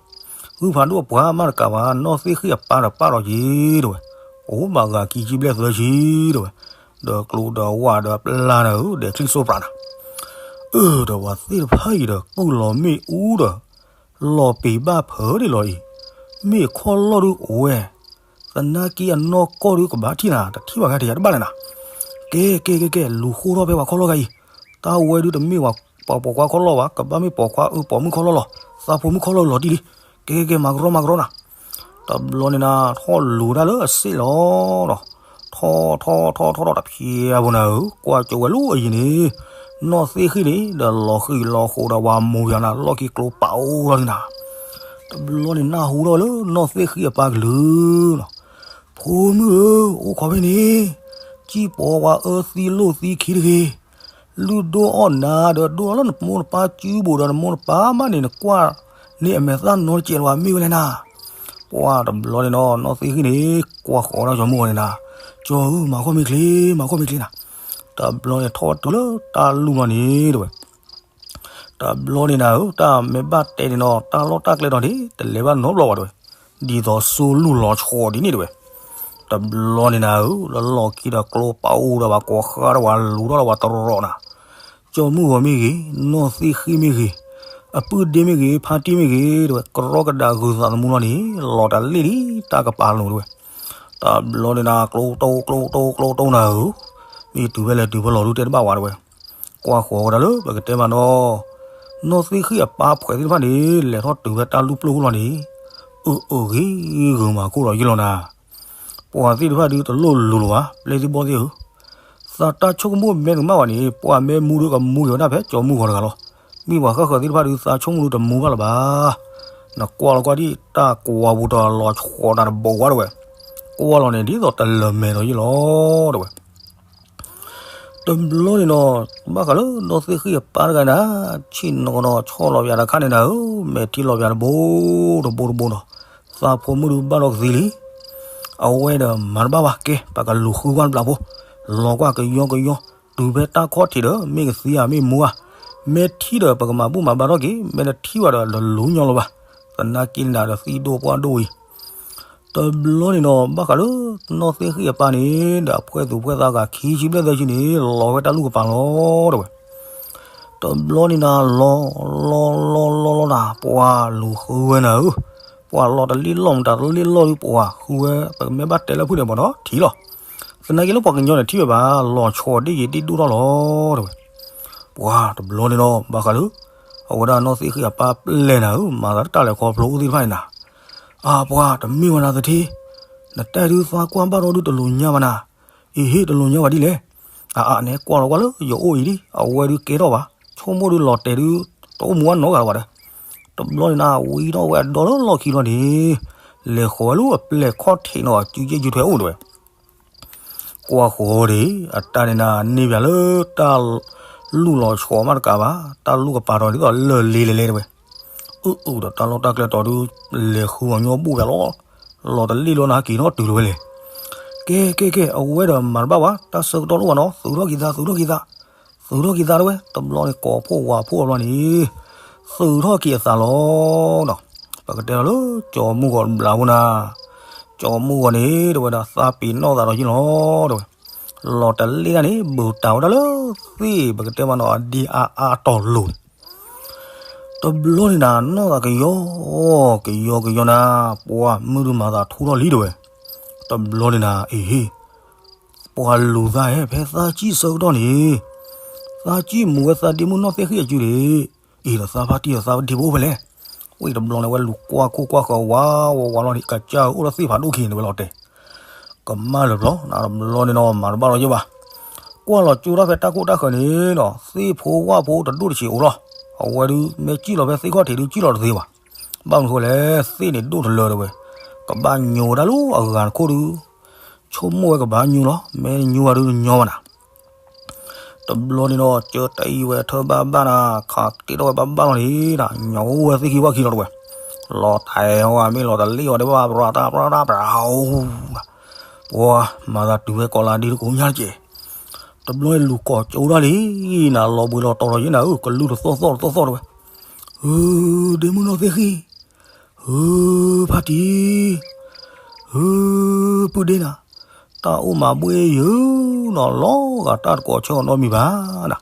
ဂုၢ်ဖးဒိၣ်အပှၤမးတကးဘၣ် နီၢ်သ့ၣ်ဃံၣ်အပၢ်ဒီးပၢ်ဒီးက့ၤတဲဝဲ, အိၣ်ဘၣ်ဂၤခံဆံဘျဲၣ်သၢဆံတဲဝဲ, ဒီးကျိဒီးဝၣ်ဒီးပျၢ်နၤဧၢ ဒဲးချံစိးပြးနၤ, အၢ ဒီးပှၤသ့ၣ်တဖၣ်အံၤဒီး ကုၢ်လီၤမ့ၣ်အူဒီး လီၤပ့ၤဘၣ်ဖၢဒံးလီၤအံၤ, မ့ၢ်ခီၣ်လီၢ်ဒုးအိၣ်ဝဲ, သနာ်က့အနီၢ်ကီၢ်ဒုးကဘၣ်ထံၣ်နၤ တထံၣ်ဘၣ်ဂၤတယၤတဘၣ်လဲၣ်နၤ, ကဲ ကဲ ကဲ ကဲ လူၤဃိထီၣ်ဖဲပှၤခီၣ်လီၢ်ဂၤအံၤ, တၢ်ဝဲဒုးတမ့ၢ်ပှၤပိာ်ခွါခီၣ်လီၢ်ဘၣ် ကဘၣ်မ့ၢ်ပိာ်ခွါအၢပိာ်မုၣ်ခီၣ်လီၢ်လီၤ, သးဖိမုၣ်ခီၣ်လီၢ်လီၤတံၢ်လံ, ကဲ ကဲ ကဲ မၤကရီမၤကရီနၤ, တဘျီန့ၣ်နၤ ထီၣ်လူၤတၢ်လၢအစ့ၣ်လီၤဒီး ထီၣ်ထီၣ်ထီၣ်ထီၣ်ထီၣ်တဖျဲးအပူၤနၤဧၢ ကွၢ်ကၠိဝဲလၢအယံၤန့ၣ်, နီၢ်သ့ၣ်ဃံၣ်န့ၣ် ဒီးလီၤဃံၤလီၤဃိးဒီးပှၤမိၢ်ယၤနၤ လီၢ်ခံကျိပာ်အိၣ်လီၤန့ၣ်နၤ, တဘျီန့ၣ်နၢ်ဟူထီၣ်ဝဲလၢနီၢ်သ့ၣ်ဃံၣ်အပၢ်ကလုၢ်လီၤ, ဖိမုၣ်ဧၢ, အိၣ်ခိးဖဲန့ၣ်, စံၣ်ပိာ်ပှၤအၢသံလိၢ်သံခံတဂ့ၤ လုၢ်ဒိၣ်အီၣ်နၤဒီးဒိၣ်အီၣ်လၢနမိၢ်နပၢ်စုပူၤဒီးနမိၢ်နပၢ်မးန့ၣ် နကွၢ်န့ၢ်အမဲာ်သၣ်နီတစဲးလၢၤဘၣ် မ့ၢ်ဝဲလဲၣ်နၤ, ပှၢ်တဘျီန့ၣ်ဒီး နီၢ်သ့ၣ်ဃံၣ်န့ၣ် ကွၢ်ဃီၤဒီးကၠီမုၢ်ဂီၤန့ၣ်နၤ, ကၠီဧၢ မၤခီၣ်မ့ၢ်ချ့ မၤခီၣ်မ့ၢ်ချ့နၤ, တဘျီန့ၣ်ထီၣ်ဝဲတုၤလၢတၢ်လူၢ်လီၤန့ၣ်တဲဝဲ တဘျီန့ၣ်နၤဧၢ တၢ်မ့ၢ်ဘၣ်တဲန့ၣ်ဒီး တၢ်လီၢ်တၢ်ကျဲဒီးန့ၣ် တလဲၤဘၣ်နီတဘျီဘၣ်တဲဝဲ, ဒ်သိးစိလူၢ်လီၤဆီဒ်န့ၣ်တဲဝဲ, တဘျီန့ၣ်နၤဧၢ လၢလီၢ်ခံဒီးကျိပာ်အိၣ်ဒီးပှၤကိးဃါဒီးပှၤလူၤထီၣ်ဒီးပှၤ တရီးနၤ, ကၠီမုၢ်ဂီၤမ့ၢ်ဂ့ၤ, နီၢ်သ့ၣ်ဃံၣ်မ့ၢ်ဂ့ၤ, အပုၢ်ဒ့မ့ၢ်ဂ့ၤ, ဖါတံၢ်မ့ၢ်ဂ့ၤတဲဝဲ ကရီကဒးဂုာ်သးသမူလီၤန့ၣ် လီၤတလ့ၣ်လံ တၢ်ကပၤလိၤတဲဝဲ, တဘျီန့ၣ်နၤ ကျိတိၢ်ကျိတိၢ်ကျိတိၢ်နၤဧၢ, မ့ၢ်တုၤဖဲလဲၣ်တုၤဖဲလဲၣ်ဒုးတဲတဘၣ်ဝဲတဲဝဲ, ကွၢ်ဃီၤဝဲဒၣ်လၢပကတဲမးနီၤ, နီၢ်သ့ၣ်ဃံၣ်အပၢ်ဖှဲးသ့ၣ်တဖၣ်န့ၣ် လဲၤထီၣ်တုၤဖဲတၢ်လူၢ်ပျိၢ်ခိၣ်လီၤန့ၣ်, အၢ အၢ ဂ့ၤဂ့ၤမၤခိၣ်လီၤယ့ၢ်လီၤနၤ, ပှၤသ့ၣ်တဖၣ်ဒုးတလိၣ်လူၤလီၤဘၣ် ပျဲၢ်သ့ၣ်ဘီၣ်သ့ၣ်ဧၢ, သးတၢ်ဆိကမိၣ်မဲတမၣ်ဘၣ်န့ၣ် ပှၤမ့ၢ်မူဒုးကမူက့ၤဝဲဒၣ်ဖဲကၠီမုၢ်ဂီၤတဂၤလီၤ, မ့ၢ်ပှၤဃၣ်ဃၢၤသ့ၣ်တဖၣ်ဒုးသးဆိကမိၣ်ဒုးတမူဘၣ်လၢၤဘၣ်, နကွၢ်လီၤကွၢ်ဒ်တၢ်ကွၢ်ပူၤတလီၤဆီတၢ်တဘိးဝဲတဲဝဲ, ကွၢ်လီၤန့ၣ်ဒ်သိးတလၢၤမဲာ်ဒီးယ့ၢ်လီၤတဲဝဲ တဘျီန့ၣ်နီၤ, ဘၣ်ဃးလၢနီၢ်သ့ၣ်ဃံၣ်အပၢ်တဂၤန့ၣ်, ဆ့ၣ်နီၤနီၤဆီၣ်လီၤပယၤတခါန့ၣ်နၤဧၢ, မဲာ်ထံလီၤပယၤတဘိတဘိတဘိနီၤ, သးဖိမုၣ်ဒုးဘၣ်ဒီးကသံလံ, အဝဲဒီးမၤတဘၣ်ဘၣ် ကဲ ပကလူၤဃုကွၢ်တဘျီဖိ, လီၤကွၢ်ကယီကယီ, တုၤဖဲတၢ်ခီၣ်ထံးဒီး မ့ၢ်ကသံဧါမ့ၢ်မူဧါ, မ့ၢ်ထံၣ်ဒီးပကမၤဘူၣ်မၤဘါထီၣ်က့ၤ, မ့ၢ်တထံၣ်ဘၣ်ဒီးတလူၤညီလၢၤဘၣ်, သနာ်က့န့ၣ်ဒီးသံဒိၣ်ပှၢ်ဒိၣ်အံၤ တဘျီန့ၣ်နီၤ, ဘၣ်ဃးလၢနီၢ်သ့ၣ်ဃံၣ်အပၢ်န့ၣ်ဒီး အဖှဲသူၣ်ဖှဲသးဂၤခံဆံဘျဲၣ်သၢဆံန့ၣ် လီၤဝဲတၢ်လူၢ်ကပၤလီၤတဲဝဲ, တဘျီန့ၣ်နၤ လီၤ လီၤလီၤလီၤလီၤနၤ, ပှၤလူၤဃုဝဲနၤဧၢ, ပှၤလီၤတလ့ၣ်လီၢ်မတၤတလ့ၣ်လီၢ်ဒုး ပှၤဃုဝဲ ပကမ့ၢ်ဘၣ်တဲလၢဖုၣ်န့ၣ်ဘၣ်ဒီးထံၣ်လီၤ, သနာ်က့လၢပှၤကညီန့ၣ်ထံၣ်ဝဲဘၣ် လီၤဆီဒ်ယံၤဒ်ဒိၣ်ထီၣ်လီၤတဲဝဲ, ပှၤတဘျီန့ၣ်နီၤ ဘၣ်ဃးလၢ အဝဲဒၣ်နီၢ်သ့ၣ်ဃံၣ်အပၢ်ပျဲၢ်နၤဧၢ, မၤသးတၢ်လဲၤခီဖျိအိၣ်သ့ၣ်တဖၣ်န့ၣ်နၤ, အါ ပှၤတမ့ၢ်ဝဲနၤသထ့, နတဲဒုးသးကွၢ်ဘၣ်ထီၣ်ဒုးတလိၤညါဘၣ်နၤ, အ့ဟ့ၣ် တလိၤညါဘၣ်ဒ်လဲၣ်, အါအါ နဲကွၢ်လီၤကွၢ်လၢယအိၣ်အံၤဒ် အဝဲဒုးကဲထီၣ်ဘၣ်, ဆိကမိၣ်ဒုးလီၤတဲာ်ဒုး တအိၣ်မူဘၣ်နီတဂၤလၢၤဘၣ်ဒီး, တဘျီန့ၣ်နၤ ဝံထီၣ်ဝဲအဒီလၢလီၢ်ခံလီၤန့ၣ်, လဲၤဃီၤဝဲလၢအပျဲၢ်ခီၣ်ထံးနီၤ စုကဲစုထွဲအိၣ်တဲဝဲ ကွၢ်ဃီၤဒီး အတၢ်န့ၣ်နၤ န့ၢ်ပၠးလၢတၢ်လူၢ်လီၤဆီမးတကးဘၣ်, တၢ်လူၢ်ကပၤဒီးဒ်သိးလၢာ်လ့လဲၤလဲၤတဲဝဲ, အုအုဒီးတၢ်လီၢ်တၢ်ကျဲတီၤဒုး လဲၤဃုအီၤညီဘူၣ်ပၠးလီၤ, လီၤတလ့ၣ်လီၤနၤက့ၤနီတတုၤလၢၤဝဲလဲၣ်, ကဲ ကဲ ကဲ အဝဲဒီးမၤတဘၣ်ဝဲ တၢ်ဆၢကတီၢ်တအိၣ်ဘၣ်နီၤ သုးထီၣ်က့ၤသး သုးထီၣ်က့ၤသး သုးထီၣ်က့ၤသးတဲဝဲ, တဘျီန့ၣ်ကိးဖှိၣ်ဝးဖှိၣ်အဘျီန့ၣ် သုးထီၣ်က့ၤအသးလီၤ ပကတဲလီၤလၢ ကၠီမုၢ်ဂီၤတဘျီဖိနၤ, ကၠီမုၢ်ဂီၤန့ၣ် တဲဝဲဒၣ် သးပ့ၤနီၣ်သးဒီးယ့ၢ်လီၤ တဲဝဲ, လီၤတလ့ၣ်ဒၣ်န့ၣ် ဘူးတးဝဲဒၣ်လၢသ့ၣ် ပကတဲမးနီၤ အဒ့အါအါတီၤလိၤန့ၣ်, တဘျီန့ၣ်နၤ နီၢ်သးကယီ ကယီကယီနၤ, ပှၤမုၢ်ဒုးမၤသးထူထီၣ်လံတဲဝဲ, တဘျီန့ၣ်နၤ အ့ဟ့ၣ် ပှၤလူၤသးဟဲဖဲသးကံၣ်ဆၢကတီၢ်န့ၣ်, သးကံၣ်မူဝဲသးဒ့မုၣ်နီၢ်သ့ၣ်ဃံၣ်အစုန့ၣ်, အံၤဒီးသးဖါတံၢ်ဒီးသးဒ့ဖိအိၣ်ဖဲလဲၣ်, ဝံၤတဘျီန့ၣ် ဝဲလူၤကွၢ်ခိၣ်ကွၢ်ဃၢၤဝးဝးဝးလီၤန့ၣ် ကစၢ်ဧၢ အိၣ်ဒီးသ့ၣ်ဖးဒိၣ်ခံန့ၣ်ဝဲလီၤတဲာ်, ကမၣ်လၢၤဘျီ နတဘျီန့ၣ်နီၤ မၤတဘၣ်လီၤယဲၢ်ဘၣ်, ကွၢ်လီၤကၠိတၢ်ဖဲတၢ်ခိၣ်တၢ်ဃၢၤန့ၣ်ဒီး သ့ၣ်ဖိဝၣ်ဖိတဒိၣ်တဆံးအိၣ်လီၤ, အဝဲဒုး မ့ၢ်ကံၣ်လီၤဖဲသ့ၣ်ခီၣ်ထံးဒုးကံၣ်လီၤတသ့ဘၣ်, ဘၣ်မနုၤဃိလဲၣ် သ့ၣ်န့ၣ်ဒိၣ်တလၢတဲဝဲ, ကဘၣ်ညိဝဲဒၣ်လၢအဂၤတခိၣ်ဒုး ဆိကမိၣ်ဝဲကဘၣ်ညိလီၤ, မ့ၢ်ညိဝဲဒုးညီဘၣ်နၤ တဘျီန့ၣ်ဒီး ကၢတအံၤဝဲထၢဘၣ်ဘၣ်နၤ, ခးတ့ထီၣ်ဝဲဘၣ်ဘၣ်လီၤန့ၣ်, ညိဝဲသ့ၣ်ခံဝၣ်ခံလီၤတဲဝဲ, လီၤတဲာ်ဝဲမ့ၢ်လီၤတလ့ၣ်ဝဲဒၣ်ဘၣ် ပြတၢ်ပြတၢ်ပြအိၣ်, ပှၤမၤသးတုၤဝဲကိးလါဒ့တကိးညါတက့ၢ်, တဘျီန့ၣ်လူၤကိးကၠိဒၣ်လံ, နၤလီၤဘှံးလီၤတီၤဒီးယဲနၤဧၢ, ကလူၢ်တသီၣ်သီၣ်တသီၣ်သီၣ်တဝဲ, ဧၢ, ဒ့မုၣ်နီၢ်သ့ၣ်ဃံၣ်, ဧၢ, ဖါတံၢ်, ဧၢ, ပုၢ်ဒ့နၤ, တၢ်အိၣ်မၤဘှ့ၣ်ယုာ်နီၤ, လီၤဂာ်တၢ်တကိးဆၢအီၤနီတမံၤဘၣ်နၤ.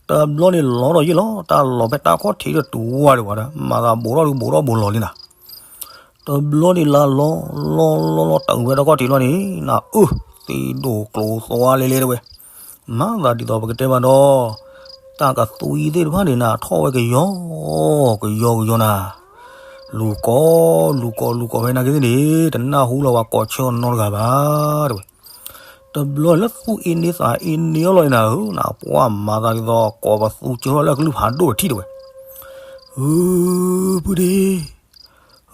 တဘျီန့ၣ်လီၤဒီးယဲလီၤ, တၢ်လီၤဖဲတၢ်ခီၣ်ထံးတတူၢ်ဝါဒံးဘၣ်ဒီး မၤသးဘူးထီၣ်ဒုးဘူးထီၣ်ဘူးလီၤလံနၤ. တဘျီန့ၣ်လါလီၤ, လီၤလီၤလီၤ တၢ်ဝဲတၢ်ခီၣ်ထံးလီၤန့ၣ် နၤအၢ, သံဒိၣ်ကျိၤသွါလဲလဲတဝဲ, မၤသးဒ်သိးပကတဲဘၣ်ဒီး တၢ်ကသွံသ့ၣ်တဖၣ်န့ၣ်နၤ ထီၣ်ဝဲကယီကယီကယီနၤ, လူၤကိး လူၤကိး လူၤကိးဖဲနာ်က့သ့ၣ်န့ၣ် တနၢ်ဟူလီၤဝဲကိးဆၢအီၤနီတဂၤဘၣ်တဝဲ. တဘျီလၢသူၣ်အ့န့သးအ့န့အီၤလီၤနၤဧၢ, နၤပှၢ်မၤသးဒ်သိးကိးပသူကၢထီၣ်လၢကလုၢ်ဖးဒိၣ်တထံၣ်တဝဲ, ဧၢ, ပုၢ်ဒ့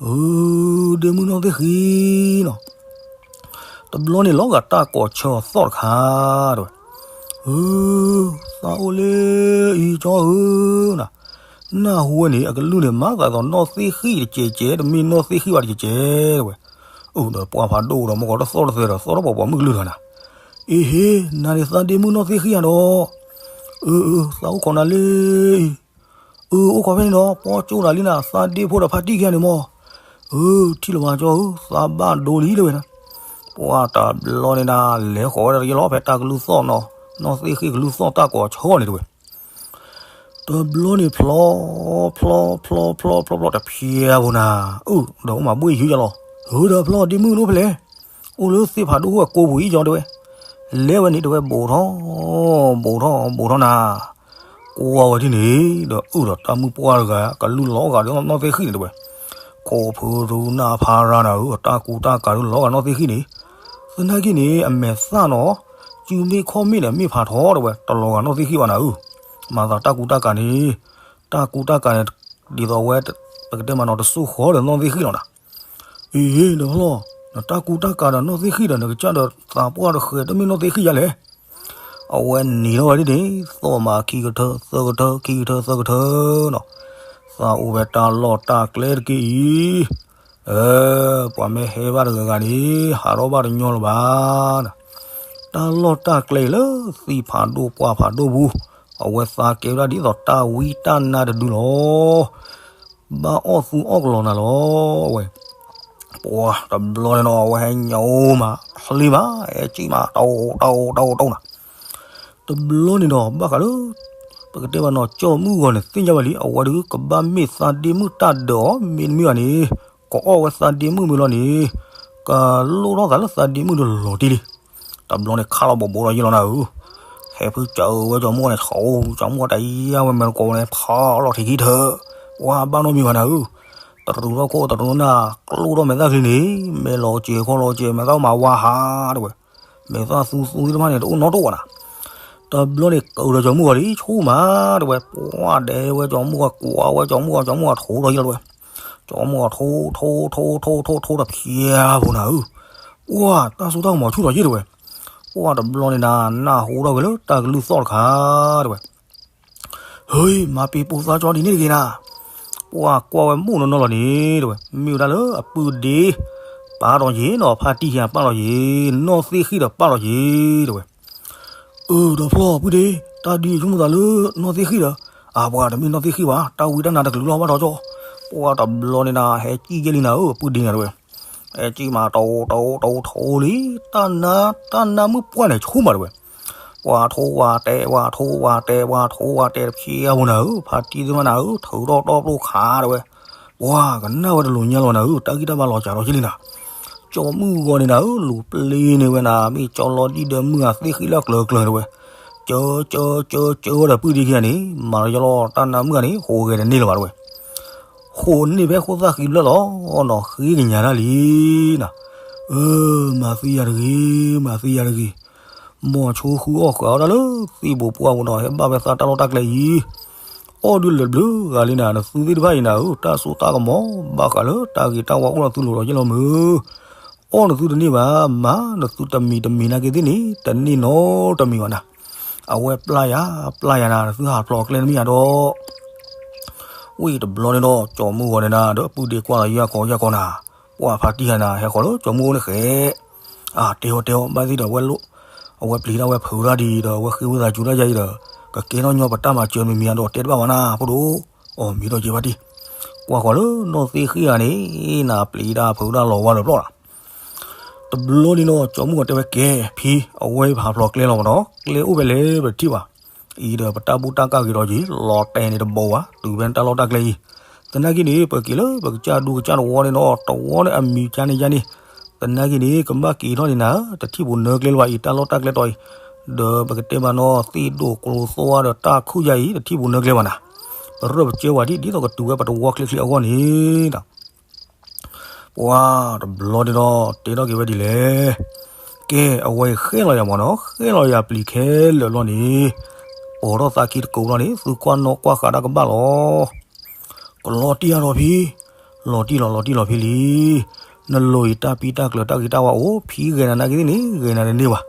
ဧၢ, ဒ့မုၣ်နီၢ်သ့ၣ်ဃံနီၤ. တဘျီန့ၣ်လီၤဂာ်တၢ်ကိးဆၢအီၤသီၣ်တခါတဝဲ, ဧၢ, သးအိၣ်လၢအံၤကၠီဧၢနၤ. နၢ်ဟူဝဲန့ၣ် အကလုၢ်န့ၣ် မၤသးဒ်သိးနီၢ်သ့ၣ်ဃံၣ်တကဲးကဲး တမ့ၢ်နီၢ်သ့ၣ်ဃံၣ်ဘၣ်တကဲးကဲးတဝဲ, အိၣ်ဒီးပှၢ်ဖးဒိၣ်ဒီး မ့ၢ်ကီးတသီၣ်တသဲဒီး သီၣ်ထီၣ်ပှၤပိာ်မုၣ်ကလုၢ်တဂၤနၤ. အ့ဟ့, နၤန့ၣ်သးဒ့မုၣ်နီၢ်သ့ၣ်ဃံၣ်ဧါဒီး, အၢ, အၢ, သးအိၣ်ခိးနၤလၢအံၤ အၢ, အိၣ်ခိးဖဲန့ၣ်ဒီး ပှၢ်ကၠိနၤလံနၤ, သးဒ့ဖိဒီးဖါတံၢ်ခံဂၤန့ၣ်မ့ၢ်, အၢ, ထံၣ်လၢၤဘၣ်ကၠီဧၢ, သးဘၣ်ဒိလံလၢဝဲနၤ. ပှၢ်တဘျီန့ၣ်နၤ လဲၤဃီၤဝဲဒၣ်တယဲလီၤ ဖဲတၢ်ကလုၢ်သီၣ်နီၤ, နီၢ်သ့ၣ်ဃံၣ်ကလုၢ်သီၣ်တၢ်ကိးဆၢန့ၣ်တဝဲ. တဘျီန့ၣ်ဖျီ, ဖျီ, ဖျီ, ဖျီ, ဖျီ, ဖျီတဖျဲးဖိနၤ, အၢ, ဒီးအိၣ်မၤဘှ့ၣ်ယုာ်ယလီၤ, ဧၢ, ဒီးဖျီဒ့မုၣ်လၢဖဲလဲၣ်, အိၣ်လၢသ့ၣ်ဖးဒိၣ်အိၣ်ဝဲကိးပူၤအံၤကၠီတဝဲ, လဲၤဝဲန့ၣ်တဝဲ ဘူးထီၣ်, ဘူးထီၣ်, ဘူးထီၣ်နၤ. ကွၢ်ဝဲဒ်န့ၣ် ဒီးအုၣ်ဒီးတၢ်မုၣ်ပှၢ်တဂၤ ကလုၢ်လီၤဂာ်ဒီးနီၢ်သ့ၣ်ဃံၣ်န့ၣ်တဝဲ, ခိၣ်ဖုရူနၢ်ဖးရၤနၤဧၢ, တၢ်ကူတၢ်ကၤဒုးလီၤဂာ်နီၢ်သ့ၣ်ဃံၣ်န့ၣ်, သနာ်က့န့ၣ် အမဲာ်သၣ်နီၤ, စုမ့ၢ်ခီၣ်မ့ၢ်ဒီးမ့ၢ်ဖးထီတဝဲ တလီၤဂာ်နီၢ်သ့ၣ်ဃံၣ်ဘၣ်နၤဧၢ, မၤသးတၢ်ကူတၢ်ကၤန့ၣ်, တၢ်ကူတၢ်ကၤန့ၣ် ဒ်သိးဝဲ ပကတဲမးနီၤ တစိၢ်ဃီၤဒီးနီၢ်သ့ၣ်ဃံၣ်လီၤနၤ. အ့ ဒီးဖျီ, နတၢ်ကူတၢ်ကၤဒီးနီၢ်သ့ၣ်ဃံၣ်ဒီး နကစၢ်ဒီးသးပှၢ်တဃဲး တမ့ၢ်နီၢ်သ့ၣ်ဃံၣ်ယါလဲၣ်. အဝဲနံၤထီၣ်ဝဲဒ်န့ၣ် သီၣ်မးခံကထၢ သၢကထၢ ခံကထၢ သၢကထၢနီၤ, သးအိၣ်ဝဲတၢ်လီၢ်တၢ်ကျဲတက့ၢ်အံၤ, ပှၤမ့ၢ်ဟဲဘၣ်တဂၤဂၤန့ၣ် ဟးထီၣ်ဘၣ်တညီလၢၤဘၣ်. တၢ်လီၢ်တၢ်ကျဲအံၤလၢသ့ၣ်ဖးဒိၣ်ပှၢ်ဖးဒိၣ်ပူၤ, အဝဲသးကဲဝဲဒၣ်ဒ်သိးတၢ်ဝံတၢ်နါတဒုလီၤ. ဘၣ်အီၣ်သူအီၣ်ကလီၤနၤလီၤဝဲ. ပှၤတဘျီန့ၣ်ဒီး အဝဲဟဲညိမး ဟဲလံမး ဟဲကံၣ်မး တၢ်အိၣ်တၢ်အိၣ်တၢ်အိၣ်တၢ်အိၣ်နၤ. တဘျီန့ၣ်ဒီး ဘၣ်ဃးလၢ ပကတဲဘၣ်နီၤ ကၠီမုၣ်ဂီၤန့ၣ် သ့ၣ်ညါဝဲလံ အဝဲဒုးကဘၣ်မ့ၢ်သးဒ့မုၣ်တၢ်ဒၢးအီၤ မ့တမ့ၢ်ဘၣ်န့ၣ် ကအီၣ်ဝဲသးဒ့မုၣ်မ့ၢ်လီၤန့ၣ် ကလိၣ်ထီၣ်သးလၢသးဒ့မုၣ်ဒီးလီၤတံၢ်လံ. တဘျီန့ၣ်ခးလီၤဘိးဘိးဒီးယဲလီၤနၤဧၢ. ဟဲဖုစၢၤဝဲကၠီမုၣ်ဂီၤန့ၣ် ဆိကၠီမုၣ်ဂီၤတၢ်ယါဝဲမဲာ်တကိးန့ၣ် ဖးလီၤထံးခံထၢၣ်, ပှၤဘၣ်နီတမံၤဘၣ်နၤဧၢ. တရူးထီၣ်ခိၣ်တရူးနၢ် ကျိၣ်ထီၣ်မဲာ်သၣ်ချံန့ၣ် မဲာ်လီၤစဲၤခီၣ်လီၤစဲၤ မဲာ်သၣ်မၤဝါဟးတဝဲ, မဲာ်သၣ်သူသူသ့ၣ်တဖၣ်န့ၣ် တအိၣ်နီတအိၣ်ဘၣ်နၤ. တဘျီန့ၣ် ကဒီးကၠီမုၣ်ဂီၤဒ်ဆိမးတဝဲ, ပှၤဒဲဝဲကၠီမုၣ်ဂီၤ ကွၢ်ဝဲကၠီမုၣ်ဂီၤ ကၠီမုၣ်ဂီၤ ကၠီမုၣ်ဂီၤထိးဒီးယဲလီၤတဝဲ. ကၠီမုၣ်ဂီၤထိးထိးထိးထိးထိးထိးတဖျဲးဖိနၤဧၢ. ပှၤတၢ်စိတၢ်ကမီၤဆူၣ်ထီၣ်ယဲတဝဲ. ပှၤတဘျီန့ၣ်နၤ နၢ်ဟူထီၣ်က့ၤလၢတၢ်ကလုၢ်သီၣ်တခါတဝဲ ဟ့ မၤပ့ၤပိာ်သးကၠီဒ်န့ၣ်တဂ့ၤနၤ. ပှၤကွၢ်ဝဲမိၢ်နီၢ်နီၢ်လီၤန့ၣ်တဝဲ, မ့ၢ်ဝဲဒၣ်လၢအပုၢ်ဒ့ ပာ်ဒီးယ့ၤနီၤ, ဖါတံၢ်ယါပာ်ဒီးယ့ၤ, နီၢ်သ့ၣ်ဃံၣ်ဒီးပာ်ဒီးယ့ၤတဝဲ. အၢ ဒီးဖျီ ပုၢ်ဒ့, တၢ်ဒ်ဆိကမိၣ်သးလၢနီၢ်သ့ၣ်ဃံၣ်ဒီး, အၢ ပှၤတမ့ၢ်နီၢ်သ့ၣ်ဃံၣ်ဘၣ်, တၢ်ဝံတၢ်နါတကလုာ်လီၤဘၣ်ဒီးကၠီ. ပှၤတဘျီန့ၣ်နၤ ဟဲကံၣ်ယဲလံနၤဧၢ, ပုၢ်ဒ့နၤတဝဲ. ဟဲကံၣ်မး တအိၣ်တအိၣ်တအိၣ်ထိးလံ, တၢ်နါ တၢ်နါမုၣ်ပှၢ်န့ၣ်ဆိမးတဝဲ. ပှၤထိးဝဲတဲာ် ပှၤထိးဝဲတဲာ် ပှၤထိးဝဲတဲာ်တဖျဲးဖိနၤဧၢ, ဖါတံၢ်သ့ၣ်မးနၤဧၢ, ထုးထီၣ်တီပျိၢ်ခးတဝဲ. ပှၤကနၣ်ဝဲတလိၤညါလီၤနၤဧၢ, တၢ်ဂံၢ်တၢ်ဘါလီၤစှၤထီၣ်ယဲလံနၤ. ကၠီမုၣ်ဂီၤန့ၣ်နၤဧၢ, လူၤပျ့ၤန့ၢ်ဝဲနၤ, မ့ၢ်ကၠီလီၤဒံၣ်ဒၢမုၢ်ဂၤသ့ၣ်ဃံၣ်လၢအကျၢၤကျၢၤတဝဲ. ကၢကၢကၢကၢဝဲဒီးပုၢ်ဒ့ခံဂၤန့ၣ်, မၤလီၤယလီၤတၢ်နါမုၣ်ဂၤန့ၣ် ဟူးဂဲၤတန့ၢ်လၢၤဘၣ်တဝဲ. ဃိးန့ၢ်ဖဲဃိသၣ်ဃံဘျၢၣ်လီၤနီၤ, ဃ့ကညးတၢ်လံနၤ. အၢ မၤသံယၤတဂ့ၤ, မၤသံယၤတဂ့ၤ. မိၤဆိဃုအီၣ်ဃုအီၣ်ဒၣ်လၢသံၣ်ဘိးပှၢ်ပူၤနီၤ, ဟဲဘၣ်ဝဲသးတၢ်လီၢ်တၢ်ကျဲအံၤ, အီၣ်ဒုးလၢာ်ဘျုးဂၤလံနၤ, နသုသ့ၣ်တဖၣ်အံၤနၤဧၢ, တၢ်စိတၢ်ကမီၤ ဘၣ်ဃးလၢတၢ်ဂ့ၤတၢ်ဝါအိၣ်လၢသုလိၤဒီးယဲလီၤမုၢ်. အီၣ်နသုတန့ၢ်ဘၣ်, မၤနသုတမံၤတမံၤနာ်က့သ့ၣ်န့ၣ် တန့ၢ်နီတမံၤဘၣ်နၤ. အဝဲပျၢ်ယၤ, ပျၢ်ယၤနၤ, နသုဟးဖျိးကျဲတမ့ၢ်ယၤဒီး ဝံၤတဘျီန့ၣ်ဒီး ကၠီမုၣ်ဂီၤန့ၣ်နၤ ဒီးပုၢ်ဒ့ကွၢ်လီၤယဲၢ်ခီယဲၢ်ခီနၤ, ပှၤဖါတံၢ်ဟဲနၤ ဟဲဃီၤလၢကၠီမုၣ်အိၣ်န့ၣ်ဃဲ, အတဲအီၤတဲအီၤ ဘၣ်သ့ၣ်ဒီးဝဲလိၣ်, အဝဲပျံၤတၢ်ဝဲဖုးတၢ်ဒ်အံၤဒီး အဝဲဃ့ဝံသးစူၤတၢ်ယါအံၤဒီး ကကဲထီၣ်ညီပတၢ်မၤစၢၤမံၤမံၤအဒိးတဲတဘၣ်ဝဲနၤ ဖိဒိၣ်, အီၣ်မံၤဒီးက့ၤဘၣ်တံၢ်, ကွၢ်ဃီၤလၢနီၢ်သ့ၣ်ဃံဂၤန့ၣ် နပျံၤတၢ်ဖုးတၢ်လီၤဝါဒီးဖျီၣ်လီၤ. တဘျီန့ၣ်နီၤ ကၠီမုၢ်ဂီၤတဲဝဲကဲ ဖံ အဝဲဖးဖျိးကျဲလီၤမးနီၤ ကျဲအိၣ်ဖဲလဲၣ်ပထံၣ်ဘၣ်, အံၤဒီးပတၢ်ဘူၣ်တၢ်ကၢ်ဂ့ၤဒီးက့ၤ လီၤတဲာ်န့ၣ်တဘိးဘၣ် တုၤဖဲတၢ်လီၢ်တၢ်ကျဲအံၤ, သနာ်က့န့ၣ် ပက့ၤလၢပကစၢ်ဒူကစၢ်တဝီန့ၣ်နီၤ တဝီန့ၣ်အမံၤကါန့ၣ်ယါန့ၣ်, သနာ်က့န့ၣ် ကဘၣ်က့ၤထီၣ်န့ၣ်နၤ တထံၣ်ပူၤနၢကျဲလၢၤဘၣ်အံၤ တၢ်လီၢ်တၢ်ကျဲတီၤအံၤ, ဒီးပကတဲမးနီၤ သ့ၣ်ဒိၣ်ကျိသီဒီးတၢ်ခုၣ်ယါအံၤ တထံၣ်ပူၤနၢကျဲဘၣ်နၤ, ပရၢပကၢဝဲဒ် ဒ်သိးကတုၤဝဲပတဝီချ့ချ့အဂီၢ်န့ၣ် ပှၤတဘျီန့ၣ်ဒီး တဲထီၣ်က့ၤဝဲဒ်လဲၣ်, ကဲ အဝဲအံၤဃဲလီၤယၤမးနီၤ ဃဲလီၤယၤပျံၤခဲလၢာ်လီၤန့ၣ်, ပိာ်ထီၣ်သးခံတကိးလီၤန့ၣ် သုကွၢ်နီၣ်ကွၢ်ဃးတၢ်ကဘၣ်လီၤ. ကလီၤတံၢ်အါထီၣ်ဖံ, လီၤတံၢ်လီၤ လီၤတံၢ်လီၤဖံလံ, နလိၤအံၤတၢ်ပံတၢ်ကျၢၤတၢ်ဂ့ၤတၢ်ဝါအိၣ် ဖံဂဲၤနၤနာ်က့သ့ၣ်န့ၣ် ဂဲၤနၤတန့ၢ်ဘၣ်,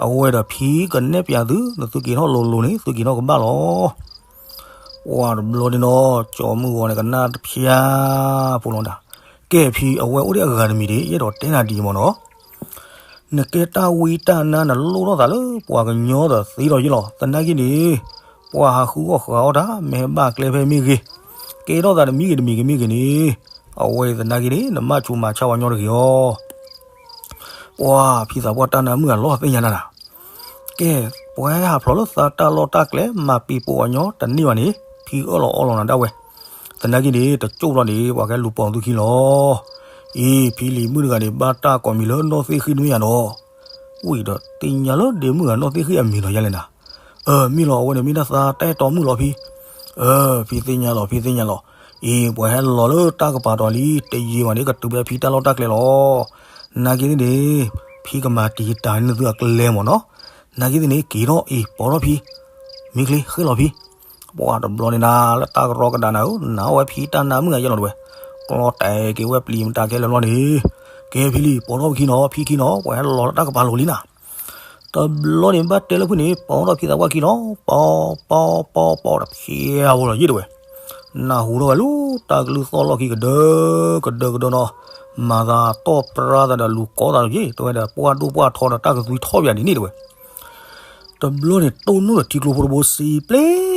အဝဲဒီးဖံကနဲၣ်ပၠးသု နသုက့ၤထီၣ်လိၤလိၤန့ၣ် သုက့ၤထီၣ်ကဘၣ်လီၤ. ပှၤတဘျီန့ၣ်နီၤ ကၠီမုၢ်ဂီၤန့ၣ် ကနၣ်တဖျါဖိလီၤဒၣ်, ကဲဖံ အဝဲအိၣ်ဒံးအဂၤတမံၤဒံး ယအဲၣ်ဒိးတဲနၤဒ်အံၤမးနီၤ, နကဲတၢ်ဝံတၢ်နါ နလိၣ်ထီၣ်သးလၢပှၤကညီဒီးသ့ဒီးယ့ၢ်လီၤ. သနာ်က့န့ၣ် ပှၤဟးဃုအီၣ်ဃုအီၣ်တၢ် မ့ၢ်ဟဲဘၣ်ကျဲဖဲမ့ၢ်ဂ့ၤ, ကဲထီၣ်သးတမံၤဂ့ၤတမံၤဂ့ၤမ့ၢ်ဂ့ၤန့ၣ်, အဝဲသနာ်က့န့ၣ် နမၤဆူးမၤဆါပှၤကညီတဂ့ၤအီၤ ပှၤဖံသးပှၢ်တၢ်နါမုၣ်အလီၢ်သ့ၣ်ညါနၤနၤ, ကဲ ပှၤဟဲဟးဖျိးလၢသးတၢ်လီၢ်တၢ်ကျဲ မၤပံၤပိာ်အညီတန့ၢ်ဘၣ်န့ၣ် ဖံအၢၣ်လီၤအီလီၤနၤဒၣ်ဝဲ, သနာ်က့န့ၣ် တကၠိၣ်ဘျီန့ၣ် ပှၤကဲလူၤပိာ်သုခံလီၤ. အံၤ ဖံလံၤမုၣ်တဂၤန့ၣ် ဘၣ်တၢ်ကိးမံၤလၢနီၢ်သ့ၣ်ဃံတမ့ၢ်ဧါနီၤ, ဝံၤဒီးသ့ၣ်ညါလၢဒ့မုၣ်ဂၤနီၢ်သ့ၣ်ဃံအမံၤနီၤယါလဲၣ်နၤ, အၢ မ့ၢ်လီၤ အဝဲန့ၣ်မ့ၢ်ဒၣ်သးတၢ်အဲၣ်တီမုၣ်လီၤဖံ အၢ ဖံသ့ၣ်ညါလီၤ ဖံသ့ၣ်ညါလီၤ, အံၤ ပှၤဟဲလီၤလၢတၢ်ကပၤတီၤလံ တယံာ်ဘၣ်န့ၣ် ကတုၤဖဲဖံတၢ်လီၢ်တၢ်ကျဲလီၤ. နာ်က့န့ၣ်န့ၣ် ဖံကမၤတံာ်တာ်န့ၢ်သုအကျဲမ့ၢ်နီၤ. နာ်က့န့ၣ်န့ၣ် က့ၤထီၣ်အံၤ ပိာ်ထီၣ်ဖံ, မ့ၢ်ချ့ ဃ့လီၤဖံ, ပှၤတဘျီန့ၣ်နၤ လၢတၢ်ကရီကဒးနၤဧၢ နၤအီၣ်ဝဲဖံတၢ်နါမုၣ်ဂၤယဲလီၤတဝဲ, ကျီတဲာ်က့ၤဝဲပျံၤမတၤခဲလၢာ်လီၤန့ၣ်, ကဲဖံလံၤ ပိာ်ထီၣ်ပခံနီၤ ဖံခံနီၤ ပှၤဟဲလီၤလၢတၢ်ကပၤလိၤလံနၤ တဘျီန့ၣ် ဘၣ်တဲလၢဖုၣ်န့ၣ် ပိာ်ထီၣ်ဖံသးပှၢ်ခံနီၤ ပိာ် ပိာ် ပိာ် ပိာ်တဖျဲးဖိလီၤယ့ၢ်တဝဲ, နၢ်ဟူထီၣ်ဝဲလၢတၢ်ကလုၢ်သီၣ်လီၢ်ခံကဒၢ ကဒၢကဒၢနီၤ, မၤသးတီၢ်ပြါသးဒီးလူၤကိးသးလီၤယ့ၢ် တဝဲဒီးပှၢ်ဒိၣ်ပှၢ်ထီဒီး တၢ်ကသွံထီၣ်ပယၤဒ်န့ၣ်တဝဲ တဘျီန့ၣ် တိၢ်နီၣ်ဒီးထံကျိဖိတဘိစံပျ့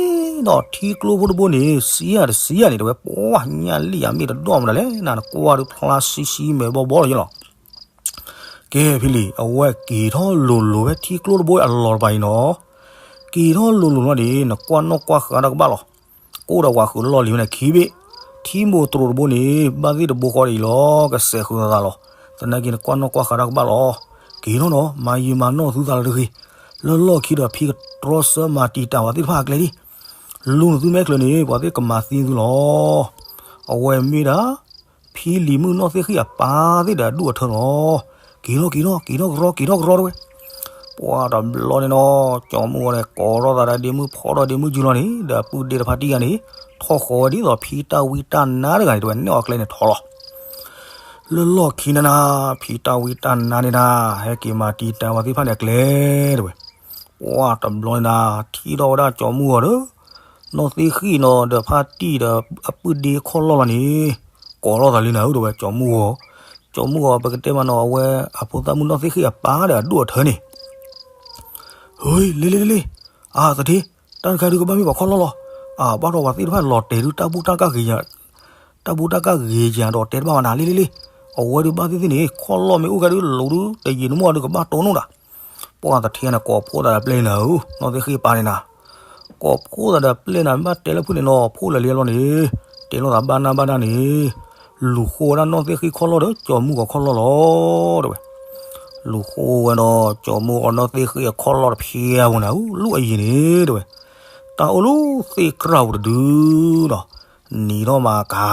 ၤဒီး ထံကျိဖိတဘိန့ၣ် စံယၤတစံယၤန့ၣ် တဝဲ ပှၢ်ညၣ်လံၣ်ယၤမ့ၢ်တဒိၣ်မတၤလဲၣ် နနကွၢ်ဒုးဖျါဆံဆံမဲာ်ဘီဘီလီၤယ့ၢ်လီၤ. ကဲဖံလံၤ အဝဲက့ၤထီၣ်လိၤလိၤဝဲထံကျိတဘိအလီၢ်တပၤအံၤနီၤ, က့ၤထီၣ်လိၤလိၤလီၤန့ၣ် နကွၢ်နီၣ်ကွၢ်ဃးတၢ်ကဘၣ်လီၤ. ကိၣ်ဒီးဝၤဃုာ်လီၢ်လံၤဝဲန့ၣ်ခံဘ့ၣ်, ထံမိၢ်တြိာ်တဘိန့ၣ် ဘၣ်သ့ၣ်တဘိဃီဒ်အံၤလီၤ ကစဲးဃုာ်သးလီၤ. သနာ်က့နကွၢ်နီၣ်ကွၢ်ဃးတၢ်ကဘၣ်လီၤ. က့ၤထီၣ်နီၤ မၤယံာ်မၤနီၢ်သုသးလၢတဂ့ၤ, လၢလီၢ်ခံဒီးဖံကတြီဆၢမၤတံာ်တာ်ပှၤသ့ၣ်တဖၣ်အကျဲလံ. လူၤနသုမဲာ်ချၢန့ၣ် ပှၤသ့ၣ်ကမၤသံသုလီၤ. အဝဲမ့ၢ်ဒၣ် ဖံလံၤမုၣ်နီၢ်သ့ၣ်ဃံၣ်အပၢ်သ့ၣ်ဒီးအဒူၣ်အထၢလီၤ. က့ၤထီၣ်က့ၤထီၣ် က့ၤထီၣ်ကရီ က့ၤထီၣ်ကရီတဝဲ ပှၤတဘျီန့ၣ်နီၤ ကၠီမုၢ်ဂီၤန့ၣ် ကိးထီၣ်သးဒီးဒ့မုၣ်ဖီထီၣ်ဒ့မုၣ်စုလီၤန့ၣ် ဒီးအပုၢ်ဒ့တဖါတံၢ်ဂၤန့ၣ် ထီၣ်ဃီၤဝဲဒ်သိးဖံတၢ်ဝံတၢ်နါတဂၤန့ၣ် တဝဲနဲၣ်အီၤကျဲန့ၣ်ထီၣ်လီၤ. လၢလီၢ်ခံနၤနၤ ဖံတၢ်ဝံတၢ်နါန့ၣ်နၤ ဟဲက့ၤမၤတံာ်တာ်ပှၤသ့ၣ်တဖၣ်န့ၣ်အကျဲတဝဲ ပှၤတဘျီန့ၣ်နၤ ထံၣ်ထီၣ်ဝဲဒၣ်ကၠီမုၢ်ဂီၤဒီး နီၢ်သ့ၣ်ဃံၣ်နီၤဒီးဖါတံၢ်ဒီးအပုၢ်ဒ့ခီၣ်လီၢ်လီၤန့ၣ် ကိးထီၣ်သးလံနၤဧၢ တဝဲ ကၠီမုၢ်ဂီၤ, ကၠီမုၢ်ဂီၤ ပကတဲမးနီၤ အဝဲအဖိသၣ်မုၣ်နီၢ်သ့ၣ်ဃံၣ်အပၢ်ဒီးအဒူၣ်အထၢန့ၣ် ဟ့ လ့လ့လ့လ့, အသထ့, တၢ်တခါဒုးကဘၣ်မ့ၢ်ပှၤခီၣ်လီၢ်လီၤ. အဘၣ်ဒီးပှၤသ့ၣ်တဖၣ်လီၤတဲာ်ဒုး တၢ်ဘူၣ်တၢ်ကၢ်ဂ့ၤယၤ, တၢ်ဘူၣ်တၢ်ကၢ်ဂ့ၤယၤဒီးတဲတဘၣ်ဝဲနၤ လ့လ့လ့, အဝဲဒုးဘၣ်သ့ၣ်သ့ၣ်န့ၣ် ခီၣ်လီၢ်မ့ၢ်အိၣ်ကဲဒုး လိၤဒုး တယံာ်တမီၢ်ဒုးကဘၣ်တိၢ်နီၣ်ဒၣ်. ပှၤသထ့န့ၣ် ကိးဖှိၣ်သးဒီးပျဲၢ်နၤဧၢ, နီၢ်သ့ၣ်ဃံၣ်ပၢ်န့ၣ်နၤ ကိးဖှိၣ်သးဒီးပျဲၢ်နၤ ဘၣ်တဲလၢဖုၣ်န့ၣ်နီၤ ဖှိၣ်လၢာ်လံအလီၢ်န့ၣ်, တဲလိာ်သးဘၣ်နၢ်ဘၣ်နၢ်န့ၣ်, လူၤဃိဝဲဒၣ်နီၢ်သ့ၣ်ဃံၣ်ခီၣ်လီၢ်ဒီး ကၠီမုၢ်ဂီၤခီၣ်လီၢ်လီၤ တဝဲ. လူၤဃိဝဲဒီး ကၠီမုၢ်ဂီၤနီၢ်သ့ၣ်ဃံၣ်အခီၣ်လီၢ်တဖျဲးဝဲနၤဧၢ, လူၤအယံၤန့ၣ် တဝဲ. တၢ်အိၣ်လၢသ့ၣ်ကြၢ်ပူၤတဒုဒီး နံၤထီၣ်မးကၤ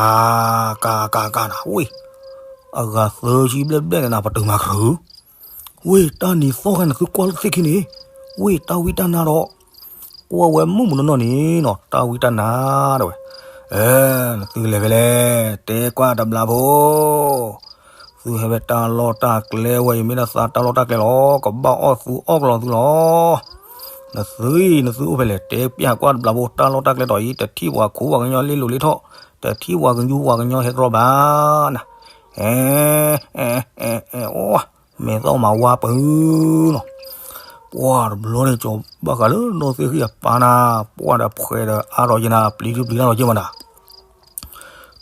ကၤ ကၤ ကၤနၤ ဝ့ၢ် အဂၤသၢဆံဘျဲၣ်ဘျဲၣ်န့ၣ်နၤ ပတုာ်မၤကြၢး ဝ့ၢ် တၢ်နံၤသီၣ်ခါနသုကွၢ်လၢသ့ၣ်ခံန့ၣ်, ဝ့ၢ် တၢ်ဝံတၢ်နါဒီး, ကွၢ်ဝဲမုၣ်မုၣ်နီၢ်နီၢ်န့ၣ်နီၤ တၢ်ဝံတၢ်နါ တဝဲ. အဲ နသုလဲၤဖဲလဲၣ် တဲကွၢ်တဘျီဖိ, သုဟဲဖဲတၢ်လီၢ်တၢ်ကျဲဝဲအံၤ မ့ၢ်ဒၣ်သးတၢ်လီၢ်တၢ်ကျဲလီၤ ကဘၣ်အီၣ်သူအီၣ်ကလီသုလီၤ. နသုအံၤ နသုအိၣ်ဖဲလဲၣ် တဲပျၢ်ကွၢ်တဘျီဖိ တၢ်လီၢ်တၢ်ကျဲတီၤအံၤ တထံၣ်ပှၤခိးပှၤကညီလ့လိၤလ့ထီၣ်, တထံၣ်ပှၤကယူပှၤကညီဟဲတြီဘၣ်နၤ. အဲ အဲ အဲ အဲ အိၣ် မဲာ်သီၣ်မၤဝါပၢၤနီၤ. ပှၢ်တဘျီန့ၣ် ကၠီၤဘၣ်ဃးလၢနီၢ်သ့ၣ်ဃံၣ်အပၢ်နၤ, ပှၢ်ဒီးဖှဲးဒီးအါထီၣ်ယဲနၤ, ပျံၤဒုပျံၤတၢ်လီၤက့မးနၤ.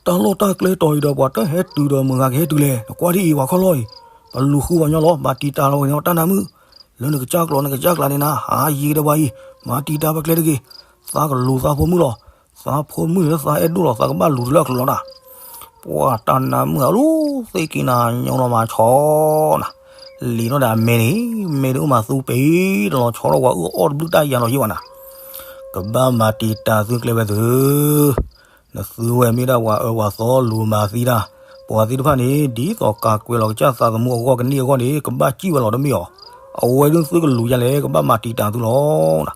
တၢ်လီၢ်တၢ်ကျဲတီၤအံၤဒီး ပှၤတဟဲတုၤဒီးမုၢ်ဂၤကဟဲတုၤလဲၣ်, နကွၢ်ဒ်အံၤ ပှၤခီၣ်လီၢ်အံၤ, ပလူၤဃုပှၤညီလီၤ, မၤတံာ်တာ်လီၤဝဲန့ၣ် တၢ်နါမုၣ်, လၢနကစၢ်ကျိာ်နကစၢ်ကျါန့ၣ်နၤ, ဟးယံၤကဒီးပှၤအံၤ, မၤတံာ်တာ်ပကျဲတဂ့ၤ, သးကလူၤသးဖိမုၣ်လီၤ, သးဖိမုၣ်န့ၣ်လၢသးအဲၣ်ဒိၣ်လီၤ, သးကဘၣ်လူၤတုၤလၢအကျိာ်လီၤနၤ. ပှၢ်တၢ်နါမုၣ်အလူၤသ့ၣ်က့ၤနၤညီလီၤမၤဆီနၤ, လံာ်နီၣ်ဒီးအမဲန့ၣ်, မဲဒုးအိၣ်မးသူပ့ၤတလီၤဆီထီၣ် ပှၤအုၣ်အီၣ်တဘျုးတၢ်ယၤလီၤယ့ၢ်ဘၣ်နၤ. ကဘၣ်မၤတံာ်တာ်သုကျဲဝဲသု, နသုဝဲမ့ၢ်ဒၣ်ပှၤအၢပှၤသီလူၤမၤသံတၢ်, ပှၤသ့ၣ်တဖၣ်န့ၣ် ဒ်သိးကၤကွဲးလီၤကစၢ်သးသမူအဂီၢ်ကန့ၢ်အဂီၢ်န့ၣ် ကဘၣ်စံၣ်ဝဲလီၤတမ့ၢ်အီၤ, အဝဲဒုးသုကလူၤယါလဲၣ် ကဘၣ်မၤတံာ်တာ်သုလီၤနၤ.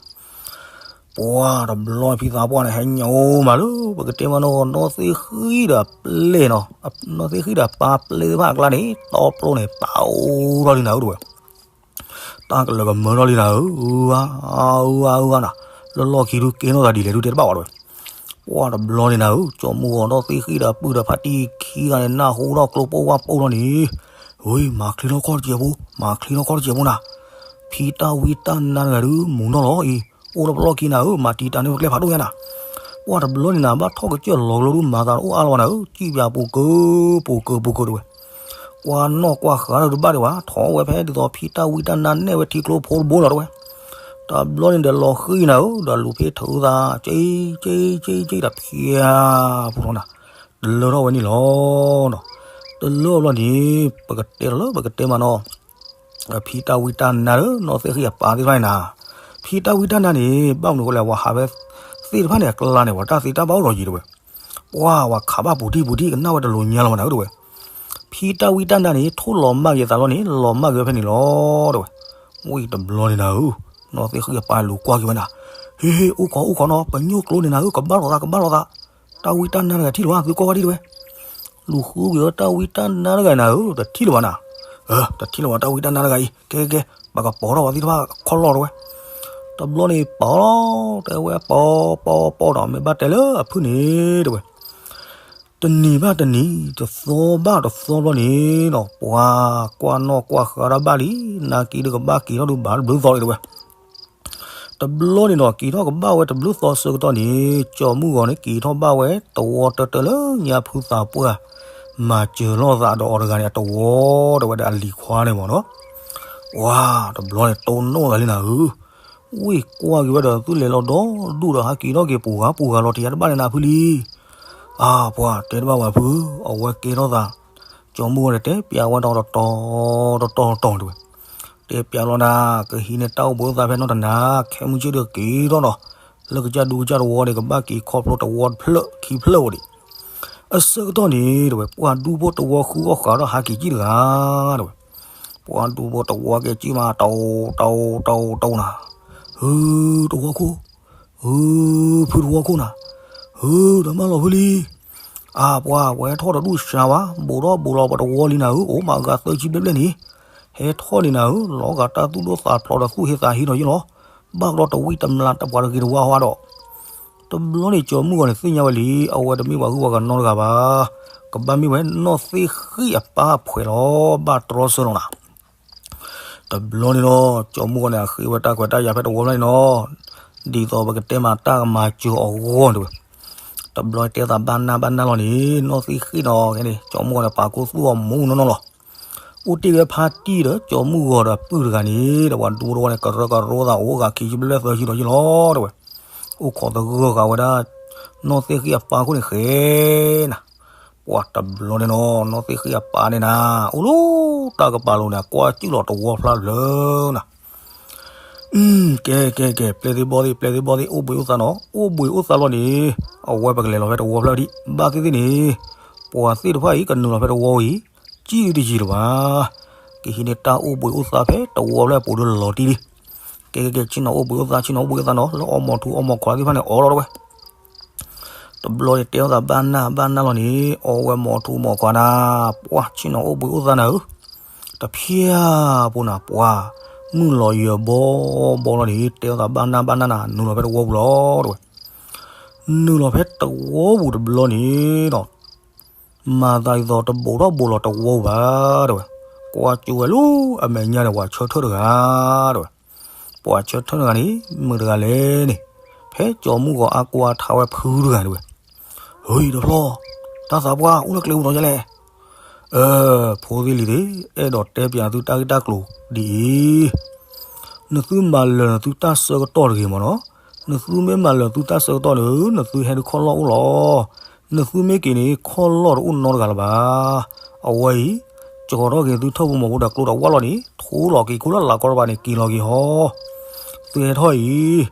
ပှၢ်တဘျီဖံသးပှၢ်န့ၣ် ဟဲညါအိၣ်မးလၢ ပကတဲမးနီၢ် နီၢ်သ့ၣ်ဃံၣ်ဒီးပျဲၢ်နီၤ, နီၢ်သ့ၣ်ဃံၣ်ဒီးပၢ်ပျဲၢ်သ့ၣ်တဖၣ်အကျါန့ၣ် တီပျိန့ၣ် ပာ်အိၣ်ထီၣ်လံနၤဧၢတဝဲ, တၢ်ကလၢာ်ကမၢထီၣ်လံနၤဧၢ, အၢအၢအၢနၤ, လၢလီၢ်ခံဒုးကဲထီၣ်သးဒ်လဲၣ်ဒုးတဲတဘၣ်ဘၣ်တဝဲ. ပှၢ်တဘျီန့ၣ်နၤဧၢ, ကၠီမုၢ်ဂီၤနီၢ်သ့ၣ်ဃံၣ်ဒီးပုၢ်ဒီးဖါတံၢ်ခံဂၤန့ၣ် နၢ်ဟူထီၣ်ကျိပိၢ်ဝၣ်ပိၢ်ထီၣ်န့ၣ်, ဝ့ၢ် မၤချ့ထီၣ်ခီၣ်တစဲးဖိ, မၤချ့ထီၣ်ခီၣ်တစဲးဖိနၤ, ဖံတၢ်ဝံတၢ်နါတဂၤဒုး မူၤနီၢ်လီၤအံၤ, အိၣ်လၢပလီၢ်ခံနၤဧၢ, မၤတံာ်တာ်န့ၢ်ပကျဲဖးဒိၣ်ညါနၤ. ပှၢ်တဘျီန့ၣ်နၤ ဘၣ်ထီၣ်ကစၢၢ်လီၤကလိဒုး မၤသးအိၣ်အါလီၤဘၣ်နၤဧၢ, စံၣ်ပၠးပူၤကၢၤပူၤကၢၤပူၤကၢၤတဝဲ. ကွၢ်နီၣ်ကွၢ်ဃးဒီးတဘၣ်ဒံးဘၣ်, ထီၣ်ဝဲဖဲဒ်သိးဖံတၢ်ဝံတၢ်နါနဲၣ်ဝဲထံကျိဖိတဘိလီၤတဝဲ. တဘျီန့ၣ်ဒီးလီၤဃံၤနၤဧၢ, ဒီးလူၤဖ့ထုးသး က့က့က့က့ဒီးဖျါ ပူၤလီၤနၤ, တလၢထီၣ်ဝဲန့ၣ်လီၤ. တလၢအဘျီန့ၣ် ပကတဲလီၤလၢပကတဲမးနီၤ ဖံတၢ်ဝံတၢ်နါဒီး နီၢ်သ့ၣ်ဃံၣ်အပၢ်သ့ၣ်တဖၣ်န့ၣ်နၤ, ဖံတၢ်ဝံတၢ်နါန့ၣ် ဘၣ်မနုၤအဃိလဲၣ်, ပှၤဟးဝဲသ့ၣ်တဖၣ်န့ၣ်အကျါန့ၣ် ပှၤတၢ်သ့တၢ်ဘၣ်အိၣ်ဒီးယံၤတဝဲ. ပှၢ်ဝဲခးဘၣ်ပူၤထံၣ်ပူၤထံၣ် ကနၣ်ဝဲတလိၤညါလီၤမးနၤဧၢတဝဲ. ဖံတၢ်ဝံတၢ်နါန့ၣ် ထိၣ်လီၤမၢ်က့ၤအသးလီၤန့ၣ် လီၤမၢ်က့ၤဝဲဖဲန့ၣ်လီၤတဝဲ. ဝံၤတဘျီန့ၣ်နၤဧၢ, နီၢ်သ့ၣ်ဃံၣ်အပၢ်လူၤကွၢ်က့ၤဝဲနၤ, ဟ့ဟ့ အိၣ်ခိးအိၣ်ခိးနီၤ, ပညိၣ်ကျိန့ၣ်နၤဧၢ, ကဘၣ်လိာ်သး ကဘၣ်လိာ်သး, တၢ်ဝံတၢ်နါတဂၤထံၣ်လီၤဘၣ်, သုကွၢ်ဝဲဒ်တဝဲ. လူၤဃုက့ၤဝဲ တၢ်ဝံတၢ်နါတဂၤနၤဧၢ, တထံၣ်လၢၤဘၣ်နၤ, တထံၣ်လၢၤဘၣ် တၢ်ဝံတၢ်နါတဂၤအံၤ, ကဲကဲကဲ, ပကပိာ်ထီၣ်ပှၤသ့ၣ်တဖၣ်ခီၣ်လီၢ်တဝဲ. တဘျီန့ၣ်ပာ်လီၤ, တဲဝဲပာ်ပာ်ပာ်ဒီး မ့ၢ်ဘၣ်တဲလၢအဖုၣ်န့ၣ်တဝဲ. တနံၤဘၣ်တနံၤ တသီဘၣ်တသီဘျီန့ၣ်နီၤ, ပှၤကွၢ်နီၣ်ကွၢ်ဃးတၢ်ဘၣ်လံ, နၤက့ၤဒုးကဘၣ်က့ၤထီၣ်ဒုးဘၣ်တဘျုးသီလံတဝဲ. တဘျီန့ၣ်ဒီး က့ၤထီၣ်ကဘၣ်ဝဲတဘျုးသီဆၢကတီၢ်န့ၣ် ကၠီၤမုၢ်ဂီၤန့ၣ် က့ၤထီၣ်ဘၣ်ဝဲတဝီတၢတၢလၢညါဖုသးပှၢ် မၤစၢၤလိာ်သးဒီးအီၤတဂၤန့ၣ် အတဝီတဝဲဒီးအလံၤခွါန့ၣ်မ့ၢ်နီၤ. ပှၤတဘျီန့ၣ် တိၢ်နီၣ်ဂၤလံနၤဧၢ, ဝ့ၢ်ကွၢ်က့ၤဝဲဒီး သုလဲၤလီၤဒီဒူၣ်ဒီးဟးက့ၤထီၣ်က့ၤပူၤဂၤပူၤဂၤလီၤတယၤတဘၣ်န့ၣ်နၤဖုလံ. အါ ပှၤတဲတဘၣ်ဝဲဖု, အဝဲကဲထီၣ်သး, ကၠီၤမုၢ်ဂီၤန့ၣ် တဲပျးဝဲဒီးတတီၤတတီၤတတီၤတဝဲ. တဲပျးလီၤနၤ, ကဟံးန့ၢ်တၢ်အိၣ်ဘှံးအိၣ်သါဖဲနီတနၤ, ခဲမုၢ်ဆ့ၣ်ဒီးက့ၤထီၣ်နီၤ, လၢကစၢ်ဒူကစၢ်တဝီန့ၣ် ကဘၣ်က့ၤခီဖျိတဝီတဖျၢၣ်ခံဖျၢၣ်ဝဲဒံး. အဆၢကတီၢ်န့ၣ်တဝဲ ပှၤဒူဖိတဝီဃုအီၣ်ဃးဒီးဟးက့ၤကံၣ်တဂၤတဝဲ. ပှၤဒူဖိတဝီက့ၤကံၣ်မး တဝီတဝီတဝီတဝီနၤ, ဟု တဝီခိၣ်, ဟု ဖုတဝီခိၣ်နၤ, ဟု တမၢလီၤဖုလံ. အါ ပှၤ ပှၤဟဲထီၣ်တဒူၣ်စှၤဘၣ်, ဘူးထီၣ်ဘူးလီၤပှၤတဝီလံနၤဧၢ, အိၣ်မးဂၤသၢဆံဘျဲၣ်ဘျဲၣ်န့ၣ်, ဟဲထီၣ်န့ၣ်နၤဧၢ, လီၤဂာ်တၢ်သူၣ်ဒိၣ်သးဖျိးဒီးသူၣ်ဟ့သးဟ့ဒီးယ့ၢ်လီၤ, ဘၣ်ကဒီးတဝံတမျးတပှၤတဂ့ၤတဝါဟီဒီး တဘျီန့ၣ် ကၠီၤမုၢ်ဂီၤန့ၣ် သ့ၣ်ညါဝဲလံ, အဝဲတမ့ၢ်ပှၤဂုၤပှၤဂၤနီတဂၤဘၣ်, ကဘၣ်မ့ၢ်ဝဲနီၢ်သ့ၣ်ဃံၣ်အပၢ်အဖှဲးလီၤ, ဘၣ်တြီဆၢလီၤနၤ. တဘျီန့ၣ်ဒီး ကၠီၤမုၢ်ဂီၤန့ၣ် အဃ့ဝဲတၢ်ခွဲးတၢ်ယာ်ဖဲတဝီဖျၢၣ်န့ၣ်နီၤ, ဒ်သိးပကတဲမးတၢ်ကမၤစၢၤအီၤဂီၢ်န့ၣ်တဝဲ. တဘျီတဲသးဘၣ်နၢ်ဘၣ်နၢ်လီၤန့ၣ် နီၢ်သ့ၣ်ဃံၣ်နီၤ, ကၠီၤမုၢ်ဂီၤန့ၣ် ပာ်ခူသူၣ်အီၤမူနီၢ်နီၢ်လီၤ. အိၣ်တ့ၢ်ဝဲဖါတံၢ်ဒီးကၠီၤမုၢ်ဂီၤဒီးပုၢ်တဂၤန့ၣ်, ဒီးပှၤဒူတဝီန့ၣ် ကရၢကရိသးအိၣ်ဂၤခံဆံဘျဲၣ်သၢဆံဒီးယ့ၢ်လီၤတဝဲ. အိၣ်ခိးသဂၢၢ်ဃာ်ဝဲဒၣ် နီၢ်သ့ၣ်ဃံၣ်အပၢ်ခိၣ်န့ၣ်ဃဲနၤ. ပှၤတဘျီန့ၣ်နီၤ, နီၢ်သ့ၣ်ဃံၣ်အပၢ်န့ၣ်နၤ, အိၣ်လီၤတၢ်ကပၤလိၤန့ၣ် အကွၢ်စံၣ်လီၤတဝီဖျါတဖျၢၣ်နၤ. ကဲ ကဲ ကဲ, ပျဲၢ်သ့ၣ်ဘီၣ်သ့ၣ်, ပျဲၢ်သ့ၣ်ဘီၣ်သ့ၣ်, အိၣ်ဘှံးအိၣ်သါနီၤ, အိၣ်ဘှံးအိၣ်သါလီၤန့ၣ်, အဝဲပကလဲၤလီၤဖဲတဝီဖျၢၣ်ဒံး, ဘၣ်သ့ၣ်သ့ၣ်န့ၣ်, ပှၤသ့ၣ်တဖၣ်အံၤ ကနုာ်လီၤဖဲတဝီအံၤ, ကံၣ်တယံာ်လၢၤဘၣ်. ကဟံးန့ၢ်တၢ်အိၣ်ဘှံးအိၣ်သါဖဲတဝီဖျၢၣ်အပူၤဒီးလီၤတံၢ်လံ. ကဲ ကဲ ကဲ, ဆ့ၣ်နီၤအိၣ်ဘှံးအိၣ်သါ, ဆ့ၣ်နီၤအိၣ်ဘှံးအိၣ်သါနီၤ, လၢအီၣ်မီၤထူအီၣ်မီၤခွါသ့ၣ်တဖၣ်န့ၣ် အိးလီၤတဝဲ. တဘျီန့ၣ် တဲအီၣ်သးဘၣ်နၢ်ဘၣ်နၢ်လီၤန့ၣ်, အီၣ်ဝဲမီၤထူမီၤခွါနၤ, ပှၤဆ့ၣ်နီၤအိၣ်ဘှံးအိၣ်သါနၤဧၢ, တဖျၢၣ်ဖိနၤ, ပှၤမုၢ်လီၤယၢၤဘီဘီလီၤန့ၣ်, တဲအီၣ်သးဘၣ်နၢ်ဘၣ်နၢ်နၤ, နုာ်လီၤဖဲတဝီပူၤလီၤတဝဲ. နုာ်လီၤဖဲတဝီပူၤတဘျီန့ၣ်ဒီး မၤသးဒ်သိးတဘူးထီၣ်ဘူးလီၤတဝီပူၤဘၣ်တဝဲ. ကွၢ်ကၠိဝဲလၢအမဲာ်ညါန့ၣ် ပှၤဆၢထၢၣ်တဂၤတဝဲ. ပှၤဆၢထၢၣ်တဂၤန့ၣ် မုာ်တဂၤလဲၣ်န့ၣ်, ဖဲကၠီၤမုၢ်ဂီၤအါကွၢ်ထါဝဲဖုတဂၤန့ၣ်ဝဲ, ဟ့ၣ်တဖျီၣ်, တၢ်သးပှၢ် အိၣ်လၢကျဲပူၤဒီးယလဲၣ်. အၢ, ဖိသ့ၣ်လံၤသ့ၣ်, အဲၣ်ဒိးတဲပၠးသုတၢ်ဂ့ၢ်တၢ်ကျိၤဒ်အံၤ, နသုမၤလၢာ်နသုတၢ်ဆၢကတီၢ်တဂ့ၤမ့ၢ်နီၤ, နသုမ့ၢ်မၤလၢာ်သုတၢ်ဆၢကတီၢ်န့ၣ် နသုဟဲဒုးခီၣ်လီၢ်အိၣ်လီၤ. နသုမ့ၢ်က့ၤန့ၣ် ခီၣ်လီၢ်တအိၣ်နီတဂၤလၢၤဘၣ်. အဝဲအံၤ, ကၠီၤထီၣ်က့ၤသုထၢၣ်ဖိမီၤဖိဒီးကျိဒီးဝၣ်လီၤန့ၣ် ထိလီၤက့ၤခိၣ်လၢလာ်ကီတဘၣ်န့ၣ် က့ၤလီၤက့ၤဟီ, သုဟဲထီၣ်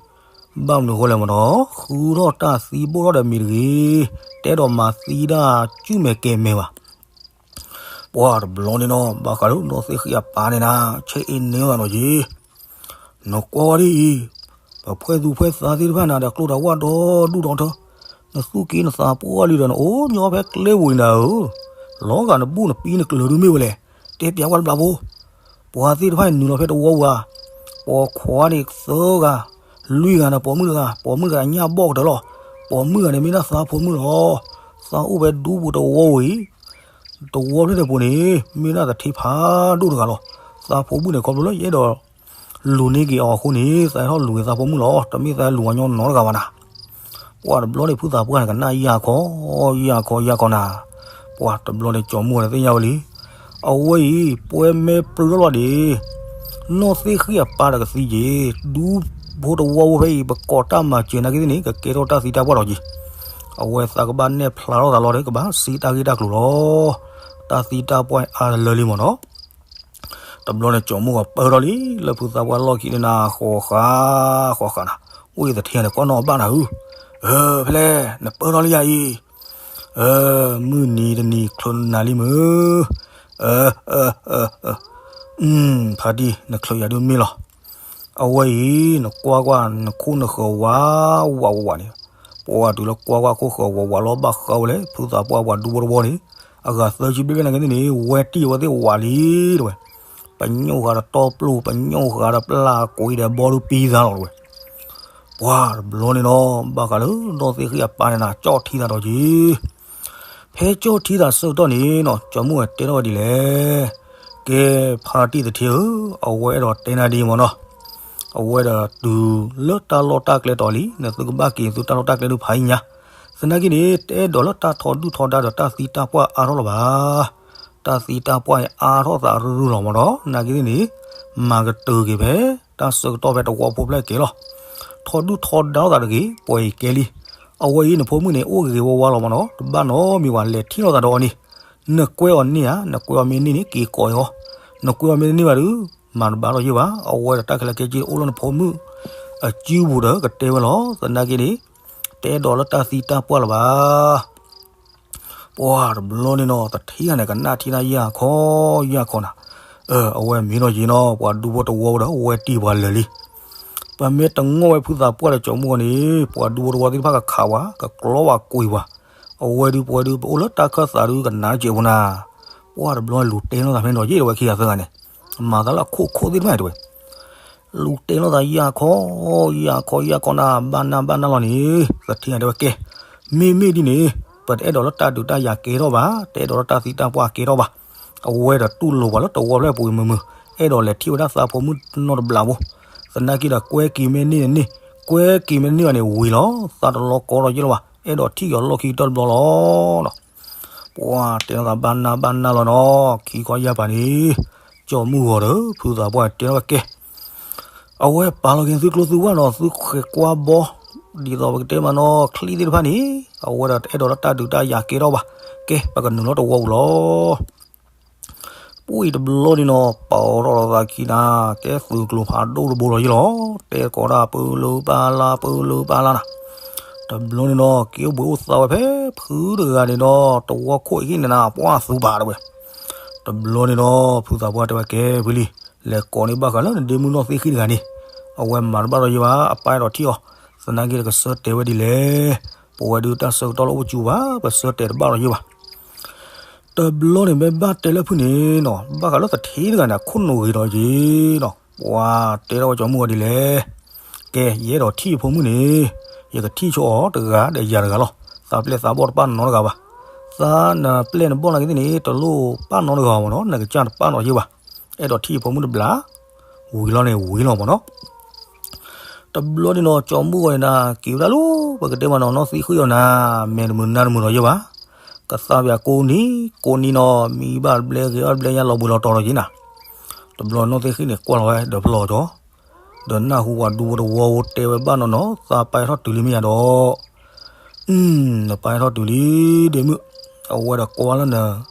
အံၤ ဘၣ်မနုၤအဃိလဲၣ်မ့ၢ်နီၤ, ဃုထီၣ်တၢ်သံဘိၣ်ထီၣ်ဒီးမ့ၤတဂ့ၤ, တအဲၣ်ဒိးမၤသံဒၣ်ကုၢ်မဲာ်ကဲမဲာ်ဘၣ်. ပှၤတဘျီန့ၣ်နီၤ ဘၣ်ဃးလၢနီၢ်သ့ၣ်ဃံအပၢ်န့ၣ်နၤ ဆဲအ့န့ၢ်လီၤနီၤက့ၤ, နကွၢ်ဝဲဒ်အံၤ, ပှၤဖှဲၣ်သူဖှဲၣ်သါသ့ၣ်တဖၣ်န့ၣ် ဒီးကျိဒီးဝၣ်ဒီဒူၣ်ဒီထၢ, နသူၣ်က့နသးပှၢ်လံဒီး နအိၣ်ညီဖဲကျဲဝံၤနၤဧၢ, လီၤဂာ်နဘူၣ်နပံနကျၢၤဒုးမ့ၢ်ဝဲလဲၣ်, တဲပၠးဝဲတဘျီဖိ ပှၤသ့ၣ်တဖၣ်အံၤနုာ်လီၤဖဲတဝီပူၤဧါ, ပိာ်ခွါန့ၣ်သၢဂၤ, လွံၢ်ဂၤန့ၣ် ပိာ်မုၣ်တဂၤ, ပိာ်မုၣ်တဂၤညၣ်ဘီၣ်ကတၢၢ်လီၤ, ပိာ်မုၣ်ဂၤန့ၣ်မ့ၢ်ဒၣ်သးဖိမုၣ်လီၤ. သးအိၣ်ဖဲဒူပူၤတဝီပူၤအံၤ, တဝီဖျၢၣ်တပူၤန့ၣ် မ့ၢ်ဒၣ်သထ့ဖးဒိၣ်တဂၤလီၤ. သးဖိမုၣ်န့ၣ် ခီဖျိလၢယအဲၣ်ဒိးလူၤန့ၢ်က့ၤအီၤအဃိန့ၣ် သးဟဲထီၣ်လူၤက့ၤသးဖိမုၣ်လီၤ. တမ့ၢ်သးလူၤအညီနီတဂၤဘၣ်နၤ. ပှၤတဘျီန့ၣ် ဖုသးပှၢ်န့ၣ် ကနၣ်ယၢ်ခီ, ယၢ်ခီ ယၢ်ခီနၤ. ပှၤတဘျီန့ၣ် ကၠီၤမုၢ်ဂီၤန့ၣ်သ့ၣ်ညါဝဲလံ. အဝဲအံၤ ပှဲၤမဲာ်ပြၢလီၤဒံး, နီၢ်သ့ၣ်ဃံအပၢ်ဒီးကသံက့ၤ, ဒူဖိတဝီဖိဖဲအံၤ ပကိးတၢ်မၤစၢၤနာ်က့သ့ၣ်န့ၣ် ကကဲထီၣ်တၢ်သံတၢ်ပှၢ်ဒီးက့ၤ. အဝဲသးကဘၣ်နဲၣ်ဖျါထီၣ်သးလီၤဒီး ကဘၣ်စံးတၢ်ဂ့ၢ်တၢ်ကျိၤလီၤ. တၢ်သံတၢ်ပှၢ်အါတလၢလံမ့ၢ်နီၤ. တဘျီန့ၣ် ကၠီၤမုၢ်ဂီၤပၢထီၣ်လံ လၢဖုသးပှၢ်လီၢ်ခံန့ၣ်နၤ ဃီၤဃာ် ဃီၤဃာ်နၤ, ဝ့ၢ်သထ့န့ၣ် ကွၢ်နီၣ်ဘၣ်နၤဧၢ, အၢ ဖဲလဲၣ် နပၢထီၣ်လံယၤအံၤ, အၢ မုၢ်နံၤတနံၤချုးနၤလံမုၢ်, အၢ အၢ အၢ ဖါတံၢ် နချုးယၤဒုးမ့ၢ်လီၤ. အဝဲအံၤ နကွၢ်ကွၢ် နခိၣ်နဃၢၤဝးဝးဝးဝးန့ၣ်, ပှၤတုၤလၢကွၢ်ကွၢ်ခိၣ်ဃၢၤဝးဝးလီၤ ဘၣ်ဃးဝဲလဲၣ် ဖုသးပှၢ်ပှၤဒူဖိတဝီန့ၣ်, အဂၤသၢဆံဘျဲၣ်ဘျဲၣ်နာ်က့သ့ၣ်န့ၣ် ဝဲတံၢ်အဝဲသ့ၣ်ဝးလံတဝဲ, ပညိၣ်ဃာ်ဒီးတီပျိၢ် ပညိၣ်ဃာ်ဒီးပျၢ်ကွံာ်ဒီးဘီဒုးပံသးလီၤတဝဲ. ပှၤတဘျီန့ၣ်နီၤ ဘၣ်ဃးလၢနီၢ်သ့ၣ်ဃံအပၢ်န့ၣ်နၤ ကၠီၣ်ထံသးဒီးက့ၤ, ဖဲကၠီၣ်ထံသးဆၢကတီၢ်န့ၣ်နီၤ ကၠီၤမုၢ်ဂီၤတဲထီၣ်ဝဲဒ်လဲၣ်, ကဲ ဖါတံၢ်သထ့ဧၢ, အဝဲအဲၣ်ဒိးတဲနၤဒ်အံၤမ့ၢ်နီၤ, အဝဲဒီးတုၤလၢတၢ်လီၢ်တၢ်ကျဲတီၤလံ နသုကဘၣ်က့ၤသုတၢ်လီၢ်တၢ်ကျဲဒုးဖးယံၤညါ, သနာ်က့န့ၣ် တအဲၣ်ဒိးလၢတၢ်ထီဒုၣ်ထီဒါဒီးတၢ်သံတၢ်ပှၢ်အါထီၣ်လၢၤဘၣ်. တၢ်သံတၢ်ပှၢ်အံၤအါထီၣ်သးရုၢ်ရုၢ်လီၤမ့ၢ်နီၤ, နာ်က့သ့ၣ်န့ၣ် မၤကတၢၢ်က့ၤဖဲ တၢ်ဆၢကတီၢ်ဖဲတဝီဖိဖျဲၣ်ကဲလီၤ. ထီဒုၣ်ထီဒါလိာ်သးတဂ့ၤ ပှဲၤအံၤကဲလံ. အဝဲအံၤနဖိမုၣ်န့ၣ် အိၣ်ဂ့ၤဝါဝါလီၤမ့ၢ်နီၤ, တဘၣ်နီတမံၤဘၣ် လဲၤထံၣ်လိာ်သးဒီးအီၤန့ၣ်, နကွဲအီၤန့ၢ်ဧါ, နကွဲအီၤမ့ၢ်န့ၢ်န့ၣ် က့ၤကိးအီၤ, နကွဲအီၤမ့ၢ်တန့ၢ်ဘၣ်ဒီး မၤတဘၣ်လီၤယဲၢ်ဘၣ်. အဝဲဒီးတၢ်ခဲလၢာ်ခဲဆ့အိၣ်လၢနဖိမုၣ်အစုပူၤဒီးကတဲဝဲလီၤ. သနာ်က့န့ၣ် တအဲၣ်ဒိးလၢတၢ်သံတၢ်ပှၢ်လၢၤဘၣ်. ပှၤတဘျီန့ၣ်နီၤ သထ့ဂၤန့ၣ် ကနၣ်ထံၣ်တၢ်ယၢ်ခီယၢ်ခီနၤ, အဝဲမ့ၢ်နီၤယံၤနီၤ ပှၤဒူဖိတဝီဝဲဒီး အဝဲတံၢ်ပှၤလၢာ်လံ. ပမ့ၢ်တငီၢ်ဝဲဖုသးပှၢ်ဒီးကၠီၤမုၢ်ဂီၤန့ၣ် ပှၤဒူဖိတဝီသ့ၣ်တဖၣ်ကခးဝဲ ကကျီဝဲကွံာ်ဝဲ, အဝဲဒုးပဝဲဒုး ပအိၣ်လၢတၢ်ခၢၣ်သးဒုးကနၣ်စဲးဖိနၤ. ပှၤတဘျီန့ၣ် လူၤတဲလိာ်သးဖဲန့ၣ်ဒီး ယဲၢ်တဝဲခံဂၤသၢဂၤန့ၣ်, မၤသးလၢအခိၣ်ခိၣ်သ့ၣ်တဖၣ်န့ၣ်တဝဲ လူၤတဲလိာ်သးယၢ်ခီ, ယၢ်ခီယၢ်ခီနၤ ဘၣ်နၢ်ဘၣ်နၢ်လီၤန့ၣ်, သထ့ဂၤတဲဝဲကဲ, မ့မ့ၢ်ဒ်န့ၣ် ပတအဲၣ်ဒိးလၢတၢ်ဒုးတၢ်ယၤကဲထီၣ်ဘၣ်, တအဲၣ်ဒိးလၢတၢ်သံတၢ်ပှၢ်ကဲထီၣ်ဘၣ်. အဝဲဒီးတူၢ်လိာ်ပှၤလၢတဝီဖျၢၣ်ပူၤမုာ်မုာ်, အဲၣ်ဒိးလဲၤထံၣ်ဝဲဒၣ်သးဖိမုၣ်နီတဘျီဖိ, သနာ်က့ဒီး ကွဲက့ၤမ့ၢ်န့ၢ်န့ၣ်, ကွဲက့ၤမ့ၢ်န့ၢ်ဘၣ်န့ၣ်ဝံၤလီၤ, သးတလီၤကီထီၣ်ယဲၢ်လီၤဘၣ်, အဲၣ်ဒိးထံၣ်က့ၤအီၤလီၢ်ခံကတၢၢ်တဘျီလီၤ. ပှၤတဲလိာ်သးဘၣ်နၢ်ဘၣ်နၢ်လီၤနီၤ, ခံခီယၢ်ပၤန့ၣ်, ကၠီၤမုၢ်ဂီၤဒီး ဖုသးပှၢ်တဲထီၣ်ဝဲကဲ, အဝဲပာ်လီၤက့ၤသုကျိသုဝၢ်နီၤ, သုဃဲၤကွၢ်ဘီ, ဒ်သိးပကတဲမးနီၤ ချံသ့ၣ်တဖၣ်န့ၣ်, အဝဲဒီးတအဲၣ်ဒိးလၢတၢ်ဒုးတၢ်ယၤကဲထီၣ်ဘၣ်, ကဲ ပကနုာ်လီၤတဝီပူၤလီၤ. ပှၤအံၤတဘျီန့ၣ်နီၤ ပာ်ထီၣ်လိာ်သးခံနၤ, ကဲသုးကျိၤဖးဒိၣ်တဘိလီၤယဲၢ်လီၤ, တဲကိးဒၣ်ပၢလၢပၢ်လၢ ပၢလၢပၢ်လၢနၤ. တဘျီန့ၣ်နီၤ က့ၤအိၣ်ဘှံးအိၣ်သါဝဲဖဲဖုတဂၤန့ၣ်နီၤ, တဝီခိၣ်အံၤန့ၣ်နၤ ပှၤသူပာ်တဝဲ. တဘျီန့ၣ်နီၤ ဖုသးပှၢ်တဲဝဲကဲဖုလံ, လဲၤကိးန့ၢ်ဘၣ်ဃးလၢနဒ့မုၣ်နီၢ်သ့ၣ်ဃံတဂၤန့ၣ်, အဝဲမၤတဘၣ်လီၤယဲၢ်ဘၣ်, အပၢ်အဲၣ်ဒိးထံၣ်အီၤ, သနာ်က့ဒီးကဆၢတဲာ်ဝဲဒ်လဲၣ်, ပဝဲဒုးတၢ်ဆၢကတီၢ်လၢအိၣ်ကၠူဘၣ်, ပဆၢတဲာ်တဘၣ်လီၤယဲၢ်ဘၣ်. တဘျီန့ၣ် မ့ၢ်ဘၣ်တဲလၢဖုန့ၣ်နီၤ, ဘၣ်ဃးလၢသထ့တဂၤန့ၣ် အခိၣ်နူာ်ဂ့ၤဒီးယ့ၤနီၤ, ပှၤတဲထီၣ်ဝဲကၠီၤမုၢ်ဂီၤဒ်လဲၣ်, ကဲ ယအဲၣ်ဒိးထံၣ်ယဖိမုၣ်န့ၣ်, ယကထံၣ်ဆိအီၤတဂၤဒီးယၤတဂၤလီၤ, သးပျဲၢ်သးဘီၣ်တပၣ်နီတဂၤဘၣ်, သးနပျဲၢ်နဘီၣ်နာ်က့သ့ၣ်န့ၣ် တလိၣ်ပၣ်နီတဂၤဘၣ်မ့ၢ်နီၤ, နကစၢ်တပၣ်နီယဲၢ်ဘၣ်, အဲၣ်ဒိးထံၣ်ယဖိမုၣ်တဘျီ, ဝံၤလီၤန့ၣ်ဝံၤလီၤမ့ၢ်နီၤ. တဘျီန့ၣ်နီၤ ကၠီမုၣ်ဂီၤန့ၣ်နၤ က့ၤဝဲဒၣ်လၢ ပကတဲမးနီၤ နီၢ်သ့ၣ်ဃံၣ်အီၤနၤ မဲာ်တမုာ်နါတမုာ်ဒီးယဲဘၣ်. ကသါပၠးကိးနံၤကိးနံၤနီၤ မံဘၣ်ဘျဲဂ့ၤဘၣ်ဘျဲညါ လီၤဘှံးလီၤတီၤဒီးက့ၤနၤ. တဘျီနီၢ်သ့ၣ်ဃံၣ်န့ၣ် ကွၢ်လီၤဝဲဒီးဖျီၣ်ကၠီ ဒီးနၢ်ဟူပှၤဒူဖိတဝီဖိတဲဝဲဘၣ်နီၤနီၤ သးပၢ်အဲၣ်ထီၣ်တုၤလံမ့ၢ်ယါဒီး နပၢ်အဲၣ်ထီၣ်တုၤလံ ဒ့မုၣ်, အဝဲဒီးကွၢ်လၢန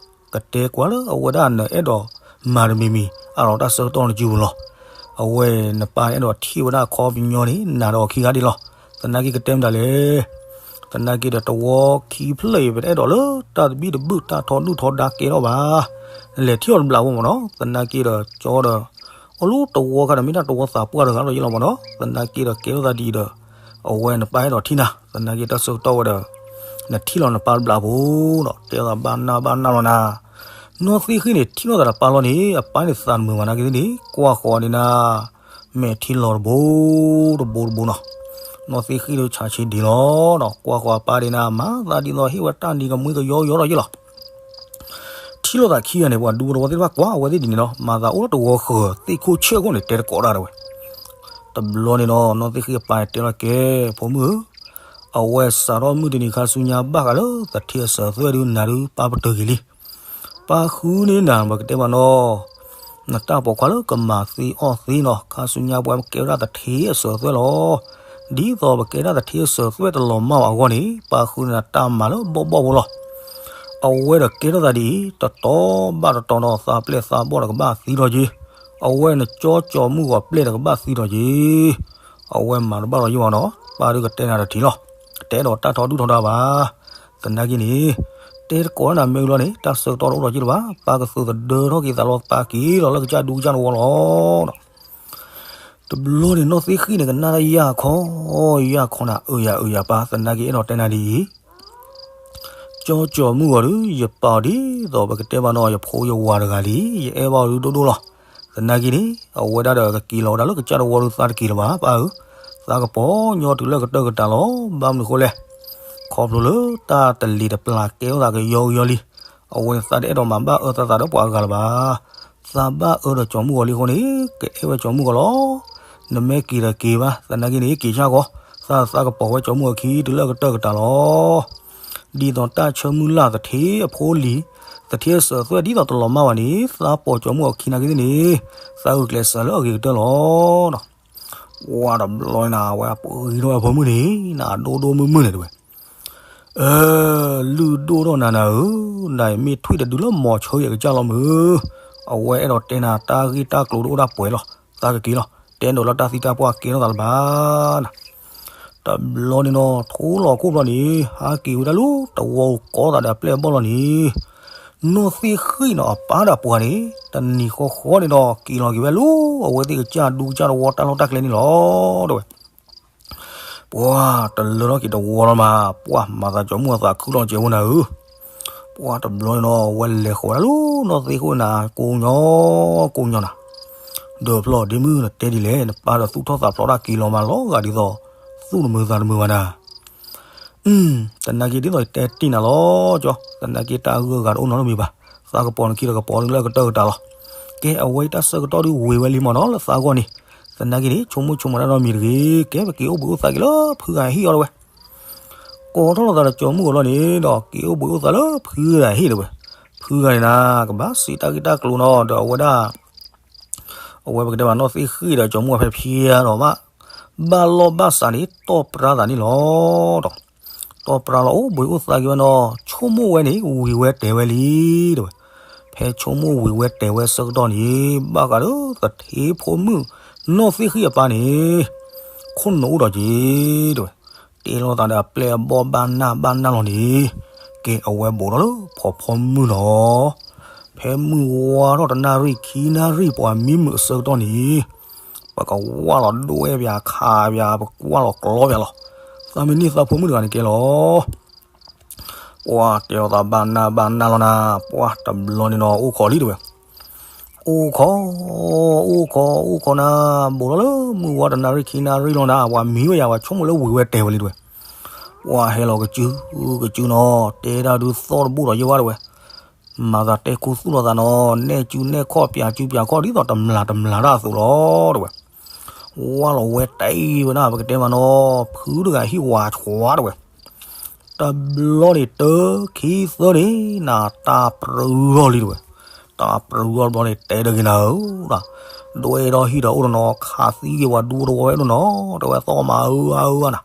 ကတဲကွၢ်လၢအဝဲဒၣ်နအဲၣ်ဒိးမၤတမံၤမံၤ အလီၤတၢ်ဆၢကတီၢ်နစုပူၤလီၤ. အဝဲနပၢ်အဲၣ်ဒိးထံၣ်ဝဲဒၣ်အခီပညီန့ၣ် နၤဒီးအခံဂၤဒ်လီၤ. သနာ်က့ကတဲမတၤလဲၣ်. သနာ်က့ဒီးတဝီခံဖျၢၣ်အံၤ ပတအဲၣ်ဒိးလၢတၢ်သဘံၣ်သဘုၣ်တၢ်ထီဒုၣ်ထီဒါကဲထီၣ်ဘၣ်. နလဲၤထံၣ်လီၤတဘျးဖိမ့ၢ်နီၤ သနာ်က့ဒီးကၠီဒီး အိၣ်လၢတဝီခါဒီး မ့ၢ်တၢ်တဝီသးပှၢ်တဂၤလီၤယဲလီၤမ့ၢ်နီၤ သနာ်က့ဒီးကဲထီၣ်သးဒ်အံၤဒီး အဝဲနပၢ်အဲၣ်ဒိးထံၣ်နၤ သနာ်က့တၢ်ဆၢကတီၢ်ဝဲဒီး နထံၣ်လီၤနပၢ်တဘျးဖိဒီး တဲသးဘၣ်နၢ်ဘၣ်နၢ်လီၤနၤ. နီၢ်သ့ၣ်ဃံၣ်န့ၣ် ထံၣ်လိာ်သးဒီးပၢ်လီၤန့ၣ် အပၢ်န့ၣ်သးတမုာ်ဘၣ်နာ်က့သ့ၣ်န့ၣ် ကွၢ်ဃီၤဒ်နၤ မဲာ်ထံလီၤတဘိတဘိတဘိနီၤ. နီၢ်သ့ၣ်ဃံၣ်ဒီးဆါဆံဒံးလီၤနီၤ ကွၢ်ဃီၤအပၢ်ဒ်နၤ မၤသးဒ်သိးဟ့ၣ်ဝဲတၢ်နံၤကမှံကယီယီထီၣ်ယဲလီၤ. ထံၣ်လိာ်သးခံဂၤန့ၣ် ပှၤဒူဖိတဝီသ့ၣ်တဖၣ်ကွၢ်အဝဲသ့ၣ်ဒ်န့ၣ်လီၤ မၤသးအိၣ်လၢတဝီဃၢၤသ့ၣ်ခိၣ်ဆၢၣ်ခိၣ်န့ၣ် တဲတကိးတၢ်တဝဲ. တဘျီန့ၣ်ဒီး နီၢ်သ့ၣ်ဃံၣ်အပၢ်တဲလီၤကဲ ဖိမုၣ်ဧၢ, အဝဲစးထီၣ်မုၢ်တနံၤခါဆူညါဘၣ်ဃးလၢသထ့အစၢၤအသွဲၣ်ဒုးနၤဒုး ပၢ်ပတုာ်က့ၤလံ. ပၢ်ဃုန့ၢ်နၤ ပကတဲမးနီၤ နတၢ်ပိာ်ခွါလၢကမၤသ့အီၣ်သ့နီၤ ခါဆူညါပှၤကဲဝဲဒၣ်သထ့အစၢၤအသွဲၣ်လီၤ. ဒ်သိးပကဲဒၣ်သထ့အစၢၤအသွဲၣ်တလီၤမၢ်ဘၣ်အဂီၢ်န့ၣ် ပၢ်ဃုန့ၢ်နၤတၢ်မၤလၢဘီၣ်ဘီၣ်ဖိလီၤ. အဝဲဒီးကဲထီၣ်သးဒ်အံၤ တတီၤဘၣ်တတီၤနီၤ သးပျဲၢ်သးဘီၣ်ဒီးကဘၣ်သံထီၣ်က့ၤ, အဝဲနကၠီကၠီမုၢ်ဂီၤပျဲၢ်ဒီးကဘၣ်သံထီၣ်က့ၤ အဝဲမၤတဘၣ်လီၤယံာ်ဘၣ်နီၤ ပၢ်ဒုးကတဲနၤတထံၣ်လီၤ. တအဲၣ်ဒိးတၢ်ထီဒုၣ်ထီဒါဘၣ်. သနာ်က့န့ၣ် တဲတကိးလၢနၤမ့ၢ်လီၤန့ၣ် တၢ်ဆၢကတီၢ်တအိၣ်ဒီးက့ၤလၢၤဘၣ်. ပၢ်ကသုးသဒၢထီၣ်က့ၤသးလီၤ ပၢ်က့ၤလီၤလၢကစၢ်ဒူကစၢ်တဝီလီၤ. တဘျီန့ၣ် နီၢ်သ့ၣ်ဃံၣ်န့ၣ် ကနၣ်တၢ်ယၢ်ခီ ယၢ်ခီနၤ အၢယၤအၢယၤပၢ် သနာ်က့အဲၣ်ဒိးတဲနၤဒ်အံၤ ကၠီကၠီမုၢ်ဂီၤဒုး ယပာ်အီၤဒ်သိးပကတဲဘၣ်နီၤ ယဖိယဝၤတဂၤလံ. ယအဲၣ်ဘၣ်အီၤဒုးဒိၣ်ဒိၣ်လီၤ. သနာ်က့န့ၣ် အဝဲဒၣ်ဒီးကက့ၤလီၤဝဲဒၣ်လၢကစၢ်တဝီဒုးသးတက့ၤလၢၤဘၣ် ပၢ်ဧၢ. သးကပီၤညီတုၤလၢကတၢၢ်ကတၢၢ်လီၤ. ဘၣ်မနုၤဃိလဲၣ်. ခီဖျိလၢတၢ်တလံၤတပျၢ်ကဲထီၣ်သးကယီကယီလံ. အဝဲန့ၣ်သးတအဲၣ်ဒိးမၤဘၣ်အၢသးသးဒီးပှၤအဂၤလၢၤဘၣ်. သးဘၣ်အၢဒီးကၠီမုၢ်ဂီၤလံအဃိန့ၣ် ကအဲၣ်ဝဲကၠီမုၢ်ဂီၤလီၤ. နမ့ၢ်က့ၤဒီးက့ၤဘၣ် သနာ်က့န့ၣ် က့ၤဆၣ်ကီ သးသးကပီၤဝဲကၠီမုၢ်ဂီၤခံတုၤလၢအကတၢၢ်ကတၢၢ်လီၤ. ဒ်သိးတၢ်ဆၢမုၢ်လၢ်သထ့အဖိလံၤ သထ့အစၢၤအသွဲၣ်ဒ်သိးတလီၤမၢ်ဘၣ်န့ၣ် သးပိာ်ကၠီမုၢ်ဂီၤခံနာ်က့သ့ၣ်န့ၣ် သးဂုာ်ကျဲးစၢးလၢအဂ့ၤကတၢၢ်လီၤ. ဝဲတဘျီန့ၣ် အဝဲပှ့ၤထီၣ်ဝဲဖိမုၣ်န့ၣ် နဒိၣ်ဒိၣ်မုၢ်မုၢ်န့ၣ်တဝဲ လုၢ်ဒိၣ်ထီၣ်နၤနၤဧၢ, နမ့ၢ်ထွံၣ်တဒုလၢမီၤဆၢယဲၢ်ကစၢ်လီၤမုၢ်, အဝဲအဲၣ်ဒိးတဲနၤတၢ်ဂ့ၢ်တၢ်ကျိၤတအိၣ်ဒၣ်ပှဲၤလီၤ, သးကက့ၤလီၤ, တဲဒိးလၢတၢ်သံတၢ်ပှၢ်ကဲထီၣ်သးလၢၤဘၣ်နၤ. တဘျီန့ၣ်နီၤ ထိလီၤခိၣ်ဘျီန့ၣ် ဟးက့ၤဝဲဒၣ်လၢတဝီကိးသးဒီးအပျဲၢ်အဘီၣ်လီၤန့ၣ်, နီၢ်သ့ၣ်ဃံၣ်နီၤ အပၢ်ဒီးပှၤန့ၣ် တနံၤဃီဃီန့ၣ်ဒီး က့ၤလီၤက့ၤဝဲလၢ အဝဲသ့ၣ်ကစၢ်ဒူကစၢ်တဝီတၢ်လီၢ်တၢ်ကျဲန့ၣ်လီၤ တဲဝဲ ပှၤတလၢထီၣ်က့ၤတဝီလီၤမး, ပှၤမၤသးကၠီမုၢ်အသးခုလီၤကဲဝဲနၤဧၢ, ပှၤတဘျီန့ၣ်နီၤ ဝဲလဲၤဃီၤဝဲဒၣ်လၢနီၢ်သ့ၣ်ဃံၣ်နၤ ကိးညီ ကိးညီနၤ, ဒီးဖျီၣ်ဒ့မုၢ်နတဲဒ်လဲၣ် နပၢ်ဒီးသူၣ်ထီၣ်သးဖျိးတၢ်က့ၤလီၤမးလီၤဂာ်ဒ်သိး သူၣ်တမုာ်သးတမုာ်ဘၣ်နၤ သနာ်က့ဒ်သိးယတဲတ့ၢ်နၤလီၤကၠီ, သနာ်က့တၢ်ဂုၤဂၤတအိၣ်နီတမံၤဘၣ်, သးကပီၤနခံဒီးကပီၤနလၢကတၢၢ်ကတၢၢ်လီၤ, ကဲအဝဲအံၤတၢ်ဆၢကတီၢ်ဒုးဝံၤဝဲလံမးနီၤလၢသးဂီၢ်န့ၣ်, သနာ်က့န့ၣ် ဆိကမိၣ်ဆိကမးတၢ်နီတမံၤတဂ့ၤ, ကဲပက့ၤအိၣ်ဘှံးအိၣ်သါက့ၤလၢဖုဂၤဟံၣ်အီၤတဝဲ ကိးထီၣ်လိာ်သးဒီးကၠီမုၢ်အီၤလီၤန့ၣ်ဒီး က့ၤအိၣ်ဘှံးအိၣ်သါလၢဖုဂၤဟံၣ်တဝဲ, ဖုဂၤန့ၣ်နၤ ကဘၣ်စံးတၢ်ဂ့ၢ်တၢ်ကျိၤနီၤ ဒီးအဝဲဒၣ် အဝဲပကတဲဘၣ်နီၢ်သ့ၣ်ဃံၣ်ဒီးကၠီမုၢ်အီၤဖဲဖျါဒီးဘၣ်, ဘၣ်လီၢ်ဘၣ်စးန့ၣ် တီၢ်ပြါသးန့ၣ်လီၤဒီး တီၢ်ပြါလီၤအိၣ်ဘှံးအိၣ်သါက့ၤဝဲနီၤ, ဆိကမိၣ်ဝဲန့ၣ် ဝံၤဝဲတဲာ်ဝဲလံ တဲဝဲ, ဖဲဆိကမိၣ်ဝံၤဝဲတဲာ်ဝဲဆၢကတီၢ်န့ၣ် ဘၣ်ဃးဒီးသထ့ဖိမုၣ် နီၢ်သ့ၣ်ဃံၣ်အပၢ်န့ၣ် ခိၣ်နူာ်အိၣ်ဒီးက့ၤ တဲဝဲ, တဲလိာ်သးဒီးအပျဲၢ်အဘီၣ်ဘၣ်နၢ်ဘၣ်နၢ်လီၤန့ၣ်, ကဲအဝဲဘူးထီၣ်လၢဖီဖီမုၢ်လီၤ, ဖဲမုၢ်ဝါထီၣ်တနၣ်ရံၣ်ခံနၣ်ရံၣ်ပှၤမံမုာ်အဆၢကတီၢ်န့ၣ် ပကဝၢ်လီၤဒိၣ်ဝဲပၠးခးပၠး ပကဝၢ်လီၤကျီပၠးလီၤ, သးမ့ၢ်န့ၢ်သးဖိမုၣ်တဂၤန့ၣ်ကဲလီၤ ပှၤတဲအီၤသးဘၣ်နၢ်ဘၣ်နၢ်လီၤနၤ, ပှၤတဘျီန့ၣ်နီၤ အိၣ်ခိးလံတဲဝဲ, အိၣ်ခိး, အိၣ်ခိး အိၣ်ခိးနၤ, ဘူးထီၣ်လၢမုၢ်ဝါတနၣ်ရံၣ်ခံနၣ်ရံၣ်လီၤနၤ, ပှၤမံဝဲယၤ ပှၤဆိကမိၣ်လၢဝံၤဝဲတဲာ်ဝဲလံတဲဝဲ, ပှၤဟဲလီၤကစု ကစုနီၤ, တဲတၢ်ဒုးသီၣ်တဘူၣ်ဒီးယဲဝဲတဲဝဲ မၤသးတဲခူသူၣ်လီၤသးနီၤ, နဲၣ်စုနဲၣ်ခီၣ် ပၠးစုပၠးခီၣ် ဒ်သိးတမျၢ်တမျၢ်တၢ်အသိးလီၤ တဲဝဲ. ဝါလီၤဝဲတဲဝဲဒၣ် ပကတဲမးနီၤ ဖုတဂၤဟံၣ်ဝါဆှါတဝဲ. တဘျီန့ၣ် တၢ ခံ သၢန့ၣ် နတၢ်ပြၢဂီၢ်လံတဝဲ. တၢ်ပြၢဂီၢ်တဘျီန့ၣ် တဲတဂ့ၤနၤဧၢ, ဒွဲၣ်ဒီးဟံၣ်ဒီးအိၣ်တနီၤ ခးသံက့ၤပှၤဒူဖိတဝီဝဲဒၣ်နီၤ တဲဝဲသီၣ်မၤအၢအါအၢနၤ.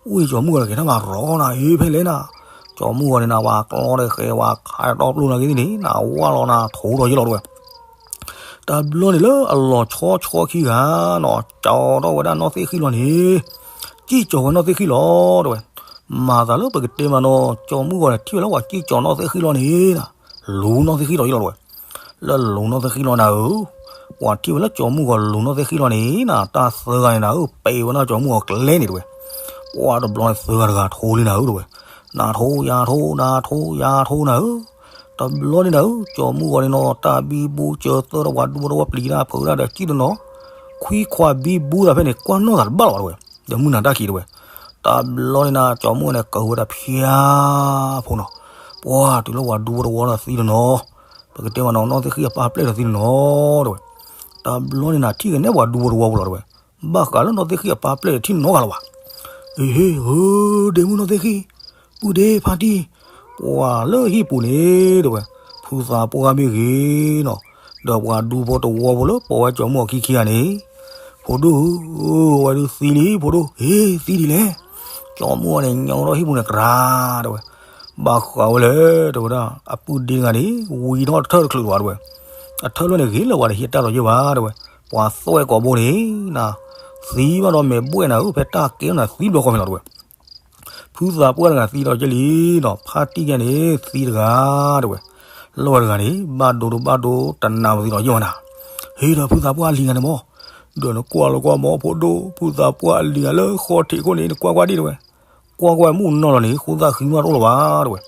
အိၣ်ယကၠီၤမုၣ်ဂီၤန့ၣ် ကဲထီၣ်မၤရီနၤ အ့ ဖဲလဲၣ်နၤ. ကၠီၤမုၣ်ဂီၤန့ၣ်နၤ ပှၤကျီဒီးဃဲၤ ပှၤခးဒီပျိနၤက့ၤသ့ၣ်န့ၣ် နဝါလီၤနၤထိးဒီးယ့ၢ်လီၤတဝဲ. တဘျီန့ၣ်လၢအလီၤဆီဆီခံဂၤနီၤ ကၠီၤထီၣ်ဝဲဒၣ်နီၢ်သ့ၣ်ဃံလီၤန့ၣ်, ကံၣ်ကၠီၤဝဲနီၢ်သ့ၣ်ဃံလီၤတဝဲ. မၤသးလၢပကတဲမးနီၤ ကၠီၤမုၣ်ဂီၤန့ၣ် ထံၣ်ဝဲလၢပှၤကံၣ်ကၠီၤနီၢ်သ့ၣ်ဃံလီၤန့ၣ်နၤ, လူၤနီၢ်သ့ၣ်ဃံလီၤယ့ၢ်လီၤတဝဲ. လၢလူၤနီၢ်သ့ၣ်ဃံလီၤနၤဧၢ, ပှၤထံၣ်ဝဲလၢကၠီၤမုၣ်ဂီၤလူၤနီၢ်သ့ၣ်ဃံလီၤန့ၣ်နၤ တၢ်သၢဂၤန့ၣ်နၤဧၢ ပ့ၤဝဲဒၣ်ကၠီၤမုၣ်ဂီၤကျဲန့ၣ်တဝဲ. ပှၤတဘျီန့ၣ်သၢဂၤတဂၤထိးလံနၤဧၢတဝဲ. နထိးယၤထိး နထိးယၤထိးနၤဧၢ. တဘျီန့ၣ်နၤဧၢ ကၠီၤမုၣ်ဂီၤန့ၣ်နီၤ တၢ်ဘံဘူစၢၤသၢဒီးပှၤဒူဖိတဝီပျံၤတၢ်ဖုးတၢ်ဒီးကံၣ်တနီၤ, ခွံခွါဘံဘူသးဖဲန့ၣ် ကွၢ်နီၣ်သးတဘၣ်လီၤတဝဲ, ဒီးမုၢ်နၤတၢ်ခံးတဝဲ. တဘျီန့ၣ်နၤ ကၠီၤမုၣ်ဂီၤန့ၣ် ကၢၤဝဲဒၣ်ဖၠါဖိနီၤ, ပှၤတုၤလၢပှၤဒူဖိတဝီဒီးသံတနီၤ, ပကတဲမးနီၤ နီၢ်သ့ၣ်ဃံအပၢ်ပျဲၢ်ဒီးသံတနီၤတဝဲ. တဘျီန့ၣ်နၤ ထံၣ်ကနဲၣ်ပှၤဒူဖိတဝီပူၤလီၤတဝဲ, ဘၣ်ဃးလၢနီၢ်သ့ၣ်ဃံအပၢ်ပျဲၢ်ဒီးထံၣ်နီတဂၤလၢၤဘၣ်. အ့ဟ့ ဧၢ ဒ့မုၣ်နီၢ်သ့ၣ်ဃံ, ပုၢ်ဒ့ဖါတံၢ်, ပှၤလၢဟံၣ်ပူၤန့ၣ်တဝဲ, ဖုသးပှၢ်မ့ၢ်ဂ့ၤနီၤ, ဒီးပှၤဒူဖိတဝီဖိလၢပိာ်ဝဲကၠီၤမုၣ်အီၤခံခံဂၤန့ၣ်, ဖိဒိၣ်ဧၢ, ဝဲဒုးသံလံ ဖိဒိၣ်, ဟ့ သံဒ်လဲၣ်. ကၠီၤမုၣ်ဂီၤန့ၣ် ညါထီၣ်ဟံၣ်ပူၤန့ၣ် ကြးတဝဲ, ဘၣ်ဃးဝဲလဲၣ် တဲဝဲဒၣ် အပုၢ်ဒ့တဂၤန့ၣ် ဝံၤထီၣ်တထၢၣ်တချုးလၢၤဘၣ်တဝဲ, အထၢၣ်လၢန့ၣ်ဂ့ၤလၢၤဝဲတဟံးတၢ်လီၤယဲၢ်ဘၣ်တဝဲ, ပှၤသွဲၣ်ကိာ်ဘိန့ၣ်နၤ, သံဘၣ်ဒီးမဲာ်ဘှဲၣ်နၤဧၢ ဖဲတၢ်ကဲထီၣ်နၤသံဘျီဃီဖဲလီၤတဝဲ. ဖုသးပှၢ်တဂၤသံလီၤယဲၢ်လံနီၤ, ဖါတံၢ်ဂၤန့ၣ် သံတဂၤတဝဲ, လီၢ်ဝဲတဂၤန့ၣ် ဘၣ်ဒိဒိဘၣ်ဒိတနးပသံလီၤယဲၢ်ဝဲနၤ, ဟ့ဒီးဖုသးပှၢ်အလံၤဂၤန့ၣ်မး, ဒီးနကွၢ်လီၤကွၢ်မးဖိဒိၣ် ဖုသးပှၢ်အလံၤဂၤလၢဃီထံးခိၣ်န့ၣ် နကွၢ်ကွၢ်ဒံးတဝဲ, ကွၢ်ကွၢ်မုၢ်နီၢ်လီၤန့ၣ် ဃိသၣ်ဃံမးတအိၣ်လၢၤဘၣ်တဝဲ.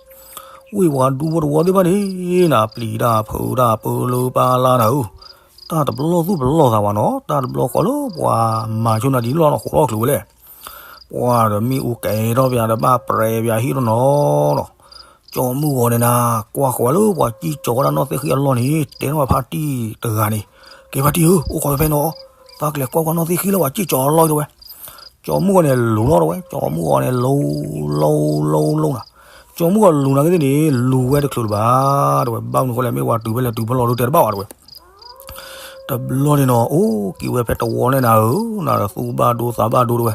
ဝံၤပှၤဒူဖိတဝီသ့ၣ်တဖၣ်န့ၣ်နၤ ပျံၤတၢ်ဖုးတၢ်ပၢလၢပၢလၢနၤဧၢ, တၢ်တဘျီသူၣ်ပလီၢ်သးဘၣ်နီၤ, တၢ်တဘျီဃီလၢပှၤမၤဆိနၤဒ်လီၢ်နီၢ်ဃိးထီၣ်ချုးဝဲလဲၣ်. ပှၤဒီးမ့ၣ်အူကဲထီၣ်ပယၤဒီး ဘၣ်ပြဲးပယၤဟံၣ်တနီၤနီၤ, ကၠီၤမုၣ်ဂီၤန့ၣ်နၤ ကွၢ်ဃီၤလၢပှၤကံၣ်ကၠီၤဝဲဒၣ်နီၢ်သ့ၣ်ဃံအလီၢ်န့ၣ် တဲထီၣ်ဝဲဖါတံၢ်တဂၤန့ၣ်, ကဲဖါတံၢ်ဧၢ အိၣ်ခိးဖဲဖဲနီၤ, သးကလဲၤကွၢ်ကွၢ်နီၢ်သ့ၣ်ဃံလၢပှၤကံၣ်ကၠီၤအလီၢ်တဝဲ. ကၠီၤမုၣ်ဂီၤန့ၣ်လူၤလီၤတဝဲ, ကၠီၤမုၣ်ဂီၤန့ၣ်လူၤ လူၤ လူၤ လူၤနၤ, ကၠီၤမုၣ်ဂီၤလူၤနၤကသ့ၣ်န့ၣ် လူၤဝဲတချုးလၢၤဘၣ်တဝဲ, ဘၣ်မနုၤဃိလဲၣ် မ့ၢ်ပှၤတုၤဖဲလဲၣ်တုၤဖဲလဲၣ်ဒုးတဲတဘၣ်ဝဲတဝဲ. တဘျီန့ၣ်နီၤ အိၣ်က့ၤဝဲဖဲတဝီန့ၣ်နၤဧၢ, နၤဒီးသူၣ်ဘၣ်ဒိသးဘၣ်ဒိတဝဲ,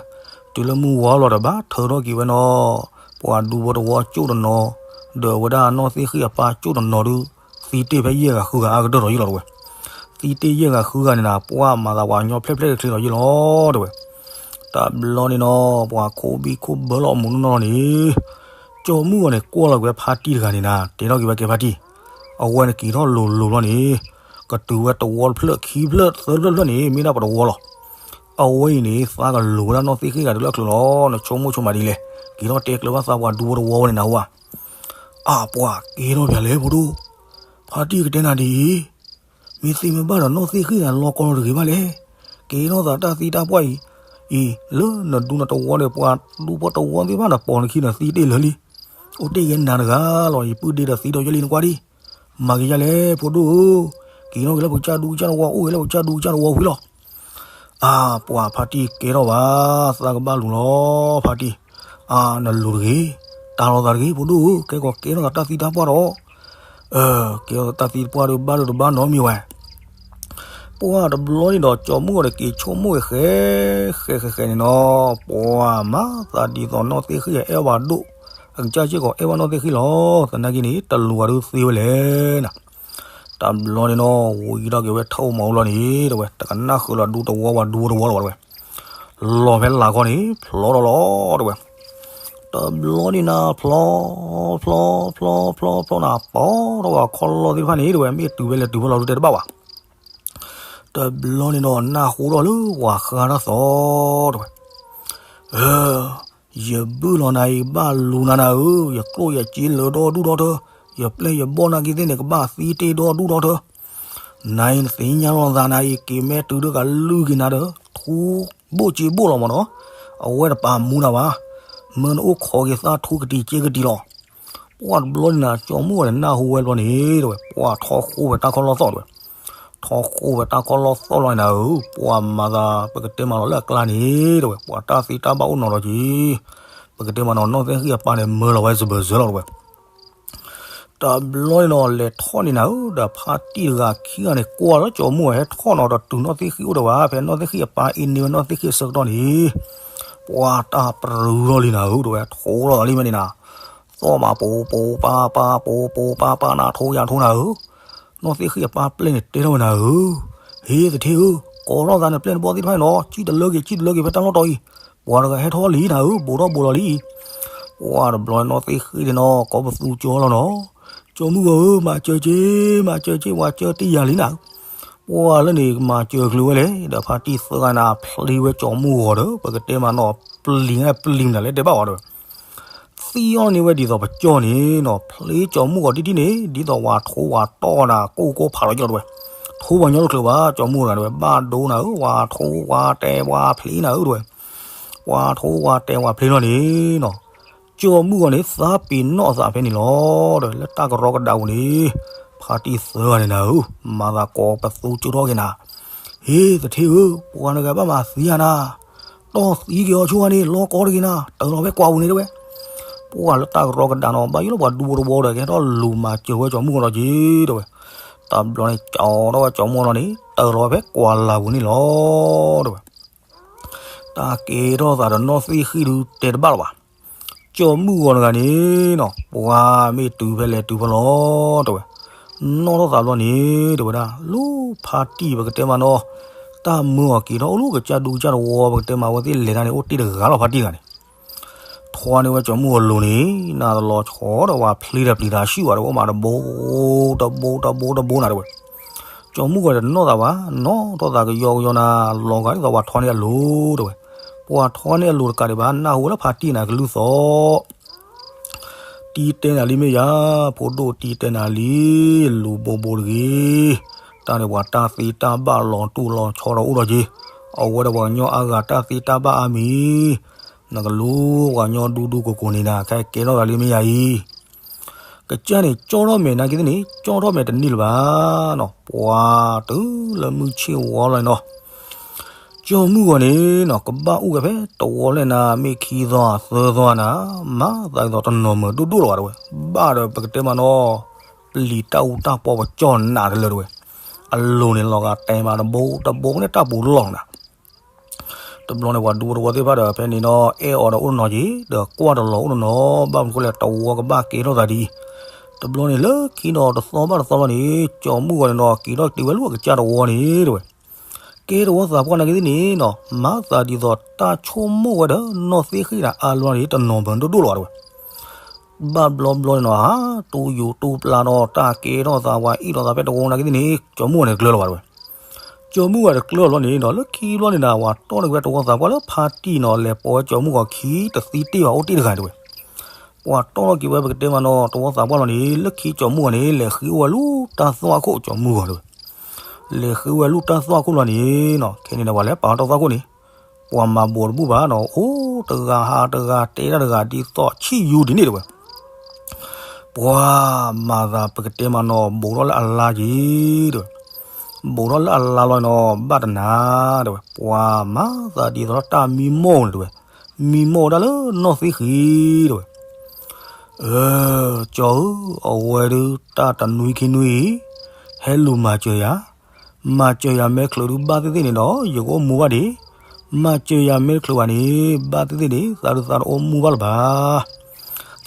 တုၤလၢမုၢ်ဝါလီၤဒီးဘၣ်ထၢထီၣ်က့ၤဝဲနီၤ, ပှၤဒူဖိတဝီကၠိၣ်တနီၤ, ဒီးဝဲဒၣ်နီၢ်သ့ၣ်ဃံအပၢ်ကၠိၣ်တနီၤဒုး, သံတ့ၢ်ဖဲယဲၢ်ဂၤဃုဂၤအါကတၢၢ်ဒီးယ့ၢ်လီၤတဝဲ. သံတ့ၢ်ယဲၢ်ဂၤဃုဂၤန့ၣ်နၤ ပှၤမၤသးပှၤညီဖျဲၣ်ဖျဲၣ်တချ့ဒီးယ့ၢ်လီၤတဝဲ. တဘျီန့ၣ်နီၤ ပှၤခိၣ်ဘံၣ်ခိၣ်ဘၢလီၤမူးနီၢ်နီၢ်န့ၣ်, ကၠီၤမုၣ်ဂီၤန့ၣ် ကွၢ်လီၤက့ၤဝဲဖါတံၢ်တဂၤန့ၣ်နၤ တဲထီၣ်က့ၤဝဲကဲဖါတံၢ်, အဝဲန့ၣ်က့ၤထီၣ်လိၤလိၤဘျီန့ၣ်, ကတုၤဝဲတဝီတဖျၢၣ်ခံဖျၢၣ်သၢဖျၢၣ်ဖျၢၣ်န့ၣ် မ့ၢ်ဒၣ်ပတဝီလီၤ. အဝဲအံၤန့ၣ် သးကလူၤဝဲဒၣ်နီၢ်သ့ၣ်ဃံဂၤတုၤလၢအချုးလီၤ, နဆိကမိၣ်ဆိမးဒ်လဲၣ်, က့ၤထီၣ်တဲကျၢၤဘၣ်သးပှၤဒူဖိတဝီဝဲန့ၣ်နၤဝဲ. အၢ ပှၤကဲထီၣ်ပၠးလဲၣ်ဖိဒိၣ်, ဖါတံၢ်ကတဲနၤဒ်အံၤ မ့ၢ်သ့မ့ၢ်ဘၣ်ဒီးနီၢ်သ့ၣ်ဃံဂၤလီၤကီလီၤတဂ့ၤဘၣ်လဲၣ်, ကဲထီၣ်သးတၢ်သံတၢ်ပှၢ်အံၤ, အံၤ လၢနဒူနတဝီဒီးပှၤဒူဖိတဝီသ့ၣ်တဖၣ်န့ၣ်ပိာ်နခံဒီးသံတ့ၢ်လၢာ်လံ, အိၣ်တ့ၢ်ယဲနၤတဂၤလီၤ, ယပုၢ်ဒ့ဒီးသံဒီးယဲလံနကွၢ်ဒံး, မၤက့ၤယၤလဲၣ်ဖိဒိၣ်ဧၢ, က့ၤထီၣ်က့ၤလၢပကစၢ်ဒူကစၢ်တဝီ အိၣ်က့ၤလၢပကစၢ်ဒူကစၢ်တဝီဝံၤလီၤ. အၢ ပှၤဖါတံၢ်ကဲထီၣ်ဘၣ်, သးကဘၣ်လူၤလီၤဖါတံၢ်, အၢ နလူၤတဂ့ၤ, တၢ်လီၤသးတဂ့ၤ ဖိဒိၣ်ဧၢ, ကဲကီးကဲထီၣ်သးတၢ်သံတၢ်ပှၢ်ဒီး ကဲထီၣ်သးတၢ်သံတၢ်ပှၢ်ဒီးဘၣ်ဒီးတဘၣ်နီတမံၤဝဲ. ပှၤတဘျီန့ၣ်ဒီးကၠီၤမုၣ်ဂီၤန့ၣ်က့ၤဆိကမိၣ်ဂ့ၤဃဲဃဲဃဲဃဲန့ၣ်နီၤ, ပှၤမၤသးဒ်သိးနီၢ်သ့ၣ်ဃံဂၤအဲၣ်ဘၣ်ဒိၣ်, အကစၢ်စ့ၢ်ကီးအဲၣ်ဘၣ်နီၢ်သ့ၣ်ဃံလီၤ, သနာ်က့န့ၣ် တလူၤဂၤဒုးသ့ဝဲလဲၣ်နၤ. တဘျီန့ၣ်နီၤ ဝံၤဒီးက့ၤဝဲထီၣ်မၤအူလီၤန့ၣ် တဝဲ တကနၣ်ဃုာ်လီၤဒူတဝီဝဲဒူတဝီလီၤဝဲတဝဲ, လီၤဖဲလၢ်ခီန့ၣ် ဖျီထီၣ်လီၤတဝဲ. တဘျီန့ၣ်နၤ ဖျီ ဖျီ ဖျီ ဖျီ ဖျီနၤ ပိာ်ထီၣ်ဝဲခီလီၢ်သ့ၣ်တဖၣ်န့ၣ် တဝဲ မ့ၢ်တုၤဖဲလဲၣ်တုၤဖဲလဲၣ်ဒုးတဲတဘၣ်ဘၣ်. တဘျီန့ၣ်ဒီး နၢ်ဟူထီၣ်လၢပှၤဃါထီၣ်သီတဝဲ, ယဘုၣ်လီၤနၤအံၤ ဘၣ်လူၤနၤနၤဧၢ, ယကျိၣ်ယစ့လၢာ်ဒီဒူၣ်ဒီထၢ, ယပျဲၢ်ယဘီၣ်နာ်က့သ့ၣ်န့ၣ် ကဘၣ်သံတ့ၢ်ဒီဒူၣ်ဒီထၢ. နၤအံၤနသ့ၣ်ညါလီၤနသးနၤအံၤ က့ၤမဲာ်တုၤဒီးကလုၢ်က့ၤနၤဒီး ထူဘိၣ်စ့ဘိၣ်လီၤမးနီၤ, အဝဲတပာ်မူနၤဘၣ်, မၢနအိၣ်ခိးက့ၤသးထူကတံၤစ့ကတံၤလီၤ. ပှၤတဘျီန့ၣ်နၤ ကၠီၤမုၣ်ဂီၤန့ၣ် နၢ်ဟူဝဲဘျီန့ၣ်တဝဲ ပှၤထီၣ်ဃိဝဲတၢ်ခီၣ်လီၢ်သီၣ်တဝဲ, ထီၣ်ဃိဝဲတၢ်ခီၣ်လီၢ်သီၣ်လီၤန့ၣ်နၤဧၢ, ပှၤမၤသး ပကတဲမးလီၤလၢအကျါန့ၣ် တဲဝဲ, ပှၤတၢ်သ့တၢ်ဘၣ်အိၣ်နီၤဒီးက့ၤ, ပကတဲမးနီၤ နီၢ်သ့ၣ်ဃံၣ်အပၢ်န့ၣ် မၢလီၤဝဲစၢၤဘၢၣ်စၢၤလီၤတဲဝဲ. တဘျီန့ၣ်နီၤ လဲၤထီၣ်န့ၣ်နၤဧၢ, ဒီးဖါတံၢ်တဂၤခံဂၤန့ၣ် ကွၢ်လၢကၠီၤမူၢ်အီၤဟဲထီၣ်နီၤဒီးတုၤနီၢ်သ့ၣ်ဃံၣ်အိၣ်ဒီးဝဲ, ဖဲနီၢ်သ့ၣ်ဃံၣ်အပၢ်အ့န့ၢ်ဝဲနီၢ်သ့ၣ်ဃံၣ်အဆၢကတီၢ်န့ၣ် ပှၤတၢ်ပြူၤထီၣ်လံနၤဧၢ တဲဝဲ, ထီထီၣ်သးလံမ့ၢ်န့ၣ်နၤ, သီၣ်မးပိပိပၢ်ပၢ်ပိပိပၢ်ပၢ် နထိယၤထိနၤဧၢ, နီၢ်သ့ၣ်ဃံၣ်အပၢ်ပျဲၢ်န့ၣ်တဲထီၣ်ဝဲနၤဧၢ, ဟ့သထ့ဧၢ, ကိးထီၣ်သးနပျဲၢ်နဘီသ့ၣ်တဖၣ်န့ၣ်လီၤ, ကံၣ်တလၢက့ၤ ကံၣ်တလၢက့ၤ ဖဲတၢ်လီၢ်တီၤအံၤ, ပှၤတဂၤဟဲထီၣ်လံနၤဧၢ, ဘူးထီၣ်ဘူးလီၤလံ. ပှၤတဘျီနီၢ်သ့ၣ်ဃံၣ်န့ၣ်နီၤ ကိးပသူကၠီလီၤနီၤ, ကၠီၤမူၢ်ဂီၤဧၢ, မၤစၢၤက့ၤ မၤစၢၤက့ၤ ပှၤစၢၤတ့ၢ်ယၤလံနၤ, ပှၤလၢန့ၣ် မၤစၢၤချုးဝဲလဲၣ်, ဒီးဖါတံၢ်သၢဂၤန့ၣ် ဖျ့ဝဲကၠီၤမူၢ်ဂီၤဒီး ပကတဲမးနီၤ ပျံၤန့ၣ်ပျံၤမနုၤလဲၣ် တဲဘၣ်ဝဲဒီး သံအီၤန့ၢ်ဝဲဒ်သိးပကၠီၤန့ၣ်နီၤ, ဖျ့ကၠီၤမူၢ်ဂီၤတံၢ်တံၢ်န့ၣ် ဒ်သိးဝၤထိဝၤတီၢ်နၤ ကိၢ်ကိၢ်ဖးလီၤကၠီၤတဲဝဲ, ထိပှၤညီတချုးဘၣ် ကၠီၤမူၢ်ဂီၤတဲဝဲ, ဘၣ်ဒိနၤဧၢ, ဝၤထိဝၤတဲာ်ဝၤဖျ့နၤဧၢတဲဝဲ, ပှၤထိဝၤတဲာ်ဝၤဖျ့လီၤန့ၣ်နီၤ, ကၠီၤမူၢ်ဂီၤန့ၣ် သးပ့ၤနီၣ်အသးဖဲန့ၣ်လီၤဒီး လၢတၢ်ကရီကဒါပူၤန့ၣ် ဖါတံၢ်သၢဂၤန့ၣ်နၤဧၢ, မၤသးကိးပသူကၠီထီၣ်က့ၤနၤ, ဟ့သထ့ဧၢ, ပှၤတဂၤဘၣ်မၤသံယၤနၤ, တီၢ်သံက့ၤအီၤဆိဂၤန့ၣ် လီၤကီတဂ့ၤနၤ, တၢ်လီၤဖဲကွၢ်ပူၤန့ၣ်တဲဝဲ. ပှၤလၢတၢ်ကရီကဒါနီၤ ဘၣ်ယိၣ်လၢပှၤဒူဖိတဝီဒီး ကဟဲထီၣ်လူၤမၤစၢၤဝဲကၠီၤမူၢ်ဂီၤဒီးက့ၤတဲဝဲ. တဘျီန့ၣ် ကၠီထီၣ်ဝဲကၠီၤမူၢ်ဂီၤန့ၣ် တၢ်လီၤဖဲကွၢ်လၢ်ပူၤန့ၣ်လီၤတဲဝဲ. တၢ်ကဲထီၣ်သးဒီးနီၢ်သ့ၣ်ဃံၣ်ဒုးတဲတဘၣ်လၢၤဘၣ်. ကၠီၤမူၢ်ဂီၤတဂၤန့ၣ်နီၤ ပှၤမ့ၢ်တုၤဖဲလဲၣ်တုၤဖဲလီၤတဲဝဲ. နီၣ်ထီၣ်သးဘျီန့ၣ် တဲဝဲဒၣ် လၢဖါတံၢ်ပကတဲမးနီၤ တၢ်မၢအီၤက့ၤထီၣ်အိၣ်လၢကစၢ်ဒူကစၢ်တဝီ ပကတဲမးဝဲသ့ၣ်လဲၤတၢ်န့ၣ် အိၣ်တ့ၢ်တဂၤလီၤဖါတံၢ်တဂၤန့ၣ် ထီန့ၢ်ဝဲကၠီၤမူၢ်ဂီၤလိၤန့ၣ် နၤတလီၤဆီဒီးဝၤဖျ့ဒီးပျံၤသးဆူၣ်ဘၣ်ဒီး အိၣ်မးတဘိ တဘိ တဘိ တဘိနၤတဲဝဲ. ကၠီၤမူၢ်ဂီၤတနီၣ်သးဘၣ် နီၣ်ထီၣ်သးကယီကယီနၤ လီၤဂာ်ဒ်သိးပှၤထီန့ၢ်အလိၤတဲဝဲ. ပှၤထီန့ၢ်အလိၤတကးဒံးဘၣ် နၢ်ဟူဝဲလၢဖါတံၢ်နၤကလုၢ်သီၣ် တံၤတဲနၤလံမ့ၢ်ယၤ ဖိဒိၣ်တံၤတဲနၤလံ လူၤဘိဘိတဂ့ၤ. တၢ်န့ၣ်ပှၤတၢ်သ့တၢ်ဘၣ်လီၤတူၢ်လီၤဆီဒီးအိၣ်ဒီးက့ၤ အဝဲဒီးပှၤကညီအါဂၤတၢ်သ့တၢ်ဘၣ်အါမံၤ နကလူၤပှၤကညီဒူဒူကိၢ်ကိၢ်န့ၣ်နၤ ခဲကဲထီၣ်သးလံမ့ၢ်ယၤအံၤ ကစၢ်န့ၣ် ကၠီထီၣ်မဲာ်နာ်က့သ့ၣ်န့ၣ် ကၠီထီၣ်မဲာ်တန့ၢ်လၢၤဘၣ်နီၤ ပှၤတုၤလၢမုၢ်ဆ့ၣ်ဝီလီၤနီၤ ကၠီၤမုၢ်ဂီၤန့ၣ်နီၤ ကဘၣ်အိၣ်ဝဲဖဲတဝီလဲၣ်နၤ မ့ၢ်ခံသီသၢသီနၤ မၤသးဒ်သိးတနီၤမုာ်ဒိၣ်ဒိၣ်လီၤဘၣ်တဲဝဲ ဘၣ်ဒီးပကတဲမးနီၤ ပျံၤတၢ်အူတၢ်ပီပကၠီၢ်နးတလၢတဲဝဲ အလိၤန့ၣ်လီၤဂာ်တဲမးတဘိတဘိန့ၣ်တၢ်ပူၤလီၢ်နၤ တဘျီန့ၣ် ပှၤဒူဖိတဝီသ့ၣ်တဖၣ်ဒီးဖဲန့ၣ်နီၤ အဲၣ်အီၤဒီးအိၣ်တနီၤက့ၤ ဒီးကွၢ်တလီၤအိၣ်တနီၤ ဘၣ်မနုၤဃိလဲၣ် တဝီကဘၣ်ကဲထီၣ်သးဒ်အံၤ တဘျီန့ၣ် လၢခံဒီးတသီဘၣ်တသီလီၤန့ၣ် ကၠီၤမုၢ်ဂီၤန့ၣ်နီၤ က့ၤထီၣ်က့ၤဝဲလၢအကစၢ်တဝီန့ၣ်တဲဝဲ ကဲတဝီသးပှၢ်နာ်က့သ့ၣ်န့ၣ်နီၤ မၤသးဒ်သိးတၢ်ဆိကမိၣ်ဝဲဒီးနီၢ်သ့ၣ်ဃံၣ်န့ၣ် အါလီၤန့ၣ် တနီၤမုာ်ဒိၣ်ဒိၣ်လီၤဘၣ်တဲဝဲ ဘၣ်ဘျီဘျီန့ၣ်နီၤ တူၢ်ယူၤတူၢ်ပျၢ်ဒီးတၢ်ကဲထီၣ်သး ပှၤအ့ၣ်ထီၣ်သးဖဲတဝီနာ်က့သ့ၣ်န့ၣ် ကၠီၤမုၢ်ဂီၤန့ၣ်တကျၢၤလီၤဘၣ်တဲဝဲ ကၠီၤမုၢ်ဂီၤတကျၢၤဘျီန့ၣ်နီၤ လၢခံဘျီန့ၣ်နၤ ပှၤတီၢ်န့ၢ်ဝဲတဝီသးပှၢ်လၢဖါတံၢ်နီၤ လဲၤပိာ်ဝဲကၠီၤမုၢ်ဂီၤခံတသံတ့ၢ်ဘၣ်အိၣ်တ့ၢ်တဂၤတဲဝဲ ပှၤတီၢ်ထီၣ်က့ၤဝဲပကတဲမးနီၤ တဝီသးပှၢ်လီၤန့ၣ် လၢခံကၠီၤမုၢ်ဂီၤန့ၣ် လဲၤဃ့အိၣ်ဝဲလၢတၢ်သွၣ်ခိၣ်ကၠီၤမုၢ်ဂီၤတဲဝဲ လဲၤဃ့ဝဲလၢတၢ်သွၣ်ခိၣ်လီၤန့ၣ်နီၤ ခဲန့ၣ်ဒီးပှၤလဲၤပာ်တၢ်သွၣ်ခိၣ်န့ၣ် ပှၤမၤဘိးတဘူၣ်ဘၣ်နီၤ အိၣ်တဂၤဟးတဂၤတဲတၢ်တဂၤဒ်သိးဆံၣ်ယူၤဒ်န့ၣ်တဲဝဲ ပှၤမၤသးပကတဲမးနီၤ ဘူးထီၣ်လၢအလါက့ၤတဲဝဲ ဘူးထီၣ်လၢအလါလီၤနီၤ ဘၣ်တနၤတဲဝဲ ပှၤမၤသးဒ်သိးလၢတၢ်မံမီၢ်န့ၣ်တဲဝဲ မံမီၢ်ဝဲဒၣ်လၢနီၢ်သ့ၣ်ဃံၣ်တဲဝဲ အၢ ကၠီၤဧၢ အဝဲဒုးတၢ်တနွံခံနွံအံၤ ဟဲလူၤမၤစၢၤယၤ မၤစၢၤယၤမဲာ်ချၢဒုးဘၣ်သ့ၣ်သ့ၣ်န့ၣ်ဒီး ယကအိၣ်မူဘၣ်ဒံး မၤစၢၤယၤမဲာ်ချၢဘၣ်န့ၣ် ဘၣ်သ့ၣ်သ့ၣ်န့ၣ် သးဒုးသးတအိၣ်မူဘၣ်လၢၤဘၣ်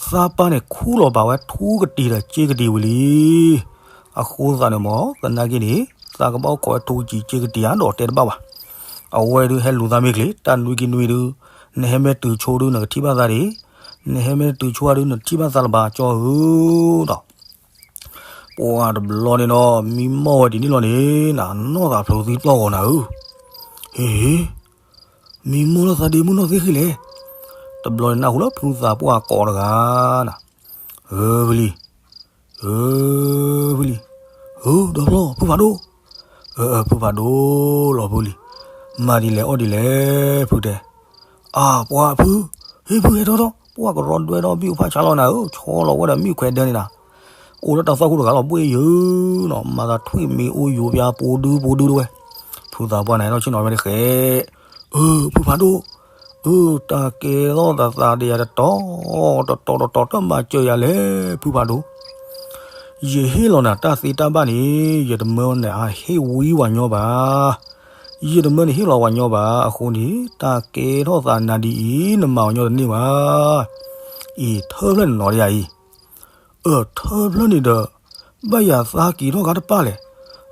သးပၢ်န့ၣ် ခူၣ်လီၤဘၣ်ဝဲထူကတံၤဒီးစ့ကတံၤဝံၤလံ အဃိသတးန့ၣ်မ့ၢ် သနာ်က့န့ၣ် သးကဘၣ်အိၣ်ခိးဝဲထူကတံၤစ့ကတံၤဧါဒီးတဲတဘၣ်ဘၣ် အဝဲဒုးဟဲလူၤသးမဲာ်ချၢ တၢ်နွံကနွံဒုး နဟဲမ့ၢ်တုၤဆိဒုး နကထံၣ်ဘၣ်သးဒံး နဟဲမ့ၢ်တတုၤဆိဒုး နတထံၣ်ဘၣ်သးလၢၤဘၣ်ကၠီၤဧၢဒီး ပှၤတဘျီန့ၣ်ဒီး မံမီၢ်ဝဲဒ်န့ၣ်လီၤန့ၣ် နနီၢ်သးဖျိးသံပျီၢ်ဂီၤနၤဧၢ, ဟ့ၣ်, မံမီၢ်လၢသးဒ့မုၣ်နီၢ်သ့ၣ်ဃံၣ်လဲၣ်, တဘျီန့ၣ်နၢ်ဟူလၢဖုသးပှၢ်ကိးတဂၤနၤ, ဧၢ ဖုလံၤ, ဧၢ ဖုလံၤ, ဧၢ ဒီဖျီ ဖုဖးဒိၣ်, အၢ အၢ ဖုဖးဒိၣ်လီၤဖုလံၤ, မၤဒ်လဲၣ်အီၣ်ဒ်လဲၣ် ဖုတဲ အါ ပှၤဖု, ဟ့ၣ်ဖုဟဲထီၣ်ထီၣ် ပှၤကရီဒွဲဒီးဘံၣ်အိၣ်ဖးဆါလီၤနၤဧၢ, ဆီလီၤဝဲဒီးမ့ၣ်အူခွဲးဒၢန့ၣ်နၤ, အိၣ်လၢတၢ်သွၣ်ခိၣ်တဂၤလီၤ ဘှ့ၣ်ယုာ်နီၤ မၤသးထွံၣ်မံၤအိၣ်ယိာ်ပၠးပူၤဒုပူၤဒုတဝဲ, ဖုသးပှၢ်န့ၣ် ဟဲထီၣ်ဆ့ၣ်နီၤဝဲတဃဲ, အၢ ဖုဖးဒိၣ်, အၢ တၢ်ကဲထီၣ်သးသးဒီးယၤတတီၤ, တတီၤတတီၤတမၤစၢၤယၤလဲၣ် ဖုဖးဒိၣ်, ယဟ့ၣ်လီၤနၤတၢ်သ့တၢ်ဘၣ်န့ၣ် ယတမၢနၤဟ့ၣ်ဝံဝဲညီဘၣ်, ယတမၢနဟ့ၣ်လီၤဝဲညီဘၣ်, အဃိန့ၣ် တၢ်ကဲထီၣ်သးနၤဒ်အံၤ နမၤဝဲညီတန့ၢ်ဘၣ်, အံၤထၢဖျၢၣ်နနီၤဒ်ယၤအံၤ အၢ ထၢဖျၢၣ်န့ၣ်ဒီး ဘၣ်ယၤသးက့ၤထီၣ်ခါတပၣ်လဲၣ်,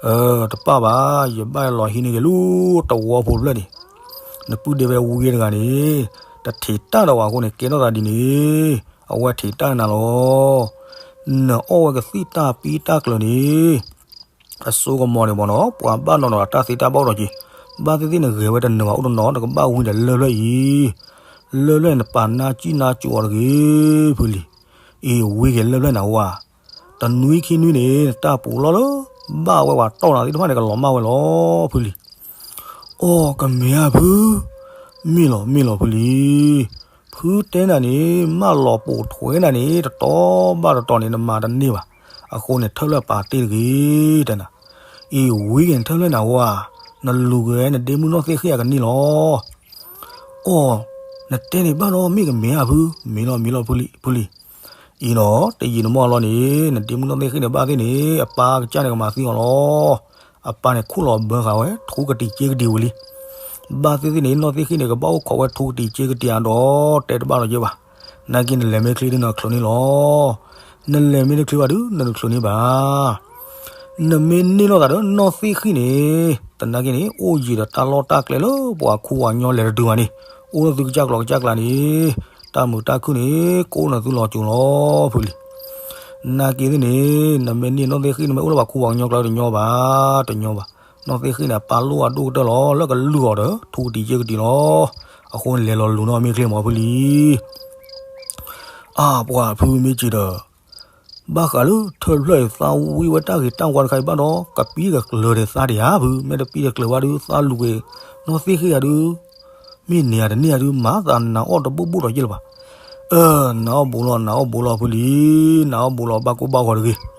အၢ တပၣ်ဘၣ်, ယဘၣ်လီၤဟံးန့ၢ်က့ၤလၢတဝီဖိတဖျၢၣ်န့ၣ်, နပုၢ်ဒဲဝဲဝံတဂၤန့ၣ်, တထံးတၢ်ဒီးဝဲအဃိန့ၣ် ကဲထီၣ်သးဒ်န့ၣ်, အဝဲထံးတၢ်နၤလီၤ, နအီၣ်ဝဲကသံၣ်တၢ်ပံတၢ်ကျၢၤန့ၣ် အစိကမီၤန့ၣ်ဘၣ်နီၤ ပှၤဘၣ်နီၤနီၤတၢ်သ့တၢ်ဘၣ်အိၣ်ဒီးက့ၤ, ဘၣ်သ့ၣ်သ့ၣ်နဂဲၤဝဲတနၢၤဘၣ်အိၣ်တနီၤ နကဘၣ်ဝံဒီးလၢၢ်ဖျၢၣ်အံၤ, လၢၢ်ဖျၢၣ်န့ၣ် နပာ်နါစံၣ်နါစိၤအီၤတဂ့ၤ ဖုလံၤ, အံၤဝံက့ၤလၢၢ်ဖျၢၣ်န့ၣ်ဝဲ, တနွံခံနွံန့ၣ် နတၢ်ပူၤလီၢ်လၢ ဘၣ်ဝဲပှၤတီၢ်နၤသ့ၣ်တဖၣ်န့ၣ် ကလီၤမၢ်ဝဲလီၤ ဖုလံၤ အိ ကမ့ၢ်ဧါဖု, မ့ၢ်လီၤ မ့ၢ်လီၤဖုလံၤ, ဖုတဲနၤန့ၣ် မၢလီၤပိာ်ထွဲနၤန့ၣ် တတီၤဘၣ်တတီၤန့ၣ် နမၤတန့ၢ်ဘၣ်, အဃိန့ၣ် ထၢဖျၢၣ်ပာ်တ့ၢ်တဂ့ၤ တဲနၤ, အံၤဝံက့ၤနထၢဖျၢၣ်န့ၣ်ဝဲ, နလူၤက့ၤနဒ့မုၣ်နီၢ်သ့ၣ်ဃ့ၣ်အကန့ၢ်လီၤ အိ, နတဲန့ၣ်ဘၣ်ဒီး မ့ၢ်ကမ့ၢ်ဧါဖု, မ့ၢ်လီၤ မ့ၢ်လီၤဖုလံၤ, ဖုလံၤ, အံၤနီၤ တယံာ်တမီၢ်လီၤန့ၣ် နဒ့မုၣ်နီၢ်သ့ၣ်ဃ့ၣ်န့ၣ် ဘၣ်သ့ၣ်န့ၣ် အပၢ်ကစၢ်န့ၣ် ကမၤသံအီၤလီၤ, အပၢ်န့ၣ် ခူၣ်လီၤဘၢဃာ်ဝဲ ထူကတံာ်ကၠ့ကတံာ်ဝံၤလံ, ဘၣ်သ့ၣ်သ့ၣ်န့ၣ် နီၢ်သ့ၣ်ဃ့ၣ်န့ၣ် ကဘၣ်အိၣ်ခိးဝဲထူကတံာ်ကၠ့ကတံာ်အဒိး တဲတဘၣ်လီၤက့ဘၣ်, နာ်က့နလဲၤမ့ၢ်ချ့ဒီးနချုးန့ၣ်လီၤ နလဲၤမ့ၢ်တချုးဘၣ်ဒီး နတချုးန့ၣ်ဘၣ်. နမ့ၢ်န့ၢ်လိာ်သးဒီးနီၢ်သ့ၣ်ဃ့ၣ်န့ၣ် သနာ်က့န့ၣ် အိၣ်ယံၤဒီးတၢ်လီၢ်တၢ်ကျဲလၢပှၤခူပှၤကညီလဲၤတတုၤဘၣ်န့ၣ် အိၣ်လၢသုကစၢ်ကျိၤကစၢ်ကျါန့ၣ် တၢ်မုာ်တၢ်ခုၣ်န့ၣ် ကအိၣ်နသုလီၤစိၤလီၤဖုလံၤ. နာ်က့သ့ၣ်န့ၣ် နမ့ၢ်န့ၢ်နီၢ်သ့ၣ်ဃ့ၣ် နမ့ၢ်အိၣ်လၢပှၤခူပှၤကညီကျါတညီဘၣ် တညီဘၣ်. နီၢ်သ့ၣ်ဃ့ၣ်န့ၣ် အပၢ်လိၣ်အဒိၣ်ကတၢၢ်လီၤ လၢကလုၢ်အီၤဒီး ထူကတံာ်ကၠ့ကတံာ်လီၤ. အဃိန့ၣ်လဲၤလီၤလူၤနီၢ်မ့ၢ်ချ့မးဖုလံၤ. အါ ပှၤဖုမ့ၢ်စံးဒီး ဘၣ်ဃးလၢထၢဖျၢၣ်အံၤသးဝံဝဲတၢ်ဂ့ၤတၢ်ဝါတခါအံၤဘၣ်ဒီး ကပံကကျၢၤဒီးသးတယၤဖု မ့ၢ်တပံတကျၢၤဘၣ်ဒုး သးလူၤက့ၤ နီၢ်သ့ၣ်ဃ့ၣ်ယၤဒုး မ့ၢ်န့ၢ်ယၤတန့ၢ်ယၤဒုး မၤသးနၤအီၣ်တဘူၣ်ဘူၣ်ဒီးယ့ၢ်လၢၤဘၣ်. အၢ နၤအီၣ်ဘူးလီၤ နၤအီၣ်ဘူးလီၤဖုလံၤ နၤအီၣ်ဘူးလီၤဘၣ်ကိၢ်ဘၣ်ဂီၤတဂ့ၤ.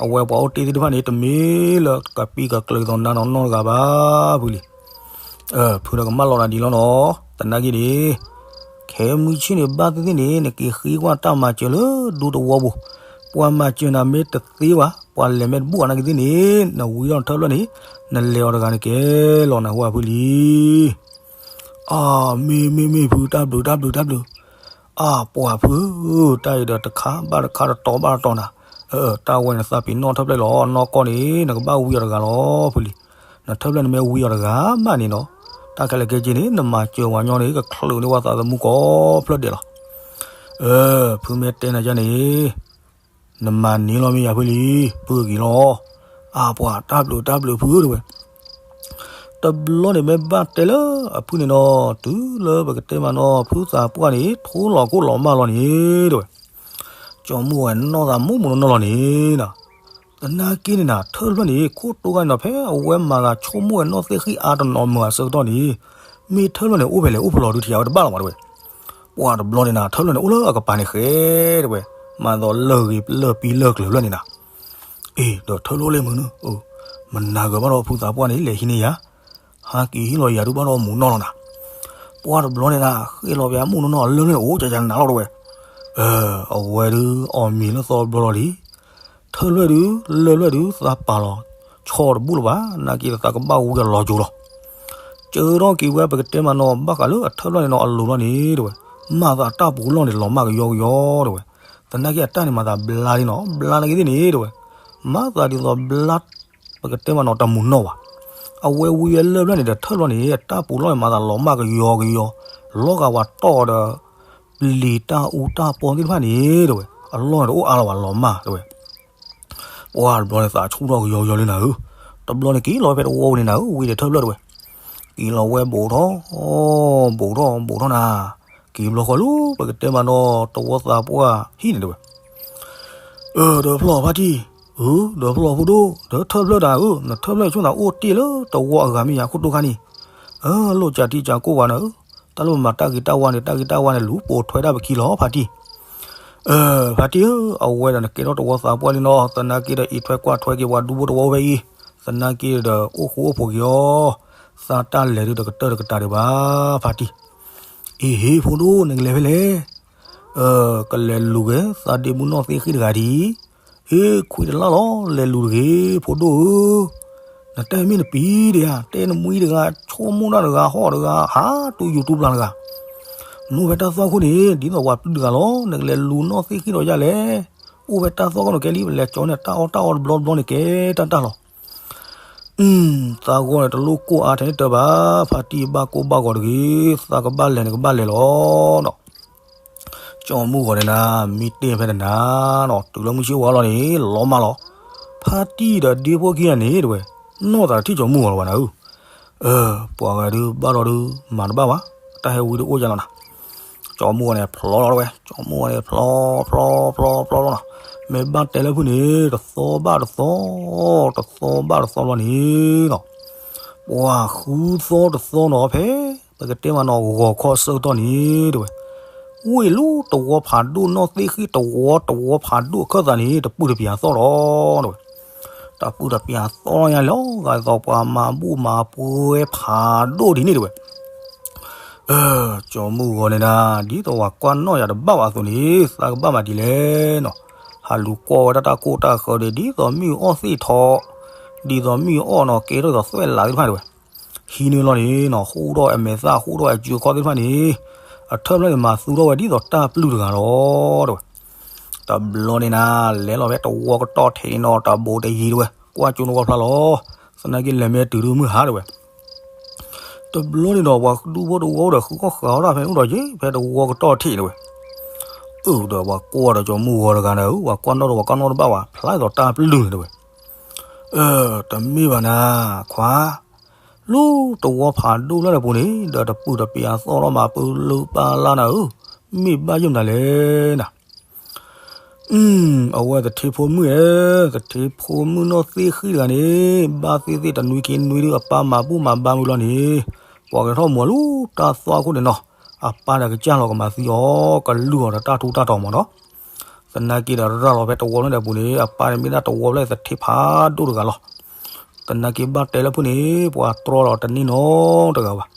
အဝဲပှၤအိၣ်တ့ၢ်သ့ၣ်တဖၣ်န့ၣ် တမ့ၢ်လၢကပံကကျၢၤသိးနၤနီၢ်နီၢ်တဂၤဘၣ်ဖုလံၤ. ဖုဒီးကမၣ်လီၤနၤဒ်လီၤနီၤ သနာ်က့န့ၣ် ခဲမုၢ်ဆ့ၣ်န့ၣ် ဘၣ်သ့ၣ်သ့ၣ်န့ၣ် နက့ၤဃ့ကွၢ်တၢ်မၤစၢၤလၢဒူသဝီပူၤ, ပှၤမၤစၢၤနၤမ့ၢ်တသ့ဘၣ် ပှၤလဲၤမ့ၢ်တဘူၣ်ဘၣ်နာ်က့သ့ၣ်န့ၣ် နဝံထီၣ်ထၢဖျၢၣ်န့ၣ် နလဲၤအီၤတဂၤန့ၣ်ကဲလီၤနၤဟူအဖုလံၤ. အၢ မ့ၢ်မ့ၢ်မ့ၢ်ဖု တၢ်ဘျုးတၢ်ဘျုးတၢ်ဘျုး. အၢ ပှၤဖုဧၢ တၢ်အံၤဒီးတခါဘၣ်တခါတတီၤဘၣ်တတီၤနၤ, အၢ တၢ်ဝဲန့ၣ်သးပ့ၤနီၣ်ထၢဖျၢၣ်လီၤ နီၢ်ကီၢ်န့ၣ် နကဘၣ်ဝံအီၤတဂၤလီၤဖုလံၤ. နထၢဖျၢၣ်န့ၣ်မ့ၢ်ဝံအီၤတဂၤမးန့ၣ်နီၤ, တၢ်ခဲလၢာ်ခဲဆ့န့ၣ် နမၤစၢၤဝဲညီန့ၣ် ကချုးန့ၢ်ဝဲသးသမူကိးဖျၢၣ်ဒဲးလီၤ. အၢ ဖုမ့ၢ်တဲနၤယၤန့ၣ် နမၤန့ၢ်လီၤမ့ၢ်ယၤဖုလံၤ ဖုက့ၤလီၤ. အၢ ပှၤတၢ်ဘျုးတၢ်ဘျုးဖုဧၢတဝဲ တဘျီန့ၣ်မ့ၢ်ဘၣ်တဲလၢအဖုန့ၣ်နီၤ တုၤလၢပကတဲမးနီၤ ဖုသးပှၢ်န့ၣ် ထိလီၤခိၣ်လီၤမၢ်လီၤန့ၣ်တဝဲ ကၠီမုၢ်ဝဲနီၢ်သးမိၢ်မိၢ်နီၢ်နီၢ်လီၤန့ၣ်နီၤ. သနာ်က့န့ၣ်နၤ ထၢဖျၢၣ်န့ၣ် ခိၣ်တိခါန့ၣ်နီၤ ဖဲအဝဲမၤသးဆိကမိၣ်ဝဲနီၢ်သ့ၣ်ဃ့ၣ်အါတနီၤမုာ်အဆၢကတီၢ်န့ၣ် မ့ၢ်ထၢဖျၢၣ်န့ၣ် အိၣ်ဖဲလဲၣ်အိၣ်ဖဲလဲၣ်ဒုးထံၣ်အဝဲတဘၣ်လီၤမးတဝဲ ပှၤတဘျီန့ၣ်နၤ ထၢဖျၢၣ်န့ၣ် အိၣ်လၢအကပၤန့ၣ်ဃဲတဝဲ မၤသီလၢၢ်ဂ့ၤလၢၢ်ပံလၢၢ်ကျၢၤဖျၢၣ်န့ၣ်နၤ. အ့ ဒီးထၢဖျၢၣ်အိၣ်လၢမုာ်နုၤ မနၤဂၤဘၣ်ဒီးဖုသးပှၢ်န့ၣ် လဲၤဟံးန့ၢ်ယၤ ဟးက့ၤဟ့ၣ်လီၤယၤဒုးဘၣ်ဒီးမူးနီၢ်လီၤနၤ. ပှၤတဘျီန့ၣ်နၤ ဃ့ၢ်လီၤပယၤမူးနီၢ်နီၢ် အလၢၢ်န့ၣ်အိၣ်ကကနးလီၤတဝဲ အဝဲဒုးအီၣ်မ့ၤလၢသီတဘျီလီၤလံ. ထၢဖျၢၣ်ဒုး လၢၢ်ဖျၢၣ်ဒုး သးပာ်လီၤဆီတဘူၣ်လၢၤဘၣ် နာ်က့သးကဘၣ်ဝံအီၤလီၤစိၤလီၤ. စၢထီၣ်က့ၤဝဲပကတဲမးနီၤ ဘၣ်ဃးလၢအထၢဖျၢၣ်န့ၣ်နီၤ အလိၤလီၤန့ၣ်တဝဲ မၤသးတၢ်ပူၤလီၢ်န့ၣ် လီၤမၢ်ကယီကယီတဝဲ သနာ်က့အတၢ်န့ၣ်မၤသးဘျါလံနီၤ ဘျါနာ်က့သ့ၣ်န့ၣ်တဝဲ မၤသးဒ်သိးဘျါ ပကတဲမးနီၤ တမူးနီၢ်ဘၣ်. အဝဲဝံဝဲလၢၢ်ဖျၢၣ်န့ၣ်ဒီးထၢဖျၢၣ်န့ၣ် အတၢ်ပူၤလီၢ်န့ၣ် မၤသးလီၤမၢ်ကယီကယီ လီၤဂာ်ဝဲတီၢ်ဒီး ပျံၤတၢ်အူတၢ်ပီသ့ၣ်တဖၣ်န့ၣ်တဝဲ အလီၢ်န့ၣ်တအိၣ်အါလၢၤဘၣ် လီၤမၢ်တဝဲ ပှၤတဘျီန့ၣ် သးဆူၣ်ထီၣ်ကယီကယီလံနၤဧၢ, တဘျီန့ၣ်က့ၤလီၤဖဲတဝီဝဲန့ၣ်နၤဧၢ, ဝံၤဒီးထၢဖျၢၣ်တဝဲ, က့ၤလီၤဝဲဘူးထီၣ်, ဘူးထီၣ် ဘူးထီၣ်နၤ, က့ၤဘျီဃီလၢ ပကတဲမးနီၤ တဝီသးပှၢ်ဟံၣ်န့ၣ်တဝဲ, အၢ ဒီးဖျီၣ်ဖါတံၢ်, အၢ ဒီးဖျီၣ်ဖိဒိၣ်, ဒီးထၢဖျၢၣ်တၢ်ဧၢ, နထၢဖျၢၣ်ဆိၣ်နၤအိၣ်တ့ၢ်လၢတဝီအဂၤမ့ၢ်ယၤခိၣ်တိခါန့ၣ်, အၢ လိၣ်ကၢ်တံၢ်ကၢ်ကိၢ်ဝဲနၤဧၢ, တၢ်လၢပမၤတၢ်ဂ့ၤတၢ်ဝါန့ၣ် တၢ်ဂ့ၤတၢ်ဝါန့ၣ် လူၤပိာ်ထွဲဒၣ်ပခံလီၤဖါတံၢ်, ဖါတံၢ်ဧၢ, အဝဲဒီးနကဲထီၣ်တဝီသးပှၢ်လံနီၤ, သနာ်က့ဒီးအံးထွဲကွၢ်ထွဲက့ၤပှၤဒူဖိတဝီဖဲအံၤ, သနာ်က့ဒီးအိၣ်ဃူအိၣ်ဖိးက့ၤအီၤ, သးတၢ်လဲၤဒုးတကတၢၢ်တကတၢၢ်ဒံးဘၣ် ဖါတံၢ်. အ့ဟ့ ဖိဒိၣ် နကလဲၤဖဲလဲၣ်. ကလဲၤလူၤက့ၤ သးဒ့မုၢ်နီၢ်သ့ၣ်ဃံၣ်တဂၤဒံး. ဟ့ ခွံတလၢ်လီၤ လဲၤလူၤတဂ့ၤ ဖိဒိၣ်ဧၢ. နတဲမ့ၢ်နပံၤဒံးဧါ, တဲနမှံတဂၤ ဆိကမိၣ်တၢ်တဂၤ ဟီၣ်တဂၤ ဟးတူၢ်ယူၤတူၢ်ပျၢ်တဂၤ နအိၣ်ဖဲတၢ်သွၣ်ခိၣ်န့ၣ် ဒ်သိးပှၤပျုၢ်တဂၤလီၤ. နကလဲၤလူၤနီၢ်သ့ၣ်ဃံၣ်ဒီးယၤလဲၣ်. အိၣ်ဖဲတၢ်သွၣ်ခိၣ်န့ၣ် ကဲလံ ပလဲၤကၠီန့ၣ် တၢ်အီၣ်တၢ်အီတဘျီတဘျီန့ၣ် ကဲတၢ်တၢ်လီၤ. သးဂီၢ်န့ၣ် တလိၣ်ကိၢ်အါထဲန့ၣ်တၢ်ဘၣ်, ဖါတံၢ်ဘၣ်ကိၢ်ဘၣ်ဂီၤတဂ့ၤ, သးကဘၣ်လဲၤန့ၣ်ကဘၣ်လဲၤလီၤနီၤ. ကၠီမုၢ်ဂီၤန့ၣ်နၤ မံတ့ၢ်ဖဲန့ၣ်နၤနီၤ, တုၤလၢမုၢ်ဆ့ၣ်ဝါလီၤန့ၣ် လီၤမၢ်လီၤ. ဖါတံၢ်ဒီးဒ့ဖိခံဂၤန့ၣ်တဲဝဲ, နီၢ်သးတထံၣ်ကၠီမုၢ်ဂီၤလၢၤဘၣ်နၤဧၢ. ပှၤဂၤဒုးဘၣ်ဒီးဒုး မၤတဘၣ်ဘၣ်, တၢ်ဟဲဝံဒုးအိၣ်ယါလီၤနၤ. ကၠီမုၢ်ဂီၤန့ၣ်ဖျီလီၤတဲဝဲ, ကၠီမုၢ်ဂီၤန့ၣ်ဖျီဖျီဖျီဖျီလီၤနီၤ. မ့ၢ်ဘၣ်တဲလၢဖုၣ်န့ၣ် တသီဘၣ်တသီ, တသီဘၣ်တသီလီၤန့ၣ်နီၤ. ပှၤဃုသီတသီနီၤဖဲ ပကတဲမးနီၤ ဂီၤခီဆၢကတီၢ်န့ၣ်တဲဝဲ, ဝ့ၢ်လၢတဝီဖးဒိၣ်နီၢ်သ့ၣ်ဃံၣ်တဝီတဝီဖးဒိၣ်အခၢၣ်သးန့ၣ် တပုၢ်တပျးသီၣ်လီၤတဲဝဲ. တပုၢ်တပျးသီၣ်လီၤယါလီၤ, ဂၤသိးပှၤမၤဘူၣ်မၤပှဲၤဖးဒိၣ်ဒ်န့ၣ်တဲဝဲ. ကၠီမုၢ်ဂီၤန့ၣ်ဒၣ် ဒ်သိးပှၤကွၢ်နီၣ်ယၤတဘၣ်ဘၣ်အသိးန့ၣ် သးကဘၣ်မၤဒ်လဲၣ်နီၤ. ဟးလူၤကွၢ်ဝဲဒၣ်တၢ်ကိၢ်တၢ်ဃၢဒီး ဒ်သိးမ့ၣ်အူအီၣ်သ့ၣ်ထီၣ်, ဒ်သိးမ့ၣ်အူအီၣ်နီၤ ကဲထီၣ်ဒ်သိးသွဲၣ်လးသ့ၣ်တဖၣ်တဲဝဲ. ဟံးန့ၢ်လီၤန့ၣ်နီၤ ဟူးထီၣ်အမဲာ်သၣ် ဟူးထီၣ်အစုအခီၣ်သ့ၣ်တဖၣ်န့ၣ် အထၢၣ်ဖျၢၣ်န့ၣ် မၤသူထီၣ်ဝဲဒ်သိးတၢ်ပျုၢ်တဂၤလီၤတဲဝဲ. တဘျီန့ၣ်နၤ လဲၤလီၤဖဲတဝီကတီၢ်ထံးန့ၣ်နီၤ တဘိးတယံၤတဲဝဲ, ကွၢ်ကၠိနဝီဖျါလီၤ. သနာ်က့လဲၤမ့ၢ်တုၤဒုးမုၢ်ဟါတဲဝဲ. တဘျီန့ၣ်ဒီး ပှၤဒူဖိတဝီဒီး ဃုခီၣ်ဃးအီၣ်တၢ်ဖဲန့ၣ်အိၣ်ဒီးယ့ၢ် ဖဲတဝီကတီၢ်ထံးတဲဝဲ. အၢၣ်ဒီးပှၤကွၢ်ဒီးကၠီမုၢ်ဂီၤတဂၤန့ၣ် ပှၤကွၢ်နီၣ်ဒီးပှၤကွၢ်နီၣ်တဘၣ်ဘၣ် ဖျါဒ်သိးတၢ်ပျုၢ်န့ၣ်တဲဝဲ. တမ့ၢ်ဘၣ်နၤ ခွါ, လၢတဝီဖးဒိၣ်လၢတပူၤန့ၣ် ဒီးတပုၢ်တပျးသီၣ်လီၤမး ပလုၢ်ပာ်လၢ်နၤဧၢ, မ့ၢ်ဘၣ်ယိၣ်မနုၤလဲၣ်နၤ. အဝဲသထ့ဖိမုၣ်ဧၢ, သထ့ဖိမုၣ်နီၢ်သ့ၣ်ဃံၣ်တဂၤန့ၣ် ဘၣ်သ့ၣ်သ့ၣ်တနွံခံနွံဒုး အပၢ်မၤဘူၣ်မၤဘါမုၢ်လီၤန့ၣ်, ပှၤကထီၣ်မူၤလၢတၢ်သွၣ်ခိၣ်န့ၣ်နီၤ, အပၢ်ဒီးကစၢ်လီၤကမၤသံအီၤ, ကလုၢ်အီၤဒီးတၢ်ထူးတၢ်တီၤမးနီၤ. သနာ်က့ဒီးရၤလီၤဖဲတဝီဖျၢၣ်ဒီးပူၤန့ၣ် အပၢ်န့ၣ်မ့ၢ်ဒၣ်တဝီဖျၢၣ်သထ့ဖးဒိၣ်တဂၤလီၤ. သနာ်က့ဘၣ်တဲလၢဖုၣ်န့ၣ် ပှၤတြီလီၤတန့ၢ်နီတဂၤဘၣ်.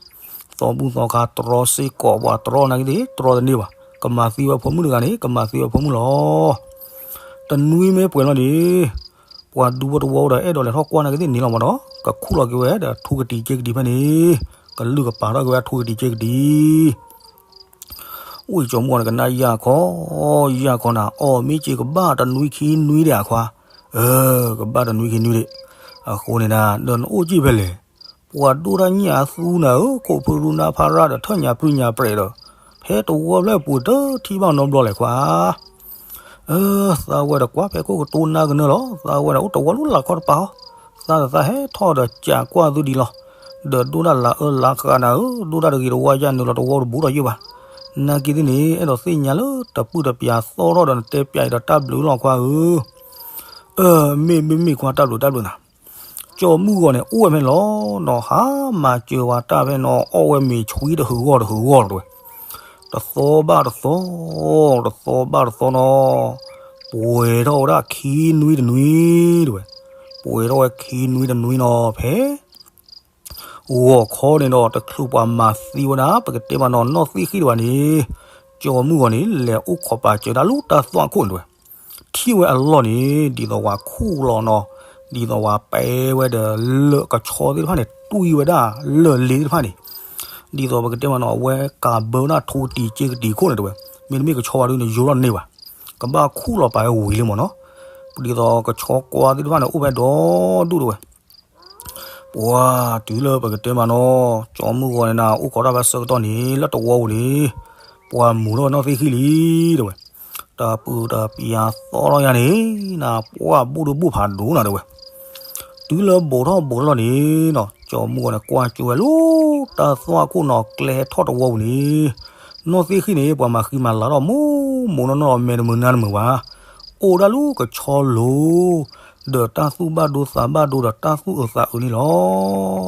သီဘူၣ်သီခါတြီစ့ၢ်ကီး ပှၤတြီနာ်က့သ့ၣ် တြီတန့ၢ်ဘၣ်. ကမၤသံဝဲဖိမုၣ်တဂၤန့ၣ် ကမၤသံဝဲဖိမုၣ်လီၤ. တနွံမ့ၢ်ပှဲၤလီၤန့ၣ် ပှၤဒူဖိတဝီဒီးအဲၣ်ဒိးလဲၤထီၣ်ကွၢ်နာ်က့သ့ၣ်န့ၣ်လီၤမးဒီး ကခူၣ်လီၤက့ၤဝဲဒီးထူကတံၤက့ကတံၤဖဲန့ၣ်, ကလုၢ်ကပာ်ထီၣ်က့ၤဝဲထူကတံၤက့ကတံၤ ဝံၢ်ကၠီမုၢ်ဂီၤန့ၣ် ကနၣ်ယၢ်ခီ, ယၢ်ခီနၤ အီၣ်မ့ၢ်က့ၤကဘၣ်တနွံခံနွံဒံးအခွါ, ကဘၣ်တနွံခံနွံဒံး. အဃိန့ၣ်နၤ ဒီးနအိၣ်က့ၢ်ဖဲလဲၣ်, ပှၤဒိၣ်တၢ်ညၣ်အသူနၤဧၢ, ခိၣ်ဖုရူနါဖးရၣ်ဒီးထၢၣ်ညါပြုၢ်ညါပြဲးဒီး, ဖဲတဝီဖျၢၣ်ပူၤတထံၣ်ဘၣ်နီတဘျီလဲၣ်ခွါ. သးဝဲဒီးကွၢ်ဖဲခိၣ်ကတိၤနါကနၢလီၤ, သးဝဲဒီးအိၣ်တဝီလူလၢ်ခီတပၤဟီ, သးတသးဟဲထီၣ်ဒီးကးကွၢ်သုဒံးလီၤ. ဒီးဒိၣ်ဒၣ်လၢအၢလၢဃာ်နၤဧၢ, ဒိၣ်ဒၣ်တဂ့ၤတဝီယၢ်နုာ်လီၤတဝီတဘူးဒီးယိၣ်ဘၣ်. နာ်က့သ့ၣ်န့ၣ် အဲၣ်ဒိးသ့ၣ်ညါလၢတပုၢ်တပျးသီၣ်ထီၣ်ဒီးနတဲပျးအံၤဒီးတၢ်ဘျုးလီၤခွါဧၢ. မ့ၢ်မ့ၢ်မ့ၢ်ခွါတၢ်ဘျုးတၢ်ဘျုးနၤ. ကၠီမုၢ်ဂီၤန့ၣ် အိၣ်ဝဲဖဲန့ၣ်လီၤနီၤ, ဟါမၤစၢၤဝဲတၢ်ဖဲန့ၣ်နီၤ, အီၣ်ဝဲမ့ၤဆွံတဟုးဂီၢ်တဟုးဂီၢ်တဲဝဲ. တသီဘၣ်တသီ, တသီဘၣ်တသီနီၤ, ပှဲၤထီၣ်ဝဲဒၣ်ခံနွံတနွံတဲဝဲ. ပှဲၤထီၣ်ဝဲခံနွံတနွံနီၤ ဖဲ ဂီၤခီန့ၣ်ဒီး တချုးပှၤမၤသံဝဲဒၣ် ပကတဲမးနီၤ နီၢ်သ့ၣ်ဃံၣ်တဂၤန့ၣ်, ကၠီမုၢ်ဂီၤန့ၣ် လဲၤအိၣ်ခိးပာ်စၢၤဒၣ်လၢတၢ်သွၣ်ခိၣ်န့ၣ်တဲဝဲ. ထံၣ်ဝဲအလီၢ်န့ၣ် ဒ်သိးပှၤခူၣ်လီၤနီၤ, ဒ်သိးပှၤပဲဝဲဒီးလၢၢ်ကဆီသ့ၣ်တဖၣ်န့ၣ် တွံၢ်ဝဲဒၣ်လၢၢ်လ့သ့ၣ်တဖၣ်န့ၣ်, ဒ်သိးပကတဲမးနီၤ အဝဲကးဘၢဒၣ်ထူကတံၤစ့ကတံၤခိၣ်န့ၣ်တဲဝဲ. မ့တမ့ၢ်ကဆီဝဲဒုန့ၣ် ယိၤထီၣ်န့ၢ်ဘၣ်, ကဘၣ်ခူၣ်လီၤပာ်ဝဲဝံၤလံမးနီၤ. ဒ်သိးကဆီကွၢ်သ့ၣ်တဖၣ်န့ၣ် အိၣ်ဖဲဒီဒူၣ်တဲဝဲ. ပှၤတုၤလၢပကတဲမးနီၤ, ကၠီမုၢ်ဂီၤန့ၣ်နၤ အိၣ်ခိးတၢ်ဖဲဆၢကတီၢ်န့ၣ် လၢတဝီပူၤန့ၣ်, ပှၤမူၤထီၣ်နီၢ်သ့ၣ်ဃံၣ်လံတဲဝဲ. တပုၢ်တပျးသီၣ်ထီၣ်ယါန့ၣ်နၤ, ပှၤဘိၣ်ဒိဘိၣ်ဖးဒိၣ်နၤတဲဝဲ. တုၤလၢဘိးထီၣ်ဘိးလီၤန့ၣ်နီၤ, ကၠီမုၢ်ဂီၤန့ၣ် ကွၢ်ကၠိဝဲလၢတၢ်သွၣ်ခိၣ်နီၤ ကျဲဟဲထီၣ်တဝီပူၤန့ၣ်, နီၢ်သ့ၣ်ဃံၣ်န့ၣ် ပှၤမၤဃံမၤလၤထီၣ်မိၢ်မိၢ်နီၢ်နီၢ် မဲာ်တမုာ်နါတမုာ်ဘၣ်. အိၣ်ဒၣ်လၢကဆီလိၤ ဒီးတၢ်သူၣ်ဘၣ်ဒိသးဘၣ်ဒိဒီးတၢ်သူၣ်အုးသးအုးန့ၣ်လီၤ.